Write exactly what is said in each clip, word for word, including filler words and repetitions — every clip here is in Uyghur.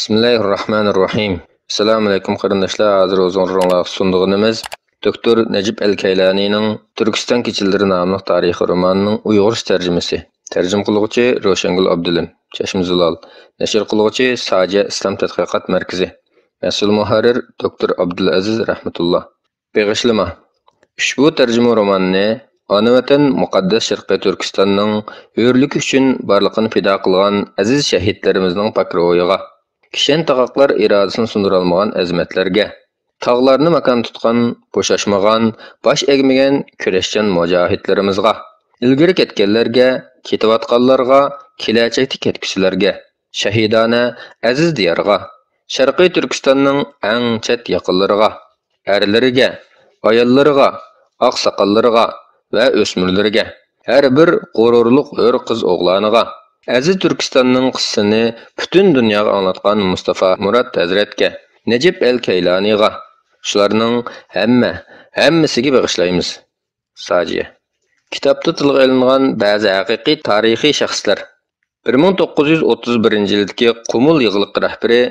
بىسمىللاھىررەھمانىررەھىم. ئەسسالامۇئەلەيكۇم قېرىنداشلار، ھازىر ھۇزۇرۇڭلارغا سۇنىدىغىنىمىز دوكتور نەجىپ ئەلكەيلانىنىڭ تۈركىستان كېچىلىرى ناملىق تارىخىي رومانىنىڭ ئۇيغۇرچە تەرجىمىسى. تەرجىمە قىلغۇچى روشەنگۈل ئابدۇلىم، چەشمە زۇلال. نەشر قىلغۇچى ساجە ئىسلام تەتقىقات مەركىزى. مەسئۇل مۇھەررىر دوكتور ئابدۇلئەزىز رەھمەتۇللا. بېغىشلىما. ئۇشبۇ تەرجىمە روماننى ئانا ۋەتەن مۇقەددەس شەرقىي تۈركىستاننىڭ ھۆرلۈكى ئۈچۈن بارلىقىنى پىدا قىلغان ئەزىز شەھىدلىرىمىزنىڭ پاك روھىغا، كىشەن تاغاقلار ئىرادىسىنى سۇندۇرالمىغان ئەزىمەتلەرگە، تاغلارنى ماكان تۇتقان، بوشاشمىغان، باش ئەگمىگەن كۈرەشچان مۇجاھىدلىرىمىزغا، ئىلگىرى كەتكەنلەرگە، كېتىۋاتقانلارغا، كېلەچەكتە كەتكۈسىلەرگە، شەھىدانە ئەزىز دىيارغا، شەرقىي تۈركىستاننىڭ ئەڭ چەت يېقىنلىرىغا، ئەرلىرىگە، ئاياللىرىغا، ئاقساقاللىرىغا ۋە ئۆسمۈرلىرىگە، ھەر بىر غۇرۇرلۇق ھۆر قىز ئوغلانىغا، ئەزىز تۈركىستاننىڭ قىسسىسىنى پۈتۈن دۇنياغا ئاڭلاتقان مۇستافا مۇرات ھەزرەتكە، نەجىپ ئەل كەيلانىغا، شۇلارنىڭ ھەممە، ھەممىسىگە بېغىشلايمىز. ساجىيە. كىتابتا تىلغا ئېلىنغان بەزى ھەقىقىي تارىخىي شەخسلەر. بىر مىڭ توققۇز يۈز ئوتتۇز بىرىنچى يىلدىكى قۇمۇل يىغلىقى رەھبىرى،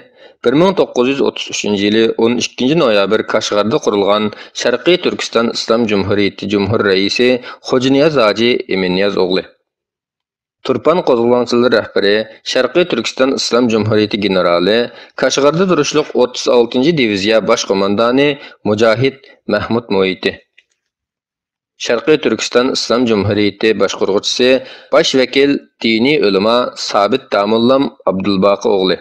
بىر مىڭ توققۇز يۈز ئوتتۇز ئۈچىنچى يىلى ئون ئىككىنچى نويابىر كاشغەردە قۇرۇلغان شەرقىي تۈركىستان ئىسلام جۇمھۇرىيىتى جۇمھۇر رەئىسى خوجانىياز ھاجى ئىمىنىياز ئوغلى. تۇرپان قوزغىلاڭچىلىرى رەھبىرى، شەرقىي تۈركىستان ئىسلام جۇمھۇرىيىتى گېنېرالى، كاشغەردە تۇرۇشلۇق ئوتتۇز ئالتىنچى دىۋىزىيە باش قوماندانى مۇجاھىد مەھمۇت مۇھىتى. شەرقىي تۈركىستان ئىسلام جۇمھۇرىيىتى باشقۇرغۇچىسى، باش ۋەكىل، دىنىي ئۆلىما سابىت داموللام ئابدۇلباقى ئوغلى.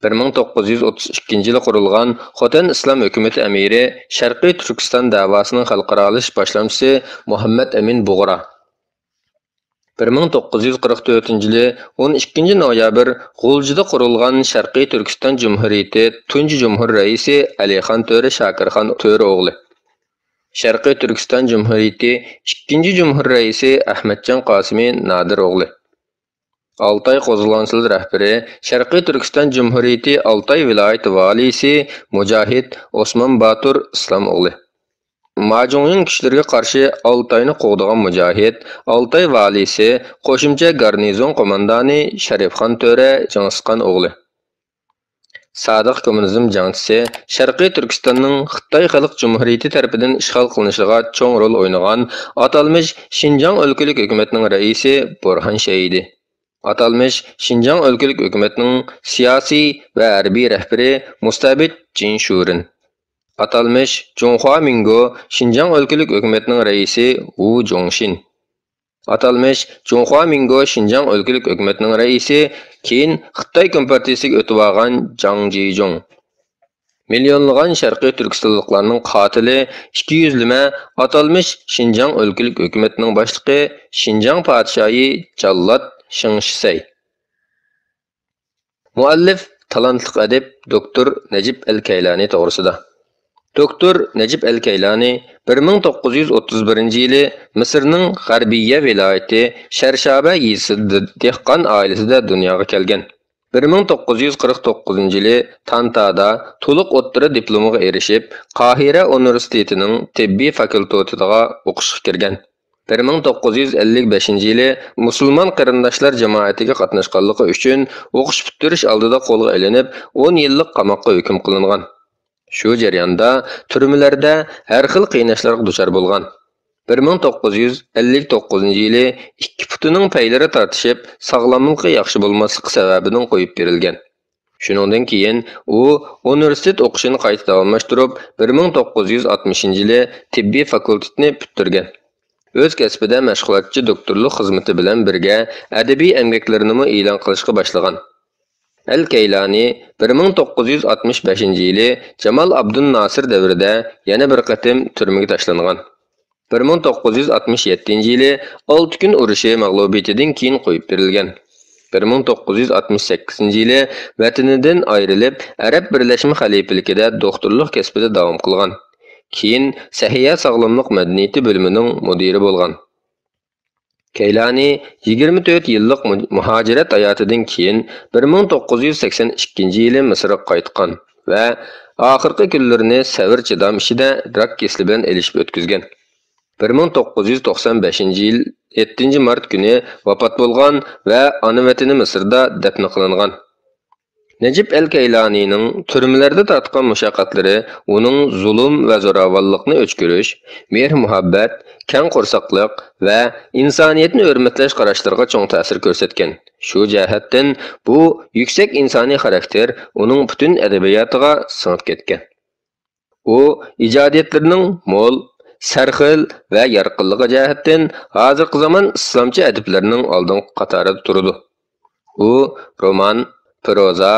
بىر مىڭ توققۇز يۈز ئوتتۇز ئىككىنچى يىلى قۇرۇلغان خوتەن ئىسلام ھۆكۈمىتى ئەمىرى، شەرقىي تۈركىستان دەۋاسىنىڭ خەلقئارالىشىش باشلامچىسى مۇھەممەد ئەمىن بۇغرا. بىر مىڭ توققۇز يۈز قىرىق تۆتىنچى يىلى ئون ئىككىنچى نويابىر غۇلجىدا قۇرۇلغان شەرقىي تۈركىستان جۇمھۇرىيىتى تۇنجى جۇمھۇر رەئىسى ئەلىخان تۆرە شاكىرخان تۆرە ئوغلى. شەرقىي تۈركىستان جۇمھۇرىيىتى ئىككىنچى جۇمھۇر رەئىسى ئەخمەتجان قاسىمى نادىر ئوغلى. ئالتاي قوزغىلاڭچىلىرى رەھبىرى، شەرقىي تۈركىستان جۇمھۇرىيىتى ئالتاي ۋىلايىتى ۋالىيسى مۇجاھىد ئوسمان باتۇر ئىسلام ئوغلى. ماجۇڭيىڭ كۈچلىرىگە قارشى ئالتاينى قوغدىغان مۇجاھىد، ئالتاي ۋالىيسى، قوشۇمچە گارنىزون قوماندانى شەرىپخان تۆرە جىڭسىخان ئوغلى. سادىق كوممۇنىزم جەڭچىسى، شەرقىي تۈركىستاننىڭ خىتاي خەلق جۇمھۇرىيىتى تەرىپىدىن ئىشغال قىلىنىشىغا چوڭ رول ئوينىغان ئاتالمىش شىنجاڭ ئۆلكىلىك ھۆكۈمەتنىڭ رەئىسى بۇرھان شەھىدى. ئاتالمىش شىنجاڭ ئۆلكىلىك ھۆكۈمەتنىڭ سىياسىي ۋە ھەربىي رەھبىرى مۇستەبىت جىن شۇرىن. ئاتالمىش جۇڭخۇا مىنگو شىنجاڭ ئۆلكىلىك ھۆكۈمەتنىڭ رەئىسى ۋۇ جۇڭشىن. ئاتالمىش جۇڭخۇا مىنگو شىنجاڭ ئۆلكىلىك ھۆكۈمەتنىڭ رەئىسى، كېيىن خىتاي كومپارتىيىسىگە ئۆتۈۋالغان جاڭ جىجۇڭ. مىليونلىغان شەرقىي تۈركىستانلىقلارنىڭ قاتىلى، ئىككى يۈزلىمە ئاتالمىش شىنجاڭ ئۆلكىلىك ھۆكۈمەتنىڭ باشلىقى، شىنجاڭ پادىشاھى جاللات شېڭ شىسەي. مۇئەللىپ تالانتلىق ئەدىب دوكتور نەجىپ ئەل كەيلانى توغرىسىدا. دوكتور نەجىپ ئەل كەيلانى بىر مىڭ توققۇز يۈز ئوتتۇز بىرىنچى يىلى مىسىرنىڭ غەربىيە ۋىلايىتى شەرشابە يېزىسىدا دېھقان ئائىلىسىدە دۇنياغا كەلگەن. بىر مىڭ توققۇز يۈز قىرىق توققۇزىنچى يىلى تانتادا تولۇق ئوتتۇرا دىپلومىغا ئېرىشىپ، قاھىرە ئۇنىۋېرسىتېتىنىڭ تېببىي فاكۇلتېتىغا ئوقۇشقا كىرگەن. بىر مىڭ توققۇز يۈز ئەللىك بەشىنچى يىلى مۇسۇلمان قېرىنداشلار جامائىتىگە قاتناشقانلىقى ئۈچۈن ئوقۇش پۈتتۈرۈش ئالدىدا قولغا ئېلىنىپ، ئون يىللىق قاماققا ھۆكۈم قىلىنغان. شۇ جەرياندا تۈرمىلەردە ھەر خىل قىيناشلارغا دۇچار بولغان. بىر مىڭ توققۇز يۈز ئەللىك توققۇزىنچى يىلى ئىككى پۇتىنىڭ پەيلىرى تارتىشىپ، ساغلاملىقى ياخشى بولماسلىقى سەۋەبىدىن قويۇپ بېرىلگەن. شۇنىڭدىن كېيىن ئۇ ئۇنىۋېرسىتېت ئوقۇشىنى قايتا داۋاملاشتۇرۇپ، بىر مىڭ توققۇز يۈز ئاتمىشىنچى يىلى تېببىي فاكۇلتېتنى پۈتتۈرگەن. ئۆز كەسپىدە مەشغۇلاتچى دوكتورلۇق خىزمىتى بىلەن بىرگە ئەدەبىي ئەمگەكلىرىنىمۇ ئېلان قىلىشقا باشلىغان. ئەل كەيلانى بىر مىڭ توققۇز يۈز ئاتمىش بەشىنچى يىلى جامال ئابدۇل ناسىر دەۋرىدە يەنە بىر قېتىم تۈرمىگە تاشلانغان. بىر مىڭ توققۇز يۈز ئاتمىش يەتتىنچى يىلى ئالتە كۈن ئۇرۇشى مەغلۇبىيىتىدىن كېيىن قويۇپ بېرىلگەن. بىر مىڭ توققۇز يۈز ئاتمىش سەككىزىنچى يىلى ۋەتىنىدىن ئايرىلىپ، ئەرەب بىرلەشمە خەلىپىلىكىدە دوختۇرلۇق كەسپىدە داۋام قىلغان. كېيىن سەھىيە ساغلاملىق مەدەنىيىتى بۆلۈمىنىڭ مۇدىرى بولغان. كەيلانى يىگىرمە تۆت يىللىق مۇ-، مۇھاجىرەت ھاياتىدىن كېيىن بىر مىڭ توققۇز يۈز سەكسەن ئىككىنچى يىلى مىسىرغا قايتقان ۋە ئاخىرقى كۈنلىرىنى سەۋر-چىدام ئىچىدە راك كېسىلى بىلەن ئېلىشىپ ئۆتكۈزگەن. بىر مىڭ توققۇز يۈز توقسان بەشىنچى يىل يەتتىنچى مارت كۈنى ۋاپات بولغان ۋە ئانا ۋەتىنى مىسىردا دەپنە قىلىنغان. نەجىپ ئەل كەيلانىنىڭ تۈرمىلەردە تارتقان مۇشەققەتلىرى ئۇنىڭ زۇلۇم ۋە زوراۋانلىقنى ئۆچ كۆرۈش، مېھىر-مۇھەببەت، كەڭ قورساقلىق ۋە ئىنسانىيەتنى ھۆرمەتلەش قاراشلىرىغا چوڭ تەسىر كۆرسەتكەن. شۇ جەھەتتىن بۇ يۈكسەك ئىنسانىي خاراكتېر ئۇنىڭ پۈتۈن ئەدەبىياتىغا سىڭىپ كەتكەن. ئۇ ئىجادىيەتلىرىنىڭ مول، سەرخىل ۋە يارقىنلىقى جەھەتتىن ھازىرقى زامان ئىسلامچە ئەدىبلىرىنىڭ ئالدىنقى قاتارىدا تۇرىدۇ. ئۇ رومان، پروزا،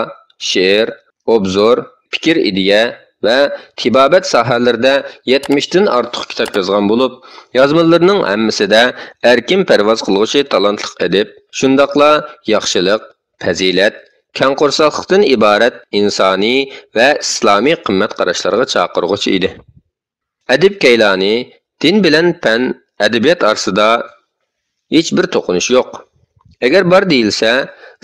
شېئىر، ئوبزور، پىكىر، ئىدىيە ۋە تېبابەت ساھەلىرىدە يەتمىشتىن ئارتۇق كىتاب يازغان بولۇپ، يازمىلىرىنىڭ ھەممىسىدە ئەركىن پەرۋاز قىلغۇچى تالانتلىق ئەدىب، شۇنداقلا ياخشىلىق، پەزىلەت، كەڭ قورساقلىقتىن ئىبارەت ئىنسانىي ۋە ئىسلامىي قىممەت قاراشلارغا چاقىرغۇچى ئىدى. ئەدىب كەيلانى دىن بىلەن پەن، ئەدەبىيات ئارىسىدا ھېچبىر توقۇنۇش يوق. ئەگەر بار دېيىلسە،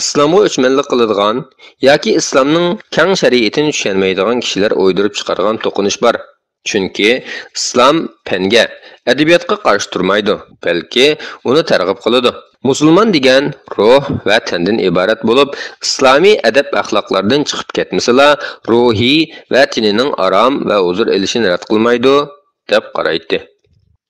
ئىسلامغا ئۆچمەنلىك قىلىدىغان ياكى ئىسلامنىڭ كەڭ شەرىئىتىنى چۈشەنمەيدىغان كىشىلەر ئويدۇرۇپ چىقارغان توقۇنۇش بار. چۈنكى ئىسلام پەنگە، ئەدەبىياتقا قارشى تۇرمايدۇ، بەلكى ئۇنى تەرغىب قىلىدۇ. مۇسۇلمان دېگەن روھ ۋە تەندىن ئىبارەت بولۇپ، ئىسلامىي ئەدەپ-ئەخلاقلاردىن چىقىپ كەتمىسىلا، روھى ۋە تېنىنىڭ ئارام ۋە ھۇزۇر ئېلىشىنى رەت قىلمايدۇ، دەپ قارايتتى.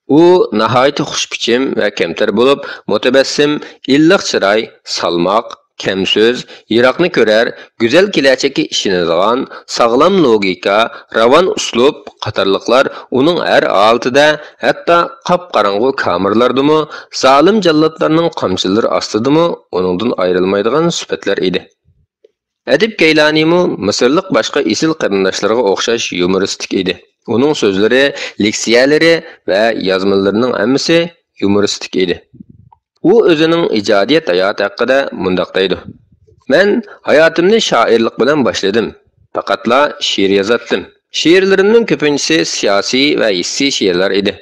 ئۇ ناھايىتى خۇش پىچىم ۋە كەمتەر بولۇپ، مۇتەبەسسىم، ئىللىق چىراي، سالماق، كەم سۆز، يىراقنى كۆرەر، گۈزەل كېلەچەككە ئىشىنىدىغان، ساغلام لوگىكا، راۋان ئۇسلۇب قاتارلىقلار ئۇنىڭ ھەر ھالىتىدە، ھەتتا قاپقاراڭغۇ كامېرلاردىمۇ، زالىم جاللاتلارنىڭ قامچىلىرى ئاستىدىمۇ ئۇنىڭدىن ئايرىلمايدىغان سۈپەتلەر ئىدى. ئەدىب كەيلانىمۇ مىسىرلىق باشقا ئېسىل قېرىنداشلىرىغا ئوخشاش يۇمۇرىستىك ئىدى. ئۇنىڭ سۆزلىرى، لېكسىيەلىرى ۋە يازمىلىرىنىڭ ھەممىسى يۇمۇرىستىك ئىدى. ئۇ ئۆزىنىڭ ئىجادىيەت ھاياتى ھەققىدە مۇنداق دەيدۇ: «مەن ھاياتىمنى شائىرلىق بىلەن باشلىدىم. پەقەتلا شېئىر يازاتتىم. شېئىرلىرىمنىڭ كۆپىنچىسى سىياسىي ۋە ھېسسىي شېئىرلار ئىدى.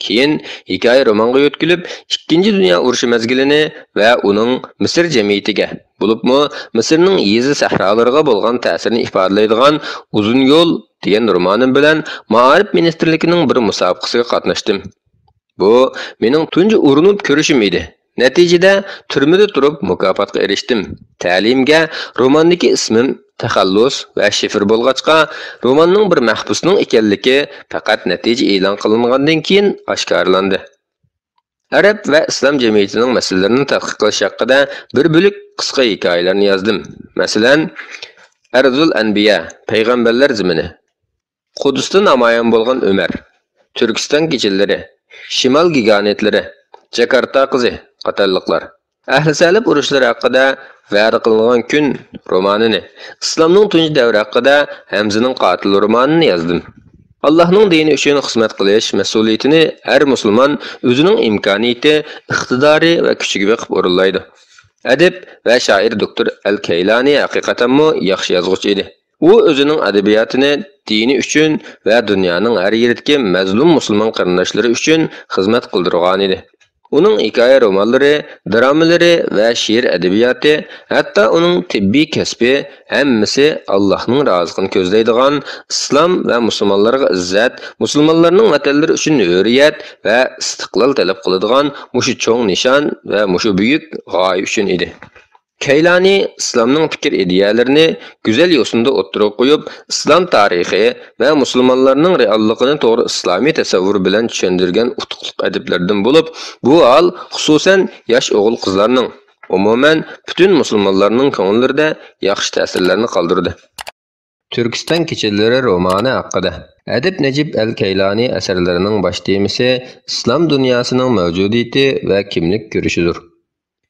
كېيىن ھېكايە رومانغا يۆتكىلىپ، ئىككىنچى دۇنيا ئۇرۇشى مەزگىلىنى ۋە ئۇنىڭ مىسىر جەمئىيىتىگە، بولۇپمۇ مىسىرنىڭ يېزا سەھرالىرىغا بولغان تەسىرىنى ئىپادىلەيدىغان ئۇزۇن يول دېگەن رومانىم بىلەن مائارىپ مىنىستىرلىكىنىڭ بىر مۇسابىقىسىگە قاتناشتىم. بۇ مېنىڭ تۇنجى ئۇرۇنۇپ كۆرۈشۈم ئىدى. نەتىجىدە تۈرمىدە تۇرۇپ مۇكاپاتقا ئېرىشتىم. تەلىيىمگە روماندىكى ئىسمىم تەخەللۇس ۋە شىفىر بولغاچقا، روماننىڭ بىر مەھبۇسنىڭ ئىكەنلىكى پەقەت نەتىجە ئېلان قىلىنغاندىن كېيىن ئاشكارىلاندى.» ئەرەب ۋە ئىسلام جەمئىيىتىنىڭ مەسىلىلىرىنى تەتقىق قىلىش ھەققىدە بىر بۆلەك قىسقا ھېكايىلەرنى يازدىم. مەسىلەن، ئەرزۇل ئەنبىيا، پەيغەمبەرلەر زېمىنى، قۇدۇستا نامايان بولغان ئۆمەر، تۈركىستان كېچىلىرى، شىمال گىگانتلىرى، جاكارتا قىزى قاتارلىقلار. ئەھلى سەلىپ ئۇرۇشلىرى ھەققىدە ۋەدە قىلىنغان كۈن رومانىنى، ئىسلامنىڭ تۇنجى دەۋرى ھەققىدە ھەمزىنىڭ قاتىلى رومانىنى يازدىم. ئاللاھنىڭ دىنى ئۈچۈن خىزمەت قىلىش مەسئۇلىيىتىنى ھەر مۇسۇلمان ئۆزىنىڭ ئىمكانىيىتى، ئىقتىدارى ۋە كۈچىگە بېقىپ ئورۇنلايدۇ. ئەدىب ۋە شائىر دوكتور ئەل كەيلانى ھەقىقەتەنمۇ ياخشى يازغۇچى ئىدى. ئۇ ئۆزىنىڭ ئەدەبىياتىنى دىنى ئۈچۈن ۋە دۇنيانىڭ ھەر يېرىدىكى مەزلۇم مۇسۇلمان قېرىنداشلىرى ئۈچۈن خىزمەت قىلدۇرغانىدى. ئۇنىڭ ھېكايە رومانلىرى، درامىلىرى ۋە شېئىر ئەدەبىياتى، ھەتتا ئۇنىڭ تېببىي كەسپى ھەممىسى ئاللاھنىڭ رازىلىقىنى كۆزلەيدىغان، ئىسلام ۋە مۇسۇلمانلارغا ئىززەت، مۇسۇلمانلارنىڭ ۋەتەنلىرى ئۈچۈن ھۆرىيەت ۋە ئىستىقلال تەلەپ قىلىدىغان مۇشۇ چوڭ نىشان ۋە مۇشۇ بۈيۈك غايە ئۈچۈن ئىدى. كەيلانى ئىسلامنىڭ پىكىر ئىدىيەلىرىنى گۈزەل يوسۇندا ئوتتۇرىغا قويۇپ، ئىسلام تارىخى ۋە مۇسۇلمانلارنىڭ رېئاللىقىنى توغرا ئىسلامىي تەسەۋۋۇر بىلەن چۈشەندۈرگەن ئۇتۇقلۇق ئەدىبلەردىن بولۇپ، بۇ ھال خۇسۇسەن ياش ئوغۇل-قىزلارنىڭ، ئومۇمەن پۈتۈن مۇسۇلمانلارنىڭ كۆڭۈللىرىدە ياخشى تەسىرلەرنى قالدۇردى. تۈركىستان كېچىلىرى رومانى ھەققىدە. ئەدىب نەجىپ ئەل كەيلانى ئەسەرلىرىنىڭ باش تېمىسى ئىسلام دۇنياسىنىڭ مەۋجۇدىيىتى ۋە كىملىك كۈرىشىدۇر.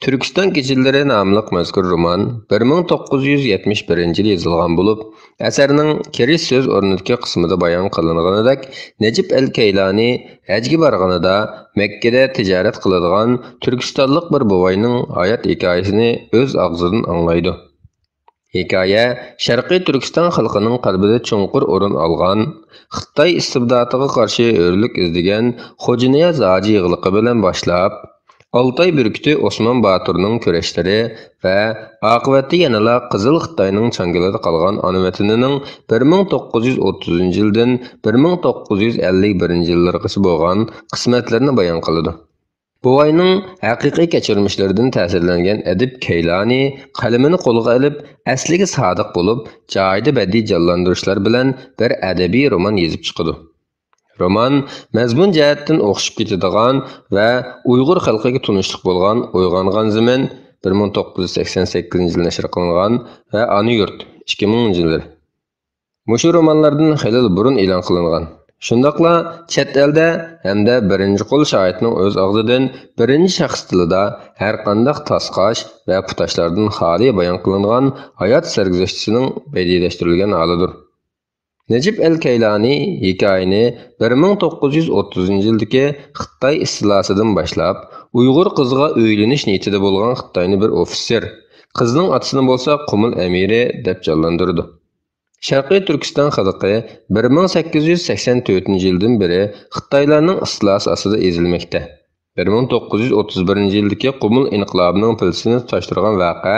تۈركىستان كېچىلىرى ناملىق مەزكۇر رومان بىر مىڭ توققۇز يۈز يەتمىش بىرىنچى يىلى يېزىلغان بولۇپ، ئەسەرنىڭ كىرىش سۆز ئورنىدىكى قىسمىدا بايان قىلىنغىنىدەك، نەجىپ ئەل كەيلانى ھەجگە بارغىنىدا مەككىدە تىجارەت قىلىدىغان تۈركىستانلىق بىر بوۋاينىڭ ھايات ھېكايىسىنى ئۆز ئاغزىدىن ئاڭلايدۇ. ھېكايە شەرقىي تۈركىستان خەلقىنىڭ قەلبىدە چوڭقۇر ئورۇن ئالغان، خىتاي ئىستىبداتىغا قارشى ھۆرلۈك ئىزدىگەن خوجانىياز ھاجى يىغلىقى بىلەن باشلاپ، ئالتاي بۈركۈتى ئوسمان باتۇرنىڭ كۈرەشلىرى ۋە ئاقىۋەتتە يەنىلا قىزىل خىتاينىڭ چاڭگىلىدا قالغان ئانا ۋەتىنىنىڭ بىر مىڭ توققۇز يۈز ئوتتۇزىنچى يىلدىن بىر مىڭ توققۇز يۈز ئەللىك بىرىنچى يىللىرىغىچە بولغان قىسمەتلىرىنى بايان قىلىدۇ. بوۋاينىڭ ھەقىقىي كەچۈرمىشلىرىدىن تەسىرلەنگەن ئەدىب كەيلانى قەلىمىنى قولىغا ئېلىپ، ئەسلىگە سادىق بولۇپ، جايىدا بەدىئىي جانلاندۇرۇشلار بىلەن بىر ئەدەبىي رومان يېزىپ چىقىدۇ. رومان مەزمۇن جەھەتتىن ئوخشىشىپ كېتىدىغان ۋە ئۇيغۇر خەلقىگە تونۇشلۇق بولغان ئويغانغان زېمىن، بىر مىڭ توققۇز يۈز سەكسەن سەككىزىنچى يىل نەشر قىلىنغان، ۋە ئانا يۇرت، ئىككى مىڭىنچى يىللىرى. مۇشۇ رومانلاردىن خېلىلا بۇرۇن ئېلان قىلىنغان، شۇنداقلا چەت ئەلدە ھەمدە بىرىنچى قول شاھىتنىڭ ئۆز ئاغزىدىن بىرىنچى شەخس تىلىدا ھەرقانداق تاسقاش ۋە پۇتاشلاردىن خالىي بايان قىلىنغان ھايات سەرگۈزەشتىسىنىڭ بەدىئىيلەشتۈرۈلگەن ھالىدۇر. نەجىپ ئەل كەيلانى ھېكايىنى بىر مىڭ توققۇز يۈز ئوتتۇزىنچى يىلدىكى خىتاي ئىستىلاسىدىن باشلاپ، ئۇيغۇر قىزىغا ئۆيلىنىش نىيىتىدە بولغان خىتاينى بىر ئوفىتسېر، قىزنىڭ ئاتىسىنى بولسا قۇمۇل ئەمىرى دەپ جانلاندۇرىدۇ. شەرقىي تۈركىستان خەلقى بىر مىڭ سەككىز يۈز سەكسەن تۆتىنچى يىلدىن بېرى خىتايلارنىڭ ئىستىلاسى ئاستىدا ئېزىلمەكتە. بىر مىڭ توققۇز يۈز ئوتتۇز بىرىنچى يىلدىكى قۇمۇل ئىنقىلابىنىڭ پىلتىسىنى تۇتاشتۇرغان ۋەقە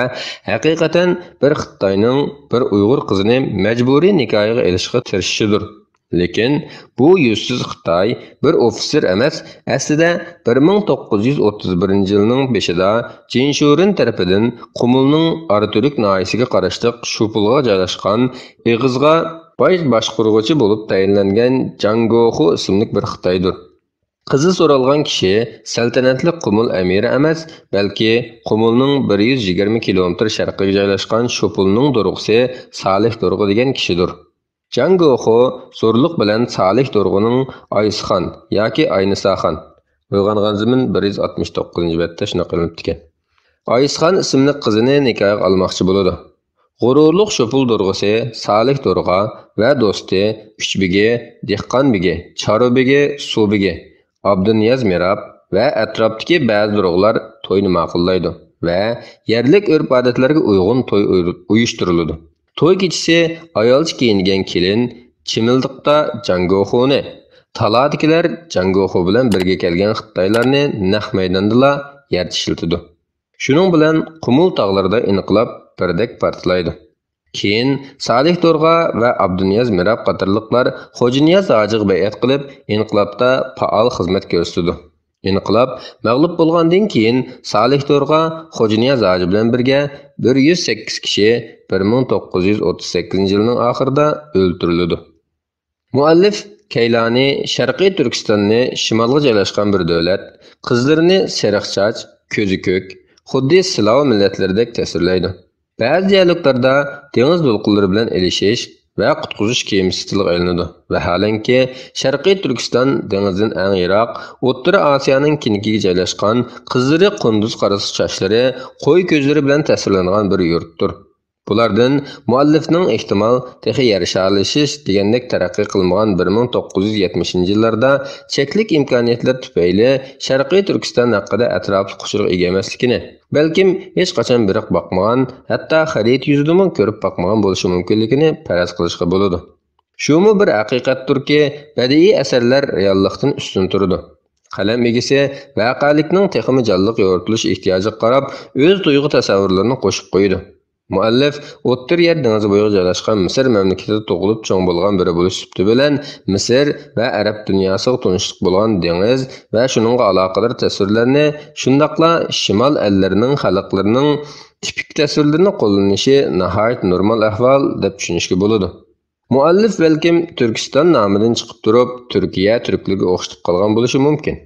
ھەقىقەتەن بىر خىتاينىڭ بىر ئۇيغۇر قىزىنى مەجبۇرىي نىكاھىغا ئېلىشقا تىرىشىشىدۇر. لېكىن بۇ يۈزسىز خىتاي بىر ئوفىتسېر ئەمەس، ئەسلىدە بىر مىڭ توققۇز يۈز ئوتتۇز بىرىنچى يىلنىڭ بېشىدا جىن شۇرېن تەرىپىدىن قۇمۇلنىڭ ئاراتۈرك ناھىيىسىگە قاراشلىق شۇپۇلغا جايلاشقان ئېغىزغا باش باشقۇرغۇچى بولۇپ تەيىنلەنگەن جاڭ گوخۇ ئىسىملىك بىر خىتايدۇر. قىزى سورالغان كىشى سەلتەنەتلىك قۇمۇل ئەمىرى ئەمەس، بەلكى قۇمۇلنىڭ بىر يۈز يىگىرمە كىلومېتىر شەرقىگە جايلاشقان شۇپۇلنىڭ دورغىسى سالىھ دورغا دېگەن كىشىدۇر. جاڭ گوخۇ زورلۇق بىلەن سالىھ دورغىنىڭ ئايسىخان ياكى ئاينىساخان، ئويغانغان زېمىن بىر يۈز ئاتمىش توققۇزىنچى بەتتە شۇنداق ئېلىنىپتىكەن. ئايسىخان ئىسىملىك قىزىنى نىكاھىغا ئالماقچى بولىدۇ. غۇرۇرلۇق شوپۇل دورغىسى سالىھ دورغا ۋە دوستى ئۈچ بېگى، دېھقان بېگى، چارۋا بېگى، سۇ بېگى، ئابدۇنىياز مىراب ۋە ئەتراپتىكى بەزى دورغىلار توينى ماقۇللايدۇ ۋە يەرلىك ئۆرپ-ئادەتلەرگە ئۇيغۇن توي ئۇيرۇ-، ئۇيۇشتۇرۇلىدۇ. توي كېچىسى ئايالچە كىيىنگەن كېلىن چىمىلدىقتا جاڭگوخۇنى، تالادىكىلەر جاڭگوخۇ بىلەن بىرگە كەلگەن خىتايلارنى نەق مەيداندىلا يەر چىشلىتىدۇ. شۇنىڭ بىلەن قۇمۇل تاغلىرىدا ئىنقىلاب بىردەك پارتلايدۇ. كېيىن سالىھ دورغا ۋە ئابدۇنىياز مىراب قاتارلىقلار خوجانىياز ھاجىغا بەيئەت قىلىپ، ئىنقىلابتا پائال خىزمەت كۆرسىتىدۇ. ئىنقىلاب مەغلۇپ بولغاندىن كېيىن، سالىھ دورغا خوجانىياز ھاجى بىلەن بىرگە بىر يۈز سەككىز كىشى بىر مىڭ توققۇز يۈز ئوتتۇز سەككىزىنچى يىلنىڭ ئاخىرىدا ئۆلتۈرۈلىدۇ. مۇئەللىف كەيلانى شەرقىي تۈركىستاننى شىمالغا جايلاشقان بىر دۆلەت، قىزلىرىنى سېرىق چاچ، كۆزى كۆك، خۇددى سىلاۋ مىللەتلىرىدەك تەسۋىرلەيدۇ. بەزى دىيالوگلاردا دېڭىز دولقۇنلىرى بىلەن ئېلىشىش ۋە قۇتقۇزۇش كېمىسى تىلغا ئېلىنىدۇ. ۋەھالەنكى، شەرقىي تۈركىستان دېڭىزدىن ئەڭ يىراق، ئوتتۇرا ئاسىيانىڭ كېنىكىگە جايلاشقان، قىزلىرى قۇندۇز قارىسا چاچلىرى، قوي كۆزلىرى بىلەن تەسۋىرلەنگەن بىر يۇرتتۇر. بۇلاردىن مۇئەللىفنىڭ ئېھتىمال تېخى يەر شارلىشىش دېگەندەك تەرەققىي قىلمىغان بىر مىڭ توققۇز يۈز يەتمىشىنچى يىللاردا چەكلىك ئىمكانىيەتلەر تۈپەيلى شەرقىي تۈركىستان ھەققىدە ئەتراپلىق ئۇچۇرغا ئىگە ئەمەسلىكىنى، بەلكىم ھېچقاچان بېرىپ باقمىغان، ھەتتا خەرىتە يۈزىدىمۇ كۆرۈپ باقمىغان بولۇشى مۇمكىنلىكىنى پەرەز قىلىشقا بولىدۇ. شۇمۇ بىر ھەقىقەتتۇركى، بەدىئىي ئەسەرلەر رېئاللىقتىن ئۈستۈن تۇرىدۇ. قەلەم ئىگىسى ۋەقەلىكنىڭ تېخىمۇ جانلىق يورۇتۇلۇش ئېھتىياجىغا قاراپ، ئۆز تۇيغۇ تەسەۋۋۇرلىرىنى قوشۇپ قويىدۇ. مۇئەللىپ ئوتتۇرا يەر دېڭىزى بويىغا جايلاشقان مىسىر مەملىكىتىدە تۇغۇلۇپ چوڭ بولغان بىرى بولۇش سۈپىتى بىلەن، مىسىر ۋە ئەرەب دۇنياسىغا تونۇشلۇق بولغان دېڭىز ۋە شۇنىڭغا ئالاقىدار تەسۋىرلەرنى، شۇنداقلا شىمال ئەللىرىنىڭ خەلقلىرىنىڭ تىپىك تەسۋىرلىرىنى قوللىنىشى ناھايىتى نورمال ئەھۋال دەپ چۈشىنىشكە بولىدۇ. مۇئەللىپ بەلكىم تۈركىستان نامىدىن چىقىپ تۇرۇپ، تۈركىيە تۈركلىرىگە ئوخشىتىپ قالغان بولۇشى مۇمكىن.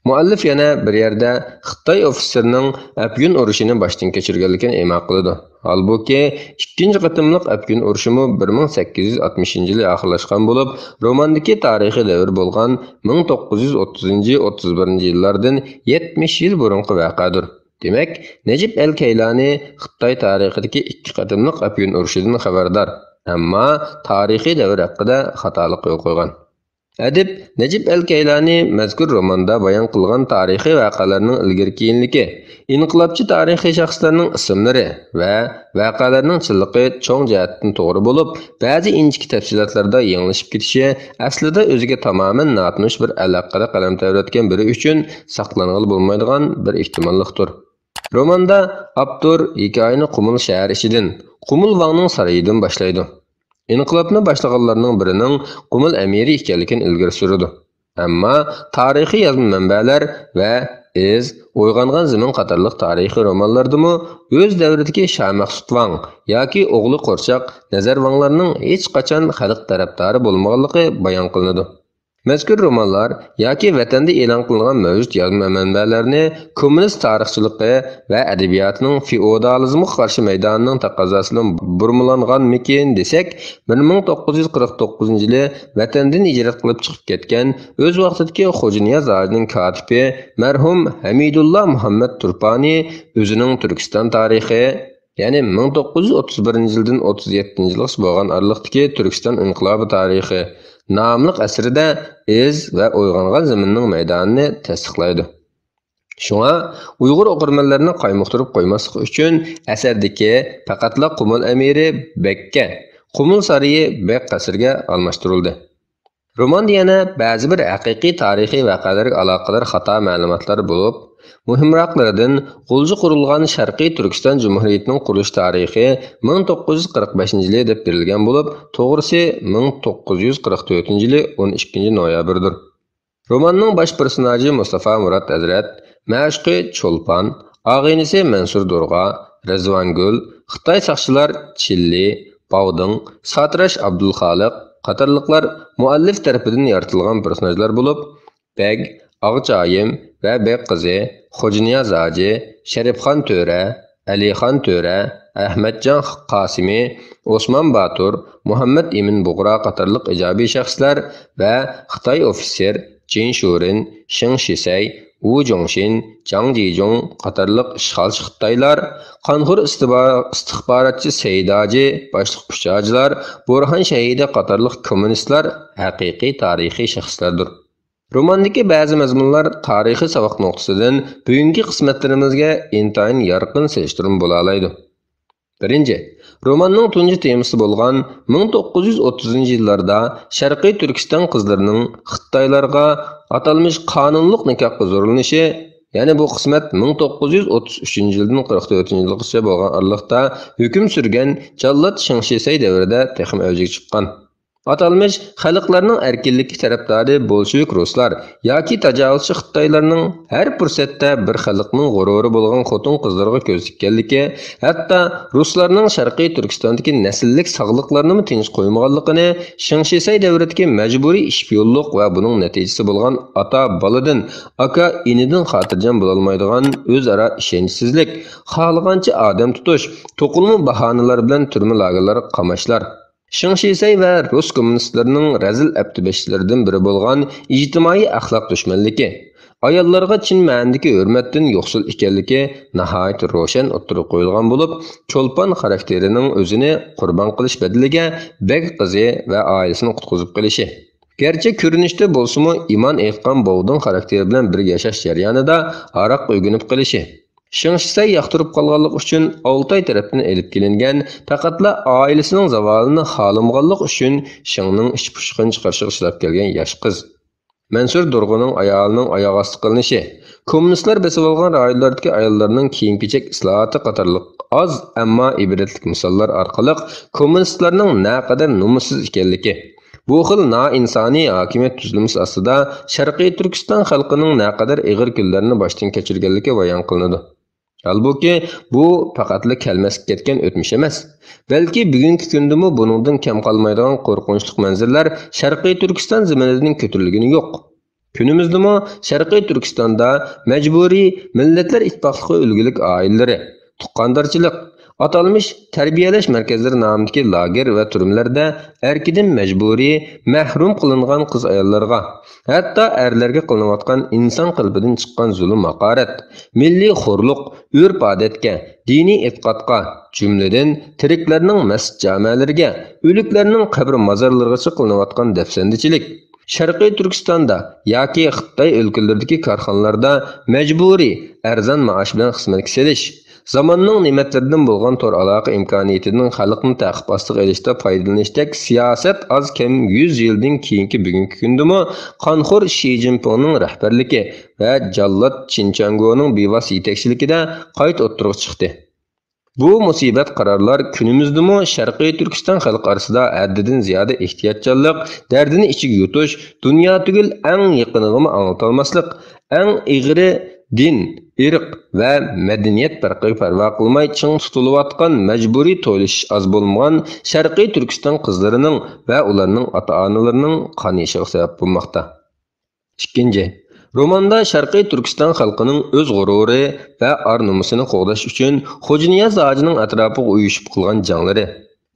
مۇئەللىپ يەنە بىر يەردە خىتاي ئوفىتسېرىنىڭ ئەپيۈن ئۇرۇشىنى باشتىن كەچۈرگەنلىكىنى ئىما قىلىدۇ. ھالبۇكى، ئىككىنچى قېتىملىق ئەپيۈن ئۇرۇشىمۇ بىر مىڭ سەككىز يۈز ئاتمىشىنچى يىلى ئاخىرلاشقان بولۇپ، روماندىكى تارىخىي دەۋر بولغان مىڭ توققۇز يۈز ئوتتۇزىنچى، ئوتتۇز بىرىنچى يىللاردىن يەتمىش يىل بۇرۇنقى ۋەقەدۇر. دېمەك، نەجىپ ئەل كەيلانى خىتاي تارىخىدىكى ئىككى قېتىملىق ئەپيۈن ئۇرۇشىدىن خەۋەردار، ئەمما تارىخىي دەۋر ھەققىدە خاتالىق يول قويغان. ئەدىب نەجىپ ئەل كەيلانى مەزكۇر روماندا بايان قىلغان تارىخىي ۋەقەلەرنىڭ ئىلگىرى-كېيىنلىكى، ئىنقىلابچى تارىخىي شەخسلەرنىڭ ئىسىملىرى ۋە ۋەقەلەرنىڭ چىنلىقى چوڭ جەھەتتىن توغرا بولۇپ، بەزى ئىنچىكە تەپسىلاتلاردا يېڭىلىشىپ كېتىشى ئەسلىدە ئۆزىگە تامامەن ناتونۇش بىر ئەل ھەققىدە قەلەم تەۋرەتكەن بىرى ئۈچۈن ساقلانغىلى بولمايدىغان بىر ئېھتىماللىقتۇر. روماندا ئاپتور ھېكايىنى قۇمۇل شەھەر ئىچىدىن، قۇمۇل ۋاڭنىڭ سارىيىدىن باشلايدۇ. ئىنقىلابنى باشلىغانلارنىڭ بىرىنىڭ قۇمۇل ئەمىرى ئىكەنلىكىنى ئىلگىرى سۈرىدۇ. ئەمما تارىخىي يازما مەنبەلەر ۋە ئىز، ئويغانغان زېمىن قاتارلىق تارىخىي رومانلاردىمۇ ئۆز دەۋرىدىكى شامەخسۇت ۋاڭ ياكى ئوغلى قورچاق نەزەر ۋاڭلارنىڭ ھېچقاچان خەلق تەرەپدارى بولمىغانلىقى بايان قىلىنىدۇ. مەزكۇر رومانلار ياكى ۋەتەندە ئېلان قىلىنغان مەۋجۇت يازما مەنبەلەرنى كوممۇنىست تارىخچىلىقى ۋە ئەدەبىياتىنىڭ فېئودالىزمغا قارشى مەيدانىنىڭ تەقەززاسى بىلەن بۇرمىلانغانمىكىن دېسەك، بىر مىڭ توققۇز يۈز قىرىق توققۇزىنچى يىلى ۋەتەندىن ھىجرەت قىلىپ چىقىپ كەتكەن، ئۆز ۋاقتىدىكى خوجانىياز ھاجىنىڭ كاتىپى مەرھۇم ھەمىدۇللا مۇھەممەد تۇرپانى ئۆزىنىڭ تۈركىستان تارىخى، يەنى مىڭ توققۇز يۈز ئوتتۇز بىرىنچى يىلدىن ئوتتۇز يەتتىنچى يىلغىچە بولغان ئارىلىقتىكى تۈركىستان ئىنقىلابى تارىخى ناملىق ئەسىرىدە ئىز ۋە ئويغانغان زېمىننىڭ مەيدانىنى تەستىقلايدۇ. شۇڭا ئۇيغۇر ئوقۇرمەنلىرىنى قايمۇقتۇرۇپ قويماسلىق ئۈچۈن ئەسەردىكى پەقەتلا قۇمۇل ئەمىرى بەگكە، قۇمۇل سارىيى بەگ قەسرىگە ئالماشتۇرۇلدى. روماندا يەنە بەزى بىر ھەقىقىي تارىخىي ۋەقەلەرگە ئالاقىدار خاتا مەلۇماتلار بولۇپ، مۇھىمراقلىرىدىن غۇلجا قۇرۇلغان شەرقىي تۈركىستان جۇمھۇرىيىتىنىڭ قۇرۇلۇش تارىخى مىڭ توققۇز يۈز قىرىق بەشىنچى يىلى دەپ بېرىلگەن بولۇپ، توغرىسى مىڭ توققۇز يۈز قىرىق تۆتىنچى يىلى ئون ئىككىنچى نويابىردۇر. روماننىڭ باش پېرسوناژى مۇستافا مۇرات ھەزرەت، مەشۇقى چولپان، ئاغىنىسى مەنسۇر دورغا، رىزۋانگۈل، خىتاي ساقچىلار چىللى، باۋدىڭ، ساتىراش ئابدۇلخالىق قاتارلىقلار مۇئەللىپ تەرىپىدىن يارىتىلغان پېرسوناژلار بولۇپ، بەگ، ئاغچايىم ۋە بەگ قىزى، خوجانىياز ھاجى، شەرىپخان تۆرە، ئەلىخان تۆرە، ئەھمەتجان قاسىمى، ئوسمان باتۇر، مۇھەممەد ئىمىن بۇغرا قاتارلىق ئىجابىي شەخسلەر ۋە خىتاي ئوفىتسېر جىن شۇرىن، شېڭ شىسەي، ۋۇ جۇڭشىن، جاڭ جىجۇڭ قاتارلىق ئىشغالچى خىتايلار، قانخور ئىستىبا-، ئىستىخباراتچى سەيداجى باشلىق ئۈچ ھاجىلار، بورھان شەھىدى قاتارلىق كوممۇنىستلار ھەقىقىي تارىخىي شەخسلەردۇر. روماندىكى بەزى مەزمۇنلار تارىخىي ساۋاق نۇقتىسىدىن بۈگۈنكى قىسمەتلىرىمىزگە ئىنتايىن يارقىن سېلىشتۇرما بولالايدۇ. بىرىنچى، روماننىڭ تۇنجى تېمىسى بولغان مىڭ توققۇز يۈز ئوتتۇزىنچى يىللاردا شەرقىي تۈركىستان قىزلىرىنىڭ خىتايلارغا ئاتالمىش قانۇنلۇق نىكاھقا زورلىنىشى، يەنى بۇ قىسمەت مىڭ توققۇز يۈز ئوتتۇز ئۈچىنچى يىلدىن قىرىق تۆتىنچى يىلغىچە بولغان ئارىلىقتا ھۆكۈم سۈرگەن جاللات شېڭ شىسەي دەۋرىدە تېخىمۇ ئەۋجىگە چىققان. ئاتالمىش خەلقلەرنىڭ ئەركىنلىكى تەرەپدارى بولشېۋىك رۇسلار ياكى تاجاۋۇزچى خىتايلارنىڭ ھەر پۇرسەتتە بىر خەلقنىڭ غۇرۇرى بولغان خوتۇن-قىزلىرىغا كۆز تىككەنلىكى، ھەتتا رۇسلارنىڭ شەرقىي تۈركىستاندىكى نەسىللىك ساغلىقلارنىمۇ تىنچ قويمىغانلىقىنى، شېڭ شىسەي دەۋرىدىكى مەجبۇرىي ئىش پىيونلۇق ۋە بۇنىڭ نەتىجىسى بولغان ئاتا-بالىدىن، ئاكا-ئىنىدىن خاتىرجەم بولالمايدىغان ئۆزئارا ئىشەنچسىزلىك، خالىغانچە ئادەم تۇتۇش، توقۇلما باھانىلار بىلەن تۈرمە لاگېرلارغا قاماشلار، شېڭ شىسەي ۋە رۇس كوممۇنىستلىرىنىڭ رەزىل ئەپتىبەشلىرىدىن بىرى بولغان ئىجتىمائىي ئەخلاق دۈشمەنلىكى، ئاياللارغا چىن مەنىدىكى ھۆرمەتتىن يوقسۇل ئىكەنلىكى ناھايىتى روشەن ئوتتۇرىغا قويۇلغان بولۇپ، چولپان خاراكتېرىنىڭ ئۆزىنى قۇربان قىلىش بەدىلىگە بەگ قىزى ۋە ئائىلىسىنى قۇتقۇزۇپ قېلىشى، گەرچە كۆرۈنۈشتە بولسىمۇ ئىمان ئېيتقان بوۋدىڭ خاراكتېرى بىلەن بىر ياشاش جەريانىدا ھاراققا ئۆگىنىپ قېلىشى، شېڭ شىسەي ياقتۇرۇپ قالغانلىقى ئۈچۈن ئالتاي تەرەپتىن ئېلىپ كېلىنگەن، پەقەتلا ئائىلىسىنىڭ زاۋالىنى خالىمىغانلىقى ئۈچۈن شېڭنىڭ ئىچ پۇشۇقىنى چىقىرىشىغا چىداپ كەلگەن ياش قىز. مەنسۇر دۇرغۇنىڭ ئايالىنىڭ ئاياغ ئاستى قىلىنىشى، كوممۇنىستلار بېسىۋالغان رايونلاردىكى ئاياللارنىڭ كىيىم-كېچەك ئىسلاھاتى قاتارلىق ئاز، ئەمما ئىبرەتلىك مىساللار ئارقىلىق كوممۇنىستلارنىڭ نەقەدەر نومۇسسىز ئىكەنلىكى، بۇ خىل نائىنسانىي ھاكىمىيەت تۈزۈلمىسى ئاستىدا شەرقىي تۈركىستان خەلقىنىڭ نەقەدەر ئېغىر كۈنلەرنى باشتىن كەچۈرگەنلىكى بايان قىلىنىدۇ. ھالبۇكى، بۇ پەقەتلا كەلمەسكە كەتكەن ئۆتمۈش ئەمەس، بەلكى بۈگۈنكى كۈندىمۇ بۇنىڭدىن كەم قالمايدىغان قورقۇنچلۇق مەنزىرىلەر شەرقىي تۈركىستان زېمىنىدىن كۆتۈرۈلگىنى يوق. كۈنىمىزدىمۇ شەرقىي تۈركىستاندا مەجبۇرىي مىللەتلەر ئىتتىپاقلىقى ئۈلگىلىك ئائىلىلىرى، تۇغقاندارچىلىق، ئاتالمىش تەربىيەلەش مەركەزلىرى نامىدىكى لاگېر ۋە تۈرمىلەردە ئەركىدىن مەجبۇرىي مەھرۇم قىلىنغان قىز-ئاياللارغا، ھەتتا ئەرلەرگە قىلىنىۋاتقان ئىنسان قېلىپىدىن چىققان زۇلۇم-ھاقارەت، مىللىي خورلۇق، ئۆرپ-ئادەتكە، دىنىي ئېتىقادقا، جۈملىدىن، تىرىكلەرنىڭ مەسچىت-جامەلىرىگە، ئۆلۈكلەرنىڭ قەبرە-مازارلىرىغىچە قىلىنىۋاتقان دەپسەندىچىلىك، شەرقىي تۈركىستاندا ياكى خىتاي ئۆلكىلىرىدىكى كارخانىلاردا مەجبۇرىي ئەرزان مائاش بىلەن خىزمەتكە سېلىش، زاماننىڭ نېمەتلىرىدىن بولغان تور ئالاقە ئىمكانىيىتىدىن خەلقنى تەقىب ئاستىغا ئېلىشتا پايدىلىنىشتەك سىياسەت ئاز كەم يۈز يىلدىن كېيىنكى بۈگۈنكى كۈندىمۇ قانخور شى جىنپىڭنىڭ رەھبەرلىكى ۋە جاللات چىن چياڭگونىڭ بىۋاسىتە يېتەكچىلىكىدە قايتا ئوتتۇرىغا چىقتى. بۇ مۇسىبەت قارارلار كۈنىمىزدىمۇ شەرقىي تۈركىستان خەلقى ئارىسىدا ھەددىدىن زىيادە ئېھتىياتچانلىق، دەردىنى ئىچىگە يۇتۇش، دۇنيا تۈگۈل ئەڭ يېقىنىغىمۇ ئاڭلىتالماسلىق، ئەڭ ئېغىرى دىن، ئىرق ۋە مەدەنىيەت پەرقىگە پەرۋا قىلماي چىڭ تۇتۇلۇۋاتقان مەجبۇرىي تويلىشىش ئاز بولمىغان شەرقىي تۈركىستان قىزلىرىنىڭ ۋە ئۇلارنىڭ ئاتا-ئانىلىرىنىڭ قان يېشىغا سەۋەب بولماقتا. ئىككىنچى، روماندا شەرقىي تۈركىستان خەلقىنىڭ ئۆز غۇرۇرى ۋە ئار-نومۇسىنى قوغداش ئۈچۈن خوجانىياز ھاجىنىڭ ئەتراپىغا ئۇيۇشۇپ قىلغان جەڭلىرى،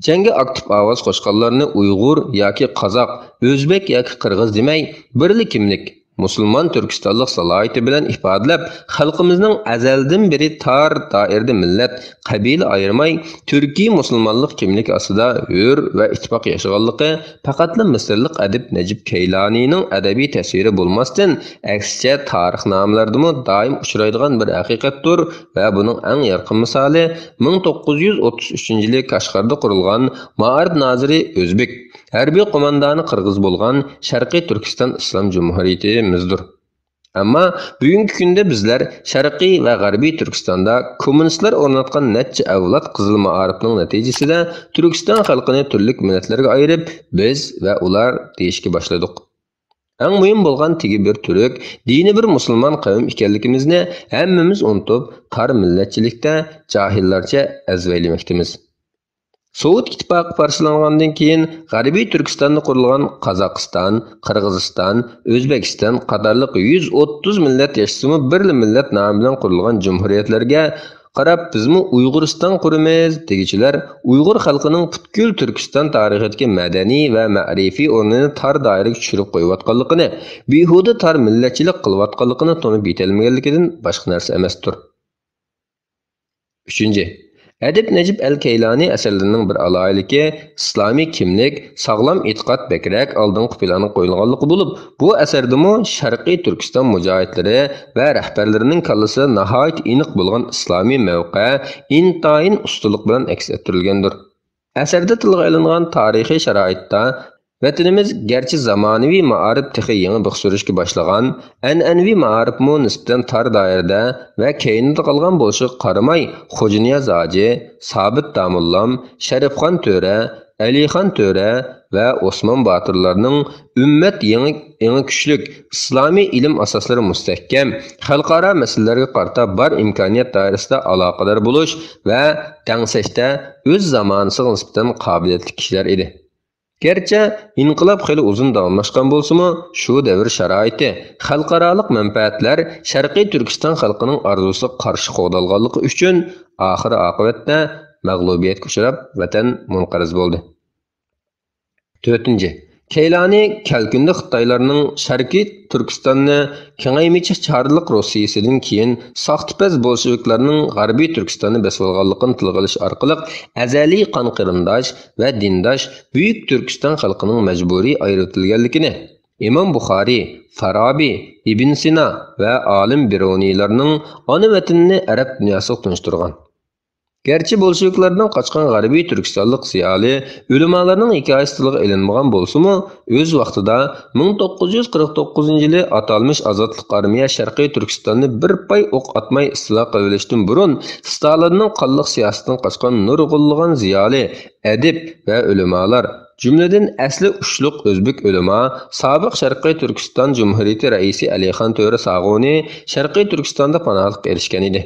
جەڭگە ئاكتىپ ئاۋاز قوشقانلارنى ئۇيغۇر ياكى قازاق، ئۆزبېك ياكى قىرغىز دېمەي، بىرلا كىملىك، مۇسۇلمان تۈركىستانلىق سالاھىيىتى بىلەن ئىپادىلەپ، خەلقىمىزنىڭ ئەزەلدىن بېرى تار دائىرىدە مىللەت، قەبىلە ئايرىماي، تۈركىي مۇسۇلمانلىق كىملىكى ئاستىدا ھۆر ۋە ئىتتىپاق ياشىغانلىقى پەقەتلا مىسىرلىق ئەدىب نەجىپ كەيلانىنىڭ ئەدەبىي تەسۋىرى بولماستىن، ئەكسىچە تارىخنامىلەردىمۇ دائىم ئۇچرايدىغان بىر ھەقىقەتتۇر ۋە بۇنىڭ ئەڭ يارقىن مىسالى مىڭ توققۇز يۈز ئوتتۇز ئۈچىنچى يىلى كاشغەردە قۇرۇلغان مائارىپ نازىرى ئۆزبېك، ھەربىي قوماندانى قىرغىز بولغان شەرقىي تۈركىستان ئىسلام جۇمھۇرىيىتىمىزدۇر. ئەمما بۈگۈنكى كۈندە بىزلەر شەرقىي ۋە غەربىي تۈركىستاندا كوممۇنىستلار ئورناتقان نەچچە ئەۋلاد قىزىل مائارىپنىڭ نەتىجىسىدە تۈركىستان خەلقىنى تۈرلۈك مىللەتلەرگە ئايرىپ، بىز ۋە ئۇلار دېيىشكە باشلىدۇق. ئەڭ مۇھىم بولغان تېگى بىر تۈرك، دىنى بىر مۇسۇلمان قەۋم ئىكەنلىكىمىزنى ھەممىمىز ئۇنتۇپ، تار مىللەتچىلىكتە جاھىللارچە ئەزۋەيلىمەكتىمىز. سوۋېت ئىتتىپاقى پارچىلانغاندىن كېيىن، غەربىي تۈركىستاندا قۇرۇلغان قازاقىستان، قىرغىزىستان، ئۆزبېكىستان قاتارلىق يۈز ئوتتۇز مىللەت ياشىسىمۇ، بىرلا مىللەت نامى بىلەن قۇرۇلغان جۇمھۇرىيەتلەرگە قاراپ، بىزمۇ ئۇيغۇرىستان قۇرىمىز دېگۈچىلەر ئۇيغۇر خەلقىنىڭ پۈتكۈل تۈركىستان تارىخىدىكى مەدەنىي ۋە مەرىپىي ئورنىنى تار دائىرىگە چۈشۈرۈپ قويۇۋاتقانلىقىنى، بىھۇدە تار مىللەتچىلىك قىلىۋاتقانلىقىنى تونۇپ يېتەلمىگەنلىكىدىن باشقا نەرسە ئەمەستۇر. ئۈچىنچى، ئەدىب نەجىپ ئەل كەيلانى ئەسەرلىرىنىڭ بىر ئالاھىدىلىكى ئىسلامىي كىملىك، ساغلام ئېتىقاد بەكرەك ئالدىنقى پىلانغا قويۇلغانلىقى بولۇپ، بۇ ئەسەردىمۇ شەرقىي تۈركىستان مۇجاھىدلىرى ۋە رەھبەرلىرىنىڭ كاللىسىدا ناھايىتى ئېنىق بولغان ئىسلامىي مەۋقە ئىنتايىن ئۇستىلىق بىلەن ئەكس ئەتتۈرۈلگەندۇر. ئەسەردە تىلغا ئېلىنغان تارىخىي شارائىتتا، ۋەتىنىمىز گەرچە زامانىۋى مائارىپ تېخى يېڭى بىخ سۈرۈشكە باشلىغان، ئەنئەنىۋى مائارىپمۇ نىسبەتەن تار دائىرىدە ۋە كەينىدە قالغان بولۇشىغا قارىماي، خوجانىياز ھاجى، سابىت داموللام، شەرىپخان تۆرە، ئەلىخان تۆرە ۋە ئوسمان باتۇرلارنىڭ ئۈممەت يېڭى، يېڭى كۈچلۈك، ئىسلامىي ئىلىم ئاساسلىرى مۇستەھكەم، خەلقئارا مەسىلىلەرگە قارىتا بار ئىمكانىيەت دائىرىسىدە ئالاقىدار بولۇش ۋە دەڭسەشتە ئۆز زامانىسىغا نىسبەتەن قابىلىيەتلىك كىشىلەر ئىدى. گەرچە ئىنقىلاب خېلى ئۇزۇن داۋاملاشقان بولسىمۇ، شۇ دەۋر شارائىتى، خەلقئارالىق مەنپەئەتلەر شەرقىي تۈركىستان خەلقىنىڭ ئارزۇسىغا قارشى قوغدالغانلىقى ئۈچۈن، ئاخىرى ئاقىۋەتتە مەغلۇبىيەتكە ئۇچراپ، ۋەتەن مۇنقەرز بولدى. تۆتىنچى، كەيلانى كەلكۈندە خىتايلارنىڭ شەرقىي تۈركىستاننى كېڭەيمىچە چارلىق روسىيىسىدىن كېيىن ساختىپەز بولشېۋىكلارنىڭ غەربىي تۈركىستاننى بېسىۋالغانلىقىنى تىلغا ئېلىش ئارقىلىق ئەزەلىي قان قېرىنداش ۋە دىنداش بۈيۈك تۈركىستان خەلقىنىڭ مەجبۇرىي ئايرىۋېتىلگەنلىكىنى، ئىمام بۇخارىي، فارابى، ئىبن سىنا ۋە ئالىم بىرۇنىيلارنىڭ ئانا ۋەتىنىنى ئەرەب دۇنياسىغا تونۇشتۇرغان. گەرچە بولشېۋىكلاردىن قاچقان غەربىي تۈركىستانلىق زىيالىي، ئۆلىمالارنىڭ ھېكايىسى تىلغا ئېلىنمىغان بولسىمۇ، ئۆز ۋاقتىدا مىڭ توققۇز يۈز قىرىق توققۇزىنچى يىلى ئاتالمىش ئازادلىق ئارمىيە شەرقىي تۈركىستاننى بىر پاي ئوق ئاتماي ئىستىلا قىلىۋېلىشتىن بۇرۇن، ستالىندىن قانلىق سىياسىتىدىن قاچقان نۇرغۇنلىغان زىيالىي، ئەدىب ۋە ئۆلىمالار، جۈملىدىن ئەسلى ئۇچلۇق ئۆزبېك ئۆلىما، سابىق شەرقىي تۈركىستان جۇمھۇرىيىتى رەئىسى ئەلىخان تۆرە ساغۇنى شەرقىي تۈركىستاندا پاناھلىققا ئېرىشكەن ئىدى.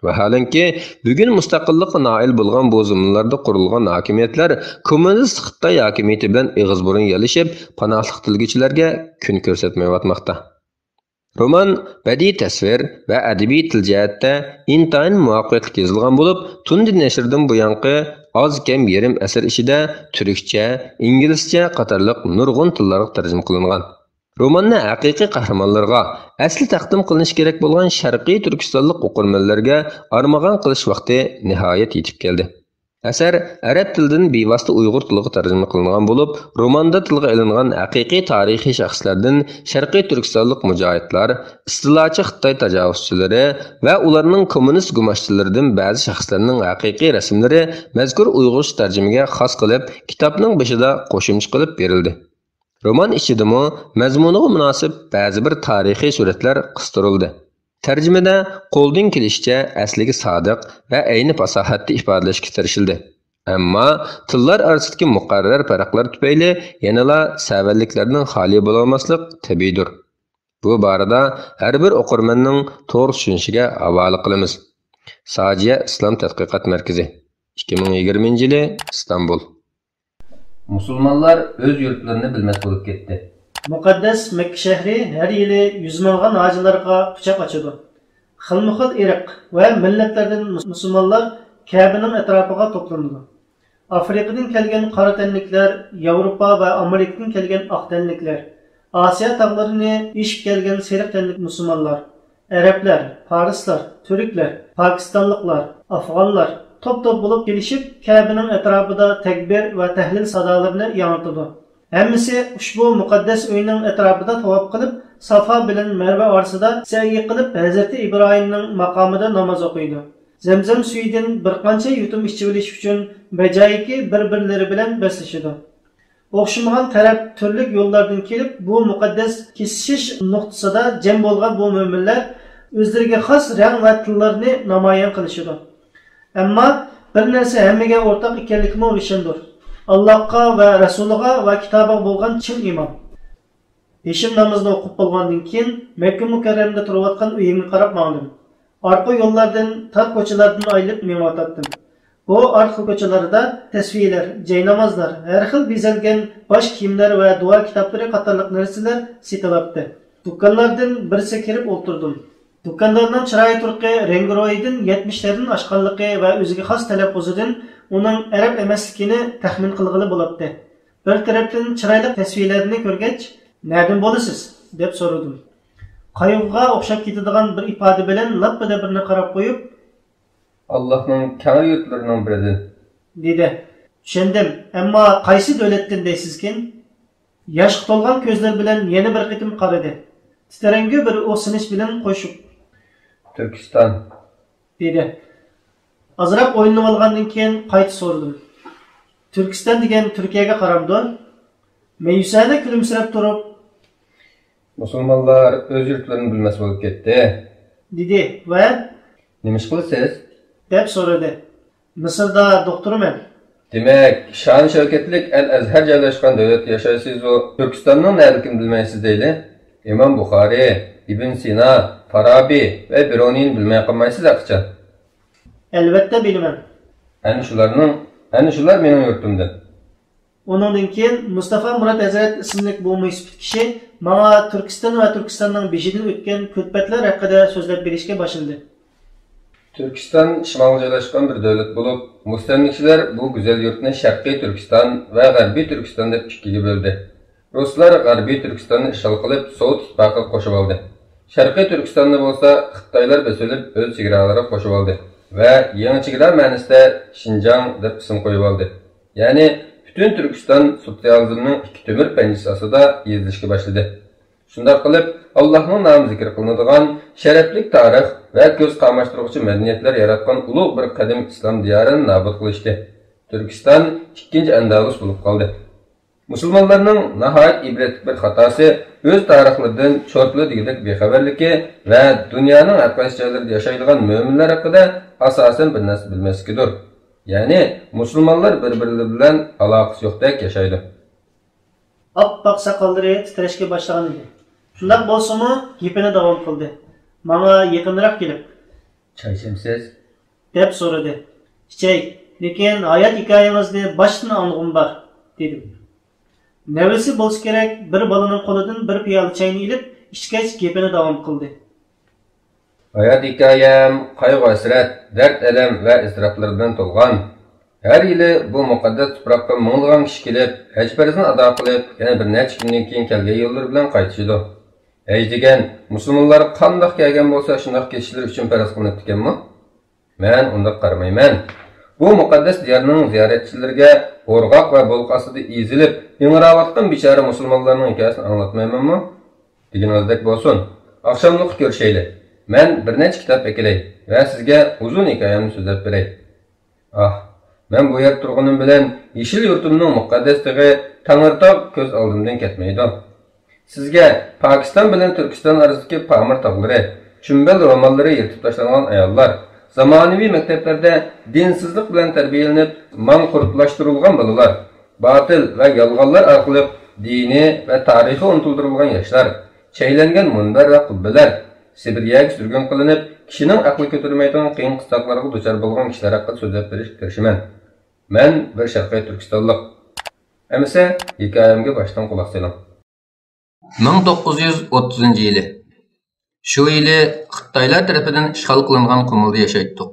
ۋەھالەنكى، بۈگۈن مۇستەقىللىققا نائىل بولغان بۇ زېمىنلاردا قۇرۇلغان ھاكىمىيەتلەر كوممۇنىست خىتاي ھاكىمىيىتى بىلەن ئېغىز بۇرۇن يالىشىپ، پاناھلىق تىلىگۈچىلەرگە كۈن كۆرسەتمەيۋاتماقتا. رومان بەدىئىي تەسۋىر ۋە ئەدەبىي تىل جەھەتتە ئىنتايىن مۇۋەپپەقىيەتلىك يېزىلغان بولۇپ، تۇندى نەشردىن بۇيانقى ئاز كەم يېرىم ئەسىر ئىچىدە تۈركچە، ئىنگلىزچە قاتارلىق نۇرغۇن تىللارغا تەرجىمە قىلىنغان. روماننى ھەقىقىي قەھرىمانلىرىغا، ئەسلى تەقدىم قىلىنىشى كېرەك بولغان شەرقىي تۈركىستانلىق ئوقۇرمەنلەرگە ئارمىغان قىلىش ۋاقتى نىھايەت يېتىپ كەلدى. ئەسەر ئەرەب تىلىدىن بىۋاسىتە ئۇيغۇر تىلىغا تەرجىمە قىلىنغان بولۇپ، روماندا تىلغا ئېلىنغان ھەقىقىي تارىخىي شەخسلەردىن شەرقىي تۈركىستانلىق مۇجاھىدلار، ئىستىلاچى خىتاي تاجاۋۇزچىلىرى ۋە ئۇلارنىڭ كوممۇنىست گۇماشچىلىرىدىن بەزى شەخسلەرنىڭ ھەقىقىي رەسىملىرى مەزكۇر ئۇيغۇرچە تەرجىمىگە خاس قىلىپ، كىتابنىڭ بېشىدا قوشۇمچە قىلىپ بېرىلدى. رومان ئىچىدىمۇ مەزمۇنىغا مۇناسىپ بەزى بىر تارىخىي سۈرەتلەر قىستۇرۇلدى. تەرجىمىدە قولدىن كېلىشىچە ئەسلىگە سادىق ۋە ئەينى پاساھەتتە ئىپادىلەشكە تىرىشىلدى. ئەمما تىللار ئارىسىدىكى مۇقەررەر پەرقلەر تۈپەيلى يەنىلا سەۋەنلىكلەردىن خالىي بولالماسلىق تەبىئىيدۇر. بۇ بارىدا ھەر بىر ئوقۇرمەننىڭ توغرا چۈشىنىشىگە ھاۋالە قىلىمىز. ساجىيە ئىسلام تەتقىقات مەركىزى، ئىككى مىڭ يىگىرمىنچى يىلى، ئىستانبۇل. مۇسۇلمانلار ئۆز يۇرتلىرىنى بىلمەس بولۇپ كەتتى. مۇقەددەس مەككە شەھىرى ھەر يىلى يۈز مىڭلىغان ھاجىلارغا قۇچاق ئاچىدۇ. خىلمۇخىل ئىرق ۋە مىللەتلەردىن مۇس-، مۇسۇلمانلار كەبىنىڭ ئەتراپىغا توپلىنىدۇ. ئافرىقىدىن كەلگەن قارا تەنلىكلەر، ياۋروپا ۋە ئامېرىكىدىن كەلگەن ئاق تەنلىكلەر، ئاسىيا تاغلىرىنى ئېشىپ كەلگەن سېرىق تەنلىك مۇسۇلمانلار، ئەرەبلەر، پارسلار، تۈركلەر، پاكىستانلىقلار، ئافغانلار توپ-توپ بولۇپ كېلىشىپ، كەبىنىڭ ئەتراپىدا تەكبىر ۋە تەھلىل سادالىرىنى ياڭرىتىدۇ. ھەممىسى ئۇشبۇ مۇقەددەس ئۆينىڭ ئەتراپىدا تاۋاپ قىلىپ، سافا بىلەن مەرۋە ئارىسىدا سەئيى قىلىپ، ھەزرىتى ئىبراھىمنىڭ ماقامىدا ناماز ئوقۇيدۇ. زەمزەم سۈيىدىن بىر قانچە يۇتۇم ئىچىۋېلىش ئۈچۈن بەجايىكى بىر-بىرلىرى بىلەن بەسلىشىدۇ. ئوخشىمىغان تەرەپ تۈرلۈك يوللاردىن كېلىپ، بۇ مۇقەددەس كېسىشىش نۇقتىسىدا جەم بولغان بۇ مۆمىنلەر ئۆزلىرىگە خاس رەڭ ۋە تىللارنى نامايان قىلىشىدۇ. ئەمما بىر نەرسە ھەممىگە ئورتاق ئىكەنلىكىمۇ روشەندۇر. ئاللاھقا ۋە رەسۇلىغا ۋە كىتابىغا بولغان چىن ئىمان. پېشىن نامىزىنى ئوقۇپ بولغاندىن كېيىن، مەككە مۇكەررەمدە تۇرۇۋاتقان ئۆيۈمگە قاراپ ماڭدىم. ئارقا يوللاردىن، تار كوچىلاردىن ئايلىنىپ مېڭىۋاتاتتىم. بۇ ئارقا كوچىلاردا تەسۋىھلەر، جاينامازلار، ھەر خىل بېزەلگەن باش كىيىملەر ۋە دۇئا كىتابلىرى قاتارلىق نەرسىلەر سېتىلاتتى. دۇكانلاردىن بىرسىگە كىرىپ ئولتۇردۇم. دۇكاندارنىڭ چىراي تۇرقى، رەڭگىرويىدىن يەتمىشلەردىن ئاشقانلىقى ۋە ئۆزىگە خاس تەلەپپۇزىدىن ئۇنىڭ ئەرەب ئەمەسلىكىنى تەخمىن قىلغىلى بولاتتى. بىر تەرەپتىن چىرايلىق تەسۋىرلەرنى كۆرگەچ، «نەدىن بولىسىز؟» دەپ سورىدىم. قايغۇغا ئوخشاپ كېتىدىغان بىر ئىپادە بىلەن لاپپىدە بىرنى قاراپ قويۇپ، «ئاللاھنىڭ كەڭرى يۇرتلىرىنىڭ بىرىدىن» دېدى. «چۈشەندىم، ئەمما قايسى دۆلەتتىن دەيسىزكىن؟» ياشقا تولغان كۆزلىرى بىلەن يەنە بىر قېتىم قارىدى. تىترەڭگۈ بىر ئۇھسىنىش بىلەن قوشۇپ، «تۈركىستان» دېدى. ئازراق ئويلىنىۋالغاندىن كېيىن قايتا سورىدىم. «تۈركىستان دېگەن تۈركىيەگە قارامدۇ؟» مەيۈسانە كۈلۈمسىرەپ تۇرۇپ، «مۇسۇلمانلار ئۆز يۇرتلىرىنى بىلمەس بولۇپ كەتتى» دېدى ۋە، «نېمە ئىش قىلىسىز؟» دەپ سورىدى. «مىسىردا دوختۇرمەن.» «دېمەك، شان-شەۋكەتلىك ئەل-ئەزھەر جايلاشقان دۆلەتتە ياشايسىزۇ، تۈركىستاننىڭ نەدىكىنى بىلمەيسىز دەيلى؟ ئىمام بۇخارى، ئىبن سىنا، فارابى ۋە بىرۇنىينى بىلمەي قالمايسىز ھەقىچان.» «ئەلۋەتتە بىلىمەن.» «ئەنە شۇلارنىڭ، ئەنە شۇلار مېنىڭ يۇرتۇمدىن.» ئۇنىڭدىن كېيىن مۇستافا مۇرات ھەزرەت ئىسىملىك بۇ مۇيسىپىت كىشى ماڭا تۈركىستان ۋە تۈركىستاننىڭ بېشىدىن ئۆتكەن كۈلپەتلەر ھەققىدە سۆزلەپ بېرىشكە باشلىدى. تۈركىستان شىمالغا جايلاشقان بىر دۆلەت بولۇپ، مۇستەملىكىچىلەر بۇ گۈزەل يۇرتنى شەرقىي تۈركىستان ۋە غەربىي تۈركىستان دەپ ئىككىگە بۆلدى. رۇسلار غەربىي تۈركىستاننى ئىشغال قىلىپ، سوۋېت ئىتتىپاقىغا قوشۇۋالدى. شەرقىي تۈركىستاننى بولسا خىتايلار بېسىۋېلىپ، ئۆز چېگرالىرىغا قوشۇۋالدى ۋە يېڭى چېگرا مەنىسىدە شىنجاڭ دەپ ئىسىم قويۇۋالدى. يەنى پۈتۈن تۈركىستان سوتسىيالىزمنىڭ ئىككى تۆمۈر پەنجىسى ئاستىدا يېزىلىشكە باشلىدى. شۇنداق قىلىپ، ئاللاھنىڭ نامى زىكىر قىلىنىدىغان شەرەپلىك تارىخ ۋە كۆز قاماشتۇرغۇچى مەدەنىيەتلەر ياراتقان ئۇلۇغ بىر قەدىم ئىسلام دىيارىنى نابۇت قىلىشتى. تۈركىستان ئىككىنچى ئەندەلۇس بولۇپ قالدى. مۇسۇلمانلارنىڭ ناھايىتى ئىبرەتلىك بىر خاتاسى، ئۆز تارىخلىرىدىن چورپىلا دېگۈدەك بىخەۋەرلىكى ۋە دۇنيانىڭ ھەر قايسى جايلىرىدا ياشايدىغان مۆمىنلەر ھەققىدە ئاساسەن بىر نەرسە بىلمەسلىكىدۇر. يەنى مۇسۇلمانلار بىر-بىرلىرى بىلەن ئالاقىسى يوقتەك ياشايدۇ. ئاپئاق ساقاللىرى تىترەشكە باشلىغان ئىدى. شۇنداق بولسىمۇ، گېپىنى داۋام قىلدى. ماڭا يېقىنراق كېلىپ، «چاي ئىچەمسىز؟» دەپ سورىدى. «ئىچەي، لېكىن ھايات ھېكايىڭىزنى باشتىن ئاڭلىغۇم بار» دېدىم. نەۋرىسى بولسا كېرەك، بىر بالىنىڭ قولىدىن بىر پىيالە چاينى ئېلىپ، ئىچكەچ گېپىنى داۋام قىلدى. ھايات ھېكايەم قايغۇ-ھەسرەت، دەرد-ئەلەم ۋە ئىزتىراپلار بىلەن تولغان. ھەر يىلى بۇ مۇقەددەس تۇپراققا مىڭلىغان كىشى كېلىپ، ھەج پەرزىنى ئادا قىلىپ، يەنە بىر نەچچە كۈندىن كېيىن كەلگەن يوللىرى بىلەن قايتىشىدۇ. ھەج دېگەن مۇسۇلمانلار قانداق كەلگەن بولسا، شۇنداق كېتىشلىرى ئۈچۈن پەرز قىلىنىپتىكەنمۇ؟ مەن ئۇنداق قارىمايمەن. بۇ مۇقەددەس دىيارنىڭ زىيارەتچىلىرىگە ئورغاق ۋە بولقا ئاستىدا ئېزىلىپ، ئىڭراۋاتقان بىچارە مۇسۇلمانلارنىڭ ھېكايىسىنى ئاڭلاتمايمەنمۇ؟ دېگىنىڭىزدەك بولسۇن. ئاخشاملىققا كۆرۈشەيلى. مەن بىر نەچچە كىتاب ئەكېلەي ۋە سىزگە ئۇزۇن ھېكايەمنى سۆزلەپ بېرەي. ئاھ، مەن بۇ يەردە تۇرغىنىم بىلەن يېشىل يۇرتۇمنىڭ مۇقەددەس تېغى تەڭرىتاغ كۆز ئالدىمدىن كەتمەيدۇ. سىزگە پاكىستان بىلەن تۈركىستان ئارىسىدىكى پامىر تاغلىرى، چۈمبەل روماللىرى يىرتىپ تاشلانغان ئاياللار، زامانىۋى مەكتەپلەردە دىنسىزلىق بىلەن تەربىيەلىنىپ ماڭقۇرتلاشتۇرۇلغان بالىلار، باتىل ۋە يالغانلار ئارقىلىق دىنى ۋە تارىخى ئۇنتۇلدۇرۇلغان ياشلار، شەيلەنگەن مۇنبەر ۋە قۇببىلەر، سىبىرىيەگە سۈرگۈن قىلىنىپ، كىشىنىڭ ئەقلى كۆتۈرمەيدىغان قىيىن قىستاقلارغا دۇچار بولغان كىشىلەر ھەققىدە سۆزلەپ بېرىشكە تىرىشىمەن. مەن بىر شەرقىي تۈركىستانلىق. ئەمىسە، ھېكايەمگە باشتىن قۇلاق سېلىڭ. مىڭ توققۇز يۈز ئوتتۇزىنچى يىلى. شۇ يىلى خىتايلار تەرىپىدىن ئىشغال قىلىنغان قۇمۇلدا ياشايتتۇق.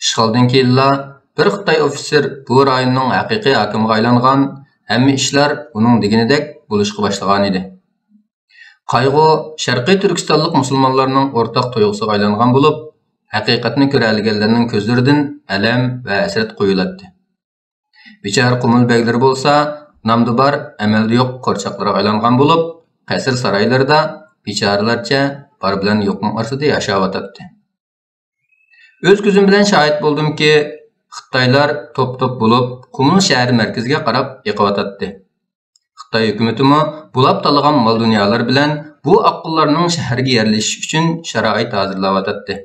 ئىشغالدىن كېيىنلا بىر خىتاي ئوفىتسېر بۇ رايوننىڭ ھەقىقىي ھاكىمىغا ئايلانغان، ھەممە ئىشلار ئۇنىڭ دېگىنىدەك بولۇشقا باشلىغانىدى. قايغۇ شەرقىي تۈركىستانلىق مۇسۇلمانلارنىڭ ئورتاق تۇيغۇسىغا ئايلانغان بولۇپ، ھەقىقەتنى كۆرەلىگەنلەرنىڭ كۆزلىرىدىن ئەلەم ۋە ھەسرەت قۇيۇلاتتى. بىچارە قۇمۇل بەگلىرى بولسا نامدا بار، ئەمەلدە يوق قورچاقلارغا ئايلانغان بولۇپ، قەسىر سارايلىرىدا بىچارىلەرچە بار بىلەن يوقنىڭ ئارىسىدا ياشاۋاتاتتى. ئۆز كۆزۈم بىلەن شاھىت بولدۇمكى، خىتايلار توپ-توپ بولۇپ قۇمۇل شەھەر مەركىزىگە قاراپ ئېقىۋاتاتتى. خىتاي ھۆكۈمىتىمۇ بۇلاپ تالىغان مال-دۇنيالار بىلەن بۇ ئاققۇنلارنىڭ شەھەرگە يەرلىشىش ئۈچۈن شارائىت ھازىرلاۋاتاتتى.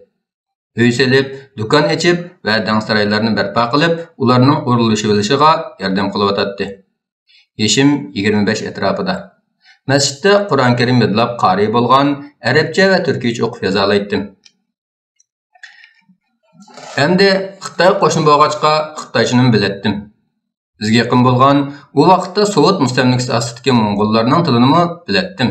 ئۆي سېلىپ، دۇكان ئېچىپ ۋە دەڭسارايلارنى بەرپا قىلىپ، ئۇلارنىڭ ئورۇنلىشىۋېلىشىغا ياردەم قىلىۋاتاتتى. يېشىم يىگىرمە بەش ئەتراپىدا. مەسچىتتە قۇرئان كەرىم يادلاپ قارىي بولغان، ئەرەبچە ۋە تۈركىيچە ئوقۇپ يازالايتتىم. ئەمدى خىتايغا قوشنا بولغاچقا، خىتايچىنىمۇ بىلەتتىم. بىزگە يېقىن بولغان، ئۇ ۋاقىتتا سوۋېت مۇستەملىكىسى ئاستىدىكى موڭغۇللارنىڭ تىلىنىمۇ بىلەتتىم.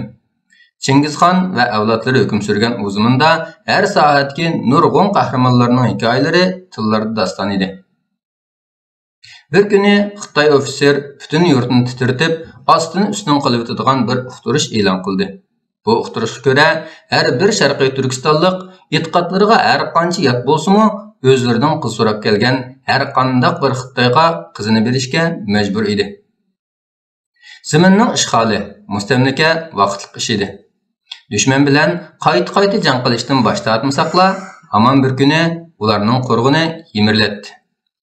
چىڭگىزخان ۋە ئەۋلادلىرى ھۆكۈم سۈرگەن ئۇ زېمىندا ھەر ساھەدىكى نۇرغۇن قەھرىمانلارنىڭ ھېكايىلىرى تىللاردا داستان ئىدى. بىر كۈنى خىتاي ئوفىتسېر پۈتۈن يۇرتنى تىترىتىپ، ئاستىن-ئۈستۈن قىلىۋېتىدىغان بىر ئۇقتۇرۇش ئېلان قىلدى. بۇ ئۇقتۇرۇشقا كۆرە، ھەر بىر شەرقىي تۈركىستانلىق ئېتىقادلىرىغا ھەر قانچە يات بولسىمۇ، ئۆزلىرىدىن قىز سوراپ كەلگەن ھەر قانداق بىر خىتايغا قىزىنى بېرىشكە مەجبۇر ئىدى. زېمىننىڭ ئىشغالى، مۇستەملىكە ۋاقىتلىق ئىش ئىدى. دۈشمەن بىلەن قايتا-قايتا جەڭ قىلىشتىن باش تارتمىساقلا، ھامان بىر كۈنى ئۇلارنىڭ قورغىنى يىمىرىلەتتى.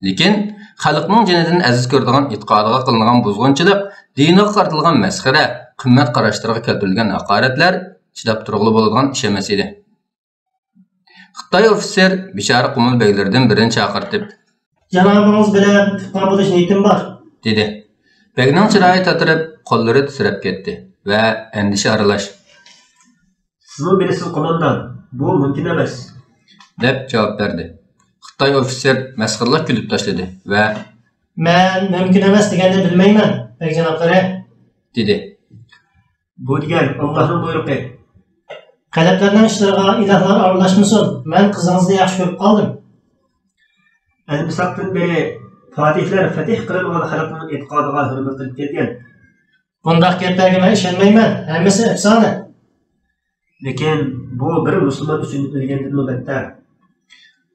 لېكىن خەلقنىڭ جېنىدىن ئەزىز كۆرىدىغان ئېتىقادىغا قىلىنغان بۇزغۇنچىلىق، دىنىغا قارىتىلغان مەسخىرە، قىممەت قاراشلىرىغا كەلتۈرۈلگەن ھاقارەتلەر چىداپ تۇرغىلى بولىدىغان ئىش ئەمەس ئىدى. خىتاي ئوفىتسېر بىچارە قۇمۇل بەگلىرىدىن بىرىنى چاقىرتىپ، جانابىڭىز بىلەن تۇغقان بولۇش نىيىتىم بار، دېدى. بەگنىڭ چىرايى تاتىرىپ، قوللىرى تىترەپ كەتتى ۋە ئەندىشە ئارىلاش، سىزمۇ بىلىسىز، قوماندان، بۇ مۇمكىن ئەمەس، دەپ جاۋاب بەردى. خىتاي ئوفىتسېر مەسخىرىلىك كۈلۈپ تاشلىدى ۋە، مەن مۇمكىن ئەمەس دېگەننى بىلمەيمەن، بەگ جانابلىرى، دېدى. بۇ دېگەن ئاللاھنىڭ بۇيرۇقى. قەلبلەرنىڭ ئىشلىرىغا ئىلاھلار ئارىلاشمىسۇن، مەن قىزىڭىزنى ياخشى كۆرۈپ قالدىم. ئەلمىساقتىن بېرى پاتىھلار فەتىھ قىلىنغان خەلقنىڭ ئېتىقادىغا ھۆرمەت قىلىپ كەلگەن. بۇنداق گەپلەرگە مەن ئىشەنمەيمەن، ھەممىسى ئەپسانە. لېكىن بۇ بىر مۇسۇلمان ئۈچۈن ئۆلگەندىنمۇ بەتتەر.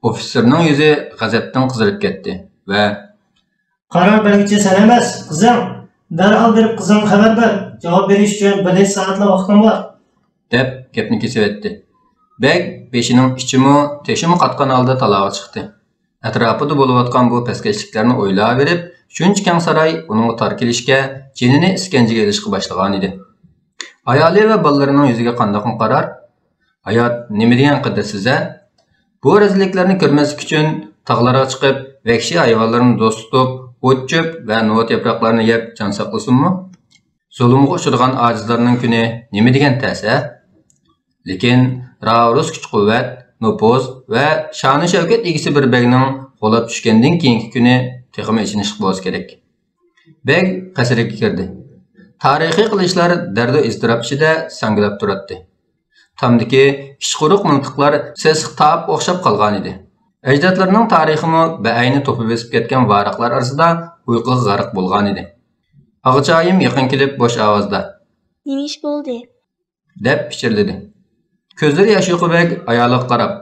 ئوفىتسېرنىڭ يۈزى غەزەپتىن قىزىرىپ كەتتى ۋە، قارار بەرگۈچى سەن ئەمەس، قىزىڭ. دەرھال بېرىپ قىزىڭغا خەۋەر بەر. جاۋاب بېرىش ئۈچۈن بىر نەچچە سائەتلا ۋاقتىڭ بار، دەپ گەپنى كېسىۋەتتى. بەگ بېشىنىڭ ئىچىمۇ، تېشىمۇ قاتقان ھالدا تالاغا چىقتى. ئەتراپىدا بولۇۋاتقان بۇ پەسكەشلىكلەرنى ئويلاۋېرىپ، شۇنچە كەڭ ساراي ئۇنىڭغا تار كېلىشكە، جېنىنى ئىسكەنجىگە ئېلىشقا باشلىغانىدى. ئايالى ۋە بالىلىرىنىڭ يۈزىگە قانداقمۇ قارار؟ ھايات نېمە دېگەن قەدىرسىز-ھە؟ بۇ رەزىللىكلەرنى كۆرمەسلىك ئۈچۈن تاغلارغا چىقىپ، ۋەھشىي ھايۋانلىرىنى دوست تۇتۇپ، ئوت-چۆپ ۋە نوۋا ياپراقلارنى يەپ جان ساقلىسۇنمۇ؟ زۇلۇمغا ئۇچرىغان ئاجىزلارنىڭ كۈنى نېمە دېگەن تەس-ھە؟ لېكىن راۋۇرۇس كۈچ-قۇۋۋەت، نوپۇز ۋە شانۇ-شەۋكەت ئىگىسى بىر بەگنىڭ غۇلاپ چۈشكەندىن كېيىنكى كۈنى تېخىمۇ ئېچىنىشلىق بولسا كېرەك. بەگ قەسىرگە كىردى. تارىخىي قىلىچلار دەردۇ ئىزتىراپ ئىچىدە ساڭگىلاپ تۇراتتى. تامدىكى ئىچقۇرۇق مىلتىقلار سېسىق تاپ ئوخشاپ قالغانىدى. ئەجدادلىرىنىڭ تارىخىمۇ بەئەينى توپا بېسىپ كەتكەن ۋاراقلار ئارىسىدا ئۇيقۇغا غەرق بولغانىدى. ئاغىچايىم يېقىن كېلىپ بوش ئاۋازدا، نېمە ئىش بولدى؟ دەپ پىچىرلىدى. كۆزلىرى ياش يۇقى بەگ ئايالىغا قاراپ،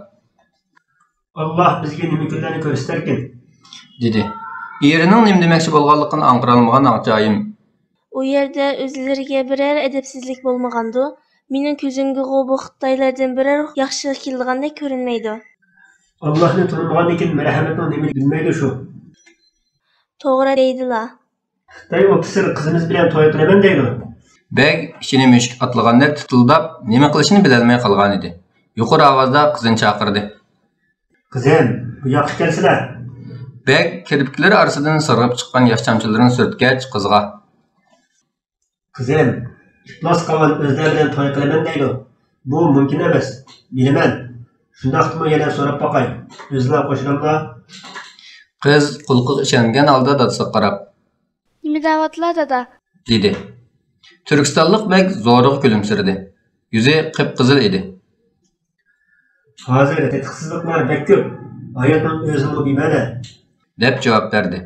ئاللاھ بىزگە نېمە كۈنلەرنى كۆرسىتەركىن؟ دېدى. ئېرىنىڭ نېمە دېمەكچى بولغانلىقىنى ئاڭقىرالمىغان ئاغىچايىم. ئۇ يەردە ئۆزلىرىگە بىرەر ئەدەپسىزلىك بولمىغاندۇ؟ مېنىڭ كۆزۈمگىغۇ بۇ خىتايلاردىن بىرەر ياخشىلىق كېلىدىغاندەك كۆرۈنمەيدۇ. ئاللاھنى تونۇمىغاندىكىن مەرھەمەتنىڭ نېمىلىكىنى بىلمەيدۇ شۇ. توغرا دەيدىلا. خىتاي ئوفىتسېر قىزىمىز بىلەن توي قىلىمەن دەيدۇ. بەگ ئىچىنى مۈشۈك ئاتلىغاندەك تىتىلداپ، نېمە قىلىشىنى بىلەلمەي قالغانىدى. يۇقىرى ئاۋازدا قىزىنى چاقىردى. قىزىم، بۇ ياققا كەلسىلە. بەگ كىرپىكلىرى ئارىسىدىن سىرغىپ چىققان ياش چامچىلىرىنى سۈرتكەچ قىزغا، قىزىم، ئىپلاس قاۋان ئۆزلەر بىلەن توي قىلىمەن دەيدۇ. بۇ مۇمكىن ئەمەس. بىلىمەن. شۇنداقتىمۇ يەنە سوراپ باقاي. ئۆزىلا قوشۇلاملا؟ قىز قۇلىقىغا ئىشەنگەن ھالدا دادىسىغا قاراپ، نېمە دەۋاتىلا، دادا؟ دېدى. تۈركىستانلىق بەگ زورىغا كۈلۈمسىرىدى. يۈزى قىپقىزىل ئىدى. ھازىر تېتىقسىزلىقلار بەك كۆپ. ھاياتنىڭ ئۆزىمۇ بىمەنە. دەپ جاۋاب بەردى.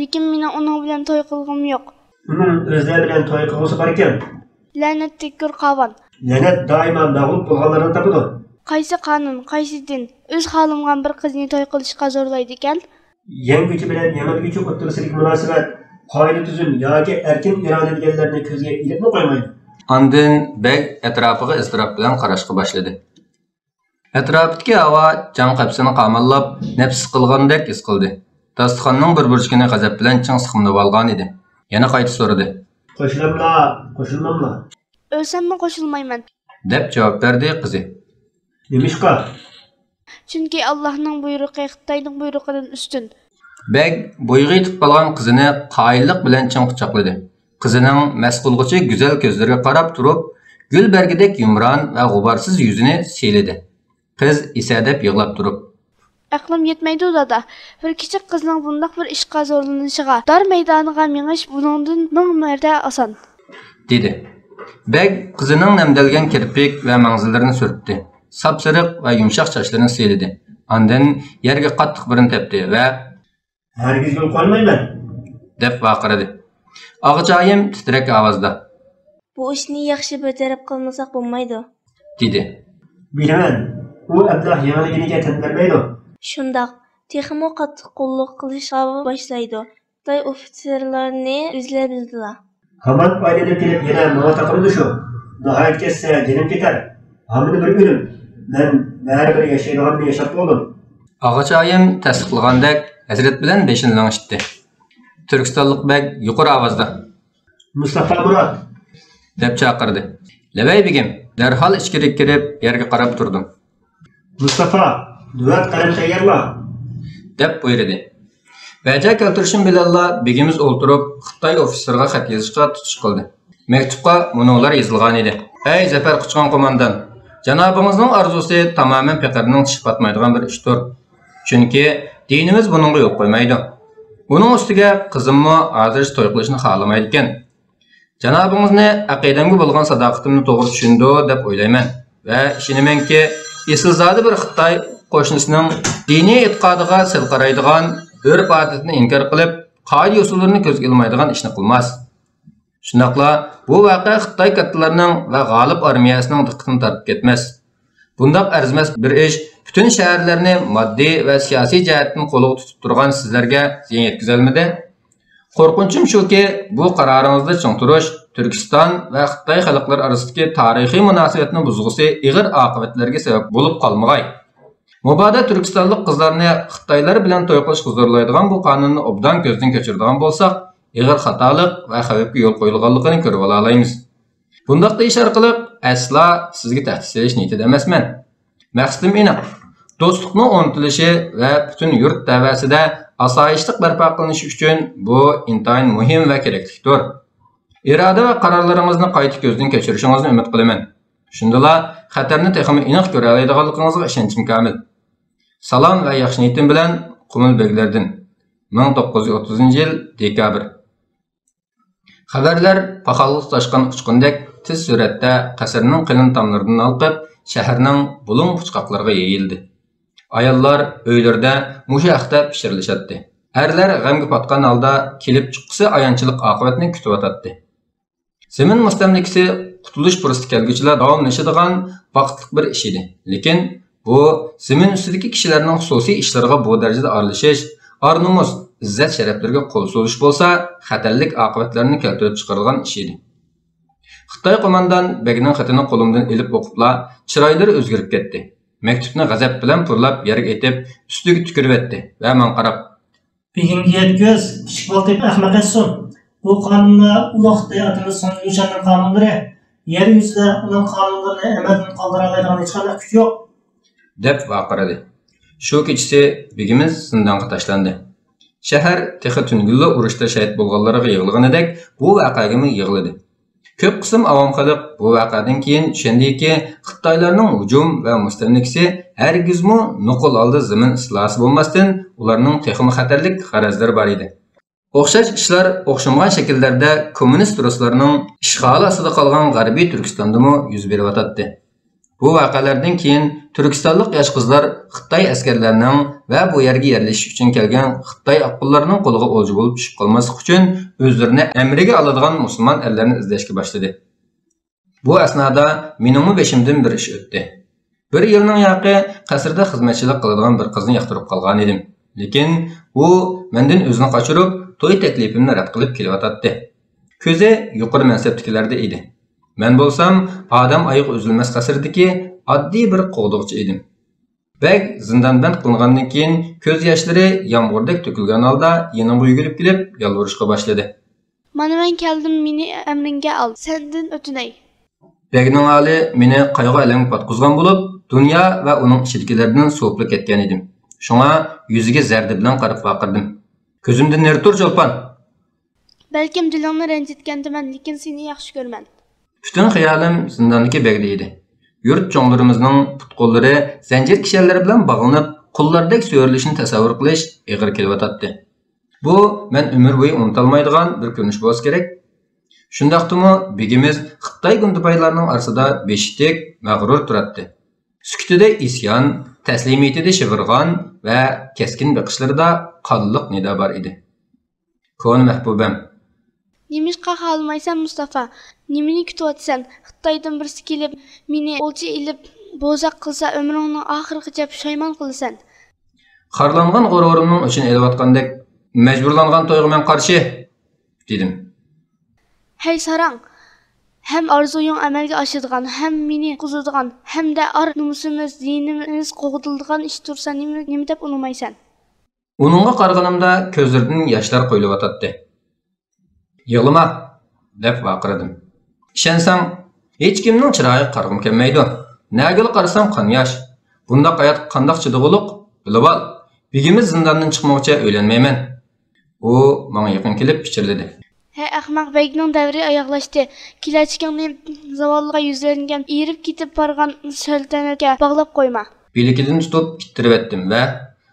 لېكىن مېنىڭ ئۇنىڭ بىلەن توي قىلغۇم يوق. ئۇنىڭ ئۆزلەر بىلەن توي قىلغۇسى باركەن. لەنەت تەككۈر قاۋان. لەنەت دائىما مەغلۇپ بولغانلارنى تاپىدۇ. قايسى قانۇن، قايسى دىن ئۆز خالىمىغان بىر قىزنى توي قىلىشقا زورلايدىكەن؟ يەڭگۈچى بىلەن يېڭىلگۈچى ئوتتۇرىسىدىكى مۇناسىۋەت، قائىدە-تۈزۈم ياكى ئەركىن ئىرادە دېگەنلەرنى كۆزگە ئىلىپمۇ قويمايدۇ. ئاندىن بەگ ئەتراپىغا ئىزتىراپ بىلەن قاراشقا باشلىدى. ئەتراپتىكى ھاۋا جان قەپىسىنى قاماللاپ، نەپىس سىقىلغاندەك ھېس قىلدى. داستىخاننىڭ بىر بۇرجىكىنى غەزەپ بىلەن چىڭ سىقىملىۋالغانىدى. يەنە قايتا سورىدى. قوشۇلاملا، قوشۇلماملا؟ ئۆلسەممۇ قوشۇلمايمەن. دەپ جاۋاب بەردى قىزى. نېمىشقا؟ چۈنكى ئاللاھنىڭ بۇيرۇقى خىتاينىڭ بۇيرۇقىدىن ئۈستۈن. بەگ بويىغا يېتىپ قالغان قىزىنى قايىللىق بىلەن چىڭ قۇچاقلىدى. قىزىنىڭ مەست قىلغۇچى گۈزەل كۆزلىرىگە قاراپ تۇرۇپ، گۈل بەرگىدەك يۇمران ۋە غۇبارسىز يۈزىنى سىيلىدى. قىز ئېسەدەپ يىغلاپ تۇرۇپ. ئەقلىم يەتمەيدۇ، دادا. بىر كىچىك قىزنىڭ بۇنداق بىر ئىشقا زورلىنىشىغا. دار مەيدانىغا مېڭىش بۇنىڭدىن مىڭ مەرتە ئاسان. دېدى. بەگ قىزىنىڭ نەمدەلگەن كىرپىك ۋە مەڭزىلىرىنى سۈرتتى. ساپسېرىق ۋە يۇمشاق چاچلىرىنى سىيلىدى. ئاندىن يەرگە قاتتىق بىرنى تەپتى ۋە ھەرگىز يول قويمايمەن! دەپ ۋارقىرىدى. ئاغىچايىم تىترەك ئاۋازدا. بۇ ئىشنى ياخشى بىر تەرەپ قىلمىساق بولمايدۇ. دېدى. بىلىمەن، ئۇ ئەبلەخ يېڭىلگىنىگە تەن بەرمەيدۇ. شۇنداق، تېخىمۇ قاتتىق قۇللۇق قىلىشقا باشلايدۇ. خىتاي ئوفىتسېرلارنى ئۆزلەر بىلىدىلا. ھامان ئايلىنىپ كېلىپ يەنە ماڭا تاقىلىدۇ شۇ. ناھايىتى كەتسە جېنىم كېتەر. ھامىنى بىر ئۆلۈم. مەن بەرىبىر ياشايدىغاننى ياشاپ بولدۇم. ئاغىچايىم تەستىقلىغاندەك ھەسرەت بىلەن بېشىنى لىڭشىتتى. تۈركىستانلىق بەگ يۇقىرى ئاۋازدا. مۇستافا مۇرات! دەپ چاقىردى. لەۋەي بېگىم! دەرھال ئىچكىرىگە كىرىپ يەرگە قاراپ تۇردۇم. مۇستافا، نۆۋەت قەلەم تەييارلا! دەپ بۇيرۇدى. ۋەجە كەلتۈرۈشۈم بىلەنلا بېگىمىز ئولتۇرۇپ خىتاي ئوفىتسېرىغا خەت يېزىشقا تۇتۇش قىلدى. مەكتۇپقا مۇنۇلار يېزىلغانىدى. ئەي زەپەر قۇچقان قوماندان! جانابىڭىزنىڭ ئارزۇسى تامامەن پېقىرنىڭ چىشى پاتمايدىغان بىر ئىشتۇر. چۈنكى دىنىمىز بۇنىڭغا يول قويمايدۇ. ئۇنىڭ ئۈستىگە قىزىممۇ ھازىرچە توي قىلىشنى خالىمايدىكەن. جانابىڭىزنى ئەقىدەمگە بولغان ساداقىتىمنى توغرا چۈشىنىدۇ دەپ ئويلايمەن ۋە ئىشىنىمەنكى، ئېسىلزادە بىر خىتاي قوشنىسىنىڭ دىنىي ئېتىقادىغا سەل قارايدىغان، ئۆرپ-ئادىتىنى ئىنكار قىلىپ، قائىدە-ئۇسۇللىرىنى كۆزگە ئىلمايدىغان ئىشنى قىلماس. شۇنداقلا بۇ ۋەقە خىتاي كاتتىلىرىنىڭ ۋە غالىب ئارمىيەسىنىڭ دىققىتىنى تارتىپ كەتمەس. بۇنداق ئەرزىمەس بىر ئىش پۈتۈن شەھەرلەرنى ماددىي ۋە سىياسىي جەھەتتىن قولىغا تۇتۇپ تۇرغان سىزلەرگە زىيان يەتكۈزەلمىدى؟ قورقۇنچۇم شۇكى، بۇ قارارىڭىزدا چىڭ تۇرۇش تۈركىستان ۋە خىتاي خەلقلىرى ئارىسىدىكى تارىخىي مۇناسىۋەتنى بۇزغۇسى ئېغىر ئاقىۋەتلەرگە سەۋەب بولۇپ قالمىغاي. مۇبادا تۈركىستانلىق قىزلارنى خىتايلار بىلەن توي قىلىشقا زورلايدىغان بۇ قانۇننى ئوبدان كۆزدىن كەچۈرىدىغان بولساق، ئېغىر خاتالىق ۋە خەۋپكە يول قويۇلغانلىقىنى كۆرۈۋالالايمىز. بۇنداق دېيىش ئارقىلىق ئەسلا سىزگە تەھدىت سېلىش نىيىتىدە ئەمەسمەن. مەقسىتىم ئېنىق، دوستلۇقنىڭ ئورنىتىلىشى ۋە پۈتۈن يۇرت تەۋەسىدە ئاسايىشلىق بەرپا قىلىنىشى ئۈچۈن بۇ ئىنتايىن مۇھىم ۋە كېرەكلىكتۇر. ئىرادە ۋە قارارلىرىڭىزنى قايتا كۆزدىن كەچۈرۈشىڭىزنى ئۈمىد قىلىمەن. شۇندىلا خەتەرنى تېخىمۇ ئېنىق كۆرەلەيدىغانلىقىڭىزغا ئىشەنچىم كامىل. سالام ۋە ياخشى نىيىتىم بىلەن، قۇمۇل بېگلىرىدىن. مىڭ توققۇز يۈز ئوتتۇزىنچى يىل دېكابىر. خەۋەرلەر پاخالغا تۇتاشقان ئۇچقۇندەك تېز سۈرئەتتە قەسىرنىڭ قېلىن تاملىرىدىن ھالقىپ، شەھەرنىڭ بۇلۇڭ-پۇچقاقلىرىغا يېيىلدى. ئاياللار ئۆيلىرىدە مۇشۇ ھەقتە پىچىرلىشاتتى. ئەرلەر غەمگە پاتقان ھالدا كېلىپ چىققۇسى ئايانچلىق ئاقىۋەتنى كۈتۈۋاتاتتى. زېمىن مۇستەملىكىسى قۇتۇلۇش پۇرسىتى كەلگۈچىلا داۋاملىشىدىغان بەختلىك بىر ئىش ئىدى. لېكىن بۇ زېمىن ئۈستىدىكى كىشىلەرنىڭ خۇسۇسىي ئىشلىرىغا بۇ دەرىجىدە ئارىلىشىش، ئار-نومۇس، ئىززەت-شەرەپلىرىگە قول سوزۇش بولسا خەتەرلىك ئاقىۋەتلەرنى كەلتۈرۈپ چىقىرىدىغان ئىش ئىدى. خىتاي قوماندان بەگنىڭ خېتىنى قولۇمدىن ئېلىپ ئوقۇپلا، چىرايلىرى ئۆزگىرىپ كەتتى. مەكتۇپنى غەزەپ بىلەن پۇرلاپ يەرگە ئېتىپ، ئۈستىگە تۈكۈرۈۋەتتى ۋە ماڭا قاراپ. بېگىمگە يەتكۈز، كىچىك بالا تېپىپ ئەخمەق ئەتسۇن. بۇ قانۇنلار ئۇلۇغ خىتاي ئاتىمىز سۇڭزى لۈشەننىڭ قانۇنلىرى. يەر يۈزىدە ئۇنىڭ قانۇنلىرىنى ئەمەلدىن قالدۇرالايدىغان ھېچقانداق كۈچ يوق. دەپ ۋارقىرىدى. شۇ كېچىسى بېگىمىز زىندانغا تاشلاندى. شەھەر تېخى تۈنۈگۈنلا ئۇرۇشتا شېھىت بولغانلارغا يىغلىغىنىدەك بۇ ۋەقەگىمۇ يىغلىدى. كۆپ قىسىم ئاۋام خەلق بۇ ۋەقەدىن كېيىن چۈشەندىكى، خىتايلارنىڭ ھۇجۇم ۋە مۇستەملىكىسى ھەرگىزمۇ نوقۇل ھالدا زېمىن ئىستىلاسى بولماستىن، ئۇلارنىڭ تېخىمۇ خەتەرلىك غەرەزلىرى بار ئىدى. ئوخشاش ئىشلار ئوخشىمىغان شەكىللەردە كوممۇنىست رۇسلارنىڭ ئىشغالى ئاستىدا قالغان غەربىي تۈركىستاندىمۇ يۈز بېرىۋاتاتتى. بۇ ۋەقەلەردىن كېيىن تۈركىستانلىق ياش قىزلار خىتاي ئەسكەرلەرنىڭ ۋە بۇ يەرگە يەرلىشىش ئۈچۈن كەلگەن خىتاي ئاققۇنلارنىڭ قولىغا ئولجا بولۇپ چۈشۈپ قالماسلىق ئۈچۈن، ئۆزلىرىنى ئەمرىگە ئالىدىغان مۇسۇلمان ئەرلەرنى ئىزدەشكە باشلىدى. بۇ ئەسنادا مېنىڭمۇ بېشىمدىن بىر ئىش ئۆتتى. بىر يىلنىڭ ياقى قەسىردە خىزمەتچىلىك قىلىدىغان بىر قىزنى ياقتۇرۇپ قالغانىدىم. لېكىن ئۇ مەندىن ئۆزىنى قاچۇرۇپ، توي تەكلىپىمنى رەت قىلىپ كېلىۋاتاتتى. كۆزى يۇقىرى مەنسەپتىكىلەردە ئىدى. مەن بولسام ئادەم ئايىغى ئۈزۈلمەس قەسىردىكى ئاددىي بىر قوغدىغۇچى ئىدىم. بەگ زىندانبەند قىلىنغاندىن كېيىن كۆز ياشلىرى يامغۇردەك تۆكۈلگەن ھالدا يېنىمغا يۈگۈرۈپ كېلىپ يالۋۇرۇشقا باشلىدى. مانا مەن كەلدىم، مېنى ئەمرىڭگە ئال، سەندىن ئۆتۈنەي. بەگنىڭ ھالى مېنى قايغۇ-ئەلەمگە پاتقۇزغان بولۇپ، دۇنيا ۋە ئۇنىڭ ئىچىدىكىلەردىن سوۋۇپلا كەتكەن ئىدىم. شۇڭا يۈزىگە زەردە بىلەن قاراپ ۋارقىرىدىم. كۆزۈمدىن نېرى تۇر، چولپان! بەلكىم دىلىڭنى رەنجىتكەندىمەن، لېكىن سېنى ياخشى كۆرىمەن. پۈتۈن خىيالىم زىنداندىكى بەگدە ئىدى. يۇرت چوڭلىرىمىزنىڭ پۇت-قوللىرى زەنجىر كىشەنلىرى بىلەن باغلىنىپ، قۇللاردەك سۆرىلىشىنى تەسەۋۋۇر قىلىش ئېغىر كېلىۋاتاتتى. بۇ مەن ئۆمۈر بويى ئۇنتالمايدىغان بىر كۆرۈنۈش بولسا كېرەك. شۇنداقتىمۇ بېگىمىز خىتاي گۇندىپايلارنىڭ ئارىسىدا بېشى تىك، مەغرۇر تۇراتتى. سۈكۈتىدە ئىسيان، تەسلىمىيىتىدە شىۋىرغان ۋە كەسكىن بېقىشلىرىدا قانلىق نىدا بار ئىدى. كونا مەھبۇبەم! نېمىشقا خالىمايسەن، مۇستافا؟ نېمىنى كۈتۈۋاتىسەن؟ خىتايدىن بىرسى كېلىپ، مېنى ئولجا ئېلىپ، بوزەك قىلسا، ئۆمرۈڭنىڭ ئاخىرىغىچە پۇشايمان قىلىسەن. خارلانغان غۇرۇرۇمنىڭ ئۆچىنى ئېلىۋاتقاندەك، مەجبۇرلانغان تويغا مەن قارشى، دېدىم. ھەي ساراڭ! ھەم ئارزۇيۇڭ ئەمەلگە ئاشىدىغان، ھەم مېنى قۇتقۇزىدىغان، ھەمدە ئار-نومۇسىمىز، دىنىمىز قوغدىلىدىغان ئىش تۇرسا، نېمە، نېمە دەپ ئۇنىمايسەن؟ ئۇنىڭغا قارىغىنىمدا كۆزلىرىدىن ياشلار قۇيۇلۇۋاتاتتى. يىغلىما! دەپ ۋارقىرىدىم. ئىشەنسەڭ، ھېچكىمنىڭ چىرايىغا قارىغۇم كەلمەيدۇ. نەگىلا قارىسام قان ياش. بۇنداق ھاياتقا قانداق چىدىغۇلۇق؟ بىلىۋال، بېگىمىز زىنداندىن چىقمىغۇچە ئۆيلەنمەيمەن. ئۇ ماڭا يېقىن كېلىپ پىچىرلىدى. ھەي ئەخمەق، بەگنىڭ دەۋرى ئاياغلاشتى. كېلەچىكىڭنى زاۋاللىققا يۈزلەنگەن، ئېرىپ كېتىپ بارغان سەلتەنەتكە باغلاپ قويما. بىلىكىدىن تۇتۇپ ئىتتىرىۋەتتىم ۋە،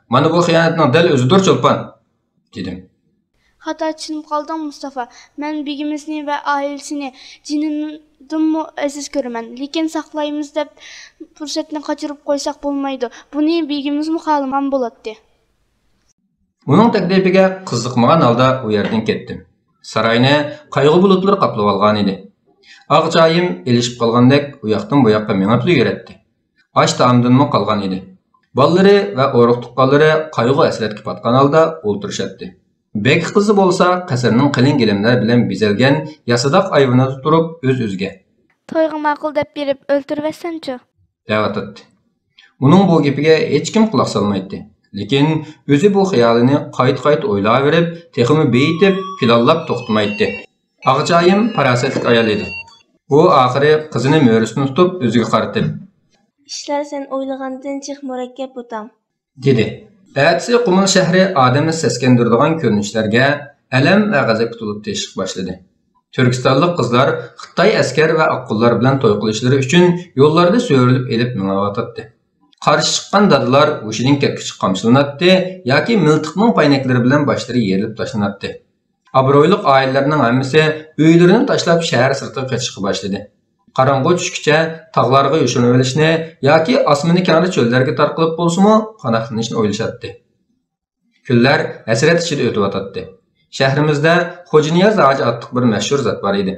مانا بۇ خىيانەتنىڭ دەل ئۆزىدۇر، چولپان! دېدىم. خاتا چۈشىنىپ قالدىڭ، مۇستافا. مەن بېگىمىزنى ۋە ئائىلىسىنى جېنىمدىنمۇ ئەزىز كۆرىمەن. لېكىن ساقلايمىز دەپ پۇرسەتنى قاچۇرۇپ قويساق بولمايدۇ. بۇنى بېگىمىزمۇ خالىمىغان بولاتتى. ئۇنىڭ تەكلىپىگە قىزىقمىغان ھالدا ئۇ يەردىن كەتتىم. ساراينى قايغۇ بۇلۇتلىرى قاپلىۋالغانىدى. ئاغىچايىم ئېلىشىپ قالغاندەك ئۇ ياقتىن بۇ ياققا مېڭىپلا يۈرەتتى. ئاش-تائامدىنمۇ قالغان ئىدى. بالىلىرى ۋە ئۇرۇق-تۇغقانلىرى قايغۇ-ھەسرەتكە پاتقان ھالدا ئولتۇرۇشاتتى. بەگ قىزى بولسا قەسىرنىڭ قېلىن گىلەملەر بىلەن بېزەلگەن ياسىداق ئايۋىنىدا تۇرۇپ ئۆز-ئۆزىگە، تويغا ماقۇل دەپ بېرىپ ئۆلتۈرۈۋەتسەمچۇ؟ دەۋاتاتتى. ئۇنىڭ بۇ گېپىگە ھېچكىم قۇلاق سالمايتتى. لېكىن ئۆزى بۇ خىيالىنى قايتا-قايتا ئويلاۋېرىپ، تېخىمۇ بېيىتىپ، پىلانلاپ توختىمايتتى. ئاغىچايىم پاراسەتلىك ئايال ئىدى. ئۇ ئاخىرى قىزىنى مۈرىسىدىن تۇتۇپ ئۆزىگە قارىتىپ، ئىشلار سەن ئويلىغاندىن جىق مۇرەككەپ، بۇتام. دېدى. ئەتىسى قۇمۇل شەھىرى ئادەمنى سەسكەندۈرىدىغان كۆرۈنۈشلەرگە، ئەلەم ۋە غەزەپكە تولۇپ تېشىشقا باشلىدى. تۈركىستانلىق قىزلار خىتاي ئەسكەر ۋە ئاققۇنلار بىلەن توي قىلىشلىرى ئۈچۈن يوللاردا سۆرىلىپ ئېلىپ مېڭىۋاتاتتى. قارشى چىققان دادىلار ھوشىدىن كەتكۈچە قامچىلىناتتى ياكى مىلتىقنىڭ پاينەكلىرى بىلەن باشلىرى يېرىلىپ تاشلىناتتى. ئابرۇيلۇق ئائىلىلەرنىڭ ھەممىسى ئۆيلىرىنى تاشلاپ شەھەر سىرتىغا قېچىشقا باشلىدى. قاراڭغۇ چۈشكىچە تاغلارغا يوشۇرۇنۇۋېلىشنى ياكى ئاسمىنى كەڭرى چۆللەرگە تارقىلىپ بولسىمۇ پاناھلىنىشنى ئويلىشاتتى. كۈنلەر ھەسرەت ئىچىدە ئۆتۈۋاتاتتى. شەھىرىمىزدە خوجانىياز ھاجى ئاتلىق بىر مەشھۇر زات بار ئىدى.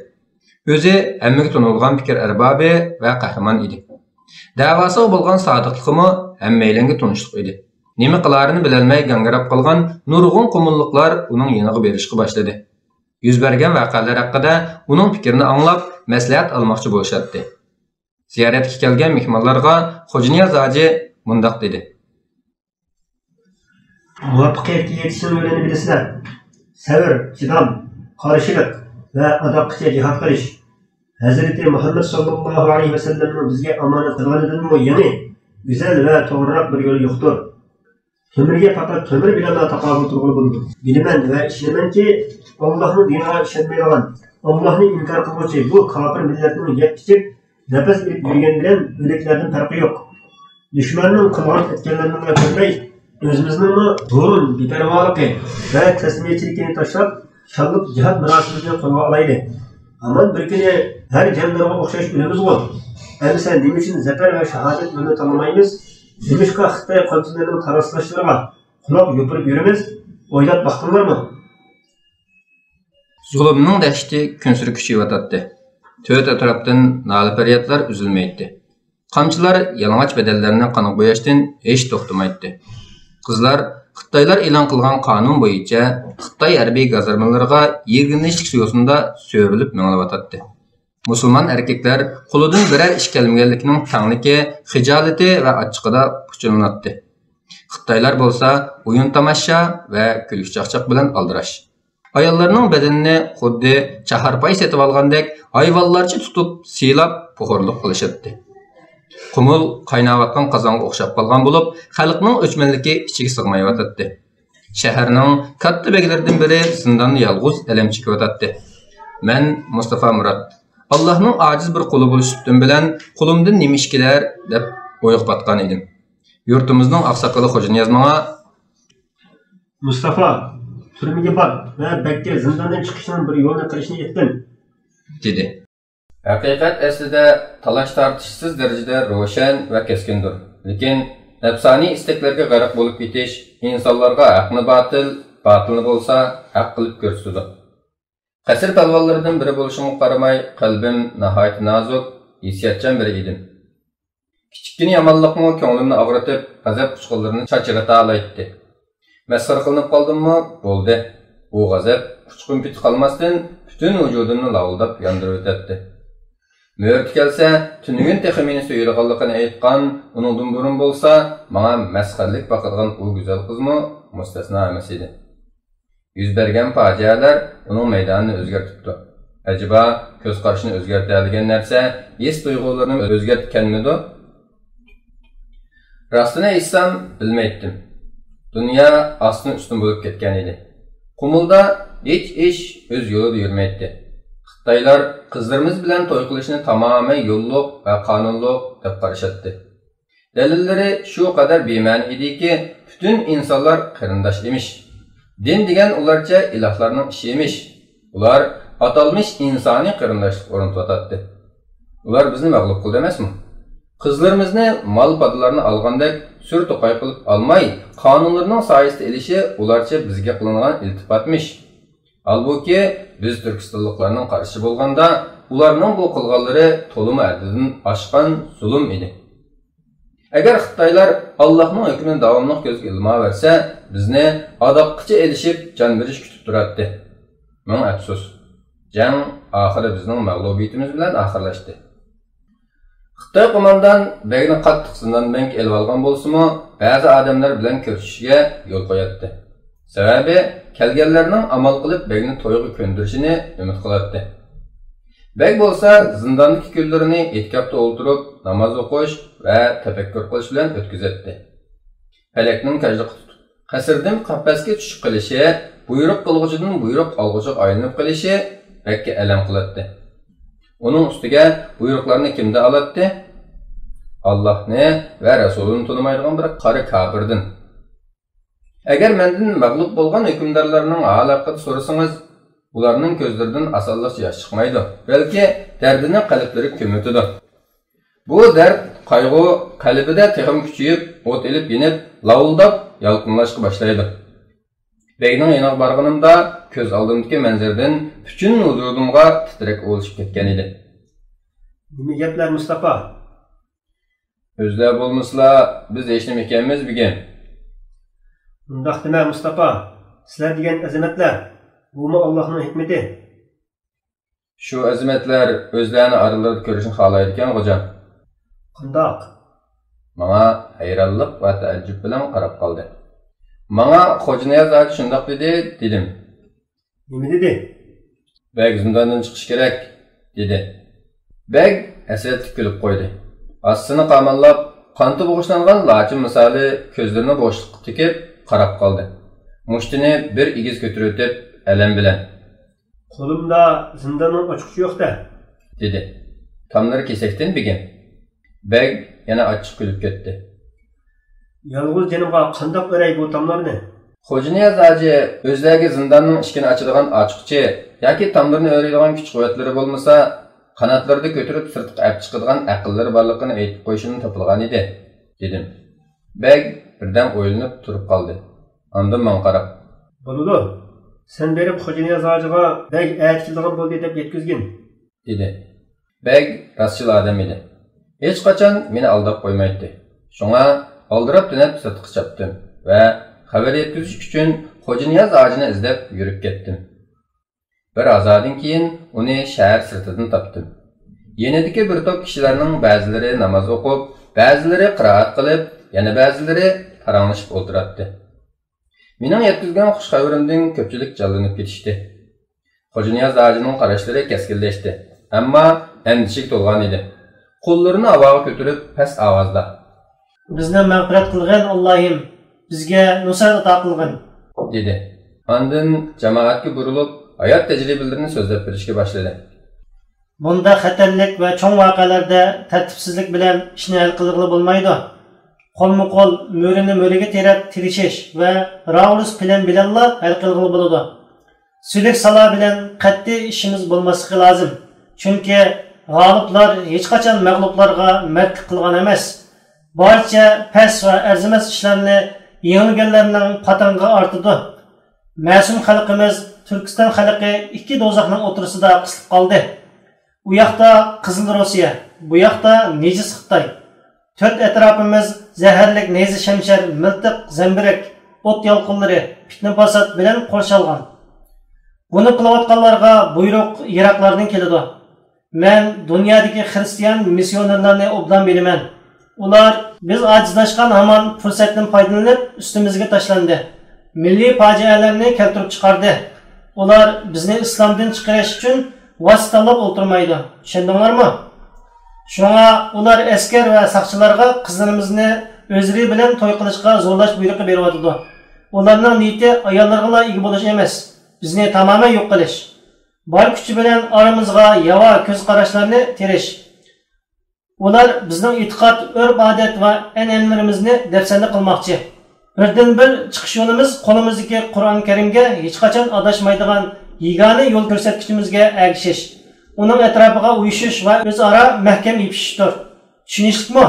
ئۆزى ھەممىگە تونۇلغان پىكىر ئەربابى ۋە قەھرىمان ئىدى. دەۋاسىغا بولغان سادىقلىقىمۇ ھەممەيلەنگە تونۇشلۇق ئىدى. نېمە قىلارىنى بىلەلمەي گاڭگىراپ قالغان نۇرغۇن قۇمۇللۇقلار ئۇنىڭ يېنىغا بېرىشقا باشلىدى. يۈز بەرگەن ۋەقەلەر ھەققىدە ئۇنىڭ پىكرىنى ئاڭلاپ، مەسلىھەت ئالماقچى بولۇشاتتى. زىيارەتكە كەلگەن مېھمانلارغا خوجانىياز ھاجى مۇنداق دېدى. مۇۋەپپەقىيەتكە يېتىشنىڭ يولىنى بىلىسىلەر. سەۋر، چىدام، قارشىلىق ۋە ئاداققىچە جىھاد قىلىش. ھەزرىتى مۇھەممەد ساللاللاھۇ ئەلەيھى ۋەسەللەمنىڭ بىزگە ئامانەت قىلغىنىدىنمۇ يېڭى، گۈزەل ۋە توغرىراق بىر يول يوقتۇر. تۆمۈرگە پەقەت تۆمۈر بىلەنلا تاقابىل تۇرغىلى بولىدۇ. بىلىمەن ۋە ئىشىنىمەنكى، ئاللاھنىڭ دىنىغا ئىشەنمەيدىغان، ئاللاھنى ئىنكار قىلغۇچى بۇ كاپىر مىللەتنىڭ يەپ ئىچىپ، نەپەس ئېلىپ يۈرگەن بىلەن ئۆلۈكلەردىن پەرقى يوق. دۈشمەننىڭ قىلغان ئەتكەنلىرىنىڭلا كۆرمەي، ئۆزىمىزنىڭمۇ بۇرۇن بىپەرۋالىقى ۋە تەسلىمىيەتچىلىكىنى تاشلاپ، شانلىق جىھاد مۇراسىمىمىزنى قولغا ئالايلى. ھامان بىر كۈنى ھەر جەڭدارغا ئوخشاش ئۆلىمىزغۇ. ئەمىسە نېمە ئۈچۈن زەپەر ۋە شاھادەت يولىنى تاللىمايمىز؟ نېمىشقا خىتاي قانچىلىرىنىڭ تاراسلاشلىرىغا قۇلاق يوپۇرۇپ يۈرىمىز؟ ئويلاپ باقتىڭلارمۇ؟ زۇلۇمنىڭ دەھشىتى كۈنسېرى كۈچىيىۋاتاتتى. تۆت ئەتراپتىن نالە-پەريادلار ئۈزۈلمەيتتى. قامچىلار يالىڭاچ بەدەنلەرنى قانغا بوياشتىن ھېچ توختىمايتتى. قىزلار خىتايلار ئېلان قىلغان قانۇن بويىچە خىتاي ھەربىي گازارمىلىرىغا يىرگىنچلىك يوسۇندا سۆرىلىپ مېڭىلىۋاتاتتى. مۇسۇلمان ئەركەكلەر قولىدىن بىرەر ئىش كەلمىگەنلىكىنىڭ تەڭلىكى، خىجالىتى ۋە ئاچچىقىدا پۇچۇلىناتتى. خىتايلار بولسا ئويۇن-تاماشا ۋە كۈلكە-چاقچاق بىلەن ئالدىراش. ئاياللارنىڭ بەدىنىنى خۇددى چاھارپاي سېتىۋالغاندەك ھايۋانلارچە تۇتۇپ، سىيلاپ، پوخۇرلۇق قىلىشاتتى. قۇمۇل قايناۋاتقان قازانغا ئوخشاپ قالغان بولۇپ، خەلقنىڭ ئۆچمەنلىكى ئىچىگە سىغمايۋاتاتتى. شەھەرنىڭ كاتتا بەگلىرىدىن بىرى زىنداندا يالغۇز ئەلەم چېكىۋاتاتتى. مەن مۇستافا مۇرات. ئاللاھنىڭ ئاجىز بىر قۇلى بولۇش سۈپىتىم بىلەن قولۇمدىن نېمە ئىش كېلەر دەپ ئويغا پاتقان ئىدىم. يۇرتىمىزنىڭ ئاقساقىلى خوجانىياز ماڭا، مۇستافا، تۈرمىگە بار ۋە بەگكە زىنداندىن چىقىشنىڭ بىر يولىنى قىلىشنى ئېيتقىن، دېدى. ھەقىقەت ئەسلىدە تالاش-تارتىشسىز دەرىجىدە روشەن ۋە كەسكىندۇر. لېكىن نەپسانىي ئىستەكلەرگە غەرق بولۇپ كېتىش ئىنسانلارغا ھەقنى باتىل، باتىلنى بولسا ھەق قىلىپ كۆرسىتىدۇ. قەسىر پالۋانلىرىدىن بىرى بولۇشۇمغا قارىماي، قەلبىم ناھايىتى نازۇك، ھېسسىياتچان بىرى ئىدىم. كىچىككىنە يامانلىقمۇ كۆڭلۈمنى ئاغرىتىپ، غەزەپ ئۇچقۇنلىرىنى چاچرىتالايتتى. مەسخىرە قىلىنىپ قالدىممۇ؟ بولدى. بۇ غەزەپ ئۇچقۇن پېتى قالماستىن، پۈتۈن ۋۇجۇدۇمنى لاۋۇلداپ ياندۇرۇۋېتەتتى. مۆرىتى كەلسە، تۈنۈگۈن تېخى مېنى سۆيىدىغانلىقىنى ئېيتقان، ئۇنىڭدىن بۇرۇن بولسا ماڭا مەسخەرىلىك باقىدىغان ئۇ گۈزەل قىزمۇ مۇستەسنا ئەمەس ئىدى. يۈز بەرگەن پاجىئەلەر ئۇنىڭ مەيدانىنى ئۆزگەرتىپتۇ. ئەجەبا، كۆز قارىشىنى ئۆزگەرتەلىگەن نەرسە ھېس تۇيغۇلىرىنى ئۆزگەرتكەنمىدۇ؟ راستىنى ئېيتسام، بىلمەيتتىم. دۇنيا ئاستىن-ئۈستۈن بولۇپ كەتكەن ئىدى. قۇمۇلدا ھېچ ئىش ئۆز يولىدا يۈرمەيتتى. خىتايلار قىزلىرىمىز بىلەن توي قىلىشنى تامامەن يوللۇق ۋە قانۇنلۇق دەپ قارىشاتتى. دەلىللىرى شۇ قەدەر بىمەنە ئىدىكى، پۈتۈن ئىنسانلار قېرىنداش ئىمىش. دىن دېگەن ئۇلارچە ئىلاھلارنىڭ ئىشى ئىمىش. ئۇلار ئاتالمىش ئىنسانىي قېرىنداشلىق ئورنىتىۋاتاتتى. ئۇلار بىزنى مەغلۇپ قىلدى ئەمەسمۇ؟ قىزلىرىمىزنى مال-پادىلارنى ئالغاندەك سۈر-توقاي قىلىپ ئالماي، قانۇنلىرىنىڭ سايىسىدا ئېلىشى ئۇلارچە بىزگە قىلىنغان ئىلتىپاتمىش. ھالبۇكى، بىز تۈركىستانلىقلارنىڭ قارىشىچە بولغاندا، ئۇلارنىڭ بۇ قىلغانلىرى تولىمۇ ھەددىدىن ئاشقان زۇلۇم ئىدى. ئەگەر خىتايلار ئاللاھنىڭ ھۆكمىنى داۋاملىق كۆزگە ئىلماۋەرسە، بىزنى ئاداققىچە ئېلىشىپ، جان بېرىش كۈتۈپ تۇراتتى. مىڭ ئەپسۇس، جەڭ ئاخىرى بىزنىڭ مەغلۇبىيىتىمىز بىلەن ئاخىرلاشتى. خىتاي قوماندان بەگنى قاتتىق زىندان بەنگە ئېلىۋالغان بولسىمۇ، بەزى ئادەملەر بىلەن كۆرۈشۈشىگە يول قوياتتى. سەۋەبى، كەلگەنلەرنىڭ ئامال قىلىپ بەگنى تويغا كۆندۈرۈشىنى ئۈمىد قىلاتتى. بەگ بولسا زىنداندىكى كۈنلىرىنى ئېتىكاپتا ئولتۇرۇپ، ناماز ئوقۇش ۋە تەپەككۇر قىلىش بىلەن ئۆتكۈزەتتى. پەلەكنىڭ كاجلىقى تۇتۇپ، قەسىردىن قەپەسكە چۈشۈپ قېلىشى، بۇيرۇق قىلغۇچىدىن بۇيرۇق ئالغۇچىغا ئايلىنىپ قېلىشى بەككە ئەلەم قىلاتتى. ئۇنىڭ ئۈستىگە بۇيرۇقلارنى كىمدىن ئالاتتى؟ ئاللاھنى ۋە رەسۇلىنى تونۇمايدىغان بىر قارا كاپىردىن. ئەگەر مەندىن مەغلۇپ بولغان ھۆكۈمدارلارنىڭ ھالى ھەققىدە سورىسىڭىز، ئۇلارنىڭ كۆزلىرىدىن ئاسانلىقچە ياش چىقمايدۇ، بەلكى دەردىنى قەلبلىرىگە كۆمۈۋېتىدۇ. بۇ دەرد، قايغۇ قەلبىدە تېخىمۇ كۈچىيىپ، ئوت ئېلىپ يېنىپ، لاۋۇلداپ يالقۇنلاشقا باشلايدۇ. بەگنىڭ يېنىغا بارغىنىمدا، كۆز ئالدىمدىكى مەنزىرىدىن پۈتۈن ۋۇجۇدۇمغا تىترەك ئۇۋۇلىشىپ كەتكەن ئىدى. نېمە گەپلەر، مۇستاپا؟ ئۆزلەر بولمىسىلا، بىز ھېچنېمە ئىكەنمىز بۈگۈن. ئۇنداق دېمە، مۇستاپا. سىلەر دېگەن ئەزىمەتلەر، بۇمۇ ئاللاھنىڭ ھېكمىتى. شۇ ئەزىمەتلەر ئۆزلەرنى ئارىلىرىدا كۆرۈشنى خالايدىكەن، غوجام. قانداق؟ ماڭا ھەيرانلىق ۋە تەئەججۈپ بىلەن قاراپ قالدى. ماڭا خوجانىياز ھاجى شۇنداق دېدى، دېدىم. نېمە دېدى؟ بەگ زىنداندىن چىقىشى كېرەك، دېدى. بەگ ھەسرەتلىك كۈلۈپ قويدى. ھاسىسىنى قاماللاپ، قانىتى بوغۇشلانغان لاچىن مىسالى كۆزلىرىنى بوشلۇققا تىكىپ قاراپ قالدى. مۇشتىنى بىر ئېگىز كۆتۈرۈۋېتىپ، ئەلەم بىلەن، قولۇمدا زىنداننىڭ ئاچقۇچى يوق-دە، دېدى. تاملىرى كېسەكتىن بېگىم. بەگ يەنە ئاچچىق كۈلۈپ كەتتى. يالغۇز جېنىمغا قانداق ئۆرەي بۇ تاملارنى؟ خوجانىياز ھاجى ئۆزلەرگە زىنداننىڭ ئىشىكىنى ئاچىدىغان ئاچقۇچى ياكى تاملىرىنى ئۆرەيدىغان كۈچ-قۇۋۋەتلىرى بولمىسا، قاناتلىرىدا كۆتۈرۈپ سىرتقا ئەپ چىقىدىغان ئەقىللىرى بارلىقىنى ئېيتىپ قويۇشىدىن تاپىلغانىدى، دېدىم. بەگ بىردەم ئويلىنىپ تۇرۇپ قالدى. ئاندىن ماڭا قاراپ، بولىدۇ. سەن بېرىپ خوجانىياز ھاجىغا بەگ ئەتە كېلىدىغان بولدى دەپ يەتكۈزگىن، دېدى. بەگ راستچىل ئادەم ئىدى. ھېچقاچان مېنى ئالداپ قويمايتتى. شۇڭا ئالدىراپ-تۈنەپ سىرتقا چاپتىم ۋە خەۋەر يەتكۈزۈش ئۈچۈن خوجانىياز ھاجىنى ئىزدەپ يۈرۈپ كەتتىم. بىر ھازادىن كېيىن ئۇنى شەھەر سىرتىدىن تاپتىم. يېنىدىكى بىر توپ كىشىلەرنىڭ بەزىلىرى ناماز ئوقۇپ، بەزىلىرى قىرائەت قىلىپ، يەنە بەزىلىرى پاراڭلىشىپ ئولتۇراتتى. مېنىڭ يەتكۈزگەن خۇش خەۋىرىمدىن كۆپچىلىك جانلىنىپ كېتىشتى. خوجانىياز ھاجىنىڭ قاراشلىرى كەسكىنلەشتى، ئەمما ئەندىشىگە تولغان ئىدى. قوللىرىنى ھاۋاغا كۆتۈرۈپ پەس ئاۋازدا، بىزنى مەغپىرەت قىلغىن ئاللاھىم، بىزگە نۇسرەت ئاتا قىلغىن، دېدى. ئاندىن جامائەتكە بۇرۇلۇپ، ھايات تەجرىبىلىرىنى سۆزلەپ بېرىشكە باشلىدى. بۇنداق خەتەرلىك ۋە چوڭ ۋەقەلەردە تەرتىپسىزلىك بىلەن ئىشنى ھەل قىلغىلى بولمايدۇ. قولمۇ قول، مۈرىنى مۈرىگە تىرەپ تىرىشىش ۋە راۋۇرۇس پىلان بىلەنلا ھەل قىلغىلى بولىدۇ. سۈلۈك سالا بىلەن قەتئىي ئىشىمىز بولماسلىقى لازىم. چۈنكى غالىبلار ھېچقاچان مەغلۇپلارغا مەردلىك قىلغان ئەمەس. بارچە پەس ۋە ئەرزىمەس ئىشلارنى يېڭىلگەنلەرنىڭ پاتىڭىغا ئارتىدۇ. مەسۇم خەلقىمىز تۈركىستان خەلقى ئىككى دوزاخنىڭ ئوتتۇرىسىدا قىسىلىپ قالدى. ئۇ ياقتا قىزىل روسىيە، بۇ ياقتا نىجىس خىتاي. تۆت ئەتراپىمىز زەھەرلىك نەيزە شەمشەر، مىلتىق زەمبىرەك، ئوت يالقۇنلىرى، پىتنە پاسات بىلەن قورشالغان. بۇنى قىلىۋاتقانلارغا بۇيرۇق يىراقلاردىن كېلىدۇ. مەن دۇنيادىكى خىرىستىيان مىسسىيونېرلارنى ئوبدان بىلىمەن. ئۇلار بىز ئاجىزلاشقان ھامان پۇرسەتتىن پايدىلىنىپ ئۈستىمىزگە تاشلاندى. مىللىي پاجىئەلەرنى كەلتۈرۈپ چىقاردى. ئۇلار بىزنى ئىسلامدىن چىقىرىش ئۈچۈن ۋاسىتە تاللاپ ئولتۇرمايدۇ. چۈشەندىڭلارمۇ؟ شۇڭا ئۇلار ئەسكەر ۋە ساقچىلارغا قىزلىرىمىزنى ئۆزلىرى بىلەن توي قىلىشقا زورلاش بۇيرۇقى بېرىۋاتىدۇ. ئۇلارنىڭ نىيىتى ئاياللىرىغىلا ئىگە بولۇش ئەمەس، بىزنى تامامەن يوق قىلىش. بار كۈچى بىلەن ئارىمىزغا ياۋا كۆز قاراشلارنى تېرىش. ئۇلار بىزنىڭ ئېتىقاد، ئۆرپ-ئادەت ۋە ئەنئەنىلىرىمىزنى دەپسەندە قىلماقچى. بىردىنبىر چىقىش يولىمىز قولىمىزدىكى قۇرئان كەرىمگە ھېچقاچان ئاداشمايدىغان يېگانە يول كۆرسەتكۈچىمىزگە ئەگىشىش، ئۇنىڭ ئەتراپىغا ئۇيۇشۇش ۋە ئۆزئارا مەھكەم يېپىشىشتۇر. چۈشىنىشلىكمۇ؟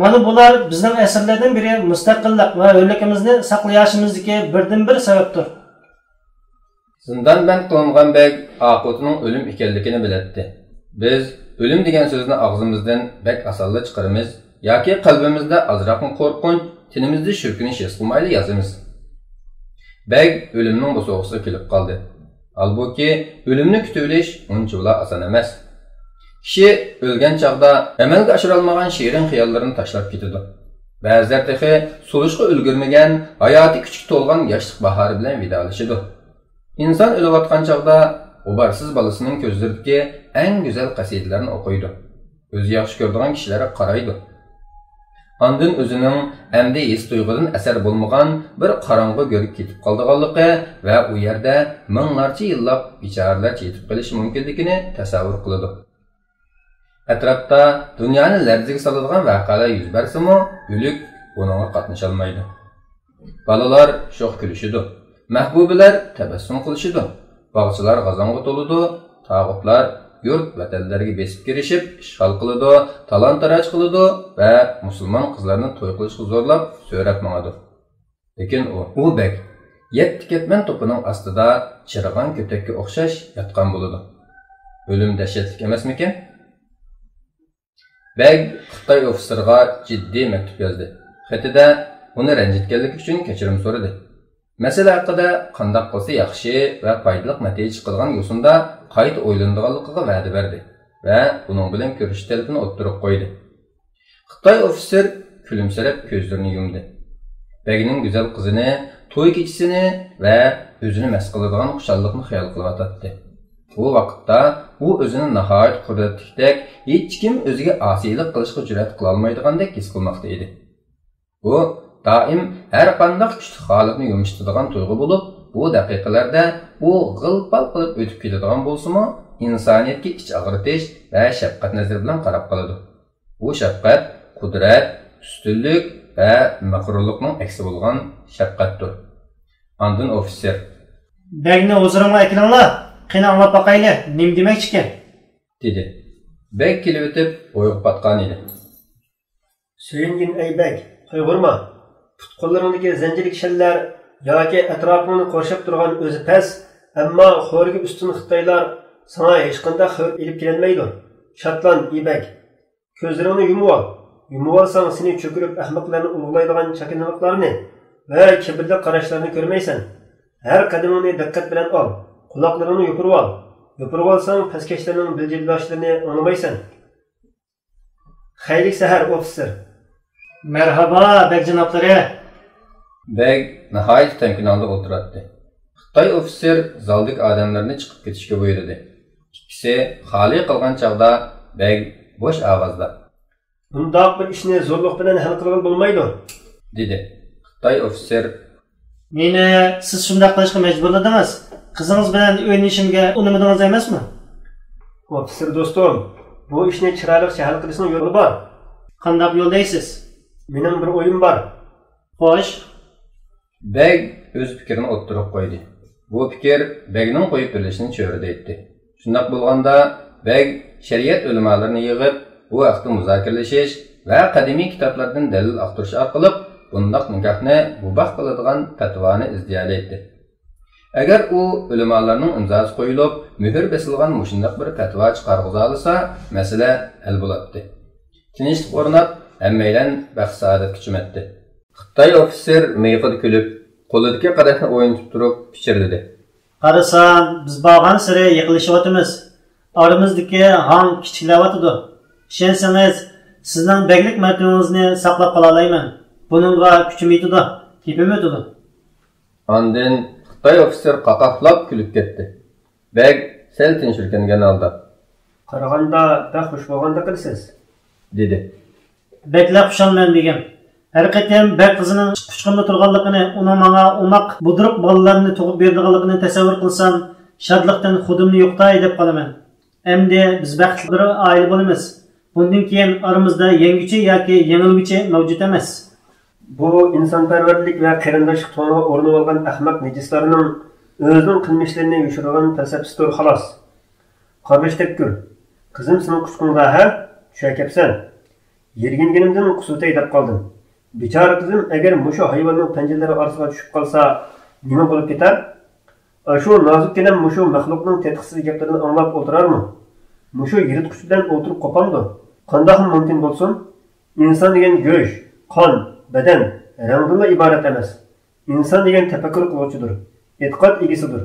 مانا بۇلار بىزنىڭ ئەسىرلەردىن بېرى مۇستەقىللىق ۋە ھۆرلۈكىمىزنى ساقلىياشىمىزدىكى بىردىنبىر سەۋەبتۇر. زىندانبەند قىلىنغان بەگ ئاقىۋىتىنىڭ ئۆلۈم ئىكەنلىكىنى بىلەتتى. بىز ئۆلۈم دېگەن سۆزنى ئاغزىمىزدىن بەك ئاسانلا چىقىرىمىز ياكى قەلبىمىزدە ئازراقمۇ قورقۇنچ، تېنىمىزدە شۈركۈنۈش ھېس قىلمايلا يازىمىز. بەگ ئۆلۈمنىڭ بوسۇغىسىغا كېلىپ قالدى. ھالبۇكى، ئۆلۈمنى كۈتۈۋېلىش ئۇنچىۋالا ئاسان ئەمەس. كىشى ئۆلگەن چاغدا ئەمەلگە ئاشۇرالمىغان شېرىن خىياللىرىنى تاشلاپ كېتىدۇ. بەزىلەر تېخى سولۇشقا ئۈلگۈرمىگەن، ھاياتىي كۈچكە تولغان ياشلىق باھارى بىلەن ۋىدالىشىدۇ. ئىنسان ئۆلۈۋاتقان چاغدا غۇبارسىز بالىسىنىڭ كۆزلىرىدىكى ئەڭ گۈزەل قەسىدىلەرنى ئوقۇيدۇ. ئۆزى ياخشى كۆرىدىغان كىشىلەرگە قارايدۇ. ئاندىن ئۆزىنىڭ ئەمدى ھېس-تۇيغۇدىن ئەسەر بولمىغان بىر قاراڭغۇ گۆرگە كېتىپ قالىدىغانلىقى ۋە ئۇ يەردە مىڭلارچە يىللاپ بىچارىلەرچە يېتىپ قېلىشى مۇمكىنلىكىنى تەسەۋۋۇر قىلىدۇ. ئەتراپتا دۇنيانى لەرزىگە سالىدىغان ۋەقەلەر يۈز بەرسىمۇ، ئۆلۈك بۇنىڭغا قاتنىشالمايدۇ. بالىلار شوخ كۈلۈشىدۇ، مەھبۇبىلەر تەبەسسۇم قىلىشىدۇ، باغچىلار غازاڭغا تولىدۇ، تاغۇتلار يۇرت ۋەتەنلەرگە بېسىپ كىرىشىپ ئىشغال قىلىدۇ، تالان-تاراج قىلىدۇ ۋە مۇسۇلمان قىزلارنى توي قىلىشقا زورلاپ سۆرەپ ماڭىدۇ. لېكىن ئۇ، ئۇ بەگ يەتتە كەتمەن توپىنىڭ ئاستىدا چىرىغان كۆتەككە ئوخشاش ياتقان بولىدۇ. ئۆلۈم دەھشەتلىك ئەمەسمىكىن؟ بەگ خىتاي ئوفىتسېرىغا جىددىي مەكتۇپ يازدى. خېتىدە ئۇنى رەنجىتكەنلىكى ئۈچۈن كەچۈرۈم سورىدى. مەسىلە ھەققىدە قانداق قىلسا ياخشى ۋە پايدىلىق نەتىجە چىقىدىغان يوسۇندا قايتا ئويلىنىدىغانلىقىغا ۋەدە بەردى ۋە بۇنىڭ بىلەن كۆرۈشۈش تەلىپىنى ئوتتۇرىغا قويدى. خىتاي ئوفىتسېر كۈلۈمسىرەپ كۆزلىرىنى يۇمدى. بەگنىڭ گۈزەل قىزىنى، توي كېچىسىنى ۋە ئۆزىنى مەست قىلىدىغان خۇشاللىقنى خىيال قىلىۋاتاتتى. بۇ ۋاقىتتا ئۇ ئۆزىنى ناھايىتى قۇدرەتلىكتەك، ھېچكىم ئۆزىگە ئاسىيلىق قىلىشقا جۈرئەت قىلالمايدىغاندەك ھېس قىلماقتا ئىدى. بۇ دائىم ھەر قانداق كۈچلۈك ھالەتنى يۇمشىتىدىغان تۇيغۇ بولۇپ، بۇ دەقىقىلەردە ئۇ غىل-پال قىلىپ ئۆتۈپ كېتىدىغان بولسىمۇ، ئىنسانىيەتكە ئىچ ئاغرىتىش ۋە شەپقەت نەزىرى بىلەن قاراپ قالىدۇ. بۇ شەپقەت، قۇدرەت، ئۈستۈنلۈك ۋە مەغرۇرلۇقنىڭ ئەكسى بولغان شەپقەتتۇر. ئاندىن ئوفىتسېر: بەگنى ھۇزۇرۇمغا ئەكېلىڭلار، قېنى ئاڭلاپ باقايلى، نېمە دېمەكچىكەن؟ دېدى. بەگ كېلىۋېتىپ ئويغا پاتقان ئىدى. سۆيۈنگىن ئەي بەگ، قايغۇرما. پۇت-قوللىرىڭدىكى زەنجىر كىشەنلەر ياكى ئەتراپىڭنى قورشاپ تۇرغان ئۆزى پەس، ئەمما خورىكى ئۈستۈن خىتايلار ساڭا ھېچقانداق خەۋپ ئېلىپ كېلەلمەيدۇ. شادلان، ئى بەگ. كۆزلىرىڭنى يۇمۇۋال. يۇمۇۋالساڭ، سېنى چۆكۈرۈپ ئەخمەقلەرنى ئۇلۇغلايدىغان چاكىنىلىقلارنى ۋە كىبىرلىك قاراشلارنى كۆرمەيسەن. ھەر قەدىمىڭنى دىققەت بىلەن ئال. قۇلاقلىرىڭنى يوپۇرۇۋال. يوپۇرۇۋالساڭ، پەسكەشلەرنىڭ بىلجىرلاشلىرىنى ئاڭلىمايسەن. خەيرلىك سەھەر، ئوفىتسېر. مەرھابا، بەگ جانابلىرى. بەگ ناھايىتى تەمكىن ھالدا ئولتۇراتتى. خىتاي ئوفىتسېر زالدىكى ئادەملەرنى چىقىپ كېتىشكە بۇيرۇدى. ئىككىسى خالىي قالغان چاغدا بەگ بوش ئاۋازدا: بۇنداق بىر ئىشنى زورلۇق بىلەن ھەل قىلغىلى بولمايدۇ، دېدى. خىتاي ئوفىتسېر: مېنى سىز شۇنداق قىلىشقا مەجبۇرلىدىڭىز. قىزىڭىز بىلەن ئۆيلىنىشىمگە ئۇنىمىدىڭىز ئەمەسمۇ؟ ئوفىتسېر دوستۇم، بۇ ئىشنى چىرايلىقچە ھەل قىلىشنىڭ يولى بار. قانداق يول دەيسىز؟ مېنىڭ بىر ئويۇم بار. خوش. بەگ ئۆز پىكرىنى ئوتتۇرىغا قويدى. بۇ پىكىر بەگنىڭ قويۇپ بېرىلىشىنى چۆرىدەيتتى. شۇنداق بولغاندا، بەگ شەرىئەت ئۆلىمالىرىنى يىغىپ، بۇ ھەقتە مۇزاكىرىلىشىش ۋە قەدىمىي كىتابلاردىن دەلىل ئاختۇرۇش ئارقىلىق بۇنداق نىكاھنى مۇباھ قىلىدىغان پەتىۋانى ئىزدىيەلەيتتى. ئەگەر ئۇ ئۆلىمالارنىڭ ئىمزاسى قويۇلۇپ، مۆھۈر بېسىلغان مۇشۇنداق بىر پەتىۋا چىقارغۇزالىسا، مەسىلە ھەل بولاتتى. تىنچلىق ئورناپ، ھەممەيلەن بەخت-سائادەتكە چۆمەتتى. خىتاي ئوفىتسېر مىيىقىدا كۈلۈپ، قولىدىكى قەدەھنى ئوينىتىپ تۇرۇپ پىچىرلىدى: قارىسام، بىز بارغانسېرى يېقىنلىشىۋاتىمىز. ئارىمىزدىكى ھاڭ كىچىكلەۋاتىدۇ. ئىشەنسىڭىز، سىزنىڭ بەگلىك مەرتىۋىڭىزنى ساقلاپ قالالايمەن. بۇنىڭغا كۈچۈم يېتىدۇ، گېپىم ئۆتىدۇ. ئاندىن خىتاي ئوفىتسېر قاقاھلاپ كۈلۈپ كەتتى. بەگ سەل تىنچلىكلەنگەن ھالدا: قارىغاندا بەك خۇش بولغاندەك قىلىسىز، دېدى. بەكلا خۇشالمەن بېگىم. ھەر قېتىم بەگ قىزىنىڭ قۇچىقىمدا تۇرغانلىقىنى، ئۇنىڭ ماڭا ئوماق بۇدرۇق بالىلارنى تۇغۇپ بېرىدىغانلىقىنى تەسەۋۋۇر قىلسام، شادلىقتىن خۇدۇمنى يوقىتاي دەپ قالىمەن. ئەمدى بىز بەختلىك بىر ئائىلە بولىمىز. بۇندىن كېيىن ئارىمىزدا يەڭگۈچى ياكى يېڭىلگۈچى مەۋجۇت ئەمەس. بۇ ئىنسانپەرۋەرلىك ۋە قېرىنداشلىق تونىغا ئورىنىۋالغان ئەخمەق نىجىسلارنىڭ ئۆزىنىڭ قىلمىشلىرىنى يوشۇرىدىغان پەلسەپىسىدۇر، خالاس. قارىداش تەپەككۇر، قىزىم سېنىڭ قۇچىقىڭدا ھە؟ چۈشەكەپسەن. يىرگىنگىنىمدىن قۇسۇۋېتەي دەپ قالدىم. بىچارە قىزىم ئەگەر مۇشۇ ھايۋاننىڭ پەنجىلىرى ئارىسىغا چۈشۈپ قالسا، نېمە بولۇپ كېتەر؟ ئاشۇ نازۇككىنەم مۇشۇ مەخلۇقنىڭ تېتىقسىز گەپلىرىنى ئاڭلاپ ئولتۇرارمۇ؟ مۇشۇ يىرتقۇچ بىلەن ئولتۇرۇپ قوپامدۇ؟ قانداقمۇ مۇمكىن بولسۇن؟ ئىنسان دېگەن گۆش، قان، بەدەن، رەڭدىنلا ئىبارەت ئەمەس. ئىنسان دېگەن تەپەككۇر قىلغۇچىدۇر، ئېتىقاد ئىگىسىدۇر.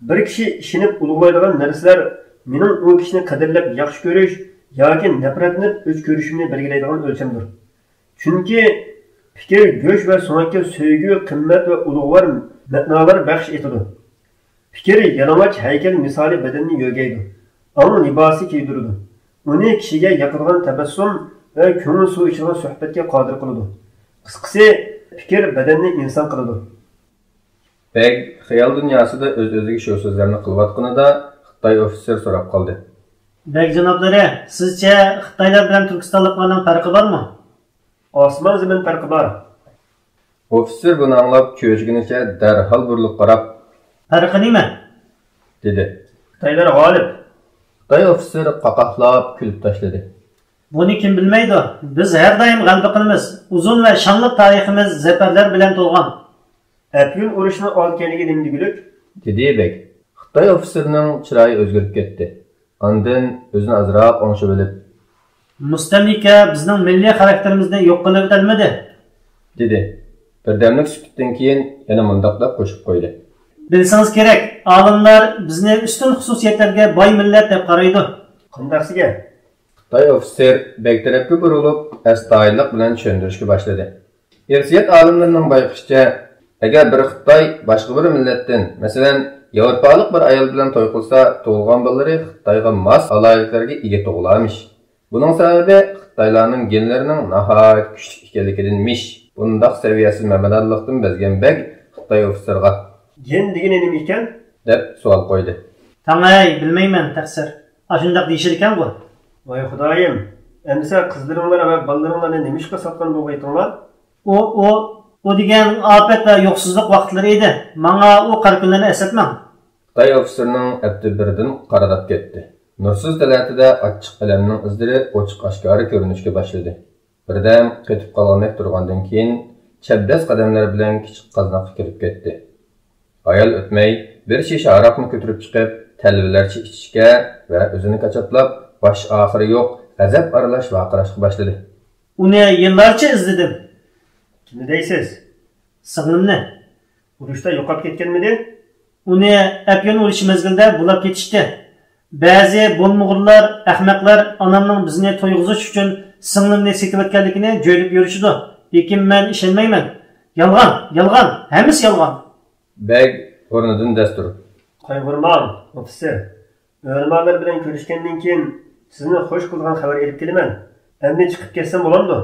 بىر كىشى ئىشىنىپ ئۇلۇغلايدىغان نەرسىلەر مېنىڭ ئۇ كىشىنى قەدىرلەپ ياخشى كۆرۈش ياكى نەپرەتلىنىپ ئۆچ كۆرۈشۈمنى بەلگىلەيدىغان ئۆلچەمدۇر. چۈنكى پىكىر، گۆش ۋە سۆڭەككە سۆيگۈ، قىممەت ۋە ئۇلۇغۋار مەنالار بەخش ئېتىدۇ. پىكىر يالىڭاچ ھەيكەل مىسالى بەدەننى يۆگەيدۇ، ئاڭ لىباسى كىيدۈرىدۇ، ئۇنى كىشىگە ياقىدىغان تەبەسسۇم ۋە كۆڭۈل سۇ ئىچىدىغان سۆھبەتكە قادىر قىلىدۇ. قىسقىسى، پىكىر بەدەننى ئىنسان قىلىدۇ. بەگ خىيال دۇنياسىدا ئۆز-ئۆزىگە شۇ سۆزلەرنى قىلىۋاتقىنىدا، خىتاي ئوفىتسېر سوراپ قالدى. بەگ جانابلىرى، سىزچە خىتايلار بىلەن تۈركىستانلىقلارنىڭ پەرقى بارمۇ؟ ئاسمان-زېمىن پەرقى بار. ئوفىتسېر بۇنى ئاڭلاپ، چۆچۈگىنىچە دەرھال بۇرۇلۇپ قاراپ، پەرقى نېمە؟ دېدى. خىتايلار غالىب. خىتاي ئوفىتسېر قاقاھلاپ كۈلۈپ تاشلىدى. بۇنى كىم بىلمەيدۇ؟ بىز ھەر دائىم غەلىبە قىلىمىز. ئۇزۇن ۋە شانلىق تارىخىمىز زەپەرلەر بىلەن تولغان. ئەپيۈن ئۇرۇشنىڭ ئالدى كەينىگە نېمە دېگۈلۈك؟ دېدى بەگ. خىتاي ئوفىتسېرنىڭ چىرايى ئۆزگىرىپ كەتتى. ئاندىن ئۆزىنى ئازراق ئوڭشىۋېلىپ، مۇستەملىكە بىزنىڭ مىللىي خاراكتېرىمىزنى يوق قىلىۋېتەلمىدى، دېدى. بىردەملىك سۈكۈتتىن كېيىن يەنە مۇنداق دەپ قوشۇپ قويدى. بىلسىڭىز كېرەك، ئالىملار بىزنى ئۈستۈن خۇسۇسىيەتلەرگە باي مىللەت دەپ قارايدۇ. قانداقسىگە؟ خىتاي ئوفىتسېر بەگ تەرەپكە بۇرۇلۇپ، ئەستايىدىللىق بىلەن چۈشەندۈرۈشكە باشلىدى. ئىرسىيەت ئالىملىرىنىڭ بايقىشىچە، ئەگەر بىر خىتاي باشقا بىر مىللەتتىن، مەسىلەن، ياۋروپالىق بىر ئايال بىلەن توي قىلسا، تۇغۇلغان بالىلىرى خىتايغا ماس ئالاھىدىلىكلەرگە ئىگە تۇغۇلارمىش. بۇنىڭ سەۋەبى خىتايلارنىڭ گېنلىرىنىڭ ناھايىتى كۈچلۈك ئىكەنلىكىدىنمىش. بۇنداق سەۋىيەسىز مەمەدانلىقتىن بەزگەن بەگ خىتاي ئوفىتسېرغا، يەن دېگىنى نېمە ئىكەن؟ دەپ سوئال قويدى. تاڭاي، بىلمەيمەن، تەقسىر. ئاشۇنداق دېيىشىدىكەنغۇ. ۋاي خۇدايىم، ئەمىسە قىزلىرىڭلار ۋە بالىلىرىڭلارنى نېمىشقا ساتقان بولغىيتىڭلار؟ ئۇ، ئۇ، ئۇ دېگەن ئاپەت ۋە يوقسۇزلۇق ۋاقىتلىرى ئىدى. ماڭا ئۇ قارا كۈنلەرنى ئەسلەتمەڭ. خىتاي ئوفىتسېرنىڭ ئەپتى بىردىن قارا دەپ كەتتى. نۇرسىز تەلەتىدە ئاچچىق ئەلەمنىڭ ئىزلىرى ئوچۇق-ئاشكارا كۆرۈنۈشكە باشلىدى. بىردەم قېتىپ قالغاندەك تۇرغاندىن كېيىن، چەبدەس قەدەملەر بىلەن كىچىك قازناققا كىرىپ كەتتى. ھايال ئۆتمەي، بىر شىشە ھاراقنى كۆتۈرۈپ چىقىپ، تەلۋىلەرچە ئىچىشكە ۋە ئۆزىنى كاچاتلاپ، باش-ئاخىرى يوق غەزەپ ئارىلاش ۋارقىراشقا باشلىدى. ئۇنى يىللارچە ئىزدىدىم. كىمنى دەيسىز؟ سىڭلىمنى. ئۇرۇشتا يوقاپ كەتكەنمىدى؟ ئۇنى ئەپيۈن ئۇرۇشى مەزگىلىدە بۇلاپ كېتىشتى. بەزى بولمىغۇرلار، ئەخمەقلەر ئانامنىڭ بىزنى تويغۇزۇش ئۈچۈن سىڭلىمنى سېتىۋەتكەنلىكىنى جۆيلۈپ يۈرۈشىدۇ. لېكىن مەن ئىشەنمەيمەن. يالغان، يالغان، ھەممىسى يالغان. بەگ ئورنىدىن دەس تۇرۇپ. قايغۇرماڭ، ئوفىتسېر. ئۆلىمالار بىلەن كۆرۈشكەندىن كېيىن سىزنى خۇش قىلىدىغان خەۋەر ئېلىپ كېلىمەن. ئەمدى چىقىپ كەتسەم بولامدۇ؟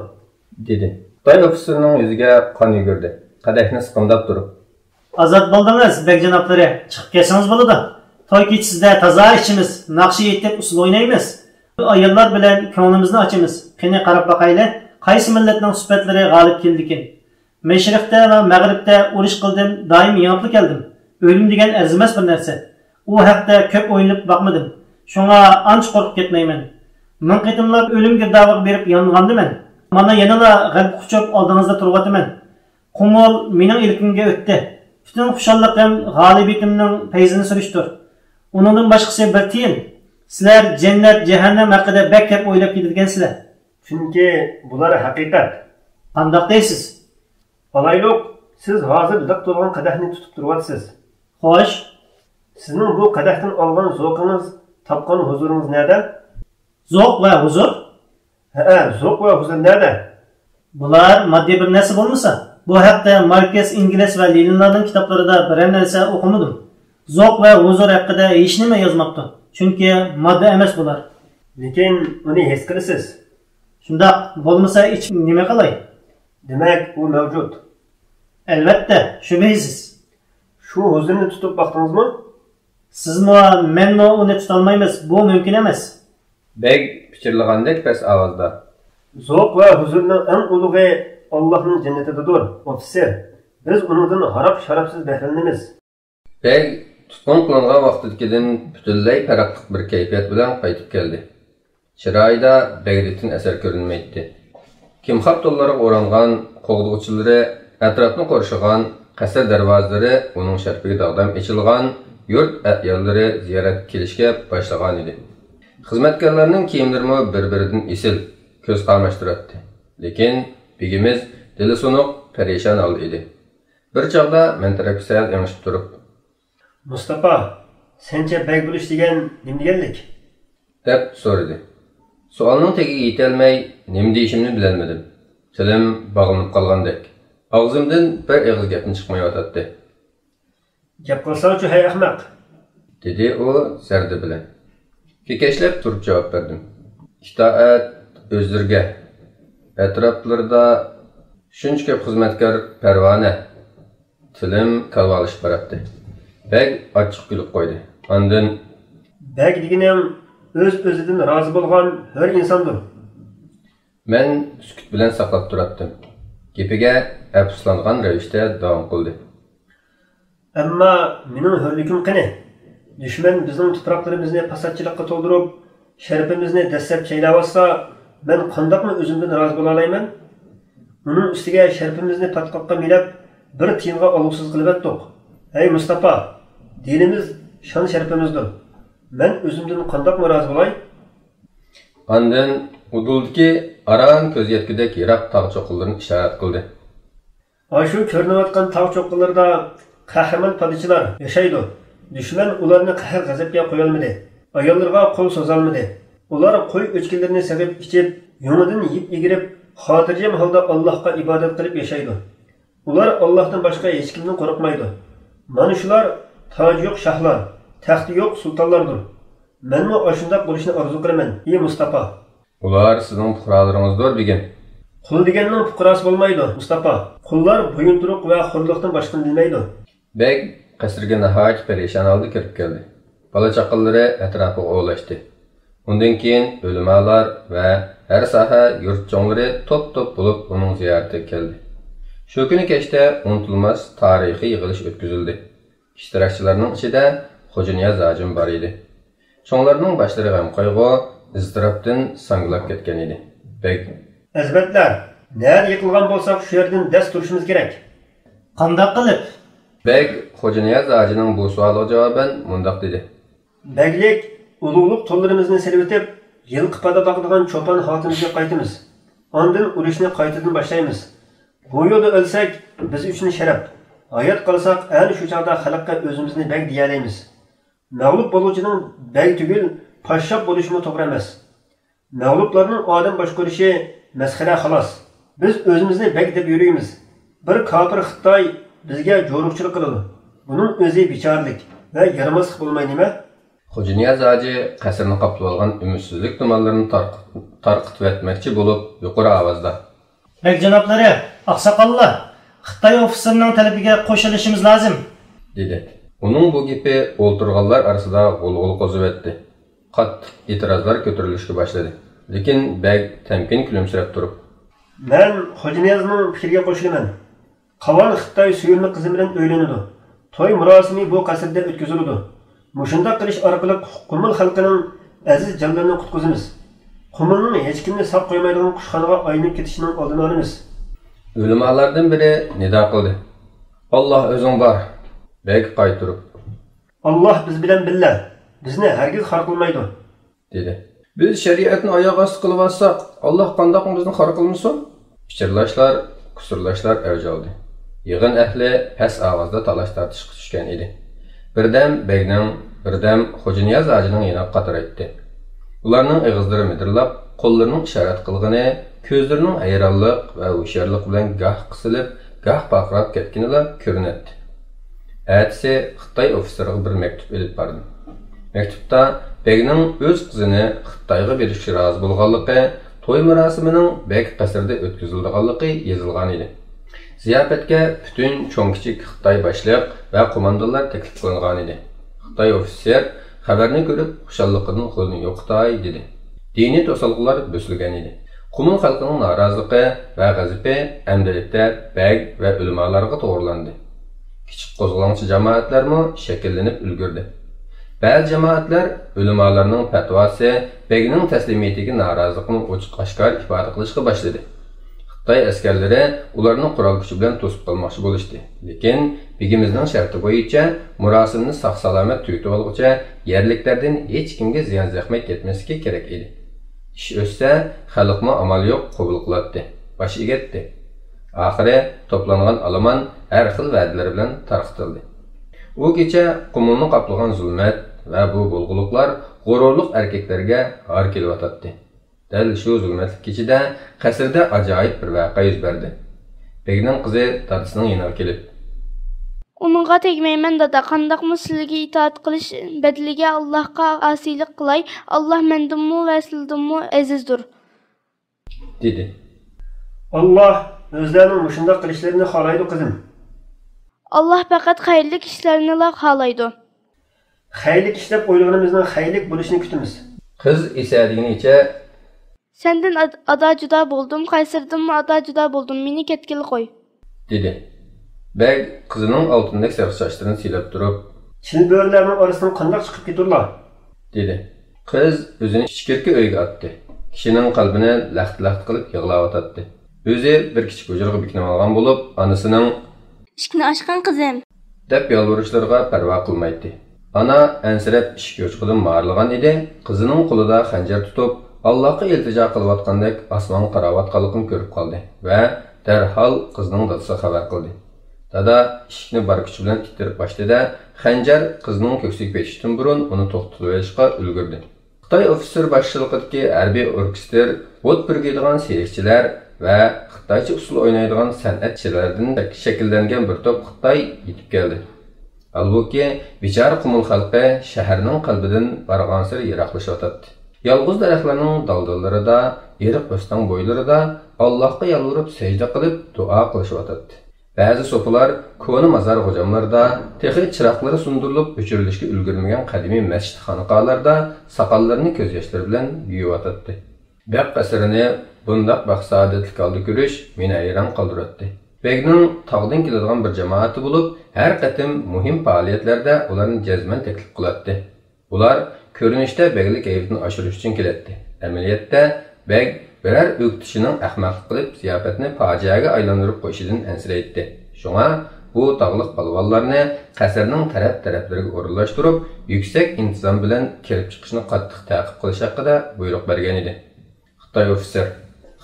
دېدى. خىتاي ئوفىتسېرنىڭ يۈزىگە قان يۈگۈردى. قەدەھنى سىقىمداپ تۇرۇپ. ئازاد بولدىڭىز، بەگ جانابلىرى، چىقىپ كەتسىڭىز بولىدۇ. توي كېچىسىدە تازا ئىچىمىز، ناخشا ئېيتىپ، ئۇسسۇل ئوينايمىز. ئاياللار بىلەن كۆڭلىمىزنى ئاچىمىز. قېنى، قاراپ باقايلى، قايسى مىللەتنىڭ سۈپەتلىرى غالىب كېلىدىكىن؟ مەشرىقتە ۋە مەغرىبتە ئۇرۇش قىلدىم، دائىم يېڭىپلا كەلدىم. ئۆلۈم دېگەن ئەرزىمەس بىر نەرسە. ئۇ ھەقتە كۆپ ئويلىنىپ باقمىدىم. شۇڭا ئانچە قورقۇپ كەتمەيمەن. مىڭ قېتىملاپ ئۆلۈم گىردابىغا بېرىپ يانغاندا مەن. مانا يەنىلا غەلىبە قۇچۇپ ئالدىڭىزدا تۇرۇۋاتىمەن. قۇمۇل مېنىڭ ئىلكىمگە ئۆتتى. پۈتۈن خۇشاللىقىم غالىبىيىتىمنىڭ پەيزىنى سۈرۈشتۇر. ئۇنىڭدىن باشقىسى بىر تىيىن. سىلەر جەننەت، جەھەننەم ھەققىدە بەك كۆپ ئويلاپ كېتىدىكەنسىلەر. چۈنكى بۇلار ھەقىقەت. قانداق دەيسىز؟ ئالايلۇق، سىز ھازىر لىق تولغان قەدەھنى تۇتۇپ تۇرۇۋاتىسىز. خوش. سىزنىڭ بۇ قەدەھتىن ئالغان زوقىڭىز، تاپقان ھۇزۇرىڭىز نەدە؟ زوق ۋە ھۇزۇر؟ ھەئە، زوق ۋە ھۇزۇر نەدە؟ بۇلار ماددىي بىر نەرسە بولمىسا، بۇ ھەقتە ماركس ئېنگلىس ۋە لېنىنلارنىڭ كىتابلىرىدا بىرەر نەرسە ئوقۇمىدىم. زوق ۋە ھۇزۇر ھەققىدە ھېچنېمە يازماپتۇ، چۈنكى ماددا ئەمەس بۇلار. لېكىن ئۇنى ھېس قىلىسىز. شۇنداق، بولمىسا ئىچىپ نېمە قىلاي؟ دېمەك، ئۇ مەۋجۇت. ئەلۋەتتە، شۈبھىسىز. شۇ ھۇزۇرنى تۇتۇپ باقتىڭىزمۇ؟ سىزمۇ، مەنمۇ ئۇنى تۇتالمايمىز، بۇ مۇمكىن ئەمەس. بەگ پىچىرلىغاندەك پەس ئاۋازدا. زوق ۋە ھۇزۇرنىڭ ئەڭ ئۇلۇغى ئاللاھنىڭ جەننىتىدىدۇر، ئوفىتسېر. بىز ئۇنىڭدىن ھاراق-شارابسىز بەھرىلىنىمىز. بەگ تۇتقۇن قىلىنغان ۋاقتىدىكىدىن پۈتۈنلەي پەرقلىق بىر كەيپىيات بىلەن قايتىپ كەلدى. چىرايىدا بەگلىكتىن ئەسەر كۆرۈنمەيتتى. كىمخاب تونلىرىغا ئورانغان قوغدىغۇچىلىرى، ئەتراپنى قورشىغان قەسىر دەرۋازىلىرى ئۇنىڭ شەرىپىگە داغدام ئېچىلغان، يۇرت ئەياللىرى زىيارەتكە كېلىشكە باشلىغانىدى. خىزمەتكارلارنىڭ كىيىملىرىمۇ بىر-بىرىدىن ئېسىل، كۆز قاماشتۇراتتى. لېكىن بېگىمىز دىلى سۇنۇق، پەرىشان ھالدا ئىدى. بىر چاغدا مەن تەرەپكە سەل ئېڭىشىپ تۇرۇپ. مۇستاپا، سەنچە بەگ بولۇش دېگەن نېمە دېگەنلىك؟ دەپ سورىدى. سوئالنىڭ تېگىگە يېتەلمەي، نېمە دېيىشىمنى بىلەلمىدىم. تىلىم باغلىنىپ قالغاندەك، ئاغزىمدىن بىر ئېغىز گەپمۇ چىقمايۋاتاتتى. گەپ قىلساڭچۇ، ھەي ئەخمەق! دېدى ئۇ زەردە بىلەن. كېكەچلەپ تۇرۇپ جاۋاب بەردىم. ئىتائەت ئۆزلىرىگە، ئەتراپلىرىدا شۇنچە كۆپ خىزمەتكار پەرۋانە. تىلىم كالۋالىشىپ باراتتى. بەگ ئاچچىق كۈلۈپ قويدى. ئاندىن. بەگ دېگىنىڭ ئۆز-ئۆزىدىن رازى بولغان ھۆر ئىنساندۇر. مەن سۈكۈت بىلەن ساقلاپ تۇراتتىم. گېپىگە ئەپسۇسلانغان رەۋىشتە داۋام قىلدى. ئەمما مېنىڭ ھۆرلۈكۈم قېنى؟ دۈشمەن بىزنىڭ تۇپراقلىرىمىزنى پاساتچىلىققا تولدۇرۇپ، شەرىپىمىزنى دەسسەپ چەيلەۋاتسا، مەن قانداقمۇ ئۆزۈمدىن رازى بولالايمەن؟ ئۇنىڭ ئۈستىگە شەرىپىمىزنى پاتقاققا مىلەپ، بىر تىيىنغا ئالغۇسىز قىلىۋەتتۇق. ھەي مۇستاپا، دىنىمىز شان-شەرىپىمىزدۇر. مەن ئۆزۈمدىن قانداقمۇ رازى بولاي؟ ئاندىن ئۇدۇلدىكى ئاران كۆز يەتكۈدەك يىراق تاغ چوققىلىرىنى ئىشارەت قىلدى. ئاشۇ كۆرۈنۈۋاتقان تاغ چوققىلىرىدا قەھرىمان پادىچىلار ياشايدۇ. دۈشمەن ئۇلارنى قەھەر-غەزەپكە قويالمىدى. ئاياللىرىغا قول سوزالمىدى. ئۇلار قوي ئۆچكىلىرىنى سېغىپ ئىچىپ، يۇڭىدىن يىپ ئېگىرىپ، خاتىرجەم ھالدا ئاللاھقا ئىبادەت قىلىپ ياشايدۇ. ئۇلار ئاللاھتىن باشقا ھېچكىمدىن قورقمايدۇ. مانا شۇلار تاجى يوق شاھلار، تەختى يوق سۇلتانلاردۇر. مەنمۇ ئاشۇنداق بولۇشنى ئارزۇ قىلىمەن، ئى مۇستاپا! ئۇلار سىزنىڭ پۇقرالىرىڭىزدۇر، بېگىم. قۇل دېگەننىڭ پۇقراسى بولمايدۇ، مۇستاپا. قۇللار بويۇنتۇرۇق ۋە خورلۇقتىن باشقىنى بىلمەيدۇ. بەگ قەسىرگە ناھايىتى پەرىشان ھالدا كىرىپ كەلدى. بالا-چاقىلىرى ئەتراپىغا ئولاشتى. ئۇندىن كېيىن ئۆلىمالار ۋە ھەر ساھە يۇرت چوڭلىرى توپ-توپ بولۇپ ئۇنىڭ زىيارىتىگە كەلدى. شۇ كۈنى كەچتە ئۇنتۇلماس تارىخىي يىغىلىش ئۆتكۈزۈلدى. ئىشتىراكچىلارنىڭ ئىچىدە خوجانىياز ھاجىمۇ بار ئىدى. چوڭلارنىڭ باشلىرى غەم-قايغۇ، ئىزتىراپتىن ساڭگىلاپ كەتكەن ئىدى. بەگ. ئەزىمەتلەر، نەدە يىقىلغان بولساق، شۇ يەردىن دەس تۇرۇشىمىز كېرەك. قانداق قىلىپ؟ بەگ خوجانىياز ھاجىنىڭ بۇ سوئالىغا جاۋابەن مۇنداق دېدى. بەگلىك، ئۇلۇغلۇق تونلىرىمىزنى سېلىۋېتىپ، يىلقى پادا باقىدىغان چوپان ھالىتىمىزگە قايتىمىز. ئاندىن ئۇرۇشنى قايتىدىن باشلايمىز. بۇ يولدا ئۆلسەك، بىز ئۈچۈن شەرەپ. ھايات قالساق، ئەنە شۇ چاغدا خەلققە ئۆزىمىزنى بەگ دېيەلەيمىز. مەغلۇپ بولغۇچىنىڭ بەگ تۈگۈل، پاششاپ بولۇشىمۇ توغرا ئەمەس. مەغلۇپلارنىڭ ئادەم باشقۇرۇشى مەسخىرە خالاس. بىز ئۆزىمىزنى بەگ دەپ يۈرىمىز. بىر كاپىر خىتاي بىزگە جورۇقچىلىق قىلىدۇ. بۇنىڭ ئۆزى بىچارىلىك ۋە يارىماسلىق بولماي نېمە؟ خوجانىياز ھاجى قەسىرنى قاپلىۋالغان ئۈمىدسىزلىك تۇمانلىرىنى تارق-، تارقىتىۋەتمەكچى بولۇپ، يۇقىرى ئاۋازدا. بەگ جانابلىرى، ئاقساقاللار، خىتاي ئوفىتسېرىنىڭ تەلىپىگە قوشۇلۇشىمىز لازىم. دېدى. ئۇنىڭ بۇ گېپى ئولتۇرغانلار ئارىسىدا غۇلغۇلا قوزۇۋەتتى. قاتتىق ئېتىرازلار كۆتۈرۈلۈشكە باشلىدى. لېكىن بەگ تەمكىن كۈلۈمسىرەپ تۇرۇپ. مەن خوجانىيازنىڭ پىكرىگە قوشۇلىمەن. قاۋان خىتاي سۆيۈملۈك قىزى بىلەن ئۆيلىنىدۇ. توي مۇراسىمى بۇ قەسىردە ئۆتكۈزۈلىدۇ. مۇشۇنداق قىلىش ئارقىلىق قۇمۇل خەلقىنىڭ ئەزىز جانلىرىنى قۇتقۇزىمىز. قۇمۇلنىڭ ھېچكىمنى ساق قويمايدىغان قۇشخانىغا ئايلىنىپ كېتىشىنىڭ ئالدىنى ئالىمىز. ئۆلىمالاردىن بىرى نىدا قىلدى. ئاللاھ ئۆزۈڭ بار. بەگ قايتۇرۇپ. ئاللاھ بىز بىلەن بىللە، بىزنى ھەرگىز خار قىلمايدۇ. دېدى. بىز شەرىئەتنى ئاياغ ئاستى قىلىۋاتساق، ئاللاھ قانداقمۇ بىزنى خار قىلمىسۇن؟ پىچىرلاشلار، قۇسۇرلاشلار ئەۋج ئالدى. يىغىن ئەھلى پەس ئاۋازدا تالاش-تارتىشقا چۈشكەن ئىدى. بىردەم بەگنىڭ، بىردەم خوجانىياز ھاجىنىڭ يېنىغا قاترايتتى. ئۇلارنىڭ ئېغىزلىرى مىدىرلاپ، قوللىرىنىڭ ئىشارەت قىلغىنى، كۆزلىرىنىڭ ھەيرانلىق ۋە ھوشيارلىق بىلەن گاھ قىسىلىپ، گاھ پارقىراپ كەتكىنىلا كۆرۈنەتتى. ئەتىسى خىتاي ئوفىتسېرىغا بىر مەكتۇپ ئېلىپ باردىم. مەكتۇپتا بەگنىڭ ئۆز قىزىنى خىتايغا بېرىشكە رازى بولغانلىقى، توي مۇراسىمىنىڭ بەگ قەسرىدە ئۆتكۈزۈلىدىغانلىقى يېزىلغان ئىدى. زىياپەتكە پۈتۈن چوڭ-كىچىك خىتاي باشلىق ۋە قوماندانلار تەكلىپ قىلىنغان ئىدى. خىتاي ئوفىتسېر خەۋەرنى كۆرۈپ، خۇشاللىقىدىن قولىنى يوقىتاي دېدى. دىنىي توسالغۇلار بۆسۈلگەن ئىدى. قۇمۇل خەلقىنىڭ نارازىلىقى ۋە غەزىپى ئەمدىلىكتە بەگ ۋە ئۆلىمالارغا توغرىلاندى. كىچىك قوزغىلاڭچى جامائەتلەرمۇ شەكىللىنىپ ئۈلگۈردى. بەزى جامائەتلەر ئۆلىمالارنىڭ پەتىۋاسى، بەگنىڭ تەسلىمىيىتىگە نارازىلىقىنى ئوچۇق-ئاشكارا ئىپادە قىلىشقا باشلىدى. خىتاي ئەسكەرلىرى ئۇلارنى قورال كۈچى بىلەن توسۇپ قالماقچى بولۇشتى. لېكىن بېگىمىزنىڭ شەرتى بويىچە مۇراسىمنى ساق-سالامەت تۈگىتىۋالغۇچە يەرلىكلەردىن ھېچكىمگە زىيان-زەخمەت يەتمەسلىكى كېرەك ئىدى. ئىش ئۆتسە، خەلقمۇ ئامال يوق قوبۇل قىلاتتى، باش ئېگەتتى. ئاخىرى توپلانغان ئالىمان ھەر خىل ۋەدىلەر بىلەن تارقىتىلدى. ئۇ كېچە قۇمۇلنى قاپلىغان زۇلمەت ۋە بۇ بۇلغىلىقلار غۇرۇرلۇق ئەركەكلەرگە ھار كېلىۋاتاتتى. دەل شۇ زۇلمەتلىك كېچىدە قەسىردە ئاجايىپ بىر ۋەقە يۈز بەردى. بېگنىڭ قىزى دادىسىنىڭ يېنىغا كېلىپ. ئۇنىڭغا تەگمەيمەن، دادا. قانداقمۇ سىلىگە ئىتائەت قىلىش بەدىلىگە ئاللاھقا ئاسىيلىق قىلاي؟ ئاللاھ مەندىنمۇ ۋە سىلىدىنمۇ ئەزىزدۇر. دېدى. ئاللاھ ئۆزلەرنىڭ مۇشۇنداق قىلىشلىرىنى خالايدۇ، قىزىم. ئاللاھ پەقەت خەيرلىك ئىشلارنىلا خالايدۇ. خەيرلىك ئىش دەپ ئويلىغىنىمىزنىڭ خەيرلىك بولۇشىنى كۈتىمىز. قىز ئېسەدىگىنىچە. سەندىن ئاد-، ئادا جۇدا بولدۇم، قەسىردىنمۇ ئادا جۇدا بولدۇم، مېنى كەتكىلى قوي. دېدى. بەگ قىزىنىڭ ئالتۇندەك سېرىق چاچلىرىنى سىيلاپ تۇرۇپ. چىلبۆرىلەرنىڭ ئارىسىدىن قانداق چىقىپ كېتۇرلا؟ دېدى. قىز ئۆزىنى ئىچكىرىكى ئۆيگە ئاتتى. كىشىنىڭ قەلبىنى لەختە-لەختە قىلىپ يىغلاۋاتاتتى. ئۆزى بىر كىچىك ھۇجرىغا بېكىنىۋالغان بولۇپ، ئانىسىنىڭ ئىشىكنى ئاچقىن، قىزىم. دەپ يالۋۇرۇشلىرىغا پەرۋا قىلمايتتى. ئانا ئەنسىرەپ ئىشىك يوچۇقىدىن مارىلىغان ئىدى، قىزىنىڭ قولىدا خەنجەر تۇتۇپ، ئاللاھقا ئىلتىجا قىلىۋاتقاندەك ئاسمانغا قاراۋاتقانلىقىنى كۆرۈپ قالدى ۋە دەرھال قىزىنىڭ دادىسىغا خەۋەر قىلدى. دادا ئىشىكنى بار كۈچى بىلەن ئىتتىرىپ ئاچتى-دە، خەنجەر قىزىنىڭ كۆكسىگە پېتىشتىن بۇرۇن ئۇنى توختىتىۋېلىشقا ئۈلگۈردى. خىتاي ئوفىتسېر باشچىلىقىدىكى ھەربىي ئوركېستىر ئوت پۈركەيدىغان سېرىقچىلار ۋە خىتايچە ئۇسسۇل ئوينايدىغان سەنئەتچىلەردىن شەكىللەنگەن بىر توپ خىتاي يېتىپ كەلدى. ھالبۇكى، بىچارە قۇمۇل خەلقى شەھەرنىڭ قەلبىدىن بارغانسېرى يىراقلىشىۋاتاتتى. يالغۇز دەرەخلەرنىڭ دالدىلىرىدا، ئېرىق ئۆستەڭ بويلىرىدا ئاللاھقا يالۋۇرۇپ سەجدە قىلىپ دۇئا قىلىشىۋاتاتتى. بەزى سوپىلار كونا مازار غوجاملاردا، تېخى چىراغلىرى سۇندۇرۇلۇپ ئۆچۈرۈلۈشكە ئۈلگۈرمىگەن قەدىمىي مەسچىت خانىقالاردا ساقاللىرىنى كۆز ياشلىرى بىلەن يۇيۇۋاتاتتى. بەگ قەسرىنى بۇنداق بەخت-سائادەتلىك ھالدا كۆرۈش مېنى ھەيران قالدۇراتتى. بەگنىڭ تاغدىن كېلىدىغان بىر جامائىتى بولۇپ، ھەر قېتىم مۇھىم پائالىيەتلەردە ئۇلارنى جەزمەن تەكلىپ قىلاتتى. ئۇلار كۆرۈنۈشتە بەگلىك ھەيۋىتىنى ئاشۇرۇش ئۈچۈن كېلەتتى. ئەمەلىيەتتە بەگ بىرەر ئۆكتىچىنىڭ ئەخمەقلىق قىلىپ، زىياپەتنى پاجىئەگە ئايلاندۇرۇپ قويۇشىدىن ئەنسىرەيتتى. شۇڭا ئۇ تاغلىق پالۋانلارنى قەسىرنىڭ تەرەپ-تەرەپلىرىگە ئورۇنلاشتۇرۇپ، يۈكسەك ئىنتىزام بىلەن كىرىپ چىقىشنى قاتتىق تەقىب قىلىش ھەققىدە بۇيرۇق بەرگەنىدى. خىتاي ئوفىتسېر،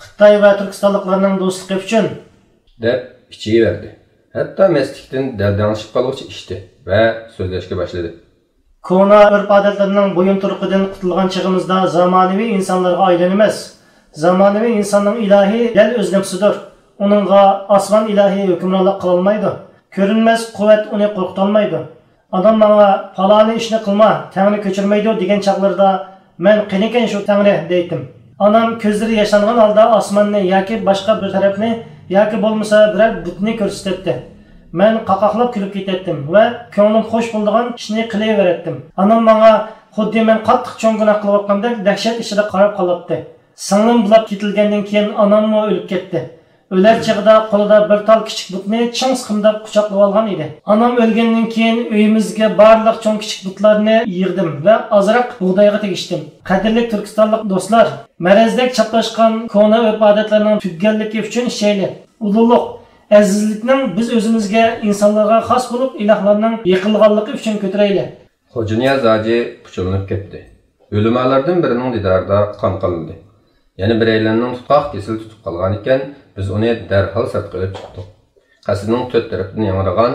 «خىتاي ۋە تۈركىستانلىقلارنىڭ دوستلۇقى ئۈچۈن» دەپ ئىچىۋەردى. ھەتتا مەستلىكتىن دەلدەڭشىپ قالغۇچە ئىچتى ۋە سۆزلەشكە باشلىدى. «كونا ئۆرپ-ئادەتلەرنىڭ بويۇنتۇرۇقىدىن قۇتۇلغان چېغىمىزدا زامانىۋى ئىنسانلارغا ئايلىنىمىز. زامانىۋى ئىنساننىڭ ئىلاھى دەل ئۆز نەپسىدۇر. ئۇنىڭغا ئاسمان ئىلاھى ھۆكۈمرانلىق قىلالمايدۇ. كۆرۈنمەس قۇۋۋەت ئۇنى قورقۇتالمايدۇ. ئانام ماڭا، پالانى ئىشنى قىلما، تەڭرى كۆچۈرمەيدۇ دېگەن چاغلىرىدا مەن، قېنىكەن شۇ تەڭرى دەيتتىم. ئانام كۆزلىرى ياشلانغان ھالدا ئاسماننى ياكى باشقا بىر تەرەپنى ياكى بولمىسا بىرەر بۇتنى كۆرسىتەتتى. مەن قاقاقلاپ كۈلۈپ كېتەتتىم ۋە كۆڭلۈم خوش بولىدىغان ئىشنى قىلىۋېرەتتىم. ئانام ماڭا خۇددى مەن قاتتىق چوڭ گۇناھ قىلىۋاتقاندەك دەھشەت ئىچىدە قاراپ قالاتتى. سىڭلىم بۇلاپ كېتىلگەندىن كېيىن ئاناممۇ ئۆلۈپ كەتتى. ئۆلەر چېغىدا قولىدا بىر تال كىچىك بۇتنى چىڭ سىقىمداپ قۇچاقلىۋالغان ئىدى. ئانام ئۆلگەندىن كېيىن ئۆيىمىزگە بارلىق چوڭ كىچىك بۇتلارنى يىغدىم ۋە ئازراق بۇغدايغا تېگىشتىم. قەدىرلىك تۈركىستانلىق دوستلار، مەرەزدەك چاپلاشقان كونا ئۆرپ-ئادەتلەرنىڭ تۈگىگەنلىكى ئۈچۈن ئىچەيلى. ئۇلۇغلۇق، ئەزىزلىكنىڭ بىز ئۆزىمىزگە، ئىنسانلارغا خاس بولۇپ، ئىلاھلارنىڭ يېقىلغانلىقى ئۈچۈن كۆتۈرەيلى. خوجانىياز ھاجى پۇچۇلىنىپ كەتتى. ئۆلىمالاردىن بىرىنىڭ دىدارىدا قان قانىدى. يەنە بىرەيلەننىڭ تۇتقاق كېسىلى تۇتۇپ قالغانىكەن، بىز ئۇنى دەرھال سىرتقا ئېلىپ چىقتۇق. قەسىرنىڭ تۆت تەرىپىدىن ياڭرىغان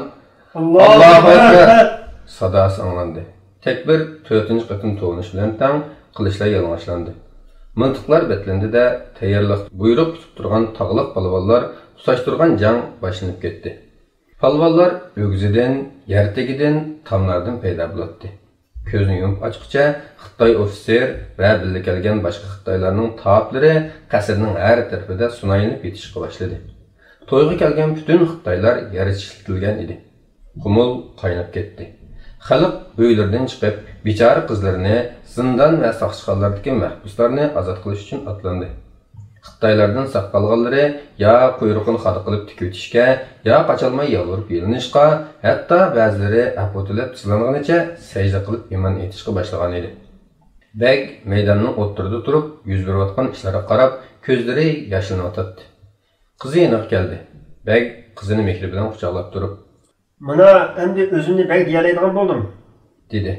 «ئاللاھۇ ئەكبەر» ساداسى ئاڭلاندى. تەكبىر تۆتىنچى قېتىم توۋلىنىش بىلەن تەڭ قىلىچلار يالىڭاچلاندى. مىلتىقلار بەتلىندى-دە، تەييارلىق بۇيرۇق كۈتۈپ تۇرغان تاغلىق پالۋانلار تۇتاشتۇرغان جەڭ باشلىنىپ كەتتى. پالۋانلار ئۆگزىدىن، يەر تېگىدىن، تاملاردىن پەيدا بولاتتى. كۆزنى يۇمۇپ ئاچقۇچە خىتاي ئوفىتسېر ۋە بىللە كەلگەن باشقا خىتايلارنىڭ تاپلىرى قەسىرنىڭ ھەر تەرىپىدە سۇنايلىنىپ يېتىشقا باشلىدى. تويغا كەلگەن پۈتۈن خىتايلار يەر چىشلىتىلگەن ئىدى. قۇمۇل قايناپ كەتتى. خەلق ئۆيلىرىدىن چىقىپ، بىچارە قىزلىرىنى، زىندان ۋە ساقچىخانىلاردىكى مەھبۇسلارنى ئازاد قىلىش ئۈچۈن ئاتلاندى. خىتايلاردىن ساق قالغانلىرى يا قۇيرۇقىنى خادا قىلىپ تىكىۋېتىشكە، يا قاچالماي يالۋۇرۇپ يېلىنىشقا، ھەتتا بەزىلىرى ئەپۇ تىلەپ تىزلانغىنىچە سەجدە قىلىپ ئىمان ئېيتىشقا باشلىغانىدى. بەگ مەيداننىڭ ئوتتۇرىدا تۇرۇپ، يۈز بېرىۋاتقان ئىشلارغا قاراپ، كۆزلىرى ياشلىنىۋاتاتتى. قىزى يېنىغا كەلدى. بەگ قىزىنى مېھرى بىلەن قۇچاقلاپ تۇرۇپ، «مانا، ئەمدى ئۆزۈمنى بەگ دېيەلەيدىغان بولدۇم» دېدى.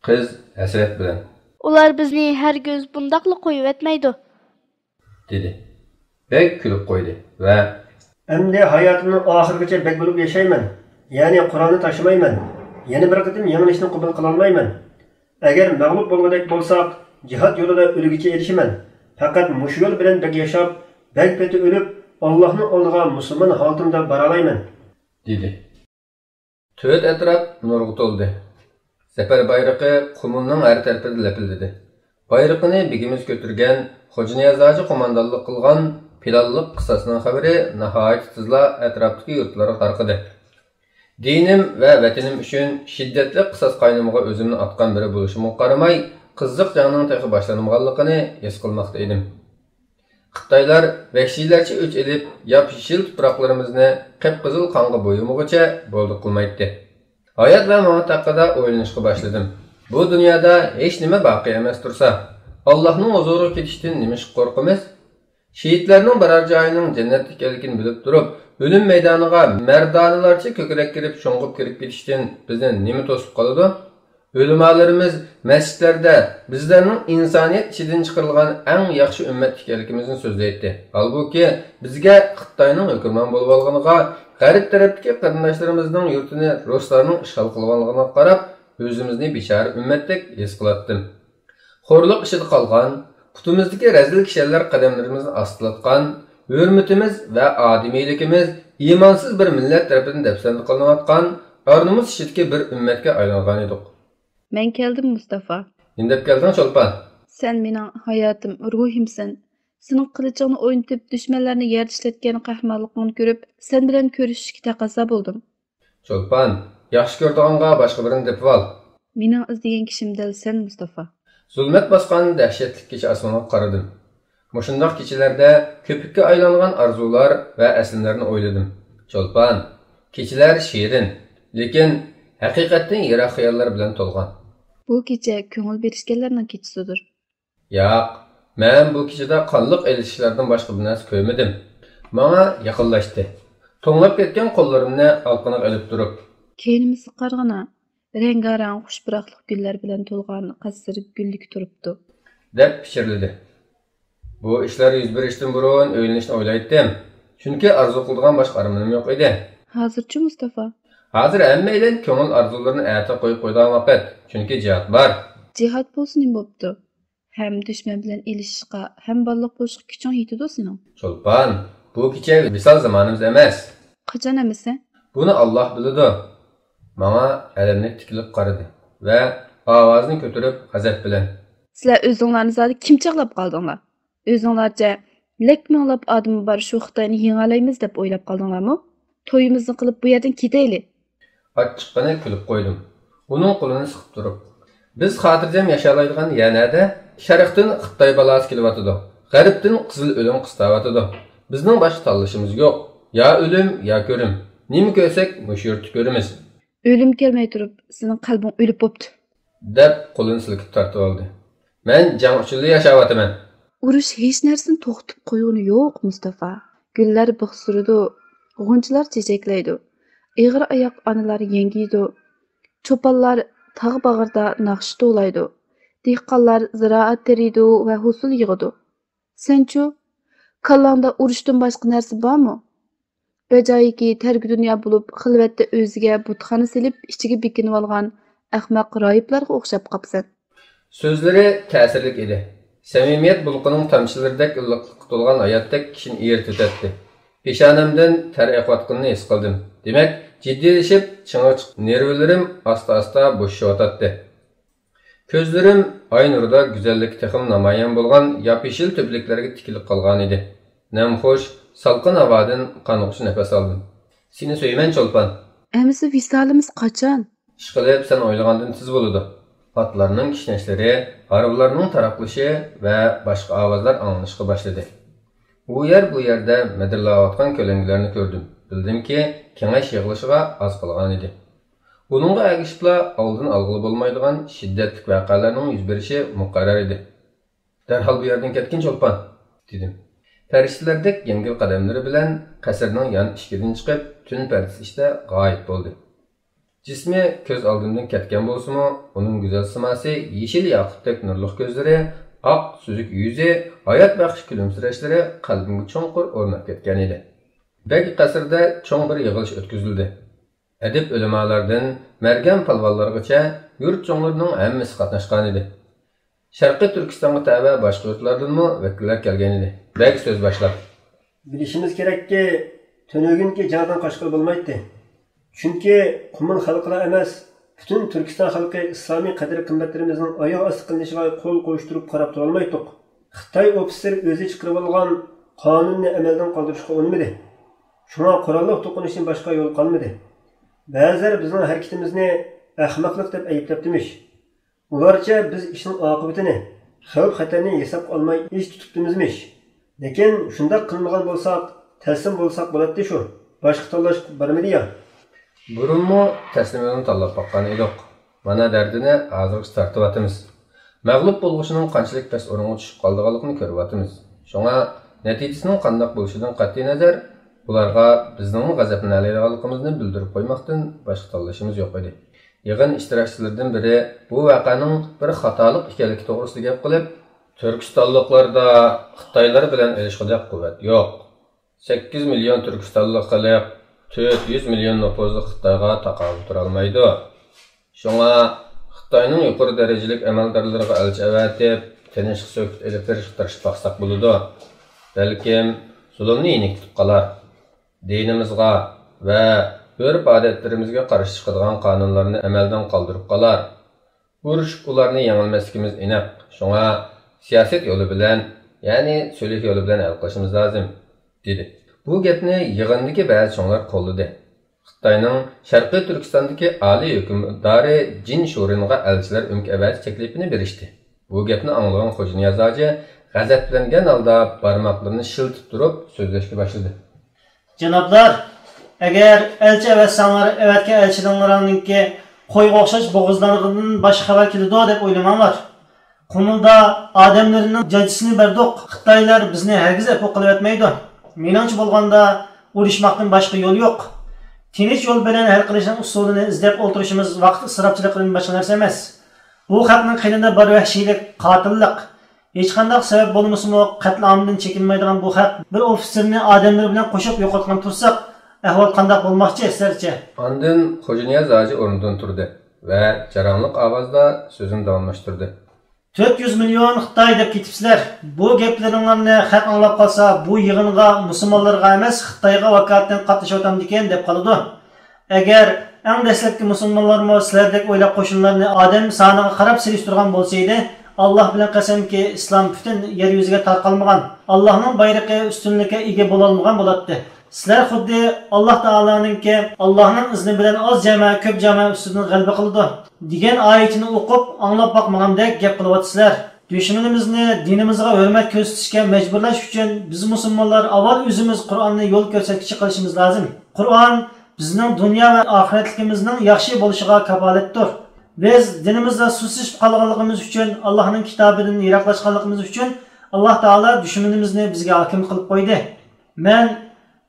قىز ھەسرەت بىلەن، «ئۇلار بىزنى ھەرگىز بۇنداقلا قويۇۋەتمەيدۇ» دېدى. بەگ كۈلۈپ قويدى ۋە، «ئەمدى ھاياتىمنىڭ ئاخىرىغىچە بەگ بولۇپ ياشايمەن، يەنى قورالنى تاشلىمايمەن، يەنە بىر قېتىم يېڭىلىشنى قوبۇل قىلالمايمەن. ئەگەر مەغلۇپ بولغۇدەك بولساق، جىھاد يولىدا ئۆلگۈچە ئېلىشىمەن. پەقەت مۇشۇ يول بىلەن بەگ ياشاپ، بەگ پېتى ئۆلۈپ، ئاللاھنىڭ ئالدىغا مۇسۇلمان ھالىتىمدە بارالايمەن» دېدى. تۆت ئەتراپ نۇرغا تولدى. زەپەر بايرىقى قۇمۇلنىڭ ھەر تەرىپىدە لەپىلدىدى. بايرىقىنى بېگىمىز كۆتۈرگەن خوجانىياز ھاجى قوماندانلىق قىلغان پىلانلىق قىساسنىڭ خەۋىرى ناھايىتى تېزلا ئەتراپتىكى يۇرتلارغا تارقىدى. دىنىم ۋە ۋەتىنىم ئۈچۈن شىددەتلىك قىساس قاينىمىغا ئۆزۈمنى ئاتقان بىرى بولۇشۇمغا قارىماي، قىزىق جەڭنىڭ تېخى باشلانمىغانلىقىنى ھېس قىلماقتا ئىدىم. خىتايلار ۋەھشىيلەرچە ئۆچ ئېلىپ، ياپيېشىل تۇپراقلىرىمىزنى قىپقىزىل قانغا بويىمىغۇچە بولدى قىلمايتتى. ھايات ۋە مامات ھەققىدە ئويلىنىشقا باشلىدىم. بۇ دۇنيادا ھېچنېمە باقىي ئەمەس تۇرسا، ئاللاھنىڭ ھۇزۇرىغا كېتىشتىن نېمىشقا قورقىمىز؟ شېھىتلەرنىڭ بارار جايىنىڭ جەننەت ئىكەنلىكىنى بىلىپ تۇرۇپ، ئۆلۈم مەيدانىغا مەردانىلەرچە كۆكرەك كېرىپ شۇڭغۇپ كىرىپ كېتىشتىن بىزنى نېمە توسۇپ قالىدۇ؟ ئۆلىمالىرىمىز مەسچىتلەردە بىزلەرنىڭ ئىنسانىيەت ئىچىدىن چىقىرىلغان ئەڭ ياخشى ئۈممەت ئىكەنلىكىمىزنى سۆزلەيتتى. ھالبۇكى، بىزگە خىتاينىڭ ھۆكۈمران بولۇۋالغىنىغا، غەرب تەرەپتىكى قېرىنداشلىرىمىزنىڭ يۇرتىنى رۇسلارنىڭ ئىشغال قىلغانلىقىغا قاراپ، ئۆزىمىزنى بىچارە ئۈممەتتەك ھېس قىلاتتىم. خورلۇق ئىچىدە قالغان، پۇتىمىزدىكى رەزىل كىشەنلەر قەدەملىرىمىزنى ئاستىلاتقان، ھۆرمىتىمىز ۋە ئادىمىيلىكىمىز ئىمانسىز بىر مىللەت تەرىپىدىن دەپسەندە قىلىنىۋاتقان، ئار-نومۇس ئىچىدىكى بىر ئۈممەتكە ئايلانغانىدۇق. مەن كەلدىم، مۇستافا. نېمە دەپ كەلدىڭ، چولپان؟ سەن مېنىڭ ھاياتىم، روھىمسەن. سېنىڭ قىلىچىڭنى ئوينىتىپ، دۈشمەنلەرنى يەردە ئىشلەتكەن قەھرىمانلىقىڭنى كۆرۈپ، سەن بىلەن كۆرۈشۈشكە تەقەززا بولدۇم. چولپان، ياخشى كۆرىدىغانغا باشقا بىرىنى تېپىۋال. مېنىڭ ئىزدىگەن كىشىم دەل سەن، مۇستافا. زۇلمەت باسقان دەھشەتلىك كېچە ئاسمىنىغا قارىدىم. مۇشۇنداق كېچىلەردە كۆپۈككە ئايلانغان ئارزۇلار ۋە ئەسلىمىلەرنى ئويلىدىم. چولپان، كېچىلەر شېرىن، لېكىن ھەقىقەتتىن يىراق خىياللار بىلەن تولغان. بۇ كېچە كۆڭۈل بېرىشكەنلەرنىڭ كېچىسىدۇر. ياق، مەن بۇ كېچىدە قانلىق ئېلىشىشلاردىن باشقا بىر نەرسە كۆرمىدىم. ماڭا يېقىنلاشتى. توڭلاپ كەتكەن قوللىرىمنى ئالقىنىغا ئېلىپ تۇرۇپ. كەينىمىزگە قارىغىنا، رەڭگارەڭ خۇش پۇراقلىق گۈللەر بىلەن تولغان قەسىر گۈللۈكى تۇرۇپتۇ. دەپ پىچىرلىدى. بۇ ئىشلار يۈز بېرىشتىن بۇرۇن ئۆيلىنىشنى ئويلايتتىم. چۈنكى ئارزۇ قىلىدىغان باشقا ئارمىنىم يوق ئىدى. ھازىرچۇ، مۇستافا؟ ھازىر ھەممەيلەن كۆڭۈل ئارزۇلىرىنى ئەتە قويۇپ قويىدىغان ۋاقىت. چۈنكى جىھاد بار. جىھاد بولسا نېمە بوپتۇ؟ ھەم دۈشمەن بىلەن ئېلىشىشقا، ھەم بالىلىق بولۇشقا كۈچۈڭ يېتىدۇ سېنىڭ. چولپان، بۇ كېچە ۋىسال زامانىمىز ئەمەس. قاچان ئەمىسە؟ بۇنى ئاللاھ بىلىدۇ. ماڭا ئەلەملىك تىكىلىپ قارىدى ۋە ئاۋازىنى كۆتۈرۈپ غەزەپ بىلەن. سىلەر ئۆزۈڭلارنى زادى كىم چاغلاپ قالدىڭلار؟ ئۆزۈڭلارچە لەك مىڭلاپ ئادىمى بار شۇ خىتاينى يېڭەلەيمىز دەپ ئويلاپ قالدىڭلارمۇ؟ تويىمىزنى قىلىپ بۇ يەردىن كېتەيلى. ئاچچىققىنە كۈلۈپ قويدۇم. ئۇنىڭ قولىنى سىقىپ تۇرۇپ، بىز خاتىرجەم ياشالايدىغان يەر نەدە؟ شەرقتىن خىتاي بالاسى كېلىۋاتىدۇ. غەربتىن قىزىل ئۆلۈم قىستاۋاتىدۇ. بىزنىڭ باشقا تاللىشىمىز يوق. يا ئۆلۈم، يا كۆرۈم. نېمە كۆرسەك، مۇشۇ يۇرتتا كۆرىمىز. ئۆلۈم كەلمەي تۇرۇپ، سېنىڭ قەلبىڭ ئۆلۈپ بوپتۇ. دەپ قولىنى سىلكىپ تارتىۋالدى. مەن جەڭ ئۈچۈنلا ياشاۋاتىمەن. ئۇرۇش ھېچ نەرسىنى توختىتىپ قويغىنى يوق، مۇستافا. گۈللەر بىخ سۈرىدۇ، غۇنچىلار چېچەكلەيدۇ. ئېغىر ئاياق ئانىلار يەڭگىيدۇ. چوپانلار تاغ باغرىدا ناخشا توۋلايدۇ. دېھقانلار زىرائەت تېرىيدۇ ۋە ھوسۇل يىغىدۇ. سەنچۇ؟ كاللاڭدا ئۇرۇشتىن باشقا نەرسە بارمۇ؟ بەجايىكى تەركى دۇنيا بولۇپ، خىلۋەتتە ئۆزىگە بۇتخانا سېلىپ، ئىچىگە بېكىنىۋالغان ئەخمەق راھىبلارغا ئوخشاپ قاپسەن. سۆزلىرى تەسىرلىك ئىدى. سەمىمىيەت بۇلىقىنىڭ تامچىلىرىدەك ئىللىقلىققا تولغان ھاياتتەك كىشىنى ئېرىتىۋېتەتتى. پېشانەمدىن تەر ئېقىۋاتقىنىنى ھېس قىلدىم. دېمەك، جىددىيلىشىپ، چىڭىغا چىققان نېرۋىلىرىم ئاستا-ئاستا بوشىشىۋاتاتتى. كۆزلىرىم ئاي نۇرىدا گۈزەللىكى تېخىمۇ نامايان بولغان ياپيېشىل تۈبىلىكلەرگە تىكىلىپ قالغانىدى. نەمخۇش، سالقىن ھاۋادىن قانغۇچە نەپەس ئالدىم. سېنى سۆيىمەن، چولپان. ئەمىسە ۋىسالىمىز قاچان؟ ئىشقىلىپ، سەن ئويلىغاندىن تېز بولىدۇ. ئاتلارنىڭ كىشنەشلىرى، ھارۋىلارنىڭ تاراقلىشى ۋە باشقا ئاۋازلار ئاڭلىنىشقا باشلىدى. ئۇ يەر، بۇ يەردە مىدىرلاۋاتقان كۆلەڭگىلەرنى كۆردۈم. بىلدىمكى، كېڭەش يىغىلىشىغا ئاز قالغانىدى. ئۇنىڭغا ئەگىشىپلا ئالدىنى ئالغىلى بولمايدىغان شىددەتلىك ۋەقەلەرنىڭ يۈز بېرىشى مۇقەررەر ئىدى. دەرھال بۇ يەردىن كەتكىن، چولپان، دېدىم. پەرىشتىلەردەك يەڭگىل قەدەملىرى بىلەن قەسىرنىڭ يان ئىشىكىدىن چىقىپ، تۈن پەردىسى ئىچىدە غايىب بولدى. جىسمى كۆز ئالدىمدىن كەتكەن بولسىمۇ، ئۇنىڭ گۈزەل سىماسى، يېشىل ياقۇتتەك نۇرلۇق كۆزلىرى، ئاق سۈزۈك يۈزى، ھايات بەخش كۈلۈمسىرەشلىرى قەلبىمگە چوڭقۇر ئورناپ كەتكەنىدى. بەگ قەسرىدە چوڭ بىر يىغىلىش ئۆتكۈزۈلدى. ئەدىب ئۆلىمالاردىن مەرگەن پالۋانلارغىچە يۇرت چوڭلىرىنىڭ ھەممىسى قاتناشقانىدى. شەرقىي تۈركىستانغا تەۋە باشقا يۇرتلاردىنمۇ ۋەكىللەر كەلگەنىدى. بەگ سۆز باشلاپ، بىلىشىمىز كېرەككى، تۈنۈگۈنكى جەڭدىن قاچقىلى بولمايتتى. چۈنكى قۇمۇل خەلقىلا ئەمەس، پۈتۈن تۈركىستان خەلقى ئىسلامىي قەدىر-قىممەتلىرىمىزنىڭ ئاياغ ئاستى قىلىنىشىغا قول قويۇشتۇرۇپ قاراپ تۇرالمايتتۇق. خىتاي ئوفىتسېرى ئۆزى چىقىرىۋالغان قانۇننى ئەمەلدىن قالدۇرۇشقا ئۇنىمىدى. شۇڭا قوراللىق توقۇنۇشتىن باشقا يول قالمىدى. بەزىلەر بىزنىڭ ھەرىكىتىمىزنى ئەخمەقلىق دەپ ئەيىبلەپتىمىش. ئۇلارچە بىز ئىشنىڭ ئاقىۋىتىنى، خەۋپ-خەتەرنى ھېسابقا ئالماي ئىش تۇتۇپتىمىزمىش. لېكىن شۇنداق قىلمىغان بولساق، تەسلىم بولساق بولاتتى شۇ. باشقا تاللاش بارمىدى يا؟ بۇرۇنمۇ تەسلىم يولىنى تاللاپ باققان ئىدۇق. مانا دەردىنى ھازىرغىچە تارتىۋاتىمىز. مەغلۇپ بولغۇچىنىڭ قانچىلىك پەس ئورۇنغا چۈشۈپ قالىدىغانلىقىنى كۆرۈۋاتىمىز. شۇڭا نەتىجىسىنىڭ قانداق بولۇشىدىن قەتئىينەزەر، بۇلارغا بىزنىڭمۇ غەزەپلىنەلەيدىغانلىقىمىزنى بىلدۈرۈپ قويماقتىن باشقا تاللىشىمىز يوق ئىدى. يىغىن ئىشتىراكچىلىرىدىن بىرى بۇ ۋەقەنىڭ بىر خاتالىق ئىكەنلىكى توغرىسىدا گەپ قىلىپ، تۈركىستانلىقلاردا خىتايلار بىلەن ئېلىشقۇدەك قۇۋۋەت يوق. سەككىز مىليون تۈركىستانلىق خەلق تۆت يۈز مىليون نوپۇزلۇق خىتايغا تاقابىل تۇرالمايدۇ. شۇڭا خىتاينىڭ يۇقىرى دەرىجىلىك ئەمەلدارلىرىغا ئەلچى ئەۋەتىپ، تىنچلىق سۆھبىتى ئېلىپ بېرىشقا تىرىشىپ باقساق بولىدۇ. بەلكىم زۇلۇمنى يېنىكلىتىپ قالار. دىنىمىزغا ۋە ئۆرپ-ئادەتلىرىمىزگە قارشى چىقىدىغان قانۇنلارنى ئەمەلدىن قالدۇرۇپ قالار. ئۇرۇشۇپ ئۇلارنى يېڭەلمەسلىكىمىز ئېنىق. شۇڭا سىياسەت يولى بىلەن يەنى سۈلھ يولى بىلەن ھەل قىلىشىمىز لازىم، دېدى. بۇ گەپنى يىغىندىكى بەزى چوڭلار قوللىدى. خىتاينىڭ شەرقىي تۈركىستاندىكى ئالىي ھۆكۈمدارى جىن شۇرىنغا ئەلچىلەر ئۆمىكى ئەۋەتىش تەكلىپىنى بېرىشتى. بۇ گەپنى ئاڭلىغان خوجانىياز ھاجى غەزەپلەنگەن ھالدا بارماقلىرىنى شىلتىتىپ تۇرۇپ سۆزلەشكە باشلىدى. جانابلار، ئەگەر ئەلچى ئەۋەتسەڭلار، ئەۋەتكەن ئەلچىلىرىڭلارنىڭكى قويغا ئوخشاش بوغۇزلانغىنىدىن باشقا خەۋەر كېلىدۇ دەپ ئويلىماڭلار. قۇمۇلدا ئادەملىرىنىڭ جاجىسىنى بەردۇق. خىتايلار بىزنى ھەرگىز ئەپۇ قىلىۋەتمەيدۇ. مېنىڭچە بولغاندا، ئۇرۇشماقتىن باشقا يول يوق. تىنچ يول بىلەن ھەل قىلىشنىڭ ئۇسۇلىنى ئىزدەپ ئولتۇرۇشىمىز ۋاقىت ئىسراپچىلىقىدىن باشقا نەرسە ئەمەس. بۇ خەقنىڭ قېنىدا بار ۋەھشىيلىك، قاتىللىق. ھېچقانداق سەۋەب بولمىسىمۇ، قەتلىئامدىن چېكىنمەيدىغان بۇ خەق بىر ئوفىتسېرنى ئادەملىرى بىلەن قوشۇپ يوقاتقان تۇرساق، ئەھۋال قانداق بولماقچى سىلەرچە؟ ئاندىن خوجانىياز ھاجى ئورنىدىن تۇردى ۋە جاراڭلىق ئاۋازدا سۆزىنى داۋاملاشتۇردى. تۆت يۈز مىليون خىتاي دەپ كېتىپسىلەر. بۇ گەپلىرىڭلارنى خەق ئاڭلاپ قالسا، بۇ يىغىنغا مۇسۇلمانلارغا ئەمەس، خىتايغا ۋاكالىتەن قاتنىشىۋاتامدىكىن دەپ قالىدۇ. ئەگەر ئەڭ دەسلەپكى مۇسۇلمانلارمۇ سىلەردەك ئويلاپ قوشۇنلارنى ئادەم سانىغا قاراپ سېلىشتۇرغان بولسا ئىدى، ئاللاھ بىلەن قەسەمكى، ئىسلام پۈتۈن يەر يۈزىگە تارقالمىغان، ئاللاھنىڭ بايرىقى ئۈستۈنلۈككە ئىگە بولالمىغان بولاتتى. سىلەر خۇددى ئاللاھ تائالانىڭكى، ئاللاھنىڭ ئىزنى بىلەن ئاز جەمە كۆپ جەمە ئۈستىدىن غەلىبە قىلىدۇ، دېگەن ئايىتىنى ئوقۇپ ئاڭلاپ باقمىغاندەك گەپ قىلىۋاتىسىلەر. دۈشمىنىمىزنى دىنىمىزغا ھۆرمەت كۆرسىتىشكە مەجبۇرلاش ئۈچۈن بىز مۇسۇلمانلار ئاۋۋال ئۆزىمىز قۇرئاننى يول كۆرسەتكۈچى قىلىشىمىز لازىم. قۇرئان بىزنىڭ دۇنيا ۋە ئاخىرەتلىكىمىزنىڭ ياخشى بولۇشىغا كاپالەتتۇر. بىز دىنىمىزدا سۇسلىشىپ قالغانلىقىمىز ئۈچۈن، ئاللاھنىڭ كىتابىدىن يىراقلاشقانلىقىمىز ئۈچۈن ئاللاھ تائالا دۈشمىنىمىزنى بىزگە ھاكىم قىلىپ قويدى. مەن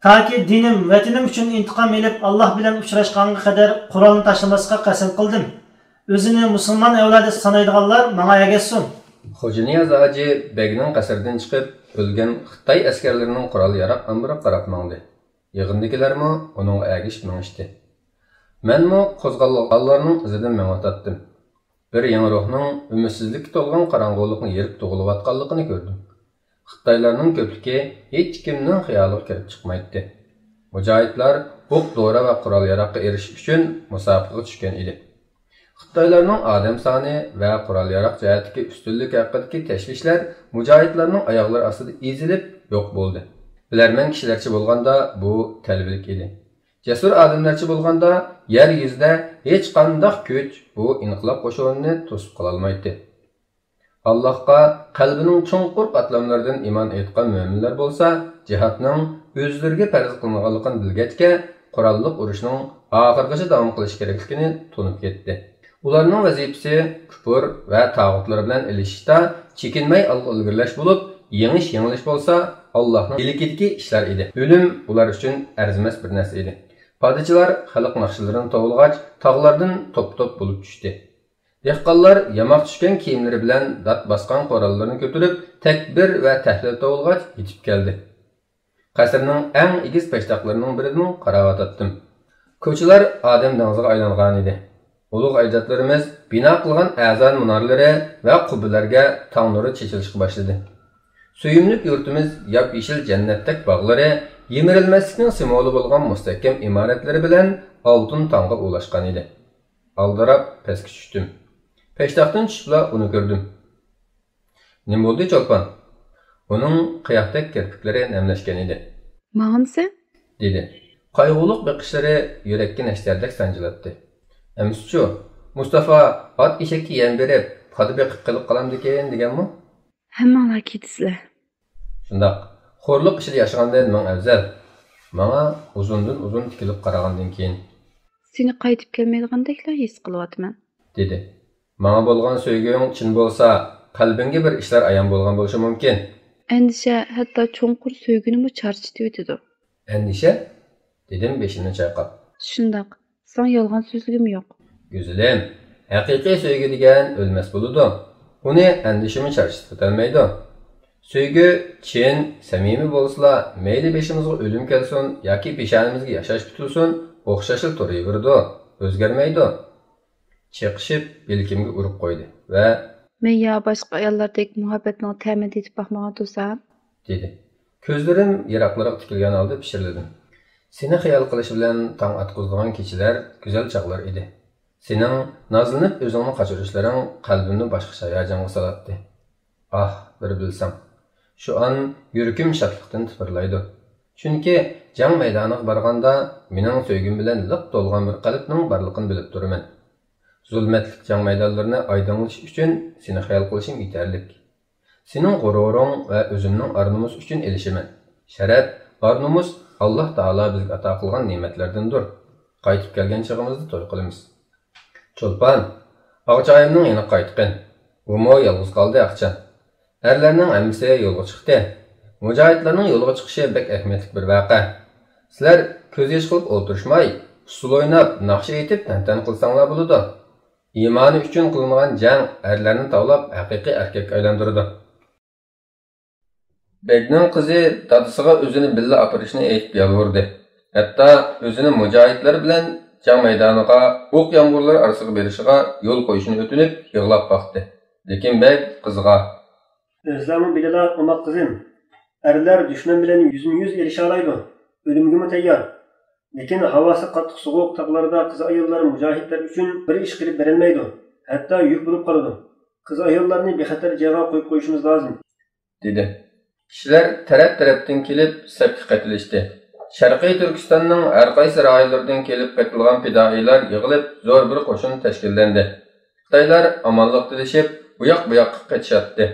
تاكى دىنىم، ۋەتىنىم ئۈچۈن ئىنتىقام ئېلىپ، ئاللاھ بىلەن ئۇچراشقانغا قەدەر قورالنى تاشلىماسلىققا قەسەم قىلدىم. ئۆزىنى مۇسۇلمان ئەۋلادى سانايدىغانلار ماڭا ئەگەشسۇن. خوجانىياز ھاجى بەگنىڭ قەسرىدىن چىقىپ، ئۆلگەن خىتاي ئەسكەرلىرىنىڭ قورال-ياراغ ئامبىرىغا قاراپ ماڭدى. يىغىندىكىلەرمۇ ئۇنىڭغا ئەگىشىپ مېڭىشتى. مەنمۇ قوزغالغانلارنىڭ ئىزىدىن مېڭىۋاتاتتىم. بىر يېڭى روھنىڭ ئۈمىدسىزلىككە تولغان قاراڭغۇلۇقنى يېرىپ تۇغۇلۇۋاتقانلىقىنى كۆردۈم. خىتايلارنىڭ كۆپلۈكى ھېچكىمنىڭ خىيالىغا كىرىپ چىقمايتتى. مۇجاھىدلار ئوق-دورا ۋە قورال-ياراغقا ئېرىشىش ئۈچۈن مۇسابىقىگە چۈشكەن ئىدى. خىتايلارنىڭ ئادەم سانى ۋە قورال-ياراغ جەھەتتىكى ئۈستۈنلۈكى ھەققىدىكى تەشۋىشلەر مۇجاھىدلارنىڭ ئاياغلىرى ئاستىدا ئېزىلىپ يوق بولدى. بىلەرمەن كىشىلەرچە بولغاندا بۇ تەلۋىلىك ئىدى. جەسۇر ئادەملەرچە بولغاندا يەر يۈزىدە ھېچقانداق كۈچ بۇ ئىنقىلاب قوشۇنىنى توسۇپ قالالمايتتى. ئاللاھقا قەلبىنىڭ چوڭقۇر قاتلاملىرىدىن ئىمان ئېيتقان مۆمىنلەر بولسا، جىھادنىڭ ئۆزلىرىگە پەرز قىلىنغانلىقىنى بىلگەچكە، قوراللىق ئۇرۇشنىڭ ئاخىرغىچە داۋام قىلىشى كېرەكلىكىنى تونۇپ يەتتى. ئۇلارنىڭ ۋەزىپىسى كۇپۇر ۋە تاغۇتلار بىلەن ئېلىشىشتا چېكىنمەي ئالغا ئىلگىرىلەش بولۇپ، يېڭىش-يېڭىلىش بولسا ئاللاھنىڭ ئىلكىدىكى ئىشلار ئىدى. ئۆلۈم ئۇلار ئۈچۈن ئەرزىمەس بىر نەرسە ئىدى. پادىچىلار خەلق ناخشىلىرىنى توۋلىغاچ، تاغلاردىن توپ-توپ بولۇپ چۈشتى. دېھقانلار ياماق چۈشكەن كىيىملىرى بىلەن دات باسقان قوراللىرىنى كۆتۈرۈپ، تەكبىر ۋە تەھلىل توۋلىغاچ يېتىپ كەلدى. قەسىرنىڭ ئەڭ ئېگىز پەشتاقلىرىنىڭ بىرىدىن قاراۋاتاتتىم. كوچىلار ئادەم دېڭىزىغا ئايلانغانىدى. ئۇلۇغ ئەجدادلىرىمىز بىنا قىلغان ئەزان مۇنارلىرى ۋە قۇببىلەرگە تاڭ نۇرى چېچىلىشقا باشلىدى. سۆيۈملۈك يۇرتىمىز ياپيېشىل جەننەتتەك باغلىرى، يىمىرىلمەسلىكنىڭ سىمۋولى بولغان مۇستەھكەم ئىمارەتلىرى بىلەن ئالتۇن تاڭغا ئۇلاشقانىدى. ئالدىراپ پەسكە چۈشتۈم. پەشتاقتىن چۈشۈپلا ئۇنى كۆردۈم. نېمە بولدى، چولپان؟ ئۇنىڭ قىياقتەك كىرپىكلىرى نەملەشكەن ئىدى. ماڭامسەن؟ دېدى. قايغۇلۇق بېقىشلىرى يۈرەككە نەشتەردەك سانجىلاتتى. ئەمىسىچۇ، مۇستافا ئات ئېشەككە يەم بېرىپ، پادا بېقىپ قېلىپ قالامدىكىن دېگەنمۇ؟ ھەممىڭلار كېتىسىلەر. شۇنداق. خورلۇق ئىچىدە ياشىغاندىن مىڭ ئەۋزەل. ماڭا ئۇزۇندىن ئۇزۇن تىكىلىپ قارىغاندىن كېيىن. سېنى قايتىپ كەلمەيدىغاندەكلا ھېس قىلىۋاتىمەن. دېدى. ماڭا بولغان سۆيگۈڭ چىن بولسا، قەلبىڭگە بىر ئىشلار ئايان بولغان بولۇشى مۇمكىن. ئەندىشە ھەتتا چوڭقۇر سۆيگۈنىمۇ چارچىتىۋېتىدۇ. ئەندىشە؟ دېدىم بېشىمنى چايقاپ. شۇنداق. ساڭا يالغان سۆزلىگۈم يوق. گۈزىلىم، ھەقىقىي سۆيگۈ دېگەن ئۆلمەس بولىدۇ. ئۇنى ئەندىشىمۇ چارچىتىۋېتەلمەيدۇ. سۆيگۈ چىن، سەمىمىي بولسىلا، مەيلى بېشىمىزغا ئۆلۈم كەلسۇن ياكى پېشانىمىزگە ياشاش پۈتۈلسۇن، ئوخشاشلا تۇرۇۋېرىدۇ، ئۆزگەرمەيدۇ. چېقىشىپ يەلكەمگە ئۇرۇپ قويدى ۋە مەن يا باشقا ئاياللاردەك مۇھەببەتنىڭ تەمىنى تېتىپ باقمىغان تۇرسام؟ دېدى. كۆزلىرىم يىراقلىرىغا تىكىلگەن ھالدا پىچىرلىدىم. سېنى خىيال قىلىش بىلەن تاڭ ئاتقۇزىدىغان كېچىلەر گۈزەل چاغلار ئىدى. سېنىڭ نازلىنىپ ئۆزۈڭنى قاچۇرۇشلىرىڭ قەلبىمنى باشقىچە ھاياجانغا سالاتتى. ئاھ، بىر بىلسەڭ. شۇ ئان يۈرىكىم شادلىقتىن تىپىرلايدۇ. چۈنكى جەڭ مەيدانىغا بارغاندا مېنىڭ سۆيگۈم بىلەن لىق تولغان بىر قەلبنىڭ بارلىقىنى بىلىپ تۇرىمەن. زۇلمەتلىك جەڭ مەيدانلىرىنى ئايدىڭلىتىش ئۈچۈن سېنى خىيال قىلىشىم يېتەرلىك. سېنىڭ غۇرۇرۇڭ ۋە ئۆزۈمنىڭ ئار-نومۇس ئۈچۈن ئېلىشىمەن. شەرەپ، ئار-نومۇس ئاللاھ تائالا بىزگە ئاتا قىلغان نېمەتلەردىندۇر. قايتىپ كەلگەن چېغىمىزدا توي قىلىمىز. چولپان، ئاغىچايىمنىڭ يېنىغا قايتقىن. ئۇمۇ يالغۇز قالدى ئاغىچان. ئەرلەرنىڭ ھەممىسى يولغا چىقتى. مۇجاھىدلارنىڭ يولغا چىقىشى بەك ئەھمىيەتلىك بىر ۋەقە. سىلەر كۆز يېشى قىلىپ ئولتۇرۇشماي، ئۇسسۇل ئويناپ، ناخشا ئېيتىپ تەنتەنە قىلساڭلار بولىدۇ. ئىمانى ئۈچۈن قىلىنغان جەڭ ئەرلەرنى تاۋلاپ ھەقىقىي ئەركەككە ئايلاندۇرىدۇ. بەگنىڭ قىزى دادىسىغا ئۆزىنى بىللە ئاپىرىشنى ئېيتىپ يالۋۇردى. ھەتتا ئۆزىنى مۇجاھىدلار بىلەن جەڭ مەيدانىغا، ئوق يامغۇرلىرى ئارىسىغا بېرىشىغا يول قويۇشنى ئۆتۈنۈپ يىغلاپ باقتى. لېكىن بەگ قىزغا، ئۆزلەرمۇ بىلىلا ئوماق قىزىم، ئەرلەر دۈشمەن بىلەن يۈزمۇ يۈز ئېلىشالايدۇ، ئۆلۈمگىمۇ تەييار. لېكىن ھاۋاسى قاتتىق سوغۇق تاغلاردا قىز-ئاياللار مۇجاھىدلار ئۈچۈن بىر ئىش قىلىپ بېرەلمەيدۇ، ھەتتا يۈك بولۇپ قالىدۇ. قىز-ئاياللارنى بىخەتەر جايغا قويۇپ قويۇشىمىز لازىم. دېدى. كىشىلەر تەرەپ-تەرەپتىن كېلىپ سەپكە قېتىلىشتى. شەرقىي تۈركىستاننىڭ ھەر قايسى رايونلىرىدىن كېلىپ قېتىلغان پىدائىيلار يىغىلىپ زور بىر قوشۇن تەشكىللەندى. خىتايلار ئامانلىق تىلىشىپ، ئۇياق-بۇياققا قېچىشاتتى.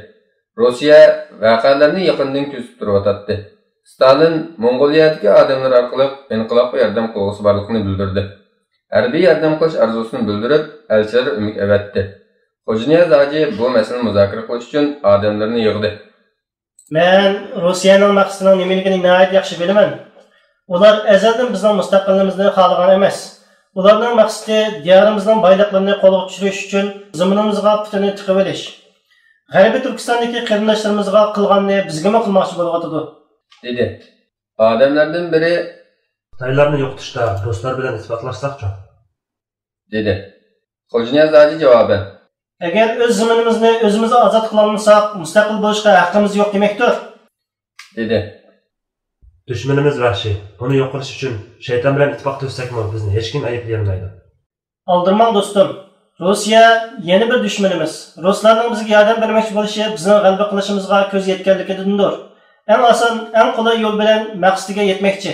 روسىيە ۋەقەلەرنى يېقىندىن كۆزىتىپ تۇرۇۋاتاتتى. ستالىن موڭغۇلىيەدىكى ئادەملىرى ئارقىلىق ئىنقىلابقا ياردەم قىلغۇسى بارلىقىنى بىلدۈردى. ھەربىي ياردەم قىلىش ئارزۇسىنى بىلدۈرۈپ، ئەلچىلەر ئۆمىكى ئەۋەتتى. خوجانىياز ھاجى بۇ مەسىلىنى مۇزاكىرە قىلىش ئۈچۈن ئادەملىرىنى يىغدى. مەن روسىيەنىڭ مەقسىتىنىڭ نېمىلىكىنى ناھايىتى ياخشى بىلىمەن. ئۇلار ئەزەلدىن بىزنىڭ مۇستەقىللىقىمىزنى خالىغان ئەمەس. ئۇلارنىڭ مەقسىتى دىيارىمىزنىڭ بايلىقلىرىنى قولغا چۈشۈرۈش ئۈچۈن زېمىنىمىزغا پۇتىنى تىقىۋېلىش. غەربىي تۈركىستاندىكى قېرىنداشلىرىمىزغا قىلغاننى بىزگىمۇ قىلماقچى بولۇۋاتىدۇ، دېدى. ئادەملەردىن بىرى، خىتايلارنى يوقىتىشتا رۇسلار بىلەن ئىتتىپاقلاشساقچۇ؟ دېدى. خوجانىياز ھاجى جاۋابەن، ئەگەر ئۆز زېمىنىمىزنى ئۆزىمىز ئازاد قىلالمىساق، مۇستەقىل بولۇشقا ھەققىمىز يوق دېمەكتۇر، دېدى. دۈشمىنىمىز ۋەھشىي. ئۇنى يوق قىلىش ئۈچۈن شەيتان بىلەن ئىتتىپاق تۈزسەكمۇ، بىزنى ھېچكىم ئەيىبلىيەلمەيدۇ. ئالدىرىماڭ دوستۇم، روسىيە يەنە بىر دۈشمىنىمىز. رۇسلارنىڭ بىزگە ياردەم بەرمەكچى بولۇشى بىزنىڭ غەلىبە قىلىشىمىزغا كۆز يەتكەنلىكىدىندۇر. ئەڭ ئاسان، ئەڭ قولاي يول بىلەن مەقسىتىگە يەتمەكچى.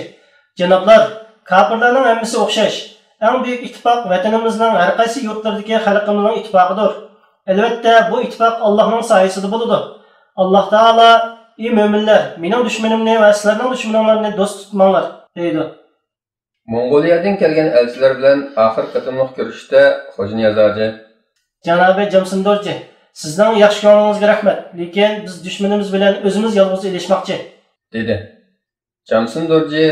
جانابلار، كاپىرلارنىڭ ھەممىسى ئوخشاش. ئەڭ بۈيۈك ئىتتىپاق ۋەتىنىمىزنىڭ ھەر قايسى يۇرتلىرىدىكى خەلقىمىزنىڭ ئىتتىپاقىدۇر. ئەلۋەتتە، بۇ ئىتتىپاق ئاللاھنىڭ سايىسىدا بولىدۇ. ئاللاھ تائالا، ئى مۆمىنلەر، مېنىڭ دۈشمىنىمنى ۋە سىلەرنىڭ دۈشمىنىڭلارنى دوست تۇتماڭلار، دەيدۇ. موڭغۇلىيەدىن كەلگەن ئەلچىلەر بىلەن ئاخىرقى قېتىملىق كۆرۈشۈشتە خوجانىياز ھاجى، جانابى جامسىندورجى، سىزنىڭ ياخشى كۆڭلىڭىزگە رەھمەت، لېكىن بىز دۈشمىنىمىز بىلەن ئۆزىمىز يالغۇز ئېلىشماقچى، دېدى. جامسىندورجى،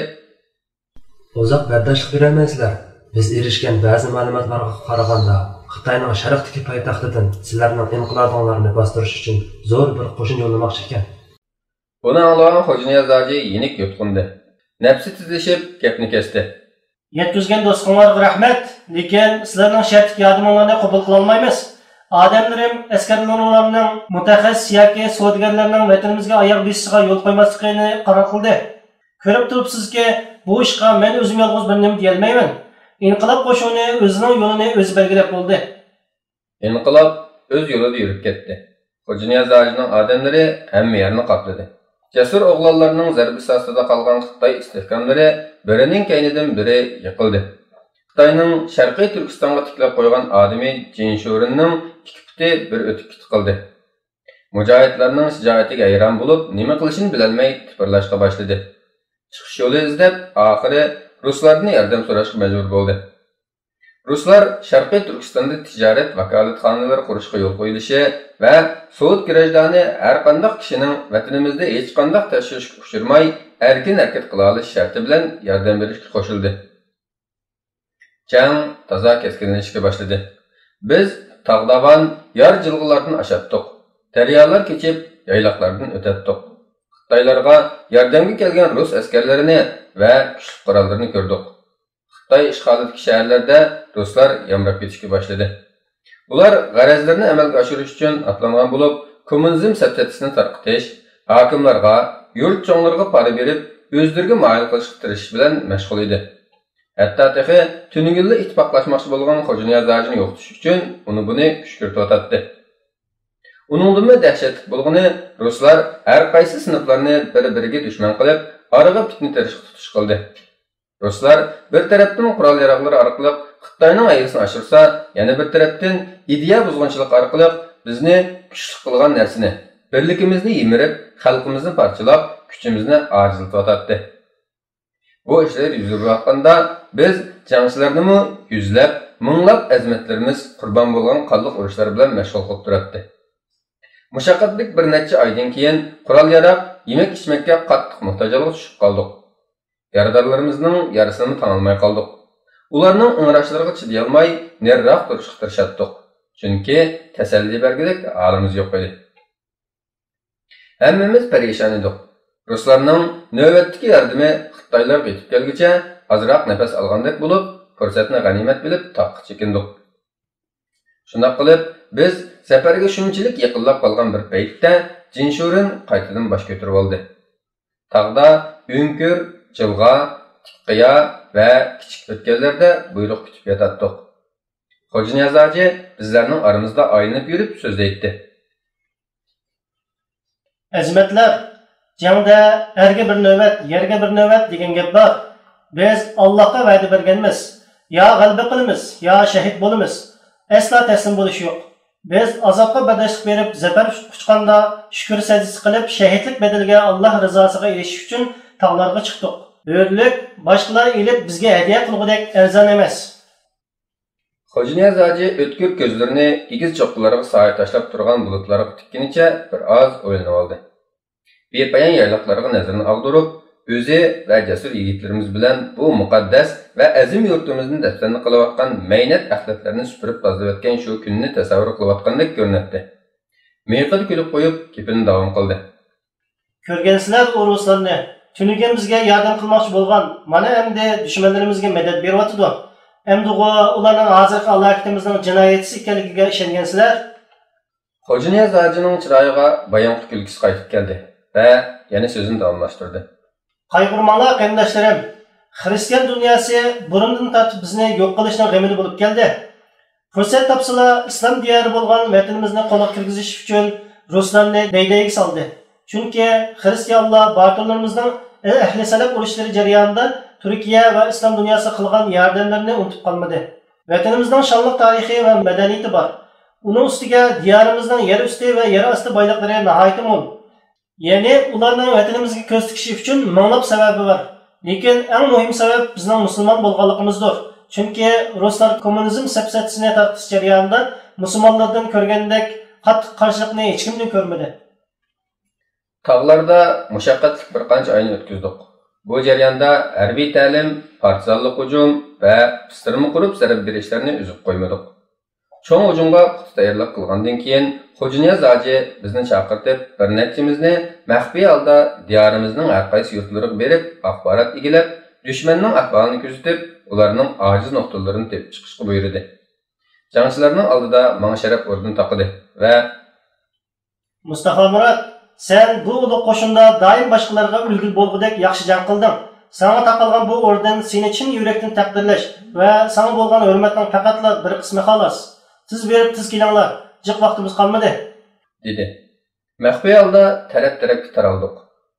ئۇزاق بەرداشلىق بېرەلمەيسىلەر. بىز ئېرىشكەن بەزى مەلۇماتلارغا قارىغاندا، خىتاينىڭ شەرقتىكى پايتەختىدىن سىلەرنىڭ ئىنقىلابىڭلارنى باستۇرۇش ئۈچۈن زور بىر قوشۇن يوللىماقچى ئىكەن. بۇنى ئاڭلىغان خوجانىياز ھاجى يېنىك يۇتقۇندى. نەپسى تېزلىشىپ گەپنى كەستى. يەتكۈزگەن دوستلۇقۇڭلارغا رەھمەت، لېكىن سىلەرنىڭ شەرتلىك ياردىمىڭلارنى قوبۇل قىلالمايمىز. ئادەملىرىم، ئەسكەرلىرىڭلارنىڭ، مۇتەخەسسىس ياكى سودىگەرلەرنىڭ ۋەتىنىمىزگە ئاياغ بېسىشىغا يول قويماسلىقىنى قارار قىلدى. كۆرۈپ تۇرۇپسىزكى، بۇ ئىشقا مەن ئۆزۈم يالغۇز بىر نېمە دېيەلمەيمەن. ئىنقىلاب قوشۇنى ئۆزىنىڭ يولىنى ئۆزى بەلگىلەپ بولدى. ئىنقىلاب ئۆز يولىدا يۈرۈپ كەتتى. خوجانىياز ھاجىنىڭ ئادەملىرى ھەممە يەرنى قاپلىدى. جەسۇر ئوغلانلارنىڭ زەربىسى ئاستىدا قالغان خىتاي ئىستىھكاملىرى بىرىنىڭ كەينىدىن بىرى يىقىلدى. خىتاينىڭ شەرقىي تۈركىستانغا تىكلەپ قويغان ئادىمى جىن شورېننىڭ ئىككى پۇتى بىر ئۆتۈك پۇتى قىلدى. مۇجاھىدلارنىڭ شىجائىتىگە ھەيران بولۇپ، نېمە قىلىشىنى بىلەلمەي تىپىرلاشقا باشلىدى. چىقىش يولى ئىزدەپ، ئاخىرى رۇسلاردىن ياردەم سوراشقا مەجبۇر بولدى. رۇسلار شەرقىي تۈركىستاندا تىجارەت ۋاكالەتخانىلىرى قۇرۇشقا يول قويۇلۇشى ۋە سوۋېت گراژدانى ھەر قانداق كىشىنىڭ ۋەتىنىمىزدە ھېچقانداق تەكشۈرۈشكە ئۇچرىماي، ئەركىن ھەرىكەت قىلالىشى شەرتى بىلەن ياردەم بېرىشكە قوشۇلدى. جەڭ تازا كەسكىنلىشىشكە باشلىدى. بىز تاغ-داۋان، يار-جىلغىلاردىن ئاشاتتۇق. دەريالار كېچىپ، يايلاقلاردىن ئۆتەتتۇق. خىتايلارغا ياردەمگە كەلگەن رۇس ئەسكەرلىرىنى ۋە كۈچلۈك قوراللىرىنى كۆردۇق. خىتاي ئىشغالىدىكى شەھەرلەردە رۇسلار يامراپ كېتىشكە باشلىدى. ئۇلار غەرەزلىرىنى ئەمەلگە ئاشۇرۇش ئۈچۈن ئاتلانغان بولۇپ، كوممۇنىزم سەپسەتىسىنى تارقىتىش، ھاكىملارغا، يۇرت چوڭلىرىغا پارا بېرىپ، ئۆزلىرىگە مايىل قىلىشقا تىرىشىش بىلەن مەشغۇل ئىدى. ھەتتا تېخى تۈنۈگۈنلا ئىتتىپاقلاشماقچى بولغان خوجانىياز ھاجىنى يوقىتىش ئۈچۈن ئۇنى-بۇنى كۈشكۈرتۈۋاتاتتى. ئۇنىڭدىنمۇ دەھشەتلىك بولغىنى، رۇسلار ھەر قايسى سىنىپلارنى بىر-بىرىگە دۈشمەن قىلىپ، ئارىغا پىتنە تېرىشقا تۇتۇش قىلدى. رۇسلار بىر تەرەپتىن قورال-ياراغلىرى ئارقىلىق خىتاينىڭ ھەيۋىسىنى ئاشۇرسا، يەنە بىر تەرەپتىن ئىدىيە بۇزغۇنچىلىقى ئارقىلىق بىزنى كۈچلۈك قىلغان نەرسىنى، بىرلىكىمىزنى يىمىرىپ، خەلقىمىزنى پارچىلاپ، كۈچىمىزنى ئاجىزلىتىۋاتاتتى. بۇ ئىشلار يۈز بېرىۋاتقاندا، بىز جەڭچىلەرنىمۇ يۈزلەپ، مىڭلاپ ئەزىمەتلىرىمىز قۇربان بولغان قانلىق ئۇرۇشلار بىلەن مەشغۇل قىلىپ تۇراتتى. مۇشەققەتلىك بىر نەچچە ئايدىن كېيىن، قورال-ياراغ، يېمەك-ئىچمەككە قاتتىق موھتاج ھالغا چۈشۈپ قالدۇق. يارىدارلىرىمىزنىڭ يارىسىنىمۇ تاڭالماي قالدۇق. ئۇلارنىڭ ئىڭراشلىرىغا چىدىيالماي، نېرىراق تۇرۇشقا تىرىشاتتۇق. چۈنكى تەسەللى بەرگۈدەك ھالىمىز يوق ئىدى. ھەممىمىز پەرىشان ئىدۇق. رۇسلارنىڭ نۆۋەتتىكى ياردىمى خىتايلارغا يېتىپ كەلگۈچە ئازراق نەپەس ئالغاندەك بولۇپ، پۇرسەتنى غەنىيمەت بىلىپ تاغقا چېكىندۇق. شۇنداق قىلىپ، بىز زەپەرگە شۇنچىلىك يېقىنلاپ قالغان بىر پەيتتە جىنشۇرېن قايتىدىن باش كۆتۈرۈۋالدى. تاغدا ئۆڭكۈر، جىلغا، تىك قىيا ۋە كىچىك ئۆتكەللەردە بۇيرۇق كۈتۈپ ياتاتتۇق. خوجانىياز ھاجى بىزلەرنىڭ ئارىمىزدا ئايلىنىپ يۈرۈپ سۆزلەيتتى. ئەزىمەتلەر، جەڭدە ئەرگە بىر نۆۋەت، يەرگە بىر نۆۋەت دېگەن گەپ بار. بىز ئاللاھقا ۋەدە بەرگەنمىز، يا غەلىبە قىلىمىز، يا شەھىت بولىمىز. ئەسلا تەسلىم بولۇش يوق. بىز ئازابقا بەرداشلىق بېرىپ، زەپەر قۇچقاندا، شۈكۈر سەجدىسى قىلىپ، شەھىتلىك بەدىلىگە ئاللاھ رىزاسىغا ئېرىشىش ئۈچۈن تاغلارغا چىقتۇق. ھۆرلۈك باشقىلار ئېلىپ بىزگە ھەدىيە قىلغۇدەك ئەرزان ئەمەس. خوجانىياز ھاجى ئۆتكۈر كۆزلىرىنى ئېگىز چوققىلارغا سايە تاشلاپ تۇرغان بۇلۇتلارغا تىككىنىچە بىر ئاز ئويلىنىۋالدى. بىپايان يايلاقلارغا نەزىرىنى ئاغدۇرۇپ، ئۆزى ۋە جەسۇر يىگىتلىرىمىز بىلەن بۇ مۇقەددەس ۋە ئەزىم يۇرتىمىزنى دەپسەندە قىلىۋاتقان مەينەت ئەخلەتلەرنى سۈپۈرۈپ تازىلىۋەتكەن شۇ كۈننى تەسەۋۋۇر قىلىۋاتقاندەك كۆرۈنەتتى. مىيىقىدا كۈلۈپ قويۇپ، گېپىنى داۋام قىلدى. كۆرگەنسىلەر ئۇ رۇسلارنى، تۈنۈگۈن بىزگە ياردەم قىلماقچى بولغان، مانا ئەمدى دۈشمەنلىرىمىزگە مەدەت بېرىۋاتىدۇ. ئەمدىغۇ ئۇلارنىڭ ھازىرقى ھالاكىتىمىزنىڭ جىنايەتچىسى ئىكەنلىكىگە ئىشەنگەنسىلەر؟ خوجانىياز ھاجىنىڭ چىرايىغا بايامقى كۈلكىسى قايتىپ كەلدى ۋە يەنە سۆزىنى داۋاملاشتۇردى. قايغۇرماڭلار، قېرىنداشلىرىم! خىرىستىيان دۇنياسى بۇرۇندىن تارتىپ بىزنى يوق قىلىشنىڭ غېمىدە بولۇپ كەلدى. پۇرسەت تاپسىلا، ئىسلام دىيارى بولغان ۋەتىنىمىزنى قولغا كىرگۈزۈش ئۈچۈن رۇسلارنى دەي-دەيگە سالدى. چۈنكى خىرىستىيانلار باتۇرلىرىمىزنىڭ ئەھلى سەلەپ ئۇرۇشلىرى جەريانىدا تۈركىيە ۋە ئىسلام دۇنياسىغا قىلغان ياردەملىرىنى ئۇنتۇپ قالمىدى. ۋەتىنىمىزنىڭ شانلىق تارىخى ۋە مەدەنىيىتى بار. ئۇنىڭ ئۈستىگە دىيارىمىزنىڭ يەر ئۈستى ۋە يەر ئاستى بايلىقلىرى ناھايىتى مول. يەنى ئۇلارنىڭ ۋەتىنىمىزگە كۆز تىكىشى ئۈچۈن مىڭلاپ سەۋەبى بار. لېكىن ئەڭ مۇھىم سەۋەب بىزنىڭ مۇسۇلمان بولغانلىقىمىزدۇر. چۈنكى رۇسلار كوممۇنىزم سەپسەتىسىنى تارقىتىش جەريانىدا مۇسۇلمانلاردىن كۆرگەندەك قاتتىق قارشىلىقنى ھېچكىمدىن كۆرمىدى. تاغلاردا مۇشەققەتلىك بىر قانچە ئاينى ئۆتكۈزدۇق. بۇ جەرياندا ھەربىي تەلىم، پارتىزانلىق ھۇجۇم ۋە قىستۇرما قۇرۇپ زەربە بېرىشلەرنى ئۈزۈپ قويمىدۇق. چوڭ ھۇجۇمغا پۇختا تەييارلىق قىلغاندىن كېيىن، خوجانىياز ھاجى بىزنى چاقىرتىپ، بىر نەچچىمىزنى مەخپىي ھالدا دىيارىمىزنىڭ ھەر قايسى يۇرتلىرىغا بېرىپ، ئاخبارات ئىگىلەپ، دۈشمەننىڭ ئەھۋالىنى كۆزىتىپ، ئۇلارنىڭ ئاجىز نۇقتىلىرىنى تېپىپ چىقىشقا بۇيرۇدى. جەڭچىلەرنىڭ ئالدىدا ماڭا شەرەپ ئوردېنى تاقىدى ۋە مۇستافا مۇرات، سەن بۇ ئۇلۇغ قوشۇندا دائىم باشقىلارغا ئۈلگە بولغۇدەك ياخشى جەڭ قىلدىڭ. ساڭا تاقالغان بۇ ئوردېن سېنى چىن يۈرەكتىن تەقدىرلەش ۋە ساڭا بولغان ھۆرمەتنىڭ پەقەتلا بىر قىسمى خالاس. تېز بېرىپ تېز كېلىڭلار، جىق ۋاقتىمىز قالمىدى، دېدى. مەخپىي ھالدا تەرەپ-تەرەپكە تارالدۇق.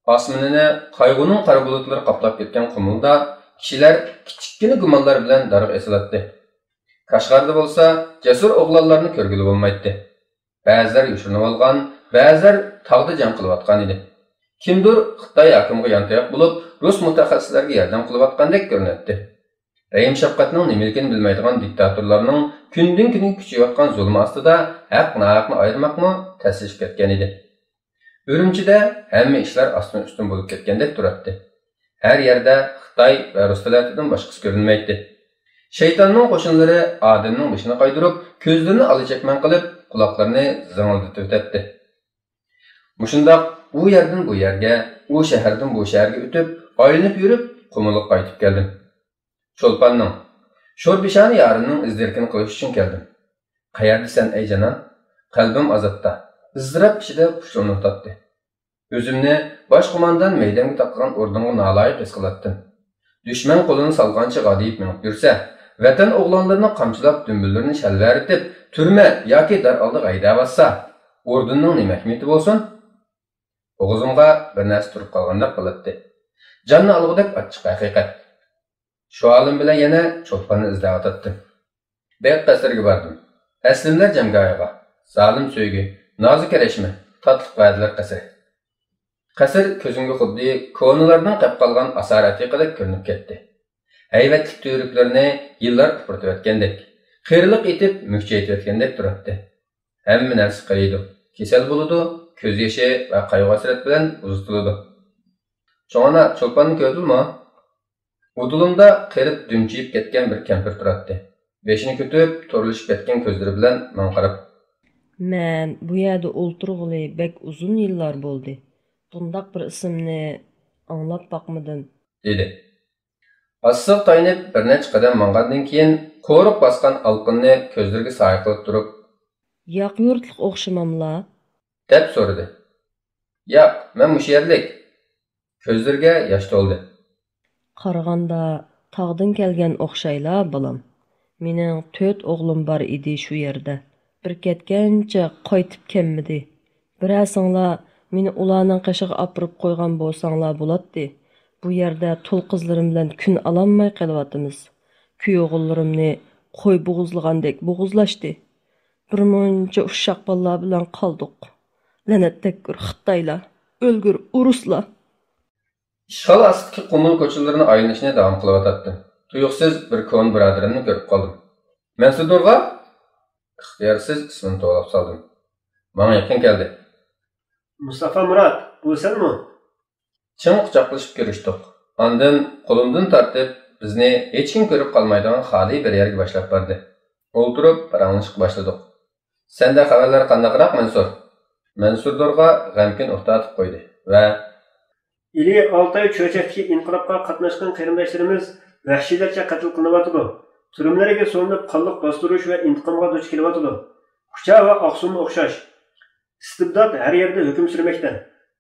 ئاسمىنىنى قايغۇنىڭ قارا بۇلۇتلىرى قاپلاپ كەتكەن قۇمۇلدا كىشىلەر كىچىككىنە گۇمانلار بىلەن دارغا ئېسىلاتتى. كاشغاردا بولسا جەسۇر ئوغلانلارنى كۆرگىلى بولمايتتى. بەزىلەر يوشۇرۇنۇۋالغان، بەزىلەر تاغدا جەڭ قىلىۋاتقان ئىدى. كىمدۇر خىتاي ھاكىمىغا يانتاياق بولۇپ، رۇس مۇتەخەسسىسلەرگە ياردەم قىلىۋاتقاندەك كۆرۈنەتتى. رەھىم-شەپقەتنىڭ نېمىلىكىنى بىلمەيدىغان دىكتاتورلارنىڭ كۈندىن-كۈنگە كۈچىيىۋاتقان زۇلمى ئاستىدا ھەق-ناھەقنى ئايرىماقمۇ تەسلىشىپ كەتكەن ئىدى. ئۈرۈمچىدە ھەممە ئىشلار ئاستىن-ئۈستۈن بولۇپ كەتكەندەك تۇراتتى. ھەر يەردە خىتاي ۋە رۇس تەلەتىدىن باشقىسى كۆرۈنمەيتتى. شەيتاننىڭ قوشۇنلىرى ئادەمنىڭ بېشىنى قايدۇرۇپ، كۆزلىرىنى ئالا چەكمەن قىلىپ، قۇلاقلىرىنى زىڭىلدىتىۋېتەتتى. مۇشۇنداق ئۇ يەردىن بۇ يەرگە، ئۇ شەھەردىن بۇ شەھەرگە ئۆتۈپ، ئايلىنىپ يۈرۈپ، قۇمۇلغا قايتىپ كەلدىم. چولپاننىڭ، شورپىشانە يارىمنىڭ ئىز-دېرىكىنى قىلىش ئۈچۈن كەلدىم. قەيەردىسەن، ئەي جانان؟ قەلبىم ئازابتا، ئىزتىراپ ئىچىدە پۇشۇلداپ ياتاتتى. ئۆزۈمنى باش قوماندان مەيدەمگە تاقىغان ئوردىنغا نالايىق ھېس قىلاتتىم. دۈشمەن قولىنى سالغانچە غادىيىپ مېڭىپ يۈرسە، ۋەتەن ئوغلانلىرىنى قامچىلاپ، دۈمبىلىرىنى شەلۋەرىتىپ، تۈرمە ياكى دار ئالدىغا ھەيدەۋاتسا، ئوردېننىڭ نېمە ئەھمىيىتى بولسۇن؟ بوغۇزۇمغا بىر نەرسە تۇرۇپ قالغاندەك قىلاتتى. جاننى ئالغۇدەك ئاچچىق ھەقىقەت. شۇ ھالىم بىلەن يەنە چولپاننى ئىزدەۋاتاتتىم. بەگ قەسرىگە باردىم. ئەسلىمىلەر جەڭگاھىغا. زالىم سۆيگۈ، نازۇك رەشمە، تاتلىق ۋەدىلەر قەسرى. قەسىر كۆزۈمگە خۇددى كونىلاردىن قېلىپ قالغان ئاسار ئەتىقىدەك كۆرۈنۈپ كەتتى. ھەيۋەتلىك تۈۋرۈكلىرىنى يىللار ئۇپرىتىۋەتكەندەك، قېرىلىق ئېتىپ مۈكچەيتىۋەتكەندەك تۇراتتى. ھەممە نەرسە قېرىيدۇ، كېسەل بولىدۇ، كۆز يېشى ۋە قايغۇ-ھەسرەت بىلەن ئۇزىتىلىدۇ. چوڭ ئانا، چولپاننى كۆردۈڭمۇ؟ ئۇدۇلۇمدا قېرىپ دۈمچىيىپ كەتكەن بىر كەمپىر تۇراتتى. بېشىنى كۆتۈرۈپ، تورلىشىپ كەتكەن كۆزلىرى بىلەن ماڭا قاراپ. مەن بۇ يەردە ئولتۇرغىلى بەك ئۇزۇن يىللار بولدى. بۇنداق بىر ئىسىمنى ئاڭلاپ باقمىدىم. دېدى. ئاسسىغا تايىنىپ بىر نەچچە قەدەم ماڭغاندىن كېيىن، قورۇق باسقان ئالىقىنىنى كۆزلىرىگە سايە قىلىپ تۇرۇپ. ياق يۇرتلۇق ئوخشىماملا؟ دەپ سورىدى. ياق، مەن مۇشۇ يەرلىك. كۆزلىرىگە ياش تولدى. قارىغاندا تاغدىن كەلگەن ئوخشايلا، بالام. مېنىڭ تۆت ئوغلۇم بار ئىدى شۇ يەردە. بىر كەتكەنچە قايتىپ كەلمىدى. بىرەرسىڭلار مېنى ئۇلارنىڭ قېشىغا ئاپىرىپ قويغان بولساڭلار بولاتتى. بۇ يەردە تۇل قىزلىرىم بىلەن كۈن ئالالماي قېلىۋاتىمىز. كۈيئوغۇللىرىمنى قوي بوغۇزلىغاندەك بوغۇزلاشتى. بىر مۇنچە ئۇششاق بالىلار بىلەن قالدۇق. لەنەت تەگكۈر خىتايلار، ئۆلگۈر ئورۇسلار. ئىشغال ئاستىدىكى قۇمۇل كوچىلىرىنى ئايلىنىشنى داۋام قىلىۋاتاتتىم. تۇيۇقسىز بىر كونا بۇرادىرىمنى كۆرۈپ قالدىم. مەنسۇر دورغا؟ ئىختىيارسىز ئىسمىنى توۋلاپ سالدىم. ماڭا يېقىن كەلدى. مۇستافا مۇرات، بۇ سەنمۇ؟ چىڭ قۇچاقلىشىپ كۆرۈشتۇق. ئاندىن قولۇمدىن تارتىپ، بىزنى ھېچكىم كۆرۈپ قالمايدىغان خالىي بىر يەرگە باشلاپ باردى. ئولتۇرۇپ پاراڭلىشىشقا باشلىدۇق. سەندە خەۋەرلەر قانداقراق، مەنسۇر؟ مەنسۇر دورغا غەمكىن ئۇھ تارتىپ قويدى ۋە. ئىلى ئالتاي چۆچەكتىكى ئىنقىلابقا قاتناشقان قېرىنداشلىرىمىز ۋەھشىيلەرچە قەتل قىلىنىۋاتىدۇ. تۈرمىلەرگە سولىنىپ قانلىق باستۇرۇش ۋە ئىنتىقامغا دۇچ كېلىۋاتىدۇ. كۇچا ۋە ئاقسۇممۇ ئوخشاش. ئىستىبدات ھەر يەردە ھۆكۈم سۈرمەكتە.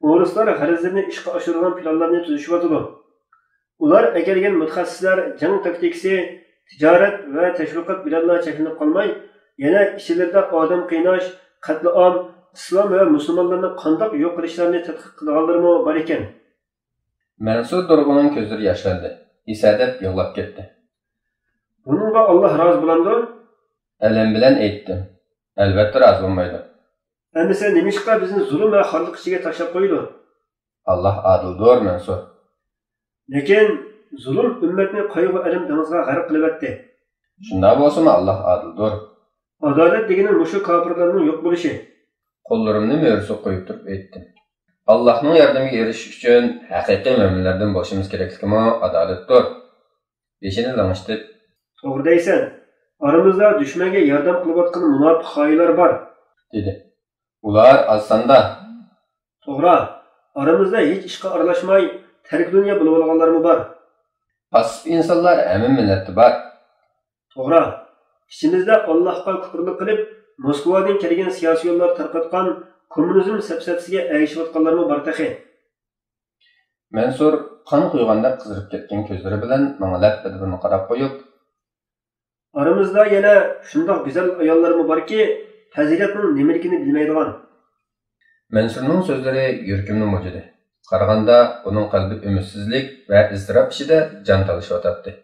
ئورۇسلار غەرىزلىرىنى ئىشقا ئاشۇرىدىغان پىلانلارنى تۈزۈشۈۋاتىدۇ. ئۇلار ئەكەلگەن مۇتەخەسسىسلەر جەڭ تاكتىكىسى، تىجارەت ۋە تەشۋىقات بىلەنلا چەكلىنىپ قالماي، يەنە ئىچىلىرىدە ئادەم قىيناش، قەتلىئام، ئىسلام ۋە مۇسۇلمانلارنى قانداق يوق قىلىشلارنى تەتقىق قىلىدىغانلىرىمۇ بار ئىكەن. مەنسۇر دورغىنىڭ كۆزلىرى ياشلاندى. ھېسەدەپ يىغلاپ كەتتى. بۇنىڭغا ئاللاھ رازى بولامدۇ؟ ئەلەم بىلەن ئېيتتىم. ئەلۋەتتە رازى بولمايدۇ. ئەمىسە نېمىشقا بىزنى زۇلۇم ۋە خارلىق ئىچىگە تاشلاپ قويىدۇ؟ ئاللاھ ئادىلدۇر، مەنسۇر. لېكىن زۇلۇم ئۈممەتنى قايغۇ-ئەلەم دېڭىزىغا غەرق قىلىۋەتتى. شۇنداق بولسىمۇ ئاللاھ ئادىلدۇر. ئادالەت دېگىنىڭ مۇشۇ كاپىرلارنىڭ يوق بولۇشى. قوللىرىمنى مۈرىسىگە قويۇپ تۇرۇپ ئېيتتىم. ئاللاھنىڭ ياردىمىگە ئېرىشىش ئۈچۈن ھەقىقىي مۆمىنلەردىن بولۇشىمىز كېرەكلىكىمۇ ئادالەتتۇر. بېشىنى لىڭشىتىپ. توغرا دەيسەن. ئارىمىزدا دۈشمەنگە ياردەم قىلىۋاتقان مۇناپىق خائىنلار بار. دېدى. ئۇلار ئاز ساندا. توغرا. ئارىمىزدا ھېچ ئىشقا ئارىلاشماي، تەركىدۇنيا بولۇۋالغانلارمۇ بار. پاسسىپ ئىنسانلار ھەممە مىللەتتە بار. توغرا. ئىچىمىزدە ئاللاھقا كۇپۇرلۇق قىلىپ، موسكۋادىن كەلگەن سىياسىيونلار تارقاتقان كوممۇنىزم سەپسەتىسىگە ئەگىشىۋاتقانلارمۇ بار تېخى. مەنسۇر قان قۇيغاندەك قىزىرىپ كەتكەن كۆزلىرى بىلەن ماڭا لەپپىدە بىرنى قاراپ قويۇپ. ئارىمىزدا يەنە شۇنداق گۈزەل ئاياللارمۇ باركى، پەزىلەتنىڭ نېمىلىكىنى بىلمەيدىغان. مەنسۇرنىڭ سۆزلىرى يۈرىكىمنى مۇجۇدى. قارىغاندا ئۇنىڭ قەلبى ئۈمىدسىزلىك ۋە ئىزتىراپ ئىچىدە جان تالىشىۋاتاتتى.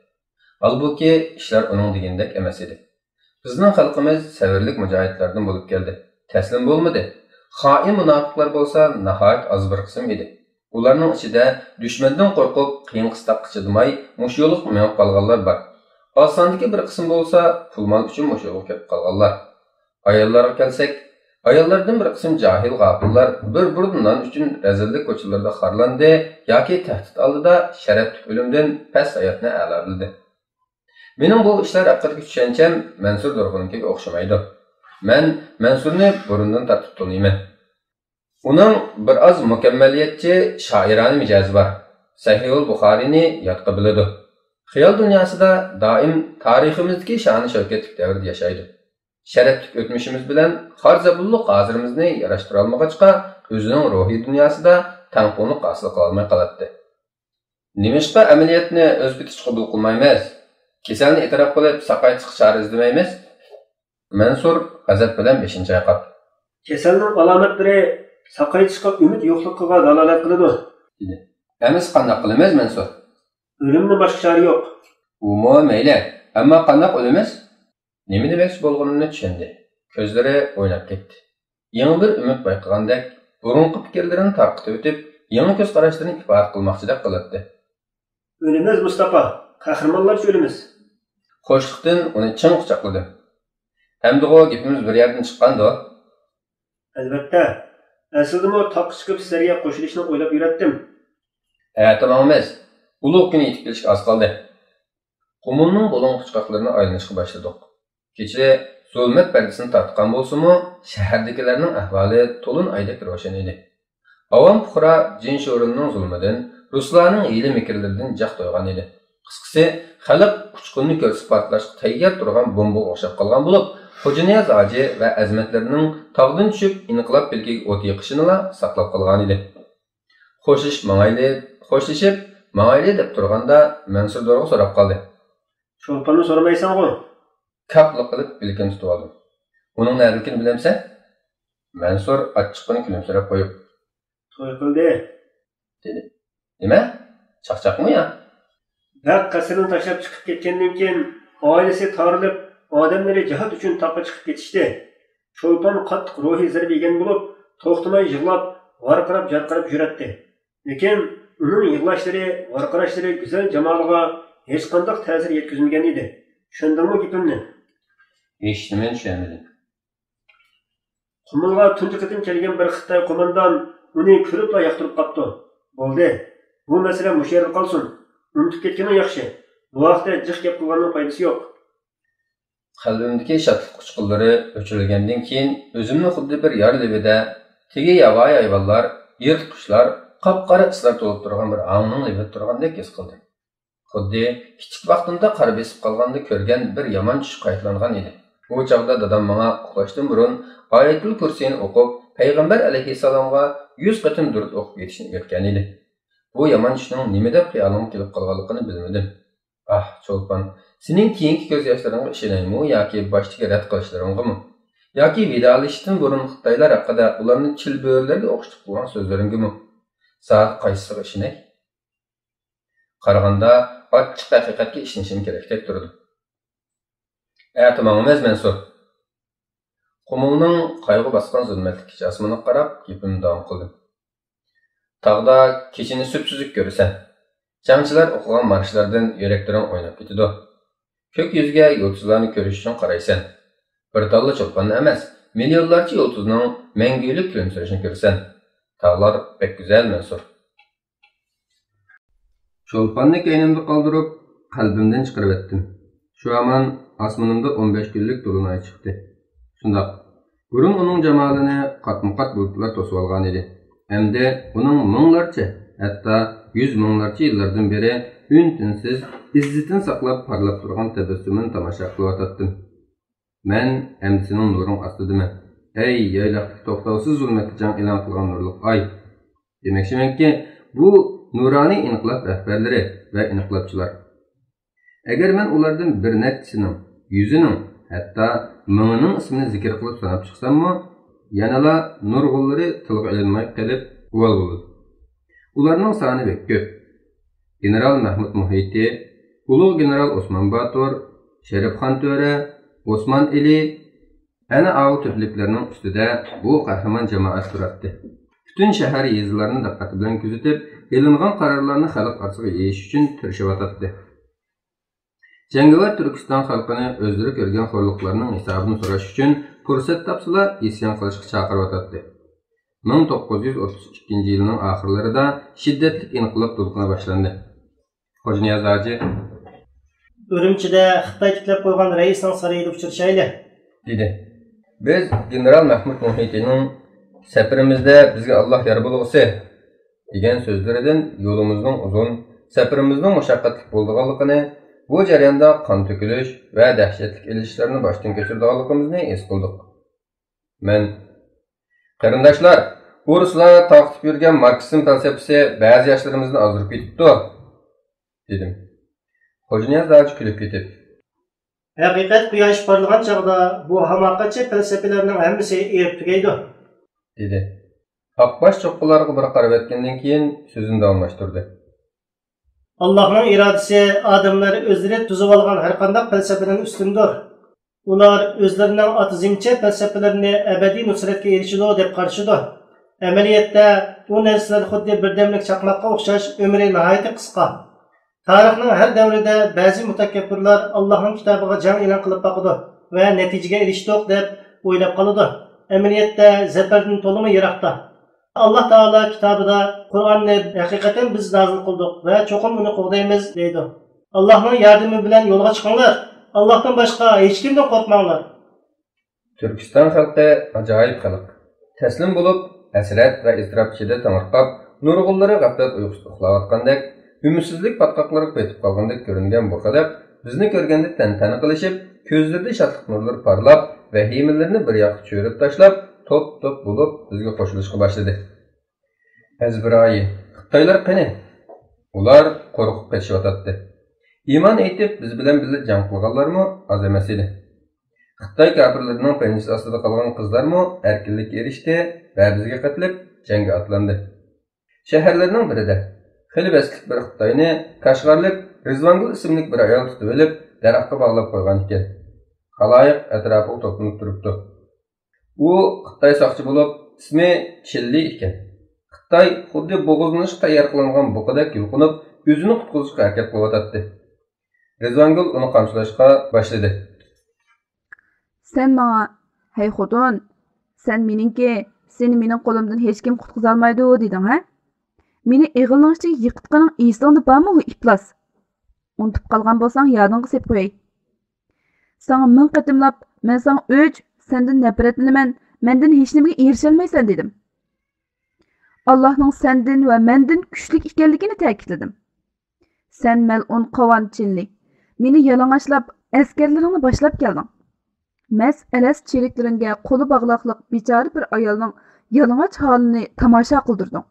ھالبۇكى، ئىشلار ئۇنىڭ دېگىنىدەك ئەمەس ئىدى. بىزنىڭ خەلقىمىز سەۋرلىك مۇجاھىدلاردىن بولۇپ كەلدى. تەسلىم بولمىدى. خائىن مۇناپىقلار بولسا ناھايىتى ئاز بىر قىسىم ئىدى. ئۇلارنىڭ ئىچىدە دۈشمەندىن قورقۇپ، قىيىن-قىستاققا چىدىماي، مۇشۇ يولغا مېڭىپ قالغانلار بار. ئاز ساندىكى بىر قىسىم بولسا پۇل-مال ئۈچۈن مۇشۇ يولغا كىرىپ قالغانلار. ئاياللارغا كەلسەك، ئاياللاردىن بىر قىسىم جاھىل-غاپىللار بىر بۇردا نان ئۈچۈن رەزىللىك كوچىلىرىدا خارلاندى ياكى تەھدىت ئالدىدا شەرەپلىك ئۆلۈمدىن پەس ھاياتنى ئەلا بىلدى. مېنىڭ بۇ ئىشلار ھەققىدىكى چۈشەنچەم مەنسۇر دورغىنىڭكىگە ئوخشىمايدۇ. مەن مەنسۇرنى بۇرۇندىن تارتىپ تونۇيمەن. ئۇنىڭ بىر ئاز مۇكەممەلىيەتچى، شائىرانە مىجەزى بار. سەھىھۇل بۇخارىنى ياتقا بىلىدۇ. خىيال دۇنياسىدا دائىم تارىخىمىزدىكى شانى-شەۋكەتلىك دەۋردە ياشايدۇ. شەرەپلىك ئۆتمۈشىمىز بىلەن خار-زەبۇنلۇق ھازىرىمىزنى ياراشتۇرالمىغاچقا، ئۆزىنىڭ روھىي دۇنياسىدا تەڭپۇڭلۇق ھاسىل قىلالماي قالاتتى. نېمىشقا ئەمەلىيەتنى ئۆز پېتىچە قوبۇل قىلمايمىز؟ كېسەلنى ئېتىراپ قىلىپ، ساقايتىشقا چارە ئىزدىمەيمىز؟ مەنسۇر غەزەپ بىلەن بېشىنى چايقاپ. كېسەلنىڭ ئالامەتلىرى ساقايتىشقا ئۈمىد يوقلۇقىغا دالالەت قىلىدۇ. دېدى. ئەمىسە قانداق قىلىمىز، مەنسۇر؟ ئۆلۈمدىن باشقا چارە يوق. ئۇمۇ مەيلى، ئەمما قانداق ئۆلىمىز؟ نېمە دېمەكچى بولغىنىمنى چۈشەندى. كۆزلىرى ئويناپ كەتتى. يېڭى بىر ئۈمىد بايقىغاندەك، بۇرۇنقى پىكىرلىرىنى تارقىتىۋېتىپ، يېڭى كۆز قاراشلىرىنى ئىپادە قىلماقچىدەك قىلاتتى. ئۆلىمىز، مۇستاپا، قەھرىمانلارچە ئۆلىمىز. خۇشلۇقتىن ئۇنى چىڭ قۇچاقلىدىم. ئەمدىغۇ گېپىمىز بىر يەردىن چىققاندۇ؟ ئەلۋەتتە. ئەسلىدىمۇ تاغقا چىقىپ سىلەرگە قوشۇلۇشنى ئويلاپ يۈرەتتىم. ئەتە ماڭىمىز. ئۇلۇغ كۈن يېتىپ كېلىشكە ئاز قالدى. قۇمۇلنىڭ بۇلۇڭ قۇچقاقلىرىنى ئايلىنىشقا باشلىدۇق. كېچە زۇلمەت پەردىسىنى تارتقان بولسىمۇ، شەھەردىكىلەرنىڭ ئەھۋالى تولۇن ئايدەك روشەن ئىدى. ئاۋام پۇقرا جىن شورۇننىڭ زۇلمىدىن، رۇسلارنىڭ ھىيلە-مىكىرلىرىدىن جاق تويغان ئىدى. قىسقىسى، خەلق ئۇچقۇننى كۆرسە پارتلاشقا تەييار تۇرغان بومبىغا ئوخشاپ قالغان بولۇپ، خوجانىياز ھاجى ۋە ئەزىمەتلىرىنىڭ تاغدىن چۈشۈپ ئىنقىلاب پىلىكىگە ئوت يېقىشىنىلا ساقلاپ قالغانىدى. خوشلىشىپ ماڭايلى، خوشلىشىپ ماڭايلى دەپ تۇرغاندا، مەنسۇر دورغا سوراپ قالدى. چولپاننى سورىمايسەنغۇ؟ كاپلىق قىلىپ بىلىكىنى تۇتۇۋالدىم. ئۇنىڭ نەدىكىنى بىلەمسەن؟ مەنسۇر ئاچچىقىنى كۈلۈمسىرەپ قويۇپ. توي قىلدى. دېدى. نېمە؟ چاقچاقمۇ يا؟ بەخت قەسرىنى تاشلاپ چىقىپ كەتكەندىن كېيىن، ئائىلىسى تارىلىپ، ئادەملىرى جىھاد ئۈچۈن تاغقا چىقىپ كېتىشتى. چولپان قاتتىق روھىي زەربە يېگەن بولۇپ، توختىماي يىغلاپ، ۋارقىراپ-جارقىراپ يۈرەتتى. لېكىن ئۇنىڭ يىغلاشلىرى، ۋارقىراشلىرى گۈزەل جامالىغا ھېچقانداق تەسىر يەتكۈزمىگەن ئىدى. چۈشەندىڭمۇ گېپىمنى؟ ھېچنېمىنى چۈشەنمىدىم. قۇمۇلغا تۇنجى قېتىم كەلگەن بىر خىتاي قوماندان ئۇنى كۆرۈپلا ياقتۇرۇپ قاپتۇ. بولدى، بۇ مەسىلە مۇشۇ يەردە قالسۇن. ئۇنتۇپ كەتكىنىڭ ياخشى. بۇ ھەقتە جىق گەپ قىلغاننىڭ پايدىسى يوق. قەلبىمدىكى شادلىق ئۇچقۇنلىرى ئۆچۈرۈلگەندىن كېيىن، ئۆزۈمنى خۇددى بىر يار لېۋىدە، تېگى ياۋايى ھايۋانلار، يىرتقۇچلار، قاپقارا ئىسلار تولۇپ تۇرغان بىر ھاڭنىڭ لېۋىدە تۇرغاندەك ھېس قىلدىم. خۇددى كىچىك ۋاقتىمدا قار بېسىپ قالغاندا كۆرگەن بىر يامان چۈش قايتىلانغان ئىدى. ئۇ چاغدا دادام ماڭا ئۇخلاشتىن بۇرۇن ئايەتۇل كۇرسىنى ئوقۇپ، پەيغەمبەر ئەلەيھىسسالامغا يۈز قېتىم دۇرۇت ئوقۇپ كېتىشنى ئۆگەتكەن ئىدى. بۇ يامان چۈشنىڭ نېمە دەپ خىيالىڭغا كېلىپ قالغانلىقىنى بىلمىدىم. ئاھ، چولپان، سېنىڭ كېيىنكى كۆز ياشلىرىڭغا ئىشىنەيمۇ ياكى باشتىكى رەت قىلىشلىرىڭغىمۇ؟ ياكى ۋىدالىشىشتىن بۇرۇن خىتايلار ھەققىدە ئۇلارنى چىل بۆرىلەرگە ئوخشىتىپ قويغان سۆزلىرىڭگىمۇ؟ ساڭا قايسىسىغا ئىشىنەي؟ قارىغاندا، ئاچچىق ھەقىقەتكە ئىشىنىشىم كېرەكتەك تۇرىدۇ. ئەتە ماڭىمىز، مەنسۇر. قۇمۇلنىڭ قايغۇ باسقان زۇلمەتلىك كېچە ئاسمىنىغا قاراپ، گېپىمنى داۋام قىلدىم. تاغدا كېچىنى سۈپسۈزۈك كۆرىسەن. جەڭچىلەر ئوقۇغان مارشلاردىن يۈرەكلىرىڭ ئويناپ كېتىدۇ. كۆك يۈزىگە يۇلتۇزلارنى كۆرۈش ئۈچۈن قارايسەن. بىر تاللا چولپاننى ئەمەس، مىليونلارچە يۇلتۇزنىڭ مەڭگۈلۈك كۈلۈمسىرەشنى كۆرىسەن. تاغلار بەك گۈزەل، مەنسۇر. چولپاننى كەينىمدە قالدۇرۇپ، قەلبىمدىن چىقىرىۋەتتىم. شۇ ھامان ئاسمىنىمدا ئون بەش كۈنلۈك تولۇن ئاي چىقتى. شۇنداق، بۇرۇن ئۇنىڭ جامالىنى قاتمۇقات بۇلۇتلار توسۇۋالغانىدى. ئەمدى ئۇنىڭ مىڭلارچە، ھەتتا يۈز مىڭلارچە يىللاردىن بېرى ئۈن-تىنسىز، ئىززىتىنى ساقلاپ پارلاپ تۇرغان تەبەسسۇمىنى تاماشا قىلىۋاتاتتىم. مەن ئەمدى سېنىڭ نۇرۇڭ ئاستىدىمەن. ئەي، يايلاقتىكى توختاۋسىز زۇلمەتكە جەڭ ئېلان قىلغان نۇرلۇق ئاي! دېمەكچىمەنكى، بۇ نۇرانىي ئىنقىلاب رەھبەرلىرى ۋە ئىنقىلابچىلار. ئەگەر مەن ئۇلاردىن بىر نەچچىسىنىڭ، يۈزىنىڭ، ھەتتا مىڭىنىڭ ئىسمىنى زىكىر قىلىپ ساناپ چىقساممۇ، يەنىلا نۇرغۇنلىرى تىلغا ئېلىنماي قېلىپ، ئۇۋال بولىدۇ. ئۇلارنىڭ سانى بەك كۆپ. گېنېرال مەھمۇد مۇھىتى، ئۇلۇغ گېنېرال ئوسمان باتۇر، شېرىپخان تۆرە، ئوسمان ئېلى، ئەنە ئاۋۇ تۆپىلىكلەرنىڭ ئۈستىدە بۇ قەھرىمان جامائەت تۇراتتى. پۈتۈن شەھەر، يېزىلارنى دىققەت بىلەن كۆزىتىپ، ئېلىنغان قارارلارنى خەلق ئارىسىغا يېيىش ئۈچۈن تىرىشىۋاتاتتى. جەڭگىۋەر تۈركىستان خەلقىنى ئۆزلىرى كۆرگەن خورلۇقلارنىڭ ھېسابىنى سوراش ئۈچۈن پۇرسەت تاپسىلا ئىسيان قىلىشقا چاقىرىۋاتاتتى. مىڭ توققۇز يۈز ئوتتۇز ئىككىنچى يىلنىڭ ئاخىرلىرىدا شىددەتلىك ئىنقىلاب دولقۇنى باشلاندى. خوجانىياز ھاجى، ئۈرۈمچىدە خىتاي تىكلەپ قويغان رەئىسنىڭ سارىيىدا ئۇچرىشايلى، دېدى. بىز گېنېرال مەھمۇد مۇھىتىنىڭ «سەپىرىمىزدە بىزگە ئاللاھ يار بولغۇسى» دېگەن سۆزلىرىدىن يولىمىزنىڭ ئۇزۇن، سەپىرىمىزنىڭ مۇشەققەتلىك بولىدىغانلىقىنى، بۇ جەرياندا قان تۆكۈلۈش ۋە دەھشەتلىك ئېلىشىشلارنى باشتىن كەچۈرىدىغانلىقىمىزنى ھېس قىلدۇق. مەن، «قېرىنداشلار، ئۇ رۇسلار تارقىتىپ يۈرگەن ماركسىزم پەلسەپىسى بەزى ياشلىرىمىزنى ئازدۇرۇپ كېتىپتۇ» دېدىم. خوجانىياز ھاجى كۈلۈپ كېتىپ، ھەقىقەت قۇياش پارلىغان چاغدا بۇ ھاماقەتچى پەلسەپىلەرنىڭ ھەممىسى ئېرىپ تۈگەيدۇ. دېدى. ئاقباش چوققىلارغا بىر قاراۋەتكەندىن كېيىن سۆزىنى داۋاملاشتۇردى. ئاللاھنىڭ ئىرادىسى ئادەملەر ئۆزلىرى تۈزۈۋالغان ھەرقانداق پەلسەپىدىن ئۈستۈندۇر. ئۇلار ئۆزلىرىنىڭ ئاتىزمچە پەلسەپىلىرىنى ئەبەدىي نۇسرەتكە ئېرىشىدۇ دەپ قارىشىدۇ. ئەمەلىيەتتە، ئۇ نەرسىلەر خۇددى بىردەملىك چاقماققا ئوخشاش، ئۆمرى ناھايىتى قىسقا. تارىخنىڭ ھەر دەۋرىدە بەزى مۇتەكەببۇرلار ئاللاھنىڭ كىتابىغا جەڭ ئېلان قىلىپ باقىدۇ ۋە نەتىجىگە ئېرىشتۇق دەپ ئويلاپ قالىدۇ. ئەمەلىيەتتە زەپەردىن تولىمۇ يىراقتا. ئاللاھ تائالا كىتابىدا، «قۇرئاننى ھەقىقەتەن بىز نازىل قىلدۇق ۋە چوقۇم ئۇنى قوغدايمىز» دەيدۇ. ئاللاھنىڭ ياردىمى بىلەن يولغا چىقىڭلار. ئاللاھتىن باشقا ھېچكىمدىن قورقماڭلار. تۈركىستان خەلقى ئاجايىپ خەلق. تەسلىم بولۇپ، ھەسرەت ۋە ئىزتىراپ ئىچىدە تېڭىرقاپ، نۇرغۇنلىرى غەپلەت ئۇيقۇسىدا ئۇخلاۋاتقاندەك، ئۈمىدسىزلىك پاتقاقلىرىغا پېتىپ قالغاندەك كۆرۈنگەن بۇ خەلق بىزنى كۆرگەندە تەنتەنە قىلىشىپ، كۆزلىرىدە شادلىق نۇرلىرى پارلاپ، ۋەھىمىلىرىنى بىر ياققا چۆرۈپ تاشلاپ، توپ-توپ بولۇپ بىزگە قوشۇلۇشقا باشلىدى. ئەزبىرايى، خىتايلار قېنى؟ ئۇلار قورقۇپ قېچىشىۋاتاتتى. ئىمان ئېيتىپ، بىز بىلەن بىللە جەڭ قىلغانلارمۇ ئاز ئەمەس ئىدى. خىتاي كاپىرلىرىنىڭ پەنجىسى ئاستىدا قالغان قىزلارمۇ ئەركىنلىككە ئېرىشتى ۋە بىزگە قېتىلىپ، جەڭگە ئاتلاندى. شەھەرلىرىنىڭ بىرىدە خېلى بەستلىك بىر خىتاينى كاشغارلىق رىزۋانگۈل ئىسىملىك بىر ئايال تۇتۇۋېلىپ، دەرەخكە باغلاپ قويغان ئىكەن. خالايىق ئەتراپىغا توپلىنىپ تۇرۇپتۇ. ئۇ خىتاي ساقچى بولۇپ، ئىسمى چىن لى ئىكەن. خىتاي خۇددى بوغۇزلىنىشقا تەييار قىلىنغان بۇقىدەك يۇلقۇنۇپ، ئۆزىنى قۇتقۇزۇشقا ھەرىكەت قىلىۋاتاتتى. رىزۋانگۈل ئۇنى قامچىلاشقا باشلىدى. سەن ماڭا، «ھەي خوتۇن، سەن مېنىڭكى، سېنى مېنىڭ قولۇمدىن ھېچكىم قۇتقۇزالمايدۇ» دېدىڭ ھە؟ مېنى ئېغىلنىڭ ئىچىگە يىقىتقىنىڭ ئېسىڭدە بارمۇ، ھۇ ئىپلاس؟ ئۇنتۇپ قالغان بولساڭ، يادىڭغا سېلىپ قوياي. ساڭا مىڭ قېتىملاپ، «مەن ساڭا ئۆچ، سەندىن نەپرەتلىنىمەن، مەندىن ھېچنېمىگە ئېرىشەلمەيسەن» دېدىم. ئاللاھنىڭ سەندىن ۋە مەندىن كۈچلۈك ئىكەنلىكىنى تەكىتلىدىم. سەن مەلئۇن قاۋان چىن لى، مېنى يالىڭاچلاپ، ئەسكەرلىرىڭنى باشلاپ كەلدىڭ. مەس-ئەلەس چېرىكلىرىڭگە قولى باغلاقلىق بىچارە بىر ئايالنىڭ يالىڭاچ ھالىنى تاماشا قىلدۇردۇڭ.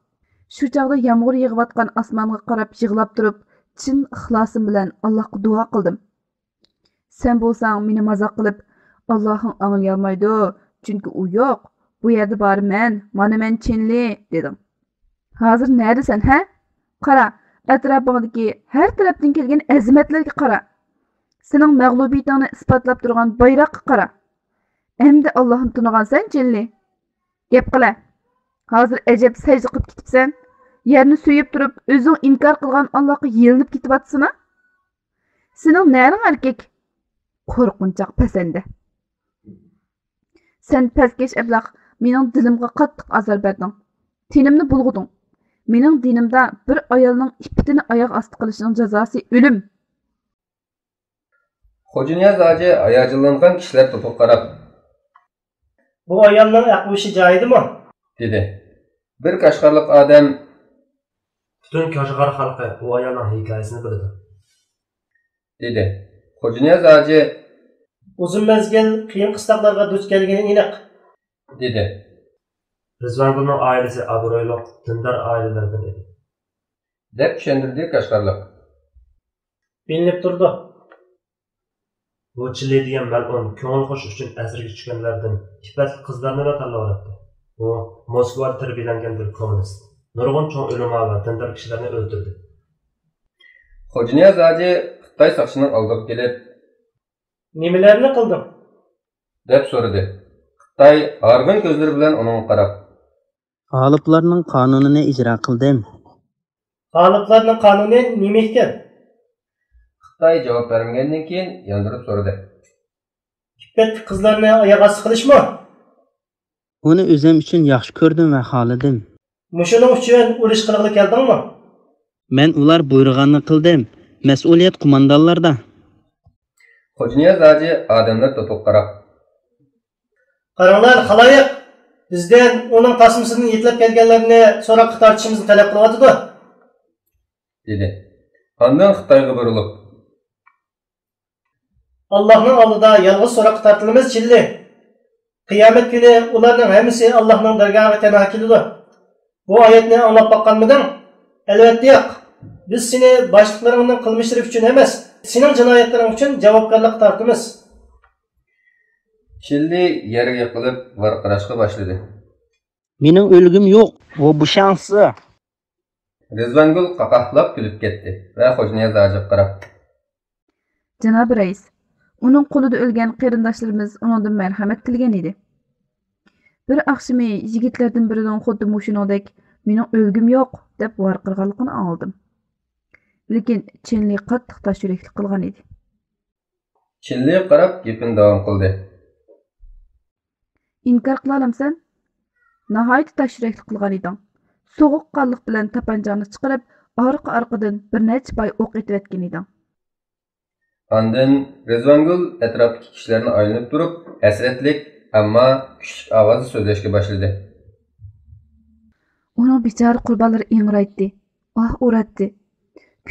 شۇ چاغدا يامغۇر يېغىۋاتقان ئاسمانغا قاراپ يىغلاپ تۇرۇپ، چىن ئىخلاسىم بىلەن ئاللاھقا دۇئا قىلدىم. سەن بولساڭ مېنى مازاق قىلىپ، «ئاللاھىڭ ئاڭلىيالمايدۇ، چۈنكى ئۇ يوق، بۇ يەردە بار مەن، مانا مەن چىن لى» دېدىڭ. ھازىر نەدىسەن، ھە؟ قارا، ئەتراپىڭدىكى ھەر تەرەپتىن كەلگەن ئەزىمەتلەرگە قارا. سېنىڭ مەغلۇبىيىتىڭنى ئىسپاتلاپ تۇرغان بايراققا قارا. ئەمدى ئاللاھنى تونۇغانسەن، چىن لى. گەپ قىلە. ھازىر ئەجەب سەجدە قىلىپ كېتىپسەن. يەرنى سۆيۈپ تۇرۇپ، ئۆزۈڭ ئىنكار قىلغان ئاللاھقا يېلىنىپ كېتىۋاتىسىنا؟ سېنىڭ نەرىڭ ئەركەك؟ قورقۇنچاق پەسەندە. سەن پەسكەش ئەبلەخ، مېنىڭ دىلىمغا قاتتىق ئازار بەردىڭ. تېنىمنى بۇلغىدىڭ. مېنىڭ دىنىمدا بىر ئايالنىڭ ئىپپىتىنى ئاياغ ئاستى قىلىشنىڭ جازاسى ئۆلۈم. خوجانىياز ھاجى ھاياجانلانغان كىشىلەر توپىغا قاراپ، بۇ ئايالنىڭ ئەقلى ھوشى جايىدىمۇ؟ دېدى. بىر قەشقەرلىك ئادەم، پۈتۈن قەشقەر خەلقى بۇ ئايالنىڭ ھېكايىسىنى بىلىدۇ، دېدى. خوجانىياز ھاجى، ئۇزۇن مەزگىل قىيىن قىستاقلارغا دۇچ كەلگىنى ئېنىق، دېدى. رىزۋانگۈلنىڭ ئائىلىسى ئابرۇيلۇق دىندار ئائىلىلەردىن ئىدى، دەپ چۈشەندۈردى قەشقەرلىك. بىلىنىپ تۇرىدۇ. بۇ چىلى دېگەن مەلئۇن كۆڭۈل خۇش ئۈچۈن ئەسىرگە چۈشكەنلەردىن ئىپپەتلىك قىزلارنىلا تاللىۋالاتتى. ئۇ موسكۋادا تەربىيەلەنگەن بىر كوممۇنىست. نۇرغۇن چوڭ ئۆلىما ۋە دىندار كىشىلەرنى ئۆلتۈردى. خوجانىياز ھاجى خىتاي ساقچىنىڭ ئالدىغا كېلىپ، نېمىلەرنى قىلدىڭ؟ دەپ سورىدى. خىتاي ھارغىن كۆزلىرى بىلەن ئۇنىڭغا قاراپ، غالىبلارنىڭ قانۇنىنى ئىجرا قىلدىم. غالىبلارنىڭ قانۇنى نېمە ئىكەن؟ خىتاي جاۋاب بەرمىگەندىن كېيىن ياندۇرۇپ سورىدى. ئىپپەتلىك قىزلارنى ئاياغ ئاستى قىلىشمۇ؟ ئۇنى ئۆزۈم ئۈچۈن ياخشى كۆردۈم ۋە خالىدىم. مۇشۇنىڭ ئۈچۈن ئۇرۇش قىلغىلى كەلدىڭمۇ؟ مەن ئۇلار بۇيرۇغاننى قىلدىم. مەسئۇلىيەت قوماندانلاردا. خوجانىياز ھاجى ئادەملەر توپىغا قاراپ، قاراڭلار، خالايىق، بىزدىن ئۇنىڭ تاسمىسىدىن يېتىلەپ كەلگەنلەرنى سوراققا تارتىشىمىزنى تەلەپ قىلىۋاتىدۇ، دېدى. ئاندىن خىتايغا بۇرۇلۇپ، ئاللاھنىڭ ئالدىدا يالغۇز سوراققا تارتىلىمىز، چىللى. قىيامەت كۈنى ئۇلارنىڭ ھەممىسى ئاللاھنىڭ دەرگاھىغا تەنھا كېلىدۇ. بۇ ئايەتنى ئاڭلاپ باققانمىدىڭ؟ ئەلۋەتتە ياق. بىز سېنى باشلىقلىرىڭنىڭ قىلمىشلىرى ئۈچۈن ئەمەس، سېنىڭ جىنايەتلىرىڭ ئۈچۈن جاۋابكارلىققا تارتىمىز. چىللى يەرگە يىقىلىپ ۋارقىراشقا باشلىدى. مېنىڭ ئۆلگۈم يوق، ۋو بۇشاڭسى. رىزۋانگۈل قاقاھلاپ كۈلۈپ كەتتى ۋە خوجانىياز ھاجىغا قاراپ. جانابىي رەئىس، ئۇنىڭ قولىدا ئۆلگەن قېرىنداشلىرىمىز ئۇنىڭدىن مەرھەمەت تىلىگەن ئىدى. بىر ئاخشىمى يىگىتلەردىن بىرىنىڭ خۇددى مۇشۇنىڭدەك «مېنىڭ ئۆلگۈم يوق» دەپ ۋارقىرىغانلىقىنى ئاڭلىدىم. لېكىن چېنلى قاتتىق تاش يۈرەكلىك قىلغان ئىدى. چىللى قاراپ گېپىنى داۋام قىلدى. ئىنكار قىلالامسەن؟ ناھايىتى تاش يۈرەكلىك قىلغان ئىدىڭ. سوغۇق قانلىق بىلەن تاپانچاڭنى چىقىرىپ، ئارقا-ئارقىدىن بىر نەچچە پاي ئوق ئېتىۋەتكەن ئىدىڭ. ئاندىن رىزۋانگۈل ئەتراپتىكى كىشىلەرنى ئايلىنىپ تۇرۇپ، ھەسرەتلىك، ئەمما كۈچلۈك ئاۋازدا سۆزلەشكە باشلىدى. ئۇنىڭ بىچارە قۇربانلىرى ئىڭرايتتى، ئاھ ئۇراتتى.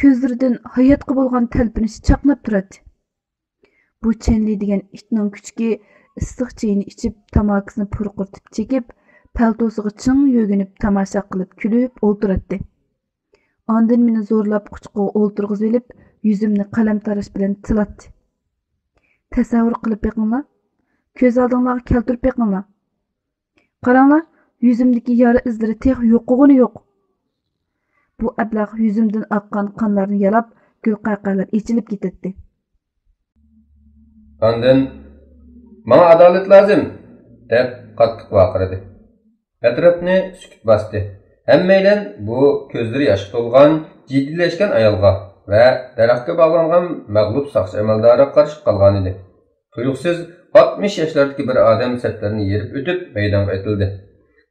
كۆزلىرىدىن ھاياتقا بولغان تەلپۈنۈش چاقناپ تۇراتتى. بۇ چېنلى دېگەن ئىتنىڭ كۈچۈكى ئىسسىق چېيىنى ئىچىپ، تاماكىسىنى پۇرقۇرتۇپ چېكىپ، پەلتوسىغا چىڭ يۆگىنىپ، تاماشا قىلىپ، كۈلۈپ ئولتۇراتتى. ئاندىن مېنى زورلاپ قۇچىقىغا ئولتۇرغۇزۇۋېلىپ، يۈزۈمنى قەلەم تاراش بىلەن تىلاتتى. تەسەۋۋۇر قىلىپ بېقىڭلار. كۆز ئالدىڭلارغا كەلتۈرۈپ بېقىڭلار. قاراڭلار، يۈزۈمدىكى يارا ئىزلىرى تېخى يوقىغىنى يوق. بۇ ئەبلەخ يۈزۈمدىن ئاققان قانلارنى يالاپ، گۈلقەقەلەر ئېچىلىپ كېتەتتى. ئاندىن، «ماڭا ئادالەت لازىم!» دەپ قاتتىق ۋارقىرىدى. ئەتراپنى سۈكۈت باستى. ھەممەيلەن بۇ كۆزلىرى ياشقا تولغان، جىددىيلەشكەن ئايالغا ۋە دەرەخكە باغلانغان مەغلۇپ ساقچى ئەمەلدارىغا قارىشىپ قالغانىدى. تۇيۇقسىز ئاتمىش ياشلاردىكى بىر ئادەم سەپلەرنى يېرىپ ئۆتۈپ مەيدانغا ئېتىلدى.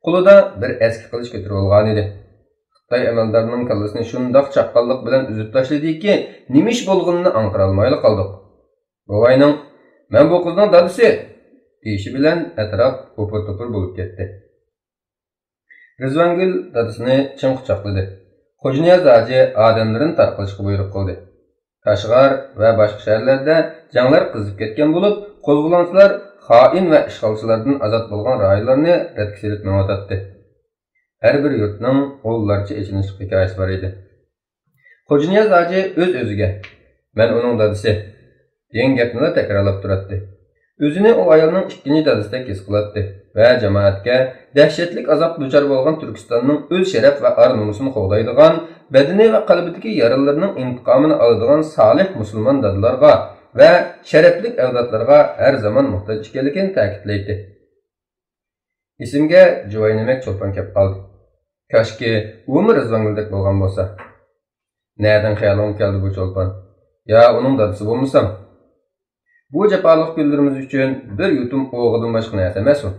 قولىدا بىر ئەسكى قىلىچ كۆتۈرۈۋالغانىدى. خىتاي ئەمەلدارىنىڭ كاللىسىنى شۇنداق چاققانلىق بىلەن ئۈزۈپ تاشلىدىكى، نېمە ئىش بولغىنىنى ئاڭقىرالمايلا قالدۇق. بوۋاينىڭ، «مەن بۇ قىزنىڭ دادىسى!» دېيىشى بىلەن ئەتراپ ھوپۇر-توپۇر بولۇپ كەتتى. رىزۋانگۈل دادىسىنى چىڭ قۇچاقلىدى. خوجانىياز ھاجى ئادەملىرىنى تارقىلىشقا بۇيرۇق قىلدى. كاشغار ۋە باشقا شەھەرلەردە جەڭلەر قىزىپ كەتكەن بولۇپ، قوزغىلاڭچىلار خائىن ۋە ئىشغالچىلاردىن ئازاد بولغان رايونلارنى رەتكە سېلىپ مېڭىۋاتاتتى. ھەر بىر يۇرتنىڭ ئونلارچە ئېچىنىشلىق ھېكايىسى بار ئىدى. خوجانىياز ھاجى ئۆز-ئۆزىگە، «مەن ئۇنىڭ دادىسى» دېگەن گەپنىلا تەكرارلاپ تۇراتتى. ئۆزىنى ئۇ ئايالنىڭ ئىككىنچى دادىسىدەك ھېس قىلاتتى ۋە جامائەتكە دەھشەتلىك ئازابقا دۇچار بولغان تۈركىستاننىڭ ئۆز شەرەپ ۋە ئار-نومۇسىنى قوغدايدىغان، بەدىنى ۋە قەلبىدىكى يارىلىرىنىڭ ئىنتىقامىنى ئالىدىغان سالىھ مۇسۇلمان دادىلارغا ۋە شەرەپلىك ئەۋلادلارغا ھەر زامان موھتاج ئىكەنلىكىنى تەكىتلەيتتى. ئېسىمگە جۇۋاينىمەك چولپان كەپ قالدى. كاشكى ئۇمۇ رىزۋانگۈلدەك بولغان بولسا. نەدىن خىيالىڭغا كەلدى بۇ چولپان؟ يا ئۇنىڭ دادىسى بولمىسام؟ بۇ جاپالىق كۈنلىرىمىز ئۈچۈن بىر يۇتۇم ئوغىدىن باشقا نەرسە ئەمەس ئۇ.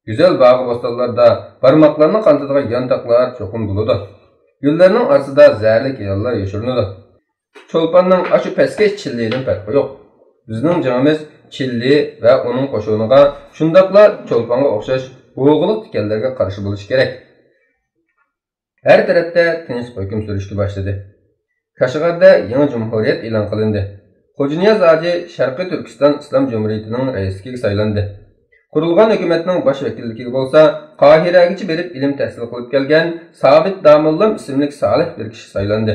گۈزەل باغۇ بوستانلاردا بارماقلارنى قانىتىدىغان يانتاقلار چوقۇم بولىدۇ. گۈللەرنىڭ ئارىسىدا زەھەرلىك يىلانلار يوشۇرۇنىدۇ. چولپاننىڭ ئاشۇ پەسكەش چىللىدىن پەرقى يوق. بىزنىڭ جېڭىمىز چىللى ۋە ئۇنىڭ قوشۇنىغا، شۇنداقلا چولپانغا ئوخشاش ئوغىلىق تىكەنلەرگە قارشى بولۇشى كېرەك. ھەر تەرەپتە تىنچلىق ھۆكۈم سۈرۈشكە باشلىدى. كاشغەردە يېڭى جۇمھۇرىيەت ئېلان قىلىندى. خوجانىياز ھاجى شەرقىي تۈركىستان ئىسلام جۇمھۇرىيىتىنىڭ رەئىسلىكىگە سايلاندى. قۇرۇلغان ھۆكۈمەتنىڭ باش ۋەكىللىكىگە بولسا قاھىرەگىچە بېرىپ ئىلىم تەھسىل قىلىپ كەلگەن سابىت داموللام ئىسىملىك سالىھ بىر كىشى سايلاندى.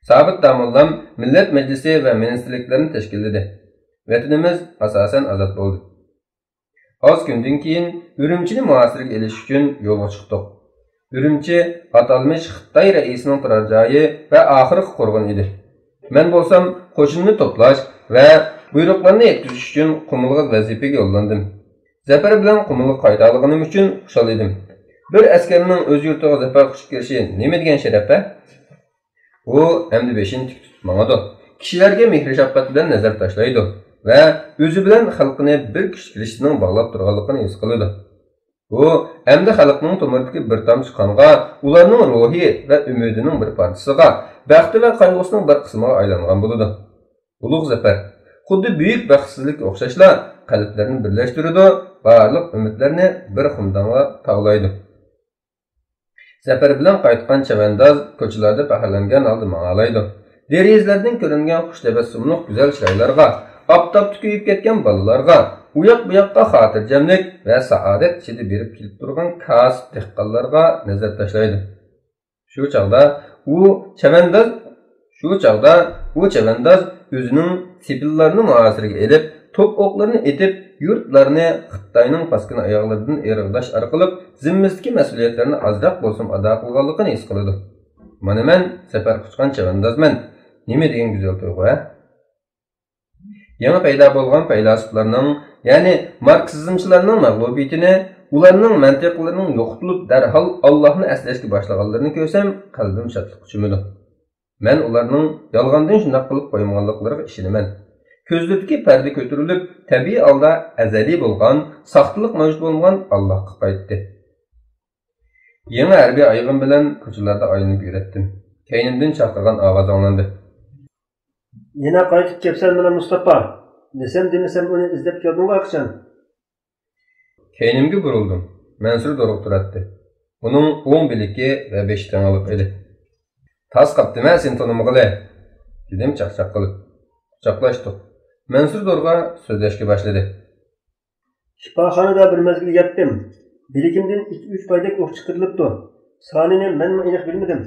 سابىت داموللام مىللەت مەجلىسى ۋە مىنىستىرلىكلەرنى تەشكىللىدى. ۋەتىنىمىز ئاساسەن ئازاد بولدى. ئاز كۈندىن كېيىن ئۈرۈمچىنى مۇھاسىرىگە ئېلىش ئۈچۈن يولغا چىقتۇق. ئۈرۈمچى ئاتالمىش خىتاي رەئىسىنىڭ تۇرار جايى ۋە ئاخىرقى قورغىنى ئىدى. مەن بولسام قوشۇننى توپلاش ۋە بۇيرۇقلارنى يەتكۈزۈش ئۈچۈن قۇمۇلغا ۋەزىپىگە يوللاندىم. زەپەر بىلەن قۇمۇلغا قايتالىغىنىم ئۈچۈن خۇشال ئىدىم. بىر ئەسكەرنىڭ ئۆز يۇرتىغا زەپەر قۇچۇپ كىرىشى نېمە دېگەن شەرەپ ھە؟ ئۇ ئەمدى بېشىنى تىك تۇتۇپ ماڭىدۇ. كىشىلەرگە مېھرى-شەپقەت بىلەن نەزەر تاشلايدۇ ۋە ئۆزى بىلەن خەلقىنى بىر كۈچلۈك رىشتىنىڭ باغلاپ تۇرغانلىقىنى ھېس قىلىدۇ. ئۇ ئەمدى خەلقنىڭ تومۇرىدىكى بىر تامچە قانغا، ئۇلارنىڭ روھى ۋە ئۈمىدىنىڭ بىر پارچىسىغا، بەختى ۋە قايغۇسىنىڭ بىر قىسمىغا ئايلانغان بولىدۇ. ئۇلۇغ زەپەر، خۇددى بۈيۈك بەختسىزلىككە ئوخشاشلا، قەلبلەرنى بىرلەشتۈرىدۇ، بارلىق ئۈمىدلەرنى بىر خۇمدانغا تاۋلايدۇ. زەپەر بىلەن قايتقان چەۋەنداز كوچىلاردا پەخىرلەنگەن ھالدا ماڭالايدۇ. دېرىزىلەردىن كۆرۈنگەن خۇش تەبەسسۇملۇق گۈزەل چىرايلارغا، ئاپتاپتا كۆيۈپ كەتكەن بالىلارغا، ئۇياق-بۇياققا خاتىرجەملىك ۋە سائادەت ئىچىدە بېرىپ كېلىپ تۇرغان كاسىپ دېھقانلارغا نەزەر تاشلايدۇ. شۇ چاغدا ئۇ چەۋەنداز، شۇ چاغدا ئۇ چەۋەنداز ئۆزىنىڭ سېپىللارنى مۇھاسىرىگە ئېلىپ، توپ ئوقلىرىنى ئېتىپ، يۇرتلارنى خىتاينىڭ پاسكىنا ئاياغلىرىدىن ئېرىغداش ئارقىلىق زىممىسىدىكى مەسئۇلىيەتلەرنى ئازراق بولسىمۇ ئادا قىلغانلىقىنى ھېس قىلىدۇ. مانا مەن سەپەر قۇچقان چەۋەندازمەن. نېمە دېگەن گۈزەل تۇيغۇ، ھە؟ يېڭى پەيدا بولغان پەيلاسوپلارنىڭ، يەنى ماركسىزمچىلارنىڭ مەغلۇبىيىتىنى، ئۇلارنىڭ مەنتىقلىرىنىڭ يوقىتىلىپ، دەرھال ئاللاھنى ئەسلەشكە باشلىغانلىرىنى كۆرسەم، قەلبىم شادلىققا چۆمىدۇ. مەن ئۇلارنىڭ يالغاندىن شۇنداق قىلىپ قويمىغانلىقلىرىغا ئىشىنىمەن. كۆزلىرىدىكى پەردە كۆتۈرۈلۈپ، تەبىئىي ھالدا ئەزەلىي بولغان، ساختىلىق مەۋجۇت بولمىغان ئاللاھقا قايتتى. يېڭى ھەربىي ئايىغىم بىلەن كوچىلاردا ئايلىنىپ يۈرەتتىم. كەينىمدىن چاقىرغان ئاۋاز ئاڭلاندى. يەنە قايتىپ كەپسەن مانا مۇستاپا، دېسەم دېمىسەم ئۇنى ئىزدەپ كەلدىڭغۇ ھەرقاچان. كەينىمگە بۇرۇلدۇم. مەنسۇر دورغا تۇراتتى. ئۇنىڭ ئوڭ بىلىكى ۋە بېشى تېڭىلىق ئىدى. تاس قاپتىمەن سېنى تونۇمىغىلى، دېدىم چاقچاق قىلىپ. قۇچاقلاشتۇق. مەنسۇر دورغا سۆزلەشكە باشلىدى. شىپاخانىدا بىر مەزگىل ياتتىم. بىلىكىمدىن ئىككى-ئۈچ پايدەك ئوق چىقىرىلىپتۇ. سانىنى مەنمۇ ئېنىق بىلمىدىم.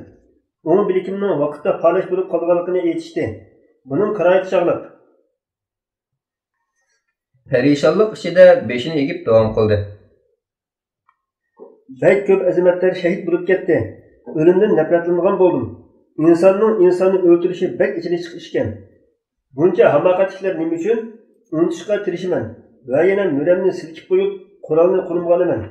ئوڭ بىلىكىمنىڭ ۋاقىتتا پالەچ بولۇپ قالغانلىقىنى ئېيتىشتى. بۇنىڭ كىرايىتى چاغلىق. پەرىشانلىق ئىچىدە بېشىنى ئېگىپ داۋام قىلدى. بەك كۆپ ئەزىمەتلەر شەھىت بولۇپ كەتتى. ئۆلۈمدىن نەپرەتلىنىدىغان بولدۇم. ئىنساننىڭ ئىنساننى ئۆلتۈرۈشى بەك ئېچىنىشلىق ئىشكەن. بۇنچە ھاماقەتلىكلەر نېمە ئۈچۈن؟ ئۇنتۇشقا تىرىشىمەن ۋە يەنە مۈرەمنى سىلكىپ قويۇپ، قورالنى قولۇمغا ئالىمەن.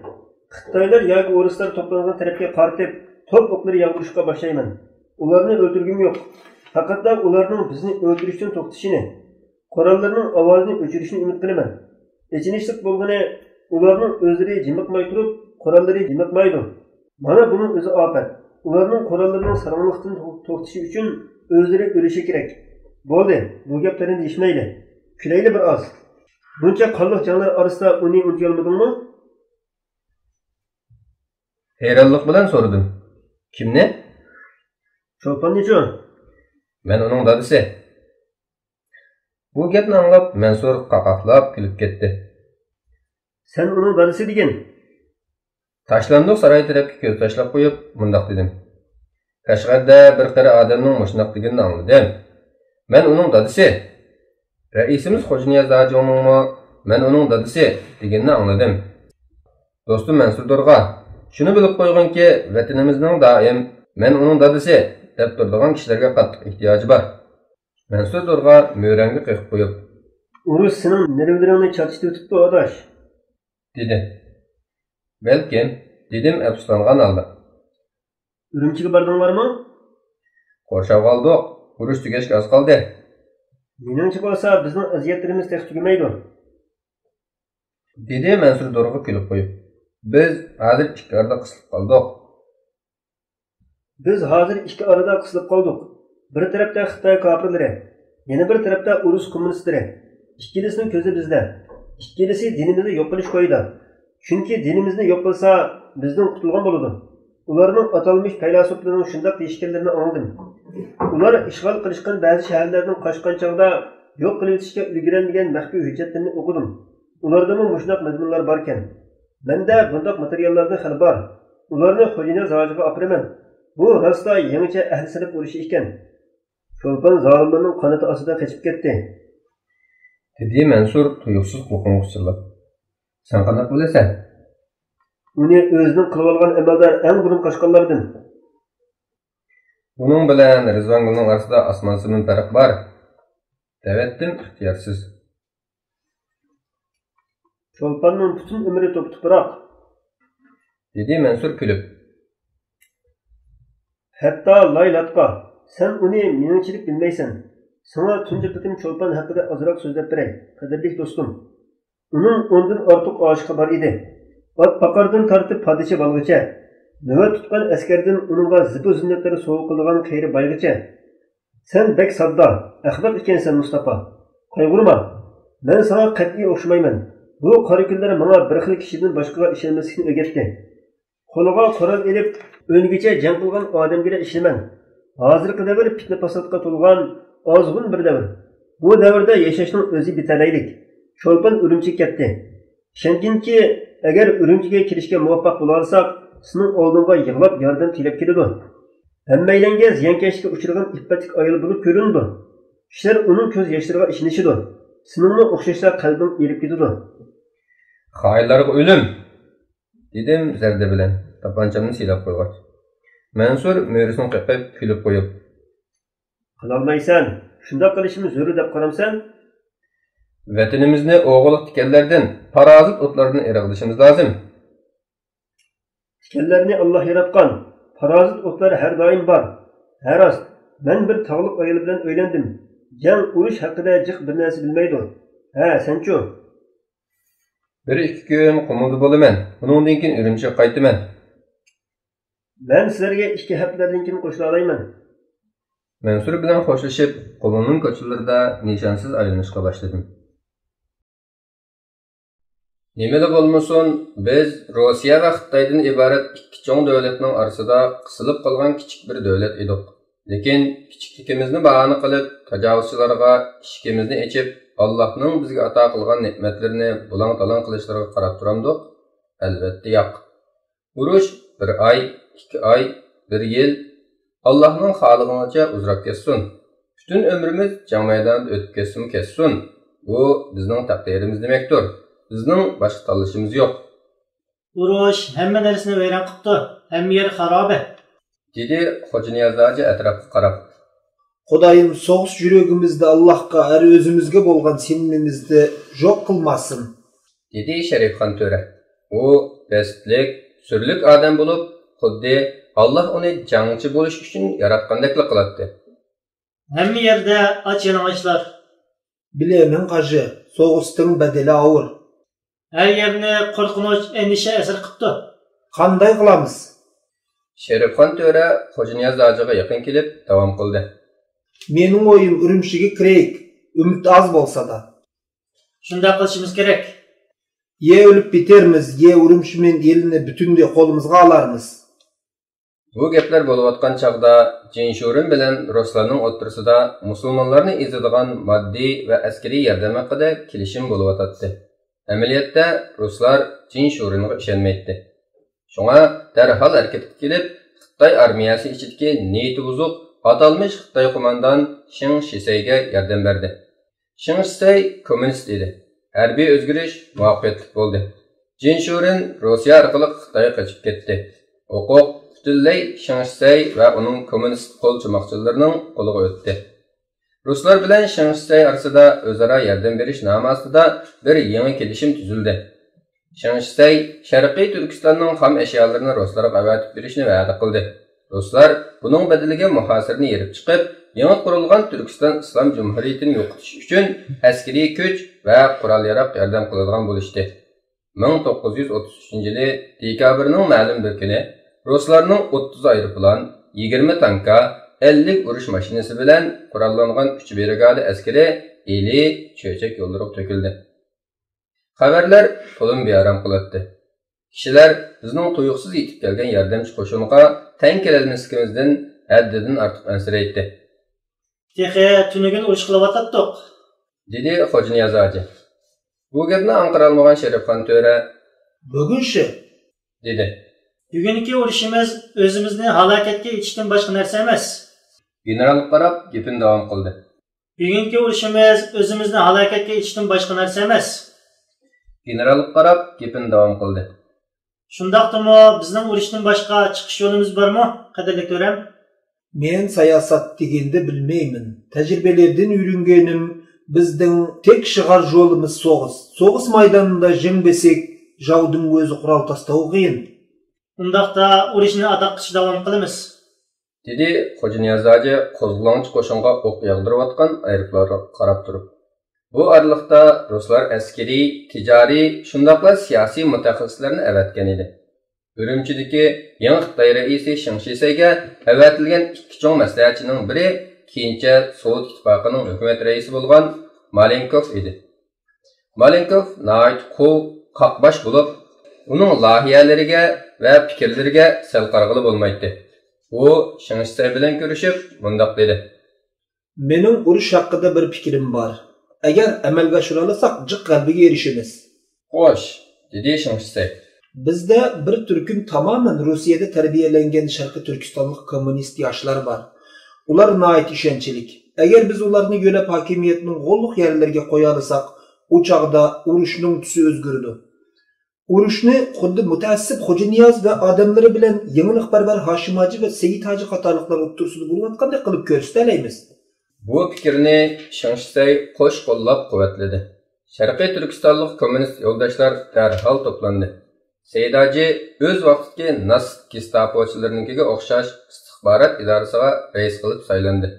خىتايلار ياكى ئورۇسلار توپلانغان تەرەپكە قارىتىپ، توپ ئوقلىرى ياغدۇرۇشقا باشلايمەن. ئۇلارنى ئۆلتۈرگۈم يوق. پەقەتلا ئۇلارنىڭ بىزنى ئۆلتۈرۈشتىن توختىشىنى، قوراللىرىنىڭ ئاۋازىنى ئۆچۈرۈشىنى ئۈمىد قىلىمەن. ئېچىنىشلىق بولغىنى، ئۇلارنىڭ ئۆزلىرى جىمىقماي تۇرۇپ، قوراللىرى جىمىقمايدۇ. مانا بۇنىڭ ئۆزى ئاپەت. ئۇلارنىڭ قوراللىرىنىڭ ساراڭلىقتىن تو-، توختىشى ئۈچۈن ئۆزلىرى ئۆلۈشى كېرەك. بولدى، بۇ گەپلەرنى دېيىشمەيلى. كۈلەيلى بىر ئاز. بۇنچە قانلىق جەڭلەر ئارىسىدا ئۇنى ئۇنتۇيالمىدىڭمۇ؟ ھەيرانلىق بىلەن سورىدىم. كىمنى؟ چولپاننىچۇ؟ مەن ئۇنىڭ دادىسى. بۇ گەپنى ئاڭلاپ مەنسۇر قاقاقلاپ كۈلۈپ كەتتى. سەن ئۇنىڭ دادىسى دېگىن. تاشلاندۇق ساراي تەرەپكە كۆز تاشلاپ قويۇپ مۇنداق دېدىم. قەشقەردە بىر قېرى ئادەمنىڭ مۇشۇنداق دېگىنىنى ئاڭلىدىم. مەن ئۇنىڭ دادىسى. رەئىسىمىز خوجانىياز ھاجىڭنىڭمۇ مەن ئۇنىڭ دادىسى دېگىنىنى ئاڭلىدىم. دوستۇم مەنسۇر دورغا، شۇنى بىلىپ قويغىنكى، ۋەتىنىمىزنىڭ دائىم مەن ئۇنىڭ دادىسى دەپ تۇرىدىغان كىشىلەرگە قاتتىق ئېھتىياجى بار. مەنسۇر دورغا مۆرەڭگە قېقىپ قويۇپ. ئۇرۇش سېنىڭ نېرۋىلىرىڭنى چارچىتىۋېتىپتۇ، ئاداش. دېدى. بەلكىم، دېدىم ئەپسۇسلانغان ھالدا. ئۈرۈمچىگە باردىڭلارمۇ؟ قورشاۋغا ئالدۇق. ئۇرۇش تۈگەشكە ئاز قالدى. مېنىڭچە بولسا، بىزنىڭ ئەزىيەتلىرىمىز تېخى تۈگىمەيدۇ. دېدى مەنسۇر دورغا كۈلۈپ قويۇپ. بىز ھازىر ئىككى ئارىدا قىسىلىپ قالدۇق. بىز ھازىر ئىككى ئارىدا قىسىلىپ قالدۇق. بىر تەرەپتە خىتاي كاپىرلىرى، يەنە بىر تەرەپتە ئۇرۇس كوممۇنىستلىرى. ئىككىلىسىنىڭ كۆزى بىزدە. ئىككىلىسى دىنىمىزنى يوق قىلىش كويىدا. چۈنكى دىنىمىزنى يوق قىلسا، بىزدىن قۇتۇلغان بولىدۇ. ئۇلارنىڭ ئاتالمىش پەيلاسوپلىرىنىڭ شۇنداق دېيىشكەنلىرىنى ئاڭلىدىم. ئۇلار ئىشغال قىلىشقان بەزى شەھەرلەردىن قاچقان چاغدا يوق قىلىۋېتىشكە ئۈلگۈرەلمىگەن مەخپىي ھۆججەتلىرىنى ئوقۇدۇم. ئۇلاردىمۇ مۇشۇنداق مەزمۇنلار باركەن. مەندە بۇنداق ماتېرىياللاردىن خېلى بار. ئۇلارنى خوجانىياز ھاجىغا ئاپىرىمەن. بۇ راسلا يېڭىچە ئەھلى سىنىپ ئۇرۇشى ئىكەن. چولپان زالىملارنىڭ قانىتى ئاستىدا قېچىپ كەتتى. دېدى مەنسۇر تۇيۇقسىز قۇلىقىمغا پىچىرلاپ. سەن قانداق بىلىسەن؟ ئۇنى ئۆزىنىڭ قىلىۋالغان ئەمەلدار ئەڭ بۇرۇن قاچقانلاردىن. ئۇنىڭ بىلەن رىزۋانگۈلنىڭ ئارىسىدا ئاسمان-زېمىن پەرق بار. دەۋەتتىم ئىختىيارسىز. چولپاننىڭ پۈتۈن ئۆمرى توپا-توپىراق. دېدى مەنسۇر كۈلۈپ. ھەتتا لاي لاتقا، سەن ئۇنى مېنىڭچىلىك بىلمەيسەن. ساڭا تۇنجى قېتىم چولپان ھەققىدە ئازراق سۆزلەپ بېرەي، قەدىرلىك دوستۇم. ئۇنىڭ ئوندىن ئارتۇق ئاشىقى بار ئىدى. ئات پاقاردىن تارتىپ پادىچى بالىغىچە، نۆۋەت تۇتقان ئەسكەردىن ئۇنىڭغا زىبۇ-زىننەتلەر سوۋغا قىلىدىغان قېرى بايغىچە. سەن بەك ساددا، ئەخمەق ئىكەنسەن، مۇستاپا. قايغۇرما. مەن ساڭا قەتئىي ئوخشىمايمەن. بۇ قارا كۈنلەر ماڭا بىر خىل كىشىدىن باشقىغا ئىشەنمەسلىكنى ئۆگەتتى. قولىغا قورال ئېلىپ، ئۆلگۈچە جەڭ قىلغان ئادەمگىلا ئىشىنىمەن. ھازىرقى دەۋر پىتنە-پاساتقا تولغان ئازغۇن بىر دەۋر. بۇ دەۋردە ياشاشنىڭ ئۆزى بىتەلەيلىك. چولپان ئۈرۈمچىگە كەتتى. ئىشەنگىنكى، ئەگەر ئۈرۈمچىگە كېلىشكە مۇۋەپپەق بولالىساق، سېنىڭ ئالدىڭغا يىغلاپ ياردەم تىلەپ كېلىدۇ. ھەممەيلەنگە زىيانكەشلىككە ئۇچرىغان ئىپپەتلىك ئايال بولۇپ كۆرۈنىدۇ. كىشىلەر ئۇنىڭ كۆز ياشلىرىغا ئىشىنىشىدۇ. سېنىڭمۇ ئوخشاشلا قەلبىڭ ئېرىپ كېتىدۇ. خائىنلارغا ئۆلۈم! دېدىم زەردە بىلەن تاپانچامنى سىلاپ قويغاچ. مەنسۇر مۈرىسىنى قېقىپ كۈلۈپ قويۇپ، قىلالمايسەن. شۇنداق قىلىشىمىز زۆرۈر دەپ قارامسەن؟ ۋەتىنىمىزنى ئوغرىلىق تىكەنلەردىن، پارازىت ئوتلاردىن ئېرىغلىشىمىز لازىم. تىكەنلەرنى ئاللاھ ياراتقان، پارازىت ئوتلار ھەر دائىم بار. ھە راست، مەن بىر تاغلىق ئايال بىلەن ئۆيلەندىم. جەڭ، ئۇرۇش ھەققىدە جىق بىر نەرسە بىلمەيدۇ. ھە، سەنچۇ؟ بىر ئىككى كۈن قۇمۇلدا بولىمەن، ئۇنىڭدىن كېيىن ئۈرۈمچىگە قايتىمەن. مەن سىلەرگە ئىككى ھەپتىلەردىن كېيىن قوشۇلالايمەن. مەنسۇر بىلەن خوشلىشىپ، قۇمۇلنىڭ كوچىلىرىدا نىشانسىز ئايلىنىشقا باشلىدىم. نېمىلا بولمىسۇن، بىز روسىيە ۋە خىتايدىن ئىبارەت ئىككى چوڭ دۆلەتنىڭ ئارىسىدا قىسىلىپ قالغان كىچىك بىر دۆلەت ئىدۇق. لېكىن كىچىكلىكىمىزنى باھانە قىلىپ، تاجاۋۇزچىلارغا ئىشىكىمىزنى ئېچىپ، ئاللاھنىڭ بىزگە ئاتا قىلغان نېمەتلىرىنى بۇلاڭ-تالاڭ قىلىشلىرىغا قاراپ تۇرامدۇق؟ ئەلۋەتتە ياق. ئۇرۇش بىر ئاي، ئىككى ئاي، بىر يىل، ئاللاھنىڭ خالىغىنىچە ئۇزىراپ كەتسۇن. پۈتۈن ئۆمرىمىز جەڭ مەيدانىدا ئۆتۈپ كەتسىمۇ كەتسۇن، بۇ بىزنىڭ تەقدىرىمىز دېمەكتۇر. بىزنىڭ باشقا تاللىشىمىز يوق. ئۇرۇش ھەممە نەرسىنى ۋەيران قىپتۇ، ھەممە يەر خارابە. دېدى خوجانىياز ھاجى ئەتراپقا قاراپ. خۇدايىم، سوغۇس يۈرىكىمىزدە ئاللاھقا ھەر ئۆزىمىزگە بولغان سېنىمىمىزنى جوق قىلماسۇن. دېدى شەرىپخان تۆرە. ئۇ بەستلىك، سۈرلۈك ئادەم بولۇپ، خۇددى ئاللاھ ئۇنى جەڭچى بولۇش ئۈچۈن ياراتقاندەكلا قىلاتتى. ھەممە يەردە ئاچ-يالىڭاچلار. بىلىمەن قاجى، سوغۇستىڭ بەدىلى ئاغىر. ھەر يەرنى قورقۇنچ، ئەندىشە ئەسىر قىپتۇ. قانداي قىلامىز؟ شېرىپخان تۆرە خوجانىياز ھاجىغا يېقىن كېلىپ داۋام قىلدى. مېنىڭ ئويۇم ئۈرۈمچىگە كىرەيلى، ئۈمىد ئاز بولسىلا. شۇنداق قىلىشىمىز كېرەك. يا ئۆلۈپ بىتەرمىز، يا ئۈرۈمچى بىلەن ئىلىنى پۈتۈنلەي قولىمىزغا ئالارمىز. بۇ گەپلەر بولۇۋاتقان چاغدا جىن شۇرېن بىلەن رۇسلارنىڭ ئوتتۇرىسىدا مۇسۇلمانلارنى ئېزىدىغان ماددىي ۋە ئەسكىرىي ياردەم ھەققىدە كېلىشىم بولۇۋاتاتتى. ئەمەلىيەتتە رۇسلار جىن شۇرېنغا ئىشەنمەيتتى. شۇڭا دەرھال ھەرىكەتكە كېلىپ، خىتاي ئارمىيەسى ئىچىدىكى نىيىتى بۇزۇق ئاتالمىش خىتاي قوماندان شېڭ شىسەيگە ياردەم بەردى. شېڭ شىسەي كوممۇنىست ئىدى. ھەربىي ئۆزگىرىش مۇۋەپپەقىيەتلىك بولدى. جىن شۇرېن روسىيە ئارقىلىق خىتايغا قېچىپ كەتتى. ھوقۇق پۈتۈنلەي شېڭ شىسەي ۋە ئۇنىڭ كوممۇنىست قول چوماقچىلىرىنىڭ قولىغا ئۆتتى. رۇسلار بىلەن شېڭ شىسەي ئارىسىدا ئۆزئارا ياردەم بېرىش نامى ئاستىدا بىر يېڭى كېلىشىم تۈزۈلدى. شېڭ شىسەي شەرقىي تۈركىستاننىڭ خام ئەشيالىرىنى رۇسلارغا ئەۋەتىپ بېرىشنى ۋەدە قىلدى. رۇسلار بۇنىڭ بەدىلىگە مۇھاسىرىنى يېرىپ چىقىپ، يېڭى قۇرۇلغان تۈركىستان ئىسلام جۇمھۇرىيىتىنى يوقىتىش ئۈچۈن ئەسكىرىي كۈچ ۋە قورال-ياراغ ياردەم قىلىدىغان بولۇشتى. مىڭ توققۇز يۈز ئوتتۇز ئۈچىنچى يىلى دېكابىرنىڭ مەلۇم بىر كۈنى رۇسلارنىڭ ئوتتۇز ئايروپىلان، يىگىرمە تانكا، ئەللىك ئۇرۇش ماشىنىسى بىلەن قوراللانغان ئۈچ برىگادا ئەسكىرى ئىلى، چۆچەك يوللىرىغا تۆكۈلدى. خەۋەرلەر تولىمۇ بىئارام قىلاتتى. كىشىلەر بىزنىڭ تۇيۇقسىز يېتىپ كەلگەن ياردەمچى قوشۇنغا تەڭ كېلەلمەسلىكىمىزدىن ھەددىدىن ئارتۇق ئەنسىرەيتتى. تېخى تۈنۈگۈن ئۇرۇش قىلىۋاتاتتۇق، دېدى خوجانىياز ھاجى. بۇ گەپنى ئاڭقىرالمىغان شېرىپخان تۆرە، بۈگۈنچە، دېدى. بۈگۈنكى ئۇرۇشىمىز ئۆزىمىزنى ھالاكەتكە ئېتىشتىن باشقا نەرسە ئەمەس. گېنېرالغا قاراپ گېپىنى داۋام قىلدى. بۈگۈنكى ئۇرۇشىمىز ئۆزىمىزنى ھالاكەتكە ئېتىشتىن باشقا نەرسە ئەمەس. گېنېرالغا قاراپ گېپىنى داۋام قىلدى. شۇنداقتىمۇ بىزنىڭ ئۇرۇشتىن باشقا چىقىش يولىمىز بارمۇ، قەدىرلىك تۆرەم؟ مەن ساياسەت دېگەندە بىلمەيمەن. تەجرىبىلەردىن ئۆگەنگىنىم، بىزنىڭ تەك شىغار يولىمىز سوغۇس. سوغۇس مەيدانىدا جەڭ بەسەك، جاۋدىن ئۆزى قورال تاستاۋ قىيىن. ئۇنداقتا ئۇرۇشنى ئاداققىچە داۋام قىلىمىز. دېدى خوجانىياز ھاجى قوزغىلاڭچى قوشۇنغا ئوق ياغدۇرۇۋاتقان ئايروپىلانغا قاراپ تۇرۇپ. بۇ ئارىلىقتا رۇسلار ئەسكىرىي، تىجارىي، شۇنداقلا سىياسىي مۇتەخەسسىسلەرنى ئەۋەتكەن ئىدى. ئۈرۈمچىدىكى يېڭى خىتاي رەئىسى شېڭ شىسەيگە ئەۋەتىلگەن ئىككى چوڭ مەسلىھەتچىنىڭ بىرى كېيىنچە سوۋېت ئىتتىپاقىنىڭ ھۆكۈمەت رەئىسى بولغان مالېنكوف ئىدى. مالېنكوف ناھايىتى قۇۋ، قاقباش بولۇپ، ئۇنىڭ لايىھەلىرىگە ۋە پىكىرلىرىگە سەل قارىغىلى بولمايتتى. ئۇ شېڭ شىسەي بىلەن كۆرۈشۈپ مۇنداق دېدى. مېنىڭ ئۇرۇش ھەققىدە بىر پىكرىم بار. ئەگەر ئەمەلگە ئاشۇرالىساق، جىق غەلىبىگە ئېرىشىمىز. خوش، دېدى شېڭ شىسەي. بىزدە بىر تۈركۈم تامامەن روسىيەدە تەربىيەلەنگەن شەرقىي تۈركىستانلىق كوممۇنىست ياشلار بار. ئۇلار ناھايىتى ئىشەنچلىك. ئەگەر بىز ئۇلارنى يۆلەپ ھاكىمىيەتنىڭ غوللۇق يەرلىرىگە قويالىساق، ئۇ چاغدا ئۇرۇشنىڭ تۈسى ئۆزگىرىدۇ. ئۇرۇشنى خۇددى مۇتەئەسسىپ خوجانىياز ۋە ئادەملىرى بىلەن يېڭىلىقپەرۋەر ھاشىم ھاجى ۋە سېيىت ھاجى قاتارلىقلار ئوتتۇرىسىدا بولۇۋاتقاندەك قىلىپ كۆرسىتەلەيمىز. بۇ پىكىرنى شېڭ شىسەي قوش قوللاپ قۇۋۋەتلىدى. شەرقىي تۈركىستانلىق كوممۇنىست يولداشلار دەرھال توپلاندى. سەيداجى ئۆز ۋاقتىدىكى ناتسىست گېستاپوچىلىرىنىڭكىگە ئوخشاش ئىستىخبارات ئىدارىسىغا رەئىس قىلىپ سايلاندى.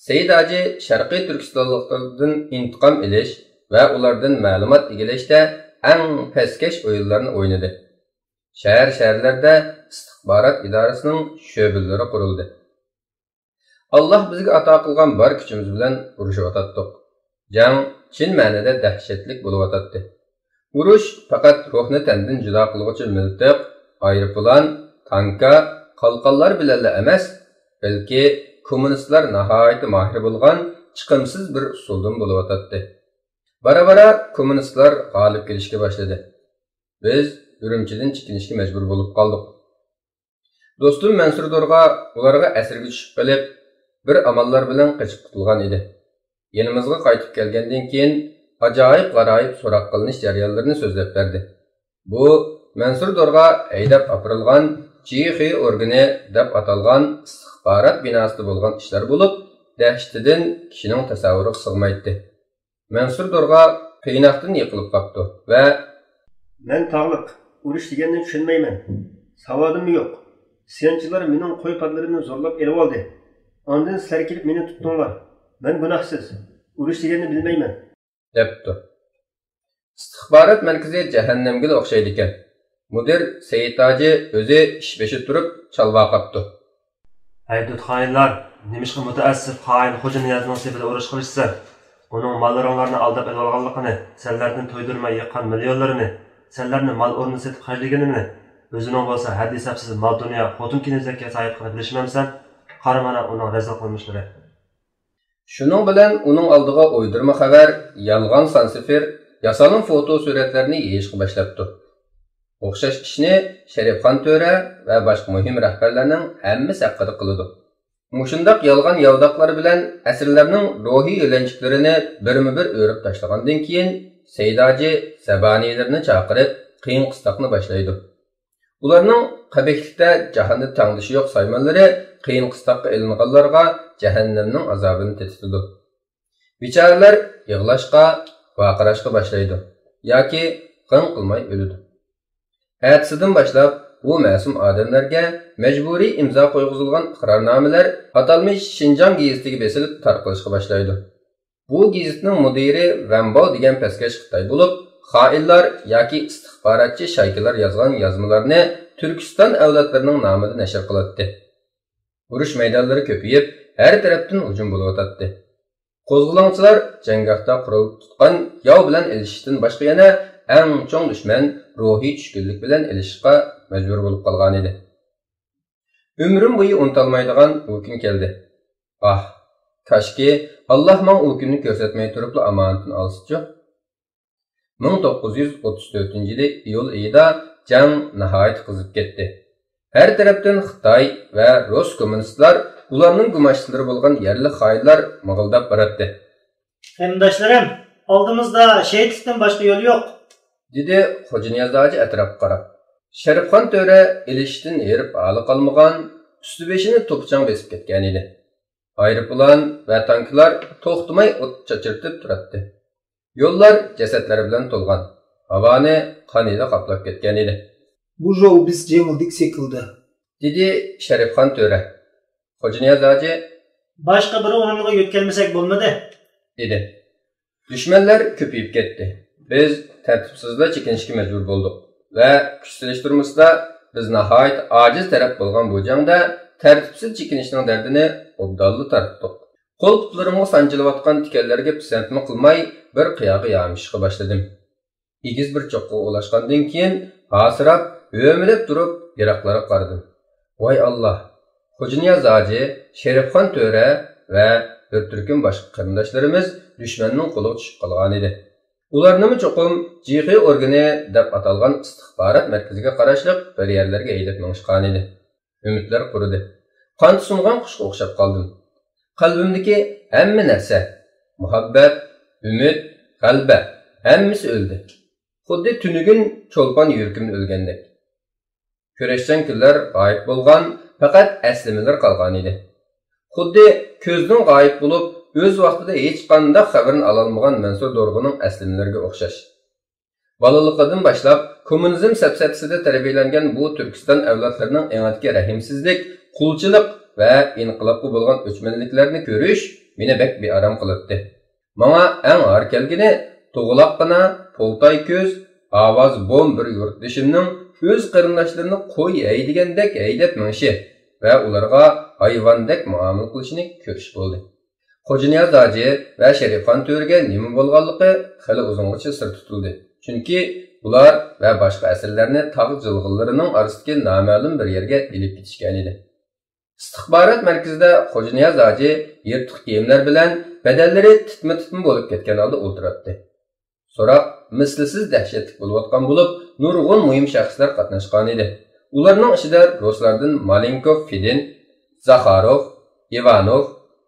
سەيداجى شەرقىي تۈركىستانلىقلاردىن ئىنتىقام ئېلىش ۋە ئۇلاردىن مەلۇمات ئىگىلەشتە ئەڭ پەسكەش ئويۇنلارنى ئوينىدى. شەھەر-شەھەرلەردە ئىستىخبارات ئىدارىسىنىڭ شۆبىلىرى قۇرۇلدى. ئاللاھ بىزگە ئاتا قىلغان بار كۈچىمىز بىلەن ئۇرۇشۇۋاتاتتۇق. جەڭ چىن مەنىدە دەھشەتلىك بولۇۋاتاتتى. ئۇرۇش پەقەت روھنى تەندىن جۇدا قىلغۇچى مىلتىق، ئايروپىلان، تانكا، قالقانلار بىلەنلا ئەمەس، بەلكى كوممۇنىستلار ناھايىتى ماھىر بولغان چىقىمسىز بىر ئۇسۇلدىن بولۇۋاتاتتى. بارا-بارا كوممۇنىستلار غالىب كېلىشكە باشلىدى. بىز ئۈرۈمچىدىن چېكىنىشكە مەجبۇر بولۇپ قالدۇق. دوستۇم مەنسۇر دورغا ئۇلارغا ئەسىرگە چۈشۈپ قېلىپ، بىر ئاماللار بىلەن قېچىپ قۇتۇلغان ئىدى. يېنىمىزغا قايتىپ كەلگەندىن كېيىن، ئاجايىپ-غارايىپ سوراق قىلىنىش جەريانلىرىنى سۆزلەپ بەردى. بۇ مەنسۇر دورغا ھەيدەپ ئاپىرىلغان جى خې ئورگىنى دەپ ئاتالغان ئىستىخبارات بىناسىدا بولغان ئىشلار بولۇپ، دەھشىتىدىن كىشىنىڭ تەسەۋۋۇرىغا سىغمايتتى. مەنسۇر دورغا قىيناقتىن يىقىلىپ قاپتۇ ۋە مەن تاغلىق، ئۇرۇش دېگەننى چۈشەنمەيمەن. ساۋادىممۇ يوق. ئىسيانچىلار مېنىڭ قوي پادىلىرىمنى زورلاپ ئېلىۋالدى. ئاندىن سىلەر كېلىپ مېنى تۇتتۇڭلار. مەن گۇناھسىز. ئۇرۇش دېگەننى بىلمەيمەن. دەپتۇ. ئىستىخبارات مەركىزى جەھەننەمگىلا ئوخشايدىكەن. مۇدىر سەيىت ھاجى ئۆزى ئىش بېشىدا تۇرۇپ چالۋاقاپتۇ. ھەي دود خائىنلار! نېمىشقا مۇتەئەسسىپ خائىن خوجا نىيازنىڭ سېپىدا ئۇرۇش قىلىشىسەن؟ ئۇنىڭ ماللىرىڭلارنى ئالداپ ئېلىۋالغانلىقىنى، سەنلەردىن تويدۇرماي يىغقان مىليونلىرىنى، سەنلەرنى مال ئورنىدا سېتىپ خەجلىگىنىنى، ئۆزىنىڭ بولسا ھەددى-ھېسابسىز مال-دۇنيا، خوتۇن-كېنىزەككە ساھىب چىققىنىنى بىلىشمەمسەن؟ قارا مانا ئۇنىڭ رەزىل قىلمىشلىرى. شۇنىڭ بىلەن ئۇنىڭ ئالدىغا ئويدۇرما خەۋەر، يالغان سان سىفىر، ياسالما فوتو سۈرەتلەرنى يېيىشقا باشلاپتۇ. ئوخشاش ئىشنى شەرىپخان تۆرە ۋە باشقا مۇھىم رەھبەرلەرنىڭ ھەممىسى ھەققىدە قىلىدۇ. مۇشۇنداق يالغان ياۋىداقلار بىلەن ئەسىرلەرنىڭ روھىي يۆلەنچۈكلىرىنى بىرمۇبىر ئۆرۈپ تاشلىغاندىن كېيىن، سەيداجى زەبانىيلىرىنى چاقىرىپ، قىيىن قىستاقنى باشلايدۇ. ئۇلارنىڭ قەبىھلىكتە جاھاندا تەڭدىشى يوق سايمانلىرى قىيىن قىستاققا ئېلىنغانلارغا جەھەننەمنىڭ ئازابىنى تېتىتىدۇ. بىچارىلەر يىغلاشقا، ۋارقىراشقا باشلايدۇ ياكى غىڭ قىلماي ئۆلىدۇ. ئەتىسىدىن باشلاپ بۇ مەسۇم ئادەملەرگە مەجبۇرىي ئىمزا قويغۇزۇلغان ئىقرارنامىلەر ئاتالمىش شىنجاڭ گېزىتىگە بېسىلىپ تارقىلىشقا باشلايدۇ. بۇ گېزىتنىڭ مۇدىرى ۋەنباۋ دېگەن پەسكەش خىتاي بولۇپ، خائىنلار ياكى ئىستىخباراتچى شايكىلار يازغان يازمىلارنى تۈركىستان ئەۋلادلىرىنىڭ نامىدا نەشر قىلاتتى. ئۇرۇش مەيدانلىرى كۆپىيىپ، ھەر تەرەپتىن ھۇجۇم بولۇۋاتاتتى. قوزغىلاڭچىلار جەڭگاھتا قورال تۇتقان ياۋ بىلەن ئېلىشىشتىن باشقا يەنە ئەڭ چوڭ دۈشمەن روھىي چۈشكۈنلۈك بىلەن ئېلىشىشقا مەجبۇر بولۇپ قالغانىدى. ئۆمرۈم بويى ئۇنتالمايدىغان ئۇ كۈن كەلدى. ئاھ، كاشكى، ئاللاھ ماڭا ئۇ كۈننى كۆرسەتمەي تۇرۇپلا ئامانىتىنى ئالسىچۇ! مىڭ توققۇز يۈز ئوتتۇز تۆتىنچى يىلى ئىيۇل ئېيىدا جەڭ ناھايىتى قىزىپ كەتتى. ھەر تەرەپتىن خىتاي ۋە رۇس كوممۇنىستلار، ئۇلارنىڭ گۇماشتىلىرى بولغان يەرلىك خائىنلار مىغىلداپ باراتتى. قېرىنداشلىرىم، ئالدىمىزدا شېھىتلىكتىن باشقا يول يوق. دېدى خوجانىياز ھاجى ئەتراپقا قاراپ. شەرىپخان تۆرە ئېلىشىشتىن ھېرىپ ھالى قالمىغان، ئۈستى بېشىنى توپا-چاڭ بېسىپ كەتكەن ئىدى. ئايروپىلان ۋە تانكىلار توختىماي ئوت چاچرىتىپ تۇراتتى. يوللار جەسەتلەر بىلەن تولغان، ھاۋانى قان ھىدى قاپلاپ كەتكەن ئىدى. بۇ جاۋ بىز جېڭىلدىك سېكىلدى. دېدى شەرىپخان تۆرە. خوجانىياز ھاجى، باشقا بىر ئورۇنغا يۆتكەلمىسەك بولمىدى. دېدى. دۈشمەنلەر كۆپىيىپ كەتتى. بىز تەرتىپسىزلا چېكىنىشكە مەجبۇر بولدۇق ۋە كۈچ سېلىشتۇرمىسىدا بىز ناھايىتى ئاجىز تەرەپ بولغان بۇ جەڭدە تەرتىپسىز چېكىنىشنىڭ دەردىنى ئوبدانلا تارتتۇق. قول-پۇتلىرىمغا سانجىلىۋاتقان تىكەنلەرگە پىسەنتمۇ قىلماي، بىر قىياغا يامىشىشقا باشلىدىم. ئېگىز بىر چوققىغا ئۇلاشقاندىن كېيىن، ھاسىراپ، ھۆمۈرەپ تۇرۇپ، يىراقلارغا قارىدىم. ۋاي ئاللا! خوجانىياز ھاجى، شېرىپخان تۆرە ۋە بىر تۈركۈم باشقا قېرىنداشلىرىمىز دۈشمەننىڭ قولىغا چۈشۈپ قالغانىدى. ئۇلارنىمۇ چوقۇم جىخې ئورگىنى دەپ ئاتالغان ئىستىخبارات مەركىزىگە قاراشلىق بىر يەرلەرگە ھەيدەپ مېڭىشقانىدى. ئۈمىدلەر قۇرۇدى. قانىتى سۇنغان قۇشقا ئوخشاپ قالدىم. قەلبىمدىكى ھەممە نەرسە، مۇھەببەت، ئۈمىد، غەلىبە، ھەممىسى ئۆلدى. خۇددى تۈنۈگۈن چولپان يۈرىكىمدە ئۆلگەندەك. كۈرەشچان كۈنلەر غايىب بولغان، پەقەت ئەسلىمىلەر قالغانىدى. خۇددى كۆزدىن غايىب بولۇپ، ئۆز ۋاقتىدا ھېچقانداق خەۋىرىنى ئالالمىغان مەنسۇر دورغىنىڭ ئەسلىمىلىرىگە ئوخشاش. بالىلىقىدىن باشلاپ كوممۇنىزم سەپسەتىسىدە تەربىيەلەنگەن بۇ تۈركىستان ئەۋلادلىرىنىڭ ئېڭىدىكى رەھىمسىزلىك، قۇلچىلىق ۋە ئىنقىلابقا بولغان ئۆچمەنلىكلەرنى كۆرۈش مېنى بەك بىئارام قىلاتتى. ماڭا ئەڭ ھار كەلگىنى توغلاققىنا، پولتاي كۆز، ئاۋازى بوم بىر يۇرتدىشىمنىڭ ئۆز قېرىنداشلىرىنى قوي ھەيدىگەندەك ھەيدەپ مېڭىشى ۋە ئۇلارغا ھايۋاندەك مۇئامىلە قىلىشىنى كۆرۈش بولدى. خوجانىياز ھاجى ۋە شەرىپخان تۆرىگە نېمە بولغانلىقى خېلى ئۇزۇنغىچە سىر تۇتۇلدى، چۈنكى بۇلار ۋە باشقا ئەسىرلەرنى تاغ جىلغىلىرىنىڭ ئارىسىدىكى نامەلۇم بىر يەرگە ئېلىپ كېتىشكەنىدى. ئىستىخبارات مەركىزىدە خوجانىياز ھاجى يىرتىق كىيىملەر بىلەن، بەدەنلىرى تىتما-تىتما بولۇپ كەتكەن ھالدا ئولتۇراتتى. سوراق مىسلىسىز دەھشەتلىك بولۇۋاتقان بولۇپ، نۇرغۇن مۇھىم شەخسلەر قاتناشقانىدى. ئۇلارنىڭ ئىچىدە رۇسلاردىن مالېنكوف فېدىن، زاخاروف، ئىۋانوف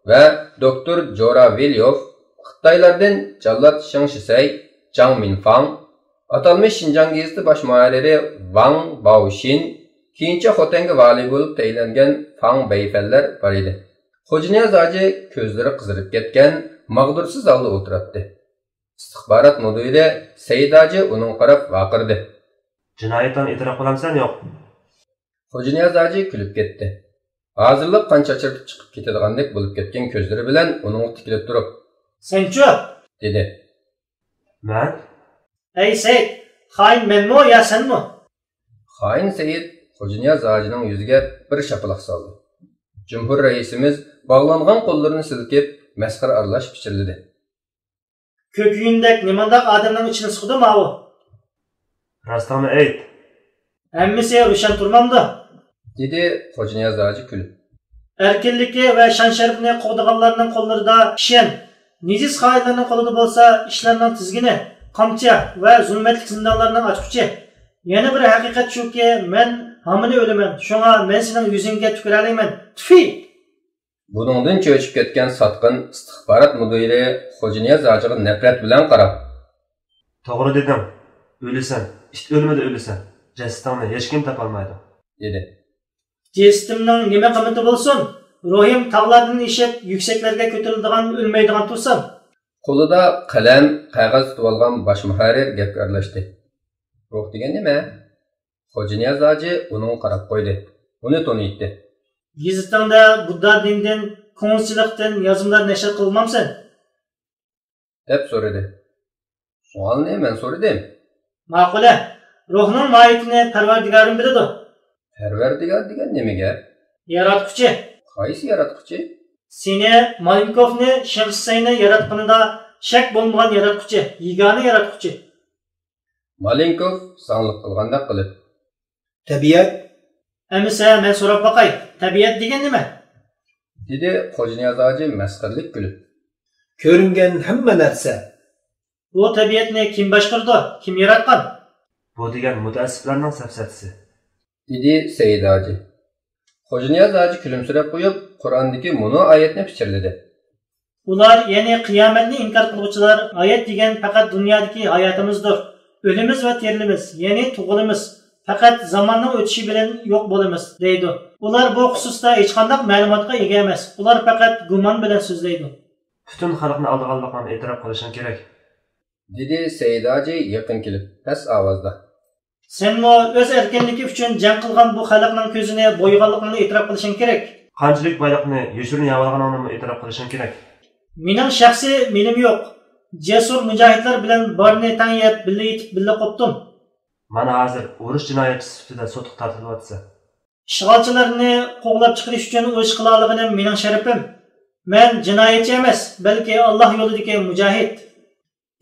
ۋە دوكتور جوراۋېليوف، خىتايلاردىن جاللات شېڭ شىسەي، جاڭ مىنفاڭ، ئاتالمىش شىنجاڭ گېزىتى باش مۇھەررىرى ۋاڭ باۋشىن، كېيىنچە خوتەنگە ۋالىي بولۇپ تەيىنلەنگەن فاڭ بەيفەنلەر بار ئىدى. خوجانىياز ھاجى كۆزلىرى قىزىرىپ كەتكەن، ماغدۇرسىز ھالدا ئولتۇراتتى. ئىستىخبارات مۇدىرى سەيىت ھاجى ئۇنىڭغا قاراپ ۋارقىرىدى. جىنايەتتىن ئېتىراپ قىلامسەن، يوق؟ خوجانىياز ھاجى كۈلۈپ كەتتى. ھازىرلا قان چاچرىتىپ چىقىپ كېتىدىغاندەك بولۇپ كەتكەن كۆزلىرى بىلەن ئۇنىڭغا تىكىلىپ تۇرۇپ. سەنچۇ؟ دېدى. مەن؟ ئەي سەيىت، خائىن مەنمۇ يا سەنمۇ؟ خائىن سەيىت خوجانىياز ھاجىنىڭ يۈزىگە بىر شاپىلاق سالدى. جۇمھۇر رەئىسىمىز باغلانغان قوللىرىنى سىلكىپ، مەسخىرە ئارىلاش پىچىرلىدى. كۆكۈيۈندەك نېمانداق ئادەمنىڭ ئىچىنى سىقىدۇ ماۋۇ؟ راستىڭنى ئېيت. ھەممىسى روشەن تۇرمامدۇ؟ دېدى خوجانىياز ھاجى كۈلۈپ. ئەركىنلىكى ۋە شان-شەرىپىنى قوغدىغانلارنىڭ قوللىرىدا كىشەن، نىجىس خائىنلارنىڭ قولىدا بولسا ئىشلارنىڭ تىزگىنى، قامچا ۋە زۇلمەتلىك زىندانلارنىڭ ئاچقۇچى. يەنە بىر ھەقىقەت شۇكى، مەن ھامىنى ئۆلىمەن، شۇڭا مەن سېنىڭ يۈزۈڭگە تۈكۈرەلەيمەن. تۈفى! بۇنىڭدىن چۆچۈپ كەتكەن ساتقىن ئىستىخبارات مۇدىرى خوجانىياز ھاجىغا نەپرەت بىلەن قاراپ. توغرا دېدىڭ. ئۆلىسەن. ئىت ئۆلمىدى، ئۆلىسەن. جەسىتىڭنى ھېچكىم تاپالمايدۇ. دېدى. جەسىتىمنىڭ نېمە قىممىتى بولسۇن؟ روھىم تاغلاردىن ئېشىپ، يۈكسەكلەرگە كۆتۈرۈلىدىغان ئۆلمەيدىغان تۇرسام. قولىدا قەلەم، قەغەز تۇتۇۋالغان باش مۇھەررىر گەپكە ئارىلاشتى. روھ دېگەن نېمە؟ خوجانىياز ھاجى ئۇنىڭغا قاراپ قويدى. ئۇنى تونۇيتتى. گېزىتىڭدە بۇددا دىنىدىن، كوڭزىچىلىقتىن يازمىلار نەشر قىلمامسەن؟ دەپ سورىدى. سوئالنى مەن سورىدىم. ماقۇلە، روھنىڭ ماھىيىتىنى پەرۋەردىگارىم بىلىدۇ. پەرۋەردىگار دېگەن نېمە گەپ؟ ياراتقۇچى. قايسى ياراتقۇچى؟ سېنى، مالېنكوفنى، شېڭ شىسەينى ياراتقىنىدا شەك بولمىغان ياراتقۇچى، يېگانە ياراتقۇچى. مالېنكوف زاڭلىق قىلغاندەك قىلىپ. تەبىئەت؟ ئەمىسە مەن سوراپ باقاي، تەبىئەت دېگەن نېمە؟ دېدى خوجانىياز ھاجى مەسخىرىلىك كۈلۈپ. كۆرۈنگەن ھەممە نەرسە. بۇ تەبىئەتنى كىم باشقۇرىدۇ، كىم ياراتقان؟ بۇ دېگەن مۇتەئەسسىپلەرنىڭ سەپسەتىسى. دېدى سەئىد ھاجى. خوجانىياز ھاجى كۈلۈمسىرەپ قويۇپ، قۇرئاندىكى مۇنۇ ئايەتنى پىچىرلىدى. ئۇلار، يەنى قىيامەتنى ئىنكار قىلغۇچىلار، ھايات دېگەن پەقەت دۇنيادىكى ھاياتىمىزدۇر. ئۆلىمىز ۋە تىرىلىمىز، يەنى تۇغۇلىمىز، پەقەت زاماننىڭ ئۆتۈشى بىلەن يوق بولىمىز، دەيدۇ. ئۇلار بۇ خۇسۇستا ھېچقانداق مەلۇماتقا ئىگە ئەمەس. ئۇلار پەقەت گۇمان بىلەن سۆزلەيدۇ. پۈتۈن خەلقنى ئالدىغانلىقىڭنى ئېتىراپ قىلىشىڭ كېرەك. دېدى سەئىد ھاجى يېقىن كېلىپ، پەس ئاۋازدا. سەنمۇ ئۆز ئەركىنلىكى ئۈچۈن جەڭ قىلغان بۇ خەلقنىڭ كۆزىنى بويىغانلىقىڭنى ئېتىراپ قىلىشىڭ كېرەك. قانچىلىك بايلىقنى يوشۇرۇن يەۋالغىنىڭنىمۇ ئېتىراپ قىلىشىڭ كېرەك. مېنىڭ شەخسىي مېلىم يوق. جەسۇر مۇجاھىدلار بىلەن بارنى تەڭ يەپ، بىللە يېتىپ، بىللە قوپتۇم. مانا ھازىر ئۇرۇش جىنايەتچىسى سۈپىتىدە سوتقا تارتىلىۋاتىسەن. ئىشغالچىلارنى قوغلاپ چىقىرىش ئۈچۈن ئۇرۇش قىلالىغىنىم مېنىڭ شەرىپىم. مەن جىنايەتچى ئەمەس، بەلكى ئاللاھ يولىدىكى مۇجاھىد.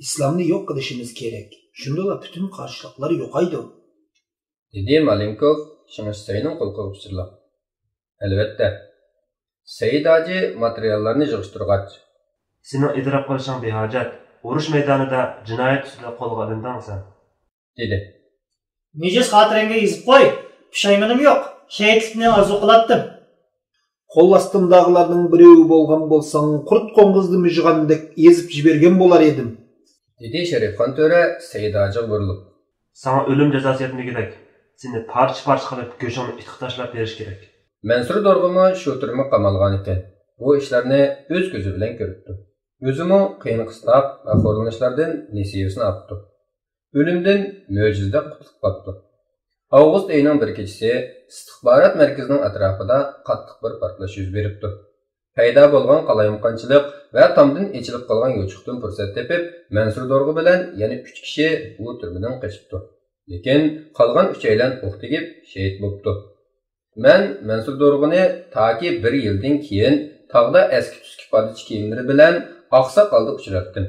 ئىسلامنى يوق قىلىشىمىز كېرەك. شۇندىلا پۈتۈن قارشىلىقلار يوقايدۇ. دېدى مالېنكوف شېڭ شىسەينىڭ قۇلىقىغا پىچىرلاپ. ئەلۋەتتە. سەئىد ھاجى ماتېرىياللارنى يىغىشتۇرغاچ. سېنىڭ ئېتىراپ قىلىشىڭ بىھاجەت. ئۇرۇش مەيدانىدا جىنايەت ئۈستىدە قولغا ئېلىندىڭ سەن. دېدى. نىجىس خاتىرەڭگە يېزىپ قوي، پۇشايمىنىم يوق، شېھىتلىكنى ئارزۇ قىلاتتىم. قول ئاستىمداغىلارنىڭ بىرىۋى بولغان بولساڭ، قۇرت قوڭغۇزنى مىژغاندەك ئېزىپ يىبەرگەن بولار ئىدىم. دېدى شەرىپخان تۆرە سەيداجىغا بۇرۇلۇپ. ساڭا ئۆلۈم جازاسى يەتمىگۈدەك، سېنى پارچە-پارچە قىلىپ، گۆشۈڭنى ئىتقا تاشلاپ بېرىش كېرەك. مەنسۇر دورغىمۇ شۇ تۈرمىگە قامالغانىكەن. بۇ ئىشلارنى ئۆز كۆزى بىلەن كۆرۈپتۇ. ئۆزىمۇ قىيىن-قىستاق ۋە خورلىنىشلاردىن نېسىۋىسىنى ئاپتۇ. ئۆلۈمدىن مۆجىزىدەك قۇتۇلۇپ قاپتۇ. ئاۋغۇست ئېيىنىڭ بىر كېچىسى ئىستىخبارات مەركىزىنىڭ ئەتراپىدا قاتتىق بىر پارتلاش يۈز بېرىپتۇ. پەيدا بولغان قالايمىقانچىلىق ۋە تامدىن ئېچىلىپ قالغان يوچۇقتىن پۇرسەت تېپىپ، مەنسۇر دورغا بىلەن يەنە ئۈچ كىشى بۇ تۈرمىدىن قېچىپتۇ. لېكىن قالغان ئۈچەيلەن ئوق تېگىپ شېھىت بوپتۇ. مەن مەنسۇر دورغىنى تاكى بىر يىلدىن كېيىن تاغدا ئەسكى-تۈسكى پادىچى كىيىملىرى بىلەن ئاقساق ھالدا ئۇچراتتىم.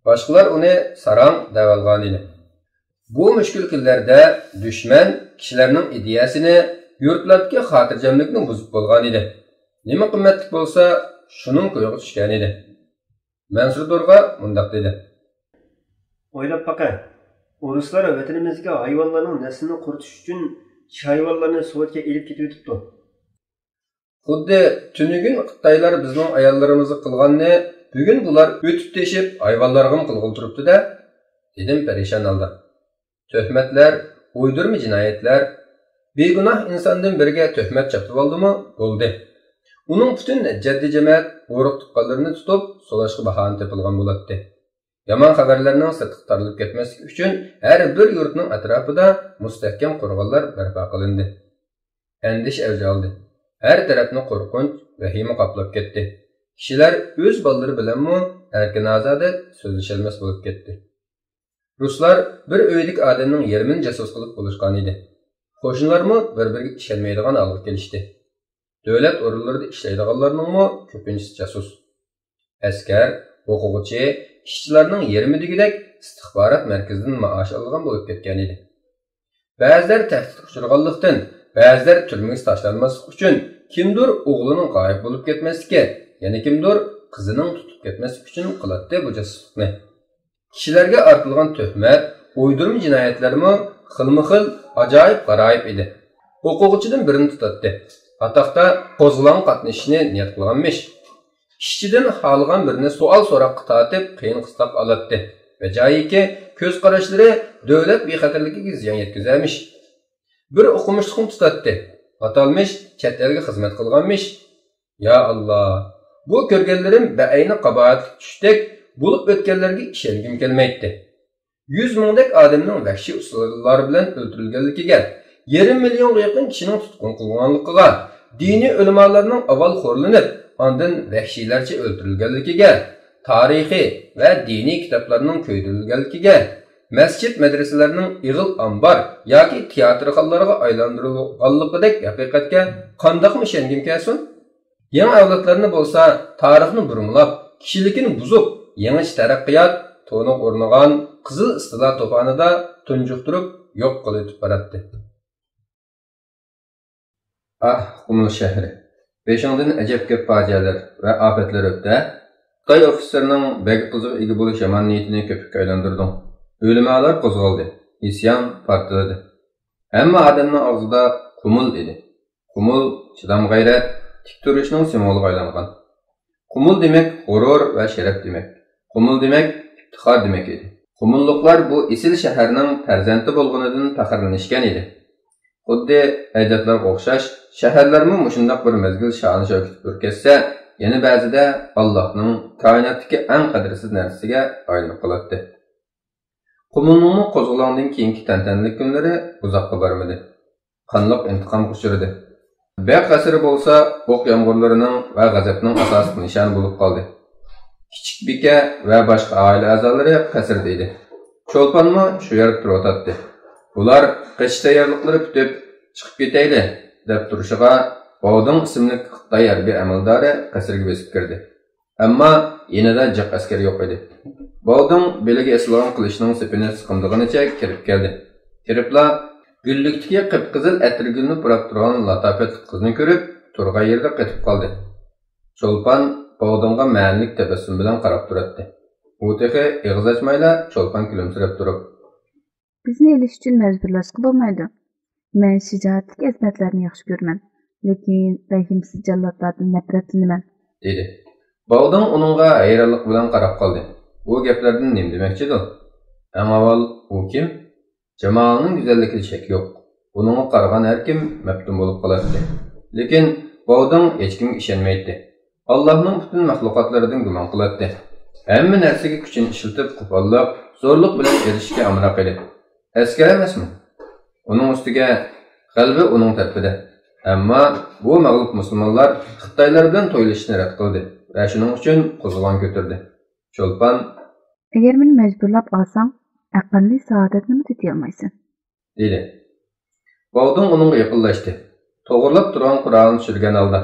باشقىلار ئۇنى ساراڭ دەۋالغانىدى. بۇ مۈشكۈل كۈنلەردە دۈشمەن كىشىلەرنىڭ ئىدىيەسىنى، يۇرتلاردىكى خاتىرجەملىكنى بۇزۇپ بولغانىدى. نېمە قىممەتلىك بولسا، شۇنىڭ كويىغا چۈشكەنىدى. مەنسۇر دورغا مۇنداق دېدى. ئويلاپ باقە، ئورۇسلار ۋەتىنىمىزدىكى ھايۋانلارنىڭ نەسلىنى قۇرۇتۇش ئۈچۈن چىشى ھايۋانلارنى سوۋېتكە ئېلىپ كېتىۋېتىپتۇ. خۇددى تۈنۈگۈن خىتايلار بىزنىڭ ئاياللىرىمىزغا قىلغاننى بۈگۈن بۇلار ئۆتۈپ تېشىپ ھايۋانلارغىمۇ قىلغىلى تۇرۇپتۇ-دە، دېدىم پەرىشان ھالدا. تۆھمەتلەر، ئويدۇرما جىنايەتلەر، بىگۇناھ ئىنساندىن بىرىگە تۆھمەت چاپلىۋالدىمۇ، بولدى. ئۇنىڭ پۈتۈن جەددىي جەمەت، ئۇرۇق-تۇغقانلىرىنى تۇتۇپ سولاشقا باھانە تېپىلغان بولاتتى. يامان خەۋەرلەرنىڭ سىرتقا تارىلىپ كەتمەسلىكى ئۈچۈن ھەر بىر يۇرتنىڭ ئەتراپىدا مۇستەھكەم قورغانلار بەرپا قىلىندى. ئەندىشە ئەۋج ئالدى. ھەر تەرەپنى قورقۇنچ، ۋەھىمە قاپلاپ كەتتى. كىشىلەر ئۆز بالىلىرى بىلەنمۇ ئەركىن-ئازادە سۆزلىشەلمەس بولۇپ كەتتى. رۇسلار بىر ئۆيدىكى ئادەمنىڭ يېرىمىنى جاسۇس قىلىپ بولۇشقانىدى. قوشنىلارمۇ بىر-بىرىگە ئىشەنمەيدىغان ھالغا كېلىشتى. دۆلەت ئورۇنلىرىدا ئىشلەيدىغانلارنىڭمۇ كۆپىنچىسى جاسۇس. ئەسكەر، ئوقۇغۇچى، ئىشچىلارنىڭ يېرىمى دېگۈدەك ئىستىخبارات مەركىزىدىن مائاش ئالىدىغان بولۇپ كەتكەنىدى. بەزىلەر تەھدىتكە ئۇچرىغانلىقتىن، بەزىلەر تۈرمىگە تاشلانماسلىق ئۈچۈن، كىمدۇر ئوغلىنىڭ غايىب بولۇپ كەتمەسلىكى، يەنە كىمدۇر قىزىنىڭ تۇتۇپ كەتمەسلىكى ئۈچۈن قىلاتتى بۇ جاسۇسلۇقنى. كىشىلەرگە ئارتىلغان تۆھمەت، ئويدۇرما جىنايەتلەرمۇ خىلمۇخىل، ئاجايىپ-غارايىپ ئىدى. ئوقۇغۇچىدىن بىرىنى تۇتاتتى. ئاتاقتا قوزغىلاڭغا قاتنىشىشنى نىيەت قىلغانمىش. ئىشچىدىن خالىغان بىرىنى سوئال-سوراققا تارتىپ، قىيىن-قىستاق ئالاتتى. بەجايىكى، كۆز قاراشلىرى دۆلەت بىخەتەرلىكىگە زىيان يەتكۈزەرمىش. بىر ئوقۇمۇشلۇقنى تۇتاتتى. ئاتالمىش چەت ئەلگە خىزمەت قىلغانمىش. يا ئاللا، بۇ كۆرگەنلىرىم بەئەينى قاباھەتلىك چۈشتەك، بولۇپ ئۆتكەنلەرگە ئىشەنگۈم كەلمەيتتى. يۈز مىڭدەك ئادەمنىڭ ۋەھشىي ئۇسۇللار بىلەن ئۆلتۈرۈلگەنلىكىگە، يېرىم مىليونغا يېقىن كىشىنىڭ تۇتقۇن قىلىنغانلىقىغا، دىنىي ئۆلىمالارنىڭ ئاۋۋال خورلىنىپ، ئاندىن ۋەھشىيلەرچە ئۆلتۈرۈلگەنلىكىگە، تارىخىي ۋە دىنىي كىتابلارنىڭ كۆيدۈرۈلگەنلىكىگە، مەسچىت-مەدرىسىلەرنىڭ ئېغىل ئامبار ياكى تىياتىرخانىلارغا ئايلاندۇرۇلغانلىقىدەك ھەقىقەتكە قانداقمۇ ئىشەنگۈم كەلسۇن؟ يېڭى ئەۋلادلارنى بولسا تارىخنى بۇرمىلاپ، كىشىلىكىنى بۇزۇپ، يېڭىچە تەرەققىيات تونىغا ئورنىغان قىزىل ئىستىلا توپانىدا تۇنجۇقتۇرۇپ يوق قىلىۋېتىپ باراتتى. ئاھ، قۇمۇل شەھىرى! بېشىڭدىن ئەجەب كۆپ پاجىئەلەر ۋە ئاپەتلەر ئۆتتى-ھە! خىتاي ئوفىتسېرىنىڭ بەگ قىزىغا ئىگە بولۇش يامان نىيىتىنى كۆپۈككە ئايلاندۇردۇڭ. ئۆلىمالار قوزغالدى، ئىسيان پارتلىدى. ھەممە ئادەمنىڭ ئاغزىدا قۇمۇل ئىدى. قۇمۇل، چىدام-غەيرەت، تىك تۇرۇشنىڭ سىمۋولىغا ئايلانغان. قۇمۇل دېمەك غۇرۇر ۋە شەرەپ دېمەك. قۇمۇل دېمەك ئىپتىخار دېمەك ئىدى. قۇمۇللۇقلار بۇ ئېسىل شەھەرنىڭ پەرزەنتى بولغىنىدىن پەخىرلىنىشكەن ئىدى. خۇددى ئەجدادلارغا ئوخشاش، شەھەرلەرمۇ مۇشۇنداق بىر مەزگىل شانە-شەۋكىتىپ ئۆركەشسە، يەنە بەزىدە ئاللاھنىڭ كائىناتتىكى ئەڭ قەدىرسىز نەرسىسىگە ئايلىنىپ قالاتتى. قۇمۇلنىڭمۇ قوزغىلاڭدىن كېيىنكى تەنتەنىلىك كۈنلىرى ئۇزاققا بارمىدى. قانلىق ئىنتىقامغا ئۇچرىدى. بەگ قەسرى بولسا ئوق يامغۇرلىرىنىڭ ۋە غەزەپنىڭ ئاساسلىق نىشانى بولۇپ قالدى. كىچىك بىكە ۋە باشقا ئائىلە ئەزالىرى قەسىردە ئىدى. چولپانمۇ شۇ يەردە تۇرۇۋاتاتتى. ئۇلار قېچىش تەييارلىقلىرى پۈتۈپ، چىقىپ كېتەيلى، دەپ تۇرۇشىغا، باۋدىڭ ئىسىملىك خىتاي ھەربىي ئەمەلدارى قەسىرگە بېسىپ كىردى. ئەمما يېنىدا جىق ئەسكەر يوق ئىدى. باۋدىڭ بېلىگە ئېسىلغان قىلىچنىڭ سېپىنى سىقىمدىغىنىچە كىرىپ كەلدى. كىرىپلا، گۈللۈكتىكى قىپقىزىل ئەتىرگۈلنى پۇراپ تۇرغان لاتاپەتلىك قىزنى كۆرۈپ، تۇرغان يېرىدە قېتىپ قالدى. چولپان باۋدىڭغا مەنىلىك تەبەسسۇم بىلەن قاراپ تۇراتتى. ئۇ تېخى ئېغىز ئاچمايلا، چولپان كۈلۈمسىرەپ تۇرۇپ، بىزنى ئېلىش ئۈچۈن مەجبۇرلاشقا بولمايدۇ. مەن شىجائەتلىك ئەزىمەتلەرنى ياخشى كۆرىمەن. لېكىن رەھىمسىز جاللاتلاردىن نەپرەتلىنىمەن. دېدى. باۋدىڭ ئۇنىڭغا ھەيرانلىق بىلەن قاراپ قالدى. بۇ گەپلەردىن نېمە دېمەكچىدۇ؟ ئەڭ ئاۋۋال ئۇ كىم؟ جامالىنىڭ گۈزەللىكىدە شەك يوق. ئۇنىڭغا قارىغان ھەر كىم مەپتۇن بولۇپ قالاتتى. لېكىن باۋدىڭ ھېچكىمگە ئىشەنمەيتتى. ئاللاھنىڭ پۈتۈن مەخلۇقاتلىرىدىن گۇمان قىلاتتى. ھەممە نەرسىگە كۈچىنى ئىشلىتىپ، قوپاللىق، زورلۇق بىلەن ئېرىشىشكە ئامراق ئىدى. ئەسكەر ئەمەسمۇ؟ ئۇنىڭ ئۈستىگە غەلىبە ئۇنىڭ تەرىپىدە. ئەمما بۇ مەغلۇپ مۇسۇلمانلار خىتايلار بىلەن تويلىشىشنى رەت قىلدى ۋە شۇنىڭ ئۈچۈن قوزغىلاڭ كۆتۈردى. چولپان، ئەگەر مېنى مەجبۇرلاپ ئالساڭ، ئەقەللىي سائادەتنىمۇ تېتىيالمايسەن. دېدى. باۋدىڭ ئۇنىڭغا يېقىنلاشتى. توغرىلاپ تۇرغان قورالىنى چۈشۈرگەن ھالدا.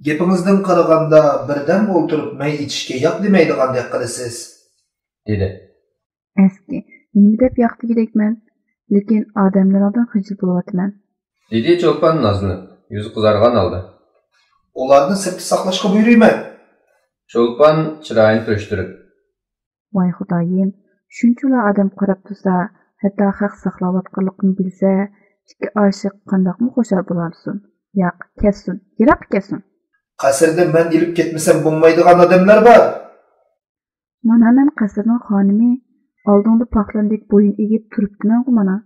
گېپىڭىزدىن قارىغاندا، بىردەم ئولتۇرۇپ مەي ئىچىشكە ياق دېمەيدىغاندەك قىلىسىز. دېدى. ئەسكى، نېمە دەپ ياق دېگۈدەكمەن؟ لېكىن ئادەملىرىڭدىن خىجىل بولۇۋاتىمەن. دېدى چولپان نازلىنىپ، يۈزى قىزارغان ھالدا. ئۇلارنى سىرتتا ساقلاشقا بۇيرۇيمەن. چولپان چىرايىنى پۈرۈشتۈرۈپ. ۋاي خۇدايىم، شۇنچىۋالا ئادەم قاراپ تۇرسا، ھەتتا خەق ساقلاۋاتقانلىقىنى بىلسە، ئىككى ئاشىق قانداقمۇ خۇشال بولالىسۇن؟ ياق، كەتسۇن، يىراققا كەتسۇن. قەسىردىن مەن ئېلىپ كەتمىسەم بولمايدىغان ئادەملەر بار. مانا مەن قەسىرنىڭ خانىمى، ئالدىڭدا پاخلاندەك بويۇن ئېگىپ تۇرۇپتىمەنغۇ مانا.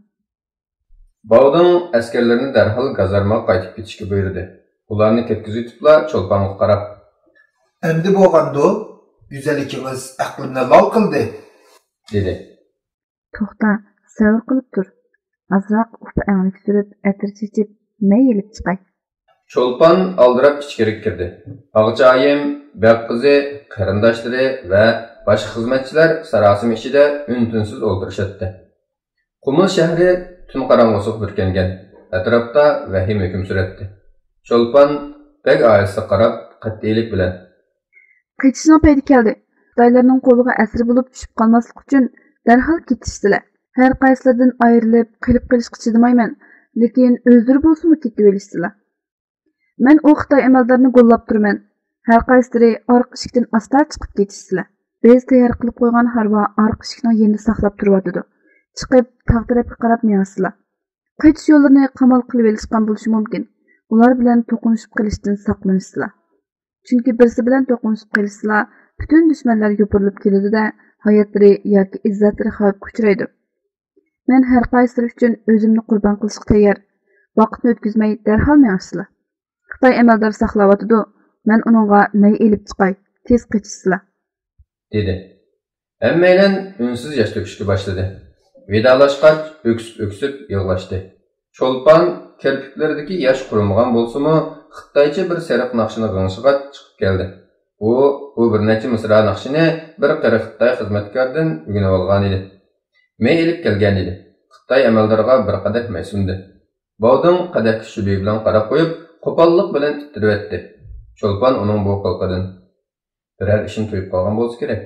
باۋدىڭ ئەسكەرلىرىنى دەرھال گازارمىغا قايتىپ كېتىشكە بۇيرۇدى. ئۇلارنى كەتكۈزۈۋېتىپلا چولپانغا قاراپ. ئەمدى بولغاندۇ؟ گۈزەللىكىڭىز ئەقلىمنى لال قىلدى. دېدى. توختا، سەۋر قىلىپ تۇر. ئازراق ئۇپا ئەڭلىك سۈرۈپ، ئەتىر چېچىپ، مەي ئېلىپ چىقاي. چولپان ئالدىراپ ئىچكىرىگە كىردى. ئاغىچايىم، بەگ قىزى، قېرىنداشلىرى ۋە باشقا خىزمەتچىلەر ساراسىمە ئىچىدە ئۈن-تىنسىز ئولتۇرۇشاتتى. قۇمۇل شەھىرى تۈن قاراڭغۇسىغا بۈركەنگەن. ئەتراپتا ۋەھىمە ھۆكۈم سۈرەتتى. چولپان بەگ ئائىلىسىگە قاراپ قەتئىيلىك بىلەن. قېچىشنىڭ پەيتى كەلدى. خىتايلارنىڭ قولىغا ئەسىر بولۇپ چۈشۈپ قالماسلىق ئۈچۈن دەرھال كېتىشسىلە. ھەر قايسىلىرىدىن ئايرىلىپ قېلىپ قېلىشقا چىدىمايمەن. لېكىن ئۆزلىرى بولسىمۇ كېتىۋېلىشسىلا. مەن ئۇ خىتاي ئەمەلدارنى گوللاپ تۇرىمەن. ھەر قايسىلىرى ئارقا ئىشىكتىن ئاستا چىقىپ كېتىشسىلە. بىز تەييار قىلىپ قويغان ھارۋا ئارقا ئىشىكنىڭ يېنىدا ساقلاپ تۇرۇۋاتىدۇ. چىقىپ تاغ تەرەپكە قاراپ مېڭىشسىلا. قېچىش يوللىرىنى قامال قىلىۋېلىشقان بولۇشى مۇمكىن. ئۇلار بىلەن توقۇنۇشۇپ قېلىشتىن ساقلىنىشسىلا. چۈنكى بىرسى بىلەن توقۇنۇشۇپ قېلىشسىلا، پۈتۈن دۈشمەنلەر يوپۇرۇلۇپ كېلىدۇ-دە، ھاياتلىرى ياكى ئىززەتلىرى خەۋپكە ئۇچرايدۇ. مەن ھەر قايسىلىرى ئۈچۈن ئۆزۈمنى قۇربان قىلىشقا تەييار. ۋاقىتنى ئۆتكۈزمەي دەرھال مېڭىشسىلا. خىتاي ئەمەلدارى ساقلاۋاتىدۇ. مەن ئۇنىڭغا مەي ئېلىپ چىقاي. تېز قېچىشسىلا. دېدى. ھەممەيلەن ئۈنسىز ياش تۆكۈشكە باشلىدى. ۋىدالاشقاچ ئۆكسۈپ-ئۆكسۈپ يىغلاشتى. چولپان كىرپىكلىرىدىكى ياش قۇرۇمىغان بولسىمۇ، خىتايچە بىر سېرىق ناخشىنى غىڭشىغاچ چىقىپ كەلدى. ئۇ بۇ بىر نەچچە مىسرا ناخشىنى بىر قېرى خىتاي خىزمەتكاردىن ئۆگىنىۋالغانىدى. مەي ئېلىپ كەلگەنىدى. خىتاي ئەمەلدارىغا بىر قەدەھ مەي سۇندى. باۋدىڭ قەدەھكە شۈبھە بىلەن قاراپ قويۇپ، قوپاللىق بىلەن ئىتتىرىۋەتتى. چولپان ئۇنىڭ بۇ قىلىقىدىن، بىرەر ئىشنى تۇيۇپ قالغان بولسا كېرەك،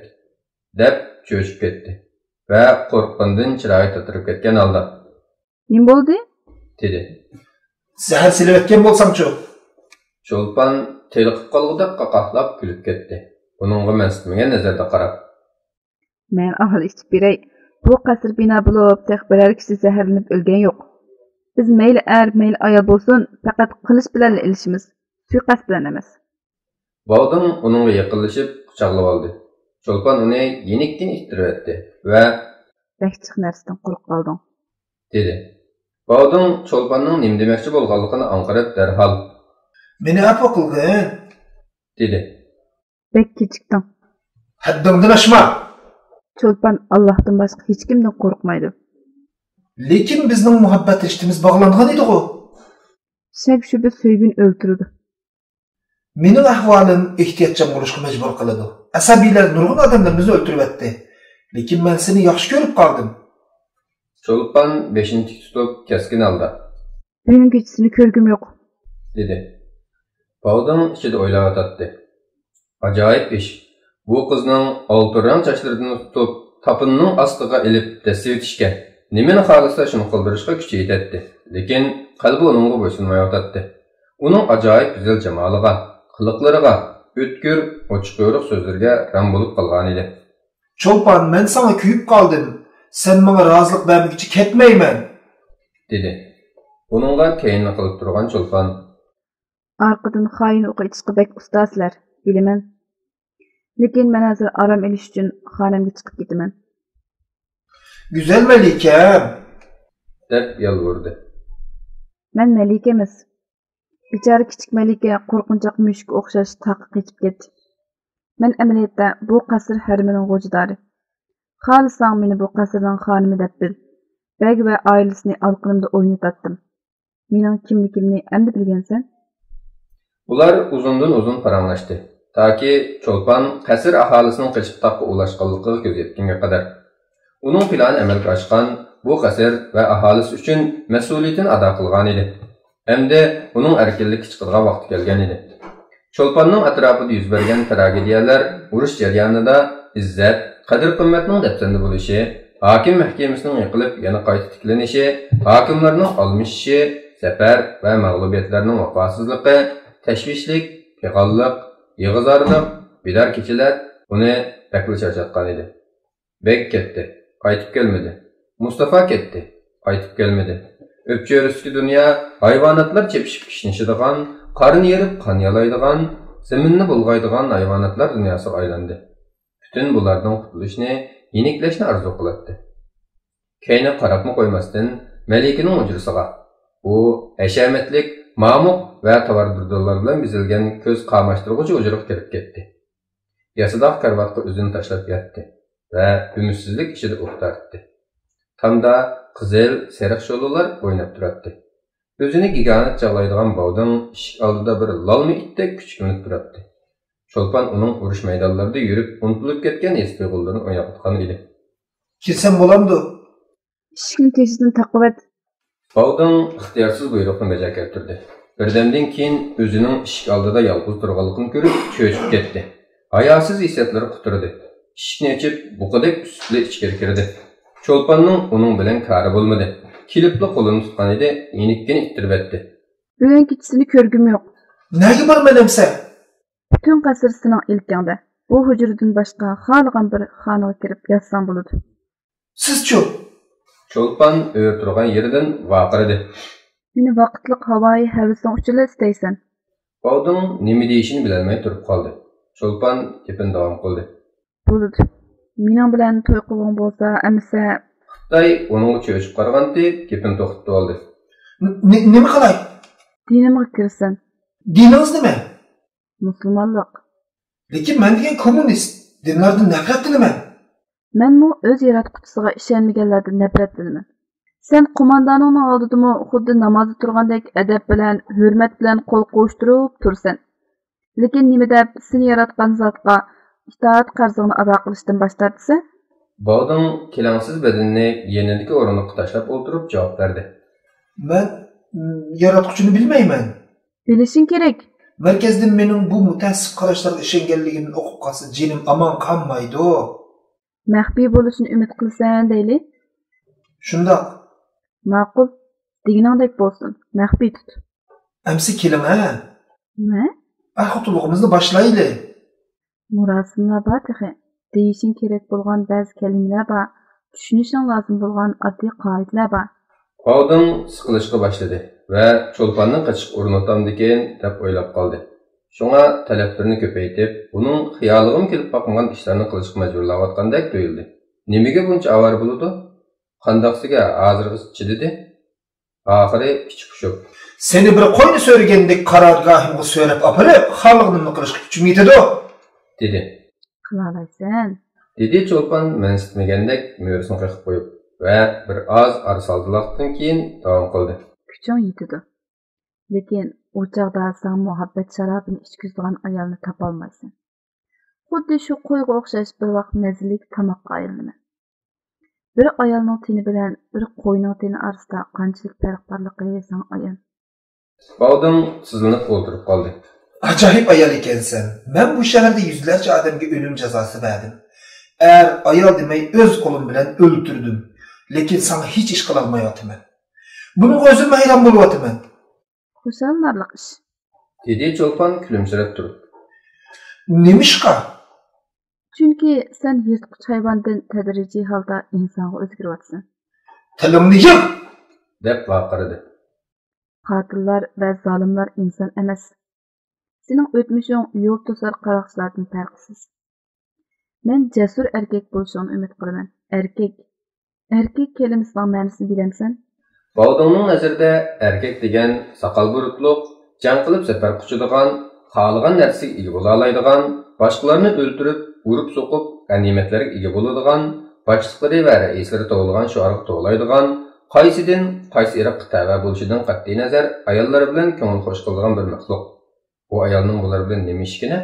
دەپ چۆچۈپ كەتتى ۋە قورققىنىدىن چىرايى تاتىرىپ كەتكەن ھالدا، نېمە بولدى؟ دېدى. زەھەر سېلىۋەتكەن بولساڭچۇ؟ چولپان تېلىقىپ قالغۇدەك قاقاھلاپ كۈلۈپ كەتتى، ئۇنىڭغا مەنسىتمىگەن نەزەردە قاراپ. مەن ئاۋۋال ئىچىپ بېرەي. بۇ قەسىر بىنا بولۇپ، تېخى بىرەر كىشى زەھەرلىنىپ ئۆلگەن يوق. بىز مەيلى ئەر، مەيلى ئايال بولسۇن، پەقەت قىلىچ بىلەنلا ئېلىشىمىز. سۇيىقەست بىلەن ئەمەس. باۋدىڭ ئۇنىڭغا يېقىنلىشىپ قۇچاقلىۋالدى. چولپان ئۇنى يېنىكتىن ئىتتىرىۋەتتى ۋە، بەك جىق نەرسىدىن قورقۇپ قالدىڭ. دېدى. باۋدىڭ چولپاننىڭ نېمە دېمەكچى بولغانلىقىنى ئاڭقىرىپ دەرھال، مېنى ئەپۇ قىلغىن، دېدى. بەك كېچىكتىڭ. ھەددىڭدىن ئاشما! چولپان ئاللاھتىن باشقا ھېچكىمدىن قورقمايدۇ. لېكىن بىزنىڭ مۇھەببەت رىشتىمىز باغلانغان ئىدىغۇ. شەك-شۈبھە سۆيگۈنى ئۆلتۈرىدۇ. مېنىڭ ئەھۋالىم ئېھتىياتچان بولۇشقا مەجبۇر قىلىدۇ. ئەسەبىيلەر نۇرغۇن ئادەملىرىمىزنى ئۆلتۈرۈۋەتتى. لېكىن مەن سېنى ياخشى كۆرۈپ قالدىم. چولپان بېشىنى تىك تۇتۇپ، كەسكىن ھالدا، بۈگۈن كېچىسىنى كۆرگۈم يوق، دېدى. باۋدىڭ ئىچىدە ئويلاۋاتاتتى. ئاجايىپ ئىش. بۇ قىزنىڭ ئالتۇن رەڭ چاچلىرىدىن تۇتۇپ، تاپىنىنىڭ ئاستىغا ئېلىپ دەسسىۋېتىشكە، نېمىنى خالىسا شۇنى قىلدۇرۇشقا كۈچى يېتەتتى. لېكىن قەلبى ئۇنىڭغا بويسۇنمايۋاتاتتى. ئۇنىڭ ئاجايىپ گۈزەل جامالىغا، قىلىقلىرىغا، ئۆتكۈر، ئوچۇق-يورۇق سۆزلىرىگە رام بولۇپ قالغانىدى. چولپان، مەن ساڭا كۆيۈپ قالدىم. سەن ماڭا رازىلىق بەرمىگۈچە كەتمەيمەن، دېدى. ئۇنىڭغا كەينىنى قىلىپ تۇرغان چولپان، ئارقىدىن خائىن ئوقى ئېتىشقا بەك ئۇستاسىلەر، بىلىمەن. لېكىن مەن ھازىر ئارام ئېلىش ئۈچۈن خانەمگە چىقىپ كېتىمەن. گۈزەل مەلىكەم! دەپ يالۋۇردى. مەن مەلىكە ئەمەس. بىچارە كىچىك مەلىكە قورقۇنچاق مۈشۈككە ئوخشاش تاغقا قېچىپ كەتتى. مەن ئەمەلىيەتتە بۇ قەسىر ھەرىمىنىڭ غوجىدارى. خالىساڭ مېنى بۇ قەسىرنىڭ خانىمى دەپ بىل. بەگ ۋە ئائىلىسىنى ئالقىنىمدا ئوينىتاتتىم. مېنىڭ كىملىكىمنى ئەمدى بىلگەنسەن؟ ئۇلار ئۇزۇندىن ئۇزۇن پاراڭلاشتى، تاكى چولپان قەسىر ئاھالىسىنىڭ قېچىپ تاغقا ئۇلاشقانلىقىغا كۆز يەتكەنگە قەدەر. ئۇنىڭ پىلانى ئەمەلگە ئاشقان، بۇ قەسىر ۋە ئاھالىسى ئۈچۈن مەسئۇلىيىتىنى ئادا قىلغانىدى. ئەمدى ئۇنىڭ ئەركىنلىككە چىقىدىغان ۋاقتى كەلگەنىدى. چولپاننىڭ ئەتراپىدا يۈز بەرگەن تراگېدىيەلەر ئۇرۇش جەريانىدا ئىززەت، قەدىر-قىممەتنىڭ دەپسەندە بولۇشى، ھاكىم مەھكىمىسىنىڭ يىقىلىپ يەنە قايتا تىكلىنىشى، ھاكىملارنىڭ ئالمىشىشى، زەپەر ۋە مەغلۇبىيەتلەرنىڭ ۋاپاسىزلىقى، تەشۋىشلىك، پىغانلىق، يىغا-زارلىق، بىدار كېچىلەر ئۇنى بەكلا چارچاتقانىدى. بەگ كەتتى، قايتىپ كەلمىدى. مۇستافا كەتتى، قايتىپ كەلمىدى. ئۆپچۆرىسىدىكى دۇنيا ھايۋاناتلار چېپىشىپ كىشنىشىدىغان، قارنى يېرىپ قان يالايدىغان، زېمىننى بۇلغايدىغان ھايۋاناتلار دۇنياسىغا ئايلاندى. پۈتۈن بۇلاردىن قۇتۇلۇشنى، يېنىكلەشنى ئارزۇ قىلاتتى. كەينىگە قاراپمۇ قويماستىن، مەلىكىنىڭ ھۇجرىسىغا، ئۇ ھەشەمەتلىك مامۇق ۋە تاۋار دۇردانىلار بىلەن بېزەلگەن كۆز قاماشتۇرغۇچ ھۇجرىغا كىرىپ كەتتى. ياسىداغ كارىۋاتقا ئۆزىنى تاشلاپ ياتتى ۋە ئۈمىدسىزلىك ئىچىدە ئۇھ تارتتى. تامدا قىزىل، سېرىق شولىلار ئويناپ تۇراتتى. ئۆزىنى گىگانت چاغلايدىغان باۋدىڭ ئىشىك ئالدىدا بىر لالما ئىتتەك كۈچۈكلىنىپ تۇراتتى. چولپان ئۇنىڭ ئۇرۇش مەيدانلىرىدا يۈرۈپ ئۇنتۇلۇپ كەتكەن ھېس-تۇيغۇلىرىنى ئويغاتقان ئىدى. كىرسەم بولامدۇ؟ ئىشىكنى تېزدىن تاقىۋەت. باۋدىڭ ئىختىيارسىز بۇيرۇقنى بەجا كەلتۈردى. بىردەمدىن كېيىن ئۆزىنىڭ ئىشىك ئالدىدا يالغۇز تۇرغانلىقىنى كۆرۈپ چۆچۈپ كەتتى. ھاياسىز ھېسسىياتلىرى قۇترىدى. ئىشىكنى ئېچىپ، بۇقىدەك ئۈستىلى ئىچكىرى كىردى. چولپاننىڭ ئۇنىڭ بىلەن كارى بولمىدى. كېلىپلا قولىنى تۇتقان ئىدى، يېنىككىنە ئىتتىرىۋەتتى. بۈگۈن كېچىسىنى كۆرگۈم يوق. نەگە بارىمەن ئەمسە؟ پۈتۈن قەسىر سېنىڭ ئىلكىڭدە. بۇ ھۇجرىدىن باشقا خالىغان بىر خانىغا كىرىپ ياتساڭ بولىدۇ. سىزچۇ؟ چولپان ئۆرە تۇرغان يېرىدىن ۋارقىرىدى. مېنى ۋاقىتلىق ھاۋايى ھەۋىسىڭ ئۈچۈنلا ئىستەيسەن. باۋدىڭ نېمە دېيىشىنى بىلەلمەي تۇرۇپ قالدى. چولپان گېپىنى داۋام قىلدى. بولىدۇ. مېنىڭ بىلەن توي قىلغۇڭ بولسا، ئەمىسە. خىتاي ئۇنىڭغا چۆچۈپ قارىغانتى، گېپىنى توختىتىۋالدى. ن-، ن-، نېمە قىلاي؟ دىنىمغا كىرسۇن. دىنىڭىز نېمە؟ مۇسۇلمانلىق. لېكىن مەن دېگەن كوممۇنىست، دىنلاردىن نەپرەتلىنىمەن. مەنمۇ ئۆز ياراتقۇچىسىغا ئىشەنمىگەنلەردىن نەپرەتلىنىمەن. سەن قوماندانىڭنىڭ ئالدىدىمۇ خۇددى نامازدا تۇرغاندەك ئەدەپ بىلەن، ھۆرمەت بىلەن قول قوۋۇشتۇرۇپ تۇرىسەن. لېكىن نېمە دەپ سېنى ياراتقان زاتقا ئىتائەت قەرزىڭنى ئادا قىلىشتىن باش تارتىسەن؟ باۋدىڭ كېلەڭسىز بەدىنىنى يېنىدىكى ئورۇندۇققا تاشلاپ ئولتۇرۇپ جاۋاب بەردى. مەن، م، ياراتقۇچىنى بىلمەيمەن. بىلىشىڭ كېرەك. مەركەزدىن مېنىڭ بۇ مۇتەئەسسىپ قاراشلارغا ئىشەنگەنلىكىمدىن ئوقۇپ قالسا جېنىم ئامان قالمايدۇ. مەخپىي بولۇشىنى ئۈمىد قىلىسەن دەيلى. شۇنداق. ماقۇل. دېگىنىڭدەك بولسۇن. مەخپىي تۇت. ئەمسە كېلىڭ ھە. نە؟ ئەر-خوتۇنلۇقىمىزنى باشلايلى. مۇراسىملار بار تېخى. دېيىشىڭ كېرەك بولغان بەزى كەلىمىلەر بار. چۈشىنىشىڭ لازىم بولغان ئاددىي قائىدىلەر بار. باۋدىڭ سىقىلىشقا باشلىدى ۋە چولپاننىڭ قېچىشقا ئۇرۇنۇۋاتامدىكىن دەپ ئويلاپ قالدى. شۇڭا تەلەپلىرىنى كۆپەيتىپ، ئۇنىڭ خىيالىغىمۇ كېلىپ باقمىغان ئىشلارنى قىلىشقا مەجبۇرلاۋاتقاندەك تۇيۇلدى. نېمىگە بۇنچە ئاۋارە بولىدۇ؟ قانداقسىگە ھازىرغىچە چىدىدى؟ ئاخىرى ئىچى پۇشۇپ. سېنى بىر قوينى سۆرىگەندەك قارارگاھىمغا سۆرەپ ئاپىرىپ، خالىغىنىمنى قىلىشقا كۈچۈم يېتىدۇ. دېدى. قىلالايسەن. دېدى چولپان مەنسىتمىگەندەك مۈرىسىنى قېقىپ قويۇپ ۋە بىر ئاز ئارىسالدىلاقتىن كېيىن داۋام قىلدى. كۈچۈڭ يېتىدۇ. لېكىن ئۇ چاغدا ساڭا مۇھەببەت شارابىنى ئىچكۈزىدىغان ئايالنى تاپالمايسەن. خۇددى شۇ قويغا ئوخشاش بىر ۋاق مەززىلىك تاماققا ئايلىنىمەن. بىر ئايالنىڭ تېنى بىلەن بىر قوينىڭ تېنى ئارىسىدا قانچىلىك پەرق بارلىقى ساڭا ئايان. باۋدىڭ تىزلىنىپ ئولتۇرۇپ قالدى. ئاجايىپ ئايال ئىكەنسەن. مەن بۇ شەھەردە يۈزلەرچە ئادەمگە ئۆلۈم جازاسى بەردىم. ئەر، ئايال دېمەي ئۆز قولۇم بىلەن ئۆلتۈردۈم. لېكىن ساڭا ھېچ ئىش قىلالمايۋاتىمەن. بۇنىڭغا ئۆزۈممۇ ھەيران بولۇۋاتىمەن. خۇشاللىنارلىق ئىش. دېدى چولپان كۈلۈمسىرەپ تۇرۇپ. نېمىشقا؟ چۈنكى سەن يىرتقۇچ ھايۋاندىن تەدرىجىي ھالدا ئىنسانغا ئۆزگىرىۋاتىسەن. تىلىڭنى يىغ! دەپ ۋارقىرىدى. قاتىللار ۋە زالىملار ئىنسان ئەمەس. سېنىڭ ئۆتمۈشۈڭ يول توسار قاراقچىلاردىن پەرقسىز. مەن جەسۇر ئەركەك بولۇشۇڭنى ئۈمىد قىلىمەن. ئەركەك. ئەركەك كەلىمىسىنىڭ مەنىسىنى بىلەمسەن؟ باۋدىڭنىڭ نەزىرىدە ئەركەك دېگەن ساقال بۇرۇتلۇق، جەڭ قىلىپ زەپەر قۇچىدىغان، خالىغان نەرسىگە ئىگە بولالايدىغان، باشقىلارنى ئۆلتۈرۈپ، ئۇرۇپ-سوقۇپ، غەنىيمەتلەرگە ئىگە بولىدىغان، باشلىقلىرى ۋە رەئىسلىرى توۋلىغان شوئارغا توۋلايدىغان، قايسىدىن، قايسى ئىرققا تەۋە بولۇشىدىن قەتئىينەزەر، ئاياللىرى بىلەن كۆڭۈل خوش قىلىدىغان بىر مەخلۇق. ئۇ ئايالنىڭ بۇلار بىلەن نېمە ئىشىكىنى؟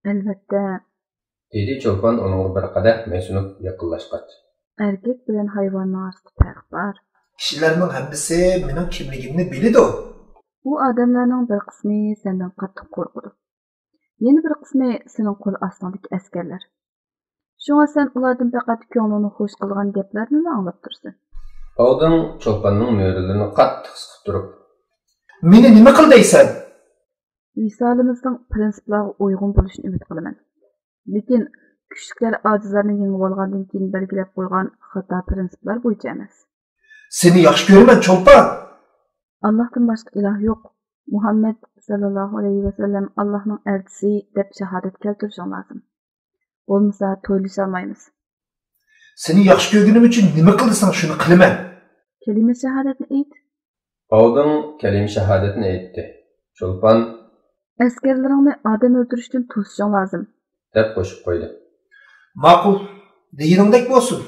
ئەلۋەتتە. دېدى چولپان ئۇنىڭغا بىر قەدەھ مەيسۇنۇپ يېقىنلاشقاچ. ئەركەك بىلەن ھايۋاننىڭ ئارىسىدا پەرق بار. كىشىلەرنىڭ ھەممىسى مېنىڭ كىملىكىمنى بىلىدۇ. ئۇ ئادەملەرنىڭ بىر قىسمى سەندىن قاتتىق قورقىدۇ. يەنە بىر قىسمى سېنىڭ قول ئاستىڭدىكى ئەسكەرلەر. شۇڭا سەن ئۇلاردىن پەقەت كۆڭلۈڭنى خوش قىلىدىغان گەپلەرنىلا ئاڭلاپ تۇرىسەن. باۋدىڭ چولپاننىڭ مۈرىلىرىنى قاتتىق سىقىپ تۇرۇپ. مېنى نېمە قىل دەيسەن؟ ۋىسالىمىزنىڭ پىرىنسىپلارغا ئۇيغۇن بولۇشىنى ئۈمىد قىلىمەن. لېكىن كۈچلۈكلەر ئاجىزلارنى يېڭىۋالغاندىن كېيىن بەلگىلەپ قويغان خاتا پىرىنسىپلار بويىچە ئەمەس. سېنى ياخشى كۆرىمەن، چولپان! ئاللاھتىن باشقا ئىلاھ يوق. مۇھەممەد ساللاللاھۇ ئەلەيھى ۋەسەللەم ئاللاھنىڭ ئەلچىسى دەپ شاھادەت كەلتۈرۈشۈڭ لازىم. بولمىسا تويلىشالمايمىز. سېنى ياخشى كۆرگىنىم ئۈچۈن نېمە قىل دېسەڭ، شۇنى قىلىمەن. كەلىمە شاھادەتنى ئېيت. باۋدىڭ كەلىمە شاھادەتنى ئېيتتى. چولپان. ئەسكەرلىرىڭنى ئادەم ئۆلتۈرۈشتىن توسۇشۇڭ لازىم. دەپ قوشۇپ قويدى. ماقۇل، دېگىنىڭدەك بولسۇن.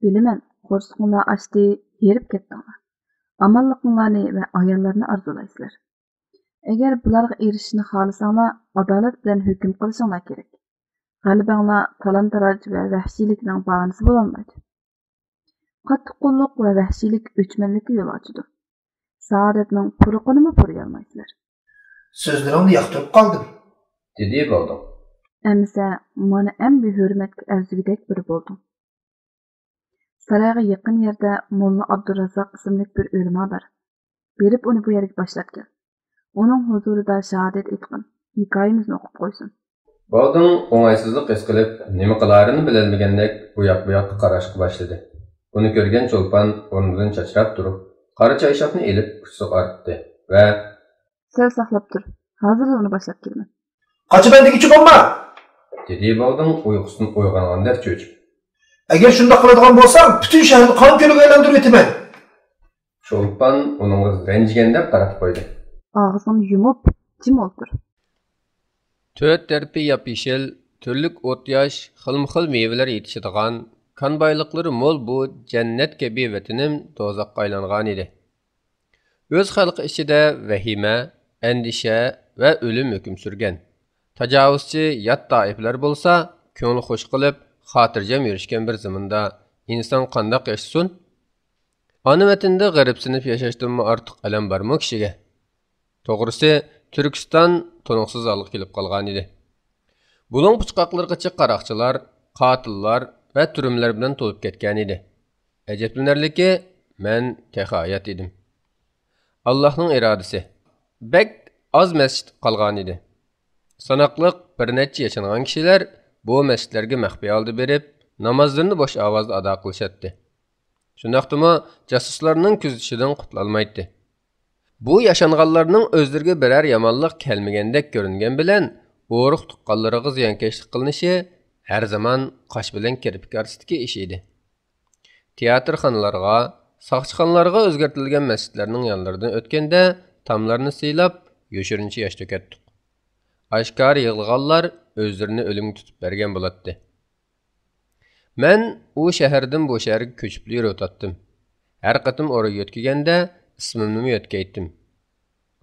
بىلىمەن، قورسىقىڭلار ئاچتى، ھېرىپ كەتتىڭلار. ئامانلىقىڭلارنى ۋە ئاياللارنى ئارزۇلايسىلەر. ئەگەر بۇلارغا ئېرىشىشنى خالىساڭلار، ئادالەت بىلەن ھۆكۈم قىلىشىڭلار كېرەك. غەلىبەڭلار تالان-تاراج ۋە ۋەھشىيلىكنىڭ باھانىسى بولالمايدۇ. قاتتىققوللۇق ۋە ۋەھشىيلىك ئۆچمەنلىككە يول ئاچىدۇ. سائادەتنىڭ پۇرىقىنىمۇ پۇرىيالمايسىلەر. سۆزلىرىڭنى ياقتۇرۇپ قالدىم. دېدى باۋدىڭ. ئەمىسە، مانا ئەمدى ھۆرمەتكە ئەرزىگۈدەك بىرى بولدۇڭ. سارايغا يېقىن يەردە موللا ئابدۇراززاق ئىسىملىك بىر ئۆلىما بار. بېرىپ ئۇنى بۇ يەرگە باشلاپ كەل. ئۇنىڭ ھۇزۇرىدا شاھادەت ئېيتقىن، ھېكايىمىزنى ئوقۇپ قويسۇن. باۋدىڭ ئوڭايسىزلىق ھېس قىلىپ، نېمە قىلارىنى بىلەلمىگەندەك ئۇ ياق-بۇ ياققا قاراشقا باشلىدى. ئۇنى كۆرگەن چولپان ئورنىدىن چاچراپ تۇرۇپ، قارا چايشاپنى ئېلىپ ئۇچىسىغا ئارتتى ۋە. سەل ساقلاپ تۇر، ھازىرلا ئۇنى باشلاپ كېلىمەن. قاچىمەن دېگۈچى بولما! دېدى باۋدىڭ ئۇيقۇسىدىن ئويغانغاندەك چۆچۈپ. ئەگەر شۇنداق قىلىدىغان بولساڭ، پۈتۈن شەھەرنى قان كۆلىگە ئايلاندۇرۇۋېتىمەن! چولپان ئۇنىڭغا رەنجىگەندەك قاراپ قويدى. ئاغزىڭنى يۇمۇپ، جىم ئولتۇر. تۆت تەرىپى ياپيېشىل، تۈرلۈك ئوت-ياش، خىلمۇ خىل مېۋىلەر يېتىشىدىغان، كان بايلىقلىرى مول بۇ جەننەت كەبى ۋەتىنىم دوزاخقا ئايلانغانىدى. ئۆز خەلقى ئىچىدە ۋەھىمە، ئەندىشە ۋە ئۆلۈم ھۆكۈم سۈرگەن. تاجاۋۇزچى يات تائىپىلەر بولسا، كۆڭلى خوش قىلىپ، خاتىرجەم يۈرۈشكەن بىر زېمىندا ئىنسان قانداق ياشىسۇن؟ ئانا ۋەتىنىدە غېرىبسىنىپ ياشاشتىنمۇ ئارتۇق ئەلەم بارمۇ كىشىگە؟ توغرىسى، تۈركىستان تونۇقسىز ھالغا كېلىپ قالغانىدى. بۇلۇڭ پۇچقاقلىرىغىچە قاراقچىلار، قاتىللار ۋە تۈرمىلەر بىلەن تولۇپ كەتكەنىدى. ئەجەبلىنەرلىكى، مەن تېخى ھايات ئىدىم. ئاللاھنىڭ ئىرادىسى. بەك ئاز مەسچىت قالغانىدى. ساناقلىق بىر نەچچە ياشانغان كىشىلەر بۇ مەسچىتلەرگە مەخپىي ھالدا بېرىپ، نامازلىرىنى بوش ئاۋازدا ئادا قىلىشاتتى. شۇنداقتىمۇ جاسۇسلارنىڭ كۆزىتىشىدىن قۇتۇلالمايتتى. بۇ ياشانغانلارنىڭ ئۆزلىرىگە بىرەر يامانلىق كەلمىگەندەك كۆرۈنگەن بىلەن، ئۇرۇق-تۇغقانلىرىغا زىيانكەشلىك قىلىنىشى ھەر زامان قاش بىلەن كىرپىك ئارىسىدىكى ئىش ئىدى. تىياتىرخانىلارغا، ساقچىخانىلارغا ئۆزگەرتىلگەن مەسچىتلەرنىڭ يانلىرىدىن ئۆتكەندە، تاملارنى سىيلاپ، يوشۇرۇنچە ياش تۆكەتتۇق. ئاشكارا يىغلىغانلار ئۆزلىرىنى ئۆلۈمگە تۇتۇپ بەرگەن بولاتتى. مەن ئۇ شەھەردىن بۇ شەھەرگە كۆچۈپلا يۈرۈۋاتاتتىم. ھەر قېتىم ئورا يۆتكىگەندە، ئىسمىمنىمۇ يۆتكەيتتىم.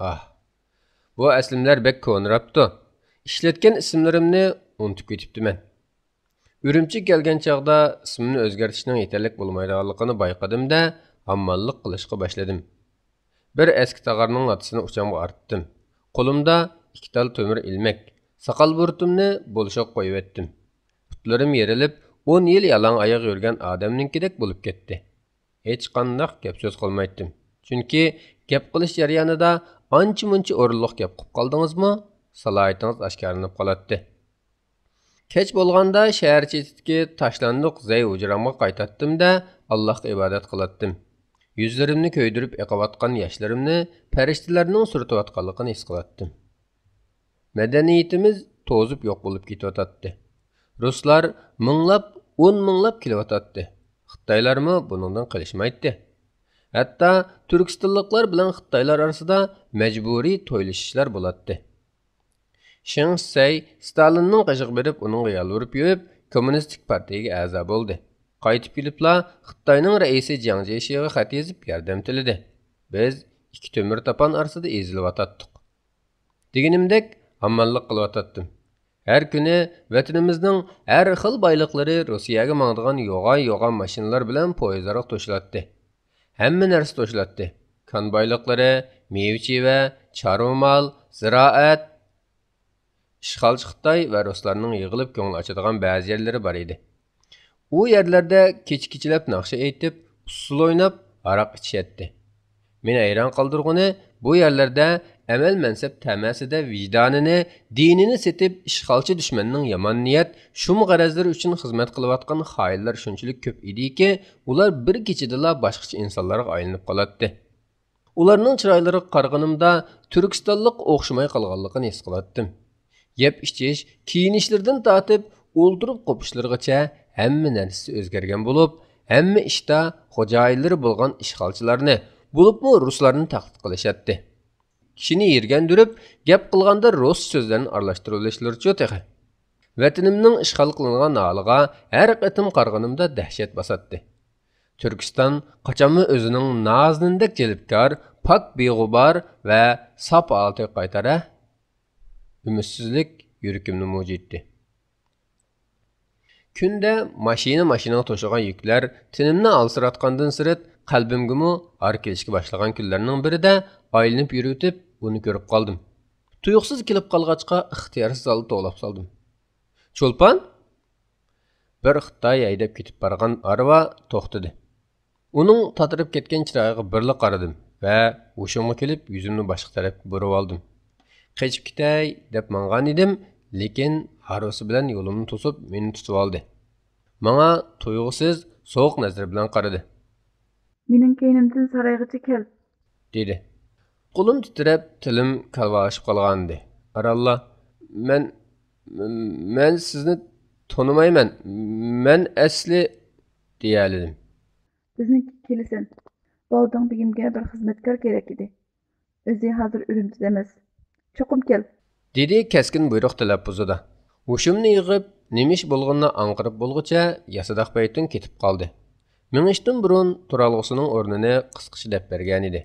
ئاھ، بۇ ئەسلىمىلەر بەك كونىراپتۇ. ئىشلەتكەن ئىسىملىرىمنى ئۇنتۇپ كېتىپتىمەن. ئۈرۈمچىگە كەلگەن چاغدا ئىسمىمنى ئۆزگەرتىشنىڭ يېتەرلىك بولمايدىغانلىقىنى بايقىدىم-دە، ھامماللىق قىلىشقا باشلىدىم. بىر ئەسكى تاغارنىڭ لاتىسىنى ئۇچامغا ئارتتىم. قولۇمدا ئىككى تال تۆمۈر ئىلمەك، ساقال بۇرۇتۇمنى بولۇشۇغا قويۇۋەتتىم. پۇتلىرىم يېرىلىپ، ئون يىل يالاڭ ئاياغ يۈرگەن ئادەمنىڭكىدەك بولۇپ كەتتى. ھېچقانداق گەپ-سۆز قىلمايتتىم. چۈنكى گەپ قىلىش جەريانىدا ئانچە-مۇنچە ئورۇنلۇق گەپ قىلىپ قالدىڭىزمۇ، سالاھىيىتىڭىز ئاشكارىلىنىپ قالاتتى. كەچ بولغاندا شەھەر چېتىدىكى تاشلاندۇق زەي ھۇجرامغا قايتاتتىم-دە، ئاللاھقا ئىبادەت قىلاتتىم. يۈزلىرىمنى كۆيدۈرۈپ ئېقىۋاتقان ياشلىرىمنى پەرىشتىلەرنىڭ سۈرتۈۋاتقانلىقىنى ھېس قىلاتتىم. مەدەنىيىتىمىز توزۇپ يوق بولۇپ كېتىۋاتاتتى. رۇسلار مىڭلاپ، ئون مىڭلاپ كېلىۋاتاتتى. خىتايلارمۇ بۇنىڭدىن قېلىشمايتتى. ھەتتا تۈركىستانلىقلار بىلەن خىتايلار ئارىسىدا مەجبۇرىي تويلىشىشلار بولاتتى. شېڭ شىسەي ستالىننىڭ قېشىغا بېرىپ، ئۇنىڭغا يالۋۇرۇپ يۈرۈپ، كوممۇنىستىك پارتىيىگە ئەزا بولدى. قايتىپ كېلىپلا خىتاينىڭ رەئىسى جياڭ جيېشىغا خەت يېزىپ ياردەم تىلىدى. بىز ئىككى تۆمۈر تاپان ئارىسىدا ئېزىلىۋاتاتتۇق. دېگىنىمدەك، ھامماللىق قىلىۋاتاتتىم. ھەر كۈنى ۋەتىنىمىزنىڭ ھەر خىل بايلىقلىرى روسىيەگە ماڭىدىغان يوغان-يوغان ماشىنىلار بىلەن پويىزلارغا توشۇلاتتى. ھەممە نەرسە توشۇلاتتى. كان بايلىقلىرى، مېۋە-چېۋە، چارۋا مال، زىرائەت. ئىشغالچى خىتاي ۋە رۇسلارنىڭ يىغىلىپ كۆڭۈل ئاچىدىغان بەزى يەرلىرى بار ئىدى. ئۇ يەرلەردە كېچە-كېچىلەپ ناخشا ئېيتىپ، ئۇسسۇل ئويناپ، ھاراق ئىچىشەتتى. مېنى ھەيران قالدۇرغىنى، بۇ يەرلەردە ئەمەل-مەنسەپ تەمەسىدە ۋىجدانىنى، دىنىنى سېتىپ، ئىشغالچى دۈشمەننىڭ يامان نىيەت، شۇم غەرەزلىرى ئۈچۈن خىزمەت قىلىۋاتقان خائىنلار شۇنچىلىك كۆپ ئىدىكى، ئۇلار بىر كېچىدىلا باشقىچە ئىنسانلارغا ئايلىنىپ قالاتتى. ئۇلارنىڭ چىرايلىرىغا قارىغىنىمدا تۈركىستانلىققا ئوخشىماي قالغانلىقىنى ھېس قىلاتتىم. يەپ-ئىچىش، كىيىنىشلىرىدىن تارتىپ ئولتۇرۇپ قوپۇشلىرىغىچە ھەممە نەرسىسى ئۆزگەرگەن بولۇپ، ھەممە ئىشتا خوجايىنلىرى بولغان ئىشغالچىلارنى، بولۇپمۇ رۇسلارنى تەقلىد قىلىشاتتى. كىشىنى يىرگەندۈرۈپ، گەپ قىلغاندا رۇس سۆزلەرنى ئارىلاشتۇرۇۋېلىشلىرىچۇ تېخى. ۋەتىنىمنىڭ ئىشغال قىلىنغان ھالىغا ھەر قېتىم قارىغىنىمدا دەھشەت باساتتى. تۈركىستان قاچانمۇ ئۆزىنىڭ نازىنىندەك جەلپكار، پاك بىغۇبار ۋە ساپ ھالىتىگە قايتار ھە؟ ئۈمىدسىزلىك يۈرىكىمنى مۇجۇيتتى. كۈندە ماشىنا-ماشىنىغا توشۇلغان يۈكلەر تېنىمنى ھالسىراتقاندىن سىرت، قەلبىمگىمۇ ھار كېلىشكە باشلىغان كۈنلەرنىڭ بىرىدە ئايلىنىپ يۈرۈۋېتىپ، ئۇنى كۆرۈپ قالدىم. تۇيۇقسىز كېلىپ قالغاچقا، ئىختىيارسىز ھالدا توۋلاپ سالدىم. چولپان! بىر خىتاي ھەيدەپ كېتىپ بارغان ھارۋا توختىدى. ئۇنىڭ تاتىرىپ كەتكەن چىرايىغا بىرلا قارىدىم ۋە ھوشۇمغا كېلىپ، يۈزۈمنى باشقا تەرەپكە بۇرۇۋالدىم. قېچىپ كېتەي دەپ ماڭغان ئىدىم، لېكىن ھارۋىسى بىلەن يولۇمنى توسۇپ، مېنى تۇتۇۋالدى. ماڭا تۇيغۇسىز، سوغۇق نەزىرى بىلەن قارىدى. مېنىڭ كەينىمدىن سارايغىچە كەل. دېدى. قولۇم تىترەپ، تىلىم كالۋالىشىپ قالغانىدى. ئارانلا، مەن، مەن سىزنى تونۇمايمەن. مەن ئەسلى، دېيەلىدىم. بىزنىڭكىگە كېلىسەن. باۋداڭ بېگىمگە بىر خىزمەتكار كېرەك ئىدى. ئۆزى ھازىر ئۈرۈمچىدە ئەمەس. چوقۇم كەل. دېدى كەسكىن بۇيرۇق تەلەپپۇزىدا. ھوشۇمنى يىغىپ، نېمە ئىش بولغىنىنى ئاڭقىرىپ بولغۇچە ياسىداق پەيتۇن كېتىپ قالدى. مېڭىشتىن بۇرۇن تۇرالغۇسىنىڭ ئورنىنى قىسقىچە دەپ بەرگەنىدى.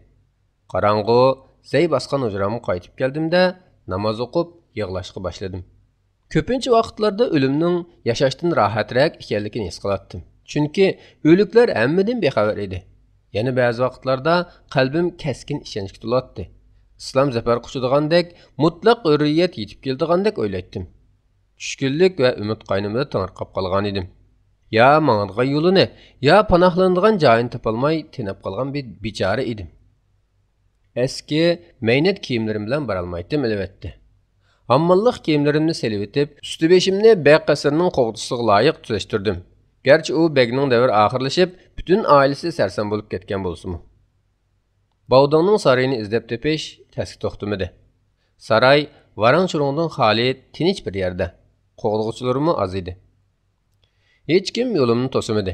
قاراڭغۇ، زەي باسقان ھۇجرامغا قايتىپ كەلدىم-دە، ناماز ئوقۇپ، يىغلاشقا باشلىدىم. كۆپىنچە ۋاقىتلاردا ئۆلۈمنىڭ ياشاشتىن راھەترەك ئىكەنلىكىنى ھېس قىلاتتىم. چۈنكى ئۆلۈكلەر ھەممىدىن بىخەۋەر ئىدى. يەنە بەزى ۋاقىتلاردا قەلبىم كەسكىن ئىشەنچكە تولاتتى. ئىسلام زەپەر قۇچىدىغاندەك، مۇتلەق ھۆررىيەت يېتىپ كېلىدىغاندەك ئويلايتتىم. چۈشكۈنلۈك ۋە ئۈمىد قاينىمىدا تېڭىرقاپ قالغانىدىم. يا ماڭىدىغان يولىنى، يا پاناھلىنىدىغان جايىنى تاپالماي تېنەپ قالغان بىر بىچارە ئىدىم. ئەسكى مەينەت كىيىملىرىم بىلەن بارالمايتتىم، ئەلۋەتتە. ھامماللىق كىيىملىرىمنى سېلىۋېتىپ، ئۈستى بېشىمنى بەگ قەسرىنىڭ قوغدىسىغا لايىق تۈزەشتۈردۈم. گەرچە ئۇ بەگنىڭ دەۋرى ئاخىرلىشىپ، پۈتۈن ئائىلىسى سەرسان بولۇپ كەتكەن بولسىمۇ. باۋداڭنىڭ سارىيىنى ئىزدەپ تېپىش تەسكە توختىمىدى. ساراي ۋاراڭ-چۇرۇڭدىن خالىي، تىنچ بىر يەردە. قوغدىغۇچىلىرىمۇ ئاز ئىدى. ھېچكىم يولۇمنى توسىمىدى.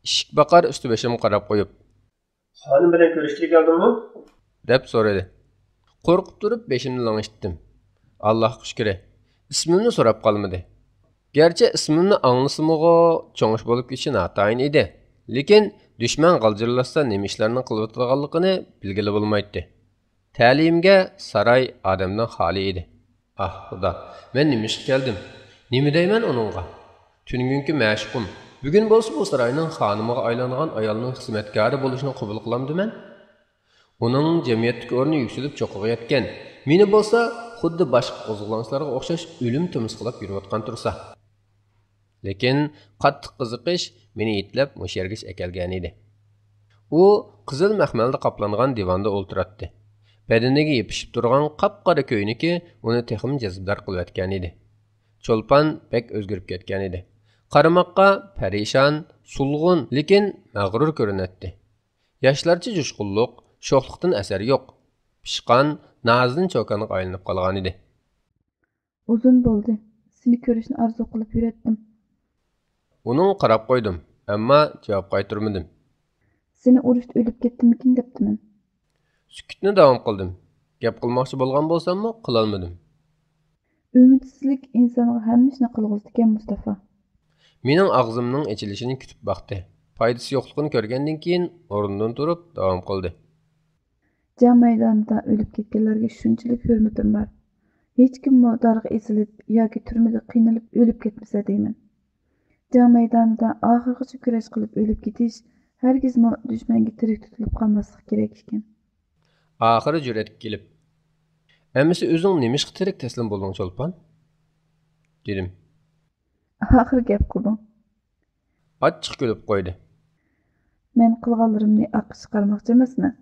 ئىشىك باقار ئۈستى بېشىمغا قاراپ قويۇپ، خانىم بىلەن كۆرۈشكىلى كەلدىڭمۇ؟ دەپ سورىدى. قورقۇپ تۇرۇپ بېشىمنى لىڭشىتتىم. ئاللاھقا شۈكرى، ئىسمىمنى سوراپ قالمىدى. گەرچە ئىسمىمنى ئاڭلىسىمۇغۇ، چوڭ ئىش بولۇپ كېتىشى ناتايىن ئىدى. لېكىن دۈشمەن غالجىرلاشسا نېمە ئىشلارنى قىلىۋاتىدىغانلىقىنى بىلگىلى بولمايتتى. تەلىيىمگە ساراي ئادەمدىن خالىي ئىدى. ئاھ، خۇدا، مەن نېمە ئىشقا كەلدىم؟ نېمە دەيمەن ئۇنىڭغا؟ تۈنۈگۈنكى مەشۇقۇم، بۈگۈن بولسا بۇ ساراينىڭ خانىمىغا ئايلانغان ئايالنىڭ خىزمەتكارى بولۇشىنى قوبۇل قىلامدىمەن؟ ئۇنىڭ جەمئىيەتتىكى ئورنى يۈكسىلىپ چوققىغا يەتكەن. مېنى بولسا خۇددى باشقا قوزغىلاڭچىلارغا ئوخشاش ئۆلۈم تېمىسقىلاپ يۈرۈۋاتقان تۇرسا. لېكىن قاتتىق قىزىقىش مېنى يېتىلەپ مۇشۇ يەرگىچە ئەكەلگەنىدى. ئۇ قىزىل مەخمەلدە قاپلانغان دىۋاندا ئولتۇراتتى. بەدىنىگە يېپىشىپ تۇرغان قاپقارا كۆينىكى ئۇنى تېخىمۇ جەزبىدار قىلىۋەتكەنىدى. چولپان بەك ئۆزگىرىپ كەتكەنىدى. قارىماققا پەرىشان، سولغۇن، لېكىن مەغرۇر كۆرۈنەتتى. ياشلارچە جۇشقۇنلۇق، شوخلۇقتىن ئەسەر يوق. پىشقان، نازىنىن چوكانغا ئايلىنىپ قالغانىدى. ئۇزۇن بولدى. سېنى كۆرۈشنى ئارزۇ قىلىپ يۈرەتتىم. ئۇنىڭغا قاراپ قويدۇم، ئەمما جاۋاب قايتۇرمىدىم. سېنى ئۇرۇشتا ئۆلۈپ كەتتىممىكىن دەپتىمەن. سۈكۈتنى داۋام قىلدىم. گەپ قىلماقچى بولغان بولساممۇ، قىلالمىدىم. ئۈمىدسىزلىك ئىنسانغا ھەممە ئىشنى قىلغۇزىدىكەن، مۇستافا. مېنىڭ ئاغزىمنىڭ ئېچىلىشىنى كۈتۈپ باقتى. پايدىسى يوقلۇقىنى كۆرگەندىن كېيىن، ئورنىدىن تۇرۇپ داۋام قىلدى. جەڭ مەيدانىدا ئۆلۈپ كەتكەنلەرگە شۇنچىلىك ھۆرمىتىم بار. ھېچكىممۇ دارغا ئېسىلىپ ياكى تۈرمىدە قىينىلىپ ئۆلۈپ كەتمىسە دەيمەن. جەڭ مەيدانىدا ئاخىرغىچە كۈرەش قىلىپ ئۆلۈپ كېتىش ھەرگىزمۇ دۈشمەنگە تىرىك تۇتۇلۇپ قالماسلىق كېرەك ئىكەن. ئاخىرى جۈرئەتكە كېلىپ، ئەمىسە ئۆزۈڭ نېمىشقا تىرىك تەسلىم بولدۇڭ، چولپان؟ دېدىم. ئاخىر گەپ قىلدىڭ. ئاچچىق كۈلۈپ قويدى. مەن قىلغانلىرىمنى ئاققا چىقارماقچى ئەمەسمەن.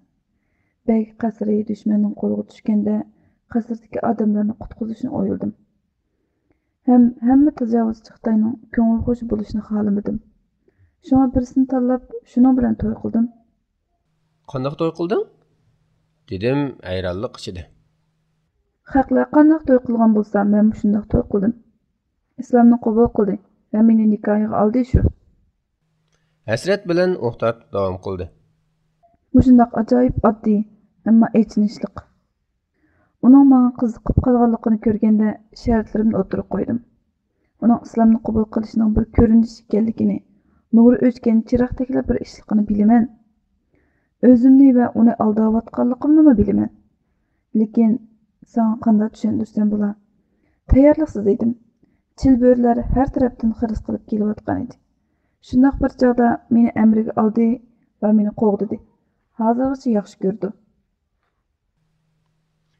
بەگ قەسرى دۈشمەننىڭ قولىغا چۈشكەندە، قەسىردىكى ئادەملەرنى قۇتقۇزۇشنى ئويلىدىم. ھەم ھەممە تاجاۋۇزچى خىتاينىڭ كۆڭۈل خۇشى بولۇشىنى خالىمىدىم. شۇڭا بىرسىنى تاللاپ، شۇنىڭ بىلەن توي قىلدىم. قانداق توي قىلدىڭ؟ دېدىم ھەيرانلىق ئىچىدە. خەقلەر قانداق توي قىلغان بولسا، مەنمۇ شۇنداق توي قىلدىم. ئىسلامنى قوبۇل قىلدى ۋە مېنى نىكاھىغا ئالدى شۇ. ھەسرەت بىلەن ئۇھ تارتىپ داۋام قىلدى. مۇشۇنداق ئاجايىپ ئاددىي، ئەمما ئېچىنىشلىق. ئۇنىڭ ماڭا قىزىقىپ قالغانلىقىنى كۆرگەندە، شەرتلىرىمنى ئوتتۇرىغا قويدۇم. ئۇنىڭ ئىسلامنى قوبۇل قىلىشىنىڭ بىر كۆرۈنۈش ئىكەنلىكىنى، نۇرى ئۆچكەن چىراغدەكلا بىر ئىشلىقىنى بىلىمەن. ئۆزۈمنى ۋە ئۇنى ئالداۋاتقانلىقىمنىمۇ بىلىمەن. لېكىن ساڭا قانداق چۈشەندۈرسەم بولا؟ تەييارلىقسىز ئىدىم. چىلبۆرىلەر ھەر تەرەپتىن خىرىس قىلىپ كېلىۋاتقان ئىدى. شۇنداق بىر چاغدا مېنى ئەمرىگە ئالدى ۋە مېنى قوغدىدى. ھازىرغىچە ياخشى كۆرىدۇ.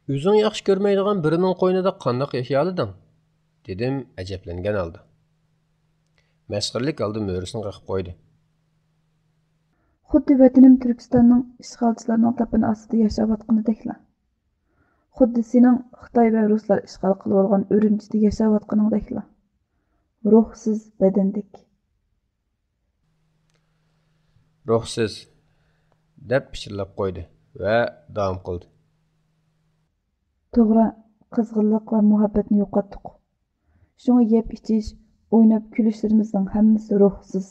ئۆزۈڭ ياخشى كۆرمەيدىغان بىرىنىڭ قوينىدا قانداق ياشىيالىدىڭ؟ دېدىم ئەجەبلەنگەن ھالدا. مەسخىرىلىك ھالدا مۈرىسىنى قېقىپ قويدى. خۇددى ۋەتىنىم تۈركىستاننىڭ ئىشغالچىلارنىڭ تاپىنى ئاستىدا ياشاۋاتقىنىدەكلا. خۇددى سېنىڭ خىتاي ۋە رۇسلار ئىشغال قىلىۋالغان ئۈرۈمچىدە ياشاۋاتقىنىڭدەكلا. روھسىز بەدەندەك. روھسىز، دەپ پىچىرلاپ قويدى ۋە داۋام قىلدى. توغرا، قىزغىنلىق ۋە مۇھەببەتنى يوقاتتۇق. شۇڭا يەپ ئىچىش، ئويناپ كۈلۈشلىرىمىزنىڭ ھەممىسى روھسىز.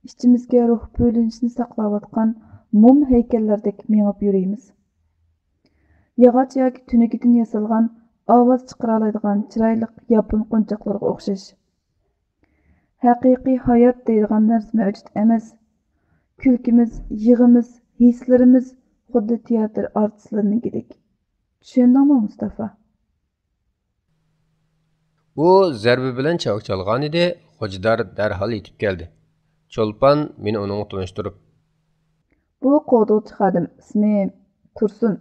ئىچىمىزگە روھ بۆلۈنۈشىنى ساقلاۋاتقان موم ھەيكەللەردەك مېڭىپ يۈرىمىز. ياغاچ ياكى تۈنۈگۈدىن ياسالغان، ئاۋاز چىقىرالايدىغان چىرايلىق ياپون قونچاقلىرىغا ئوخشاش. ھەقىقىي ھايات دەيدىغان نەرسە مەۋجۇت ئەمەس. كۈلكىمىز، يىغىمىز، ھېسلىرىمىز خۇددى تىياتىر ئارتىسلىرىنىڭكىدەك. چۈشەندىڭمۇ، مۇستافا؟ ئۇ زەربە بىلەن چاۋاك چالغانىدى، خوجىدار دەرھال يېتىپ كەلدى. چولپان مېنى ئۇنىڭغا تونۇشتۇرۇپ، بۇ قوغدىغۇچى خادىم، ئىسمى تۇرسۇن.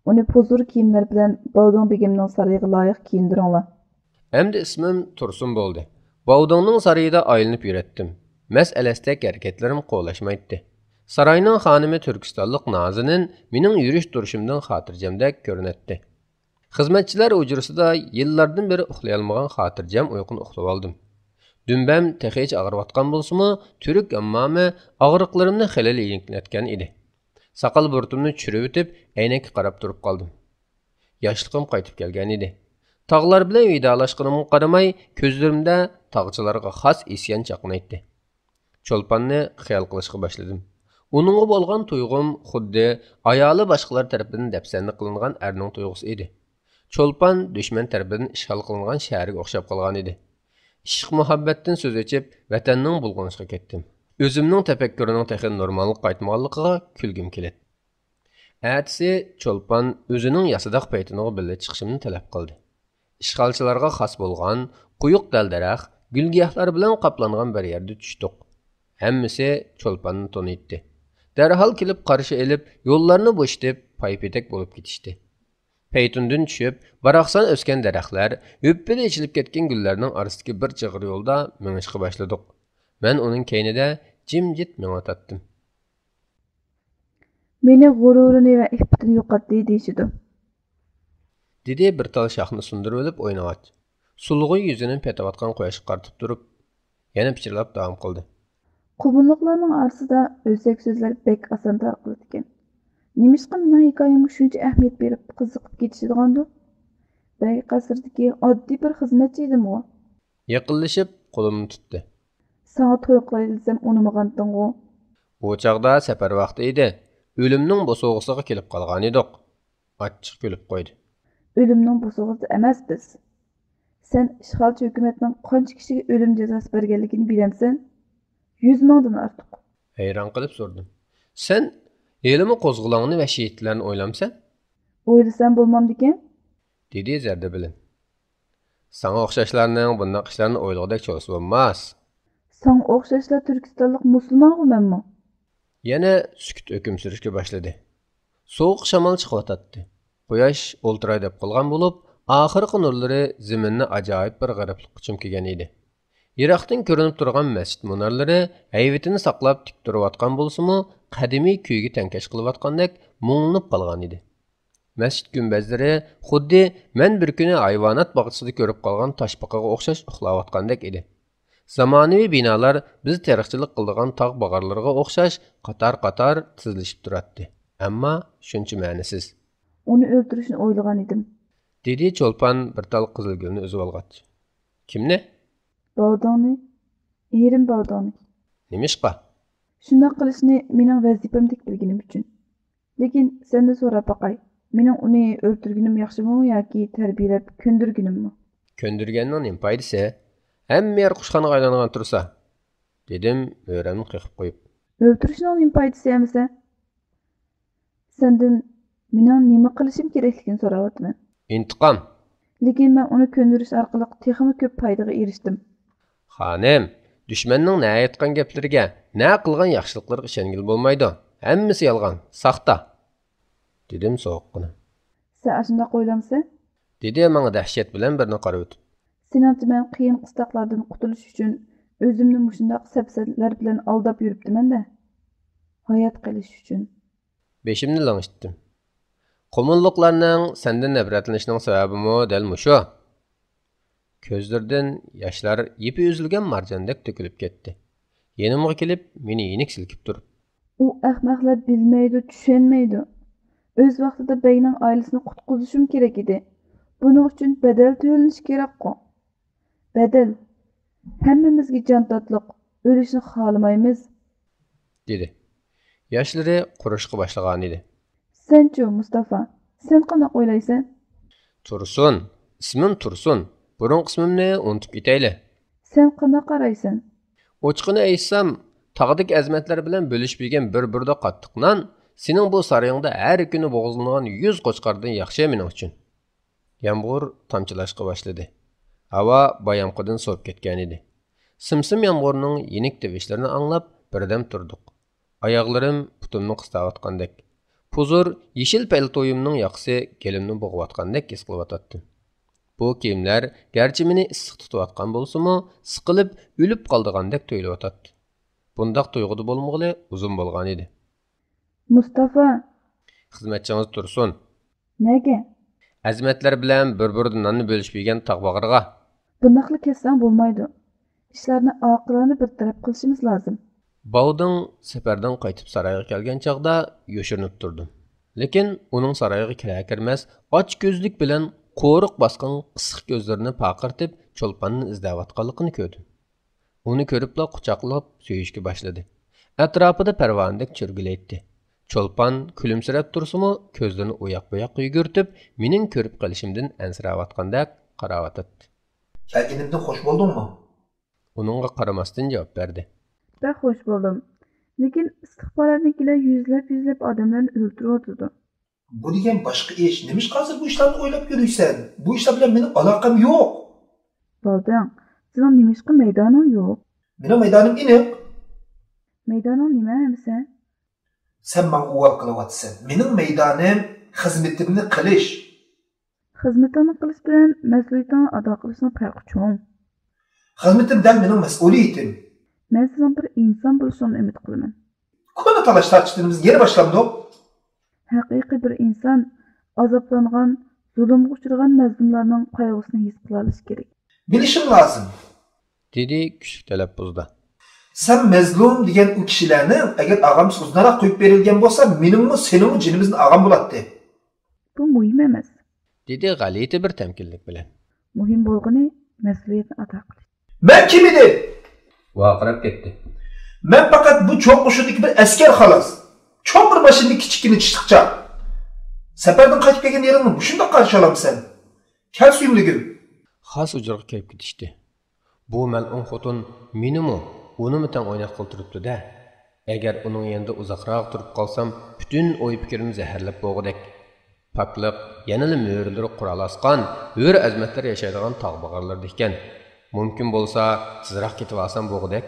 ئۇنى پۇزۇر كىيىملەر بىلەن باۋدۇڭ بېگىمنىڭ سارىيىغا لايىق كىيىندۈرۈڭلار. ئەمدى ئىسمىم تۇرسۇن بولدى. باۋدۇڭنىڭ سارىيىدا ئايلىنىپ يۈرەتتىم. مەس ئەلەستەك ھەرىكەتلىرىم قولاشمايتتى. ساراينىڭ خانىمى تۈركىستانلىق نازىنىن مېنىڭ يۈرۈش تۇرۇشۇمدىن خاتىرجەمدەك كۆرۈنەتتى. خىزمەتچىلەر ھۇجرىسىدا يىللاردىن بېرى ئۇخلىيالمىغان خاتىرجەم ئۇيقۇنى ئۇخلىۋالدىم. دۈمبەم تېخىچە ئاغرىۋاتقان بولسىمۇ، تۈرك ھاممامى ئاغرىقلىرىمنى خېلىلا يېنىكلەتكەن ئىدى. ساقال بۇرۇتۇمنى چۈشۈرۈۋېتىپ، ئەينەككە قاراپ تۇرۇپ قالدىم. ياشلىقىم قايتىپ كەلگەنىدى. تاغلار بىلەن ۋىدالاشقىنىمغا قارىماي، كۆزلىرىمدە تاغچىلارغا خاس ئىسيان چاقنايتتى. چولپاننى خىيال قىلىشقا باشلىدىم. ئۇنىڭغا بولغان تۇيغۇم خۇددى ئايالى باشقىلار تەرىپىدىن دەپسەندە قىلىنغان ئەرنىڭ تۇيغۇسى ئىدى. چولپان دۈشمەن تەرىپىدىن ئىشغال قىلىنغان شەھەرگە ئوخشاپ قالغانىدى. ئىشق-مۇھەببەتتىن سۆز ئېچىپ، ۋەتەننىڭ بۇلغىنىشقا كەتتىم. ئۆزۈمنىڭ تەپەككۇرىنىڭ تېخى نورماللىققا قايتمىغانلىقىغا كۈلگۈم كېلەتتى. ئەتىسى چولپان ئۆزىنىڭ ياسىداق پەيتۇنىغا بىللە چىقىشىمنى تەلەپ قىلدى. ئىشغالچىلارغا خاس بولغان قويۇق دەل-دەرەخ، گۈل-گىياھلار بىلەن قاپلانغان بىر يەردە چۈشتۇق. ھەممىسى چولپاننى تونۇيتتى. دەرھال كېلىپ قارشى ئېلىپ، يوللارنى بوشىتىپ، پايپېتەك بولۇپ كېتىشتى. پەيتۇندىن چۈشۈپ، باراقسان ئۆسكەن دەرەخلەر، ھۈپپىدە ئېچىلىپ كەتكەن گۈللەرنىڭ ئارىسىدىكى بىر چىغىر يولدا مېڭىشقا باشلىدۇق. مەن ئۇنىڭ كەينىدە جىمجىت مېڭىۋاتاتتىم. مېنى غۇرۇرىنى ۋە ئىپپىتىنى يوقاتتى دېيىشىدۇ. دېدى بىر تال شاخنى سۇندۇرۇۋېلىپ ئوينىغاچ. سۇلغا يۈزىنى پېتىۋاتقان قۇياشقا قارىتىپ تۇرۇپ، يەنە پىچىرلاپ داۋام قىلدى. قۇمۇللۇقلارنىڭ ئارىسىدا ئۆسەك سۆزلەر بەك ئاسان تارقىلىدىكەن. نېمىشقا مېنىڭ ھېكايەمگە شۇنچە ئەھمىيەت بېرىپ قىزىقىپ كېتىشىدىغاندۇ؟ بەگ قەسرىدىكى ئاددىي بىر خىزمەتچى ئىدىمغۇ؟ يېقىنلىشىپ قولۇمنى تۇتتى. ساڭا توي قىلاي دېسەم ئۇنىمىغانتىڭغۇ؟ ئۇ چاغدا سەپەر ۋاقتى ئىدى. ئۆلۈمنىڭ بوسۇغىسىغا كېلىپ قالغانىدۇق. ئاچچىق كۈلۈپ قويدى. ئۆلۈمنىڭ بوسۇغىسىدا ئەمەس بىز. سەن ئىشغالچى ھۆكۈمەتنىڭ قانچە كىشىگە ئۆلۈم جازاسى بەرگەنلىكىنى بىلەمسەن؟ يۈز مىڭدىن ئارتۇق. ھەيران قېلىپ سورىدىم. سەن ھېلىمۇ قوزغىلاڭنى ۋە شېھىتلەرنى ئويلامسەن؟ ئويلىسام بولمامدىكەن؟ دېدى زەردە بىلەن. ساڭا ئوخشاشلارنىڭ بۇنداق ئىشلارنى ئويلىغۇدەك چولىسى بولماس. ساڭا ئوخشاشلا تۈركىستانلىق مۇسۇلمانغۇ مەنمۇ؟ يەنە سۈكۈت ھۆكۈم سۈرۈشكە باشلىدى. سوغۇق شامال چىقىۋاتاتتى. قۇياش ئولتۇراي دەپ قالغان بولۇپ، ئاخىرقى نۇرلىرى زېمىننى ئاجايىپ بىر غېرىبلىققا چۆمكىگەن ئىدى. يىراقتىن كۆرۈنۈپ تۇرغان مەسچىت مۇنارلىرى ھەيۋىتىنى ساقلاپ تىك تۇرۇۋاتقان بولسىمۇ، قەدىمىي كۈيگە تەڭكەش قىلىۋاتقاندەك مۇڭلىنىپ قالغان ئىدى. مەسچىت گۈمبەزلىرى خۇددى مەن بىر كۈنى ھايۋانات باغچىسىدا كۆرۈپ قالغان تاشپاقىغا ئوخشاش ئۇخلاۋاتقاندەك ئىدى. زامانىۋى بىنالار بىز تېرىقچىلىق قىلىدىغان تاغ باغارلىرىغا ئوخشاش قاتار-قاتار تىزىلىشىپ تۇراتتى. ئەمما شۇنچە مەنىسىز. ئۇنى ئۆلتۈرۈشنى ئويلىغان ئىدىم. دېدى چولپان بىر تال قىزىل گۈلنى ئۈزۈۋالغاچ. كىمنى؟ باۋداڭنى. ئېرىم باۋداڭنى. نېمىشقا؟ شۇنداق قىلىشنى مېنىڭ ۋەزىپەمدەك بىلگىنىم ئۈچۈن. لېكىن سەندىن سوراپ باقاي، مېنىڭ ئۇنى ئۆلتۈرگىنىم ياخشىمۇ ياكى تەربىيەلەپ كۆندۈرگىنىممۇ؟ كۆندۈرگەننىڭ نېمە پايدىسى؟ ھەممە يەر قۇشخانىغا ئايلانغان تۇرسا، دېدىم ھۆرەمنى قېقىپ قويۇپ. ئۆلتۈرۈشنىڭ نېمە پايدىسى ئەمىسە؟ سەندىن مېنىڭ نېمە قىلىشىم كېرەكلىكىنى سوراۋاتىمەن. ئىنتىقام. لېكىن مەن ئۇنى كۆندۈرۈش ئارقىلىق تېخىمۇ كۆپ پايدىغا ئېرىشتىم. خانىم، دۈشمەننىڭ نە ئېيتقان گەپلىرىگە، نە قىلغان ياخشىلىقلىرىغا ئىشەنگىلى بولمايدۇ. ھەممىسى يالغان، ساختا. دېدىم سوغۇققىنا. سەن ئاشۇنداق ئويلامسەن؟ دېدى ماڭا دەھشەت بىلەن بىرنى قارىۋېتىپ. سېنىڭچە مەن قىيىن قىستاقلاردىن قۇتۇلۇش ئۈچۈن ئۆزۈمنى مۇشۇنداق سەپسەتىلەر بىلەن ئالداپ يۈرۈپتىمەن-دە. ھايات قېلىش ئۈچۈن. بېشىمنى لىڭشىتتىم. قۇمۇللۇقلارنىڭ سەندىن نەپرەتلىنىشىنىڭ سەۋەبىمۇ دەل مۇشۇ. كۆزلىرىدىن ياشلار يىپى ئۈزۈلگەن مارجاندەك تۆكۈلۈپ كەتتى. يېنىمغا كېلىپ، مېنى يېنىك سىلكىپ تۇرۇپ. ئۇ ئەخمەقلەر بىلمەيدۇ، چۈشەنمەيدۇ. ئۆز ۋاقتىدا بەگنىڭ ئائىلىسىنى قۇتقۇزۇشۇم كېرەك ئىدى. بۇنىڭ ئۈچۈن بەدەل تۆلىنىشى كېرەكقۇ. بەدەل. ھەممىمىزگە جان تاتلىق، ئۆلۈشنى خالىمايمىز. دېدى. ياشلىرى قۇرۇشقا باشلىغانىدى. سەنچۇ، مۇستافا، سەن قانداق ئويلايسەن؟ تۇرسۇن، ئىسمىم تۇرسۇن. بۇرۇنقى ئىسمىمنى ئۇنتۇپ كېتەيلى. سەن قانداق قارايسەن؟ ئوچۇقىنى ئېيتسام، تاغدىكى ئەزىمەتلەر بىلەن بۆلۈشۈپ يېگەن بىر بۇردا قاتتىق نان سېنىڭ بۇ سارىيىڭدا ھەر كۈنى بوغۇزلىنىدىغان يۈز قوچقاردىن ياخشى مېنىڭ ئۈچۈن. يامغۇر تامچىلاشقا باشلىدى. ھاۋا بايامقىدىن سوۋۇپ كەتكەنىدى. سىم-سىم يامغۇرنىڭ يېنىك تىۋىشلىرىنى ئاڭلاپ، بىردەم تۇردۇق. ئاياغلىرىم پۇتۇمنى قىستاۋاتقاندەك، پۇزۇر يېشىل پەلتويۇمنىڭ ياقىسى گېلىمنى بوغۇۋاتقاندەك ھېس قىلىۋاتاتتىم. بۇ كىيىملەر گەرچە مېنى ئىسسىق تۇتۇۋاتقان بولسىمۇ، سىقىلىپ، ئۆلۈپ قالىدىغاندەك تۇيۇلۇۋاتاتتى. بۇنداق تۇيغۇدا بولمىغىلى ئۇزۇن بولغانىدى. مۇستافا! خىزمەتچىڭىز تۇرسۇن. نەگە؟ ئەزىمەتلەر بىلەن بىر بۇردا ناننى بۆلۈشۈپ يېگەن تاغ باغرىغا. بۇنداقلا كەتسەڭ بولمايدۇ. ئىشلارنى ئاقىلانە بىر تەرەپ قىلىشىمىز لازىم. باۋدىڭ سەپەردىن قايتىپ سارايغا كەلگەن چاغدا يوشۇرۇنۇپ تۇردۇم. لېكىن ئۇنىڭ سارايغا كىرەر-كىرمەس ئاچكۆزلۈك بىلەن قورۇق باسقان قىسىق كۆزلىرىنى پارقىرىتىپ چولپاننى ئىزدەۋاتقانلىقىنى كۆردۈم. ئۇنى كۆرۈپلا قۇچاقلاپ سۆيۈشكە باشلىدى. ئەتراپىدا پەرۋانىدەك چۆرگىلەيتتى. چولپان كۈلۈمسىرەپ تۇرسىمۇ، كۆزلىرىنى ئۇياق-بۇياققا يۈگۈرتۈپ، مېنىڭ كۆرۈپ قېلىشىمدىن ئەنسىرەۋاتقاندەك قاراۋاتاتتى. كەلگىنىمدىن خوش بولدۇڭمۇ؟ ئۇنىڭغا قارىماستىن جاۋاب بەردى. بەك خوش بولدۇم. لېكىن ئىستىخباراتنىڭكىلەر يۈزلەپ-يۈزلەپ ئادەملەرنى ئۆلتۈرۈۋاتىدۇ. بۇ دېگەن باشقا ئىش. نېمىشقا ھازىر بۇ ئىشلارنى ئويلاپ يۈرۈيسەن؟ بۇ ئىشلار بىلەن مېنىڭ ئالاقەم يوق. بالدىڭ، سېنىڭ نېمىشقا مەيدانىڭ يوق؟ مېنىڭ مەيدانىم ئېنىق. مەيدانىڭ نېمە ئەمىسە؟ سەن ماڭا ئۇۋال قىلىۋاتىسەن. مېنىڭ مەيدانىم خىزمىتىمنى قىلىش. خىزمىتىڭنى قىلىش بىلەن مەسئۇلىيىتىڭنى ئادا قىلىشنىڭ پەرقى چوڭ. خىزمىتىم دەل مېنىڭ مەسئۇلىيىتىم. مەن سېنىڭ بىر ئىنسان بولۇشۇڭنى ئۈمىد قىلىمەن. كونا تالاش-تارتىشلىرىمىز يەنە باشلاندۇق. ھەقىقىي بىر ئىنسان ئازابلانغان، زۇلۇمغا ئۇچرىغان مەزلۇملارنىڭ قايغۇسىنى ھېس قىلالىشى كېرەك. بىلىشىم لازىم. دېدى كۈچلۈك تەلەپپۇزدا. سەن مەزلۇم دېگەن ئۇ كىشىلەرنىڭ ئەگەر ئاغامچىسى ئۇزۇنراق قويۇپ بېرىلگەن بولسا، مېنىڭمۇ، سېنىڭمۇ جېنىمىزدىن ئالغان بولاتتى. بۇ مۇھىم ئەمەس. دېدى غەلىتە بىر تەمكىنلىك بىلەن. مۇھىم بولغىنى مەسئۇلىيەتنى ئادا قىلىش. مەن كىم ئىدىم؟ ۋارقىراپ كەتتى. مەن پەقەت بۇ چوڭ قوشۇندىكى بىر ئەسكەر خالاس. چوڭ بىر ماشىنىدىكى كىچىككىنە چىشلىقچا. سەپەردىن قايتىپ كەلگەن ئېرىڭنى مۇشۇنداق قارشى ئالامسەن؟ كەل سۆيۈملۈكۈم. خاس ھۇجرىغا كىرىپ كېتىشتى. بۇ مەلئۇن خوتۇن مېنىمۇ، ئۇنىمۇ تەڭ ئويناتقىلى تۇرۇپتۇ-دە. ئەگەر ئۇنىڭ يېنىدا ئۇزاقراق تۇرۇپ قالسام، پۈتۈن ئوي-پىكرىمنى زەھەرلەپ بوغۇدەك. پاكلىق يەنىلا مۈرىلىرى قورال ئاسقان، ھۆر-ئەزىمەتلەر ياشايدىغان تاغ باغارلىرىدا ئىكەن. مۇمكىن بولسا، تېزراق كېتىۋالسام بوغۇدەك،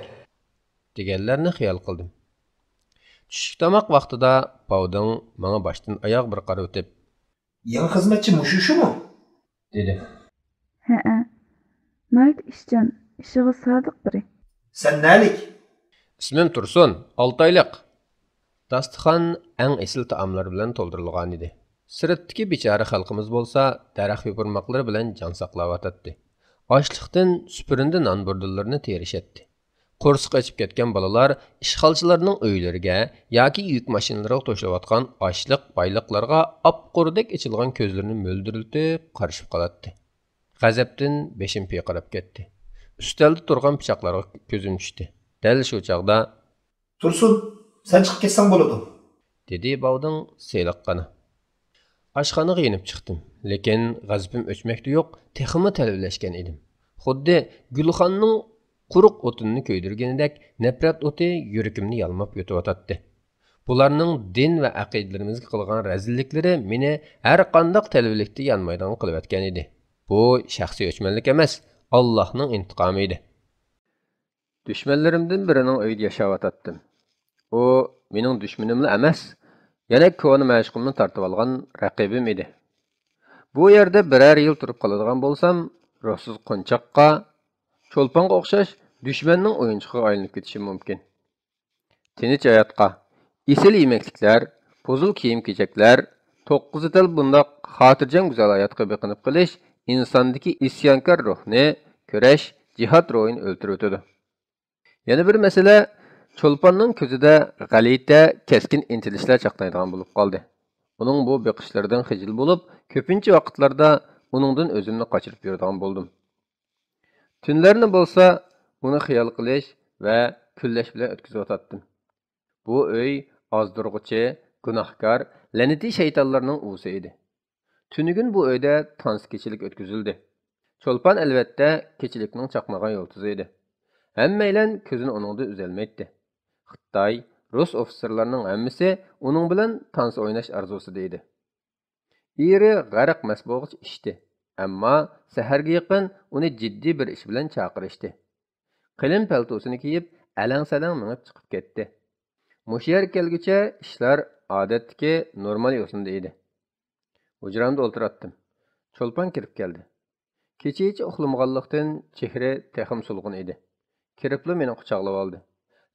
دېگەنلەرنى خىيال قىلدىم. چۈشلۈك تاماق ۋاقتىدا باۋدىڭ ماڭا باشتىن ئاياغ بىر قارىۋېتىپ، يېڭى خىزمەتچى مۇشۇ شۇمۇ؟ دېدى. ھەئە، ناھايىتى ئىشچان، ئىشىغا سادىق بىرى. سەن نەلىك؟ ئىسمىم تۇرسۇن، ئالتايلىق. داستىخان ئەڭ ئېسىل تائاملار بىلەن تولدۇرۇلغانىدى. سىرتتىكى بىچارە خەلقىمىز بولسا دەرەخ يوپۇرماقلىرى بىلەن جان ساقلاۋاتاتتى. ئاشلىقتىن سۈپۈرۈندە نان بۇردىنلىرىنى تېرىشەتتى. قورسىقى ئېچىپ كەتكەن بالىلار ئىشغالچىلارنىڭ ئۆيلىرىگە ياكى يۈك ماشىنىلىرىغا توشۇلۇۋاتقان ئاشلىق بايلىقلارغا ئاپقۇردەك ئېچىلغان كۆزلىرىنى مۆلدۈرلىتىپ قارىشىپ قالاتتى. غەزەپتىن بېشىم پىرقىراپ كەتتى. ئۈستەلدە تۇرغان پىچاقلارغا كۆزۈم چۈشتى. دەل شۇ چاغدا، تۇرسۇن، سەن چىقىپ كەتسەڭ بولىدۇ. دېدى باۋدىڭ سېلىققىنە. ئاشخانىغا يېنىپ چىقتىم، لېكىن غەزىپىم ئۆچمەكتە يوق، تېخىمۇ تەلۋىلەشكەن ئىدىم. خۇددى گۈلخاننىڭ قۇرۇق ئوتۇنىنى كۆيدۈرگىنىدەك نەپرەت ئوتى يۈرىكىمنى يالماپ يوتۇۋاتاتتى. بۇلارنىڭ دىن ۋە ئەقىدىلىرىمىزگە قىلغان رەزىللىكلىرى مېنى ھەرقانداق تەلۋىلىكتە يانمايدىغان قىلىۋەتكەن ئىدى. بۇ شەخسىي ئۆچمەنلىك ئەمەس، ئاللاھنىڭ ئىنتىقامى ئىدى. دۈشمەنلىرىمدىن بىرىنىڭ ئۆيىدە ياشاۋاتاتتىم. ئۇ مېنىڭ دۈشمىنىملا ئەمەس، يەنە كونا مەشۇقۇمنى تارتىۋالغان رەقىبىم ئىدى. بۇ يەردە بىرەر يىل تۇرۇپ قالىدىغان بولسام، روھسىز قونچاققا، چولپانغا ئوخشاش دۈشمەننىڭ ئويۇنچۇقىغا ئايلىنىپ كېتىشىم مۇمكىن. تىنچ ھاياتقا، ئېسىل يېمەكلىكلەر، پۇزۇل كىيىم-كېچەكلەر، توققۇزى تەل بۇنداق خاتىرجەم گۈزەل ھاياتقا بېقىنىپ قېلىش ئىنساندىكى ئىسيانكار روھنى، كۈرەش، جىھاد روھىنى ئۆلتۈرۈۋېتىدۇ. يەنە بىر مەسىلە، چولپاننىڭ كۆزىدە غەلىتە، كەسكىن ئىنتىلىشلار چاقنايدىغان بولۇپ قالدى. ئۇنىڭ بۇ بېقىشلىرىدىن خىجىل بولۇپ، كۆپىنچە ۋاقىتلاردا ئۇنىڭدىن ئۆزۈمنى قاچۇرۇپ يۈرىدىغان بولدۇم. تۈنلەرنى بولسا ئۇنى خىيال قىلىش ۋە كۈنلەش بىلەن ئۆتكۈزۈۋاتاتتىم. بۇ ئۆي ئازدۇرغۇچى، گۇناھكار، لەنىتىي شەيتانلارنىڭ ئۇۋىسى ئىدى. تۈنۈگۈن بۇ ئۆيدە تانسا كېچىلىك ئۆتكۈزۈلدى. چولپان ئەلۋەتتە كېچىلىكنىڭ چاقنىغان يۇلتۇزى ئىدى. ھەممەيلەن كۆزىنى ئۇنىڭدىن ئۈزەلمەيتتى. خىتاي، رۇس ئوفىتسېرلارنىڭ ھەممىسى ئۇنىڭ بىلەن تانسا ئويناش ئارزۇسىدا ئىدى. ئېرى غەرق مەست بولغۇچە ئىچتى. ئەمما سەھەرگە يېقىن ئۇنى جىددىي بىر ئىش بىلەن چاقىرىشتى. قېلىن پەلتوسىنى كىيىپ، ئەلەڭ-سەلەڭ مېڭىپ چىقىپ كەتتى. مۇشۇ يەرگە كەلگۈچە ئىشلار ئادەتتىكى نورمال يوسۇندا ئىدى. ھۇجرامدا ئولتۇراتتىم. چولپان كىرىپ كەلدى. كېچىچە ئۇخلىمىغانلىقتىن، چېھرى تېخىمۇ سولغۇن ئىدى. كىرىپلا مېنى قۇچاقلىۋالدى.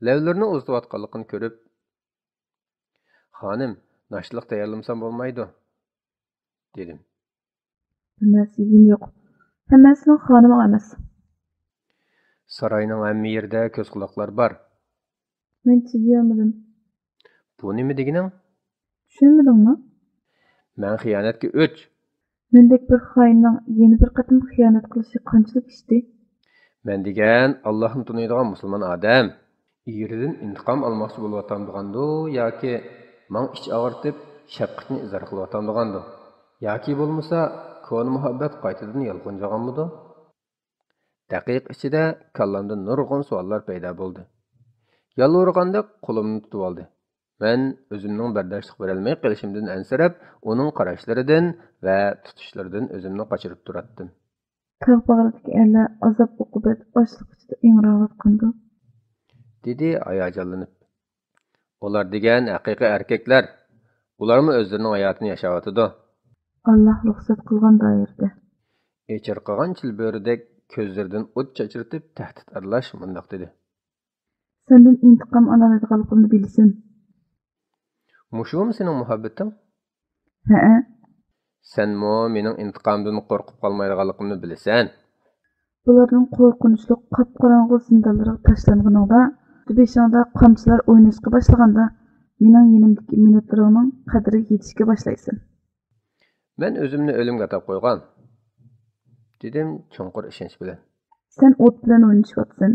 لەۋلىرىنى ئۇزىتىۋاتقانلىقىنى كۆرۈپ، خانىم، ناشتىلىق تەييارلىمىسام بولمايدۇ، دېدىم. بىر نەرسە يېگۈم يوق. ھەممەسىنىڭ خانىمىغا ئەمەس. ساراينىڭ ھەممە يېرىدە كۆز-قۇلاقلار بار. مەن چىدىيالمىدىم. بۇ نېمە دېگىنىڭ؟ چۈشەنمىدىڭمۇ؟ مەن خىيانەتكە ئۆچ. مەندەك بىر خائىننىڭ يەنە بىر قېتىم خىيانەت قىلىشى قانچىلىك ئىشتى؟ مەن دېگەن ئاللاھنى تونۇيدىغان مۇسۇلمان ئادەم. ئېرىدىن ئىنتىقام ئالماقچى بولۇۋاتامدىغاندۇ ياكى ماڭا ئىچ ئاغرىتىپ، شەپقىتىنى ئىزھار قىلىۋاتامدىغاندۇ؟ ياكى بولمىسا كونا مۇھەببەت قايتىدىن يالقۇنجىغانمىدۇ؟ دەقىقە ئىچىدە كاللامدا نۇرغۇن سوئاللار پەيدا بولدى. يالۋۇرغاندەك قولۇمنى تۇتۇۋالدى. مەن ئۆزۈمنىڭ بەرداشلىق بېرەلمەي قېلىشىمدىن ئەنسىرەپ، ئۇنىڭ قاراشلىرىدىن ۋە تۇتۇشلىرىدىن ئۆزۈمنى قاچۇرۇپ تۇراتتىم. تاغ باغرىدىكى ئەرلەر ئازاب-ئوقۇبەت، ئاچلىق ئىچىدە ئىڭراۋاتقاندۇ؟ دېدى ھاياجانلىنىپ. ئۇلار دېگەن ھەقىقىي ئەركەكلەر. ئۇلارمۇ ئۆزلىرىنىڭ ھاياتىنى ياشاۋاتىدۇ. ئاللاھ رۇخسەت قىلغان دائىرىدە. ئېچىرقىغان چىلبۆرىدەك كۆزلىرىدىن ئوت چاچرىتىپ تەھدىت ئارىلاش مۇنداق دېدى. سەندىن ئىنتىقام ئالالايدىغانلىقىمنى بىلىسەن. مۇشۇمۇ سېنىڭ مۇھەببىتىڭ؟ ھەئە. سەنمۇ مېنىڭ ئىنتىقامدىن قورقۇپ قالمايدىغانلىقىمنى بىلىسەن. بۇلاردىن قورقۇنچلۇق قاپقاراڭغۇ زىندانلارغا تاشلانغىنىڭدا، بېشىڭدا قامچىلار ئويناشقا باشلىغاندا، مېنىڭ يېنىمدىكى مىنۇتلىرىڭنىڭ قەدرىگە يېتىشكە باشلايسەن. مەن ئۆزۈمنى ئۆلۈمگە ئاتاپ قويغان، دېدىم چوڭقۇر ئىشەنچ بىلەن. سەن ئوت بىلەن ئوينىشىۋاتىسەن.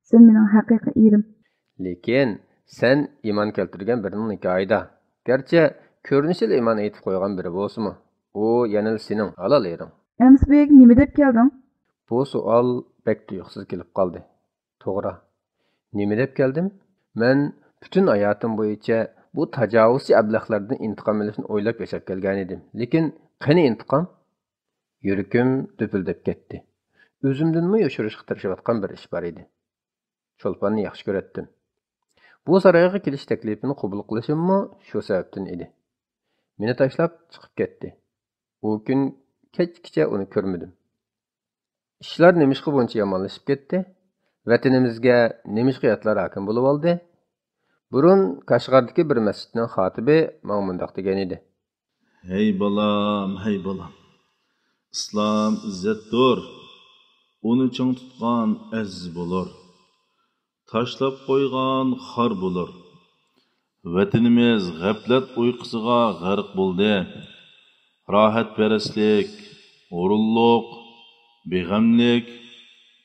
سەن مېنىڭ ھەقىقىي ئېرىم. لېكىن سەن ئىمان كەلتۈرگەن بىرىنىڭ نىكاھىدا، گەرچە كۆرۈنۈشىدە ئىمان ئېيتىپ قويغان بىرى بولسىمۇ، ئۇ يەنىلا سېنىڭ ھالال ئېرىڭ. ئەمىسە بۇ يەرگە نېمە دەپ كەلدىڭ؟ بۇ سوئال بەك تۇيۇقسىز كېلىپ قالدى. توغرا. نېمە دەپ كەلدىم؟ مەن پۈتۈن ھاياتىم بويىچە بۇ تاجاۋۇزچى ئەبلەخلەردىن ئىنتىقام ئېلىشنى ئويلاپ ياشاپ كەلگەنىدىم. لېكىن قېنى ئىنتىقام؟ يۈرىكىم دۈپۈلدەپ كەتتى. ئۆزۈمدىنمۇ يوشۇرۇشقا تىرىشىۋاتقان بىر ئىش بار ئىدى. چولپاننى ياخشى كۆرەتتىم. بۇ سارايغا كېلىش تەكلىپىنى قوبۇل قىلىشىممۇ شۇ سەۋەبتىن ئىدى. مېنى تاشلاپ چىقىپ كەتتى. ئۇ كۈن كەچكىچە ئۇنى كۆرمىدىم. ئىشلار نېمىشقا بۇنچە يامانلىشىپ كەتتى؟ ۋەتىنىمىزگە نېمىشقا ياتلار ھاكىم بولۇۋالدى؟ بۇرۇن كاشغاردىكى بىر مەسچىتنىڭ خاتىپى ماڭا مۇنداق دېگەنىدى. ھەي بالام، ھەي بالام! ئىسلام ئىززەتتۇر. ئۇنى چىڭ تۇتقان ئەزىز بولۇر. تاشلاپ قويغان خار بولۇر. ۋەتىنىمىز غەپلەت ئۇيقۇسىغا غەرق بولدى. راھەتپەرەسلىك، ھۇرۇنلۇق، بىغەملىك،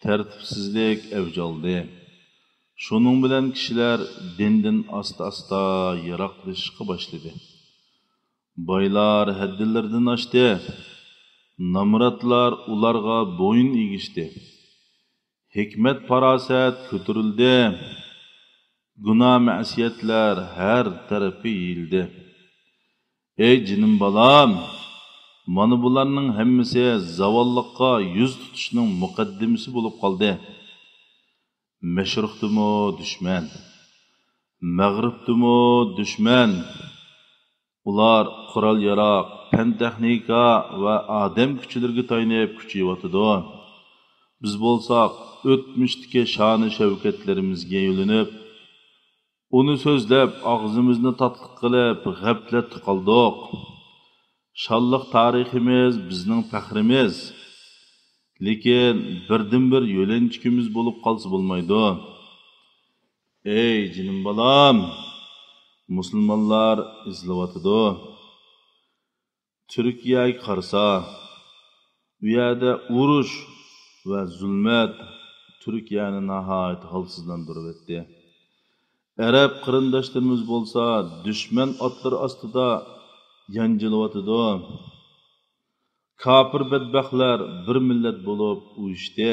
تەرتىپسىزلىك ئەۋج ئالدى. شۇنىڭ بىلەن كىشىلەر دىندىن ئاستا-ئاستا يىراقلىشىشقا باشلىدى. بايلار ھەددىلىرىدىن ئاشتى. نامراتلار ئۇلارغا بويۇن ئېگىشتى. ھېكمەت-پاراسەت كۆتۈرۈلدى. گۇناھ-مەسىيەتلەر ھەر تەرەپكە يېيىلدى. ئەي جېنىم بالام، مانا بۇلارنىڭ ھەممىسى زاۋاللىققا يۈز تۇتۇشنىڭ مۇقەددىمىسى بولۇپ قالدى. مەشرىقتىمۇ دۈشمەن، مەغرىبتىمۇ دۈشمەن. ئۇلار قورال-ياراغ، پەن-تېخنىكا ۋە ئادەم كۈچلىرىگە تايىنىپ كۈچىيىۋاتىدۇ. بىز بولساق ئۆتمۈشتىكى شانۇ-شەۋكەتلىرىمىزگە يۆلىنىپ، ئۇنى سۆزلەپ، ئاغزىمىزنى تاتلىق قىلىپ، غەپلەتتە قالدۇق. شانلىق تارىخىمىز بىزنىڭ پەخرىمىز. لېكىن بىردىنبىر يۆلەنچۈكىمىز بولۇپ قالسا بولمايدۇ. ئەي جېنىم بالام، مۇسۇلمانلار ئېزىلىۋاتىدۇ. تۈركىيەگە قارىسا، ئۇ يەردە ئۇرۇش ۋە زۇلمەت تۈركىيەنى ناھايىتى ھالسىزلاندۇرۇۋەتتى. ئەرەب قېرىنداشلىرىمىز بولسا دۈشمەن ئاتلىرى ئاستىدا يانجىلىۋاتىدۇ. كاپىر بەتبەختلەر بىر مىللەت بولۇپ ئۇيۇشتى.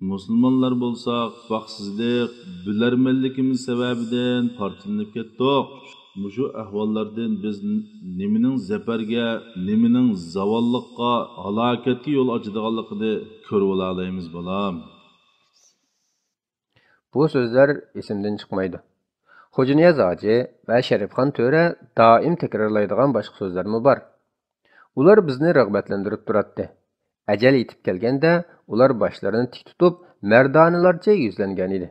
مۇسۇلمانلار بولساق، بەختسىزلىك، بىلەرمەنلىكىمىز سەۋەبىدىن پارچىلىنىپ كەتتۇق. مۇشۇ ئەھۋاللاردىن بىز نېمىنىڭ زەپەرگە، نېمىنىڭ زاۋاللىققا، ھالاكەتكە يول ئاچىدىغانلىقىنى كۆرۈۋالالايمىز، بالام. بۇ سۆزلەر ئېسىمدىن چىقمايدۇ. خوجانىياز ھاجى ۋە شەرىپخان تۆرە دائىم تەكرارلايدىغان باشقا سۆزلەرمۇ بار. ئۇلار بىزنى رىغبەتلەندۈرۈپ تۇراتتى. ئەجەل يېتىپ كەلگەندە، ئۇلار باشلىرىنى تىك تۇتۇپ، مەردانىلەرچە يۈزلەنگەنىدى.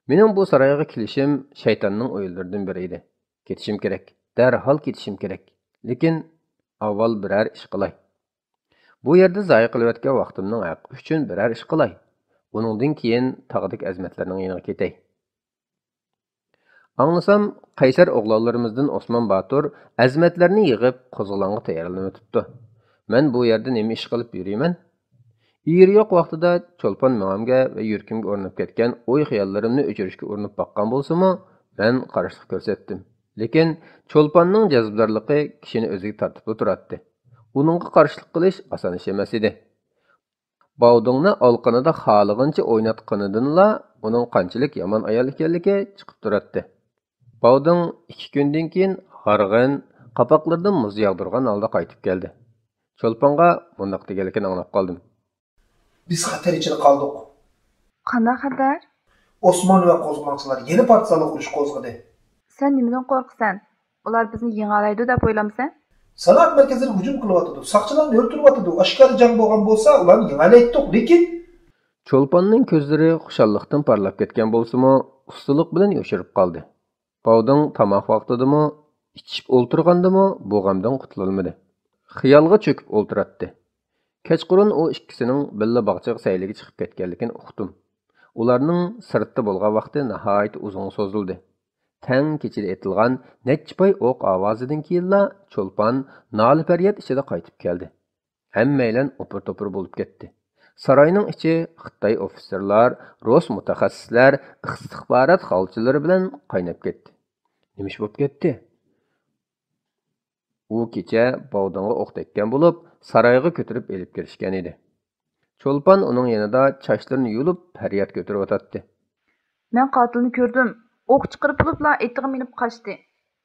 مېنىڭ بۇ سارايغا كېلىشىم شەيتاننىڭ ئويلىرىدىن بىرى ئىدى. كېتىشىم كېرەك، دەرھال كېتىشىم كېرەك. لېكىن ئاۋۋال بىرەر ئىش قىلاي. بۇ يەردە زايە قىلىۋەتكەن ۋاقتىمنىڭ ھەققى ئۈچۈن بىرەر ئىش قىلاي. ئۇنىڭدىن كېيىن تاغدىكى ئەزىمەتلەرنىڭ يېنىغا كېتەي. ئاڭلىسام، قەيسەر ئوغلانلىرىمىزدىن ئوسمان باتۇر ئەزىمەتلەرنى يىغىپ، قوزغىلاڭغا تەييارلىنىۋېتىپتۇ. مەن بۇ يەردە نېمە ئىش قىلىپ يۈرىمەن؟ ئېرى يوق ۋاقتىدا چولپان مېڭەمگە ۋە يۈرىكىمگە ئورناپ كەتكەن ئوي-خىياللىرىمنى ئۆچۈرۈشكە ئۇرۇنۇپ باققان بولسىمۇ، مەن قارشىلىق كۆرسەتتىم. لېكىن چولپاننىڭ جەزبىدارلىقى كىشىنى ئۆزىگە تارتىپلا تۇراتتى. ئۇنىڭغا قارشىلىق قىلىش ئاسان ئىش ئەمەس ئىدى. باۋدۇڭنى ئالىقىنىدا خالىغىنىچە ئويناتقىنىدىنلا ئۇنىڭ قانچىلىك يامان ئايال ئىكەنلىكى چىقىپ تۇراتتى. باۋدۇڭ ئىككى كۈندىن كېيىن ھارغىن، قاپاقلىرىدىن مۇز ياغدۇرغان ھالدا قايتىپ كەلدى. چولپانغا مۇنداق دېگەنلىكىنى ئاڭلاپ قالدىم. بىز خەتەر ئىچىدە قالدۇق. قانداق خەتەر؟ ئوسمان ۋە قوزغىلاڭچىلار يەنە پارتىزانلىق ئۇرۇشى قوزغىدى. سەن نېمىدىن قورقىسەن؟ ئۇلار بىزنى يېڭەلەيدۇ دەپ ئويلامسەن؟ سانائەت مەركەزلىرىگە ھۇجۇم قىلىۋاتىدۇ، ساقچىلارنى ھۆر تۇرۇۋاتىدۇ. ئاشكارا جەڭ بولغان بولسا، ئۇلارنى يېڭەلەيتتۇق، لېكىن. چولپاننىڭ كۆزلىرى خۇشاللىقتىن پارلاپ كەتكەن بولسىمۇ، ئۇستىلىق بىلەن يوشۇرۇپ قالدى. باۋدىڭ تاماق ۋاقتىدىمۇ، ئىچىشىپ ئولتۇرغاندىمۇ بۇ غەمدىن قۇتۇلالمىدى. خىيالغا چۆكۈپ ئولتۇراتتى. كەچقۇرۇن ئۇ ئىككىسىنىڭ بىللە باغچىغا سەيلىگە چىقىپ كەتكەنلىكىنى ئۇقتۇم. ئۇلارنىڭ سىرتتا بولغان ۋاقتى ناھايىتى ئۇزۇنغا سوزۇلدى. تەڭ كېچىدە ئېتىلغان نەچچە پاي ئوق ئاۋازىدىن كېيىنلا چولپان نالە-پەرياد ئىچىدە قايتىپ كەلدى. ھەممەيلەن ئوپۇر-توپۇر بولۇپ كەتتى. ساراينىڭ ئىچى خىتاي ئوفىتسېرلار، رۇس مۇتەخەسسىسلەر، ئىستىخبارات خالچىلىرى بىلەن قايناپ كەتتى. نېمە ئىش بولۇپ كەتتى؟ ئۇ كېچە باۋدىڭغا ئوق تەگكەن بولۇپ، سارايغا كۆتۈرۈپ ئېلىپ كىرىشكەن ئىدى. چولپان ئۇنىڭ يېنىدا چاچلىرىنى يۇلۇپ، پەرياد كۆتۈرۈۋاتاتتى. مەن قاتىلنى كۆردۈم. ئوق چىقىرىپ بولۇپلا ئېتىغا مىنىپ قاچتى.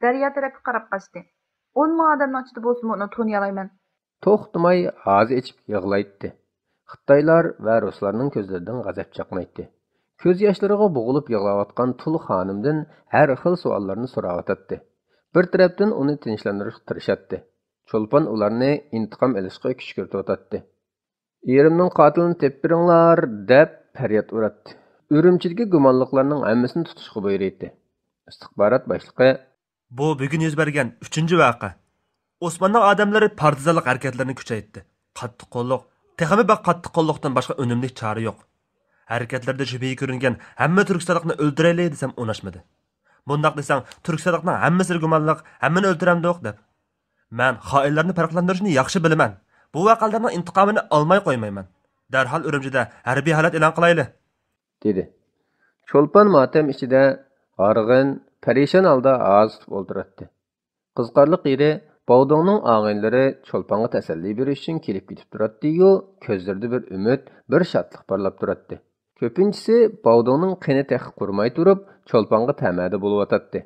دەريا تەرەپكە قاراپ قاچتى. ئون مىڭ ئادەمنىڭ ئىچىدە بولسىمۇ ئۇنى تونۇيالايمەن. توختىماي ھازا ئېچىپ يىغلايتتى. خىتايلار ۋە رۇسلارنىڭ كۆزلىرىدىن غەزەپ چاقنايتتى. كۆز ياشلىرىغا بوغۇلۇپ يىغلاۋاتقان تۇل خانىمدىن ھەر خىل سوئاللارنى سوراۋاتاتتى. بىر تەرەپتىن ئۇنى تىنچلاندۇرۇشقا تىرىشاتتى. چولپان ئۇلارنى ئىنتىقام ئېلىشقا كۈشكۈرتۈۋاتاتتى. «ئېرىمنىڭ قاتىلىنى تېپىپ بېرىڭلار!» دەپ پەرياد ئۇراتتى. ئۈرۈمچىدىكى گۇمانلىقلارنىڭ ھەممىسىنى تۇتۇشقا بۇيرۇيتتى. ئىستىخبارات باشلىقى: بۇ بۈگۈن يۈز بەرگەن ئۈچىنچى ۋەقە. ئوسماننىڭ ئادەملىرى پارتىزانلىق ھەرىكەتلىرىنى كۈچەيتتى. قاتتىق قوللۇق، تېخىمۇ بەك قاتتىق قوللۇقتىن باشقا ئۈنۈملۈك چارە يوق. ھەرىكەتلىرىدە شۈبھىگە كۆرۈنگەن ھەممە تۈركىستانلىقنى ئۆلتۈرەيلى دېسەم ئۇناشمىدى. بۇنداق دېسەڭ، تۈركىستانلىقنىڭ ھەممىسىلا گۇمانلىق، ھەممىنى ئۆلتۈرەمدۇق دەپ. مەن خائىنلارنى پەرقلەندۈرۈشنى ياخشى بىلىمەن. بۇ ۋەقەلەرنىڭ ئىنتىقامىنى ئالماي قويمايمەن. دەرھال ئۈرۈمچىدە ھەربىي ھالەت ئېلان قىلايلى. دېدى. چولپان ماتەم ئىچىدە ھارغىن، پەرىشان ھالدا ھازا تۇتۇپ ئولتۇراتتى. قىزىقارلىق يېرى، باۋدۇڭنىڭ ئاغىنىلىرى چولپانغا تەسەللى بېرىش ئۈچۈن كېلىپ كېتىپ تۇراتتىيۇ، كۆزلىرىدە بىر ئۈمىد، بىر شادلىق پارلاپ تۇراتتى. كۆپىنچىسى باۋدۇڭنىڭ قېنى تېخى قۇرۇماي تۇرۇپ، چولپانغا تەمەدە بولۇۋاتاتتى.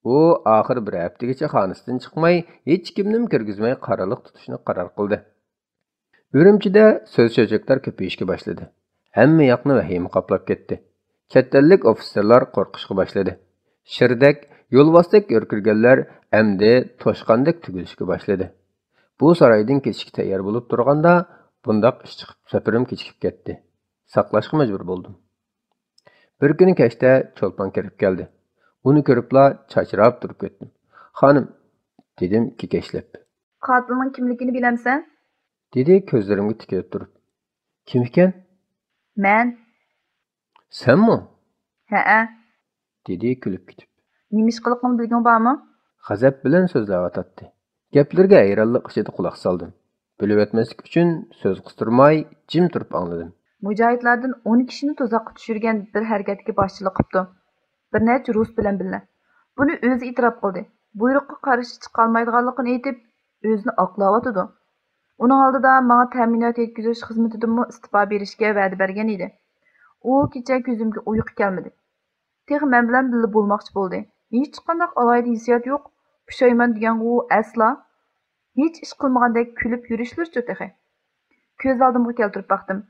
ئۇ ئاخىرى بىر ھەپتىگىچە خانىسىدىن چىقماي، ھېچكىمنىمۇ كىرگۈزمەي قارالىق تۇتۇشنى قارار قىلدى. ئۈرۈمچىدە سۆز-چۆچەكلەر كۆپىيىشكە باشلىدى. ھەممە ياقنى ۋەھىمە قاپلاپ كەتتى. چەت ئەللىك ئوفىتسېرلار قورقۇشقا باشلىدى. شىردەك، يولۋاستەك ھۆركىرىگەنلەر ئەمدى توشقاندەك تۈگۈلۈشكە باشلىدى. بۇ سارايدىن كېتىشكە تەييار بولۇپ تۇرغاندا، بۇنداق ئىش چىقىپ سەپىرىم كېچىكىپ كەتتى. ساقلاشقا مەجبۇر بولدۇم. بىر كۈنى كەچتە چولپان كىرىپ كەلدى. ئۇنى كۆرۈپلا چاچراپ تۇرۇپ كەتتىم. «خانىم!» دېدىم كېكەچلەپ. «قاتىلنىڭ كىملىكىنى بىلەمسەن؟» دېدى كۆزلىرىمگە تىكىلىپ تۇرۇپ. «كىم ئىكەن؟» «مەن.» «سەنمۇ؟» «ھەئە.» دېدى كۈلۈپ كېتىپ. «نېمە ئىش قىلىقىڭنى بىلگۈڭ بارمۇ؟» غەزەپ بىلەن سۆزلەۋاتاتتى. گەپلىرىگە ھەيرانلىق ئىچىدە قۇلاق سالدىم. بىلىۋەتمەسلىك ئۈچۈن سۆز قىستۇرماي، جىم تۇرۇپ ئاڭلىدىم. «مۇجاھىدلاردىن ئون كىشىنى تۇزاققا چۈشۈرگەن بىر ھەرىكەتكە باشچىلىق قىپتۇ. بىر نەچچە رۇس بىلەن بىللە. بۇنى ئۆزى ئېتىراپ قىلدى. بۇيرۇققا قارشى چىقالمايدىغانلىقىنى ئېيتىپ، ئۆزىنى ئاقلاۋاتىدۇ. ئۇنىڭ ئالدىدا ماڭا تەمىنات يەتكۈزۈش خىزمىتىدىنمۇ ئىستېپا بېرىشكە ۋەدە بەرگەن ئىدى. ئۇ كېچە كۆزۈمگە ئۇيقۇ كەلمىدى. تېخى مەن بىلەن بىللە بولماقچى بولدى. ھېچقانداق ئالاھىدە ھېسسىيات يوق. پۇشايمان دېگەنغۇ ئەسلا. ھېچ ئىش قىلمىغاندەك كۈلۈپ يۈرۈشلىرىچۇ تېخى.» كۆز ئالدىمغا كەلتۈرۈپ باقتىم.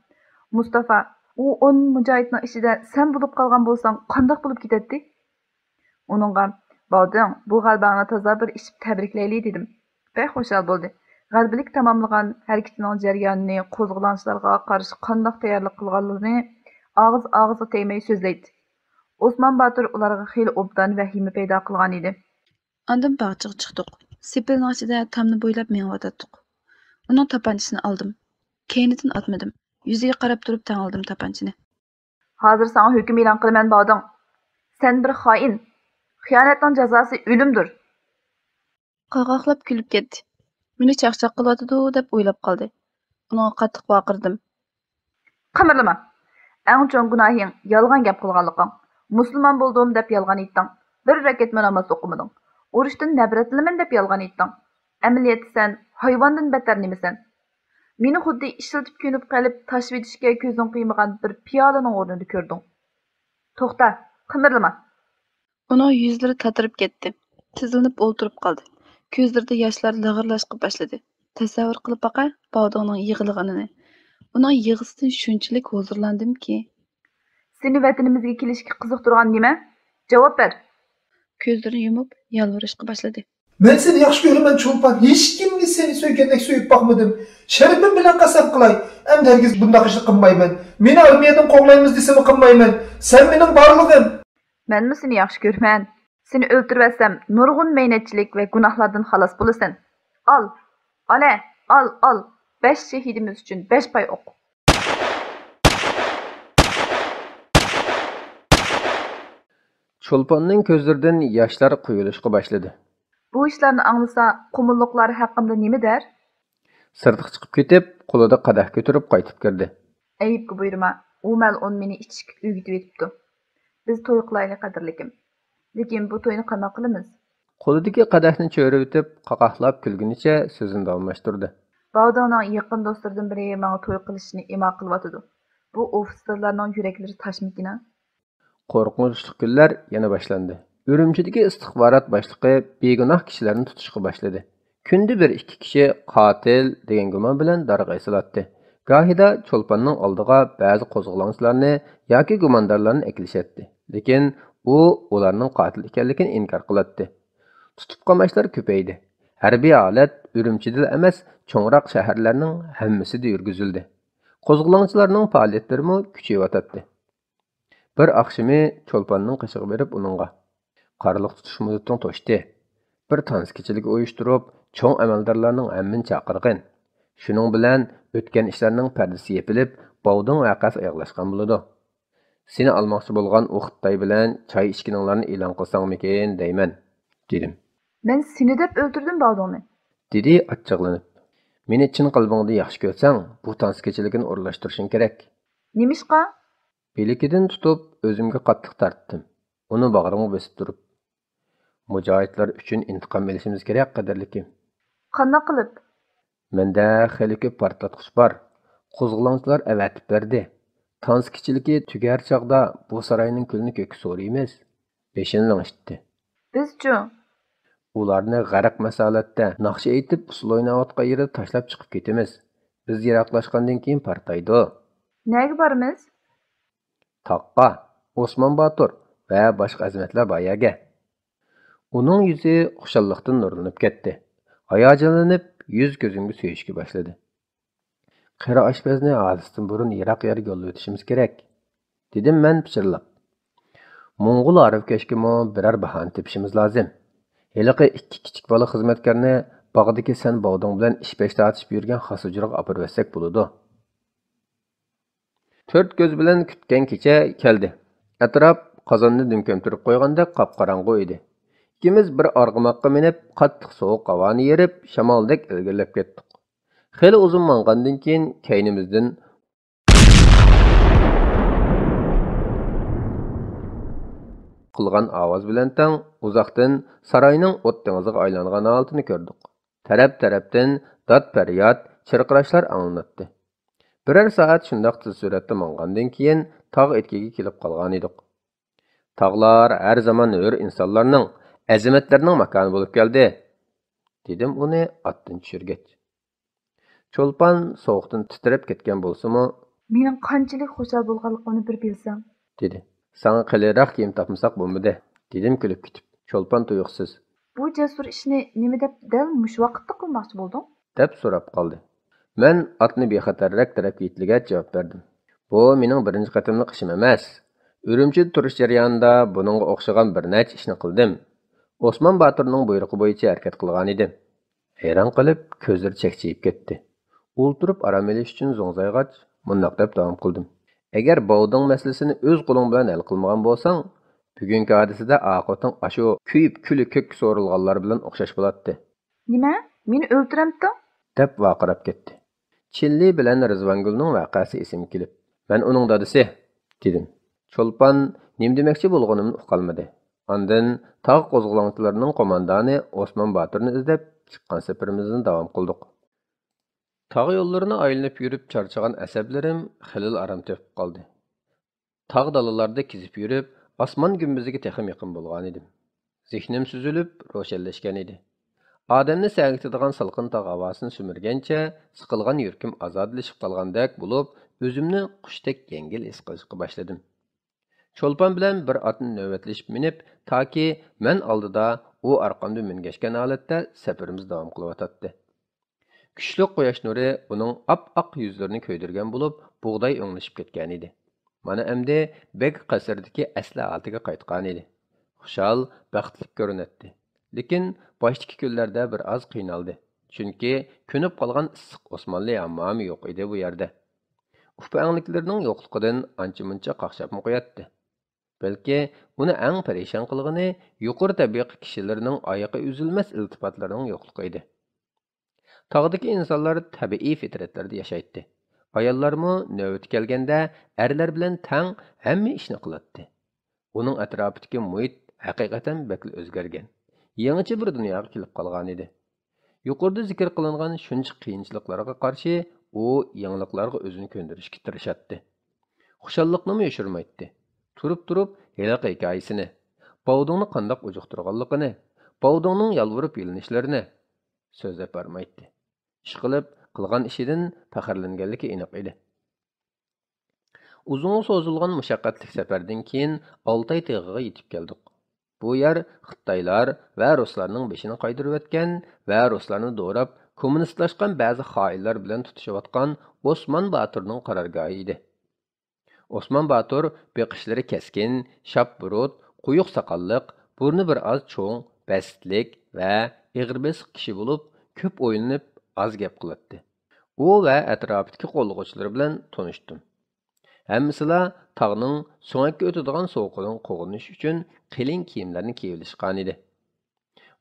مۇستافا، ئۇ ئون مۇجاھىدنىڭ ئىچىدە سەن بولۇپ قالغان بولساڭ قانداق بولۇپ كېتەتتى؟ ئۇنىڭغا، «باۋدىڭ، بۇ غەلىبەڭنى تازا بىر ئىچىپ تەبرىكلەيلى» دېدىم. بەك خۇشال بولدى. غەلىبىلىك تاماملىغان ھەرىكىتىنىڭ جەريانىنى، قوزغىلاڭچىلارغا قارشى قانداق تەييارلىق قىلغانلىرىنى ئاغزى ئاغزىغا تەگمەي سۆزلەيتتى. ئوسمان باتۇر ئۇلارغا خېلى ئوبدان ۋەھىمە پەيدا قىلغانىدى. ئاندىن باغچىغا چىقتۇق. سېپىلنىڭ ئىچىدە تامنى بويلاپ مېڭىۋاتاتتۇق. ئۇنىڭ تاپانچىسىنى ئالدىم. كەينىدىن ئاتمىدىم. يۈزىگە قاراپ تۇرۇپ تەڭلىدىم تاپانچىنى. «ھازىر ساڭا ھۆكۈم ئېلان قىلىمەن، باۋدىڭ. سەن بىر خائىن. خىيانەتنىڭ جازاسى ئۆلۈمدۇر.» قاقاقلاپ كۈلۈپ كەتتى. مېنى چاقچاق قىلىۋاتىدۇ دەپ ئويلاپ قالدى. ئۇنىڭغا قاتتىق ۋارقىرىدىم. «قىمىرلىما! ئەڭ چوڭ گۇناھىڭ يالغان گەپ قىلغانلىقىڭ. مۇسۇلمان بولدۇم دەپ يالغان ئېيتتىڭ. بىر رەكەتمۇ ناماز ئوقۇمىدىڭ. ئۇرۇشتىن نەپرەتلىنىمەن دەپ يالغان ئېيتتىڭ. ئەمەلىيەتتە سەن ھايۋاندىن بەتتەر نېمىسەن؟ مېنى خۇددى ئىشلىتىپ كۆنۈپ قېلىپ تاشلىۋېتىشكە كۆزۈڭ قىيمىغان بىر پىيالىنىڭ ئورنىدا كۆردۈڭ. توختا، قىمىرلىما!» ئۇنىڭ يۈزلىرى تاتىرىپ كەتتى. تىزلىنىپ ئولتۇرۇپ قالدى. كۆزلىرىدە ياشلار لىغىرلاشقا باشلىدى. تەسەۋۋۇر قىلىپ باقە، باۋدۇڭنىڭ يىغلىغىنىنى. ئۇنىڭ يىغىسىدىن شۇنچىلىك ھۇزۇرلاندىمكى. «سېنى ۋەتىنىمىزگە كېلىشكە قىزىقتۇرغان نېمە؟ جاۋاب بەر!» كۆزلىرىنى يۇمۇپ يالۋۇرۇشقا باشلىدى. «مەن سېنى ياخشى كۆرىمەن، چولپان. ھېچكىمنى سېنى سۆيگەندەك سۆيۈپ باقمىدىم. شەرىپىم بىلەن قەسەم قىلاي، ئەمدى ھەرگىز بۇنداق ئىشنى قىلمايمەن. مېنى ئارمىيەدىن قوغلايمىز دېسىمۇ قىلمايمەن. سەن مېنىڭ بارلىقىم.» «مەنمۇ سېنى ياخشى كۆرىمەن. سېنى ئۆلتۈرۈۋەتسەم، نۇرغۇن مەينەتچىلىك ۋە گۇناھلاردىن خالاس بولىسەن. ئال، ئالە، ئال، ئال. بەش شېھىدىمىز ئۈچۈن بەش پاي ئوق.» چولپاننىڭ كۆزلىرىدىن ياشلار قۇيۇلۇشقا باشلىدى. بۇ ئىشلارنى ئاڭلىسا، قۇمۇللۇقلار ھەققىمدە نېمە دەر؟ سىرتقا چىقىپ كېتىپ، قولىدا قەدەھ كۆتۈرۈپ قايتىپ كىردى. ئەيىبكە بۇيرۇما، ئۇ مەلئۇن مېنى ئىچىشكە ئۆگىتىۋېتىپتۇ. بىز توي قىلايلى، قەدىرلىكىم. لېكىن بۇ توينى قانداق قىلىمىز؟ قولىدىكى قەدەھنى چۆرۈۋېتىپ، قاقاھلاپ كۈلگىنىچە سۆزىنى داۋاملاشتۇردى. باۋدىڭنىڭ يېقىن دوستلىرىدىن بىرى ماڭا توي قىلىشنى ئىما قىلىۋاتىدۇ. بۇ ئوفىتسېرلارنىڭ يۈرەكلىرى تاشمىكىن ھە؟ قورقۇنچلۇق كۈنلەر يەنە باشلاندى. ئۈرۈمچىدىكى ئىستىخبارات باشلىقى بىگۇناھ كىشىلەرنى تۇتۇشقا باشلىدى. كۈندە بىر ئىككى كىشى قاتىل دېگەن گۇمان بىلەن دارغا ئېسىلاتتى. گاھىدا چولپاننىڭ ئالدىغا بەزى قوزغىلاڭچىلارنى ياكى گۇماندارلارنى ئەكېلىشەتتى. لېكىن ئۇ ئۇلارنىڭ قاتىل ئىكەنلىكىنى ئىنكار قىلاتتى. تۇتۇپ قاماشلار كۆپەيدى. ھەربىي ھالەت ئۈرۈمچىدىلا ئەمەس، چوڭراق شەھەرلەرنىڭ ھەممىسىدە يۈرگۈزۈلدى. قوزغىلاڭچىلارنىڭ پائالىيەتلىرىمۇ كۈچىيىۋاتاتتى. بىر ئاخشىمى چولپاننىڭ قېشىغا بېرىپ ئۇنىڭغا، «قارلىق تۇتۇش مۇددىتىڭ توشتى. بىر تانسا كېچىلىكى ئۇيۇشتۇرۇپ، چوڭ ئەمەلدارلارنىڭ ھەممىنى چاقىرغىن. شۇنىڭ بىلەن ئۆتكەن ئىشلارنىڭ پەردىسى يېپىلىپ، باۋدۇڭ ۋەقەسى ئېغىرلاشقان بولىدۇ. سېنى ئالماقچى بولغان ئۇ خىتاي بىلەن چاي ئىچكىنىڭلارنى ئېلان قىلساڭمىكىن دەيمەن» دېدىم. مەن سېنى دەپ ئۆلتۈردۈم باۋدۇڭنى. دېدى ئاچچىقلىنىپ. مېنى چىن قەلبىڭدىن ياخشى كۆرسەڭ، بۇ تانسا كېچىلىكىنى ئورۇنلاشتۇرۇشۇڭ كېرەك. نېمىشقا؟ بىلىكىدىن تۇتۇپ ئۆزۈمگە قاتتىق تارتتىم. ئۇنى باغرىمغا بېسىپ تۇرۇپ، مۇجاھىدلار ئۈچۈن ئىنتىقام ئېلىشىمىز كېرەك، قەدىرلىكىم. قانداق قىلىپ؟ مەندە خېلى كۆپ پارتلاتقۇچ بار. قوزغىلاڭچىلار ئەۋەتىپ بەردى. تانسا كېچىلىكى تۈگەر چاغدا بۇ ساراينىڭ كۈلىنى كۆككە سورۇيمىز. بېشىنى لىڭشىتتى. بىزچۇ؟ ئۇلارنى غەرق مەسالەتتە ناخشا ئېيتىپ، ئۇسسۇل ئويناۋاتقان يېرىدە تاشلاپ چىقىپ كېتىمىز. بىز يىراقلاشقاندىن كېيىن پارتلايدۇ. نەگە بارىمىز؟ تاغقا، ئوسمان باتۇر ۋە باشقا ئەزىمەتلەر بار يەرگە. ئۇنىڭ يۈزى خۇشاللىقتىن نۇرلىنىپ كەتتى. ھاياجانلىنىپ، يۈز كۆزۈمگە سۆيۈشكە باشلىدى. قېرى ئاشپەزنى ھادىسىدىن بۇرۇن يىراق يەرگە يوللىۋېتىشىمىز كېرەك، دېدىم مەن پىچىرلاپ. موڭغۇل ھارۋىكەشكىمۇ بىرەر باھانە تېپىشىمىز لازىم. ھېلىقى ئىككى كىچىك بالا خىزمەتكارنى باغدىكى سەن باۋدۇڭ بىلەن ئىش-پەش تارتىشىپ يۈرگەن خاس ھۇجرىغا ئاپىرىۋەتسەك بولىدۇ. تۆت كۆز بىلەن كۈتكەن كېچە كەلدى. ئەتراپ قازاننى دۈم كۆمتۈرۈپ قويغاندەك قاپقاراڭغۇ ئىدى. ئىككىمىز بىر ئارغىماققا مىنىپ، قاتتىق سوغۇق ھاۋانى يېرىپ، شامالدەك ئىلگىرىلەپ كەتتۇق. خېلى ئۇزۇن ماڭغاندىن كېيىن، كەينىمىزدىن قىلغان ئاۋاز بىلەن تەڭ ئۇزاقتىن ساراينىڭ ئوت دېڭىزىغا ئايلانغان ھالىتىنى كۆردۇق. تەرەپ-تەرەپتىن دات-پەرياد، چىرقىراشلار ئاڭلىناتتى. بىرەر سائەت شۇنداق تېز سۈرئەتتە ماڭغاندىن كېيىن، تاغ ئېتىكىگە كېلىپ قالغانىدۇق. «تاغلار ھەر زامان ھۆر ئىنسانلارنىڭ، ئەزىمەتلەرنىڭ ماكانى بولۇپ كەلدى»، دېدىم ئۇنى ئاتتىن چۈشۈرگەچ. چولپان سوغۇقتىن تىترەپ كەتكەن بولسىمۇ، «مېنىڭ قانچىلىك خۇشال بولغانلىقىمنى بىر بىلسەڭ.» دېدى. «ساڭا قېلىنراق كىيىم تاپمىساق بولمىدى»، دېدىم كۈلۈپ كېتىپ. چولپان تۇيۇقسىز، «بۇ جەسۇر ئىشنى نېمە دەپ دەل مۇشۇ ۋاقىتتا قىلماقچى بولدۇڭ؟» دەپ سوراپ قالدى. مەن ئاتنى بىخەتەررەك تەرەپكە يېتىلىگەچ جاۋاب بەردىم. «بۇ مېنىڭ بىرىنچى قېتىملىق ئىشىم ئەمەس. ئۈرۈمچىدە تۇرۇش جەريانىدا بۇنىڭغا ئوخشىغان بىر نەچچە ئىشنى قىلدىم. ئوسمان باتۇرنىڭ بۇيرۇقى بويىچە ھەرىكەت قىلغانىدىم.» ھەيران قېلىپ، كۆزلىرى چەكچىيىپ كەتتى. ئولتۇرۇپ ئارام ئېلىش ئۈچۈن زوڭزايغاچ، مۇنداق دەپ داۋام قىلدىم. «ئەگەر باۋدۇڭ مەسىلىسىنى ئۆز قولۇڭ بىلەن ھەل قىلمىغان بولساڭ، بۈگۈنكى ھادىسىدە ئاقىۋىتىڭ ئاشۇ كۆيۈپ كۈلى كۆككە سورۇلغانلار بىلەن ئوخشاش بولاتتى.» «نېمە؟ مېنى ئۆلتۈرەمتىڭ؟» دەپ ۋارقىراپ كەتتى. چىللى بىلەن رىزۋانگۈلنىڭ ۋەقەسى ئېسىمگە كېلىپ، «مەن ئۇنىڭ دادىسى» دېدىم. چولپان نېمە دېمەكچى بولغىنىمنى ئۇقالمىدى. ئاندىن تاغ قوزغىلاڭچىلىرىنىڭ قوماندانى ئوسمان باتۇرنى ئىزدەپ چىققان سەپىرىمىزنى داۋام قىلدۇق. تاغ يوللىرىنى ئايلىنىپ يۈرۈپ چارچىغان ئەسەبلىرىم خېلىلا ئارام تېپىپ قالدى. تاغ دالىلاردا كېزىپ يۈرۈپ، ئاسمان گۈمبىزىگە تېخىمۇ يېقىن بولغانىدىم. زېھنىم سۈزۈلۈپ، روشەنلەشكەنىدى. ئادەمنى سەگىتىدىغان سالقىن تاغ ھاۋاسىنى سۈمۈرگەنچە، سىقىلغان يۈرىكىم ئازادىلىشىپ قالغاندەك بولۇپ، ئۆزۈمنى قۇشتەك يەڭگىل ھېس قىلىشقا باشلىدىم. چولپان بىلەن بىر ئاتنى نۆۋەتلىشىپ مىنىپ، تاكى مەن ئالدىدا، ئۇ ئارقامدا مۈڭگەشكەن ھالەتتە سەپىرىمىز داۋام قىلىۋاتاتتى. كۈچلۈك قۇياش نۇرى ئۇنىڭ ئاپئاق يۈزلىرىنى كۆيدۈرگەن بولۇپ، بۇغداي ئۆڭلىشىپ كەتكەنىدى. مانا ئەمدى بەگ قەسرىدىكى ئەسلى ھالىتىگە قايتقانىدى. خۇشال، بەختلىك كۆرۈنەتتى. لېكىن باشتىكى كۈنلەردە بىر ئاز قىينالدى. چۈنكى كۆنۈپ قالغان ئىسسىق ئوسمانلى ھاممامى يوق ئىدى بۇ يەردە. ئۇپا-ئەڭلىكلىرىنىڭ يوقلۇقىدىن ئانچە-مۇنچە قاقشاپمۇ قوياتتى. بەلكى ئۇنى ئەڭ پەرىشان قىلغىنى يۇقىرى تەبىقە كىشىلىرىنىڭ ئايىقى ئۈزۈلمەس ئىلتىپاتلىرىنىڭ يوقلۇقى ئىدى. تاغدىكى ئىنسانلار تەبىئىي پىترەتلەردە ياشايتتى. ئاياللارمۇ نۆۋىتى كەلگەندە ئەرلەر بىلەن تەڭ ھەممە ئىشنى قىلاتتى. ئۇنىڭ ئەتراپىدىكى مۇھىت ھەقىقەتەن بەكلا ئۆزگەرگەن، يېڭىچە بىر دۇنياغا كېلىپ قالغانىدى. يۇقىرىدا زىكىر قىلىنغان شۇنچە قىيىنچىلىقلارغا قارشى، ئۇ يېڭىلىقلارغا ئۆزىنى كۆندۈرۈشكە تىرىشاتتى. خۇشاللىقنىمۇ يوشۇرمايتتى. تۇرۇپ-تۇرۇپ ھېلىقى ھېكايىسىنى، باۋدۇڭنى قانداق ئۇجۇقتۇرغانلىقىنى، باۋدۇڭنىڭ يالۋۇرۇپ يېلىنىشلىرىنى سۆزلەپ بارمايتتى. ئىشقىلىپ، قىلغان ئىشىدىن پەخىرلەنگەنلىكى ئېنىق ئىدى. ئۇزۇنغا سوزۇلغان مۇشەققەتلىك سەپەردىن كېيىن ئالتاي تېغىغا يېتىپ كەلدۇق. بۇ يەر خىتايلار ۋە رۇسلارنىڭ بېشىنى قايدۇرۇۋەتكەن ۋە رۇسلارنى دوراپ، كوممۇنىستلاشقان بەزى خائىنلار بىلەن تۇتۇشۇۋاتقان ئوسمان باتۇرنىڭ قارارگاھى ئىدى. ئوسمان باتۇر بېقىشلىرى كەسكىن، شاپبۇرۇت، قويۇق ساقاللىق، بۇرنى بىر ئاز چوڭ، بەستلىك ۋە ئېغىر بېسىق كىشى بولۇپ، كۆپ ئويلىنىپ، ئاز گەپ قىلاتتى. ئۇ ۋە ئەتراپىدىكى قوللىغۇچىلىرى بىلەن تونۇشتۇم. ھەممىسىلا تاغنىڭ سۆڭەككە ئۆتىدىغان سوغۇقىدىن قوغدىنىش ئۈچۈن قېلىن كىيىملەرنى كىيىۋېلىشقانىدى.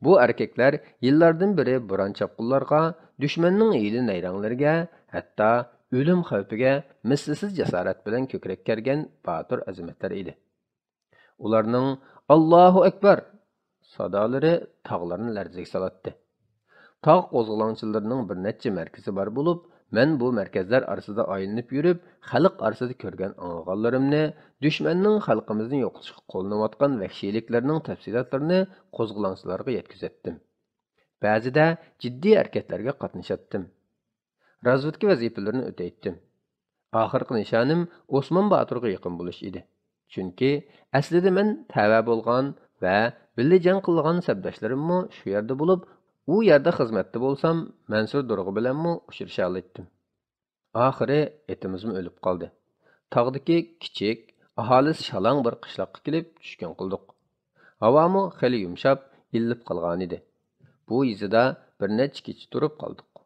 بۇ ئەركەكلەر يىللاردىن بېرى بوران-چاپقۇنلارغا، دۈشمەننىڭ ھىيلە-نەيرەڭلىرىگە، ھەتتا ئۆلۈم خەۋپىگە مىسلىسىز جاسارەت بىلەن كۆكرەك كەرگەن باتۇر ئەزىمەتلەر ئىدى. ئۇلارنىڭ «ئاللاھۇ ئەكبەر» سادالىرى تاغلارنى لەرزىگە سالاتتى. تاغ قوزغىلاڭچىلىرىنىڭ بىر نەچچە مەركىزى بار بولۇپ، مەن بۇ مەركەزلەر ئارىسىدا ئايلىنىپ يۈرۈپ، خەلق ئارىسىدا كۆرگەن-ئاڭلىغانلىرىمنى، دۈشمەننىڭ خەلقىمىزنى يوقىتىشقا قوللىنىۋاتقان ۋەھشىيلىكلىرىنىڭ تەپسىلاتلىرىنى قوزغىلاڭچىلارغا يەتكۈزەتتىم. بەزىدە جىددىي ھەرىكەتلەرگە قاتنىشاتتىم. رازۋېدكا ۋەزىپىلىرىنى ئۆتەيتتىم. ئاخىرقى نىشانىم ئوسمان باتۇرغا يېقىن بولۇش ئىدى. چۈنكى ئەسلىدە مەن تەۋە بولغان ۋە بىللە جەڭ قىلىدىغان سەپداشلىرىممۇ شۇ يەردە بولۇپ، ئۇ يەردە خىزمەتتە بولسام، مەنسۇر دۇرغا بىلەنمۇ ئۇچرىشالايتتىم. ئاخىرى ئېتىمىزمۇ ئۆلۈپ قالدى. تاغدىكى كىچىك، ئاھالىسى شالاڭ بىر قىشلاققا كېلىپ چۈشكۈن قىلدۇق. ھاۋامۇ خېلى يۇمشاپ، ئىللىپ قالغانىدى. بۇ يېزىدا بىر نەچچە كېچە تۇرۇپ قالدۇق.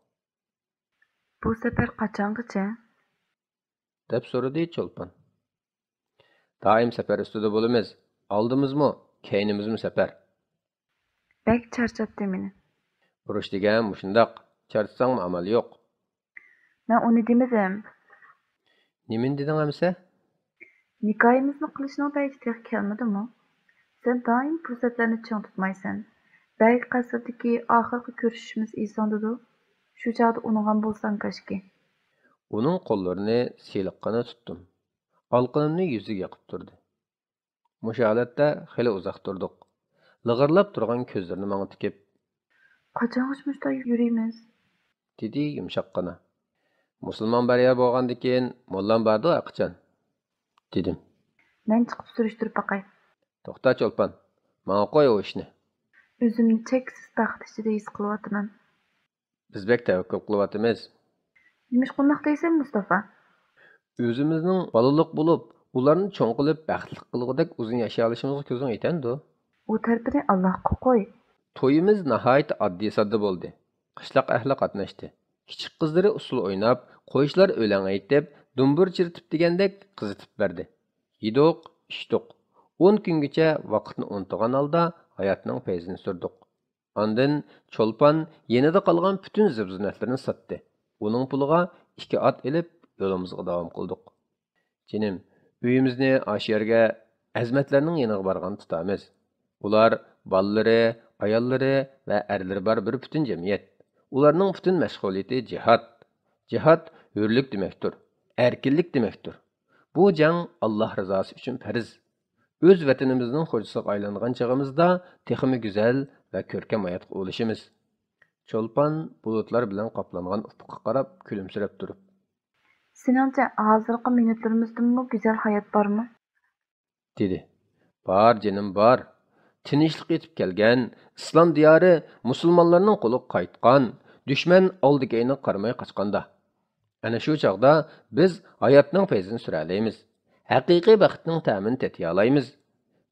«بۇ سەپەر قاچانغىچە؟» دەپ سورىدى چولپان. «دائىم سەپەر ئۈستىدە بولىمىز. ئالدىمىزمۇ، كەينىمىزمۇ سەپەر.» «بەك چارچاتتى مېنى.» «ئۇرۇش دېگەن مۇشۇنداق. چارچىساڭمۇ ئامال يوق.» «مەن ئۇنى دېمىدىم.» «نېمىنى دېدىڭ ئەمىسە؟» «نىكاھىمىزنى قىلىشنىڭ پەيتى تېخى كەلمىدىمۇ؟ سەن دائىم پۇرسەتلەرنى چىڭ تۇتمايسەن. بەگ قەسرىدىكى ئاخىرقى كۆرۈشۈشىمىز ئېسىڭدىدۇ؟ شۇ چاغدا ئۇنىغان بولساڭ كاشكى.» ئۇنىڭ قوللىرىنى سىلىققىنە تۇتتۇم. ئالىقىنىمنى يۈزىگە يېقىپ تۇردى. مۇشۇ ھالەتتە خېلى ئۇزاق تۇردۇق. لىغىرلاپ تۇرغان كۆزلىرىنى ماڭا تىكىپ، «قاچانغىچە مۇشۇنداق يۈرىمىز؟» دېدى يۇمشاققىنا. «مۇسۇلمان بار يەر بولغاندىكىن، موللام باردۇ ھەرقاچان.» دېدىم. «مەن چىقىپ سۈرۈشتۈرۈپ باقاي.» «توختا چولپان، ماڭا قوي ئۇ ئىشنى.» «ئۆزۈمنى چەكسىز بەخت ئىچىدە ھېس قىلىۋاتىمەن.» «بىز بەك تەۋەككۈل قىلىۋاتىمىز.» «نېمىشقا ئۇنداق دەيسەن، مۇستافا؟» «ئۆزىمىزنىڭ بالىلىق بولۇپ، ئۇلارنى چوڭ قىلىپ بەختلىك قىلغۇدەك ئۇزۇن ياشىيالىشىمىزغا كۆزۈڭ يېتەمدۇ؟» «ئۇ تەرىپىنى ئاللاغا قوي.» تويىمىز ناھايىتى ئاددىي-ساددا بولدى. قىشلاق ئەھلى قاتناشتى. كىچىك قىزلىرى ئۇسسۇل ئويناپ، قويچىلار ئۆلەڭ ئېيتىپ، دۇمبۇر چىرىتىپ دېگەندەك قىزىتىپ بەردى. يېدۇق، ئىچتۇق. ئون كۈنگىچە ۋاقىتنى ئۇنتۇغان ھالدا ھاياتنىڭ پەيزىنى سۈردۇق. ئاندىن چولپان يېنىدا قالغان پۈتۈن زىبۇ-زىننەتلىرىنى ساتتى. ئۇنىڭ پۇلىغا ئىككى ئات ئېلىپ، يولىمىزغا داۋام قىلدۇق. جېنىم، ئۆيىمىزنى ئاشۇ يەرگە ئەزىمەتلەرنىڭ يېنىغا بارغاندا تۇتىمىز. ئۇلار بالىلىرى، ئاياللىرى ۋە ئەرلىرى بار بىر پۈتۈن جەمئىيەت. ئۇلارنىڭ پۈتۈن مەشغۇلىيىتى جىھاد. جىھاد ھۆرلۈك دېمەكتۇر، ئەركىنلىك دېمەكتۇر. بۇ جەڭ ئاللاھ رىزاسى ئۈچۈن پەرز. ئۆز ۋەتىنىمىزنىڭ خوجىسىغا ئايلانغان چېغىمىزدا تېخىمۇ گۈزەل ۋە كۆركەم ھاياتقا ئۇلىشىمىز. چولپان بۇلۇتلار بىلەن قاپلانغان ئۇپۇققا قاراپ كۈلۈمسىرەپ تۇرۇپ، سېنىڭچە، ھازىرقى مىنۇتلىرىمىزدىنمۇ گۈزەل ھايات بارمۇ؟ دېدى. بار، جېنىم، بار. تىنچلىق يېتىپ كەلگەن، ئىسلام دىيارى مۇسۇلمانلارنىڭ قولىغا قايتقان، دۈشمەن ئالدى-كەينىگە قارىماي قاچقاندا. ئەنە شۇ چاغدا بىز ھاياتنىڭ پەيزىنى سۈرەلەيمىز. ھەقىقىي بەختنىڭ تەمىنى تېتىيالايمىز.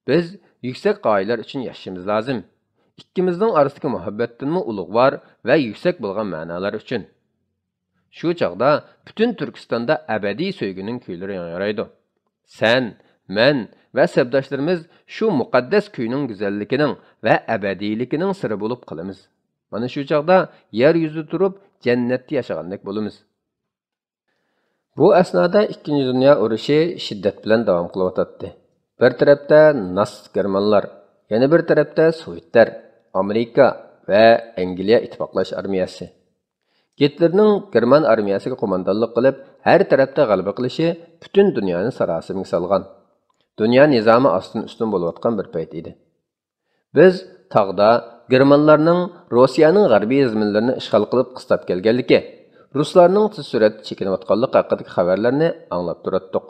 بىز يۈكسەك غايىلەر ئۈچۈن ياشىشىمىز لازىم. ئىككىمىزنىڭ ئارىسىدىكى مۇھەببەتتىنمۇ ئۇلۇغۋار ۋە يۈكسەك بولغان مەنالار ئۈچۈن. شۇ چاغدا پۈتۈن تۈركىستاندا ئەبەدىي سۆيگۈنىڭ كۈيلىرى ياڭرايدۇ. سەن، مەن ۋە سەپداشلىرىمىز شۇ مۇقەددەس كۈينىڭ گۈزەللىكىنىڭ ۋە ئەبەدىيلىكىنىڭ سىرى بولۇپ قالىمىز. مانا شۇ چاغدا يەر يۈزىدە تۇرۇپ جەننەتتە ياشىغاندەك بولىمىز. بۇ ئەسنادا ئىككىنچى دۇنيا ئۇرۇشى شىددەت بىلەن داۋام قىلىۋاتاتتى. بىر تەرەپتە ناتسىست گېرمانلار، يەنە بىر تەرەپتە سوۋېتلەر، ئامېرىكا ۋە ئەنگلىيە ئىتتىپاقلاش ئارمىيەسى. گىتلېرنىڭ گېرمان ئارمىيەسىگە قوماندانلىق قىلىپ، ھەر تەرەپتە غەلىبە قىلىشى پۈتۈن دۇنيانى ساراسىمىگە سالغان، دۇنيا نىزامى ئاستىن ئۈستۈن بولۇۋاتقان بىر پەيت ئىدى. بىز تاغدا گېرمانلارنىڭ روسىيەنىڭ غەربىي زېمىنلىرىنى ئىشغال قىلىپ قىستاپ كەلگەنلىكى، رۇسلارنىڭ تېز سۈرئەتتە چېكىنىۋاتقانلىقى ھەققىدىكى خەۋەرلەرنى ئاڭلاپ تۇراتتۇق.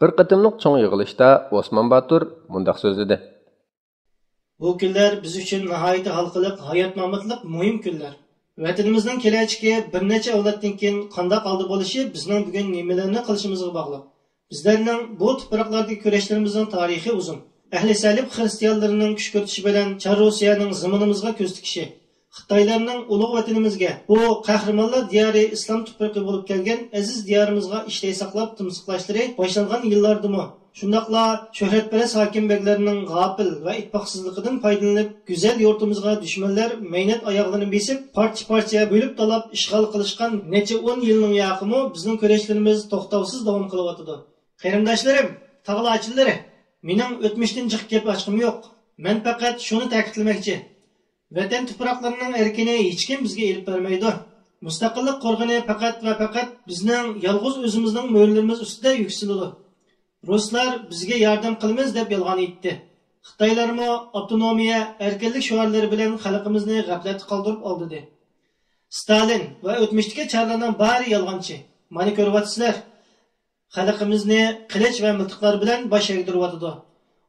بىر قېتىملىق چوڭ يىغىلىشتا ئوسمان باتۇر مۇنداق سۆزلىدى. بۇ كۈنلەر بىز ئۈچۈن ناھايىتى ھالقىلىق، ھايات-ماماتلىق مۇھىم كۈنلەر. ۋەتىنىمىزنىڭ كېلەچىكى بىر نەچچە ئەۋلادتىن كېيىن قانداق ھالدا بولۇشى بىزنىڭ بۈگۈن نېمىلەرنى قىلىشىمىزغا باغلىق. بىزلەرنىڭ بۇ تۇپراقلاردىكى كۈرەشلىرىمىزنىڭ تارىخى ئۇزۇن. ئەھلى سەلىب خىرىستىيانلىرىنىڭ كۈشكۈرتۈشى بىلەن چار روسىيەنىڭ زېمىنىمىزغا كۆز تىكىشى، خىتايلارنىڭ ئۇلۇغ ۋەتىنىمىزگە، بۇ قەھرىمانلار دىيارى ئىسلام تۇپرىقى بولۇپ كەلگەن ئەزىز دىيارىمىزغا ئىشتەي ساقلاپ تىمسىقلاشلىرى باشلانغان يىللاردىمۇ، شۇنداقلا شۆھرەتپەرەس ھاكىم بەگلەرنىڭ غاپىل ۋە ئىتتىپاقسىزلىقىدىن پايدىلىنىپ، گۈزەل يۇرتىمىزغا دۈشمەنلەر مەينەت ئاياغلىرىنى بېسىپ، پارچە-پارچە بۆلۈپ تالاپ ئىشغال قىلىشقان نەچچە ئون يىلنىڭ ياقىمۇ بىزنىڭ كۈرەشلىرىمىز توختاۋسىز داۋام قىلىۋاتىدۇ. قېرىنداشلىرىم، تاغ لاچىنلىرى، مېنىڭ ئۆتمۈشتىن جىق گەپ ئاچقۇم يوق. مەن پەقەت شۇنى تەكىتلىمەكچى. ۋەتەن تۇپراقلىرىنىڭ ئەركىنى ھېچكىم بىزگە ئېلىپ بەرمەيدۇ. مۇستەقىللىق قورغىنى پەقەت ۋە پەقەت بىزنىڭ يالغۇز ئۆزىمىزنىڭ مۆلىرىمىز ئۈستىدە يۈكسىلىدۇ. رۇسلار بىزگە ياردەم قىلىمىز دەپ يالغان ئېيتتى. خىتايلارمۇ ئاپتونومىيە، ئەركىنلىك شوئارلىرى بىلەن خەلقىمىزنى غەپلەتتە قالدۇرۇپ ئالدىدى. ستالىن ۋە ئۆتمۈشتىكى چارلارنىڭ بارى يالغانچى. مانا كۆرۈۋاتىسىلەر. خەلقىمىزنى قىلىچ ۋە مىلتىقلار بىلەن باش ئەگدۈرۈۋاتىدۇ.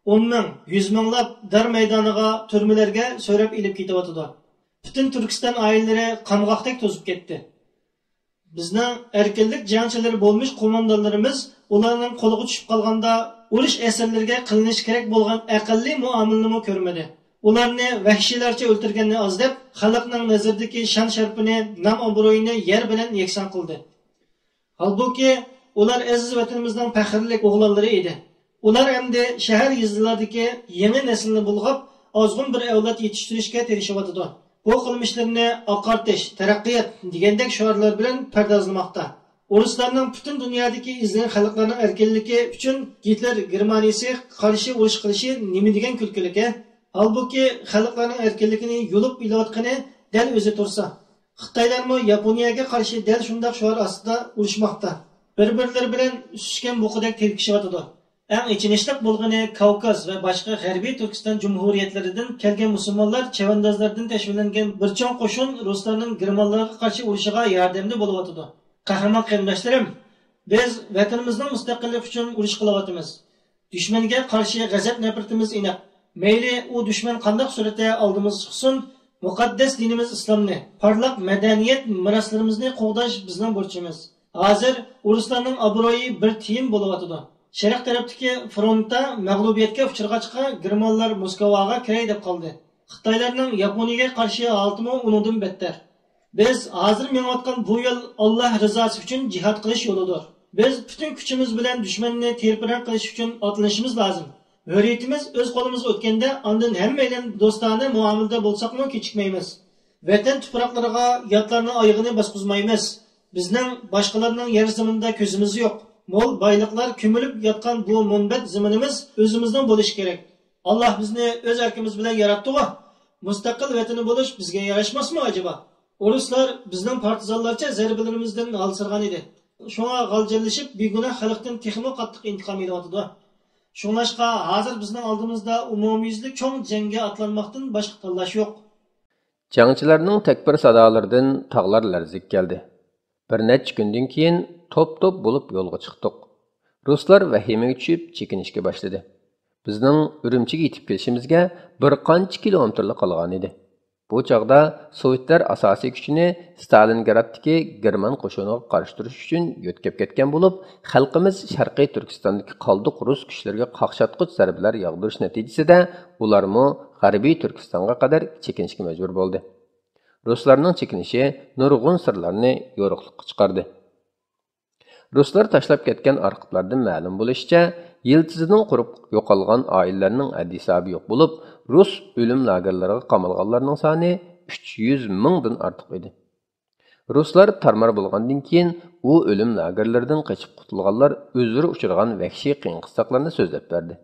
ئون مىڭ، يۈز مىڭلاپ دار مەيدانىغا، تۈرمىلەرگە سۆرەپ ئېلىپ كېتىۋاتىدۇ. پۈتۈن تۈركىستان ئائىلىلىرى قامغاقتەك توزۇپ كەتتى. بىزنىڭ ئەركىنلىك جەڭچىلىرى بولمىش قوماندانلىرىمىز ئۇلارنىڭ قولىغا چۈشۈپ قالغاندا ئۇرۇش ئەسىرلىرىگە قىلىنىشى كېرەك بولغان ئەقەللىي مۇئامىلىنىمۇ كۆرمىدى. ئۇلارنى ۋەھشىيلەرچە ئۆلتۈرگەننى ئاز دەپ، خەلقنىڭ نەزىرىدىكى شان-شەرىپىنى، نام-ئابرۇيىنى يەر بىلەن يەكسان قىلدى. ھالبۇكى، ئۇلار ئەزىز ۋەتىنىمىزنىڭ پەخىرلىك ئوغلانلىرى ئىدى. ئۇلار ئەمدى شەھەر، يېزىلاردىكى يېڭى نەسىلنى بۇلغاپ، ئازغۇن بىر ئەۋلاد يېتىشتۈرۈشكە تىرىشىۋاتىدۇ. بۇ قىلمىشلىرىنى ئاقارتىش، تەرەققىيات دېگەندەك شوئارلار بىلەن پەردازلىماقتا. ئورۇسلارنىڭ پۈتۈن دۇنيادىكى ئېزىلگەن خەلقلەرنىڭ ئەركىنلىكى ئۈچۈن گىتلېر گېرمانىيىسى قارشى ئۇرۇش قىلىشى نېمە دېگەن كۈلكىلىك، ھە؟ ھالبۇكى، خەلقلەرنىڭ ئەركىنلىكىنى يۇلۇپ ئېلىۋاتقىنى دەل ئۆزى تۇرسا. خىتايلارمۇ ياپونىيەگە قارشى دەل شۇنداق شوئار ئاستىدا ئۇرۇشماقتا. بىر-بىرلىرى بىلەن سۈسكەن بۇقىدەك تېلىكىشىۋاتىدۇ. ئەڭ ئېچىنىشلىق بولغىنى، كاۋكاز ۋە باشقا غەربىي تۈركىستان جۇمھۇرىيەتلىرىدىن كەلگەن مۇسۇلمانلار چەۋەندازلاردىن تەشۋىقلەنگەن بىر چوڭ قوشۇن رۇسلارنىڭ گېرمانلارغا قارشى ئۇرۇشىغا ياردەمدە بولۇۋاتىدۇ. قەھرىمان قېرىنداشلىرىم، بىز ۋەتىنىمىزنىڭ مۇستەقىللىكى ئۈچۈن ئۇرۇش قىلىۋاتىمىز. دۈشمەنگە قارشى غەزەپ-نەپرىتىمىز ئېنىق. مەيلى ئۇ دۈشمەن قانداق سۈرەتتە ئالدىمىزغا چىقسۇن، مۇقەددەس دىنىمىز ئىسلامنى، پارلاق مەدەنىيەت مىراسلىرىمىزنى قوغداش بىزنىڭ بۇرچىمىز. ھازىر ئورۇسلارنىڭ ئابرۇيى بىر تىيىن بولۇۋاتىدۇ. شەرق تەرەپتىكى فرونتتا مەغلۇبىيەتكە ئۇچرىغاچقا، گېرمانلار موسكۋاغا كىرەي دەپ قالدى. خىتايلارنىڭ ياپونىيىگە قارشى ھالىتىمۇ ئۇنىڭدىن بەتتەر. بىز ھازىر مېڭىۋاتقان بۇ يول ئاللاھ رىزاسى ئۈچۈن جىھاد قىلىش يولىدۇر. بىز پۈتۈن كۈچىمىز بىلەن دۈشمەننى تىرپىرەڭ قىلىش ئۈچۈن ئاتلىنىشىمىز لازىم. ھۆرىيىتىمىز ئۆز قولىمىزغا ئۆتكەندە، ئاندىن ھەممەيلەن دوستانە مۇئامىلىدە بولساقمۇ كېچىكمەيمىز. ۋەتەن تۇپراقلىرىغا ياتلارنىڭ ئايىغىنى باسقۇزمايمىز. بىزنىڭ باشقىلارنىڭ يەر زېمىنىدا كۆزىمىز يوق. مول بايلىقلار كۆمۈلۈپ ياتقان بۇ مۇنبەت زېمىنىمىز ئۆزىمىزنىڭ بولۇشى كېرەك. ئاللاھ بىزنى ئۆز ئەركىمىز بىلەن ياراتتىغۇ. مۇستەقىل ۋەتىنى بولۇش بىزگە ياراشماسمۇ ئەجەبا؟ ئورۇسلار بىزنىڭ پارتىزانلارچە زەربىلىرىمىزدىن ھالسىرىغان ئىدى. شۇڭا غالجىرلىشىپ، بىگۇناھ خەلقتىن تېخىمۇ قاتتىق ئىنتىقام ئېلىۋاتىدۇ. شۇڭلاشقا، ھازىر بىزنىڭ ئالدىمىزدا ئومۇميۈزلۈك چوڭ جەڭگە ئاتلانماقتىن باشقا تاللاش يوق. جەڭچىلەرنىڭ تەكبىر سادالىرىدىن تاغلار لەرزىگە كەلدى. بىر نەچچە كۈندىن كېيىن توپ-توپ بولۇپ يولغا چىقتۇق. رۇسلار ۋەھىمىگە چۈشۈپ چېكىنىشكە باشلىدى. بىزنىڭ ئۈرۈمچىگە يېتىپ كېلىشىمىزگە بىر قانچە كىلومېتىرلا قالغانىدى. بۇ چاغدا سوۋېتلار ئاساسىي كۈچىنى ستالىنگرادتىكى گېرمان قوشۇنىغا قارشى تۇرۇش ئۈچۈن يۆتكەپ كەتكەن بولۇپ، خەلقىمىز شەرقىي تۈركىستاندىكى قالدۇق رۇس كۈچلىرىگە قاقشاتقۇچ زەربىلەر ياغدۇرۇش نەتىجىسىدە، ئۇلارمۇ غەربىي تۈركىستانغا قەدەر چېكىنىشكە مەجبۇر بولدى. رۇسلارنىڭ چېكىنىشى نۇرغۇن سىرلارنى يورۇقلۇققا چىقاردى. رۇسلار تاشلاپ كەتكەن ئارخىپلاردىن مەلۇم بولۇشىچە، يىلتىزىدىن قۇرۇپ يوقالغان ئائىلىلەرنىڭ ھەددى-ھېسابى يوق بولۇپ، رۇس ئۆلۈم لاگېرلىرىغا قامالغانلارنىڭ سانى ئۈچ يۈز مىڭدىن ئارتۇق ئىدى. رۇسلار تارمار بولغاندىن كېيىن، ئۇ ئۆلۈم لاگېرلىرىدىن قېچىپ قۇتۇلغانلار ئۆزلىرى ئۇچرىغان ۋەھشىي قىيىن-قىستاقلارنى سۆزلەپ بەردى.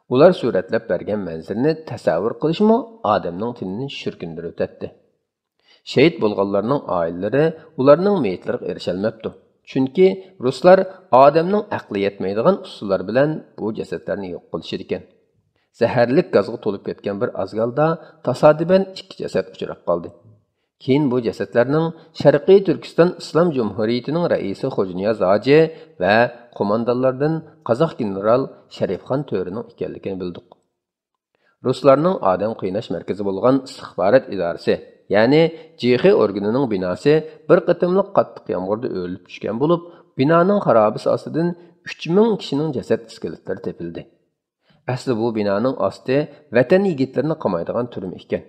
ئۇلار سۈرەتلەپ بەرگەن مەنزىرىنى تەسەۋۋۇر قىلىشمۇ ئادەمنىڭ تېنىنى شۈركۈندۈرۈۋېتەتتى. شېھىت بولغانلارنىڭ ئائىلىلىرى ئۇلارنىڭ مېيىتلىرىغا ئېرىشەلمەپتۇ. چۈنكى رۇسلار ئادەمنىڭ ئەقلى يەتمەيدىغان ئۇسۇللار بىلەن بۇ جەسەتلەرنى يوق قىلىشىدىكەن. زەھەرلىك گازغا تولۇپ كەتكەن بىر ئاز ھالدا تاسادىپەن ئىككى جەسەت ئۇچراپ قالدى. كېيىن بۇ جەسەتلەرنىڭ شەرقىي تۈركىستان ئىسلام جۇمھۇرىيىتىنىڭ رەئىسى خوجانىياز ھاجى ۋە قوماندانلاردىن قازاق گېنېرال شەرىپخان تۆرىنىڭ ئىكەنلىكىنى بىلدۇق. رۇسلارنىڭ ئادەم قىيناش مەركىزى بولغان ئىستىخبارات ئىدارىسى، يەنى جېخې ئورگىنىنىڭ بىناسى بىر قېتىملىق قاتتىق يامغۇردا ئۆرۈلۈپ چۈشكەن بولۇپ، بىنانىڭ خارابىسى ئاستىدىن ئۈچ مىڭ كىشىنىڭ جەسەت ئىسكىلىتلىرى تېپىلدى. ئەسلى بۇ بىنانىڭ ئاستى ۋەتەن يىگىتلىرىنى قامايدىغان تۈرمە ئىكەن.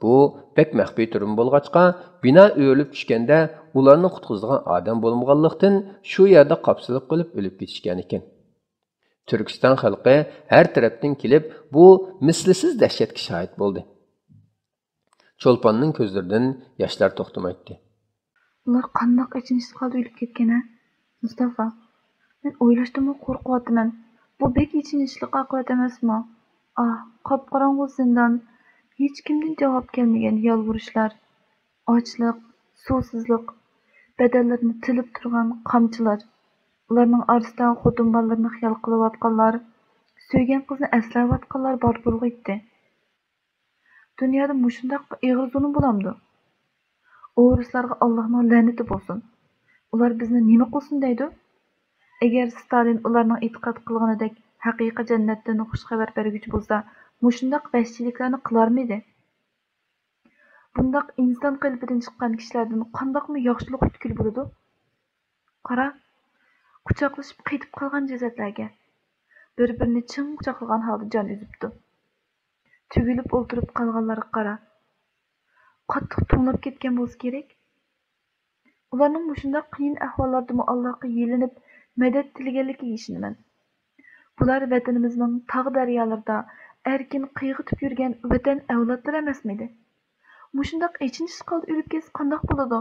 بۇ بەك مەخپىي تۈرمە بولغاچقا، بىنا ئۆرۈلۈپ چۈشكەندە ئۇلارنى قۇتقۇزىدىغان ئادەم بولمىغانلىقتىن، شۇ يەردە قاپسىلىپ قېلىپ ئۆلۈپ كېتىشكەنىكەن. تۈركىستان خەلقى ھەر تەرەپتىن كېلىپ، بۇ مىسلىسىز دەھشەتكە شاھىت بولدى. چولپاننىڭ كۆزلىرىدىن ياشلار توختىمايتتى. ئۇلار قانداق ئېچىنىشلىق ھالدا ئۆلۈپ كەتكەن ھە؟ مۇستافا، مەن ئويلاشتىنمۇ قورقۇۋاتىمەن. بۇ بەك ئېچىنىشلىق ئاقىۋەت ئەمەسمۇ؟ ئاھ، قاپقاراڭغۇ زىندان، ھېچكىمدىن جاۋاب كەلمىگەن يالۋۇرۇشلار، ئاچلىق، سۇسىزلىق، بەدەنلىرىنى تىلىپ تۇرغان قامچىلار، ئۇلارنىڭ ئارىسىدا خوتۇن بالىلىرىنى خىيال قىلىۋاتقانلار، سۆيگەن قىزىنى ئەسلەۋاتقانلار بار بولغىيتتى. دۇنيادا مۇشۇنداق ئېغىر زۇلۇم بولامدۇ؟ ئورۇسلارغا ئاللاھنىڭ لەنىتى بولسۇن. ئۇلار بىزنى نېمە قىلسۇن دەيدۇ؟ ئەگەر ستالىن ئۇلارنىڭ ئېتىقاد قىلغىنىدەك ھەقىقىي جەننەتتىن خۇش خەۋەر بەرگۈچى بولسا، مۇشۇنداق ۋەھشىيلىكلەرنى قىلارمىدى؟ بۇنداق ئىنسان قېلىپىدىن چىققان كىشىلەردىن قانداقمۇ ياخشىلىق كۈتكىلى بولىدۇ؟ قارا، قۇچاقلىشىپ قېتىپ قالغان جەسەتلەرگە، بىر-بىرىنى چىڭ قۇچاقلىغان ھالدا جان ئۈزۈپتۇ. تۈگۈلۈپ ئولتۇرۇپ قالغانلارغا قارا. قاتتىق توڭلاپ كەتكەن بولسا كېرەك. ئۇلارنىڭ مۇشۇنداق قىيىن ئەھۋاللاردىمۇ ئاللاھقا يېلىنىپ مەدەت تىلىگەنلىكىگە ئىشىنىمەن. بۇلار ۋەتىنىمىزنىڭ تاغ دەريالىرىدا ئەركىن قىيغىتىپ يۈرگەن ۋەتەن ئەۋلادلىرى ئەمەسمىدى؟ مۇشۇنداق ئېچىنىشلىق ھالدا ئۆلۈپ كەتسە قانداق بولىدۇ؟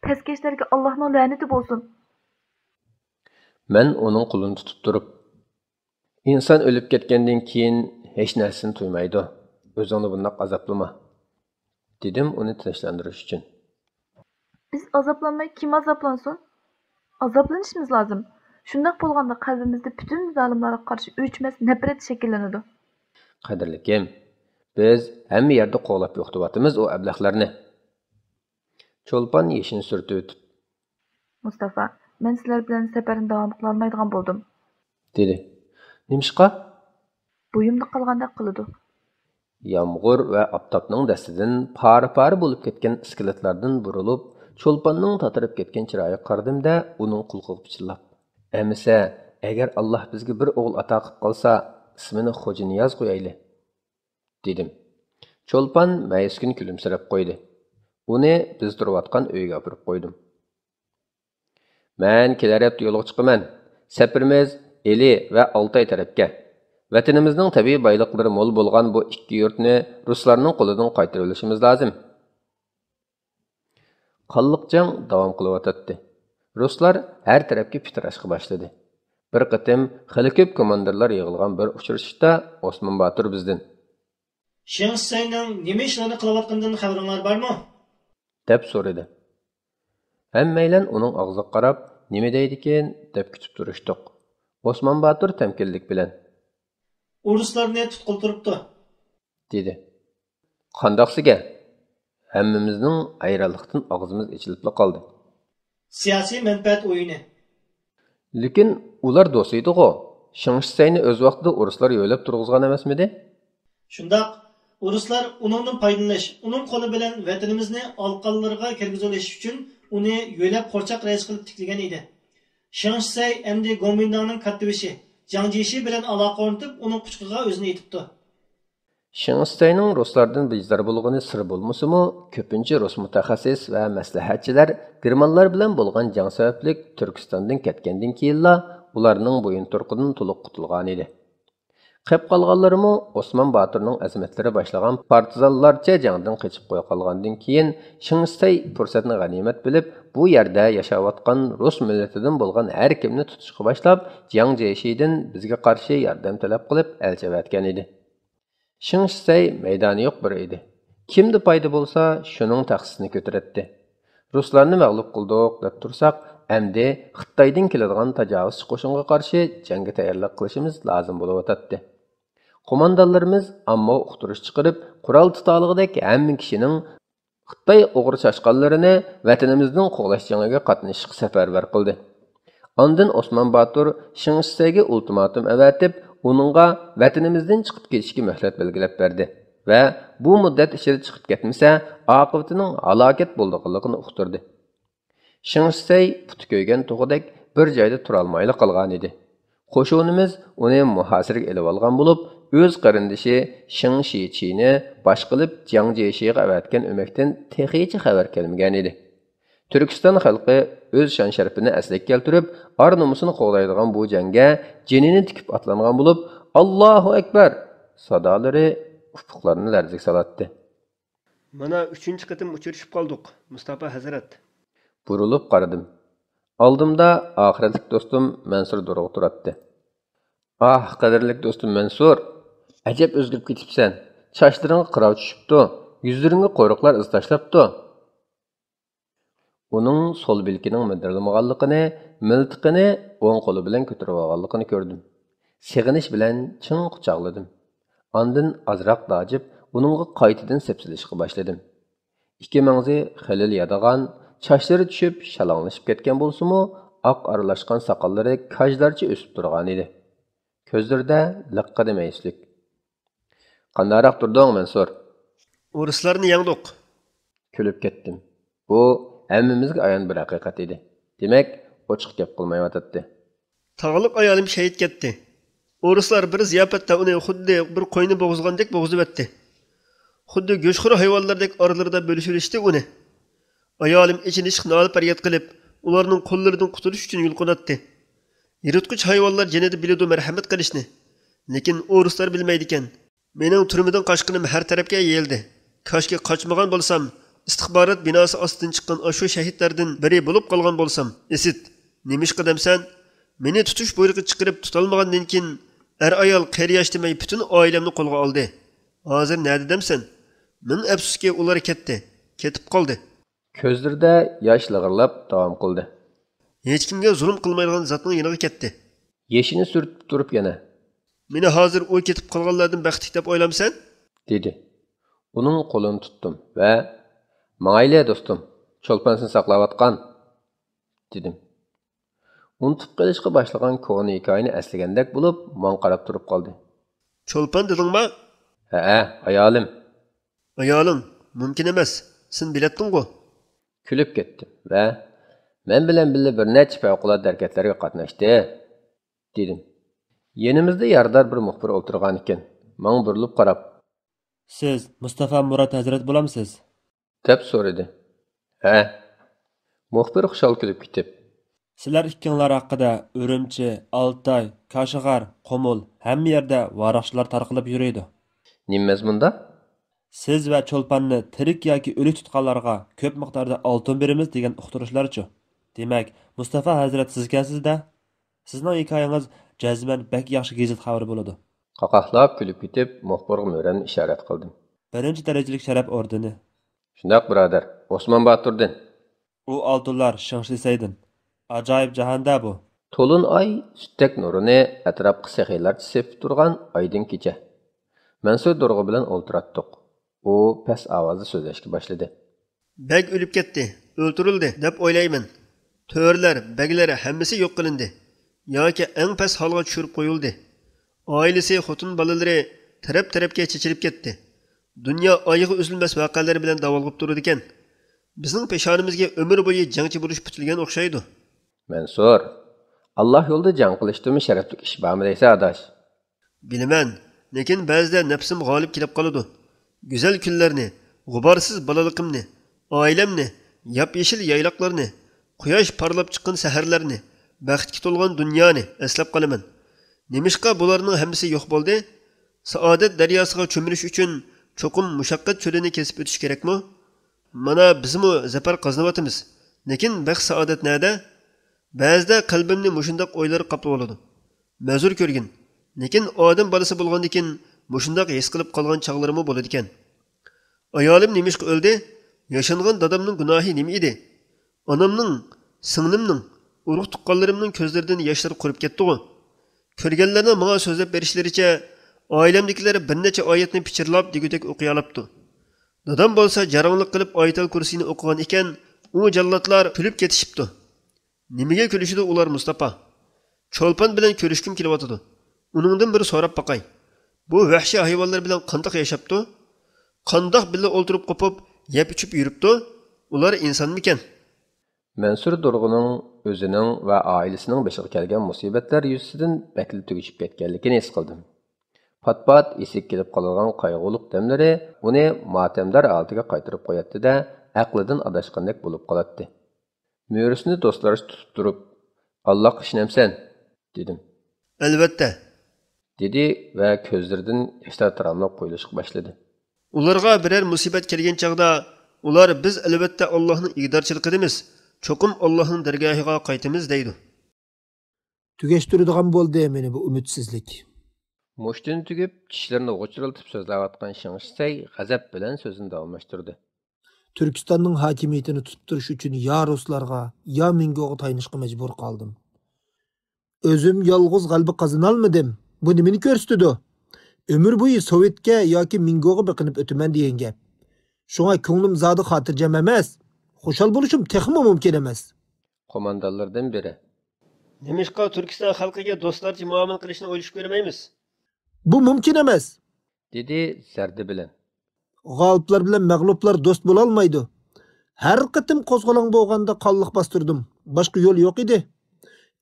پەسكەشلەرگە ئاللاھنىڭ لەنىتى بولسۇن! مەن ئۇنىڭ قولىنى تۇتۇپ تۇرۇپ، ئىنسان ئۆلۈپ كەتكەندىن كېيىن ھېچ نەرسىنى تۇيمايدۇ. ئۆزۈڭنى بۇنداق ئازابلىما، دېدىم ئۇنى تىنچلاندۇرۇش ئۈچۈن. بىز ئازابلانماي كىم ئازابلانسۇن؟ ئازابلىنىشىمىز لازىم. شۇنداق بولغاندا قەلبىمىزدە پۈتۈن زالىملارغا قارشى ئۆچمەس نەپرەت شەكىللىنىدۇ. قەدىرلىكىم، بىز ھەممە يەردە قوغلاپ يوقىتىۋاتىمىز ئۇ ئەبلەخلەرنى. چولپان يېشىنى سۈرتۈۋېتىپ. مۇستافا، مەن سىلەر بىلەن سەپەرنى داۋام قىلالمايدىغان بولدۇم. دېدى. نېمىشقا؟ بويۇمدا قالغاندەك قىلىدۇ. يامغۇر ۋە ئاپتاپنىڭ دەستىدىن پارە-پارە بولۇپ كەتكەن ئىسكىلىتلاردىن بۇرۇلۇپ، چولپاننىڭ تاتىرىپ كەتكەن چىرايىغا قارىدىم-دە، ئۇنىڭ قۇلىقىغا پىچىرلاپ، ئەمىسە، ئەگەر ئاللاھ بىزگە بىر ئوغۇل ئاتا قىلىپ قالسا، ئىسمىنى خوجانىياز قويايلى، دېدىم. چولپان مەيۈسكىن كۈلۈمسىرەپ قويدى. ئۇنى بىز تۇرۇۋاتقان ئۆيگە ئاپىرىپ قويدۇم. مەن كېلەر ھەپتە يولغا چىقىمەن. سەپىرىمىز ئىلى ۋە ئالتاي تەرەپكە. ۋەتىنىمىزنىڭ تەبىئىي بايلىقلىرى مول بولغان بۇ ئىككى يۇرتنى رۇسلارنىڭ قولىدىن قايتۇرۇۋېلىشىمىز لازىم. قانلىق جەڭ داۋام قىلىۋاتاتتى. رۇسلار ھەر تەرەپكە پىتىراشقا باشلىدى. بىر قېتىم خېلى كۆپ كوماندىرلار يىغىلغان بىر ئۇچرىشىشتا ئوسمان باتۇر بىزدىن. شېڭ شىسەينىڭ نېمە ئىشلارنى قىلىۋاتقىنىدىن خەۋىرىڭلار بارمۇ؟ دەپ سورىدى. ھەممەيلەن ئۇنىڭ ئاغزىغا قاراپ، نېمە دەيدىكىن دەپ كۈتۈپ تۇرۇشتۇق. ئوسمان باتۇر تەمكىنلىك بىلەن. ئورۇسلارنى تۇتقىلى تۇرۇپتۇ، دېدى. قانداقسىگە؟ ھەممىمىزنىڭ ھەيرانلىقتىن ئاغزىمىز ئېچىلىپلا قالدى. سىياسىي مەنپەئەت ئويۇنى. لېكىن ئۇلار دوست ئىدىغۇ. شېڭ شىسەينى ئۆز ۋاقتىدا ئورۇسلار يۆلەپ تۇرغۇزغان ئەمەسمىدى؟ شۇنداق. ئورۇسلار ئۇنىڭدىن پايدىلىنىش، ئۇنىڭ قولى بىلەن ۋەتىنىمىزنى ئالقانلىرىغا كىرگۈزۈۋېلىش ئۈچۈن ئۇنى يۆلەپ قورچاق رەئىسى قىلىپ تىكلىگەن ئىدى. شېڭ شىسەي ئەمدى گومىنداڭنىڭ كاتتىبېشى جاڭ جيېشى بىلەن ئالاقە ئورنىتىپ، ئۇنىڭ قۇچىقىغا ئۆزىنى ئېتىپتۇ. شېڭ شىسەينىڭ رۇسلاردىن بىزار بولغىنى سىر بولمىسىمۇ، كۆپىنچە رۇس مۇتەخەسسىس ۋە مەسلىھەتچىلەر گېرمانلار بىلەن بولغان جەڭ سەۋەبلىك تۈركىستاندىن كەتكەندىن كېيىنلا ئۇلارنىڭ بويۇنتۇرۇقىدىن تولۇق قۇتۇلغانىدى. قېپ قالغانلىرىمۇ ئوسمان باتۇرنىڭ ئەزىمەتلىرى باشلىغان پارتىزانلارچە جەڭدىن قېچىپ قويۇپ قالغاندىن كېيىن، شېڭ شىسەي پۇرسەتنى غەنىيمەت بىلىپ، بۇ يەردە ياشاۋاتقان رۇس مىللىتىدىن بولغان ھەر كىمنى تۇتۇشقا باشلاپ، جياڭ جيېشىدىن بىزگە قارشى ياردەم تەلەپ قىلىپ ئەلچى ئەۋەتكەن ئىدى. شېڭ شىسەي مەيدانى يوق بىرى ئىدى. كىمدە پايدا بولسا، شۇنىڭ تەخسىسىنى كۆتۈرەتتى. رۇسلارنى مەغلۇپ قىلدۇق دەپ تۇرساق، ئەمدى خىتايدىن كېلىدىغان تاجاۋۇزچى قوشۇنغا قارشى جەڭگە تەييارلىق قىلىشىمىز لازىم بولۇۋاتاتتى. قوماندانلىرىمىز ئامما ئۇقتۇرۇش چىقىرىپ، قورال تۇتالىغۇدەك ھەممە كىشىنىڭ خىتاي ئوغرى چاشقانلىرىنى ۋەتىنىمىزدىن قوغلاش جېڭىگە قاتنىشىشقا سەپەرۋەر قىلدى. ئاندىن ئوسمان باتۇر شېڭ شىسەيگە ئۇلتىماتۇم ئەۋەتىپ، ئۇنىڭغا ۋەتىنىمىزدىن چىقىپ كېتىشكە مۆھلەت بەلگىلەپ بەردى ۋە بۇ مۇددەت ئىچىدە چىقىپ كەتمىسە، ئاقىۋىتىنىڭ ھالاكەت بولىدىغانلىقىنى ئۇقتۇردى. شېڭ شىسەي پۇتى كۆيگەن توخۇدەك بىر جايدا تۇرالمايلا قالغانىدى. قوشۇنىمىز ئۇنى مۇھاسىرىگە ئېلىۋالغان بولۇپ، ئۆز قېرىندىشى شېڭ شىچىنى باش قىلىپ جياڭ جيېشىغا ئەۋەتكەن ئۆمەكتىن تېخىچە خەۋەر كەلمىگەنىدى. تۈركىستان خەلقى ئۆز شان-شەرىپىنى ئەسلىگە كەلتۈرۈپ، ئار-نومۇسىنى قوغدايدىغان بۇ جەڭگە جېنىنى تىكىپ ئاتلانغان بولۇپ، «ئاللاھۇ ئەكبەر!» سادالىرى ئۇپۇقلارنى لەرزىگە سالاتتى. مانا، ئۈچىنچى قېتىم ئۇچرىشىپ قالدۇق، مۇستاپا ھەزرەت. بۇرۇلۇپ قارىدىم. ئالدىمدا ئاخىرەتلىك دوستۇم مەنسۇر دورغا تۇراتتى. «ئاھ، قەدىرلىك دوستۇم مەنسۇر! ئەجەب ئۆزگىرىپ كېتىپسەن. چاچلىرىڭغا قىراۋ چۈشۈپتۇ، يۈزلىرىڭگە قورۇقلار ئىز تاشلاپتۇ.» ئۇنىڭ سول بىلىكىنىڭ مىدىرلىمىغانلىقىنى، مىلتىقىنى ئوڭ قولى بىلەن كۆتۈرۈۋالغانلىقىنى كۆردۈم. سېغىنىش بىلەن چىڭ قۇچاقلىدىم. ئاندىن ئازراق داجىپ، ئۇنىڭغا قايتىدىن سەپسېلىشقا باشلىدىم. ئىككى مەڭزى خېلىلا يادىغان، چاچلىرى چۈشۈپ، شالاڭلىشىپ كەتكەن بولسىمۇ، ئاق ئارىلاشقان ساقاللىرى كاجلارچە ئۆسۈپ تۇرغانىدى. كۆزلىرىدە لىققىدە مەيۈسلۈك. «قانداقراق تۇردۇڭ، مەنسۇر؟» «ئورۇسلارنى يەڭدۇق.» كۈلۈپ كەتتىم. بۇ ھەممىمىزگە ئايان بىر ھەقىقەت ئىدى. دېمەك، ئوچۇق گەپ قىلمايۋاتاتتى. «تاغلىق ئايالىم شېھىت كەتتى. ئورۇسلار بىر زىياپەتتە ئۇنى خۇددى بىر قوينى بوغۇزغاندەك بوغۇزۇۋەتتى. خۇددى گۆشخور ھايۋانلاردەك ئارىلىرىدا بۆلۈشۈۋېلىشتى ئۇنى. ئايالىم ئېچىنىشلىق نالە-پەرياد قىلىپ، ئۇلارنىڭ قوللىرىدىن قۇتۇلۇش ئۈچۈن يۇلقۇناتتى. يىرتقۇچ ھايۋانلار جېنىدا بىلىدۇ مەرھەمەت قىلىشنى. لېكىن ئورۇسلار بىلمەيدىكەن. مېنىڭ تۈرمىدىن قاچقىنىم ھەر تەرەپكە يېيىلدى. كاشكى قاچمىغان بولسام، ئىستىخبارات بىناسى ئاستىدىن چىققان ئاشۇ شېھىتلەردىن بىرى بولۇپ قالغان بولسام، ئىسىت. نېمىشقا دەمسەن؟ مېنى تۇتۇش بۇيرۇقى چىقىرىپ تۇتالمىغاندىن كېيىن، ئەر-ئايال، قېرى-ياش دېمەي پۈتۈن ئائىلەمنى قولغا ئالدى. ھازىر نەدە دەمسەن؟ مىڭ ئەپسۇسكى، ئۇلار كەتتى. كېتىپ قالدى.» كۆزلىرىدە ياش لىغىرلاپ داۋام قىلدى. «ھېچكىمگە زۇلۇم قىلمايدىغان زاتنىڭ يېنىغا كەتتى.» يېشىنى سۈرتۈپ تۇرۇپ يەنە: «مېنى ھازىر ئۇ كېتىپ قالغانلاردىن بەختلىك دەپ ئويلامسەن؟» دېدى. ئۇنىڭ قولىنى تۇتتۇم ۋە: «ماڭايلى، دوستۇم، چولپان سېنى ساقلاۋاتقان.» دېدىم. ئۇنتۇپ قېلىشقا باشلىغان كونا ھېكايىنى ئەسلىگەندەك بولۇپ، ماڭا قاراپ تۇرۇپ قالدى. «چولپان دېدىڭما؟» «ھەئە، ئايالىم.» «ئايالىڭ؟ مۇمكىن ئەمەس. سېنى بىلەتتىڭغۇ؟» كۈلۈپ كەتتىم ۋە: «مەن بىلەن بىللە بىر نەچچە پەۋقۇلئاددە ھەرىكەتلەرگە قاتناشتى.» دېدىم. يېنىمىزدا يارىدار بىر مۇخبىر ئولتۇرغانىكەن. ماڭا بۇرۇلۇپ قاراپ: «سىز مۇستافا مۇرات ھەزرەت بولامسىز؟» دەپ سورىدى. «ھە.» مۇخبىر خۇشال كۈلۈپ كېتىپ: «سىلەر ئىككىڭلار ھەققىدە ئۈرۈمچى، ئالتاي، كاشغەر، قۇمۇل، ھەممە يەردە ۋاراقچىلار تارقىلىپ يۈرىدۇ.» «نېمە مەزمۇندا؟» «سىز ۋە چولپاننى تىرىك ياكى ئۆلۈك تۇتقانلارغا كۆپ مىقداردا ئالتۇن بېرىمىز» دېگەن ئۇقتۇرۇشلارچۇ؟ دېمەك، مۇستافا ھەزرەت سىزكەنسىز-دە؟ سىزنىڭ ھېكايىڭىز جەزمەن بەك ياخشى گېزىت خەۋىرى بولىدۇ. قاقاھلاپ كۈلۈپ كېتىپ، مۇخبىرغا مۈرەمنى ئىشارەت قىلدىم. بىرىنچى دەرىجىلىك شەرەپ ئوردېنى. شۇنداق، بۇرادەر، ئوسمان باتۇردىن. ئۇ ئالتۇنلار شېڭ شىسەيدىن. ئاجايىپ جاھان-دە بۇ. تولۇن ئاي سۈتتەك نۇرىنى ئەتراپقا سېخىيلارچە سېپىپ تۇرغان ئايدىڭ كېچە. مەنسۇر دورغا بىلەن ئولتۇراتتۇق. ئۇ پەس ئاۋازدا سۆزلەشكە باشلىدى. بەگ ئۆلۈپ كەتتى، ئۆلتۈرۈلدى دەپ ئويلايمەن. تۆرىلەر، بەگلەر ھەممىسى يوق قىلىندى ياكى ئەڭ پەس ھالغا چۈشۈرۈپ قويۇلدى. ئائىلىسى، خوتۇن بالىلىرى تەرەپ-تەرەپكە چېچىلىپ كەتتى. دۇنيا ئايىغى ئۈزۈلمەس ۋەقەلەر بىلەن داۋالغىپ تۇرىدىكەن. بىزنىڭ پېشانىمىزگە ئۆمۈر بويى جەڭچى بولۇش پۈتۈلگەن ئوخشايدۇ. مەنسۇر، ئاللا يولىدا جەڭ قىلىشتىنمۇ شەرەپلىك ئىش بارمۇ دەيسەن، ئاداش؟ بىلىمەن، لېكىن بەزىدە نەپسىم غالىب كېلىپ قالىدۇ. گۈزەل كۈنلەرنى، غۇبارسىز بالىلىقىمنى، ئائىلەمنى، ياپيېشىل يايلاقلارنى، قۇياش پارلاپ چىققان سەھەرلەرنى، بەختكە تولغان دۇنيانى ئەسلەپ قالىمەن. نېمىشقا بۇلارنىڭ ھەممىسى يوق بولدى؟ سائادەت دەرياسىغا چۆمۈلۈش ئۈچۈن چوقۇم مۇشەققەت چۆلىنى كېسىپ ئۆتۈش كېرەكمۇ؟ مانا بىزمۇ زەپەر قازىنىۋاتىمىز. لېكىن بەخت-سائادەت نەدە؟ بەزىدە قەلبىمنى مۇشۇنداق ئويلار قاپلىۋالىدۇ. مەزۇر كۆرگىن. لېكىن ئادەم بالىسى بولغاندىكىن مۇشۇنداق ھېس قىلىپ قالغان چاغلىرىمۇ بولىدىكەن. ئايالىم نېمىشقا ئۆلدى؟ ياشانغان دادامنىڭ گۇناھى نېمە ئىدى؟ ئانامنىڭ، سىڭلىمنىڭ، ئۇرۇق-تۇغقانلىرىمنىڭ كۆزلىرىدىن ياشلار قۇرۇپ كەتتىغۇ؟ كۆرگەنلەرنىڭ ماڭا سۆزلەپ بېرىشلىرىچە، ئائىلەمدىكىلەر بىر نەچچە ئايەتنى پىچىرلاپ دېگۈدەك ئوقۇيالاپتۇ. دادام بولسا جاراڭلىق قىلىپ ئايەتەل كۇرسىنى ئوقۇغان ئىكەن، ئۇ جاللاتلار كۈلۈپ كېتىشىپتۇ. نېمىگە كۈلۈشىدۇ ئۇلار، مۇستاپا؟ چولپان بىلەن كۆرۈشكۈم كېلىۋاتىدۇ. ئۇنىڭدىن بىر سوراپ باقاي. بۇ ۋەھشىي ھايۋانلار بىلەن قانداق ياشاپتۇ؟ قانداق بىللە ئولتۇرۇپ قوپۇپ، يەپ-ئىچىپ يۈرۈپتۇ؟ ئۇلار ئىنسانمىكەن؟ مەنسۇر دۇرغۇننىڭ ئۆزىنىڭ ۋە ئائىلىسىنىڭ بېشىغا كەلگەن مۇسىبەتلەر يۈزىسىدىن بەكلا تۈگىشىپ كەتكەنلىكىنى ھېس قىلدىم. پات-پات ئېسىگە كېلىپ قالىدىغان قايغۇلۇق دەملىرى ئۇنى ماتەمدار ھالىتىگە قايتۇرۇپ قوياتتى-دە، ئەقلىدىن ئاداشقاندەك بولۇپ قالاتتى. مۈرىسىنى دوستلارچە تۇتۇپ تۇرۇپ، «ئاللاغا ئىشىنەمسەن؟» دېدىم. «ئەلۋەتتە.» دېدى ۋە كۆزلىرىدىن ياشلار تاراملاپ قۇيۇلۇشقا باشلىدى. «ئۇلارغا بىرەر مۇسىبەت كەلگەن چاغدا، ئۇلار، 'بىز ئەلۋەتتە ئاللاھنىڭ ئىگىدارچىلىقىدىمىز، چوقۇم ئاللاھنىڭ دەرگاھىغا قايتىمىز' دەيدۇ.» تۈگەشتۈرىدىغان بولدى مېنى بۇ ئۈمىدسىزلىك. مۇشتىنى تۈگۈپ، چىشلىرىنى غۇچۇرلىتىپ سۆزلەۋاتقان شېڭ شىسەي غەزەپ بىلەن سۆزىنى داۋاملاشتۇردى. تۈركىستاننىڭ ھاكىمىيىتىنى تۇتۇپ تۇرۇش ئۈچۈن يا رۇسلارغا، يا مىڭگوغا تايىنىشقا مەجبۇر قالدىم. ئۆزۈم يالغۇز غەلىبە قازىنالمىدىم. بۇ نېمىنى كۆرسىتىدۇ؟ ئۆمۈر بويى سوۋېتكە ياكى مىڭگوغا بېقىنىپ ئۆتىمەن دېگەن گەپ. شۇڭا كۆڭلۈم زادى خاتىرجەم ئەمەس. خۇشال بولۇشۇم تېخىمۇ مۇمكىن ئەمەس. قوماندانلىرىدىن بىرى: «نېمىشقا تۈركىستان خەلقىگە دوستلارچە مۇئامىلە قىلىشنى ئويلىشىپ كۆرمەيمىز؟» «بۇ مۇمكىن ئەمەس.» دېدى زەردە بىلەن. «غالىپلار بىلەن مەغلۇپلار دوست بولالمايدۇ. ھەر قېتىم قوزغىلاڭ بولغاندا قانلىق باستۇردۇم. باشقا يول يوق ئىدى.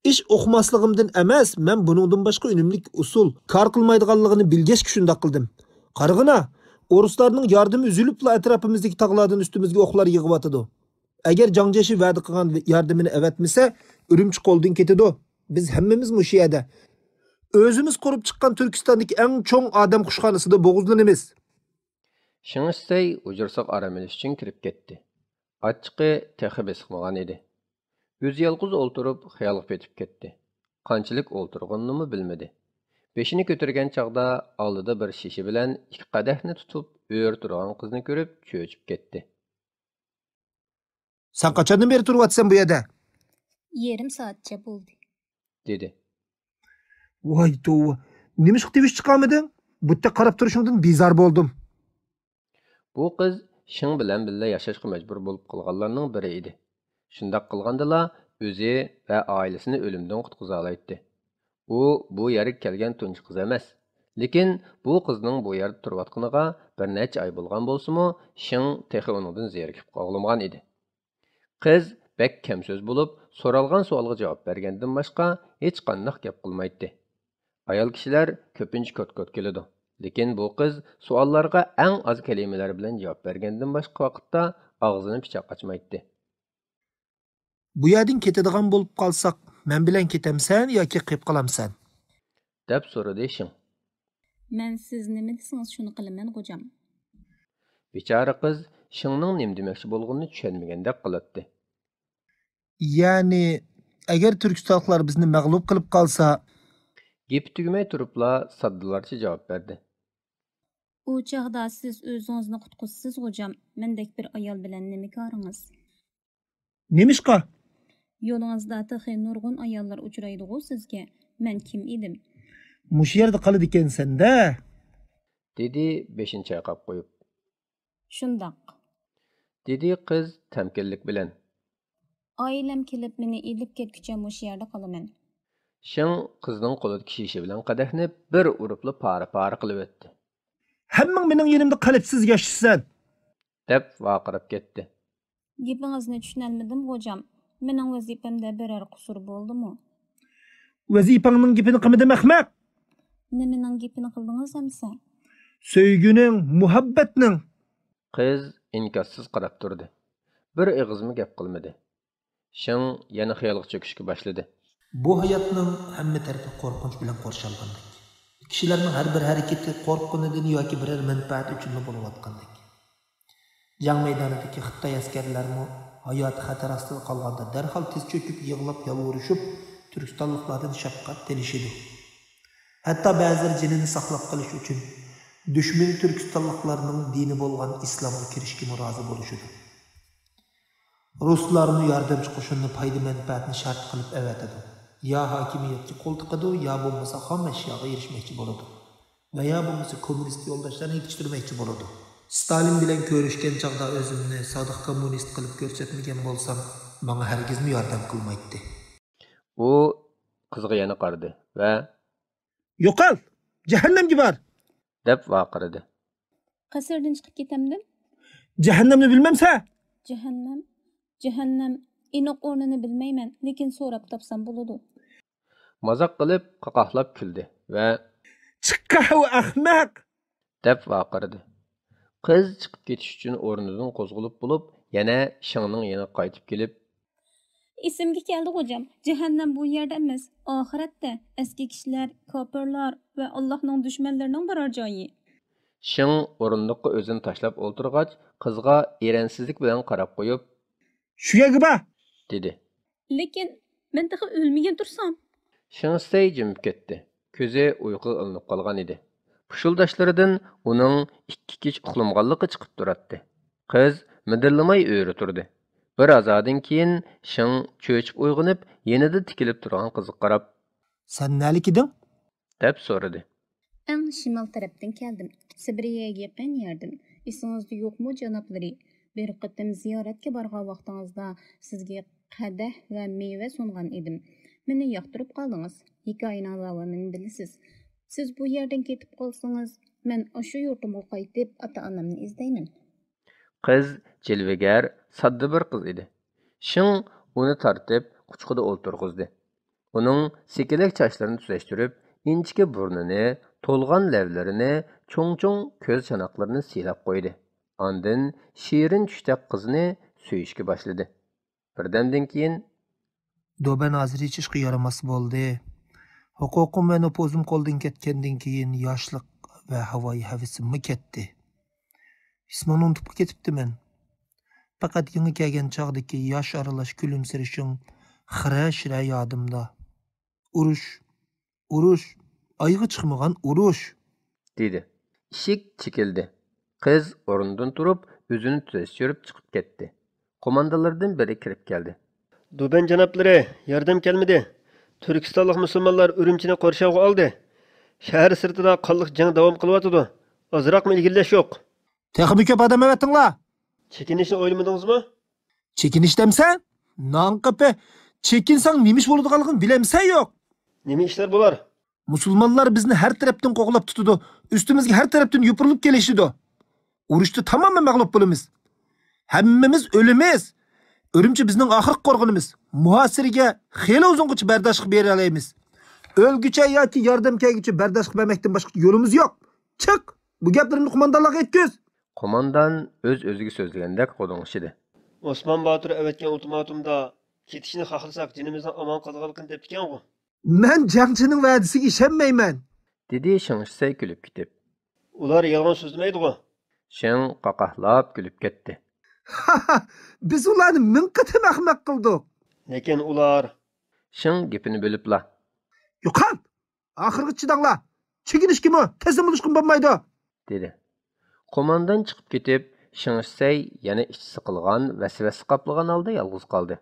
ئىش ئۇقماسلىقىمدىن ئەمەس، مەن بۇنىڭدىن باشقا ئۈنۈملۈك ئۇسۇل كار قىلمايدىغانلىقىنى بىلگەچكە شۇنداق قىلدىم. قارىغىنا، ئورۇسلارنىڭ ياردىمى ئۈزۈلۈپلا ئەتراپىمىزدىكى تاغلاردىن ئۈستىمىزگە ئوقلار يېغىۋاتىدۇ. ئەگەر جاڭ جيېشى ۋەدە قىلغان ياردىمىنى ئەۋەتمىسە، ئۈرۈمچى قولدىن كېتىدۇ. بىز ھەممىمىز مۇشۇ يەردە، ئۆزىمىز قۇرۇپ چىققان تۈركىستاندىكى ئەڭ چوڭ ئادەم قۇشخانىسىدا بوغۇزلىنىمىز.» شېڭ شىسەي ھۇجرىسىغا ئارام ئېلىش ئۈچۈن كىرىپ كەتتى. ئاچچىقى تېخى بېسىقمىغان ئىدى. ئۆزى يالغۇز ئولتۇرۇپ خىيالغا پېتىپ كەتتى. قانچىلىك ئولتۇرغىنىنىمۇ بىلمىدى. بېشىنى كۆتۈرگەن چاغدا ئالدىدا بىر شېشە بىلەن ئىككى قەدەھنى تۇتۇپ ئۆرە تۇرغان قىزنى كۆرۈپ چۆچۈپ كەتتى. «سەن قاچاندىن بېرى تۇرۇۋاتىسەن بۇ يەردە؟» «يېرىم سائەتچە بولدى.» دېدى. «ۋاي توۋا، نېمىشقا تىۋىش چىقارمىدىڭ؟ بۇ يەردە قاراپ تۇرۇشۇڭدىن بىزار بولدۇم.» بۇ قىز شېڭ بىلەن بىللە ياشاشقا مەجبۇر بولۇپ قالغانلارنىڭ بىرى ئىدى. شۇنداق قىلغاندىلا ئۆزى ۋە ئائىلىسىنى ئۆلۈمدىن قۇتقۇزالايتتى. ئۇ بۇ يەرگە كەلگەن تۇنجى قىز ئەمەس. لېكىن بۇ قىزنىڭ بۇ يەردە تۇرۇۋاتقىنىغا بىر نەچچە ئاي بولغان بولسىمۇ، شېڭ تېخى ئۇنىڭدىن زېرىكىپ قالغىلىمىغان ئىدى. قىز بەك كەم سۆز بولۇپ، سورالغان سوئالغا جاۋاب بەرگەندىن باشقا ھېچقانداق گەپ قىلمايتتى. ئايال كىشىلەر كۆپىنچە كوت-كوت كېلىدۇ، لېكىن بۇ قىز سوئاللارغا ئەڭ ئاز كەلىمىلەر بىلەن جاۋاب بەرگەندىن باشقا ۋاقىتتا ئاغزىنى پىچاق ئاچمايتتى. «بۇ يەردىن كېتىدىغان بولۇپ قالساق، مەن بىلەن كېتەمسەن ياكى قېلىپ قالامسەن؟» دەپ سورىدى شېڭ. «مەن سىز نېمە دېسىڭىز، شۇنى قىلىمەن، غوجام.» بىچارە قىز شېڭنىڭ نېمە دېمەكچى بولغىنىنى چۈشەنمىگەندەك قىلاتتى. «يەنى، ئەگەر تۈركىستانلىقلار بىزنى مەغلۇپ قىلىپ قالسا.» گېپى تۈگىمەي تۇرۇپلا ساددىلارچە جاۋاب بەردى. «ئۇ چاغدا سىز ئۆزىڭىزنى قۇتقۇزىسىز، غوجام. مەندەك بىر ئايال بىلەن نېمە كارىڭىز؟» «نېمىشقا؟» «يولىڭىزدا تېخى نۇرغۇن ئاياللار ئۇچرايدىغۇ سىزگە. مەن كىم ئىدىم؟» «مۇشۇ يەردە قالىدىكەنسەن-دە.» دېدى بېشىنى چايقاپ قويۇپ. «شۇنداق.» دېدى قىز تەمكىنلىك بىلەن. «ئائىلەم كېلىپ مېنى ئېلىپ كەتكۈچە مۇشۇ يەردە قالىمەن.» شېڭ قىزنىڭ قولىدىكى شېشە بىلەن قەدەھنى بىر ئۇرۇپلا پارە-پارە قىلىۋەتتى. «ھەممىڭ مېنىڭ يېنىمدا قېلىپسىز ياشىسىسەن!» دەپ ۋارقىراپ كەتتى. «گېپىڭىزنى چۈشىنەلمىدىم، غوجام. مېنىڭ ۋەزىپەمدە بىرەر قۇسۇر بولدىمۇ؟» «ۋەزىپەڭنىڭ گېپىنى قىلمىدىم، ئەخمەق!» «نېمىنىڭ گېپىنى قىلدىڭىز ئەمىسە؟» «سۆيگۈنىڭ، مۇھەببەتنىڭ!» قىز ئىنكاسسىز قاراپ تۇردى. بىر ئېغىزمۇ گەپ قىلمىدى. شېڭ يەنە خىيالغا چۆكۈشكە باشلىدى. بۇ ھاياتنىڭ ھەممە تەرىپى قورقۇنچ بىلەن قورشالغاندەك. كىشىلەرنىڭ ھەر بىر ھەرىكىتى قورققىنىدىن ياكى بىرەر مەنپەئەت ئۈچۈنلا بولۇۋاتقاندەك. جەڭ مەيدانىدىكى خىتاي ئەسكەرلەرمۇ ھاياتى خەتەر ئاستىدا قالغاندا دەرھال تىز چۆكۈپ يىغلاپ يالۋۇرۇشۇپ، تۈركىستانلىقلاردىن شەپقەت تىلىشىدۇ. ھەتتا بەزىلىرى جېنىنى ساقلاپ قېلىش ئۈچۈن دۈشمىنى تۈركىستانلىقلارنىڭ دىنى بولغان ئىسلامغا كىرىشكىمۇ رازى بولۇشىدۇ. رۇسلارمۇ ياردەمچى قوشۇننى پايدا-مەنپەئەتنى شەرت قىلىپ ئەۋەتىدۇ. يا ھاكىمىيەتكە قول تىقىدۇ، يا بولمىسا خام ئەشياغا ئېرىشمەكچى بولىدۇ ۋە يا بولمىسا كوممۇنىست يولداشلارنى يېتىشتۈرمەكچى بولىدۇ. ستالىن بىلەن كۆرۈشكەن چاغدا ئۆزۈمنى سادىق كوممۇنىست قىلىپ كۆرسەتمىگەن بولسام، ماڭا ھەرگىزمۇ ياردەم قىلمايتتى. ئۇ قىزغا يەنە قارىدى ۋە يوقال! جەھەننەمگە بار! دەپ ۋارقىرىدى. قەسىردىن چىقىپ كېتەمدىم؟ جەھەننەمنى بىلمەمسە؟ جەھەننەم؟ جەھەننەم ئېنىق ئورنىنى بىلمەيمەن، لېكىن سوراپ تاپسام بولىدۇ. مازاق قىلىپ قاقاھلاپ كۈلدى ۋە چىققاھۇ ئەخمەق! دەپ ۋارقىرىدى. قىز چىقىپ كېتىش ئۈچۈن ئورنىدىن قوزغىلىپ بولۇپ، يەنە شېڭنىڭ يېنىغا قايتىپ كېلىپ، ئېسىمگە كەلدى، غوجام. جەھەننەم بۇ يەردە ئەمەس، ئاخىرەتتە. ئەسكى كىشىلەر، كاپىرلار ۋە ئاللاھنىڭ دۈشمەنلىرىنىڭ بارار جايى. شېڭ ئورۇندۇققا ئۆزىنى تاشلاپ ئولتۇرغاچ، قىزغا ئېرەنسىزلىك بىلەن قاراپ قويۇپ، شۇ يەرگە بار! دېدى. لېكىن مەن تېخى ئۆلمىگەن تۇرسام. شېڭ شىسەي جىمىپ كەتتى. كۆزى ئۇيقۇغا ئىلىنىپ قالغان ئىدى. پۇشۇلداشلىرىدىن ئۇنىڭ ئىككى كېچە ئۇخلىمىغانلىقى چىقىپ تۇراتتى. قىز مىدىرلىماي ئۆرە تۇردى. بىر ھازادىن كېيىن شېڭ چۆچۈپ ئويغىنىپ، يېنىدا تىكىلىپ تۇرغان قىزغا قاراپ، سەن نەلىك ئىدىڭ؟ دەپ سورىدى. ئەڭ شىمال تەرەپتىن كەلدىم. سىبىرىيەگە يېقىن يەردىن. ئېسىڭىزدە يوقمۇ، جانابلىرى؟ بىر قېتىم زىيارەتكە بارغان ۋاقتىڭىزدا سىزگە قەدەھ ۋە مېۋە سۇنغان ئىدىم. مېنى ياقتۇرۇپ قالدىڭىز. ھېكايىنىڭ داۋامىنى بىلىسىز. سىز بۇ يەردىن كېتىپ قالسىڭىز، مەن ئاشۇ يۇرتۇمغا قايتىپ، ئاتا-ئانامنى ئىزدەيمەن. قىز جىلۋىگەر، ساددا بىر قىز ئىدى. شېڭ ئۇنى تارتىپ، قۇچىقىدا ئولتۇرغۇزدى. ئۇنىڭ سېكىلەك چاچلىرىنى تۈزەشتۈرۈپ، ئىنچىكە بۇرنىنى، تولغان لەۋلىرىنى، چوڭ-چوڭ كۆز چاناقلىرىنى سىيلاپ قويدى. ئاندىن شېرىن چۈشتەك قىزنى سۆيۈشكە باشلىدى. بىردەمدىن كېيىن، دوبەن ھازىر ھېچ ئىشقا يارىماس بولدى. ھوقۇقۇم ۋە نوپۇزۇم قولدىن كەتكەندىن كېيىن، ياشلىق ۋە ھاۋايى ھەۋىسىممۇ كەتتى. ئىسمىڭنى ئۇنتۇپلا كېتىپتىمەن. پەقەت يېڭى كەلگەن چاغدىكى ياش ئارىلاش كۈلۈمسىرىشىڭ خىرە-شىرە يادىمدا. ئۇرۇش، ئۇرۇش، ئايىغى چىقمىغان ئۇرۇش! دېدى. ئىشىك چېكىلدى. قىز ئورنىدىن تۇرۇپ، ئۆزىنى تۈزەشتۈرۈپ چىقىپ كەتتى. قوماندانلاردىن بىرى كىرىپ كەلدى. دۇبەن جانابلىرى، ياردەم كەلمىدى. تۈركىستانلىق مۇسۇلمانلار ئۈرۈمچىنى قورشاۋغا ئالدى. شەھەر سىرتىدا قانلىق جەڭ داۋام قىلىۋاتىدۇ. ئازراقمۇ ئىلگىرىلەش يوق. تېخىمۇ كۆپ ئادەم ئەۋەتىڭلار! چېكىنىشنى ئويلىمىدىڭىزمۇ؟ چېكىنىش دەمسەن؟ نانقېپى! چېكىنسەڭ نېمە ئىش بولىدىغانلىقىنى بىلەمسەن يوق؟ نېمە ئىشلار بولار؟ مۇسۇلمانلار بىزنى ھەر تەرەپتىن قوغلاپ تۇتىدۇ، ئۈستىمىزگە ھەر تەرەپتىن يوپۇرۇلۇپ كېلىشىدۇ. ئۇرۇشتا تامامەن مەغلۇپ بولىمىز. ھەممىمىز ئۆلىمىز. ئۈرۈمچى بىزنىڭ ئاخىرقى قورغىنىمىز. مۇھاسىرىگە خېلى ئۇزۇنغىچە بەرداشلىق بېرەلەيمىز. ئۆلگۈچە ياكى ياردەم كەلگۈچە بەرداشلىق بەرمەكتىن باشقا يولىمىز يوق. چىق! بۇ گەپلىرىمنى قوماندانلارغا يەتكۈز! قوماندان ئۆز-ئۆزىگە سۆزلىگەندەك غودۇڭشىدى. ئوسمان باتۇر ئەۋەتكەن ئۇلتىماتومدا كېتىشنى خاھلىساق جېنىمىزنىڭ ئامان قالىدىغانلىقىنى دەپتىكەنغۇ؟ مەن جەڭچىنىڭ ۋەدىسىگە ئىشەنمەيمەن! دېدى شېڭ شىسەي كۈلۈپ كېتىپ. ئۇلار يالغان سۆزلىمەيدىغۇ؟ شېڭ قاقاھلاپ كۈلۈپ كەتتى. بىز ئۇلارنى مىڭ قېتىم ئەخمەق قىلدۇق. لېكىن ئۇلار. شېڭ گېپىنى بۆلۈپلا. يوقال! ئاخىرغىچە چىداڭلار! چېكىنىشكىمۇ، تەسلىم بولۇشقىمۇ بولمايدۇ! دېدى. قوماندان چىقىپ كېتىپ، شېڭ شىسەي يەنە ئىچى سىقىلغان، ۋەسۋەسە قاپلىغان ھالدا يالغۇز قالدى.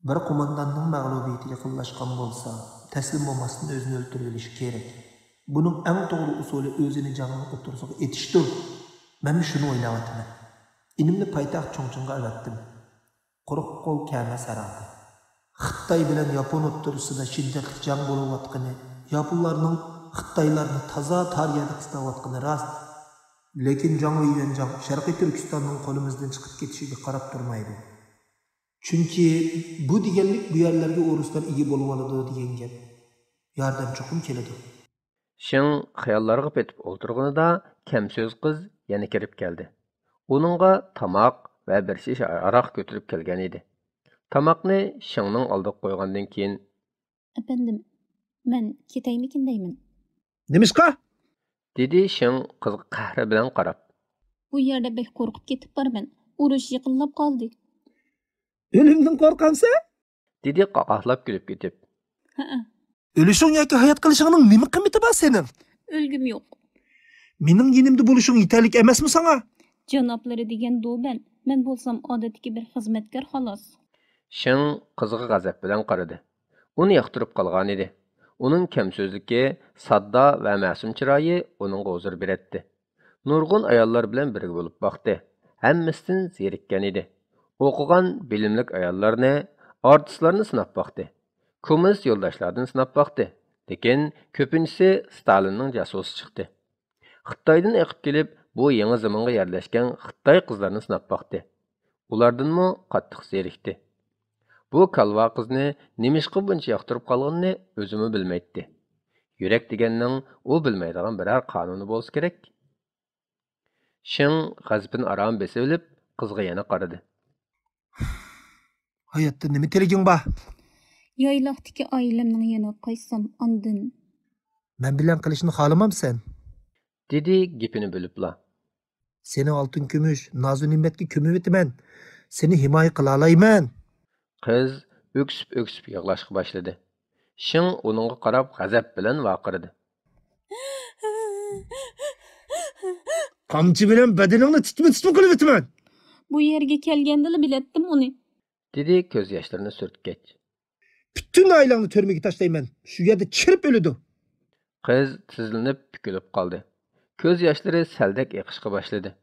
بىر قومانداننىڭ مەغلۇبىيىتى يېقىنلاشقان بولسا، تەسلىم بولماستىن ئۆزىنى ئۆلتۈرۈۋېلىشى كېرەك. بۇنىڭ ئەڭ توغرا ئۇسۇلى ئۆزىنى جەڭنىڭ ئوتتۇرىسىغا ئېتىشتۇر. مەنمۇ شۇنى ئويلاۋاتىمەن. ئىنىمنى پايتەخت چۇڭچىڭغا ئەۋەتتىم. قۇرۇق قول كەلمەس ھەرھالدا. خىتاي بىلەن ياپون ئوتتۇرىسىدا شىددەتلىك جەڭ بولۇۋاتقىنى، ياپونلارنىڭ خىتايلارنى تازا تار يەردە قىستاۋاتقىنى راست. لېكىن جاڭ ۋېيۋەنجاڭ شەرقىي تۈركىستاننىڭ قولىمىزدىن چىقىپ كېتىشىگە قاراپ تۇرمايدۇ. چۈنكى بۇ دېگەنلىك بۇ يەرلەرگە ئورۇسلار ئىگە بولۇۋالىدۇ دېگەن گەپ. ياردەم چوقۇم كېلىدۇ. شېڭ خىياللارغا پېتىپ ئولتۇرغىنىدا، كەمسۆز قىز يەنە كىرىپ كەلدى. ئۇنىڭغا تاماق ۋە بىر شىشە ھاراق كۆتۈرۈپ كەلگەن ئىدى. تاماقنى شېڭنىڭ ئالدىغا قويغاندىن كېيىن، ئەپەندىم، مەن كېتەيمىكىن دەيمەن. نېمىشقا؟ دېدى شېڭ قىزغا قەھرى بىلەن قاراپ. بۇ يەردە بەك قورقۇپ كېتىپ بارىمەن. ئۇرۇش يېقىنلاپ قالدى. ئۆلۈمدىن قورقامسەن؟ دېدى قاقاھلاپ كۈلۈپ كېتىپ. ھەئە. ئۆلۈشۈڭ ياكى ھايات قېلىشىڭنىڭ نېمە قىممىتى بار سېنىڭ؟ ئۆلگۈم يوق. مېنىڭ يېنىمدا بولۇشۇڭ يېتەرلىك ئەمەسمۇ ساڭا؟ جانابلىرى دېگەن دوبەن، مەن بولسام ئادەتتىكى بىر خىزمەتكار خالاس. شېڭ قىزغا غەزەپ بىلەن قارىدى. ئۇنى ياقتۇرۇپ قالغانىدى. ئۇنىڭ كەم سۆزلۈكى، ساددا ۋە مەسۇم چىرايى ئۇنىڭغا ھۇزۇر بېرەتتى. نۇرغۇن ئاياللار بىلەن بىرگە بولۇپ باقتى. ھەممىسىدىن زېرىككەن ئىدى. ئوقۇغان، بىلىملىك ئاياللارنى، ئارتىسلارنى سىناپ باقتى. كوممۇنىست يولداشلاردىن سىناپ باقتى. لېكىن كۆپىنچىسى ستالىننىڭ جاسۇسى چىقتى. خىتايدىن ئېقىپ كېلىپ، بۇ يېڭى زېمىنغا يەرلەشكەن خىتاي قىزلارنى سىناپ باقتى. ئۇلاردىنمۇ قاتتىق زېرىكتى. بۇ كالۋا قىزنى نېمىشقا بۇنچە ياقتۇرۇپ قالغىنىنى ئۆزىمۇ بىلمەيتتى. يۈرەك دېگەننىڭ ئۇ بىلمەيدىغان بىرەر قانۇنى بولسا كېرەك. شېڭ غەزىپىنى ئاران بېسىۋېلىپ، قىزغا يەنە قارىدى. ھاياتتا نېمە تىلىكىڭ بار؟ يايلاقتىكى ئائىلەمنىڭ يېنىغا قايتسام، ئاندىن. مەن بىلەن قېلىشنى خالىمامسەن؟ دېدى گېپىنى بۆلۈپلا. سېنى ئالتۇن كۈمۈش، نازۇ نېمەتكە كۆمۈۋېتىمەن. سېنى ھىمايە قىلالايمەن. قىز ئۆكسۈپ-ئۆكسۈپ يىغلاشقا باشلىدى. شېڭ ئۇنىڭغا قاراپ غەزەپ بىلەن ۋارقىرىدى. قامچى بىلەن بەدىنىڭنى تىتما-تىتما قىلىۋېتىمەن. بۇ يەرگە كەلگەندىلا بىلەتتىم ئۇنى. دېدى كۆز ياشلىرىنى سۈرتكەچ. پۈتۈن ئائىلەڭنى تۈرمىگە تاشلايمەن. شۇ يەردە چىرىپ ئۆلىدۇ. قىز تىزلىنىپ پۈكۈلۈپ قالدى. كۆز ياشلىرى سەلدەك ئېقىشقا باشلىدى.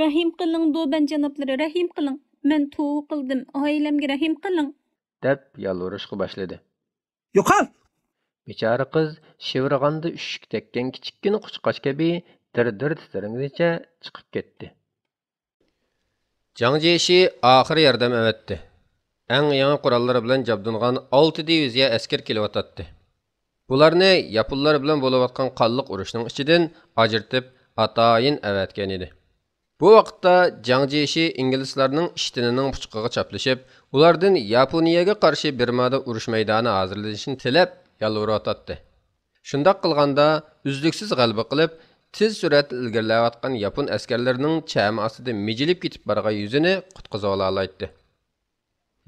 رەھىم قىلىڭ، دوبەن جانابلىرى، رەھىم قىلىڭ. مەن توۋا قىلدىم، ئائىلەمگە رەھىم قىلىڭ. دەپ يالۋۇرۇشقا باشلىدى. يوقال! بىچارە قىز شىۋىرغاندا ئۈششۈك تەگكەن كىچىككىنە قۇشقاچ كەبى دىر-دىر تىترىگىنىچە چىقىپ كەتتى. جاڭ جيېشى ئاخىر ياردەم ئەۋەتتى. ئەڭ يېڭى قوراللىرى بىلەن جابدۇنغان ئالتە دىۋىزىيە ئەسكەر كېلىۋاتاتتى. بۇلارنى ياپونلار بىلەن بولۇۋاتقان قانلىق ئۇرۇشنىڭ ئىچىدىن ئاجرىتىپ، ئاتايىن ئەۋەتكەن ئىدى. بۇ ۋاقىتتا جاڭ جيېشى ئىنگلىزلارنىڭ ئىشتىنىنىڭ پۇچىقىغا چاپلىشىپ، ئۇلاردىن ياپونىيەگە قارشى بىرمادا ئۇرۇش مەيدانى ھازىرلىنىشىنى تىلەپ يالۋۇرۇۋاتاتتى. شۇنداق قىلغاندا، ئۈزلۈكسىز غەلىبە قىلىپ، تېز سۈرئەتتە ئىلگىرىلەۋاتقان ياپون ئەسكەرلىرىنىڭ چەمى ئاستىدا مىجىلىپ كېتىپ بارغان يۈزىنى قۇتقۇزۇۋالالايتتى.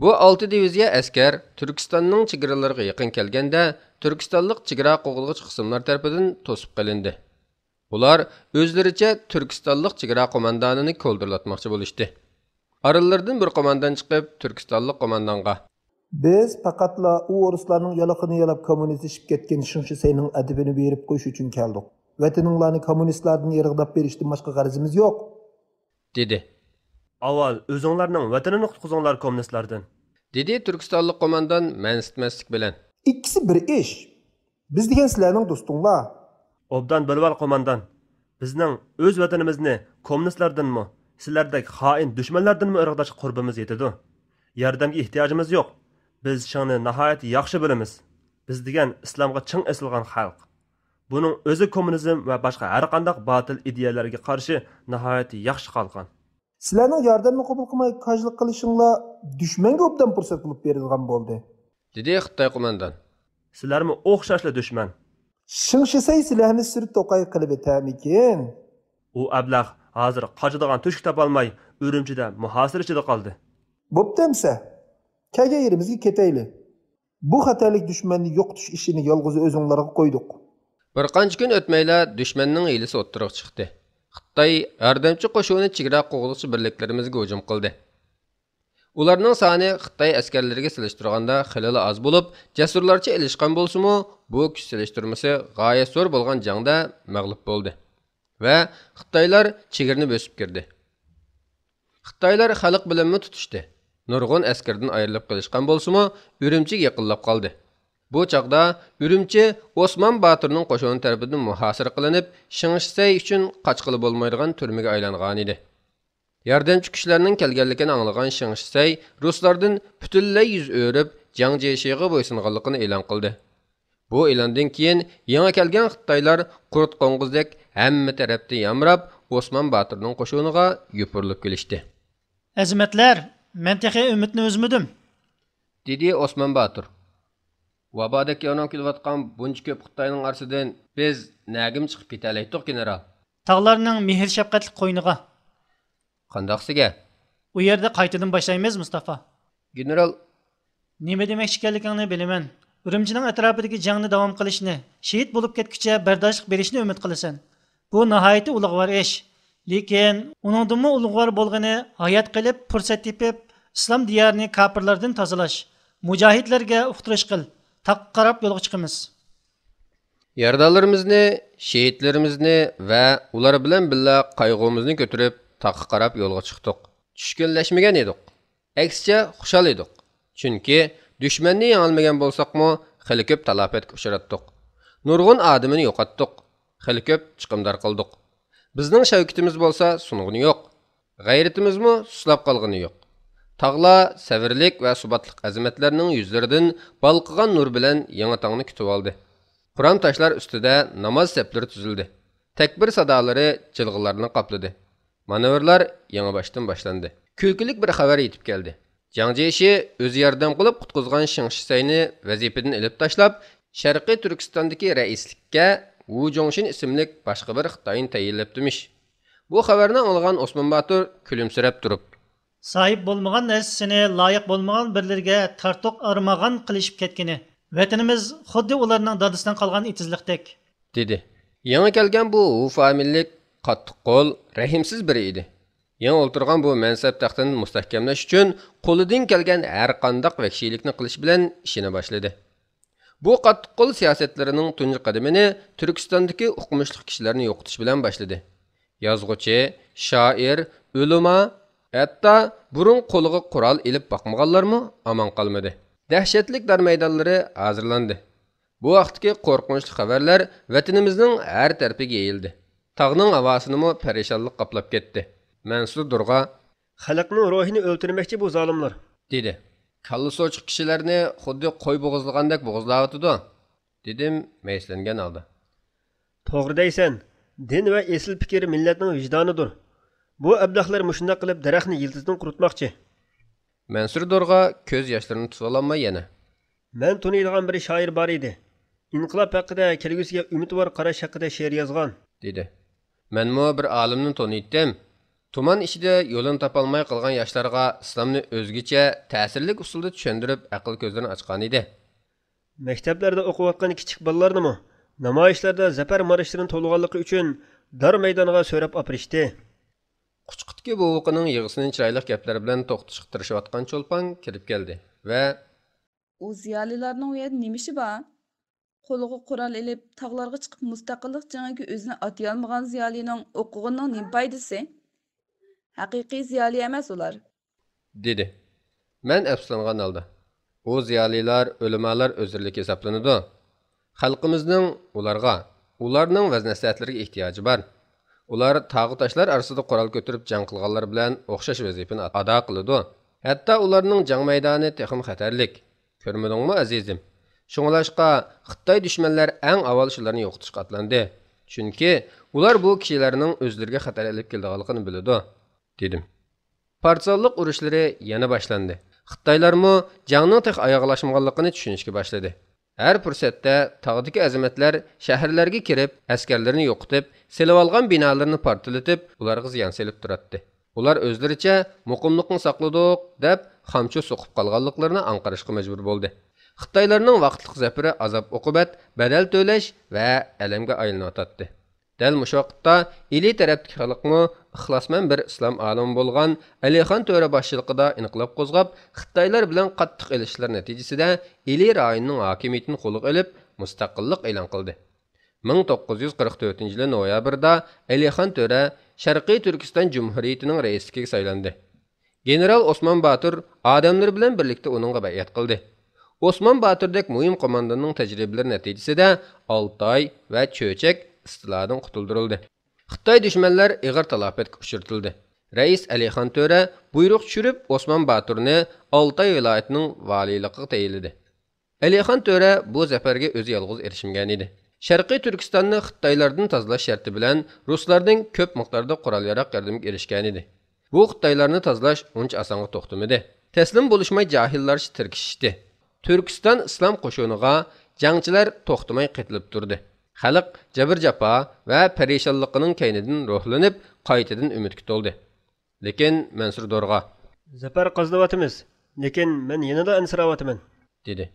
بۇ ئالتە دىۋىزىيە ئەسكەر تۈركىستاننىڭ چېگرىلىرىغا يېقىن كەلگەندە، تۈركىستانلىق چېگرا قوغدىغۇچى قىسىملار تەرىپىدىن توسۇپ قېلىندى. ئۇلار ئۆزلىرىچە تۈركىستانلىق چېگرا قوماندانىنى كولدۇرلاتماقچى بولۇشتى. ئارىلىرىدىن بىر قوماندان چىقىپ، تۈركىستانلىق قوماندانغا، بىز پەقەتلا ئۇ ئورۇسلارنىڭ يالىقىنى يالاپ، كوممۇنىستلىشىپ كەتكەن شېڭ شىسەينىڭ ئەدىپىنى بېرىپ قويۇش ئۈچۈن كەلدۇق. ۋەتىنىڭلارنى كوممۇنىستلاردىن يىراقلاپ بېرىشتىن باشقا غەرىزىمىز يوق. دېدى. ئاۋۋال ئۆزۈڭلارنىڭ ۋەتىنىنى قۇتقۇزۇڭلار كوممۇنىستلاردىن. دېدى تۈركىستانلىق قوماندان مەنسىتمەسلىك بىلەن. ئىككىسى بىر ئىش. بىز دېگەن سىلەرنىڭ دوستۇڭلار. ئوبدان بىلىۋال قوماندان. بىزنىڭ ئۆز ۋەتىنىمىزنى كوممۇنىستلاردىنمۇ، سىلەردەك خائىن دۈشمەنلەردىنمۇ ئىرغىتىشقا قۇربىمىز يېتىدۇ. ياردەمگە ئېھتىياجىمىز يوق. بىز شېڭنى ناھايىتى ياخشى بىلىمىز. بىز دېگەن ئىسلامغا چىڭ ئېسىلغان خەلق. بۇنىڭ ئۆزى كوممۇنىزم ۋە باشقا ھەرقانداق باتىل ئىدىيەلەرگە قارشى ناھايىتى ياخشى قالغان. سىلەرنىڭ ياردەمنى قوبۇل قىلماي كاجلىق قىلىشىڭلار دۈشمەنگە ئوبدان پۇرسەت بولۇپ بېرىدىغان بولدى. دېدى خىتاي قوماندان. سىلەرمۇ ئوخشاشلا دۈشمەن. شېڭ شىسەي سىلەرنى سۈر توقاي قىلىۋېتەرمىكىن؟ ئۇ ئەبلەخ ھازىر قاچىدىغان تۆشۈك تاپالماي ئۈرۈمچىدە مۇھاسىرە ئىچىدە قالدى. بوپتۇ ئەمسە. كەلگەن يېرىمىزگە كېتەيلى. بۇ خەتەرلىك دۈشمەننى يوقىتىش ئىشىنى يالغۇز ئۆزۈڭلارغا قويدۇق. بىر قانچە كۈن ئۆتمەيلا دۈشمەننىڭ ھىيلىسى ئوتتۇرىغا چىقتى. خىتاي ياردەمچى قوشۇنى چېگرا قوغدىغۇچى بىرلىكلىرىمىزگە ھۇجۇم قىلدى. ئۇلارنىڭ سانى خىتاي ئەسكەرلىرىگە سېلىشتۇرغاندا خېلىلا ئاز بولۇپ، جەسۇرلارچە ئېلىشقان بولسىمۇ، بۇ كۈچ سېلىشتۇرمىسى غايەت زور بولغان جەڭدە مەغلۇپ بولدى ۋە خىتايلار چېگرىنى بۆسۈپ كىردى. خىتايلار خەلق بىلەنمۇ تۇتۇشتى. نۇرغۇن ئەسكەردىن ئايرىلىپ قېلىشقان بولسىمۇ، ئۈرۈمچىگە يېقىنلاپ قالدى. بۇ چاغدا ئۈرۈمچى ئوسمان باتۇرنىڭ قوشۇنى تەرىپىدىن مۇھاسىرە قىلىنىپ، شېڭ شىسەي ئۈچۈن قاچقىلى بولمايدىغان تۈرمىگە ئايلانغانىدى. ياردەمچى كۈچلەرنىڭ كەلگەنلىكىنى ئاڭلىغان شېڭ شىسەي رۇسلاردىن پۈتۈنلەي يۈز ئۆرۈپ، جياڭ جيېشىغا بويسۇنغانلىقىنى ئېلان قىلدى. بۇ ئېلاندىن كېيىن يېڭى كەلگەن خىتايلار قۇرت قوڭغۇزدەك ھەممە تەرەپتىن يامراپ، ئوسمان باتۇرنىڭ قوشۇنىغا يوپۇرۇلۇپ كېلىشتى. ئەزىمەتلەر، مەن تېخى ئۈمىدنى ئۈزمىدىم. دېدى ئوسمان باتۇر. ۋابادەك ياۋنىڭ كېلىۋاتقان بۇنچە كۆپ خىتاينىڭ ئارىسىدىن بىز نەگىمۇ چىقىپ كېتەلەيتتۇق، گېنېرال؟ تاغلارنىڭ مېھىر-شەپقەتلىك قوينىغا. قانداقسىگە؟ ئۇ يەردە قايتىدىن باشلايمىز، مۇستافا. گېنېرال. نېمە دېمەكچى ئىكەنلىكىڭنى بىلىمەن. ئۈرۈمچىنىڭ ئەتراپىدىكى جەڭنى داۋام قىلىشنى، شېھىت بولۇپ كەتكۈچە بەرداشلىق بېرىشنى ئۈمىد قىلىسەن. بۇ ناھايىتى ئۇلۇغۋار ئىش. لېكىن ئۇنىڭدىنمۇ ئۇلۇغۋار بولغىنى ھايات قېلىپ، پۇرسەت تېپىپ، ئىسلام دىيارىنى كاپىرلاردىن تازىلاش. مۇجاھىدلەرگە ئۇقتۇرۇش قىل. تاغقا قاراپ يولغا چىقىمىز. يارىدارلىرىمىزنى، شېھىتلىرىمىزنى ۋە ئۇلار بىلەن بىللە قايغۇمىزنى كۆتۈرۈپ، تاغقا قاراپ يولغا چىقتۇق. چۈشكۈنلەشمىگەن ئىدۇق. ئەكسىچە، خۇشال ئىدۇق. چۈنكى دۈشمەننى يېڭەلمىگەن بولساقمۇ، خېلى كۆپ تالاپەتكە ئۇچراتتۇق. نۇرغۇن ئادىمىنى يوقاتتۇق. خېلى كۆپ چىقىمدار قىلدۇق. بىزنىڭ شەۋكىتىمىز بولسا سۇنغىنى يوق. غەيرىتىمىزمۇ سۇسلاپ قالغىنى يوق. تاغلار سەۋرلىك ۋە سۇباتلىق ئەزىمەتلەرنىڭ يۈزلىرىدىن بالقىغان نۇر بىلەن يېڭى تاڭنى كۈتۈۋالدى. خۇرام تاشلار ئۈستىدە ناماز سەپلىرى تۈزۈلدى. تەكبىر سادالىرى جىلغىلارنى قاپلىدى. مانېۋىرلار يېڭىباشتىن باشلاندى. كۈلكىلىك بىر خەۋەر يېتىپ كەلدى. جاڭ جيېشى ئۆزى ياردەم قىلىپ قۇتقۇزغان شېڭ شىسەينى ۋەزىپىدىن ئېلىپ تاشلاپ، شەرقىي تۈركىستاندىكى رەئىسلىككە ۋۇ جوڭشىن ئىسىملىك باشقا بىر خىتاينى تەيىنلەپتىمىش. بۇ خەۋەرنى ئاڭلىغان ئوسمان باتۇر كۈلۈمسىرەپ تۇرۇپ، ساھىب بولمىغان نەرسىسىنى لايىق بولمىغان بىرلىرىگە تارتۇق ئارمىغان قىلىشىپ كەتكىنى، ۋەتىنىمىز خۇددى ئۇلارنىڭ دادىسىدىن قالغان ئېتىزلىقتەك، دېدى. يېڭى كەلگەن بۇ ۋۇ فامىلىلىك قاتتىق قول، رەھىمسىز بىرى ئىدى. يېڭى ئولتۇرغان بۇ مەنسەپ تەختىنى مۇستەھكەملەش ئۈچۈن قولىدىن كەلگەن ھەرقانداق ۋەھشىيلىكنى قىلىش بىلەن ئىشىنى باشلىدى. بۇ قاتتىق قول سىياسەتلىرىنىڭ تۇنجى قەدىمىنى تۈركىستاندىكى ئوقۇمۇشلۇق كىشىلەرنى يوقىتىش بىلەن باشلىدى. يازغۇچى، شائىر، ئۆلىما، ھەتتا بۇرۇن قولىغا قورال ئېلىپ باقمىغانلارمۇ ئامان قالمىدى. دەھشەتلىك دار مەيدانلىرى ھازىرلاندى. بۇ ھەقتىكى قورقۇنچلۇق خەۋەرلەر ۋەتىنىمىزنىڭ ھەر تەرىپىگە يېيىلدى. تاغنىڭ ھاۋاسىنىمۇ پەرىشانلىق قاپلاپ كەتتى. مەنسۇر دۇرغا، خەلقنىڭ روھىنى ئۆلتۈرمەكچى بۇ زالىملار، دېدى. كاللىسى ئوچۇق كىشىلەرنى خۇددى قوي بوغۇزلىغاندەك بوغۇزلاۋاتىدۇ، دېدىم مەيۈسلەنگەن ھالدا. توغرا دەيسەن، دىن ۋە ئېسىل پىكىر مىللەتنىڭ ۋىجدانىدۇر. بۇ ئەبلەخلەر مۇشۇنداق قىلىپ دەرەخنى يىلتىزىدىن قۇرۇتماقچى. مەنسۇر دورغا كۆز ياشلىرىنى تۇتۇۋالالماي يەنە، مەن تونۇيدىغان بىر شائىر بار ئىدى. ئىنقىلاب ھەققىدە، كەلگۈسىگە ئۈمىدۋار قاراش ھەققىدە شېئىر يازغان، دېدى. مەنمۇ بىر ئالىمنى تونۇيتتىم. تۇمان ئىچىدە يولىنى تاپالماي قالغان ياشلارغا ئىسلامنى ئۆزگىچە، تەسىرلىك ئۇسۇلدا چۈشەندۈرۈپ، ئەقىل كۆزلىرىنى ئاچقانىدى. مەكتەپلەردە ئوقۇۋاتقان كىچىك بالىلارنىمۇ نامايىشلاردا زەپەر مارشلىرىنى توۋلىغانلىقى ئۈچۈن دار مەيدانغا سۆرەپ ئاپىرىشتى. قۇچىقىدىكى بوۋىقىنىڭ يىغىسىنى چىرايلىق گەپلەر بىلەن توختىتىشقا تىرىشىۋاتقان چولپان كىرىپ كەلدى ۋە، ئۇ زىيالىيلارنىڭ ئۇ يەردە نېمە ئىشى بار؟ قولىغا قورال ئېلىپ، تاغلارغا چىقىپ، مۇستەقىللىق جېڭىگە ئۆزىنى ئاتىيالمىغان زىيالىينىڭ ئوقۇغىنىنىڭ نېمە پايدىسى؟ ھەقىقىي زىيالىي ئەمەس ئۇلار، دېدى. مەن ئەپسۇسلانغان ھالدا، ئۇ زىيالىيلار، ئۆلىمالار ئۆزرىلىكى ھېسابلىنىدۇ. خەلقىمىزنىڭ ئۇلارغا، ئۇلارنىڭ ۋەز-نەسىھەتلىرىگە ئېھتىياجى بار. ئۇلار تاغۇ تاشلار ئارىسىدا قورال كۆتۈرۈپ جەڭ قىلغانلار بىلەن ئوخشاش ۋەزىپىنى ئادا قىلىدۇ. ھەتتا ئۇلارنىڭ جەڭ مەيدانى تېخىمۇ خەتەرلىك. كۆرمىدىڭمۇ، ئەزىزىم؟ شۇڭلاشقا، خىتاي دۈشمەنلەر ئەڭ ئاۋۋال شۇلارنى يوقىتىشقا ئاتلاندى. چۈنكى ئۇلار بۇ كىشىلەرنىڭ ئۆزلىرىگە خەتەر ئېلىپ كېلىدىغانلىقىنى بىلىدۇ، دېدىم. پارتىزانلىق ئۇرۇشلىرى يەنە باشلاندى. خىتايلارمۇ جەڭنىڭ تېخى ئاياغلاشمىغانلىقىنى چۈشىنىشكە باشلىدى. ھەر پۇرسەتتە تاغدىكى ئەزىمەتلەر شەھەرلەرگە كىرىپ، ئەسكەرلىرىنى يوقىتىپ، سېلىۋالغان بىنالىرىنى پارتلىتىپ، ئۇلارغا زىيان سېلىپ تۇراتتى. ئۇلار ئۆزلىرىچە مۇقىملىقنى ساقلىدۇق دەپ، خامچو سوقۇپ قالغانلىقلىرىنى ئاڭقىرىشقا مەجبۇر بولدى. خىتايلارنىڭ ۋاقىتلىق زەپىرى ئازاب-ئوقۇبەت، بەدەل تۆلەش ۋە ئەلەمگە ئايلىنىۋاتاتتى. دەل مۇشۇ ۋاقىتتا ئىلى تەرەپتىكى خەلقمۇ ئىخلاسمەن بىر ئىسلام ئالىمى بولغان ئەلىخان تۆرە باشچىلىقىدا ئىنقىلاب قوزغاپ، خىتايلار بىلەن قاتتىق ئېلىشىشلار نەتىجىسىدە ئىلى رايونىنىڭ ھاكىمىيىتىنى قولىغا ئېلىپ، مۇستەقىللىق ئېلان قىلدى. مىڭ توققۇز يۈز قىرىق تۆتىنچى يىلى نويابىردا ئەلىخان تۆرە شەرقىي تۈركىستان جۇمھۇرىيىتىنىڭ رەئىسلىكىگە سايلاندى. گېنېرال ئوسمان باتۇر ئادەملىرى بىلەن بىرلىكتە ئۇنىڭغا بەيئەت قىلدى. ئوسمان باتۇردەك مۇھىم قومانداننىڭ تەجرىبىلىرى نەتىجىسىدە ئالتاي ۋە چۆچەك ئىستىلادىن قۇتۇلدۇرۇلدى. خىتاي دۈشمەنلەر ئېغىر تالاپەتكە ئۇچرىتىلدى. رەئىس ئەلىخان تۆرە بۇيرۇق چۈشۈرۈپ، ئوسمان باتۇرنى ئالتاي ۋىلايىتىنىڭ ۋالىيلىقىغا تەيىنلىدى. ئەلىخان تۆرە بۇ زەپەرگە ئۆزى يالغۇز ئېرىشمىگەنىدى. شەرقىي تۈركىستاننى خىتايلاردىن تازىلاش شەرتى بىلەن رۇسلاردىن كۆپ مىقداردا قورال-ياراغ ياردىمىگە ئېرىشكەنىدى. بۇ خىتايلارنى تازىلاش ئۇنچە ئاسانغا توختىمىدى. تەسلىم بولۇشماي جاھىللارچە تىركىشىشتى. تۈركىستان ئىسلام قوشۇنىغا جەڭچىلەر توختىماي قېتىلىپ تۇردى. خەلق جەبىر-جاپا ۋە پەرىشانلىقىنىڭ كەينىدىن روھلىنىپ، قايتىدىن ئۈمىدكە تولدى. لېكىن مەنسۇر دورغا، «زەپەر قازىنىۋاتىمىز، لېكىن مەن يەنىلا ئەنسىرەۋاتىمەن.» دېدى.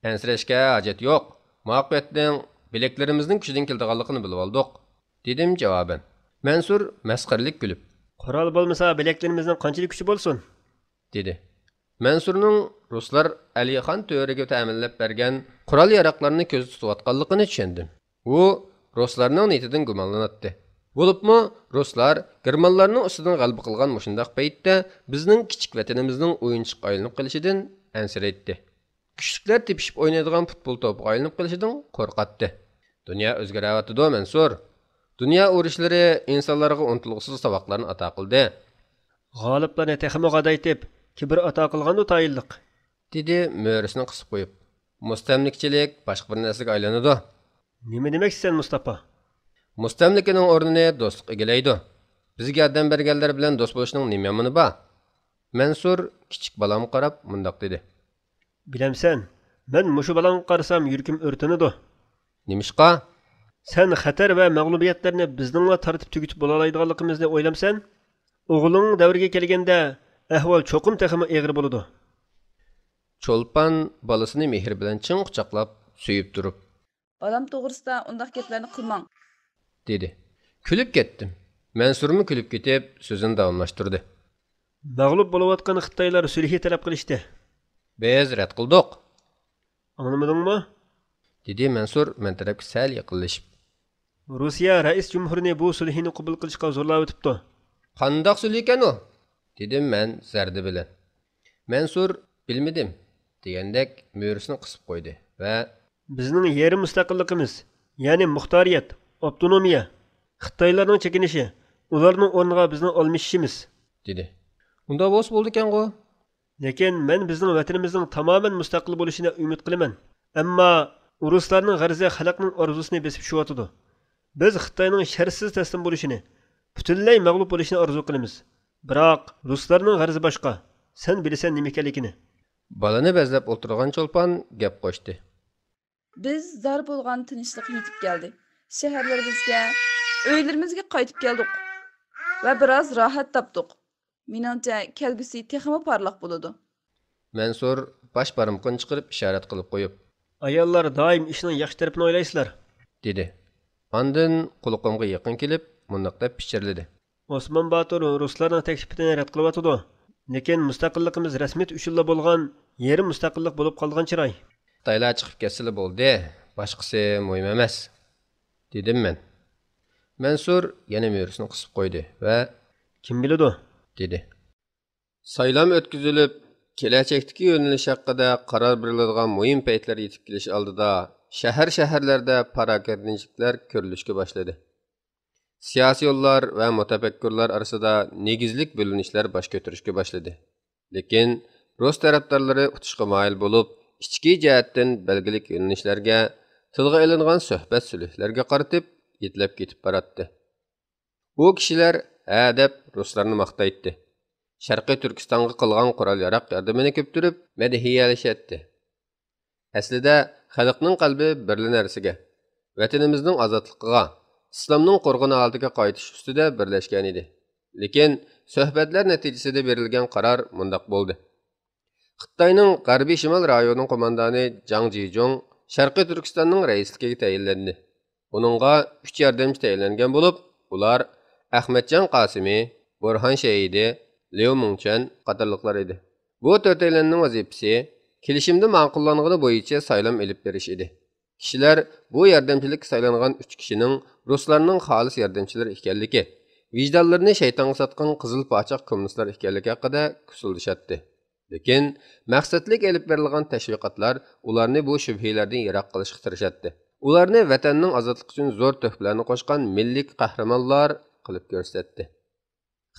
«ئەنسىرەشكە ھاجەت يوق. مۇۋەپپەقىيەتنىڭ بىلەكلىرىمىزنىڭ كۈچىدىن كېلىدىغانلىقىنى بىلىۋالدۇق.» دېدىم جاۋابەن. مەنسۇر مەسخىرىلىك كۈلۈپ، «قورال بولمىسا، بىلەكلىرىمىزنىڭ قانچىلىك كۈچى بولسۇن؟» دېدى. مەنسۇرنىڭ رۇسلار ئەلىخان تۆرىگە تەمىنلەپ بەرگەن قورال-ياراغلارنى كۆزدە تۇتۇۋاتقانلىقىنى چۈشەندىم. ئۇ رۇسلارنىڭ نىيىتىدىن گۇمانلىناتتى. بولۇپمۇ رۇسلار گېرمانلارنىڭ ئۈستىدىن غەلىبە قىلغان مۇشۇنداق پەيتتە بىزنىڭ كىچىك ۋەتىنىمىزنىڭ ئويۇنچۇققا ئايلىنىپ قېلىشىدىن ئەنسىرەيتتى. كۈچلۈكلەر تېپىشىپ ئوينايدىغان پۇتبول توپىغا ئايلىنىپ قېلىشىدىن قورقاتتى. دۇنيا ئۆزگىرەۋاتىدۇ، مەنسۇر. دۇنيا ئۇرۇشلىرى ئىنسانلارغا ئۇنتۇلغۇسىز ساۋاقلارنى ئاتا قىلدى. «غالىپلارنى تېخىمۇ غادايتىپ، كىبىر ئاتا قىلغاندۇ تايىنلىق.» دېدى مۈرىسىنى قىسىپ قويۇپ. «مۇستەملىكىچىلىك باشقا بىر نەرسىگە ئايلىنىدۇ.» «نېمە دېمەكچىسەن، مۇستاپا؟» «مۇستەملىكىنىڭ ئورنىنى دوستلۇق ئىگىلەيدۇ. بىزگە ياردەم بەرگەنلەر بىلەن دوست بولۇشنىڭ نېمە يامىنى بار؟» مەنسۇر كىچىك بالامغا قاراپ مۇنداق دېدى. «بىلەمسەن، مەن مۇشۇ بالاڭغا قارىسام يۈرىكىم ئۆرتىنىدۇ.» «نېمىشقا؟» «سەن خەتەر ۋە مەغلۇبىيەتلەرنى بىزنىڭلا تارتىپ تۈگىتىپ بولالايدىغانلىقىمىزنى ئويلامسەن؟ ئوغلۇڭ دەۋرىگە كەلگەندە ئەھۋال چوقۇم تېخىمۇ ئېغىر بولىدۇ.» چولپان بالىسىنى مېھرى بىلەن چىڭ قۇچاقلاپ سۆيۈپ تۇرۇپ، «بالام توغرىسىدا ئۇنداق گەپلەرنى قىلماڭ.» دېدى. كۈلۈپ كەتتىم. مەنسۇرمۇ كۈلۈپ كېتىپ سۆزىنى داۋاملاشتۇردى. «مەغلۇپ بولۇۋاتقان خىتايلار سۈلھى تەلەپ قىلىشتى.» «بىز رەت قىلدۇق.» «ئاڭلىمىدىڭمۇ؟» دېدى مەنسۇر مەن تەرەپكە سەل يېقىنلىشىپ. «روسىيە رەئىس جۇمھۇرىنى بۇ سۈلھىنى قوبۇل قىلىشقا زورلاۋېتىپتۇ.» «قانداق سۈلھىكەن ئۇ؟» دېدىم مەن زەردە بىلەن. مەنسۇر «بىلمىدىم» دېگەندەك مۈرىسىنى قىسىپ قويدى ۋە، «بىزنىڭ يېرىم مۇستەقىللىقىمىز، يەنى مۇختارىيەت، ئاپتونومىيە، خىتايلارنىڭ چېكىنىشى، ئۇلارنىڭ ئورنىغا بىزنىڭ ئالمىشىشىمىز.» دېدى. «ئۇنداق بولسا بولىدىكەنغۇ.» «لېكىن مەن بىزنىڭ ۋەتىنىمىزنىڭ تامامەن مۇستەقىل بولۇشىنى ئۈمىد قىلىمەن. ئەمما ئۇرۇسلارنىڭ غەرىزى خەلقنىڭ ئارزۇسىنى بېسىپ چۈشۈۋاتىدۇ. بىز خىتاينىڭ شەرتسىز تەسلىم بولۇشىنى، پۈتۈنلەي مەغلۇپ بولۇشىنى ئارزۇ قىلىمىز. بىراق رۇسلارنىڭ غەرىزى باشقا. سەن بىلىسەن نېمە ئىكەنلىكىنى.» بالىنى بەزلەپ ئولتۇرغان چولپان گەپ قوشتى. «بىز زار بولغان تىنچلىق يېتىپ كەلدى. شەھەرلىرىمىزگە، ئۆيلىرىمىزگە قايتىپ كەلدۇق ۋە بىراز راھەت تاپتۇق. مېنىڭچە، كەلگۈسى تېخىمۇ پارلاق بولىدۇ.» مەنسۇر باش بارمىقىنى چىقىرىپ ئىشارەت قىلىپ قويۇپ، «ئاياللار دائىم ئىشنىڭ ياخشى تەرىپىنى ئويلايسىلەر.» دېدى. ئاندىن قۇلىقىمغا يېقىن كېلىپ مۇنداق دەپ پىچىرلىدى. «ئوسمان باتۇر رۇسلارنىڭ تەكلىپىنى رەت قىلىۋاتىدۇ. لېكىن مۇستەقىللىقىمىز رەسمىيەت ئۈچۈنلا بولغان يېرىم مۇستەقىللىق بولۇپ قالغان چىراي.» «خىتايلار چىقىپ كەتسىلا بولدى، باشقىسى مۇھىم ئەمەس.» دېدىم مەن. مەنسۇر يەنە مۈرىسىنى قىسىپ قويدى ۋە، «كىم بىلىدۇ؟» دېدى. سايلام ئۆتكۈزۈلۈپ، كېلەچەكتىكى يۆنىلىش ھەققىدە قارار بېرىلىدىغان مۇھىم پەيتلەر يېتىپ كېلىش ئالدىدا، شەھەر-شەھەرلەردە پاراكەندىچىلىكلەر كۆرۈلۈشكە باشلىدى. سىياسىيونلار ۋە مۇتەپەككۇرلار ئارىسىدا نېگىزلىك بۆلۈنۈشلەر باش كۆتۈرۈشكە باشلىدى. لېكىن رۇس تەرەپدارلىرى ئۇتۇشقا مايىل بولۇپ، ئىچكى جەھەتتىن بەلگىلىك يۆنىلىشلەرگە، تىلغا ئېلىنغان سۆھبەت سۈلھىلەرگە قارىتىپ يېتىلەپ كېتىپ باراتتى. ئۇ كىشىلەر ھە دەپ رۇسلارنى ماختايتتى. شەرقىي تۈركىستانغا قىلغان قورال-ياراغ ياردىمىنى كۆپتۈرۈپ مەدھىيەلىشەتتى. ئەسلىدە خەلقنىڭ قەلبى بىرلا نەرسىگە، ۋەتىنىمىزنىڭ ئازادلىقىغا، ئىسلامنىڭ قورغىنى ھالىتىگە قايتىش ئۈستىدە بىرلەشكەنىدى. لېكىن سۆھبەتلەر نەتىجىسىدە بېرىلگەن قارار مۇنداق بولدى. خىتاينىڭ غەربىي شىمال رايونىنىڭ قوماندانى جاڭ جىجۇڭ شەرقىي تۈركىستاننىڭ رەئىسلىكىگە تەيىنلەندى. ئۇنىڭغا ئۈچ ياردەمچى تەيىنلەنگەن بولۇپ، ئۇلار ئەخمەتجان قاسىمى، بۇرھان شەھىدى، ليۇ مىڭچۈەن قاتارلىقلار ئىدى. بۇ تۆتەيلەننىڭ ۋەزىپىسى كېلىشىمدە ماقۇللانغىنى بويىچە سايلام ئېلىپ بېرىش ئىدى. كىشىلەر بۇ ياردەمچىلىككە سايلانغان ئۈچ كىشىنىڭ رۇسلارنىڭ خالىس ياردەمچىلىرى ئىكەنلىكى، ۋىجدانلىرىنى شەيتانغا ساتقان قىزىل پاچاق كوممۇنىستلار ئىكەنلىكى ھەققىدە كۇسۇلدىشاتتى. لېكىن مەقسەتلىك ئېلىپ بېرىلغان تەشۋىقاتلار ئۇلارنى بۇ شۈبھىلەردىن يىراق قىلىشقا تىرىشاتتى. ئۇلارنى ۋەتەننىڭ ئازادلىقى ئۈچۈن زور تۆھپىلەرنى قوشقان مىللىي قەھرىمانلار قىلىپ كۆرسەتتى.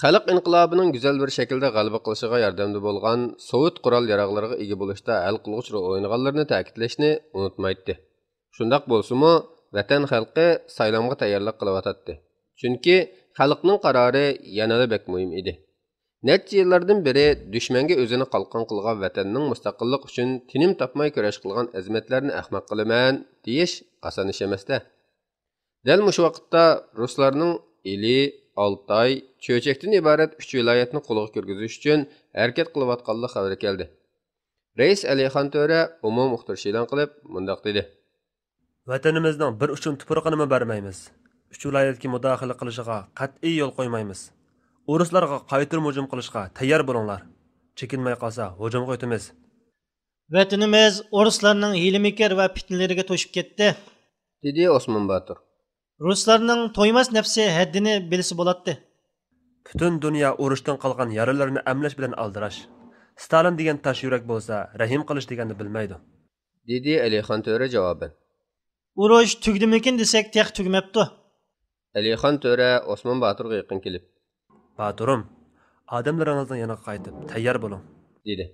خەلق ئىنقىلابىنىڭ گۈزەل بىر شەكىلدە غەلىبە قىلىشىغا ياردەمدە بولغان سوۋېت قورال-ياراغلىرىغا ئىگە بولۇشتا ھەل قىلغۇچ رول ئوينىغانلىرىنى تەكىتلەشنى ئۇنتۇمايتتى. شۇنداق بولسىمۇ، ۋەتەن خەلقى سايلامغا تەييارلىق قىلىۋاتاتتى. چۈنكى خەلقنىڭ قارارى يەنىلا بەك مۇھىم ئىدى. نەچچە يىللاردىن بېرى دۈشمەنگە ئۆزىنى قالقان قىلغان ۋەتەننىڭ مۇستەقىللىقى ئۈچۈن تىنىم تاپماي كۈرەش قىلغان ئەزىمەتلەرنى ئەخمەق قىلىمەن دېيىش ئاسان ئىش ئەمەستە. دەل مۇشۇ ۋاقىتتا رۇسلارنىڭ ئىلى، ئالتاي، چۆچەكتىن ئىبارەت ئۈچ ۋىلايەتنى قولغا كىرگۈزۈش ئۈچۈن ھەرىكەت قىلىۋاتقانلىق خەۋىرى كەلدى. رەئىس ئەلىخان تۆرە ئومۇمىي ئۇقتۇرۇش ئېلان قىلىپ مۇنداق دېدى. ۋەتىنىمىزنىڭ بىر ئۇچۇم تۇپرىقىنىمۇ بەرمەيمىز. ئۈچ ۋىلايەتكە مۇداخىلە قىلىشىغا قەتئىي يول قويمايمىز. ئورۇسلارغا قايتۇرما ھۇجۇم قىلىشقا تەييار بولۇڭلار. چېكىنمەي قالسا ھۇجۇمغا ئۆتىمىز. ۋەتىنىمىز ئورۇسلارنىڭ ھىيلە-مىكىر ۋە پىتنىلىرىگە توشۇپ كەتتى. دېدى ئوسمان باتۇر. رۇسلارنىڭ تويماس نەپسى ھەددىنى بىلسە بولاتتى. پۈتۈن دۇنيا ئۇرۇشتىن قالغان يارىلىرىنى ئەملەش بىلەن ئالدىراش. ستالىن دېگەن تاش يۈرەك بولسا، رەھىم قىلىش دېگەننى بىلمەيدۇ. دېدى ئەلىخان تۆرە جاۋابەن. ئۇرۇش تۈگىدىمىكىن دېسەك، تېخى تۈگىمەپتۇ. ئەلىخان تۆرە ئوسمان باتۇرغا يېقىن كېلىپ. باتۇرۇم، ئادەملىرىڭىزنىڭ يېنىغا قايتىپ، تەييار بولۇڭ. دېدى.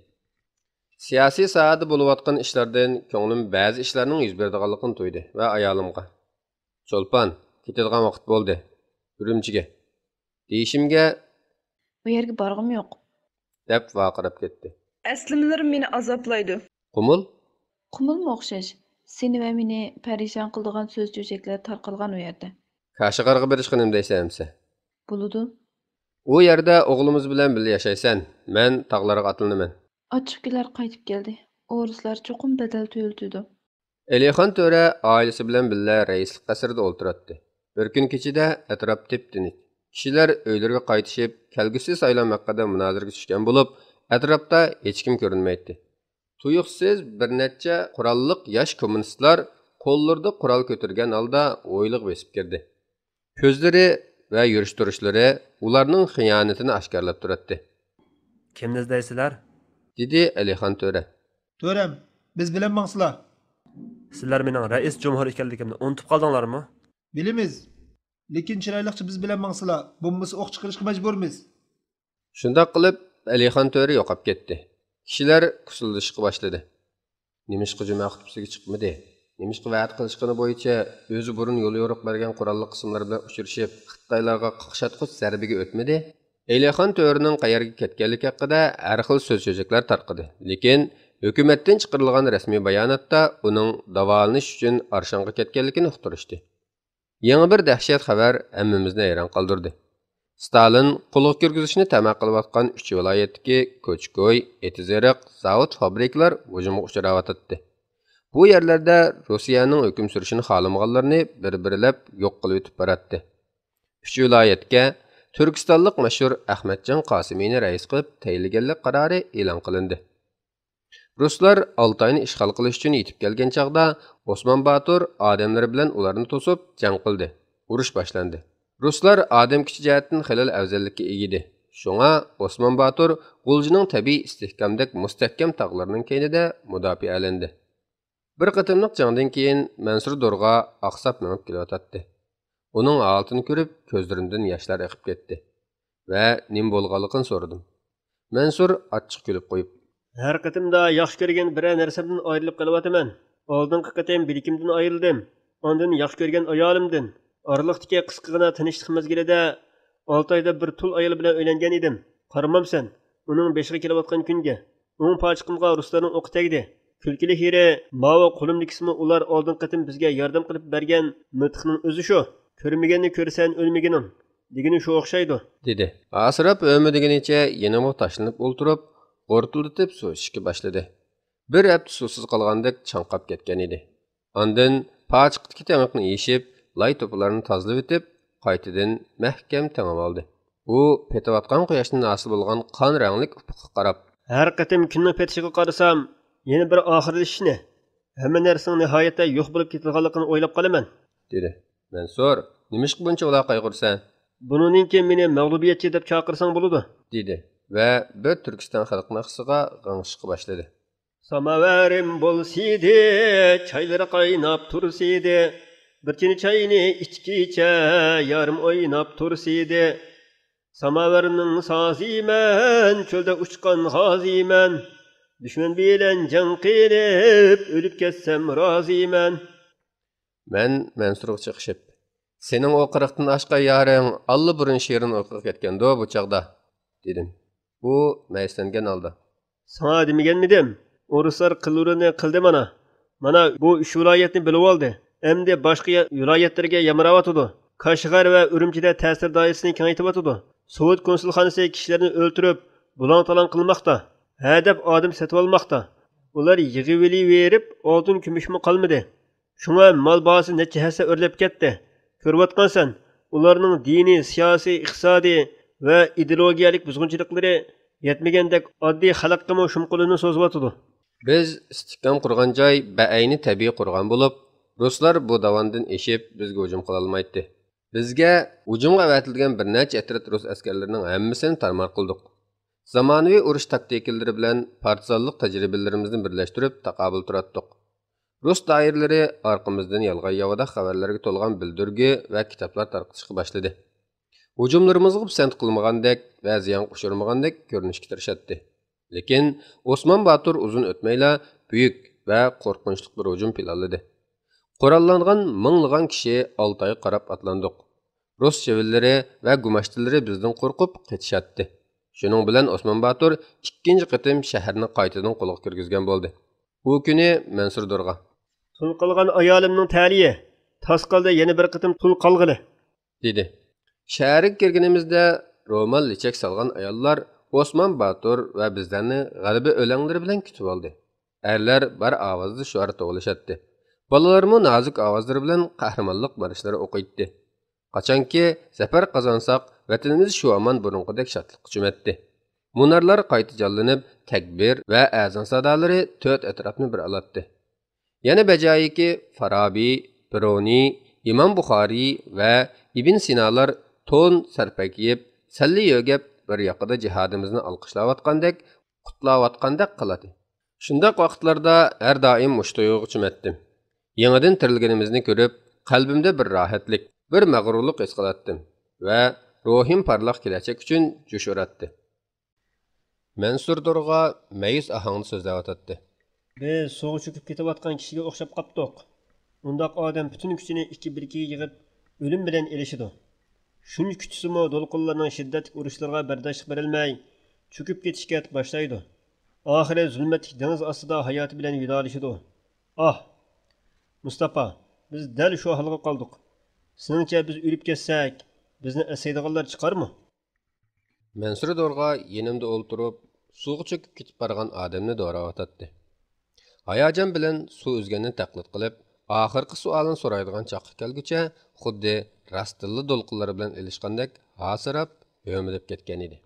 سىياسىي ساھەدە بولۇۋاتقان ئىشلاردىن كۆڭلۈم بەزى ئىشلارنىڭ يۈز بېرىدىغانلىقىنى تۇيدى ۋە ئايالىمغا، چولپان، كېتىدىغان ۋاقىت بولدى. ئۈرۈمچىگە. دېيىشىمگە، ئۇ يەرگە بارغۇم يوق. دەپ ۋارقىراپ كەتتى. ئەسلىمىلىرىم مېنى ئازابلايدۇ. قۇمۇل؟ قۇمۇلمۇ ئوخشاش. سېنى ۋە مېنى پەرىشان قىلىدىغان سۆز-چۆچەكلەر تارقالغان ئۇ يەردە. كاشىغارغا بېرىشقا نېمە دەيسەن ئەمىسە؟ بولىدۇ. ئۇ يەردە ئوغلىمىز بىلەن بىللە ياشايسەن، مەن تاغلارغا ئاتلىنىمەن. ئاچچىقكۈيلەر قايتىپ كەلدى. ئورۇسلار چوقۇم بەدەل تۆلىتىدۇ. ئەلىخان تۆرە ئائىلىسى بىلەن بىللە رەئىسلىك قەسرىدە ئولتۇراتتى. بىر كۈن كېچىدە ئەتراپ تىپتىنچ. كىشىلەر ئۆيلىرىگە قايتىشىپ، كەلگۈسى سايلام ھەققىدە مۇنازىرىگە چۈشكەن بولۇپ، ئەتراپتا ھېچكىم كۆرۈنمەيتتى. تۇيۇقسىز بىر نەچچە قوراللىق ياش كوممۇنىستلار قوللىرىدا قورال كۆتۈرگەن ھالدا ھويلىغا بېسىپ كىردى. كۆزلىرى ۋە يۈرۈش-تۇرۇشلىرى ئۇلارنىڭ خىيانىتىنى ئاشكارىلاپ تۇراتتى. كىمنى ئىزدەيسىلەر؟ دېدى ئەلىخان تۆرە. تۆرەم، بىز بىلەن ماڭسىلا. سىلەر مېنىڭ رەئىس جۇمھۇر ئىكەنلىكىمنى ئۇنتۇپ قالدىڭلارمۇ؟ بىلىمىز. لېكىن چىرايلىقچە بىز بىلەن ماڭسىلا، بولمىسا ئوق چىقىرىشقا مەجبۇرمىز. شۇنداق قىلىپ، ئەلىخان تۆرە يوقاپ كەتتى. كىشىلەر كۇسۇلدىشىشقا باشلىدى. نېمىشقا جۈمە خۇتبىسىگە چىقمىدى؟ نېمىشقا ۋەدە قىلىشقىنى بويىچە ئۆزى بۇرۇن يوليورۇق بەرگەن قوراللىق قىسىملار بىلەن ئۇچرىشىپ، خىتايلارغا قاقشاتقۇچ زەربىگە ئۆتمىدى؟ ئەلىخان تۆرىنىڭ قەيەرگە كەتكەنلىكى ھەققىدە ھەر خىل سۆز-چۆچەكلەر تارقىدى، لېكىن ھۆكۈمەتتىن چىقىرىلغان رەسمىي باياناتتا ئۇنىڭ داۋالىنىش ئۈچۈن ئارشانغا كەتكەنلىكىنى ئۇقتۇرۇشتى. يېڭى بىر دەھشەت خەۋەر ھەممىمىزنى ھەيران قالدۇردى. ستالىن قولغا كىرگۈزۈشنى تەمە قىلىۋاتقان ئۈچ ۋىلايەتتىكى كوچا-كوي، ئېتىز-ئېرىق، زاۋۇت-فابرىكىلار ھۇجۇمغا ئۇچراۋاتاتتى. بۇ يەرلەردە روسىيەنىڭ ھۆكۈم سۈرۈشىنى خالىمىغانلىرىنى بىر-بىرلەپ يوق قىلىۋېتىپ باراتتى. ئۈچ ۋىلايەتكە تۈركىستانلىق مەشھۇر ئەخمەتجان قاسىمىنى رەئىس قىلىپ تەيىنلىگەنلىك قارارى ئېلان قىلىندى. رۇسلار ئالتاينى ئىشغال قىلىش ئۈچۈن يېتىپ كەلگەن چاغدا، ئوسمان باتۇر ئادەملىرى بىلەن ئۇلارنى توسۇپ جەڭ قىلدى. ئۇرۇش باشلاندى. رۇسلار ئادەم كۈچى جەھەتتىن خېلىلا ئەۋزەللىككە ئىگە ئىدى. شۇڭا ئوسمان باتۇر غۇلجىنىڭ تەبىئىي ئىستىھكامدەك مۇستەھكەم تاغلىرىنىڭ كەينىدە مۇداپىئەلەندى. بىر قېتىملىق جەڭدىن كېيىن مەنسۇر دورغا ئاقساپ مېڭىپ كېلىۋاتاتتى. ئۇنىڭ ھالىتىنى كۆرۈپ، كۆزلىرىمدىن ياشلار ئېقىپ كەتتى ۋە نېمە بولغانلىقىنى سورىدىم. مەنسۇر ئاچچىق كۈلۈپ قويۇپ، ھەر قېتىمدا ياخشى كۆرگەن بىرەر نەرسەمدىن ئايرىلىپ قېلىۋاتىمەن. ئالدىنقى قېتىم بىلىكىمدىن ئايرىلدىم. ئاندىن ياخشى كۆرگەن ئايالىمدىن. ئارىلىقتىكى قىسقىغىنا تىنچلىق مەزگىلىدە ئالتايدا بىر تۇل ئايال بىلەن ئۆيلەنگەن ئىدىم. قارىمامسەن، ئۇنىڭ بېشىغا كېلىۋاتقان كۈنگە. ئوڭ پاچىقىمغا رۇسلارنىڭ ئوقى تەگدى. كۈلكىلىك يېرى، ماۋۇ قولۇمدىكىسىمۇ ئۇلار ئالدىنقى قېتىم بىزگە ياردەم قىلىپ بەرگەن مىلتىقنىڭ ئۆزى شۇ. كۆرمىگەننى كۆرىسەن، ئۆلمىگىنىڭ دېگىنى شۇ ئوخشايدۇ، دېدى. ھاسىراپ ئۆمىدىگىنىچە يېنىمغا تاشلىنىپ ئولتۇرۇپ، غورتۇلدىتىپ سۇ ئىچىشكە باشلىدى. بىر ھەپتە سۇسىز قالغاندەك چاڭقاپ كەتكەن ئىدى. ئاندىن پاچىقىدىكى تېڭىقنى يېشىپ، لاي توپىلارنى تازىلىۋېتىپ، قايتىدىن مەھكەم تېڭىۋالدى. ئۇ پېتىۋاتقان قۇياشتىن ھاسىل بولغان قان رەڭلىك ئۇپۇققا قاراپ، ھەر قېتىم كۈننىڭ پېتىشىگە قارىسام، يەنە بىر ئاخىرلىشىشنى، ھەممە نەرسىنىڭ نىھايەتتە يوق بولۇپ كېتىدىغانلىقىنى ئويلاپ قالىمەن، دېدى. مەنسۇر، نېمىشقا بۇنچىۋالا قايغۇرىسەن؟ بۇنىڭدىن كېيىن مېنى مەغلۇبىيەتچى دەپ چاقىرساڭ بولىدۇ، دېدى ۋە بىر تۈركىستان خەلق ناخشىسىغا غىڭشىشقا باشلىدى. ساماۋارىم بولسىدى، چايلىرى قايناپ تۇرسىدى، بىر چىنە چاينى ئىچكىچە يارىم ئويناپ تۇرسىدى. ساماۋارنىڭ سازىمەن، چۆلدە ئۇچقان غازىمەن، دۈشمەن بىلەن جەڭ قىلىپ، ئۆلۈپ كەتسەم رازىمەن. مەن مەنسۇرغا چېقىشىپ، سېنىڭ ئۇ قىرىقتىن ئاشقان يارىڭ ئاللىبۇرۇن شېرىن ئۇيقۇغا كەتكەندۇ بۇ چاغدا، دېدىم. ئۇ مەيۈسلەنگەن ھالدا، ساڭا دېمىگەنمىدىم؟ ئورۇسلار قىلۇرىنى قىلدى مانا. مانا بۇ ئۈچ ۋىلايەتنى بۆلۈۋالدى. ئەمدى باشقا يا-، ۋىلايەتلەرگە يامراۋاتىدۇ. كاشغەر ۋە ئۈرۈمچىدە تەسىر دائىرىسىنى كېڭەيتىۋاتىدۇ. سوۋېت كونسۇلخانىسى كىشىلەرنى ئۆلتۈرۈپ، بۇلاڭ-تالاڭ قىلماقتا. ھە دەپ ئادەم سېتىۋالماقتا. ئۇلار يىغىۋېلىۋېرىپ، ئالتۇن كۈمۈشمۇ قالمىدى. شۇڭا مال باھاسى نەچچە ھەسسە ئۆرلەپ كەتتى. كۆرۈۋاتقانسەن، ئۇلارنىڭ دىنىي، سىياسىي، ئىقتىسادىي ۋە ئىدېئولوگىيەلىك بۇزغۇنچىلىقلىرى يەتمىگەندەك ئاددىي خەلققىمۇ شۇم قولىنى سوزۇۋاتىدۇ. بىز ئىستىھكام قۇرغان جاي بەئەينى تەبىئىي قۇرغان بولۇپ، رۇسلار بۇ داۋاندىن ئېشىپ بىزگە ھۇجۇم قىلالمايتتى. بىزگە ھۇجۇمغا ئەۋەتىلگەن بىر نەچچە ئەترەت رۇس ئەسكەرلىرىنىڭ ھەممىسىنى تارمار قىلدۇق. زامانىۋى ئۇرۇش تاكتىكىلىرى بىلەن پارتىزانلىق تەجرىبىلىرىمىزنى بىرلەشتۈرۈپ تاقابىل تۇراتتۇق. رۇس دائىرىلىرى ئارقىمىزدىن يالغان ياۋىداق خەۋەرلەرگە تولغان بىلدۈرگۈ ۋە كىتابلار تارقىتىشقا باشلىدى. ھۇجۇملىرىمىزغا پىسەنت قىلمىغاندەك ۋە زىيانغا ئۇچرىمىغاندەك كۆرۈنۈشكە تىرىشاتتى. لېكىن ئوسمان باتۇر ئۇزۇن ئۆتمەيلا بۈيۈك ۋە قورقۇنچلۇق بىر ھۇجۇم پىلانلىدى. قوراللانغان مىڭلىغان كىشى ئالتايغا قاراپ ئاتلاندۇق. رۇس چىۋىنلىرى ۋە گۇماشتىلىرى بىزدىن قورقۇپ قېچىشاتتى. شۇنىڭ بىلەن ئوسمان باتۇر ئىككىنچى قېتىم شەھەرنى قايتىدىن قولغا كىرگۈزگەن بولدى. ئۇ كۈنى مەنسۇر دورغا، تۇل قالغان ئايالىمنىڭ تەلىيى، تاس قالدى، يەنە بىر قېتىم تۇل قالغىلى، دېدى. شەھەرگە كىرگىنىمىزدە رومال لېچەك سالغان ئاياللار ئوسمان باتۇر ۋە بىزلەرنى غەلىبە ئۆلەڭلىرى بىلەن كۈتۈۋالدى. ئەرلەر بار ئاۋازدا شوئار توۋلىشاتتى. بالىلارمۇ نازۇك ئاۋازلىرى بىلەن قەھرىمانلىق مارشلىرى ئوقۇيتتى. قاچانكى زەپەر قازانساق، ۋەتىنىمىز شۇ ھامان بۇرۇنقىدەك شادلىققا چۆمەتتى. مۇنارلار قايتا جانلىنىپ، تەكبىر ۋە ئەزان سادالىرى تۆت ئەتراپنى بىر ئالاتتى. يەنە بەجايىكى، فارابى، بىرۇنى، ئىمام بۇخارىي ۋە ئىبن سىنالار تون سەرپەكىيىپ، سەللە يۆگەپ، بىر ياقىدا جىھادىمىزنى ئالقىشلاۋاتقاندەك، قۇتلاۋاتقاندەك قىلاتتى. شۇنداق ۋاقىتلاردا ھەر دائىم مۇشۇ تۇيغۇغا چۆمەتتىم. يېڭىدىن تىرىلگىنىمىزنى كۆرۈپ، قەلبىمدە بىر راھەتلىك، بىر مەغرۇرلۇق ھېس قىلاتتىم ۋە روھىم پارلاق كېلەچەك ئۈچۈن جۇش ئۇراتتى. مەنسۇر دورغا مەيۈس ئاھاڭدا سۆزلەۋاتاتتى. بىز سۇغا چۆكۈپ كېتىۋاتقان كىشىگە ئوخشاپ قاپتۇق. ئۇنداق ئادەم پۈتۈن كۈچىنى ئىككى بىركىگە يىغىپ، ئۆلۈم بىلەن ئېلىشىدۇ. شۇنچە كۈچىسىمۇ دولقۇنلارنىڭ شىددەتلىك ئۇرۇشلىرىغا بەرداشلىق بېرەلمەي، چۆكۈپ كېتىشكە باشلايدۇ. ئاخىرى زۇلمەتلىك دېڭىز ئاستىدا ھاياتى بىلەن ۋىدالىشىدۇ. ئاھ! مۇستاپا، بىز دەل شۇ ھالغا قالدۇق. سېنىڭچە بىز ئۆلۈپ كەتسەك، بىزنى ئەسلەيدىغانلار چىقارمۇ؟ مەنسۇر دورغا يېنىمدا ئولتۇرۇپ، سۇغا چۆكۈپ كېتىپ بارغان ئادەمنى دوراۋاتاتتى. ھاياجان بىلەن سۇ ئۈزگەننى تەقلىد قىلىپ، ئاخىرقى سوئالىنى سورايدىغان چاغقا كەلگۈچە خۇددى راستتىنلا دولقۇنلار بىلەن ئېلىشقاندەك ھاسىراپ، ھۆمۈدەپ كەتكەنىدى.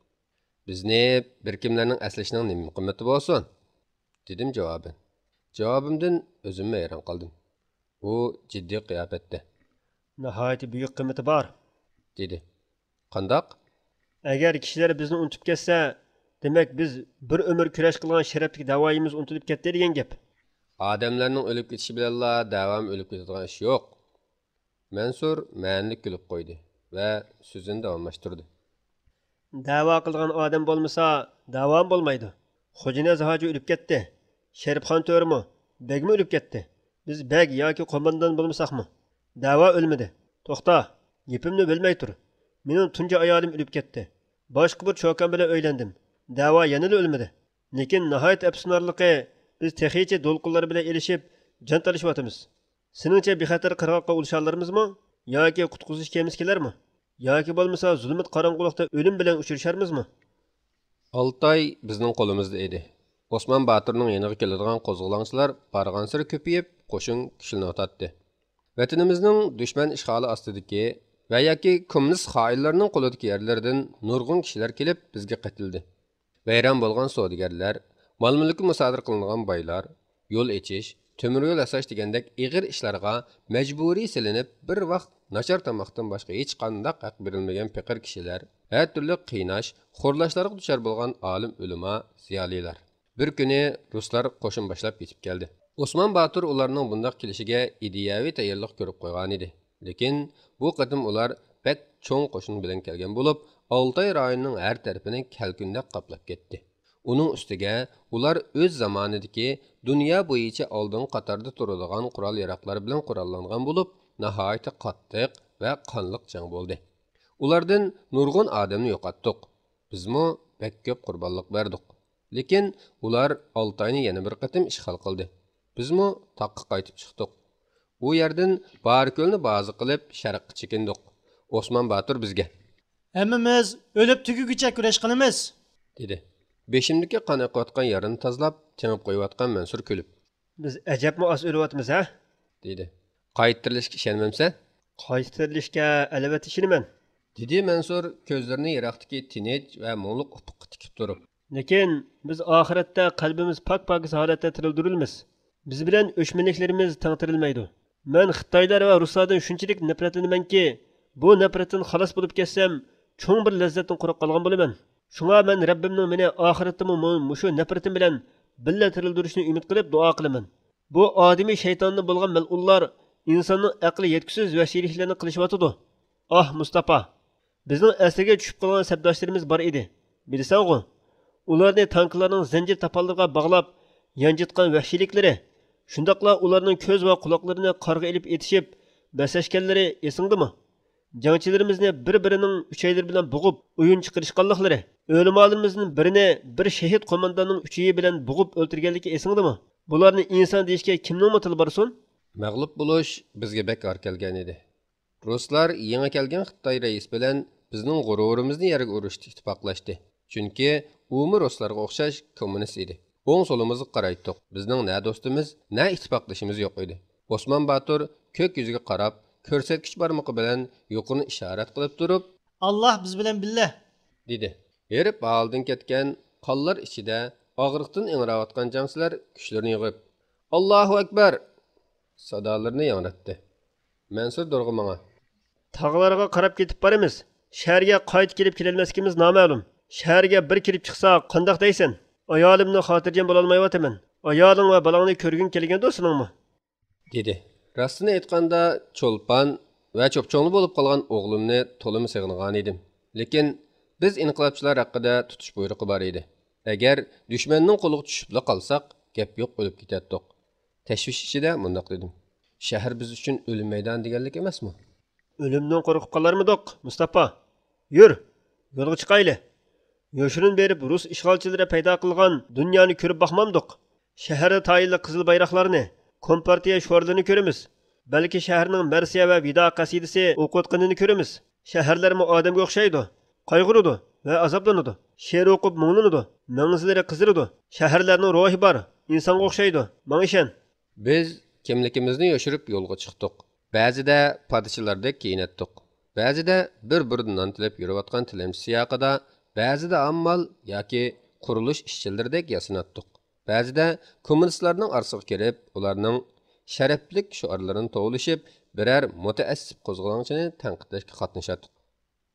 بىزنى بىر كىملەرنىڭ ئەسلىشىنىڭ نېمە قىممىتى بولسۇن؟ دېدىم جاۋابەن. جاۋابىمدىن ئۆزۈممۇ ھەيران قالدىم. ئۇ جىددىي قىياپەتتە. ناھايىتى بۈيۈك قىممىتى بار، دېدى. قانداق؟ ئەگەر كىشىلەر بىزنى ئۇنتۇپ كەتسە، دېمەك، بىز بىر ئۆمۈر كۈرەش قىلغان شەرەپلىك دەۋايىمىز ئۇنتۇلۇپ كەتتى دېگەن گەپ. ئادەملەرنىڭ ئۆلۈپ كېتىشى بىلەنلا دەۋام ئۆلۈپ كېتىدىغان ئىش يوق. مەنسۇر مەنىلىك كۈلۈپ قويدى ۋە سۆزىنى داۋاملاشتۇردى. دەۋا قىلىدىغان ئادەم بولمىسا، دەۋامۇ بولمايدۇ. خوجانىياز ھاجى ئۆلۈپ كەتتى. شېرىپخان تۆرىمۇ، بەگمۇ ئۆلۈپ كەتتى. بىز بەگ ياكى قوماندان بولمىساقمۇ؟ دەۋا ئۆلمىدى. توختا، گېپىمنى بۆلمەي تۇر. مېنىڭ تۇنجى ئايالىم ئۆلۈپ كەتتى. باشقا بىر چوكان بىلەن ئۆيلەندىم. دەۋا يەنىلا ئۆلمىدى. لېكىن ناھايىتى ئەپسۇسلىنارلىقى، بىز تېخىچە دولقۇنلار بىلەن ئېلىشىپ، جان تالىشىۋاتىمىز. سېنىڭچە بىخەتەر قىرغاققا ئۇلىشالارمىزمۇ؟ ياكى قۇتقۇزۇش كېمىسى كېلەرمۇ؟ ياكى بولمىسا زۇلمەت قاراڭغۇلۇقتا ئۆلۈم بىلەن ئۇچرىشارمىزمۇ؟ ئالتاي بىزنىڭ قولىمىزدا ئىدى. ئوسمان باتۇرنىڭ يېنىغا كېلىدىغان قوزغىلاڭچىلار بارغانسېرى كۆپىيىپ، قوشۇن كۈچلىنىۋاتاتتى. ۋەتىنىمىزنىڭ دۈشمەن ئىشغالى ئاستىدىكى ۋە ياكى كوممۇنىست خائىنلارنىڭ قولىدىكى يەرلەردىن نۇرغۇن كىشىلەر كېلىپ بىزگە قېتىلدى. ۋەيران بولغان سودىگەرلەر، مال-مۈلكى مۇسادىرە قىلىنغان بايلار، يول ئېچىش، تۆمۈر يول ياساش دېگەندەك ئېغىر ئىشلارغا مەجبۇرىي سېلىنىپ، بىر ۋاق ناچار تاماقتىن باشقا ھېچقانداق ھەق بېرىلمىگەن پېقىر كىشىلەر، ھەر تۈرلۈك قىيناش، خورلاشلارغا دۇچار بولغان ئالىم ئۆلىما، زىيالىيلار. بىر كۈنى رۇسلار قوشۇن باشلاپ يېتىپ كەلدى. ئوسمان باتۇر ئۇلارنىڭ بۇنداق كېلىشىگە ئىدىيەۋى تەييارلىق كۆرۈپ قويغانىدى. لېكىن بۇ قېتىم ئۇلار بەك چوڭ قوشۇن بىلەن كەلگەن بولۇپ، ئالتاي رايونىنىڭ ھەر تەرىپىنى كەلكۈندەك قاپلاپ كەتتى. ئۇنىڭ ئۈستىگە ئۇلار ئۆز زامانىدىكى دۇنيا بويىچە ئالدىنقى قاتاردا تۇرىدىغان قورال-ياراغلار بىلەن قوراللانغان بولۇپ، ناھايىتى قاتتىق ۋە قانلىق جەڭ بولدى. ئۇلاردىن نۇرغۇن ئادەمنى يوقاتتۇق. بىزمۇ بەك كۆپ قۇربانلىق بەردۇق. لېكىن ئۇلار ئالتاينى يەنە بىر قېتىم ئىشغال قىلدى. بىزمۇ تاغقا قايتىپ چىقتۇق. ئۇ يەردىن بارىكۆلنى بازا قىلىپ، شەرققە چېكىندۇق. ئوسمان باتۇر بىزگە، «ھەممىمىز ئۆلۈپ تۈگىگۈچە كۈرەش قىلىمىز!» دېدى. بېشىمدىكى قان ئېقىۋاتقان يارىنى تازىلاپ، تېڭىپ قويۇۋاتقان مەنسۇر كۈلۈپ، «بىز ئەجەبمۇ ئاز ئۆلۈۋاتىمىز ھە؟» دېدى. «قايتا تىرىلىشكە ئىشەنمەمسەن؟» «قايتا تىرىلىشكە ئەلۋەتتە ئىشىنىمەن.» دېدى مەنسۇر كۆزلىرىنى يىراقتىكى تىنچ ۋە مۇڭلۇق ئۇپۇققا تىكىپ تۇرۇپ. «لېكىن بىز ئاخىرەتتە قەلبىمىز پاك-پاكىز ھالەتتە تىرىلدۈرۈلىمىز. بىز بىلەن ئۆچمەنلىكلىرىمىز تەڭ تىرىلمەيدۇ. مەن خىتايلار ۋە رۇسلاردىن شۇنچىلىك نەپرەتلىنىمەنكى، بۇ نەپرەتتىن خالاس بولۇپ كەتسەم، چوڭ بىر لەززەتتىن قۇرۇق قالغان بولىمەن. شۇڭا مەن رەببىمنىڭ مېنى ئاخىرەتتىمۇ مۇ-، مۇشۇ نەپرىتىم بىلەن بىللە تىرىلدۈرۈشىنى ئۈمىد قىلىپ دۇئا قىلىمەن. بۇ ئادىمىي شەيتاندىن بولغان مەلئۇنلار ئىنساننىڭ ئەقلى يەتكۈسىز ۋەھشىيلىكلەرنى قىلىشىۋاتىدۇ. ئاھ، مۇستاپا! بىزنىڭ ئەسىرگە چۈشۈپ قالغان سەپداشلىرىمىز بار ئىدى. بىلىسەنغۇ؟ ئۇلارنى تانكىلارنىڭ زەنجىر تاپانلىرىغا باغلاپ يانجىتقان ۋەھشىيلىكلىرى، شۇنداقلا ئۇلارنىڭ كۆز ۋە قۇلاقلىرىنى قارغا ئېلىپ ئېتىشىپ بەسلەشكەنلىرى ئېسىڭدىمۇ؟ جەڭچىلىرىمىزنى بىر-بىرىنىڭ ئۈچەيلىرى بىلەن بوغۇپ ئويۇن چىقىرىشقانلىقلىرى، ئۆلىمالىرىمىزدىن بىرىنى بىر شېھىت قومانداننىڭ ئۈچىيى بىلەن بوغۇپ ئۆلتۈرگەنلىكى ئېسىڭدىمۇ؟ بۇلارنى ئىنسان دېيىشكە كىمنىڭمۇ تىلى بارسۇن؟ مەغلۇپ بولۇش بىزگە بەك ئار كەلگەن ئىدى. رۇسلار يېڭى كەلگەن خىتاي رەئىسى بىلەن بىزنىڭ غۇرۇرىمىزنى يەرگە ئۇرۇشتا ئىتتىپاقلاشتى. چۈنكى ئۇمۇ رۇسلارغا ئوخشاش كوممۇنىست ئىدى. ئوڭ سولىمىزغا قارايتتۇق. بىزنىڭ نە دوستىمىز، نە ئىتتىپاقدىشىمىز يوق ئىدى. ئوسمان باتۇر كۆك يۈزىگە قاراپ، كۆرسەتكۈچ بارمىقى بىلەن يۇقىرىنى ئىشارەت قىلىپ تۇرۇپ، «ئاللاھ بىز بىلەن بىللە!» دېدى. ھېرىپ ھالىدىن كەتكەن قانلار ئىچىدە ئاغرىقتىن ئىڭراۋاتقان جەڭچىلەر كۈچلىرىنى يىغىپ، «ئاللاھۇ ئەكبەر!» سادالىرىنى ياڭراتتى. مەنسۇر دورغا ماڭا، «تاغلارغا قاراپ كېتىپ بارىمىز. شەھەرگە قايتا كېلىپ كېلەلمەسلىكىمىز نامەلۇم. شەھەرگە بىر كېلىپ چىقساق قانداق دەيسەن؟ ئايالىمنى خاتىرجەم بولالمايۋاتىمەن. ئايالىڭ ۋە بالاڭنى كۆرگۈڭ كەلگەندۇ سېنىڭمۇ؟» دېدى. راستىنى ئېيتقاندا، چولپان ۋە چوپچوڭلا بولۇپ قالغان ئوغلۇمنى تولىمۇ سېغىنغانىدىم. لېكىن بىز ئىنقىلابچىلار ھەققىدە تۇتۇش بۇيرۇقى بار ئىدى. ئەگەر دۈشمەننىڭ قولىغا چۈشۈپلا قالساق، گەپ يوق، ئۆلۈپ كېتەتتۇق. تەشۋىش ئىچىدە مۇنداق دېدىم، «شەھەر بىز ئۈچۈن ئۆلۈم مەيدانى دېگەنلىك ئەمەسمۇ؟» «ئۆلۈمدىن قورقۇپ قالارمىدۇق، مۇستاپا؟ يۈر، يولغا چىقايلى. يوشۇرۇن بېرىپ رۇس ئىشغالچىلىرى پەيدا قىلغان دۇنيانى كۆرۈپ باقمامدۇق؟ شەھەردە تايىنلىق قىزىل بايراقلارنى، كومپارتىيە شوئارلىرىنى كۆرىمىز. بەلكى شەھەرنىڭ مەرسىيە ۋە ۋىدا قەسىدىسى ئوقۇۋاتقىنىنى كۆرىمىز. شەھەرلەرمۇ ئادەمگە ئوخشايدۇ، قايغۇرىدۇ ۋە ئازابلىنىدۇ. شېئىر ئوقۇپ مۇڭلىنىدۇ، مەڭزىلىرى قىزىرىدۇ. شەھەرلەرنىڭ روھى بار، ئىنسانغا ئوخشايدۇ. ماڭا ئىشەن.» بىز كىملىكىمىزنى يوشۇرۇپ يولغا چىقتۇق. بەزىدە پادىچىلاردەك كىيىنەتتۇق. بەزىدە بىر بۇردا نان تىلەپ يۈرۈۋاتقان تىلەمچى سىياقىدا، بەزىدە ئاممال ياكى قۇرۇلۇش ئىشچىلىرىدەك ياسىناتتۇق. بەزىدە كوممۇنىستلارنىڭ ئارىسىغا كىرىپ، ئۇلارنىڭ شەرەپلىك شوئارلىرىنى توۋلىشىپ، بىرەر مۇتەئەسسىپ قوزغىلاڭچىنى تەنقىدلەشكە قاتنىشاتتۇق.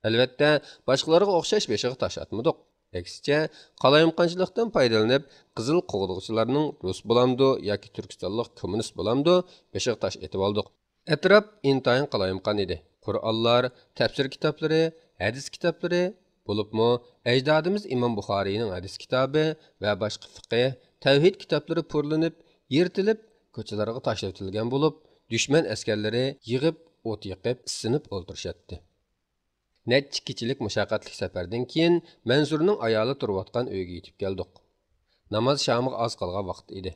ئەلۋەتتە، باشقىلارغا ئوخشاش بېشىغا تاش ئاتمىدۇق. ئەكسىچە، قالايمىقانچىلىقتىن پايدىلىنىپ، قىزىل قوغدىغۇچىلارنىڭ رۇس بولامدۇ ياكى تۈركىستانلىق كوممۇنىست بولامدۇ، بېشىغا تاش ئېتىۋالدۇق. ئەتراپ ئىنتايىن قالايمىقان ئىدى. قۇرئانلار، تەپسىر كىتابلىرى، ھەدىس كىتابلىرى، بولۇپمۇ ئەجدادىمىز ئىمام بۇخارىينىڭ ھەدىس كىتابى ۋە باشقا فىقىھ، تەۋھىد كىتابلىرى پۇرلىنىپ، يىرتىلىپ، كوچىلارغا تاشلىۋېتىلگەن بولۇپ، دۈشمەن ئەسكەرلىرى يىغىپ، ئوت يېقىپ، ئىسسىنىپ ئولتۇرۇشاتتى. نەچچە كېچىلىك مۇشەققەتلىك سەپەردىن كېيىن، مەنسۇرنىڭ ئايالى تۇرۇۋاتقان ئۆيگە يېتىپ كەلدۇق. ناماز شامىغا ئاز قالغان ۋاقىت ئىدى.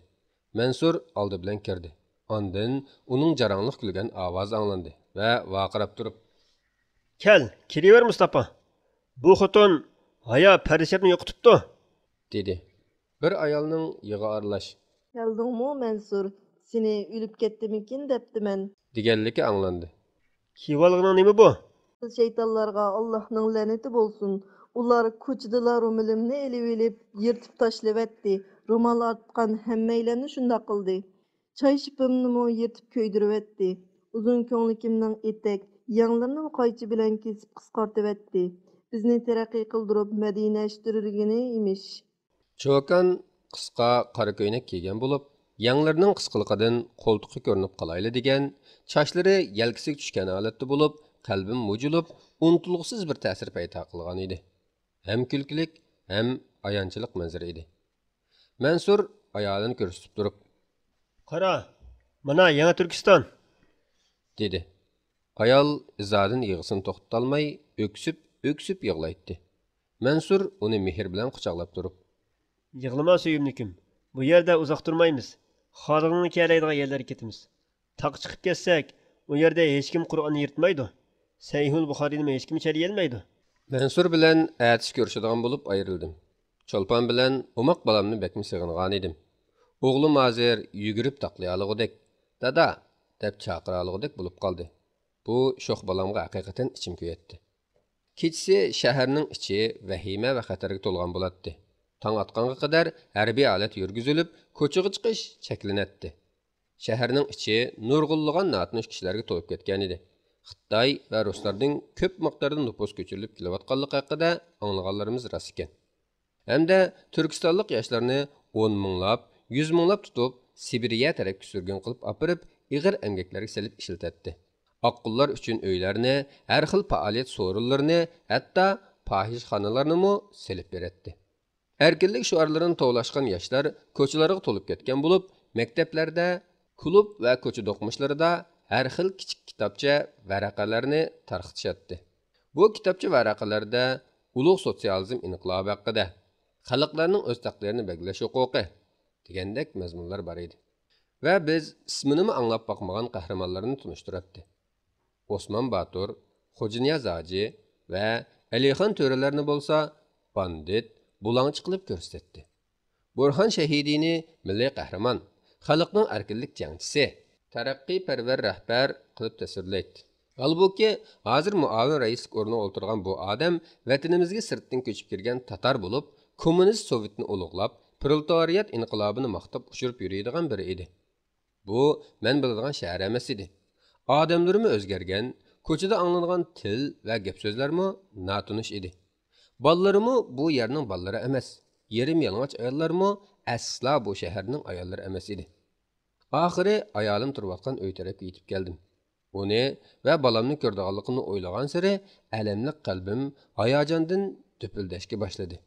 مەنسۇر ئالدى بىلەن كىردى. ئاندىن ئۇنىڭ جاراڭلىق كۈلگەن ئاۋازى ئاڭلاندى ۋە ۋارقىراپ تۇرۇپ، «كەل، كىرىۋەر، مۇستاپا! بۇ خوتۇن ھايا پەرىشاتنى يوقىتىپتۇ!» دېدى. بىر ئايالنىڭ يىغا ئارىلاش، «كەلدىڭمۇ، مەنسۇر؟ سېنى ئۆلۈپ كەتتىمىكىن دەپتىمەن.» دېگەنلىكى ئاڭلاندى. «كىيىۋالغىنىڭ نېمە بۇ؟» «شەيتانلارغا ئاللاھنىڭ لەنىتى بولسۇن! ئۇلار كوچىدىلا رومىلىمنى ئېلىۋېلىپ، يىرتىپ تاشلىۋەتتى. رومال ئارتقان ھەممەيلەننى شۇنداق قىلدى. چاي شىپىمنىمۇ يىرتىپ كۆيدۈرۈۋەتتى. ئۇزۇن كۆڭلىكىمنىڭ ئېتەك، يەڭلىرىنىمۇ قايچا بىلەن كېسىپ قىسقارتىۋەتتى. بىزنى تەرەققىي قىلدۇرۇپ، مەدىنەشتۈرگىنى ئىمىش.» چوكان قىسقا قارا كۆينەك كىيگەن بولۇپ، يەڭلىرىنىڭ قىسقىلىقىدىن قولتۇقى كۆرۈنۈپ قالايلا دېگەن، چاچلىرى يەلكىسىگە چۈشكەن ھالەتتە بولۇپ، قەلبىم مۇجۇلۇپ، ئۇنتۇلغۇسىز بىر تەسىر پەيدا قىلغان ئىدى. ھەم كۈلكىلىك، ھەم ئايانچلىق مەنزىرە ئىدى. مەنسۇر ئايالىنى كۆرسىتىپ تۇرۇپ، «قارا، مانا يېڭى تۈركىستان!» دېدى. ئايال ئىزادىن يىغىسىنى توختىتالماي، ئۆكسۈپ، ئۆكسۈپ يىغلايتتى. مەنسۇر ئۇنى مېھىر بىلەن قۇچاقلاپ تۇرۇپ، يىغلىما، سۆيۈملۈكۈم. بۇ يەردە ئۇزاق تۇرمايمىز. خالىغىنىڭ كېلەيدىغان يەرلەرگە كېتىمىز. تاغقا چىقىپ كەتسەك، ئۇ يەردە ھېچكىم قۇرئاننى يىرتمايدۇ. سەھىھۇل بۇخارىينىمۇ ھېچكىم چەلىيەلمەيدۇ. مەنسۇر بىلەن ئەتىسى كۆرۈشىدىغان بولۇپ ئايرىلدىم. چولپان بىلەن ئوماق بالامنى بەكمۇ سېغىنغانىدىم. ئوغلۇم ھازىر يۈگۈرۈپ تاقلىيالىغۇدەك، «دادا!» دەپ چاقىرالىغۇدەك بولۇپ قالدى. بۇ شوخ بالامغا ھەقىقەتەن ئىچىم كۆيەتتى. كېچىسى شەھەرنىڭ ئىچى ۋەھىمە ۋە خەتەرگە تولغان بولاتتى. تاڭ ئاتقانغا قەدەر ھەربىي ھالەت يۈرگۈزۈلۈپ، كوچىغا چىقىش چەكلىنەتتى. شەھەرنىڭ ئىچى نۇرغۇنلىغان ناتونۇش كىشىلەرگە تولۇپ كەتكەنىدى. خىتاي ۋە رۇسلاردىن كۆپ مىقداردا نوپۇس كۆچۈرۈلۈپ كېلىۋاتقانلىقى ھەققىدە ئاڭلىغانلىرىمىز راست ئىكەن. ھەمدە تۈركىستانلىق ياشلارنى ئون مىڭلاپ، يۈز مىڭلاپ تۇتۇپ، سىبىرىيە تەرەپكە سۈرگۈن قىلىپ ئاپىرىپ، ئېغىر ئەمگەكلەرگە سېلىپ ئىشلىتەتتى. ئاققۇنلار ئۈچۈن ئۆيلەرنى، ھەر خىل پائالىيەت سورۇنلىرىنى، ھەتتا پاھىشخانىلارنىمۇ سېلىپ بېرەتتى. ئەركىنلىك شوئارلىرىنى توۋلاشقان ياشلار كوچىلارغا تولۇپ كەتكەن بولۇپ، مەكتەپلەردە، كۇلۇب ۋە كوچا دوقمۇشلىرىدا ھەر خىل كىچىك كىتابچە، ۋەرەقەلەرنى تارقىتىشاتتى. بۇ كىتابچە، ۋەرەقەلەردە ئۇلۇغ سوتسىيالىزم ئىنقىلابى ھەققىدە، خەلقلەرنىڭ ئۆز تەقدىرىنى بەلگىلەش ھوقۇقى دېگەندەك مەزمۇنلار بار ئىدى. ۋە بىز ئىسمىنىمۇ ئاڭلاپ باقمىغان قەھرىمانلارنى تونۇشتۇراتتى. ئوسمان باتۇر، خوجانىياز ھاجى ۋە ئەلىخان تۆرىلەرنى بولسا باندىت، بۇلاڭچى قىلىپ كۆرسىتەتتى. بۇرھان شەھىدىنى مىللىي قەھرىمان، خەلقنىڭ ئەركىنلىك جەڭچىسى، تەرەققىيپەرۋەر رەھبەر قىلىپ تەسۋىرلەيتتى. ھالبۇكى، ھازىر مۇئاۋىن رەئىسلىك ئورنىغا ئولتۇرغان بۇ ئادەم ۋەتىنىمىزگە سىرتتىن كۆچۈپ كىرگەن تاتار بولۇپ، كوممۇنىست سوۋېتنى ئۇلۇغلاپ، پرولېتارىيات ئىنقىلابىنى ماختاپ ئۇچۇرۇپ يۈرىدىغان بىرى ئىدى. بۇ مەن بىلىدىغان شەھەر ئەمەس ئىدى. ئادەملىرىمۇ ئۆزگەرگەن، كوچىدا ئاڭلىنىدىغان تىل ۋە گەپ سۆزلەرمۇ ناتونۇش ئىدى. بالىلىرىمۇ بۇ يەرنىڭ بالىلىرى ئەمەس، يېرىم يالىڭاچ ئاياللارمۇ ئەسلا بۇ شەھەرنىڭ ئاياللىرى ئەمەس ئىدى. ئاخىرى ئايالىم تۇرۇۋاتقان ئۆي تەرەپكە يېتىپ كەلدىم. ئۇنى ۋە بالامنى كۆرىدىغانلىقىمنى ئويلىغانسېرى ئەلەملىك قەلبىم ھاياجاندىن دۈپۈلدەشكە باشلىدى.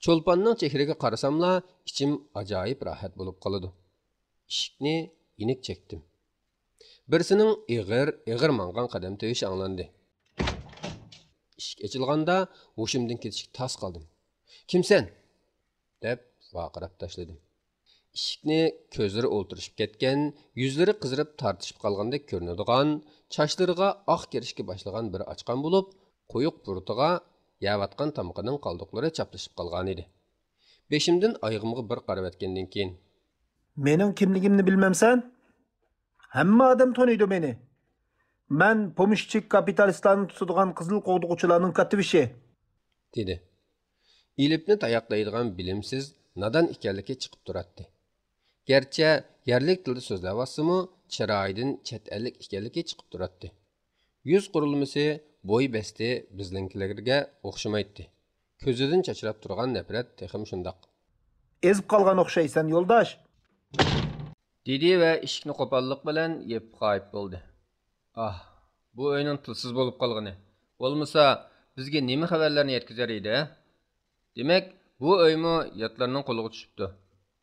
چولپاننىڭ چېھرىگە قارىساملا ئىچىم ئاجايىپ راھەت بولۇپ قالىدۇ. ئىشىكنى يېنىك چەكتىم. بىرسىنىڭ ئېغىر، ئېغىر ماڭغان قەدەم تىۋىشى ئاڭلاندى. ئىشىك ئېچىلغاندا ھوشۇمدىن كېتىشكە تاس قالدىم. «كىمسەن؟» دەپ ۋارقىراپ تاشلىدىم. ئىشىكنى كۆزلىرى ئولتۇرۇشۇپ كەتكەن، يۈزلىرى قىزىرىپ تارتىشىپ قالغاندەك كۆرۈنىدىغان، چاچلىرىغا ئاق كىرىشكە باشلىغان بىرى ئاچقان بولۇپ، قويۇق بۇرۇتىغا يەۋاتقان تامىقىنىڭ قالدۇقلىرى چاپلىشىپ قالغانىدى. بېشىمدىن ئايىغىمغا بىر قارىۋەتكەندىن كېيىن، «مېنىڭ كىملىكىمنى بىلمەمسەن؟ ھەممە ئادەم تونۇيدۇ مېنى. مەن پومېشچىك كاپىتالىستلارنى تۇتىدىغان قىزىل قوغدىغۇچىلارنىڭ كاتتىبېشى.» دېدى. ئېلىپنى تاياقلايدىغان بىلىمسىز، نادان ئىكەنلىكى چىقىپ تۇراتتى. گەرچە يەرلىك تىلدا سۆزلەۋاتسىمۇ، چىرايىدىن چەت ئەللىك ئىكەنلىكى چىقىپ تۇراتتى. يۈز قۇرۇلمىسى، بوي بەستى بىزنىڭكىلەرگە ئوخشىمايتتى. كۆزىدىن چاچراپ تۇرغان نەپرەت تېخىمۇ شۇنداق. «ئېزىپ قالغان ئوخشايسەن، يولداش!» دېدى ۋە ئىشىكنى قوپاللىق بىلەن يېپىپ غايىب بولدى. ئاھ، بۇ ئۆينىڭ تىلسىز بولۇپ قالغىنى! بولمىسا، بىزگە نېمە خەۋەرلەرنى يەتكۈزەر ئىدى، ھە؟ دېمەك، بۇ ئۆيمۇ ياتلارنىڭ قولىغا چۈشۈپتۇ.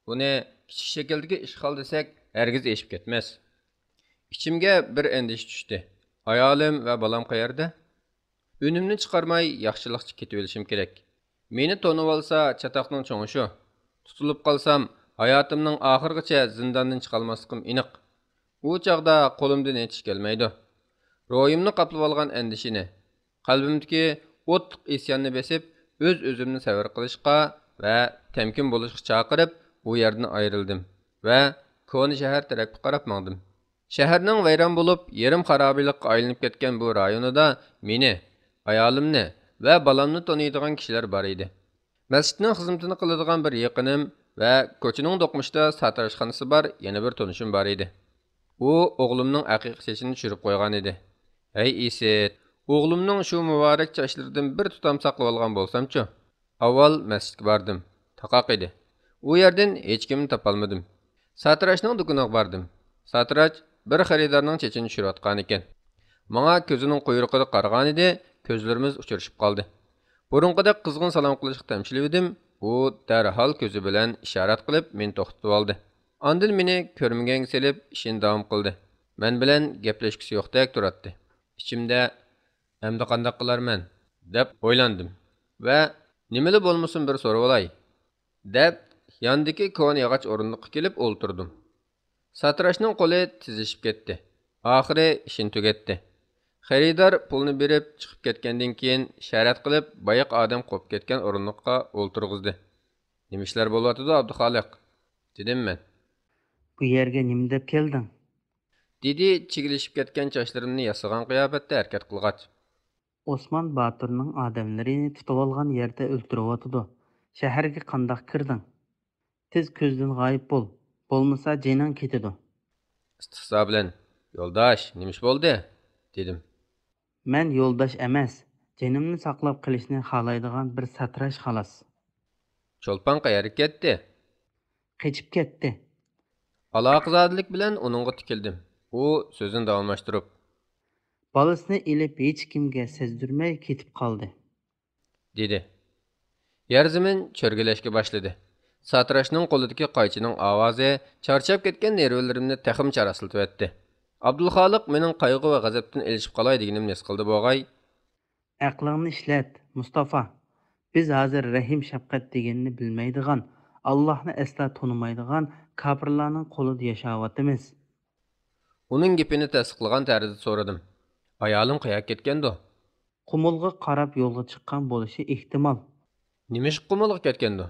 بۇنى كىچىك شەكىلدىكى ئىشغال دېسەك، ھەرگىز ئېشىپ كەتمەس. ئىچىمگە بىر ئەندىشە چۈشتى. ئايالىم ۋە بالام قەيەردە؟ ئۈنۈمنى چىقارماي ياخشىلىقچە كېتىۋېلىشىم كېرەك. مېنى تونۇۋالسا چاتاقنىڭ چوڭى شۇ. تۇتۇلۇپ قالسام، ھاياتىمنىڭ ئاخىرىغىچە زىنداندىن چىقالماسلىقىم ئېنىق. ئۇ چاغدا قولۇمدىن ھېچ ئىش كەلمەيدۇ. روھىمنى قاپلىۋالغان ئەندىشىنى، قەلبىمدىكى ئوتلۇق ئىسياننى بېسىپ، ئۆز-ئۆزۈمنى سەۋر قىلىشقا ۋە تەمكىن بولۇشقا چاقىرىپ، ئۇ يەردىن ئايرىلدىم ۋە كونا شەھەر تەرەپكە قاراپ ماڭدىم. شەھەرنىڭ ۋەيران بولۇپ، يېرىم خارابىلىققا ئايلىنىپ كەتكەن بۇ رايونىدا مېنى، ئايالىمنى ۋە بالامنى تونۇيدىغان كىشىلەر بار ئىدى. مەسچىتنىڭ خىزمىتىنى قىلىدىغان بىر يېقىنىم ۋە كوچىنىڭ دوقمۇشىدا ساتىراشخانىسى بار يەنە بىر تونۇشۇم بار ئىدى. ئۇ ئوغلۇمنىڭ ئەقىقە چېچىنى چۈشۈرۈپ قويغانىدى. ھەي ئىسىت، ئوغلۇمنىڭ شۇ مۇبارەك چاچلىرىدىن بىر تۇتام ساقلىۋالغان بولسامچۇ؟ ئاۋۋال مەسچىتكە باردىم. تاقاق ئىدى. ئۇ يەردىن ھېچكىمنى تاپالمىدىم. ساتىراشنىڭ دۇكىنىغا باردىم. ساتىراش بىر خېرىدارنىڭ چېچىنى چۈشۈرۈۋاتقانىكەن. ماڭا كۆزىنىڭ قۇيرۇقىدا قارىغانىدى، كۆزلىرىمىز ئۇچرىشىپ قالدى. بۇرۇنقىدەك قىزغىن سالام قىلىشقا تەمشىلىۋىدىم، ئۇ دەرھال كۆزى بىلەن ئىشارەت قىلىپ مېنى توختىتىۋالدى. ئاندىن مېنى كۆرمىگەنگە سېلىپ ئىشىنى داۋام قىلدى. مەن بىلەن گەپلەشكۈسى يوقتەك تۇراتتى. ئىچىمدە، «ئەمدى قانداق قىلارمەن؟» دەپ ئويلاندىم ۋە نېمىلا بولمىسۇن، بىر سورىۋالاي، دەپ، ياندىكى كونا ياغاچ ئورۇندۇققا كېلىپ ئولتۇردۇم. ساتىراشنىڭ قولى تېزلىشىپ كەتتى. ئاخىرى ئىشىنى تۈگەتتى. خېرىدار پۇلنى بېرىپ چىقىپ كەتكەندىن كېيىن، شەرەت قىلىپ، بايىقى ئادەم قوپۇپ كەتكەن ئورۇندۇققا ئولتۇرغۇزدى. «نېمە ئىشلار بولۇۋاتىدۇ، ئابدۇخالىق؟» دېدىم مەن. «بۇ يەرگە نېمە دەپ كەلدىڭ؟» دېدى، چىگىلىشىپ كەتكەن چاچلىرىمنى ياسىغان قىياپەتتە ھەرىكەت قىلغاچ. «ئوسمان باتۇرنىڭ ئادەملىرىنى تۇتۇۋالغان يەردە ئۆلتۈرۈۋاتىدۇ. شەھەرگە قانداق كىردىڭ؟ تېز كۆزدىن غايىب بول، بولمىسا جېنىڭ كېتىدۇ.» ئىستېھزا بىلەن: «يولداش، نېمە ئىش بولدى؟» دېدىم. «مەن يولداش ئەمەس، جېنىمنى ساقلاپ قېلىشنى خالايدىغان بىر ساتىراش، خالاس.» «چولپان قەيەرگە كەتتى؟» «قېچىپ كەتتى.» ئالاقىزادىلىك بىلەن ئۇنىڭغا تىكىلدىم. ئۇ سۆزىنى داۋاملاشتۇرۇپ: «بالىسىنى ئېلىپ ھېچكىمگە سەزدۈرمەي كېتىپ قالدى.» دېدى. يەر زېمىن چۆرگىلەشكە باشلىدى. ساتىراشنىڭ قولىدىكى قايچىنىڭ ئاۋازى چارچاپ كەتكەن نېرۋىلىرىمنى تېخىمۇ چاراسلىتىۋەتتى. ئابدۇلخالىق مېنىڭ قايغۇ ۋە غەزەپتىن ئېلىشىپ قالاي دېگىنىمنى ھېس قىلدى بوغاي. «ئەقلىڭنى ئىشلەت، مۇستافا. بىز ھازىر رەھىم-شەپقەت دېگەننى بىلمەيدىغان، ئاللاھنى ئەسلا تونۇمايدىغان كاپىرلارنىڭ قولىدا ياشاۋاتىمىز.» ئۇنىڭ گېپىنى تەستىقلىغان تەرزدە سورىدىم: «ئايالىم قەيەرگە كەتكەندۇ؟» «قۇمۇلغا قاراپ يولغا چىققان بولۇشى ئېھتىمال.» «نېمىشقا قۇمۇلغا كەتكەندۇ؟»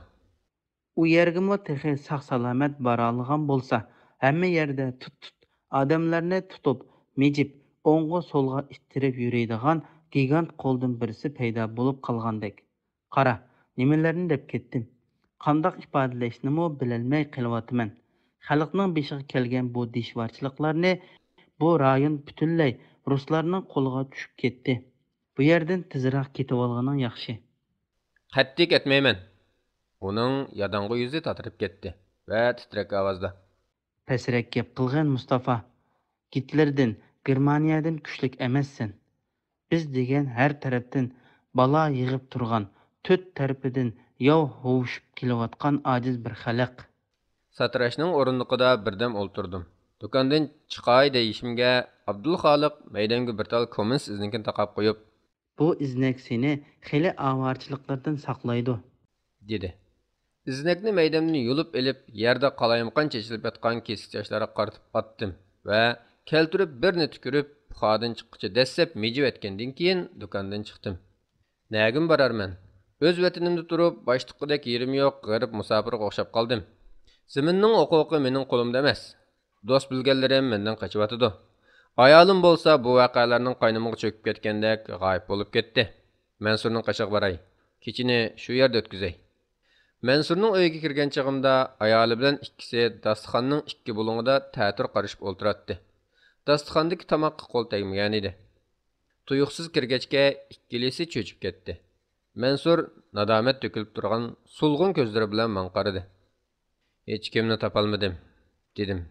«ئۇ يەرگىمۇ تېخى ساق-سالامەت بارالىغان بولسا، ھەممە يەردە تۇت-تۇت ئادەملەرنى تۇتۇپ، مىجىپ، ئوڭغا-سولغا ئىتتىرىپ يۈرىدىغان گىگانت قولدىن بىرسى پەيدا بولۇپ قالغاندەك. قارا، نېمىلەرنى دەپ كەتتىم. قانداق ئىپادىلەشنىمۇ بىلەلمەي قېلىۋاتىمەن. خەلقنىڭ بېشىغا كەلگەن بۇ دىشۋارچىلىقلارنى، بۇ رايون پۈتۈنلەي رۇسلارنىڭ قولىغا چۈشۈپ كەتتى. بۇ يەردىن تېزراق كېتىۋالغىنىڭ ياخشى.» «قەتئىي كەتمەيمەن.» ئۇنىڭ ياداڭغۇ يۈزى تاتىرىپ كەتتى ۋە تىترەك ئاۋازدا: «پەسرەك گەپ قىلغىن، مۇستافا. گىتلېردىن، گېرمانىيەدىن كۈچلۈك ئەمەسسەن. بىز دېگەن ھەر تەرەپتىن بالا يىغىپ تۇرغان، تۆت تەرىپىدىن ياۋ ھوۋۇشۇپ كېلىۋاتقان ئاجىز بىر خەلق.» ساتىراشنىڭ ئورۇندۇقىدا بىردەم ئولتۇردۇم. دۇكاندىن چىقاي دېيىشىمگە، ئابدۇلخالىق مەيدەمگە بىر تال كوممۇنىست ئىزنىكىنى تاقاپ قويۇپ: «بۇ ئىزنەك سېنى خېلى ئاۋارىچىلىقلاردىن ساقلايدۇ.» دېدى. ئىزنەكنى مەيدەمدىن يۇلۇپ ئېلىپ، يەردە قالايمىقان چېچىلىپ ياتقان كېسىك چاچلارغا قارىتىپ ئاتتىم ۋە كەلتۈرۈپ بىرنى تۈكۈرۈپ، پۇخادىن چىققىچە دەسسەپ مىجىۋەتكەندىن كېيىن، دۇكاندىن چىقتىم. نەگىمۇ بارارمەن؟ ئۆز ۋەتىنىمدە تۇرۇپ، باش تۇغقۇدەك يېرىم يوق غېرىب مۇساپىرغا ئوخشاپ قالدىم. زېمىننىڭ ھوقۇقى مېنىڭ قولۇمدا ئەمەس. دوست-بىلگەنلىرىم مەندىن قېچىۋاتىدۇ. ئايالىم بولسا بۇ ۋەقەلەرنىڭ قاينىمىغا چۆكۈپ كەتكەندەك غايىب بولۇپ كەتتى. مەنسۇرنىڭ قېشىغا باراي. كېچىنى شۇ يەردە ئۆتكۈزەي. مەنسۇرنىڭ ئۆيىگە كىرگەن چېغىمدا، ئايالى بىلەن ئىككىسى داستىخاننىڭ ئىككى بۇلۇڭىدا تەتۈر قارىشىپ ئولتۇراتتى. داستىخاندىكى تاماققا قول تەگمىگەنىدى. تۇيۇقسىز كىرگەچكە، ئىككىلىسى چۆچۈپ كەتتى. مەنسۇر نادامەت تۆكۈلۈپ تۇرغان سولغۇن كۆزلىرى بىلەن ماڭا قارىدى. «ھېچكىمنى تاپالمىدىم»، دېدىم.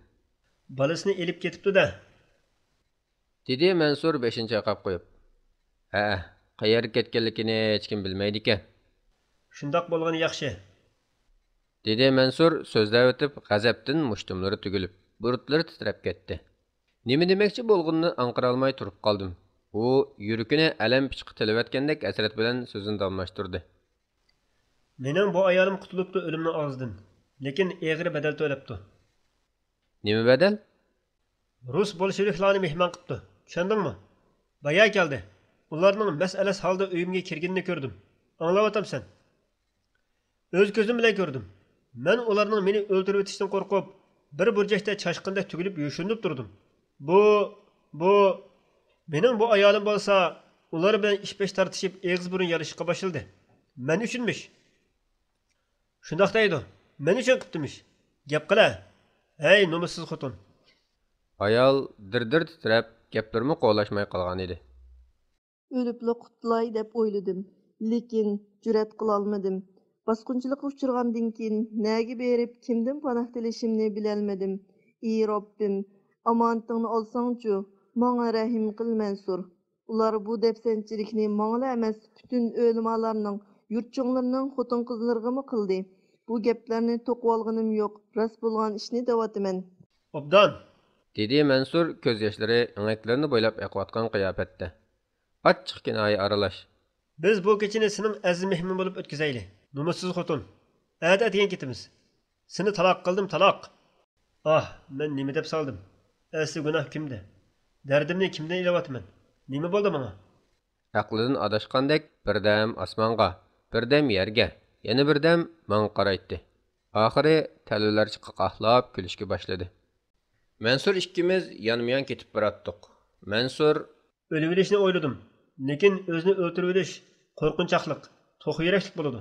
«بالىسىنى ئېلىپ كېتىپتۇ-دە.» دېدى مەنسۇر بېشىنى چايقاپ قويۇپ. «ھەئە، قەيەرگە كەتكەنلىكىنى ھېچكىم بىلمەيدىكەن.» «شۇنداق بولغىنى ياخشى.» دېدى مەنسۇر سۆزلەۋېتىپ، غەزەپتىن مۇشتۇملىرى تۈگۈلۈپ، بۇرۇتلىرى تىترەپ كەتتى. نېمە دېمەكچى بولغىنىنى ئاڭقىرالماي تۇرۇپ قالدىم. ئۇ يۈرىكىنى ئەلەم پىچىقى تىلىۋەتكەندەك ھەسرەت بىلەن سۆزىنى داۋاملاشتۇردى. «مېنىڭ بۇ ئايالىم قۇتۇلۇپتۇ ئۆلۈمنىڭ ئاغزىدىن، لېكىن ئېغىر بەدەل تۆلەپتۇ.» «نېمە بەدەل؟» «رۇس بولشېۋىكلارنى مېھمان قىپتۇ، چۈشەندىڭمۇ؟ بايا كەلدى. ئۇلارنىڭ مەس-ئەلەس ھالدا ئۆيۈمگە كىرگىنىنى كۆردۈم. ئاڭلاۋاتامسەن؟» «ئۆز كۆزۈم بىلەن كۆردۈم. مەن ئۇلارنىڭ مېنى ئۆلتۈرۈۋېتىشتىن قورقۇپ، بىر بۇرجەكتە چاشقىندەك تۈگۈلۈپ يوشۇرۇنۇپ تۇردۇم. بۇ، بۇ، مېنىڭ بۇ ئايالىم بولسا، ئۇلار بىلەن ئىش-پەش تارتىشىپ، ئېغىز-بۇرۇن يالىشىشقا باشلىدى. مەن ئۈچۈنمىش.» «شۇنداق دەيدۇ. مەن ئۈچۈن قىپتىمىش. گەپ قىلە. ھەي، نومۇسسىز خوتۇن!» ئايال دىر-دىر تىترەپ، گەپلىرىمۇ قولاشماي قالغانىدى. ئۆلۈپلا قۇتۇلاي دەپ ئويلىدىم، لېكىن جۈرئەت قىلالمىدىم. باسقۇنچىلىققا ئۇچرىغاندىن كېيىن نەگە بېرىپ، كىمدىن پاناھ تىلىشىمنى بىلەلمىدىم. ئى رەببىم، ئامانىتىڭنى ئالساڭچۇ، ماڭا رەھىم قىل، مەنسۇر. ئۇلار بۇ دەپسەندىچىلىكنى ماڭىلا ئەمەس، پۈتۈن ئۆلىمالارنىڭ، يۇرتچۇڭلىرىنىڭ خوتۇن-قىزلىرىغىمۇ قىلدى. بۇ گەپلەرنى توقۇۋالغىنىم يوق، راست بولغان ئىشنى دەۋاتىمەن. «ئوبدان!» دېدى مەنسۇر كۆز ياشلىرى ئېڭەكلىرىنى بويلاپ ئېقىۋاتقان قىياپەتتە. ئاچچىق كىنايە ئارىلاش. بىز بۇ كېچىنى سېنىڭ ئەزىز مېھمىنىڭ بولۇپ ئۆتكۈزەيلى، نومۇسسىز خوتۇن. ئەتە ئەتىگەن كېتىمىز. سېنى تالاق قىلدىم، تالاق! ئاھ، مەن نېمە دەپ سالدىم؟ ئەسلى گۇناھ كىمدە؟ دەردىمنى كىمدىن ئېلىۋاتىمەن؟ نېمە بولدى ماڭا؟ ئەقلىدىن ئاداشقاندەك بىردەم ئاسمانغا، بىردەم يەرگە، يەنە بىردەم ماڭا قارايتتى. ئاخىرى تەلۋىلەرچە قاقاھلاپ كۈلۈشكە باشلىدى. مەنسۇر ئىككىمىز يانمۇيان كېتىپ باراتتۇق. مەنسۇر: ئۆلۈۋېلىشنى ئويلىدىم، لېكىن ئۆزىنى ئۆلتۈرۈۋېلىش قورقۇنچاقلىق، توخۇ يۈرەكلىك بولىدۇ.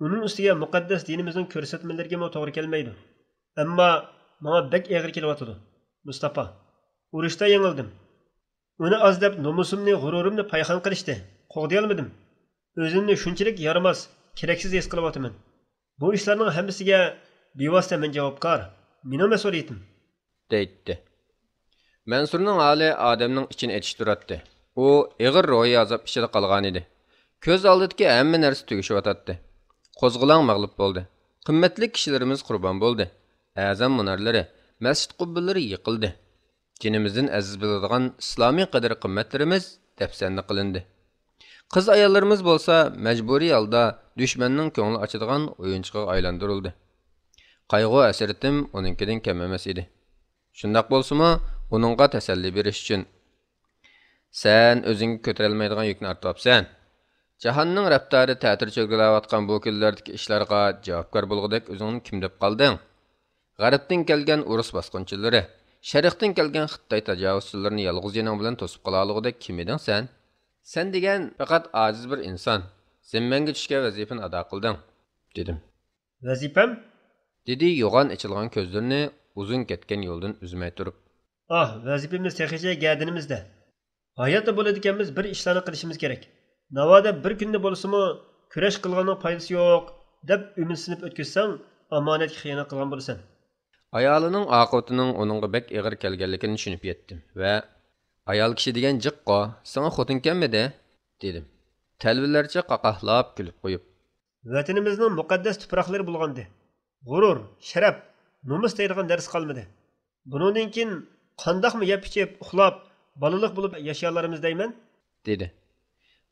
ئۇنىڭ ئۈستىگە مۇقەددەس دىنىمىزنىڭ كۆرسەتمىلىرىگىمۇ توغرا كەلمەيدۇ. ئەمما ماڭا بەك ئېغىر كېلىۋاتىدۇ، مۇستاپا. ئۇرۇشتا يېڭىلدىم. ئۇنى ئاز دەپ نومۇسۇمنى، غۇرۇرۇمنى پايخان قىلىشتى. قوغدىيالمىدىم. ئۆزۈمنى شۇنچىلىك يارىماس، كېرەكسىز ھېس قىلىۋاتىمەن. بۇ ئىشلارنىڭ ھەممىسىگە بىۋاسىتە مەن جاۋابكار. مېنىڭ مەسئۇلىيىتىم. دەيتتى. مەنسۇرنىڭ ھالى ئادەمنىڭ ئىچىنى ئېتىشتۇراتتى. ئۇ ئېغىر روھىي ئازاب ئىچىدە قالغانىدى. كۆز ئالدىدىكى ھەممە نەرسە تۈگىشىۋاتاتتى. قوزغىلاڭ مەغلۇپ بولدى. قىممەتلىك كىشىلىرىمىز قۇربان بولدى. ئەزان مۇنارلىرى، مەسچىت قۇببىلىرى يىقىلدى. جېنىمىزدىن ئەزىز بىلىدىغان ئىسلامىي قەدىر-قىممەتلىرىمىز دەپسەندە قىلىندى. قىز-ئاياللىرىمىز بولسا مەجبۇرىي ھالدا دۈشمەننىڭ كۆڭلى ئاچىدىغان ئويۇنچۇقىغا ئايلاندۇرۇلدى. قايغۇ-ھەسرىتىم ئۇنىڭكىدىن كەم ئەمەس ئىدى. شۇنداق بولسىمۇ، ئۇنىڭغا تەسەللى بېرىش ئۈچۈن، سەن ئۆزۈڭگە كۆتۈرەلمەيدىغان يۈكنى ئارتىۋاپسەن. جاھاننىڭ رەپتارى تەتۈر چۆرگىلەۋاتقان بۇ كۈنلەردىكى ئىشلارغا جاۋابكار بولغۇدەك ئۆزۈڭنى كىم دەپ قالدىڭ؟ غەربتىن كەلگەن ئورۇس باسقۇنچىلىرى، شەرقتىن كەلگەن خىتاي تاجاۋۇزچىلىرىنى يالغۇز جېنىڭ بىلەن توسۇپ قالالىغۇدەك كىم ئىدىڭ سەن؟ سەن دېگەن پەقەت ئاجىز بىر ئىنسان. زىممەڭگە چۈشكەن ۋەزىپىنى ئادا قىلدىڭ، دېدىم. ۋەزىپەم؟ دېدى يوغان ئېچىلغان كۆزلىرىنى ئۇزۇن كەتكەن يولدىن ئۈزمەي تۇرۇپ. ئاھ، ۋەزىپىمىز تېخىچە گەدىنىمىزدە. ھاياتتا بولىدىكەنمىز، بىر ئىشلارنى قىلىشىمىز كېرەك. ناۋادا بىر كۈندە بولسىمۇ، كۈرەش قىلغاننىڭ پايدىسى يوق، دەپ ئۈمىدسىزلىنىپ ئۆتكۈزسەڭ، ئامانەتكە خىيانەت قىلغان بولىسەن. ئايالىنىڭ ئاقىۋىتىنىڭ ئۇنىڭغا بەك ئېغىر كەلگەنلىكىنى چۈشىنىپ يەتتىم ۋە، ئايال كىشى دېگەن جىققۇ، ساڭا خوتۇن كەلمىدى؟ دېدىم. تەلۋىلەرچە قاقاھلاپ كۈلۈپ قويۇپ. ۋەتىنىمىزنىڭ مۇقەددەس تۇپراقلىرى بۇلغاندى. غۇرۇر، شەرەپ، نومۇس دەيدىغان نەرسە قالمىدى. بۇنىڭدىن كېيىن قانداقمۇ يەپ-ئىچىپ، ئۇخلاپ، بالىلىق بولۇپ ياشىيالارمىز دەيمەن؟ دېدى.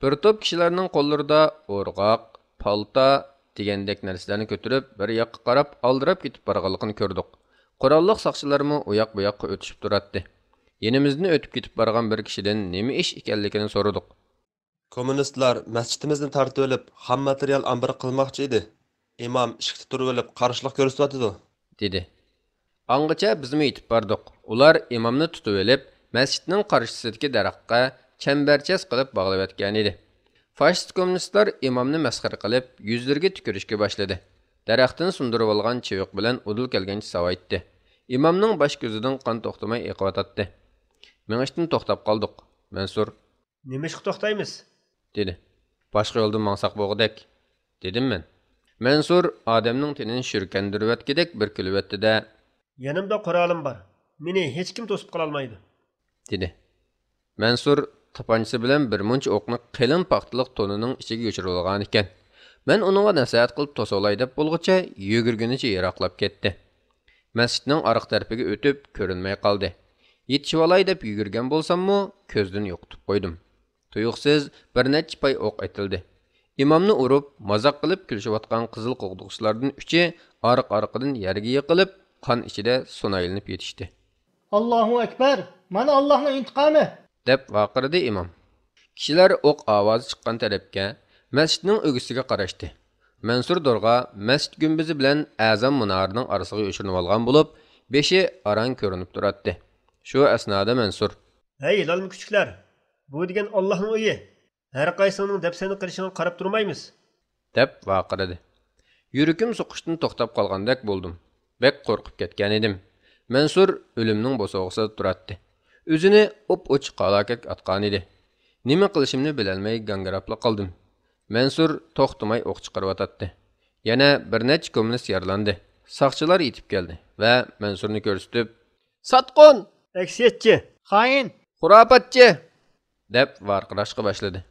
بىر توپ كىشىلەرنىڭ قوللىرىدا ئورغاق، پالتا دېگەندەك نەرسىلەرنى كۆتۈرۈپ، بىر ياققا قاراپ ئالدىراپ كېتىپ بارغانلىقىنى كۆردۇق. قوراللىق ساقچىلارمۇ ئۇياق-بۇياققا ئۆتۈشۈپ تۇراتتى. يېنىمىزدىن ئۆتۈپ كېتىپ بارغان بىر كىشىدىن نېمە ئىش ئىكەنلىكىنى سورىدۇق. كوممۇنىستلار مەسچىتىمىزنى تارتىۋېلىپ، خام ماتېرىيال ئامبىرى قىلماقچى ئىدى. ئىمام ئىشىكتە تۇرۇۋېلىپ قارشىلىق كۆرسىتىۋاتىدۇ، دېدى. ئاڭغىچە بىزمۇ يېتىپ باردۇق. ئۇلار ئىمامنى تۇتۇۋېلىپ، مەسچىتنىڭ قارشىسىدىكى دەرەخكە چەمبەرچاس قىلىپ باغلىۋەتكەنىدى. فاشىست كوممۇنىستلار ئىمامنى مەسخىرە قىلىپ، يۈزلىرىگە تۈكۈرۈشكە باشلىدى. دەرەختىن سۇندۇرۇۋالغان چىۋىق بىلەن ئۇدۇل كەلگەنچە ساۋايتتى. ئىمامنىڭ باش كۆزىدىن قان توختىماي ئېقىۋاتاتتى. مېڭىشتىن توختاپ قالدۇق. مەنسۇر، نېمىشقا توختايمىز؟ دېدى. باشقا يولدىن ماڭساق بولغۇدەك، دېدىم مەن. مەنسۇر ئادەمنىڭ تېنىنى شۈركەندۈرۈۋەتكۈدەك بىر كۈلۈۋەتتى-دە. يېنىمدا قورالىم بار. مېنى ھېچكىم توسۇپ قالالمايدۇ، دېدى. مەنسۇر تاپانچىسى بىلەن بىر مۇنچە ئوقنى قېلىن پاختىلىق تونىنىڭ ئىچىگە يوشۇرۇۋالغانىكەن. مەن ئۇنىڭغا نەسىھەت قىلىپ توسۇۋالاي دەپ بولغۇچە يۈگۈرگىنىچە يىراقلاپ كەتتى. مەسچىتنىڭ ئارقا تەرىپىگە ئۆتۈپ كۆرۈنمەي قالدى. يېتىشىۋالاي دەپ يۈگۈرگەن بولساممۇ، كۆزدىن يوقىتىپ قويدۇم. تۇيۇقسىز بىر نەچچە پاي ئوق ئېتىلدى. ئىمامنى ئۇرۇپ، مازاق قىلىپ كۈلۈشۈۋاتقان قىزىل قوغدىغۇچىلاردىن ئۈچى ئارقا-ئارقىدىن يەرگە يىقىلىپ، قان ئىچىدە سۇنايلىنىپ يېتىشتى. ئاللاھۇ ئەكبەر! مانا ئاللاھنىڭ ئىنتىقامى! دەپ ۋارقىرىدى ئىمام. كىشىلەر ئوق ئاۋازى چىققان تەرەپكە، مەسچىتنىڭ ئۆگزىسىگە قاراشتى. مەنسۇر دورغا مەسچىت گۈمبىزى بىلەن ئەزان مۇنارىنىڭ ئارىسىغا يوشۇرۇنۇۋالغان بولۇپ، بېشى ئاران كۆرۈنۈپ تۇراتتى. شۇ ئەسنادا مەنسۇر، ھەي، لالما كۈچۈكلەر! بۇ دېگەن ئاللاھنىڭ ئۆيى! ھەر قايسىڭنىڭ دەپسەندە قىلىشىڭغا قاراپ تۇرمايمىز! دەپ ۋارقىرىدى. يۈرىكىم سوقۇشتىن توختاپ قالغاندەك بولدۇم. بەك قورقۇپ كەتكەنىدىم. مەنسۇر ئۆلۈمنىڭ بوسۇغىسىدا تۇراتتى. ئۆزىنى ئوپئوچۇق ھالاكەتكە ئاتقانىدى. نېمە قىلىشىمنى بىلەلمەي گاڭگىراپلا قالدىم. مەنسۇر توختىماي ئوق چىقىرىۋاتاتتى. يەنە بىر نەچچە كوممۇنىست يارىلاندى. ساقچىلار يېتىپ كەلدى ۋە مەنسۇرنى كۆرسىتىپ، ساتقۇن! ئەكسىيەتچى! خائىن! خۇراپاتچى! دەپ ۋارقىراشقا باشلىدى.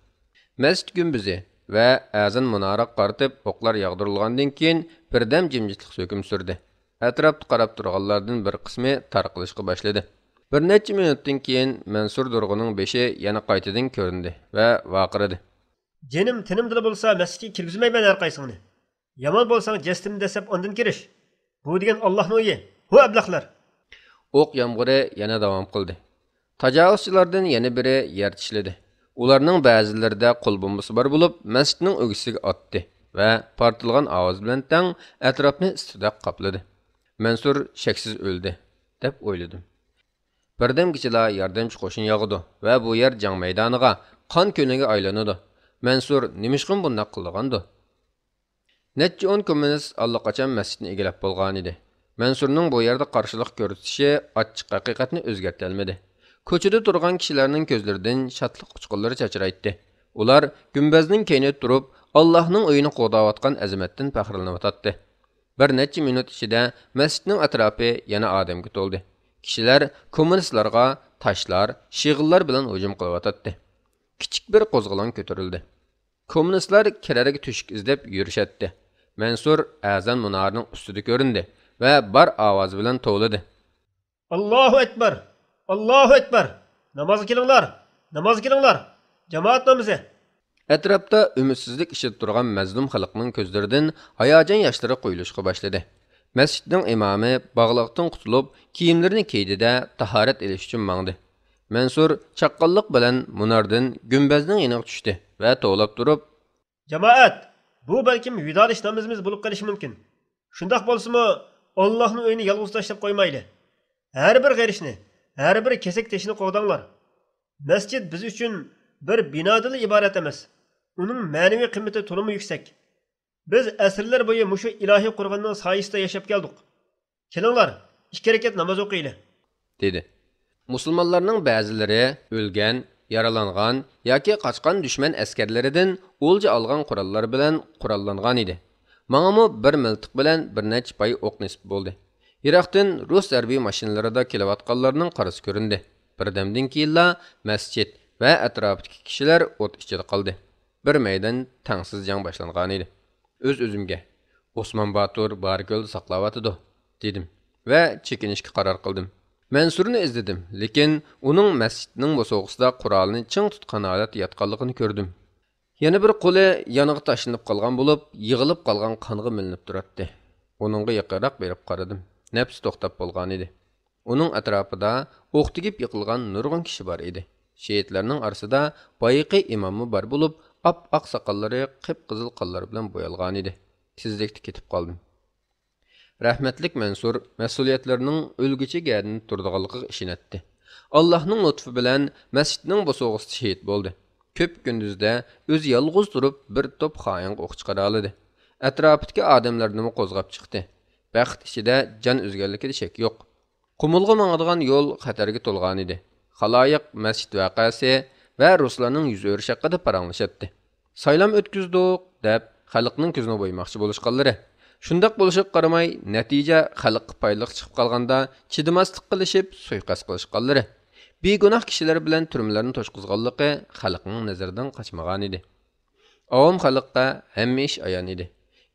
مەسچىت گۈمبىزى ۋە ئەزان مۇنارىغا قارىتىپ ئوقلار ياغدۇرۇلغاندىن كېيىن، بىردەم جىمجىتلىق ھۆكۈم سۈردى. ئەتراپتا قاراپ تۇرغانلاردىن بىر قىسمى تارقىلىشقا باشلىدى. بىر نەچچە مىنۇتتىن كېيىن مەنسۇر دورغىنىڭ بېشى يەنە قايتىدىن كۆرۈندى ۋە ۋارقىرىدى. جېنىم تېنىمدىلا بولسا مەسچىتكە كىرگۈزمەيمەن ھەرقايسىڭنى. يامان بولساڭ جەسىتىمنى دەسسەپ ئاندىن كىرىش. بۇ دېگەن ئاللاھنىڭ ئۆيى. ھۇ ئەبلەخلەر! ئوق يامغۇرى يەنە داۋام قىلدى. تاجاۋۇزچىلاردىن يەنە بىرى يەر چىشلىدى. ئۇلارنىڭ بەزىلىرىدە قول بومبىسى بار بولۇپ، مەسچىتنىڭ ئۆگزىسىگە ئاتتى ۋە پارتلىغان ئاۋاز بىلەن تەڭ ئەتراپنى ئىسسىدەك قاپلىدى. مەنسۇر شەكسىز ئۆلدى، دەپ ئويلىدىم. بىردەمگىچىلا ياردەمچى قوشۇن ياغىدۇ ۋە بۇ يەر جەڭ مەيدانىغا، قان كۆلىگە ئايلىنىدۇ. مەنسۇر نېمىشقىمۇ بۇنداق قىلىدىغاندۇ؟ نەچچە ئون كوممۇنىست ئاللىقاچان مەسچىتنى ئىگىلەپ بولغانىدى. مەنسۇرنىڭ بۇ يەردە قارشىلىق كۆرسىتىشى ئاچچىق ھەقىقەتنى ئۆزگەرتەلمىدى. كوچىدا تۇرغان كىشىلەرنىڭ كۆزلىرىدىن شادلىق ئۇچقۇنلىرى چاچرايتتى. ئۇلار گۈمبەزنىڭ كەينىدە تۇرۇپ، ئاللاھنىڭ ئۆيىنى قوغداۋاتقان ئەزىمەتتىن پەخىرلىنىۋاتاتتى. بىر نەچچە مىنۇت ئىچىدە مەسچىتنىڭ ئەتراپى يەنە ئادەمگە تولدى. كىشىلەر كوممۇنىستلارغا تاشلار، شېغىللار بىلەن ھۇجۇم قىلىۋاتاتتى. كىچىك بىر قوزغىلاڭ كۆتۈرۈلدى. كوممۇنىستلار كىرەرگە تۆشۈك ئىزدەپ يۈرۈشەتتى. مەنسۇر ئەزان مۇنارىنىڭ ئۈستىدە كۆرۈندى ۋە بار ئاۋازى بىلەن توۋلىدى. ئاللاھۇ ئەكبەر! ئاللاھۇ ئەكبەر! نامازغا كېلىڭلار! نامازغا كېلىڭلار! جامائەت نامىزى! ئەتراپتا ئۈمىدسىزلىك ئىچىدە تۇرغان مەزلۇم خەلقنىڭ كۆزلىرىدىن ھاياجان ياشلىرى قۇيۇلۇشقا باشلىدى. مەسچىتنىڭ ئىمامى باغلىقتىن قۇتۇلۇپ، كىيىملىرىنى كىيدى-دە، تاھارەت ئېلىش ئۈچۈن ماڭدى. مەنسۇر چاققانلىق بىلەن مۇناردىن گۈمبەزنىڭ يېنىغا چۈشتى ۋە توۋلاپ تۇرۇپ، جامائەت، بۇ بەلكىم ۋىدالىشىش نامىزىمىز بولۇپ قېلىشى مۇمكىن. شۇنداق بولسىمۇ، ئاللاھنىڭ ئۆيىنى يالغۇز تاشلاپ قويمايلى. ھەر بىر غېرىشنى، ھەر بىر كېسەك تېشىنى قوغداڭلار. مەسچىت بىز ئۈچۈن بىر بىنادىنلا ئىبارەت ئەمەس. ئۇنىڭ مەنىۋى قىممىتى تولىمۇ يۈكسەك. بىز ئەسىرلەر بويى مۇشۇ ئىلاھىي قورغاننىڭ سايىسىدا ياشاپ كەلدۇق. كېلىڭلار، ئىككى رەكەت ناماز ئوقۇيلى، دېدى. مۇسۇلمانلارنىڭ بەزىلىرى ئۆلگەن، يارىلانغان ياكى قاچقان دۈشمەن ئەسكەرلىرىدىن ئولجا ئالغان قوراللار بىلەن قوراللانغان ئىدى. ماڭىمۇ بىر مىلتىق بىلەن بىر نەچچە پاي ئوق نېسىپ بولدى. يىراقتىن رۇس ھەربىي ماشىنىلىرىدا كېلىۋاتقانلارنىڭ قارىسى كۆرۈندى. بىردەمدىن كېيىنلا مەسچىت ۋە ئەتراپىدىكى كىشىلەر ئوت ئىچىدە قالدى. بىر مەيدان تەڭسىز جەڭ باشلانغانىدى. ئۆز-ئۆزۈمگە، «ئوسمان باتۇر بارىكۆلدە ساقلاۋاتىدۇ» دېدىم ۋە چېكىنىشكە قارار قىلدىم. مەنسۇرنى ئىزدىدىم، لېكىن ئۇنىڭ مەسچىتنىڭ بوسۇغىسىدا قورالىنى چىڭ تۇتقان ھالەتتە ياتقانلىقىنى كۆردۈم. يەنە بىر قولى يانغا تاشلىنىپ قالغان بولۇپ، يىغىلىپ قالغان قانغا مىلىنىپ تۇراتتى. ئۇنىڭغا يېقىنراق بېرىپ قارىدىم. نەپسى توختاپ بولغانىدى. ئۇنىڭ ئەتراپىدا ئوق تېگىپ يىقىلغان نۇرغۇن كىشى بار ئىدى. شېھىتلەرنىڭ ئارىسىدا بايىقى ئىماممۇ بار بولۇپ، ئاپئاق ساقاللىرى قىپقىزىل قانلار بىلەن بويالغانىدى. تېزلىكتە كېتىپ قالدىم. رەھمەتلىك مەنسۇر مەسئۇلىيەتلىرىنىڭ ئۆلگۈچە گەدىنىدە تۇرىدىغانلىقىغا ئىشىنەتتى. ئاللاھنىڭ لۇتفى بىلەن مەسچىتنىڭ بوسۇغىسىدا شېھىت بولدى. كۆپكۈندۈزدە ئۆزى يالغۇز تۇرۇپ، بىر توپ خائىنغا ئوق چىقىرالىدى. ئەتراپىدىكى ئادەملەرنىمۇ قوزغاپ چىقتى. بەخت ئىچىدە جان ئۈزگەنلىكىدە شەك يوق. قۇمۇلغا ماڭىدىغان يول خەتەرگە تولغانىدى. خالايىق مەسچىت ۋەقەسى ۋە رۇسلارنىڭ يۈز ئۆرۈشى ھەققىدە پاراڭلىشاتتى. سايلام ئۆتكۈزدۇق، دەپ، خەلقنىڭ كۆزىنى بويىماقچى بولۇشقانلىرى. شۇنداق بولۇشىغا قارىماي، نەتىجە خەلققە پايدىلىق چىقىپ قالغاندا، چىدىماسلىق قىلىشىپ، سۇيىقەست قىلىشقانلىرى. بىگۇناھ كىشىلەر بىلەن تۈرمىلەرنى توشقۇزغانلىقى خەلقنىڭ نەزىرىدىن قاچمىغانىدى. ئاۋام خەلققە ھەممە ئىش ئايان ئىدى.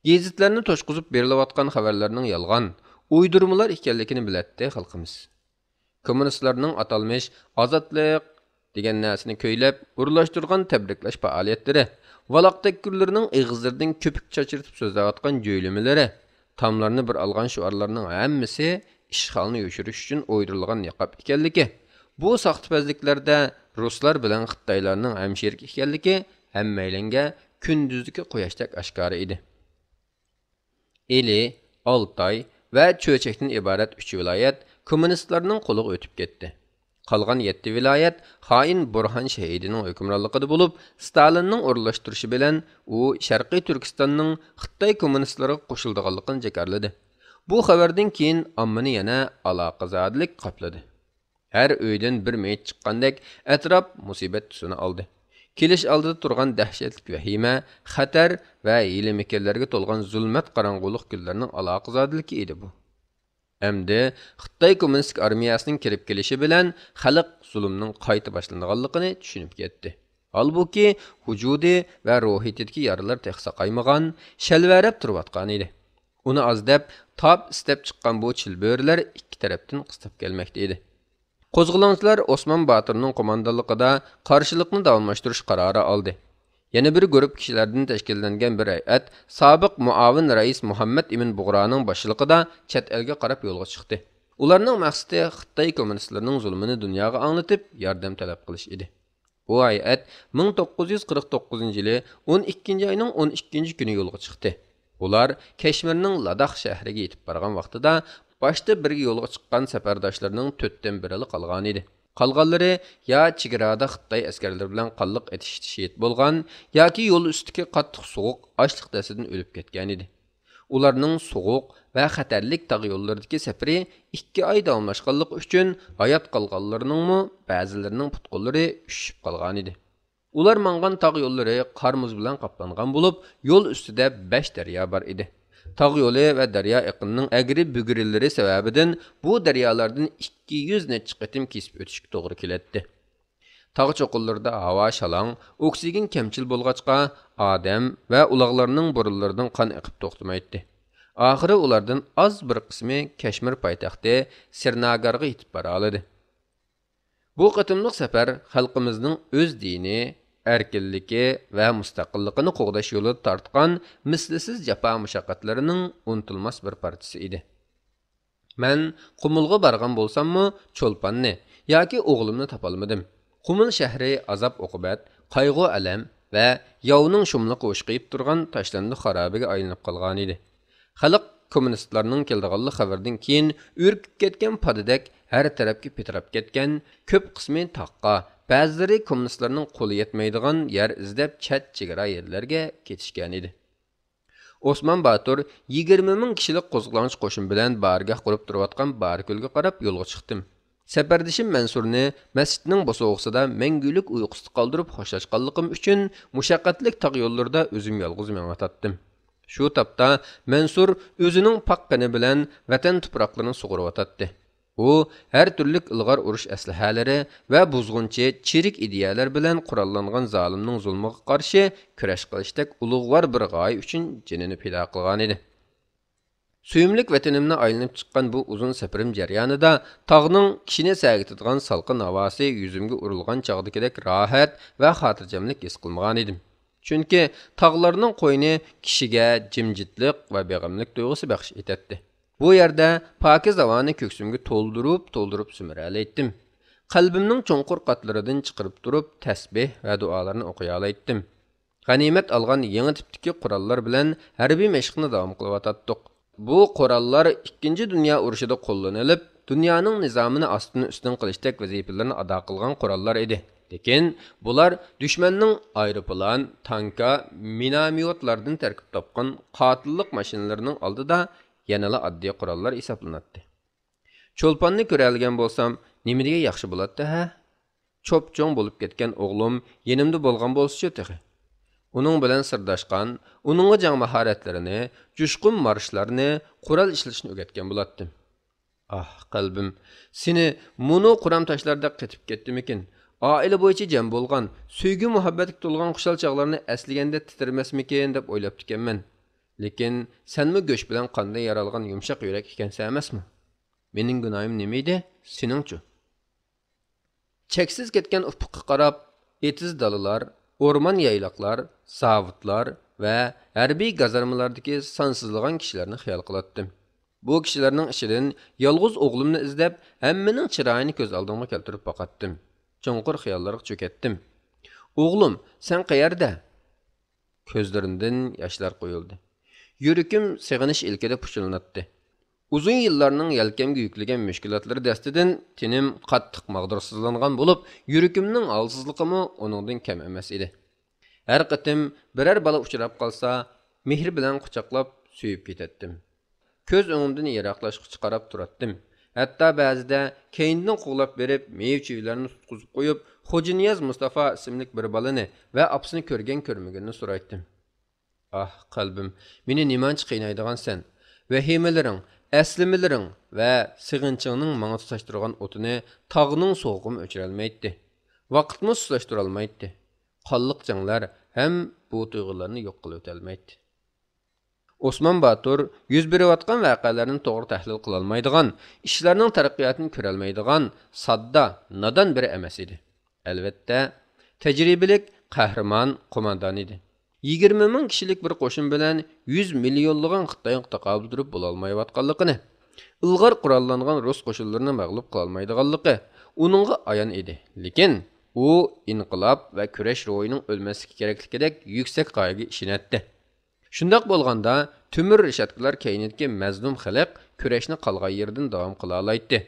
گېزىتلەرنى توشقۇزۇپ بېرىلىۋاتقان خەۋەرلەرنىڭ يالغان، ئويدۇرمىلار ئىكەنلىكىنى بىلەتتى خەلقىمىز. كوممۇنىستلارنىڭ ئاتالمىش ئازادلىق دېگەن نەرسىنى كۈيلەپ ئورۇنلاشتۇرغان تەبرىكلەش پائالىيەتلىرى، ۋالاقتەككۈرلىرىنىڭ ئېغىزلىرىدىن كۆپۈك چاچرىتىپ سۆزلەۋاتقان جۆيلىمىلىرى، تاملارنى بىر ئالغان شوئارلارنىڭ ھەممىسى ئىشغالنى يوشۇرۇش ئۈچۈن ئويدۇرۇلغان نىقاب ئىكەنلىكى، بۇ ساختىپەزلىكلەردە رۇسلار بىلەن خىتايلارنىڭ ھەمشېرىك ئىكەنلىكى ھەممەيلەنگە كۈندۈزدىكى قۇياشتەك ئاشكارا ئىدى. ئىلى، ئالتاي ۋە چۆچەكتىن ئىبارەت ئۈچ ۋىلايەت كوممۇنىستلارنىڭ قولىغا ئۆتۈپ كەتتى. قالغان يەتتە ۋىلايەت خائىن بۇرھان شەھىدىنىڭ ھۆكۈمرانلىقىدا بولۇپ، ستالىننىڭ ئورۇنلاشتۇرۇشى بىلەن ئۇ شەرقىي تۈركىستاننىڭ خىتاي كوممۇنىستلىرىغا قوشۇلىدىغانلىقىنى جاكارلىدى. بۇ خەۋەردىن كېيىن ئاممىنى يەنە ئالاقىزادىلىك قاپلىدى. ھەر ئۆيدىن بىر مېيىت چىققاندەك ئەتراپ مۇسىبەت تۈسىنى ئالدى. كېلىش ئالدىدا تۇرغان دەھشەتلىك ۋەھىمە، خەتەر ۋە ھىيلە-مىكىرلەرگە تولغان زۇلمەت قاراڭغۇلۇق كۈنلەرنىڭ ئالاقىزادىلىكى ئىدى بۇ. ئەمدى خىتاي كوممۇنىستىك ئارمىيەسىنىڭ كىرىپ كېلىشى بىلەن خەلق زۇلۇمنىڭ قايتا باشلىنىدىغانلىقىنى چۈشىنىپ كەتتى. ھالبۇكى، ۋۇجۇدى ۋە روھىيىتىدىكى يارىلار تېخى ساقايمىغان، شەلۋەرەپ تۇرۇۋاتقانىدى. ئۇنى ئاز دەپ، تاپ ئىستەپ چىققان بۇ چىلبۆرىلەر ئىككى تەرەپتىن قىستاپ كەلمەكتە ئىدى. قوزغىلاڭچىلار ئوسمان باتۇرنىڭ قوماندانلىقىدا قارشىلىقنى داۋاملاشتۇرۇش قارارى ئالدى. يەنە بىر گۇرۇپ كىشىلەردىن تەشكىللەنگەن بىر ھەيئەت سابىق مۇئاۋىن رەئىس مۇھەممەد ئىمىن بۇغرانىڭ باشچىلىقىدا چەت ئەلگە قاراپ يولغا چىقتى. ئۇلارنىڭ مەقسىتى خىتاي كوممۇنىستلىرىنىڭ زۇلمىنى دۇنياغا ئاڭلىتىپ، ياردەم تەلەپ قىلىش ئىدى. بۇ ھەيئەت مىڭ توققۇز يۈز قىرىق توققۇزىنچى يىلى ئون ئىككىنچى ئاينىڭ ئون ئىككىنچى كۈنى يولغا چىقتى. ئۇلار كەشمىرنىڭ لاداخ شەھىرىگە يېتىپ بارغان ۋاقتىدا، باشتا بىرگە يولغا چىققان سەپەرداشلىرىنىڭ تۆتتىن بىرىلا قالغانىدى. قالغانلىرى يا چېگرادا خىتاي ئەسكەرلىرى بىلەن قانلىق ئېتىشىشتا شېھىت بولغان، ياكى يول ئۈستىدىكى قاتتىق سوغۇق، ئاچلىق دەستىدىن ئۆلۈپ كەتكەنىدى. ئۇلارنىڭ سوغۇق ۋە خەتەرلىك تاغ يوللىرىدىكى سەپىرى ئىككى ئاي داۋاملاشقانلىقى ئۈچۈن، ھايات قالغانلىرىنىڭمۇ بەزىلىرىنىڭ پۇت-قوللىرى ئۈششۈپ قالغانىدى. ئۇلار ماڭغان تاغ يوللىرى قار-مۇز بىلەن قاپلانغان بولۇپ، يول ئۈستىدە بەش دەريا بار ئىدى. تاغ يولى ۋە دەريا ئېقىنىنىڭ ئەگرى-بۈگرىلىرى سەۋەبىدىن بۇ دەريالاردىن ئىككى يۈز نەچچە قېتىم كېسىپ ئۆتۈشكە توغرا كېلەتتى. تاغ چوققىلىرىدا ھاۋا شالاڭ، ئوكسىگېن كەمچىل بولغاچقا، ئادەم ۋە ئۇلاغلارنىڭ بۇرۇنلىرىدىن قان ئېقىپ توختىمايتتى. ئاخىرى ئۇلاردىن ئاز بىر قىسمى كەشمىر پايتەختى سىرناگارغا يېتىپ بارالىدى. بۇ قېتىملىق سەپەر خەلقىمىزنىڭ ئۆز دىنى، ئەركىنلىكى ۋە مۇستەقىللىقىنى قوغداش يولىدا تارتقان مىسلىسىز جاپا مۇشەققەتلىرىنىڭ ئۇنتۇلماس بىر پارچىسى ئىدى. مەن قۇمۇلغا بارغان بولساممۇ، چولپاننى ياكى ئوغلۇمنى تاپالمىدىم. قۇمۇل شەھىرى ئازاب-ئوقۇبەت، قايغۇ-ئەلەم ۋە ياۋنىڭ شۇملۇقى ھوشقىيىپ تۇرغان تاشلاندۇق خارابىگە ئايلىنىپ قالغانىدى. خەلق كوممۇنىستلارنىڭ كېلىدىغانلىق خەۋىرىدىن كېيىن ئۈركۈپ كەتكەن پادىدەك ھەر تەرەپكە پىتىراپ كەتكەن، كۆپ قىسمى تاغقا، بەزىلىرى كوممۇنىستلارنىڭ قولى يەتمەيدىغان يەر ئىزدەپ چەت چېگرا يەرلەرگە كېتىشكەنىدى. ئوسمان باتۇر يىگىرمە مىڭ كىشىلىك قوزغىلاڭچى قوشۇن بىلەن بارگاھ قۇرۇپ تۇرۇۋاتقان بارىكۆلگە قاراپ يولغا چىقتىم. سەپەردىشىم مەنسۇرنى مەسچىتنىڭ بوسۇغىسىدا مەڭگۈلۈك ئۇيقۇسىدا قالدۇرۇپ خوشلاشقانلىقىم ئۈچۈن مۇشەققەتلىك تاغ يوللىرىدا ئۆزۈم يالغۇز مېڭىۋاتاتتىم. شۇ تاپتا مەنسۇر ئۆزىنىڭ پاك قېنى بىلەن ۋەتەن تۇپراقلىرىنى سۇغۇرۇۋاتاتتى. ئۇ ھەر تۈرلۈك ئىلغار ئۇرۇش ئەسلىھەلىرى ۋە بۇزغۇنچى، چىرىك ئىدىيەلەر بىلەن قوراللانغان زالىمنىڭ زۇلمىغا قارشى كۈرەش قىلىشتەك ئۇلۇغۋار بىر غايە ئۈچۈن جېنىنى پىدا قىلغانىدى. سۆيۈملۈك ۋەتىنىمنى ئايلىنىپ چىققان بۇ ئۇزۇن سەپىرىم جەريانىدا تاغنىڭ كىشىنى سەگىتىدىغان سالقىن ھاۋاسى يۈزۈمگە ئۇرۇلغان چاغدىكىدەك راھەت ۋە خاتىرجەملىك ھېس قىلمىغانىدىم. چۈنكى تاغلارنىڭ قوينى كىشىگە جىمجىتلىق ۋە بېغىملىق تۇيغۇسى بەخش ئېتەتتى. بۇ يەردە پاكىز ھاۋانى كۆكسۈمگە تولدۇرۇپ، تولدۇرۇپ سۈمۈرەلەيتتىم. قەلبىمنىڭ چوڭقۇر قاتلىرىدىن چىقىرىپ تۇرۇپ تەسبىھ ۋە دۇئالارنى ئوقۇيالايتتىم. غەنىيمەت ئالغان يېڭى تىپتىكى قوراللار بىلەن ھەربىي مەشىقنى داۋام قىلىۋاتاتتۇق. بۇ قوراللار ئىككىنچى دۇنيا ئۇرۇشىدا قوللىنىلىپ، دۇنيانىڭ نىزامىنى ئاستىن-ئۈستۈن قىلىشتەك ۋەزىپىلىرىنى ئادا قىلغان قوراللار ئىدى. لېكىن بۇلار دۈشمەننىڭ ئايروپىلان، تانكا، مىناميوتلاردىن تەركىب تاپقان قاتىللىق ماشىنىلىرىنىڭ ئالدىدا يەنىلا ئاددىي قوراللار ھېسابلىناتتى. چولپاننى كۆرەلىگەن بولسام، نېمە دېگەن ياخشى بولاتتى ھە؟ چوپچوڭ بولۇپ كەتكەن ئوغلۇم يېنىمدا بولغان بولسىچۇ تېخى. ئۇنىڭ بىلەن سىرداشقان، ئۇنىڭغا جەڭ ماھارەتلىرىنى، جۇشقۇن مارشلارنى، قورال ئىشلىتىشنى ئۆگەتكەن بولاتتىم. ئاھ، قەلبىم، سېنى مۇنۇ قۇرام تاشلاردەك قېتىپ كەتتىمىكىن؟ ئائىلە بويىچە جەم بولغان، سۆيگۈ-مۇھەببەتكە تولغان خۇشال چاغلارنى ئەسلىگەندە تىترىمەسمىكىن دەپ ئويلاپتىكەنمەن. لېكىن سەنمۇ گۆش بىلەن قاندىن يارالغان يۇمشاق يۈرەك ئىكەنسەن ئەمەسمۇ؟ مېنىڭ گۇناھىم نېمە ئىدى؟ سېنىڭچۇ؟ چەكسىز كەتكەن ئۇپۇققا قاراپ، ئېتىز دالىلار، ئورمان يايلاقلار، زاۋۇتلار ۋە ھەربىي گازارمىلاردىكى سانسىزلىغان كىشىلەرنى خىيال قىلاتتىم. بۇ كىشىلەرنىڭ ئىچىدىن يالغۇز ئوغلۇمنى ئىزدەپ، ھەممىنىڭ چىرايىنى كۆز ئالدىمغا كەلتۈرۈپ باقاتتىم. چوڭقۇر خىياللارغا چۆكەتتىم. ئوغلۇم، سەن قەيەردە؟ كۆزلىرىمدىن ياشلار قۇيۇلدى. يۈرىكىم سېغىنىش ئىلكىدە پۇچۇلىناتتى. ئۇزۇن يىللارنىڭ يەلكەمگە يۈكلىگەن مۈشكۈلاتلىرى دەستىدىن تېنىم قاتتىق ماغدۇرسىزلانغان بولۇپ، يۈرىكىمنىڭ ھالسىزلىقىمۇ ئۇنىڭدىن كەم ئەمەس ئىدى. ھەر قېتىم بىرەر بالا ئۇچراپ قالسا، مېھرى بىلەن قۇچاقلاپ سۆيۈپ كېتەتتىم. كۆز ئۆڭۈمدىن يىراقلاشقۇچە قاراپ تۇراتتىم. ھەتتا بەزىدە كەينىدىن قوغلاپ بېرىپ، مېۋە-چېۋىلەرنى تۇتقۇزۇپ قويۇپ، خوجانىياز مۇستافا ئىسىملىك بىر بالىنى ۋە ئاپىسىنى كۆرگەن-كۆرمىگىنىنى سورايتتىم. ئاھ، قەلبىم، مېنى نېمانچە قىينايدىغانسەن؟ ۋەھىمىلىرىڭ، ئەسلىمىلىرىڭ ۋە سېغىنچىڭنىڭ ماڭا تۇتاشتۇرغان ئوتىنى تاغنىڭ سوغۇقىمۇ ئۆچۈرەلمەيتتى. ۋاقىتمۇ سۇسلاشتۇرالمايتتى. قانلىق جەڭلەر ھەم بۇ تۇيغۇلارنى يوق قىلىۋېتەلمەيتتى. ئوسمان باتۇر يۈز بېرىۋاتقان ۋەقەلەرنى توغرا تەھلىل قىلالمايدىغان، ئىشلارنىڭ تەرەققىياتىنى كۆرەلمەيدىغان، ساددا، نادان بىرى ئەمەس ئىدى. ئەلۋەتتە، تەجرىبىلىك، قەھرىمان قوماندان ئىدى. يىگىرمە مىڭ كىشىلىك بىر قوشۇن بىلەن يۈز مىليونلىغان خىتايغا تاقابىل تۇرۇپ بولالمايۋاتقانلىقىنى، ئىلغار قوراللانغان رۇس قوشۇنلىرىنى مەغلۇپ قىلالمايدىغانلىقى ئۇنىڭغا ئايان ئىدى. لېكىن ئۇ ئىنقىلاب ۋە كۈرەش روھىنىڭ ئۆلمەسلىكى كېرەكلىكىدەك يۈكسەك غايىگە ئىشىنەتتى. شۇنداق بولغاندا، تۆمۈر رېشاتكىلار كەينىدىكى مەزلۇم خەلق كۈرەشنى قالغان يېرىدىن داۋام قىلالايتتى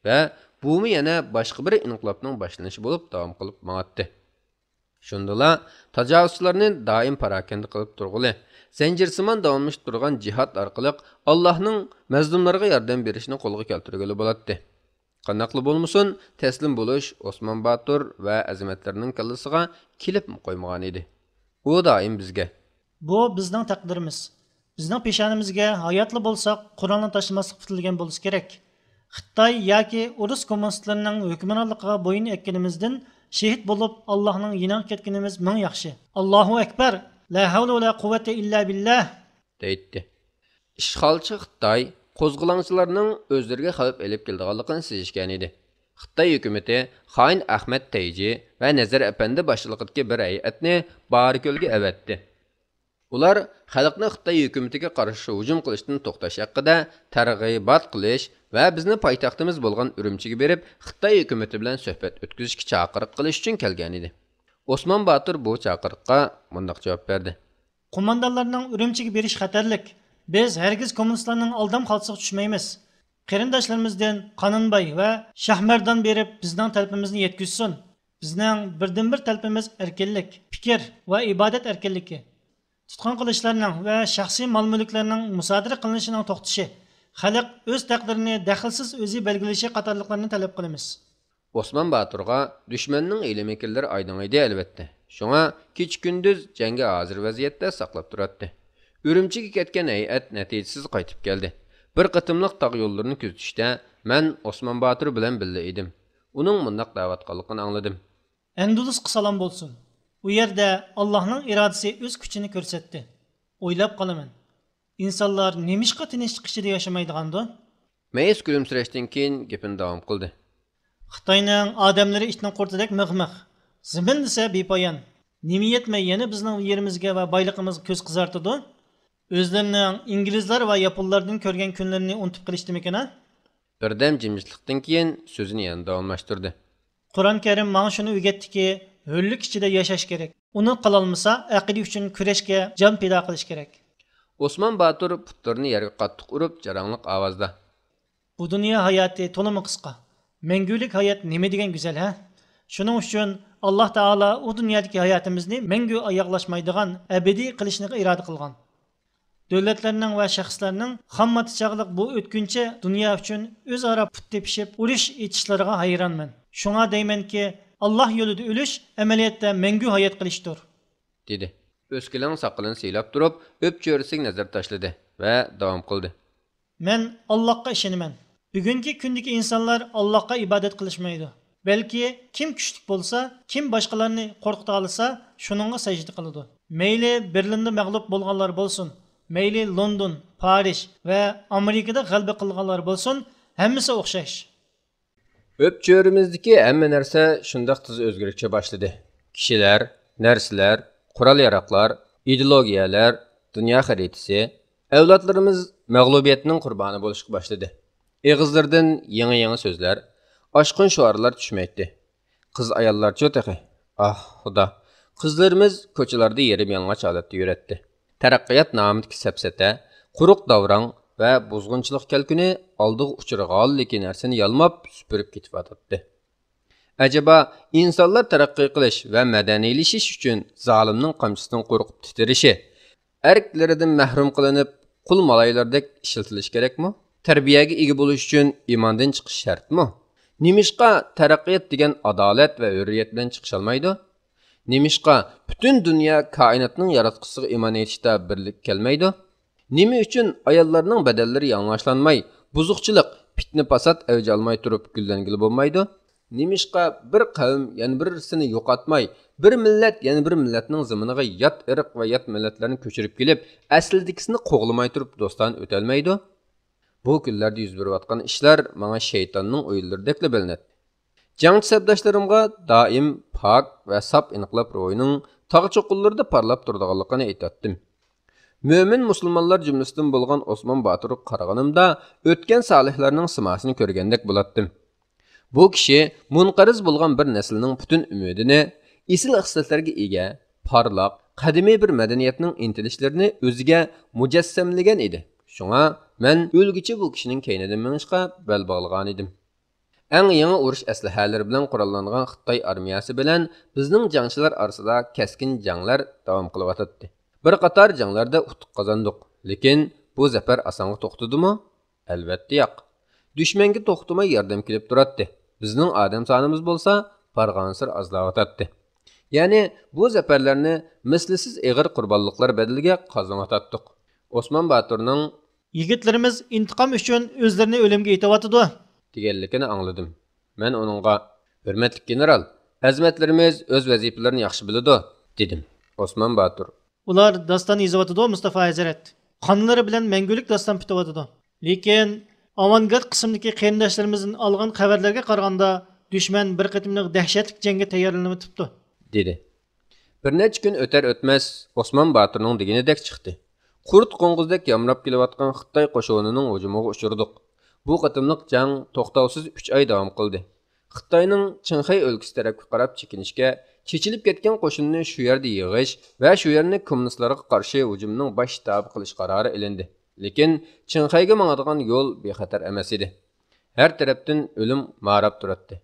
ۋە بۇمۇ يەنە باشقا بىر ئىنقىلابنىڭ باشلىنىشى بولۇپ داۋام قىلىپ ماڭاتتى. شۇندىلا تاجاۋۇزچىلارنى دائىم پاراكەندە قىلىپ تۇرغىلى، زەنجىرسىمان داۋاملىشىپ تۇرغان جىھاد ئارقىلىق ئاللاھنىڭ مەزلۇملارغا ياردەم بېرىشىنى قولغا كەلتۈرگىلى بولاتتى. قانداقلا بولمىسۇن، تەسلىم بولۇش ئوسمان باتۇر ۋە ئەزىمەتلىرىنىڭ كاللىسىغا كېلىپمۇ قويمىغان ئىدى. ئۇ دائىم بىزگە، بۇ بىزنىڭ تەقدىرىمىز. بىزنىڭ پېشانىمىزگە ھاياتلا بولساق قورالنى تاشلىماسلىق پۈتۈلگەن بولسا كېرەك. خىتاي ياكى ئورۇس كوممۇنىستلىرىنىڭ ھۆكۈمرانلىقىغا بويۇن ئەگكىنىمىزدىن شېھىت بولۇپ ئاللاھنىڭ يېنىغا كەتكىنىمىز مىڭ ياخشى. ئاللاھۇ ئەكبەر! لا ھەۋلە ۋە لا قۇۋۋەتە ئىللا بىللاھ! دەيتتى. ئىشغالچى خىتاي قوزغىلاڭچىلارنىڭ ئۆزلىرىگە خەۋپ ئېلىپ كېلىدىغانلىقىنى سېزىشكەنىدى. خىتاي ھۆكۈمىتى خائىن ئەخمەت تەيجى ۋە نەزەر ئەپەندى باشچىلىقىدىكى بىر ھەيئەتنى بارىكۆلگە ئەۋەتتى. ئۇلار خەلقنى خىتاي ھۆكۈمىتىگە قارشى ھۇجۇم قىلىشتىن توختاش ھەققىدە تەرغىبات قىلىش ۋە بىزنى پايتەختىمىز بولغان ئۈرۈمچىگە بېرىپ، خىتاي ھۆكۈمىتى بىلەن سۆھبەت ئۆتكۈزۈشكە چاقىرىق قىلىش ئۈچۈن كەلگەنىدى. ئوسمان باتۇر بۇ چاقىرىققا مۇنداق جاۋاب بەردى. قوماندانلارنىڭ ئۈرۈمچىگە بېرىشى خەتەرلىك. بىز ھەرگىز كوممۇنىستلارنىڭ ئالدام خالتىسىغا چۈشمەيمىز. قېرىنداشلىرىمىزدىن قانۇنباي ۋە شاھمەردان بېرىپ بىزنىڭ تەلىپىمىزنى يەتكۈزسۇن. بىزنىڭ بىردىنبىر تەلىپىمىز ئەركىنلىك، پىكىر ۋە ئىبادەت ئەركىنلىكى. تۇتقۇن قىلىشلارنىڭ ۋە شەخسىي مال-مۈلۈكلەرنىڭ مۇسادىرە قىلىنىشىنىڭ توختىشى، خەلق ئۆز تەقدىرىنى دەخلىسىز ئۆزى بەلگىلىشى قاتارلىقلارنى تەلەپ قىلىمىز. ئوسمان باتۇرغا دۈشمەننىڭ ھىيلە-مىكىرلىرى ئايدىڭ ئىدى، ئەلۋەتتە. شۇڭا كېچە-كۈندۈز جەڭگە ھازىر ۋەزىيەتتە ساقلاپ تۇراتتى. ئۈرۈمچىگە كەتكەن ھەيئەت نەتىجىسىز قايتىپ كەلدى. بىر قېتىملىق تاغ يوللىرىنى كۆزىتىشتە مەن ئوسمان باتۇر بىلەن بىللە ئىدىم. ئۇنىڭ مۇنداق دەۋاتقانلىقىنى ئاڭلىدىم. ئەندۇلۇسقا سالام بولسۇن. ئۇ يەردە ئاللاھنىڭ ئىرادىسى ئۆز كۈچىنى كۆرسەتتى. ئويلاپ قالىمەن. ئىنسانلار نېمىشقا تىنچلىق ئىچىدە ياشىمايدىغاندۇ؟ مەيىس كۈلۈمسىرەشتىن كېيىن گېپىنى داۋام قىلدى. خىتاينىڭ ئادەملىرى ئىتنىڭ قۇرتىدەك مىغ-مىغ. زېمىن دېسە بىپايان. نېمە يەتمەي يەنە بىزنىڭ يېرىمىزگە ۋە بايلىقىمىزغا كۆز قىزارتىدۇ؟ ئۆزلىرىنىڭ ئىنگلىزلار ۋە ياپونلاردىن كۆرگەن كۈنلىرىنى ئۇنتۇپ قېلىشتىمىكىن ھە؟ بىردەم جىمجىتلىقتىن كېيىن سۆزىنى يەنە داۋاملاشتۇردى. قۇرئان كەرىم ماڭا شۇنى ئۆگەتتىكى، ھۆرلۈك ئىچىدە ياشاش كېرەك. ئۇنى قىلالمىسا، ئەقىدە ئۈچۈن كۈرەشكە جان پىدا قىلىش كېرەك. ئوسمان باتۇر پۇتلىرىنى يەرگە قاتتىق ئۇرۇپ، جاراڭلىق ئاۋازدا. بۇ دۇنيا ھاياتى تولىمۇ قىسقا. مەڭگۈلۈك ھايات نېمە دېگەن گۈزەل، ھە؟ شۇنىڭ ئۈچۈن ئاللاھ تائالا ئۇ دۇنيادىكى ھاياتىمىزنى مەڭگۈ ئاياغلاشمايدىغان، ئەبەدىي قىلىشنى ئىرادە قىلغان. دۆلەتلەرنىڭ ۋە شەخسلەرنىڭ خامماتا چاغلىق بۇ ئۆتكۈنچى دۇنيا ئۈچۈن ئۆزئارا پۇت تېپىشىپ، ئۇرۇش ئېچىشلىرىغا ھەيرانمەن. شۇڭا دەيمەنكى، ئاللاھ يولىدا ئۆلۈش ئەمەلىيەتتە مەڭگۈ ھايات قېلىشتۇر. دېدى. ئۆسكىلىڭ ساقىلىنى سىيلاپ تۇرۇپ، ئۆپچۆرىسىگە نەزەر تاشلىدى ۋە داۋام قىلدى. مەن ئاللاھقا ئىشىنىمەن. بۈگۈنكى كۈندىكى ئىنسانلار ئاللاھقا ئىبادەت قىلىشمايدۇ. بەلكى كىم كۈچلۈك بولسا، كىم باشقىلارنى قورقۇتالىسا، شۇنىڭغا سەجدە قىلىدۇ. مەيلى بېرلىندا مەغلۇپ بولغانلار بولسۇن، مەيلى لوندون، پارىژ ۋە ئامېرىكىدا غەلىبە قىلغانلار بولسۇن، ھەممىسى ئوخشاش. ئۆپچۆرىمىزدىكى ھەممە نەرسە شۇنداق تېز ئۆزگىرىشكە باشلىدى. كىشىلەر، نەرسىلەر، قورال-ياراغلار، ئىدېئولوگىيەلەر، دۇنيا خەرىتىسى، ئەۋلادلىرىمىز مەغلۇبىيەتنىڭ قۇربانى بولۇشقا باشلىدى. ئېغىزلىرىدىن يېڭى-يېڭى سۆزلەر، ئاشقۇن شوئارلار چۈشمەيتتى. قىز-ئاياللارچۇ تېخى؟ ئاھ، خۇدا! قىزلىرىمىز كوچىلاردا يېرىم-يالىڭاچ ھالەتتە يۈرەتتى. تەرەققىيات نامىدىكى سەپسەتە، قۇرۇق داۋراڭ ۋە بۇزغۇنچىلىق كەلكۈنى ئالدىغا ئۇچرىغانلىكى نەرسىنى يالماپ سۈپۈرۈپ كېتىۋاتاتتى. ئەجەبا، ئىنسانلار تەرەققىي قىلىش ۋە مەدەنىيلىشىش ئۈچۈن زالىمنىڭ قامچىسىدىن قورقۇپ تىترىشى، ئەركلىرىدىن مەھرۇم قىلىنىپ، قۇل مالايلىرىدەك ئىشلىتىلىشى كېرەكمۇ؟ تەربىيەگە ئىگە بولۇش ئۈچۈن ئىماندىن چىقىش شەرتمۇ؟ نېمىشقا تەرەققىيات دېگەن ئادالەت ۋە ھۆرىيەت بىلەن چىقىشالمايدۇ؟ نېمىشقا پۈتۈن دۇنيا كائىناتنىڭ ياراتقۇچىسىغا ئىمان ئېيتىشتا بىرلىككە كەلمەيدۇ؟ نېمە ئۈچۈن ئاياللارنىڭ بەدەنلىرى يالىڭاچلانماي، بۇزۇقچىلىق، پىتنە-پاسات ئەۋج ئالماي تۇرۇپ گۈللەنگىلى بولمايدۇ؟ نېمىشقا بىر قەۋم يەنە بىرسىنى يوقاتماي، بىر مىللەت يەنە بىر مىللەتنىڭ زېمىنىغا يات ئىرق ۋە يات مىللەتلەرنى كۆچۈرۈپ كېلىپ، ئەسلىدىكىسىنى قوغلىماي تۇرۇپ دوستانە ئۆتەلمەيدۇ؟ بۇ كۈنلەردە يۈز بېرىۋاتقان ئىشلار ماڭا شەيتاننىڭ ئويۇنلىرىدەكلا بىلىنەتتى. جەڭچى سەپداشلىرىمغا دائىم پاك ۋە ساپ ئىنقىلاب روھىنىڭ تاغ چوققىلىرىدا پارلاپ تۇرىدىغانلىقىنى ئېيتاتتىم. مۆمىن مۇسۇلمانلار جۈملىسىدىن بولغان ئوسمان باتۇرغا قارىغىنىمدا، ئۆتكەن سالىھلارنىڭ سىماسىنى كۆرگەندەك بولاتتىم. بۇ كىشى مۇنقەرز بولغان بىر نەسىلنىڭ پۈتۈن ئۈمىدىنى، ئېسىل خىسلەتلەرگە ئىگە، پارلاق، قەدىمىي بىر مەدەنىيەتنىڭ ئىنتىلىشلىرىنى ئۆزىگە مۇجەسسەملىگەن ئىدى. شۇڭا مەن ئۆلگۈچە بۇ كىشىنىڭ كەينىدىن مېڭىشقا بەل باغلىغانىدىم. ئەڭ يېڭى ئۇرۇش ئەسلىھەلىرى بىلەن قوراللانغان خىتاي ئارمىيەسى بىلەن بىزنىڭ جەڭچىلەر ئارىسىدا كەسكىن جەڭلەر داۋام قىلىۋاتاتتى. بىر قاتار جەڭلەردە ئۇتۇق قازاندۇق، لېكىن بۇ زەپەر ئاسانغا توختىدىمۇ؟ ئەلۋەتتە ياق. دۈشمەنگە توختىماي ياردەم كېلىپ تۇراتتى. بىزنىڭ ئادەم سانىمىز بولسا بارغانسېرى ئازلاۋاتاتتى. يەنى بۇ زەپەرلەرنى مىسلىسىز ئېغىر قۇربانلىقلار بەدىلىگە قازىنىۋاتاتتۇق. ئوسمان باتۇرنىڭ «يىگىتلىرىمىز ئىنتىقام ئۈچۈن ئۆزلىرىنى ئۆلۈمگە ئېتىۋاتىدۇ» دېگەنلىكىنى ئاڭلىدىم. مەن ئۇنىڭغا، «ھۆرمەتلىك گېنېرال، ئەزىمەتلىرىمىز ئۆز ۋەزىپىلىرىنى ياخشى بىلىدۇ» دېدىم. ئوسمان باتۇر، «ئۇلار داستان يېزىۋاتىدۇ، مۇستافا ھەزرەت. قانلىرى بىلەن مەڭگۈلۈك داستان پۈتۈۋاتىدۇ. لېكىن ئاۋانگارد قىسىمدىكى قېرىنداشلىرىمىزدىن ئالغان خەۋەرلەرگە قارىغاندا، دۈشمەن بىر قېتىملىق دەھشەتلىك جەڭگە تەييارلىنىۋېتىپتۇ» دېدى. بىر نەچچە كۈن ئۆتەر-ئۆتمەس، ئوسمان باتۇرنىڭ دېگىنىدەك چىقتى. قۇرت قوڭغۇزدەك يامراپ كېلىۋاتقان خىتاي قوشۇنىنىڭ ھۇجۇمىغا ئۇچرىدۇق. بۇ قېتىملىق جەڭ توختاۋسىز ئۈچ ئاي داۋام قىلدى. خىتاينىڭ چىڭخەي ئۆلكىسى تەرەپكە قاراپ چېكىنىشكە، چېچىلىپ كەتكەن قوشۇننى شۇ يەردە يىغىش ۋە شۇ يەرنى كوممۇنىستلارغا قارشى ھۇجۇمنىڭ باش شتابى قىلىش قارارى ئېلىندى. لېكىن چىڭخەيگە ماڭىدىغان يول بىخەتەر ئەمەس ئىدى. ھەر تەرەپتىن ئۆلۈم ماراپ تۇراتتى.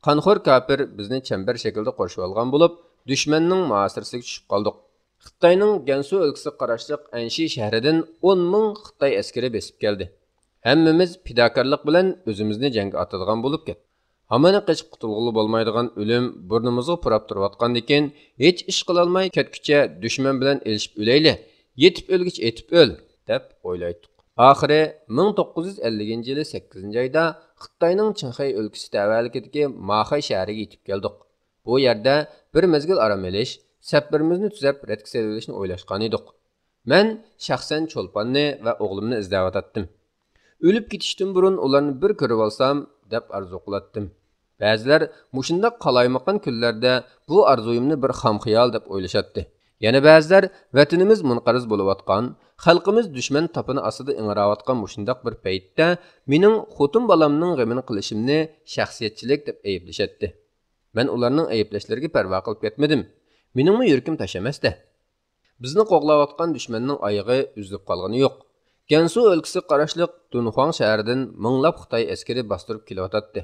قانخور كاپىر بىزنى چەمبەر شەكلىدە قورشىۋالغان بولۇپ، دۈشمەننىڭ مۇھاسىرىسىگە چۈشۈپ قالدۇق. خىتاينىڭ گەنسۇ ئۆلكىسىگە قاراشلىق ئەنشى شەھىرىدىن ئون مىڭ خىتاي ئەسكىرى بېسىپ كەلدى. ھەممىمىز پىداكارلىق بىلەن ئۆزىمىزنى جەڭگە ئاتىدىغان بولۇپ كەتتۇق. ھامىنى قېچىپ قۇتۇلغىلى بولمايدىغان ئۆلۈم بۇرنىمىزغا پۇراپ تۇرۇۋاتقاندىكىن، ھېچ ئىش قىلالماي كەتكۈچە دۈشمەن بىلەن ئېلىشىپ ئۆلەيلى، يېتىپ ئۆلگۈچە ئېتىپ ئۆل، دەپ ئويلايتتۇق. ئاخىرى مىڭ توققۇز يۈز ئەللىكىنچى يىلى سەككىزىنچى ئايدا خىتاينىڭ چىڭخەي ئۆلكىسى تەۋەلىكىدىكى ماخەي شەھىرىگە يېتىپ كەلدۇق. بۇ يەردە بىر مەزگىل ئارام ئېلىش، سەپلىرىمىزنى تۈزەپ، رەتكە سېلىۋېلىشنى ئويلاشقانىدۇق. مەن شەخسەن چولپاننى ۋە ئوغلۇمنى ئىزدەۋاتاتتىم. ئۆلۈپ كېتىشتىن بۇرۇن ئۇلارنى بىر كۆرۈۋالسام، دەپ ئارزۇ قىلاتتىم. بەزىلەر مۇشۇنداق قالايمىقان كۈنلەردە بۇ ئارزۇيۇمنى بىر خام خىيال دەپ ئويلىشاتتى. يەنە بەزىلەر ۋەتىنىمىز مۇنقەرز بولۇۋاتقان، خەلقىمىز دۈشمەن تاپىنى ئاستىدا ئىڭراۋاتقان مۇشۇنداق بىر پەيتتە مېنىڭ خوتۇن بالامنىڭ غېمىنى قىلىشىمنى شەخسىيەتچىلىك دەپ ئەيىبلىشەتتى. مەن ئۇلارنىڭ ئەيىبلەشلىرىگە پەرۋا قىلىپ كەتمىدىم. مېنىڭمۇ يۈرىكىم تاش ئەمەستە. بىزنى قوغلاۋاتقان دۈشمەننىڭ ئايىغى ئۈزۈلۈپ قالغىنى يوق. گەنسۇ ئۆلكىسىگە قاراشلىق دۇنخۇاڭ شەھىرىدىن مىڭلاپ خىتاي ئەسكىرى باستۇرۇپ كېلىۋاتاتتى.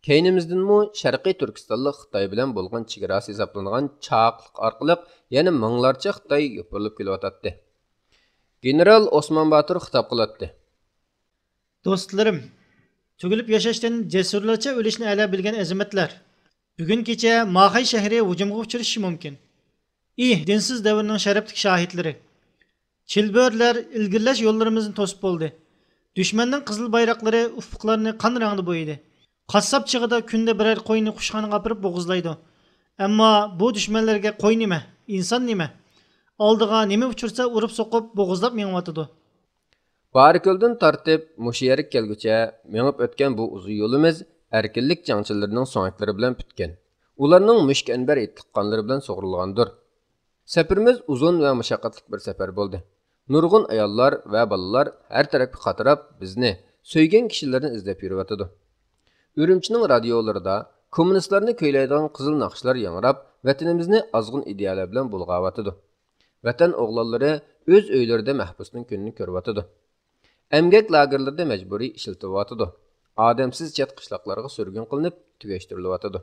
كەينىمىزدىنمۇ شەرقىي تۈركىستانلىق خىتاي بىلەن بولغان چېگراسى ھېسابلانغان چاقلىق ئارقىلىق يەنە مىڭلارچە خىتاي يوپۇرۇلۇپ كېلىۋاتاتتى. گېنېرال ئوسمان باتۇر خىتاب قىلاتتى. دوستلىرىم، تۈگۈلۈپ ياشاشتىن جەسۇرلارچە ئۆلۈشنى ئەلا بىلگەن ئەزىمەتلەر! بۈگۈن كېچە ماخەي شەھىرى ھۇجۇمغا ئۇچرىشى مۇمكىن. ئى، دىنسىز دەۋرنىڭ شەرەپلىك شاھىتلىرى! چىلبۆرىلەر ئىلگىرىلەش يوللىرىمىزنى توسۇپ بولدى. دۈشمەننىڭ قىزىل بايراقلىرى ئۇپۇقلارنى قان رەڭدە بويىدى. قاسساپ چېغىدا كۈندە بىرەر قوينى قۇشخانىغا ئاپىرىپ بوغۇزلايدۇ. ئەمما بۇ دۈشمەنلەرگە قوي نېمە، ئىنسان نېمە؟ ئالدىغا نېمە ئۇچرىسا ئۇرۇپ سوقۇپ بوغۇزلاپ مېڭىۋاتىدۇ. بارىكۆلدىن تارتىپ مۇشۇ يەرگە كەلگۈچە مېڭىپ ئۆتكەن بۇ ئۇزۇن يولىمىز ئەركىنلىك جەڭچىلىرىنىڭ سۆڭەكلىرى بىلەن پۈتكەن، ئۇلارنىڭ مۈشۈك ئەنبەر ھىدلىق قانلىرى بىلەن سۇغۇرۇلغاندۇر. سەپىرىمىز ئۇزۇن ۋە مۇشەققەتلىك بىر سەپەر بولدى. نۇرغۇن ئاياللار ۋە بالىلار ھەر تەرەپكە قاتراپ، بىزنى، سۆيگەن كىشىلىرىنى ئىزدەپ يۈرۈۋاتىدۇ. ئۈرۈمچىنىڭ رادىيولىرىدا كوممۇنىستلارنى كۈيلەيدىغان قىزىل ناخشىلار ياڭراپ، ۋەتىنىمىزنى ئازغۇن ئىدىيەلەر بىلەن بۇلغاۋاتىدۇ. ۋەتەن ئوغلانلىرى ئۆز ئۆيلىرىدە مەھبۇسنىڭ كۈنىنى كۆرۈۋاتىدۇ. ئەمگەك لاگېرلىرىدا مەجبۇرىي ئىشلىتىلىۋاتىدۇ. ئادەمسىز چەت قىشلاقلارغا سۈرگۈن قىلىنىپ تۈگەشتۈرۈلۈۋاتىدۇ.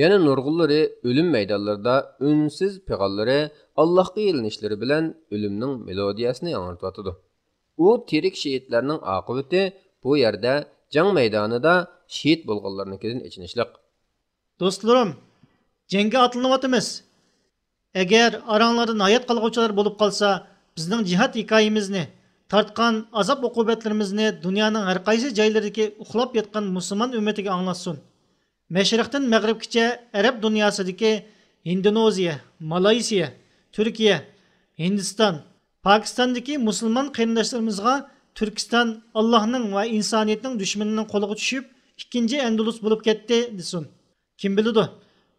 يەنە نۇرغۇنلىرى ئۆلۈم مەيدانلىرىدا ئۈنسىز پىغانلىرى، ئاللاھقا يېلىنىشلىرى بىلەن ئۆلۈمنىڭ مېلودىيەسىنى ياڭرىتىۋاتىدۇ. ئۇ تىرىك شېھىتلەرنىڭ ئاقىۋىتى بۇ يەردە، جەڭ مەيدانىدا شېھىت بولغانلارنىڭكىدىن ئېچىنىشلىق. دوستلىرىم، جەڭگە ئاتلىنىۋاتىمىز. ئەگەر ئاراڭلاردىن ھايات قالغۇچىلار بولۇپ قالسا، بىزنىڭ جىھاد ھېكايىمىزنى، تارتقان ئازاب-ئوقۇبەتلىرىمىزنى دۇنيانىڭ ھەر قايسى جايلىرىدىكى ئۇخلاپ ياتقان مۇسۇلمان ئۈممىتىگە ئاڭلاتسۇن. مەشرىقتىن مەغرىبكىچە ئەرەب دۇنياسىدىكى ھىندونېزىيە، مالايسىيە، تۈركىيە، ھىندىستان، پاكىستاندىكى مۇسۇلمان قېرىنداشلىرىمىزغا تۈركىستان ئاللاھنىڭ ۋە ئىنسانىيەتنىڭ دۈشمىنىنىڭ قولىغا چۈشۈپ، ئىككىنچى ئەندۇلۇس بولۇپ كەتتى، دېسۇن. كىم بىلىدۇ،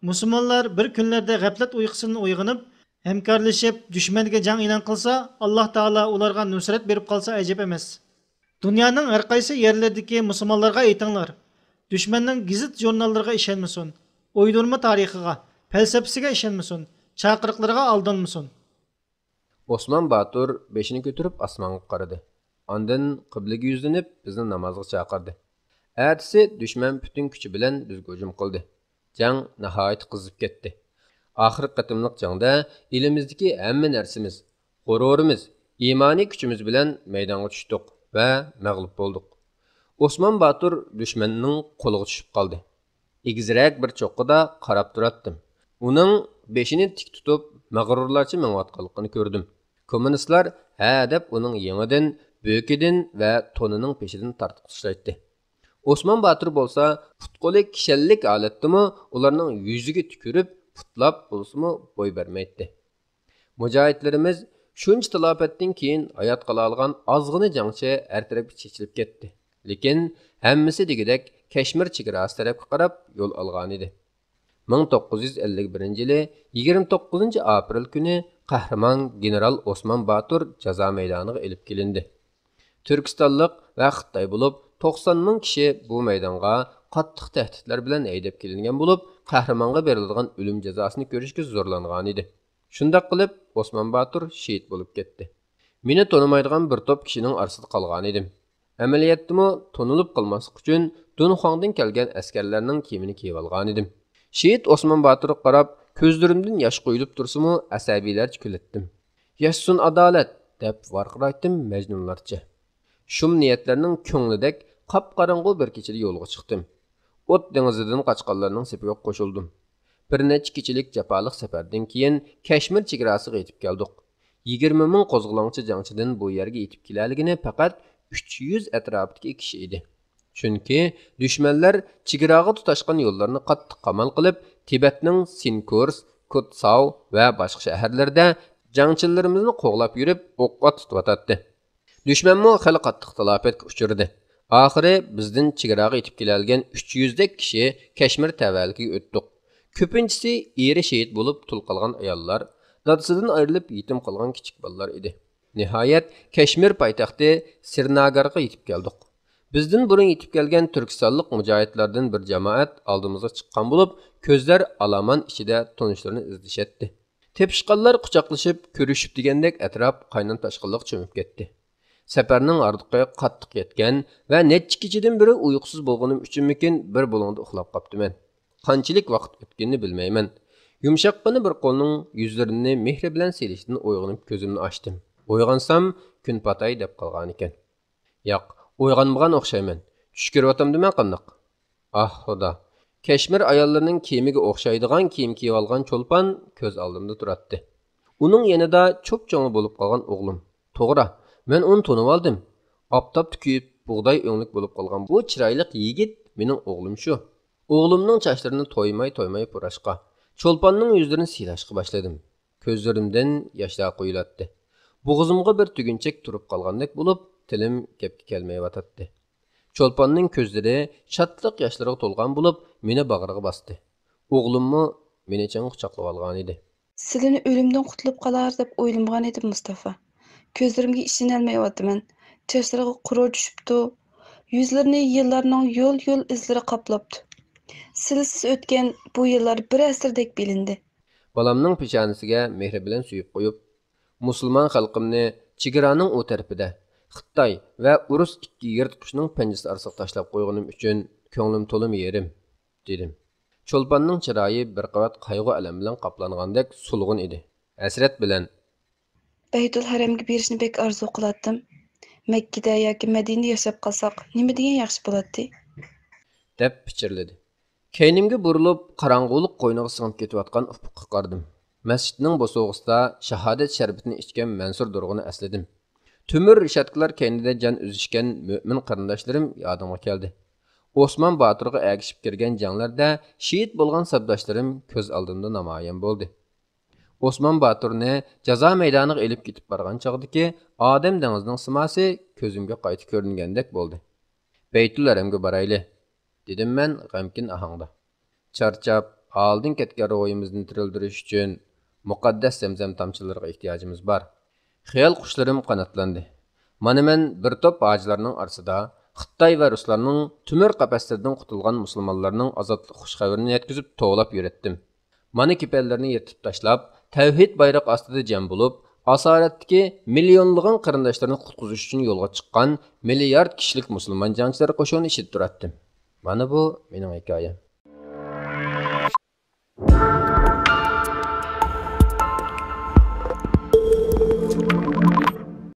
مۇسۇلمانلار بىر كۈنلەردە غەپلەت ئۇيقۇسىدىن ئويغىنىپ، ھەمكارلىشىپ دۈشمەنگە جەڭ ئېلان قىلسا، ئاللاھ تائالا ئۇلارغا نۇسرەت بېرىپ قالسا ئەجەب ئەمەس. دۇنيانىڭ ھەرقايسى يەرلىرىدىكى مۇسۇلمانلارغا ئېيتىڭلار، دۈشمەننىڭ گېزىت-ژۇرناللىرىغا ئىشەنمىسۇن، ئويدۇرما تارىخىغا، پەلسەپىسىگە ئىشەنمىسۇن، چاقىرىقلىرىغا ئالدانمىسۇن. ئوسمان باتۇر بېشىنى كۆتۈرۈپ ئاسمانغا قارىدى. ئاندىن قىبلىگە يۈزلىنىپ، بىزنى نامازغا چاقىردى. ئەتىسى دۈشمەن پۈتۈن كۈچى بىلەن بىزگە ھۇجۇم قىلدى. جەڭ ناھايىتى قىزىپ كەتتى. ئاخىرقى قېتىملىق جەڭدە ئېلىمىزدىكى ھەممە نەرسىمىز، غۇرۇرىمىز، ئىمانىي كۈچىمىز بىلەن مەيدانغا چۈشتۇق ۋە مەغلۇپ بولدۇق. ئوسمان باتۇر دۈشمەننىڭ قولىغا چۈشۈپ قالدى. ئېگىزرەك بىر چوققىدا قاراپ تۇراتتىم. ئۇنىڭ بېشىنى تىك تۇتۇپ، مەغرۇرلارچە مېڭىۋاتقانلىقىنى كۆردۈم. كوممۇنىستلار ھە دەپ ئۇنىڭ يېڭىدىن، بۆكىدىن ۋە تونىنىڭ پېشىدىن تارتىپ تاشلايتتى. ئوسمان باتۇر بولسا پۇت-قولى كىشەنلىك ھالەتتىمۇ ئۇلارنىڭ يۈزىگە تۈكۈرۈپ، پۇتلاپ بولسىمۇ بوي بەرمەيتتى. مۇجاھىدلىرىمىز شۇنچە تالاپەتتىن كېيىن ھايات قالالىغان ئازغىنە جەڭچى ھەر تەرەپكە چېچىلىپ كەتتى. لېكىن ھەممىسى دېگۈدەك كەشمىر چېگراسى تەرەپكە قاراپ يول ئالغانىدى. مىڭ توققۇز يۈز ئەللىك بىرىنچى يىلى يىگىرمە توققۇزىنچى ئاپرېل كۈنى قەھرىمان گېنېرال ئوسمان باتۇر جازا مەيدانىغا ئېلىپ كېلىندى. تۈركىستانلىق ۋە خىتاي بولۇپ توقسان مىڭ كىشى بۇ مەيدانغا قاتتىق تەھدىتلەر بىلەن ھەيدەپ كېلىنگەن بولۇپ، قەھرىمانغا بېرىلىدىغان ئۆلۈم جازاسىنى كۆرۈشكە زورلانغانىدى. شۇنداق قىلىپ، ئوسمان باتۇر شېھىت بولۇپ كەتتى. مېنى تونۇمايدىغان بىر توپ كىشىنىڭ ئارىسىدا قالغانىدىم. ئەمەلىيەتتىمۇ تونۇلۇپ قالماسلىق ئۈچۈن دۇنخۇاڭدىن كەلگەن ئەسكەرلەرنىڭ كىيىمىنى كىيىۋالغانىدىم. شېھىت ئوسمان باتۇرغا قاراپ، كۆزلىرىمدىن ياش قۇيۇلۇپ تۇرسىمۇ، ئەسەبىيلەرچە كۈلەتتىم. ياشىسۇن ئادالەت! دەپ ۋارقىرايتتىم مەجنۇنلارچە. شۇم نىيەتلەرنىڭ كۆڭلىدەك قاپقاراڭغۇ بىر كېچىدە يولغا چىقتىم. ئوت دېڭىزىدىن قاچقانلارنىڭ سېپىگە قوشۇلدۇم. بىر نەچچە كېچىلىك جاپالىق سەپەردىن كېيىن، كەشمىر چېگراسىغا يېتىپ كەلدۇق. يىگىرمە مىڭ قوزغىلاڭچى جەڭچىدىن بۇ يەرگە يېتىپ كېلەلىگىنى پەقەت ئۈچ يۈز ئەتراپىدىكى كىشى ئىدى. چۈنكى دۈشمەنلەر چېگراغا تۇتاشقان يوللارنى قاتتىق قامال قىلىپ، تىبەتنىڭ سىنكۇرس، كۇتساۋ ۋە باشقا شەھەرلىرىدە جەڭچىلىرىمىزنى قوغلاپ يۈرۈپ، ئوققا تۇتۇۋاتاتتى. دۈشمەنمۇ خېلى قاتتىق تالاپەتكە ئۇچرىدى. ئاخىرى بىزدىن چېگراغا يېتىپ كېلەلىگەن ئۈچ يۈزدەك كىشى كەشمىر تەۋەلىكىگە ئۆتتۇق. كۆپىنچىسى ئېرى شېھىت بولۇپ، تۇل قالغان ئاياللار، دادىسىدىن ئايرىلىپ يېتىم قالغان كىچىك بالىلار ئىدى. نىھايەت، كەشمىر پايتەختى سىرناگارغا يېتىپ كەلدۇق. بىزدىن بۇرۇن يېتىپ كەلگەن تۈركىستانلىق مۇجاھىدلاردىن بىر جامائەت ئالدىمىزغا چىققان بولۇپ، كۆزلەر ئالامان ئىچىدە تونۇشلىرىنى ئىزدىشەتتى. تېپىشقانلار قۇچاقلىشىپ، كۆرۈشۈپ دېگەندەك ئەتراپ قاينام-تاشقىنلىققا چۆمۈپ كەتتى. سەپەرنىڭ ھاردۇقى قاتتىق يەتكەن ۋە نەچچە كېچىدىن بېرى ئۇيقۇسىز بولغىنىم ئۈچۈنمىكىن، بىر بۇلۇڭدا ئۇخلاپ قاپتىمەن. قانچىلىك ۋاقىت ئۆتكىنىنى بىلمەيمەن. يۇمشاققىنە بىر قولنىڭ يۈزلىرىنى مېھرى بىلەن سىيلىشىدىن ئويغىنىپ كۆزۈمنى ئاچتىم. ئويغانسام، كۈن پاتاي دەپ قالغانىكەن. ياق، ئويغانمىغان ئوخشايمەن. چۈش كۆرۈۋاتامدىمەن قانداق؟ ئاھ، خۇدا! كەشمىر ئاياللىرىنىڭ كىيىمىگە ئوخشايدىغان كىيىم كىيىۋالغان چولپان كۆز ئالدىمدا تۇراتتى. ئۇنىڭ يېنىدا چوپچوڭلا بولۇپ قالغان ئوغلۇم. توغرا، مەن ئۇنى تونۇۋالدىم. ئاپتاپتا كۆيۈپ، بۇغداي ئۆڭلۈك بولۇپ قالغان بۇ چىرايلىق يىگىت مېنىڭ ئوغلۇم شۇ. ئوغلۇمنىڭ چاچلىرىنى تويماي-تويماي پۇراشقا، چولپاننىڭ يۈزلىرىنى سىيلاشقا باشلىدىم. كۆزلىرىمدىن ياشلار قۇيۇلاتتى. بوغۇزۇمغا بىر تۈگۈنچەك تۇرۇپ قالغاندەك بولۇپ، تىلىم گەپكە كەلمەيۋاتاتتى. چولپاننىڭ كۆزلىرى شادلىق ياشلىرىغا تولغان بولۇپ، مېنى باغرىغا باستى. ئوغلۇممۇ مېنى چىڭ قۇچاقلىۋالغانىدى. سىلىنى ئۆلۈمدىن قۇتۇلۇپ قالار دەپ ئويلىمىغان ئىدىم، مۇستافا. كۆزلىرىمگە ئىشىنەلمەيۋاتىمەن. چاچلىرىغا قۇرۇر چۈشۈپتۇ. يۈزلىرىنى يىللارنىڭ يول-يول ئىزلىرى قاپلاپتۇ. سىلسىز ئۆتكەن بۇ يىللار بىر ئەسىردەك بىلىندى. بالامنىڭ پېشانىسىگە مېھرى بىلەن سۆيۈپ قويۇپ، مۇسۇلمان خەلقىمنى چېگرانىڭ ئۇ تەرىپىدە، خىتاي ۋە ئۇرۇس ئىككى يىرتقۇچنىڭ پەنجىسى ئارىسىغا تاشلاپ قويغىنىم ئۈچۈن كۆڭلۈم تولىمۇ يېرىم، دېدىم. چولپاننىڭ چىرايى بىر قەۋەت قايغۇ-ئەلەم بىلەن قاپلانغاندەك سولغۇن ئىدى. ھەسرەت بىلەن، بەيتۇل ھەرەمگە بېرىشنى بەك ئارزۇ قىلاتتىم. مەككىدە ياكى مەدىنىدە ياشاپ قالساق، نېمە دېگەن ياخشى بولاتتى. دەپ پىچىرلىدى. كەينىمگە بۇرۇلۇپ، قاراڭغۇلۇق قوينىغا سىڭىپ كېتىۋاتقان ئۇپۇققا قارىدىم. مەسچىتنىڭ بوسۇغىسىدا شاھادەت شەربىتىنى ئىچكەن مەنسۇر دۇرغۇننى ئەسلىدىم. تۆمۈر رېشاتكىلار كەينىدە جان ئۈزۈشكەن مۆمىن قېرىنداشلىرىم يادىمغا كەلدى. ئوسمان باتۇرغا ئەگىشىپ كىرگەن جەڭلەردە شېھىت بولغان سەپداشلىرىم كۆز ئالدىمدا نامايان بولدى. ئوسمان باتۇرنى جازا مەيدانىغا ئېلىپ كېتىپ بارغان چاغدىكى ئادەم دېڭىزىنىڭ سىماسى كۆزۈمگە قايتا كۆرۈنگەندەك بولدى. بەيتۇل ھەرەمگە بارايلى، دېدىم مەن غەمكىن ئاھاڭدا. چارچاپ، ھالىدىن كەتكەن روھىمىزنى تىرىلدۈرۈش ئۈچۈن مۇقەددەس زەمزەم تامچىلىرىغا ئېھتىياجىمىز بار. خىيال قۇشلىرىم قاناتلاندى. مانا مەن بىر توپ ھاجىلارنىڭ ئارىسىدا خىتاي ۋە رۇسلارنىڭ تۆمۈر قەپەسلىرىدىن قۇتۇلغان مۇسۇلمانلارنىڭ ئازادلىق خۇش خەۋىرىنى يەتكۈزۈپ توۋلاپ يۈرەتتىم. مانا كېپەنلىرىنى يىرتىپ تاشلاپ، تەۋھىد بايرىقى ئاستىدا جەم بولۇپ، ئاسارەتتىكى مىليونلىغان قېرىنداشلىرىنى قۇتقۇزۇش ئۈچۈن يولغا چىققان مىليارد كىشىلىك مۇسۇلمان جەڭچىلەر قوشۇنى ئىچىدە تۇراتتىم. مانا بۇ مېنىڭ ھېكايەم.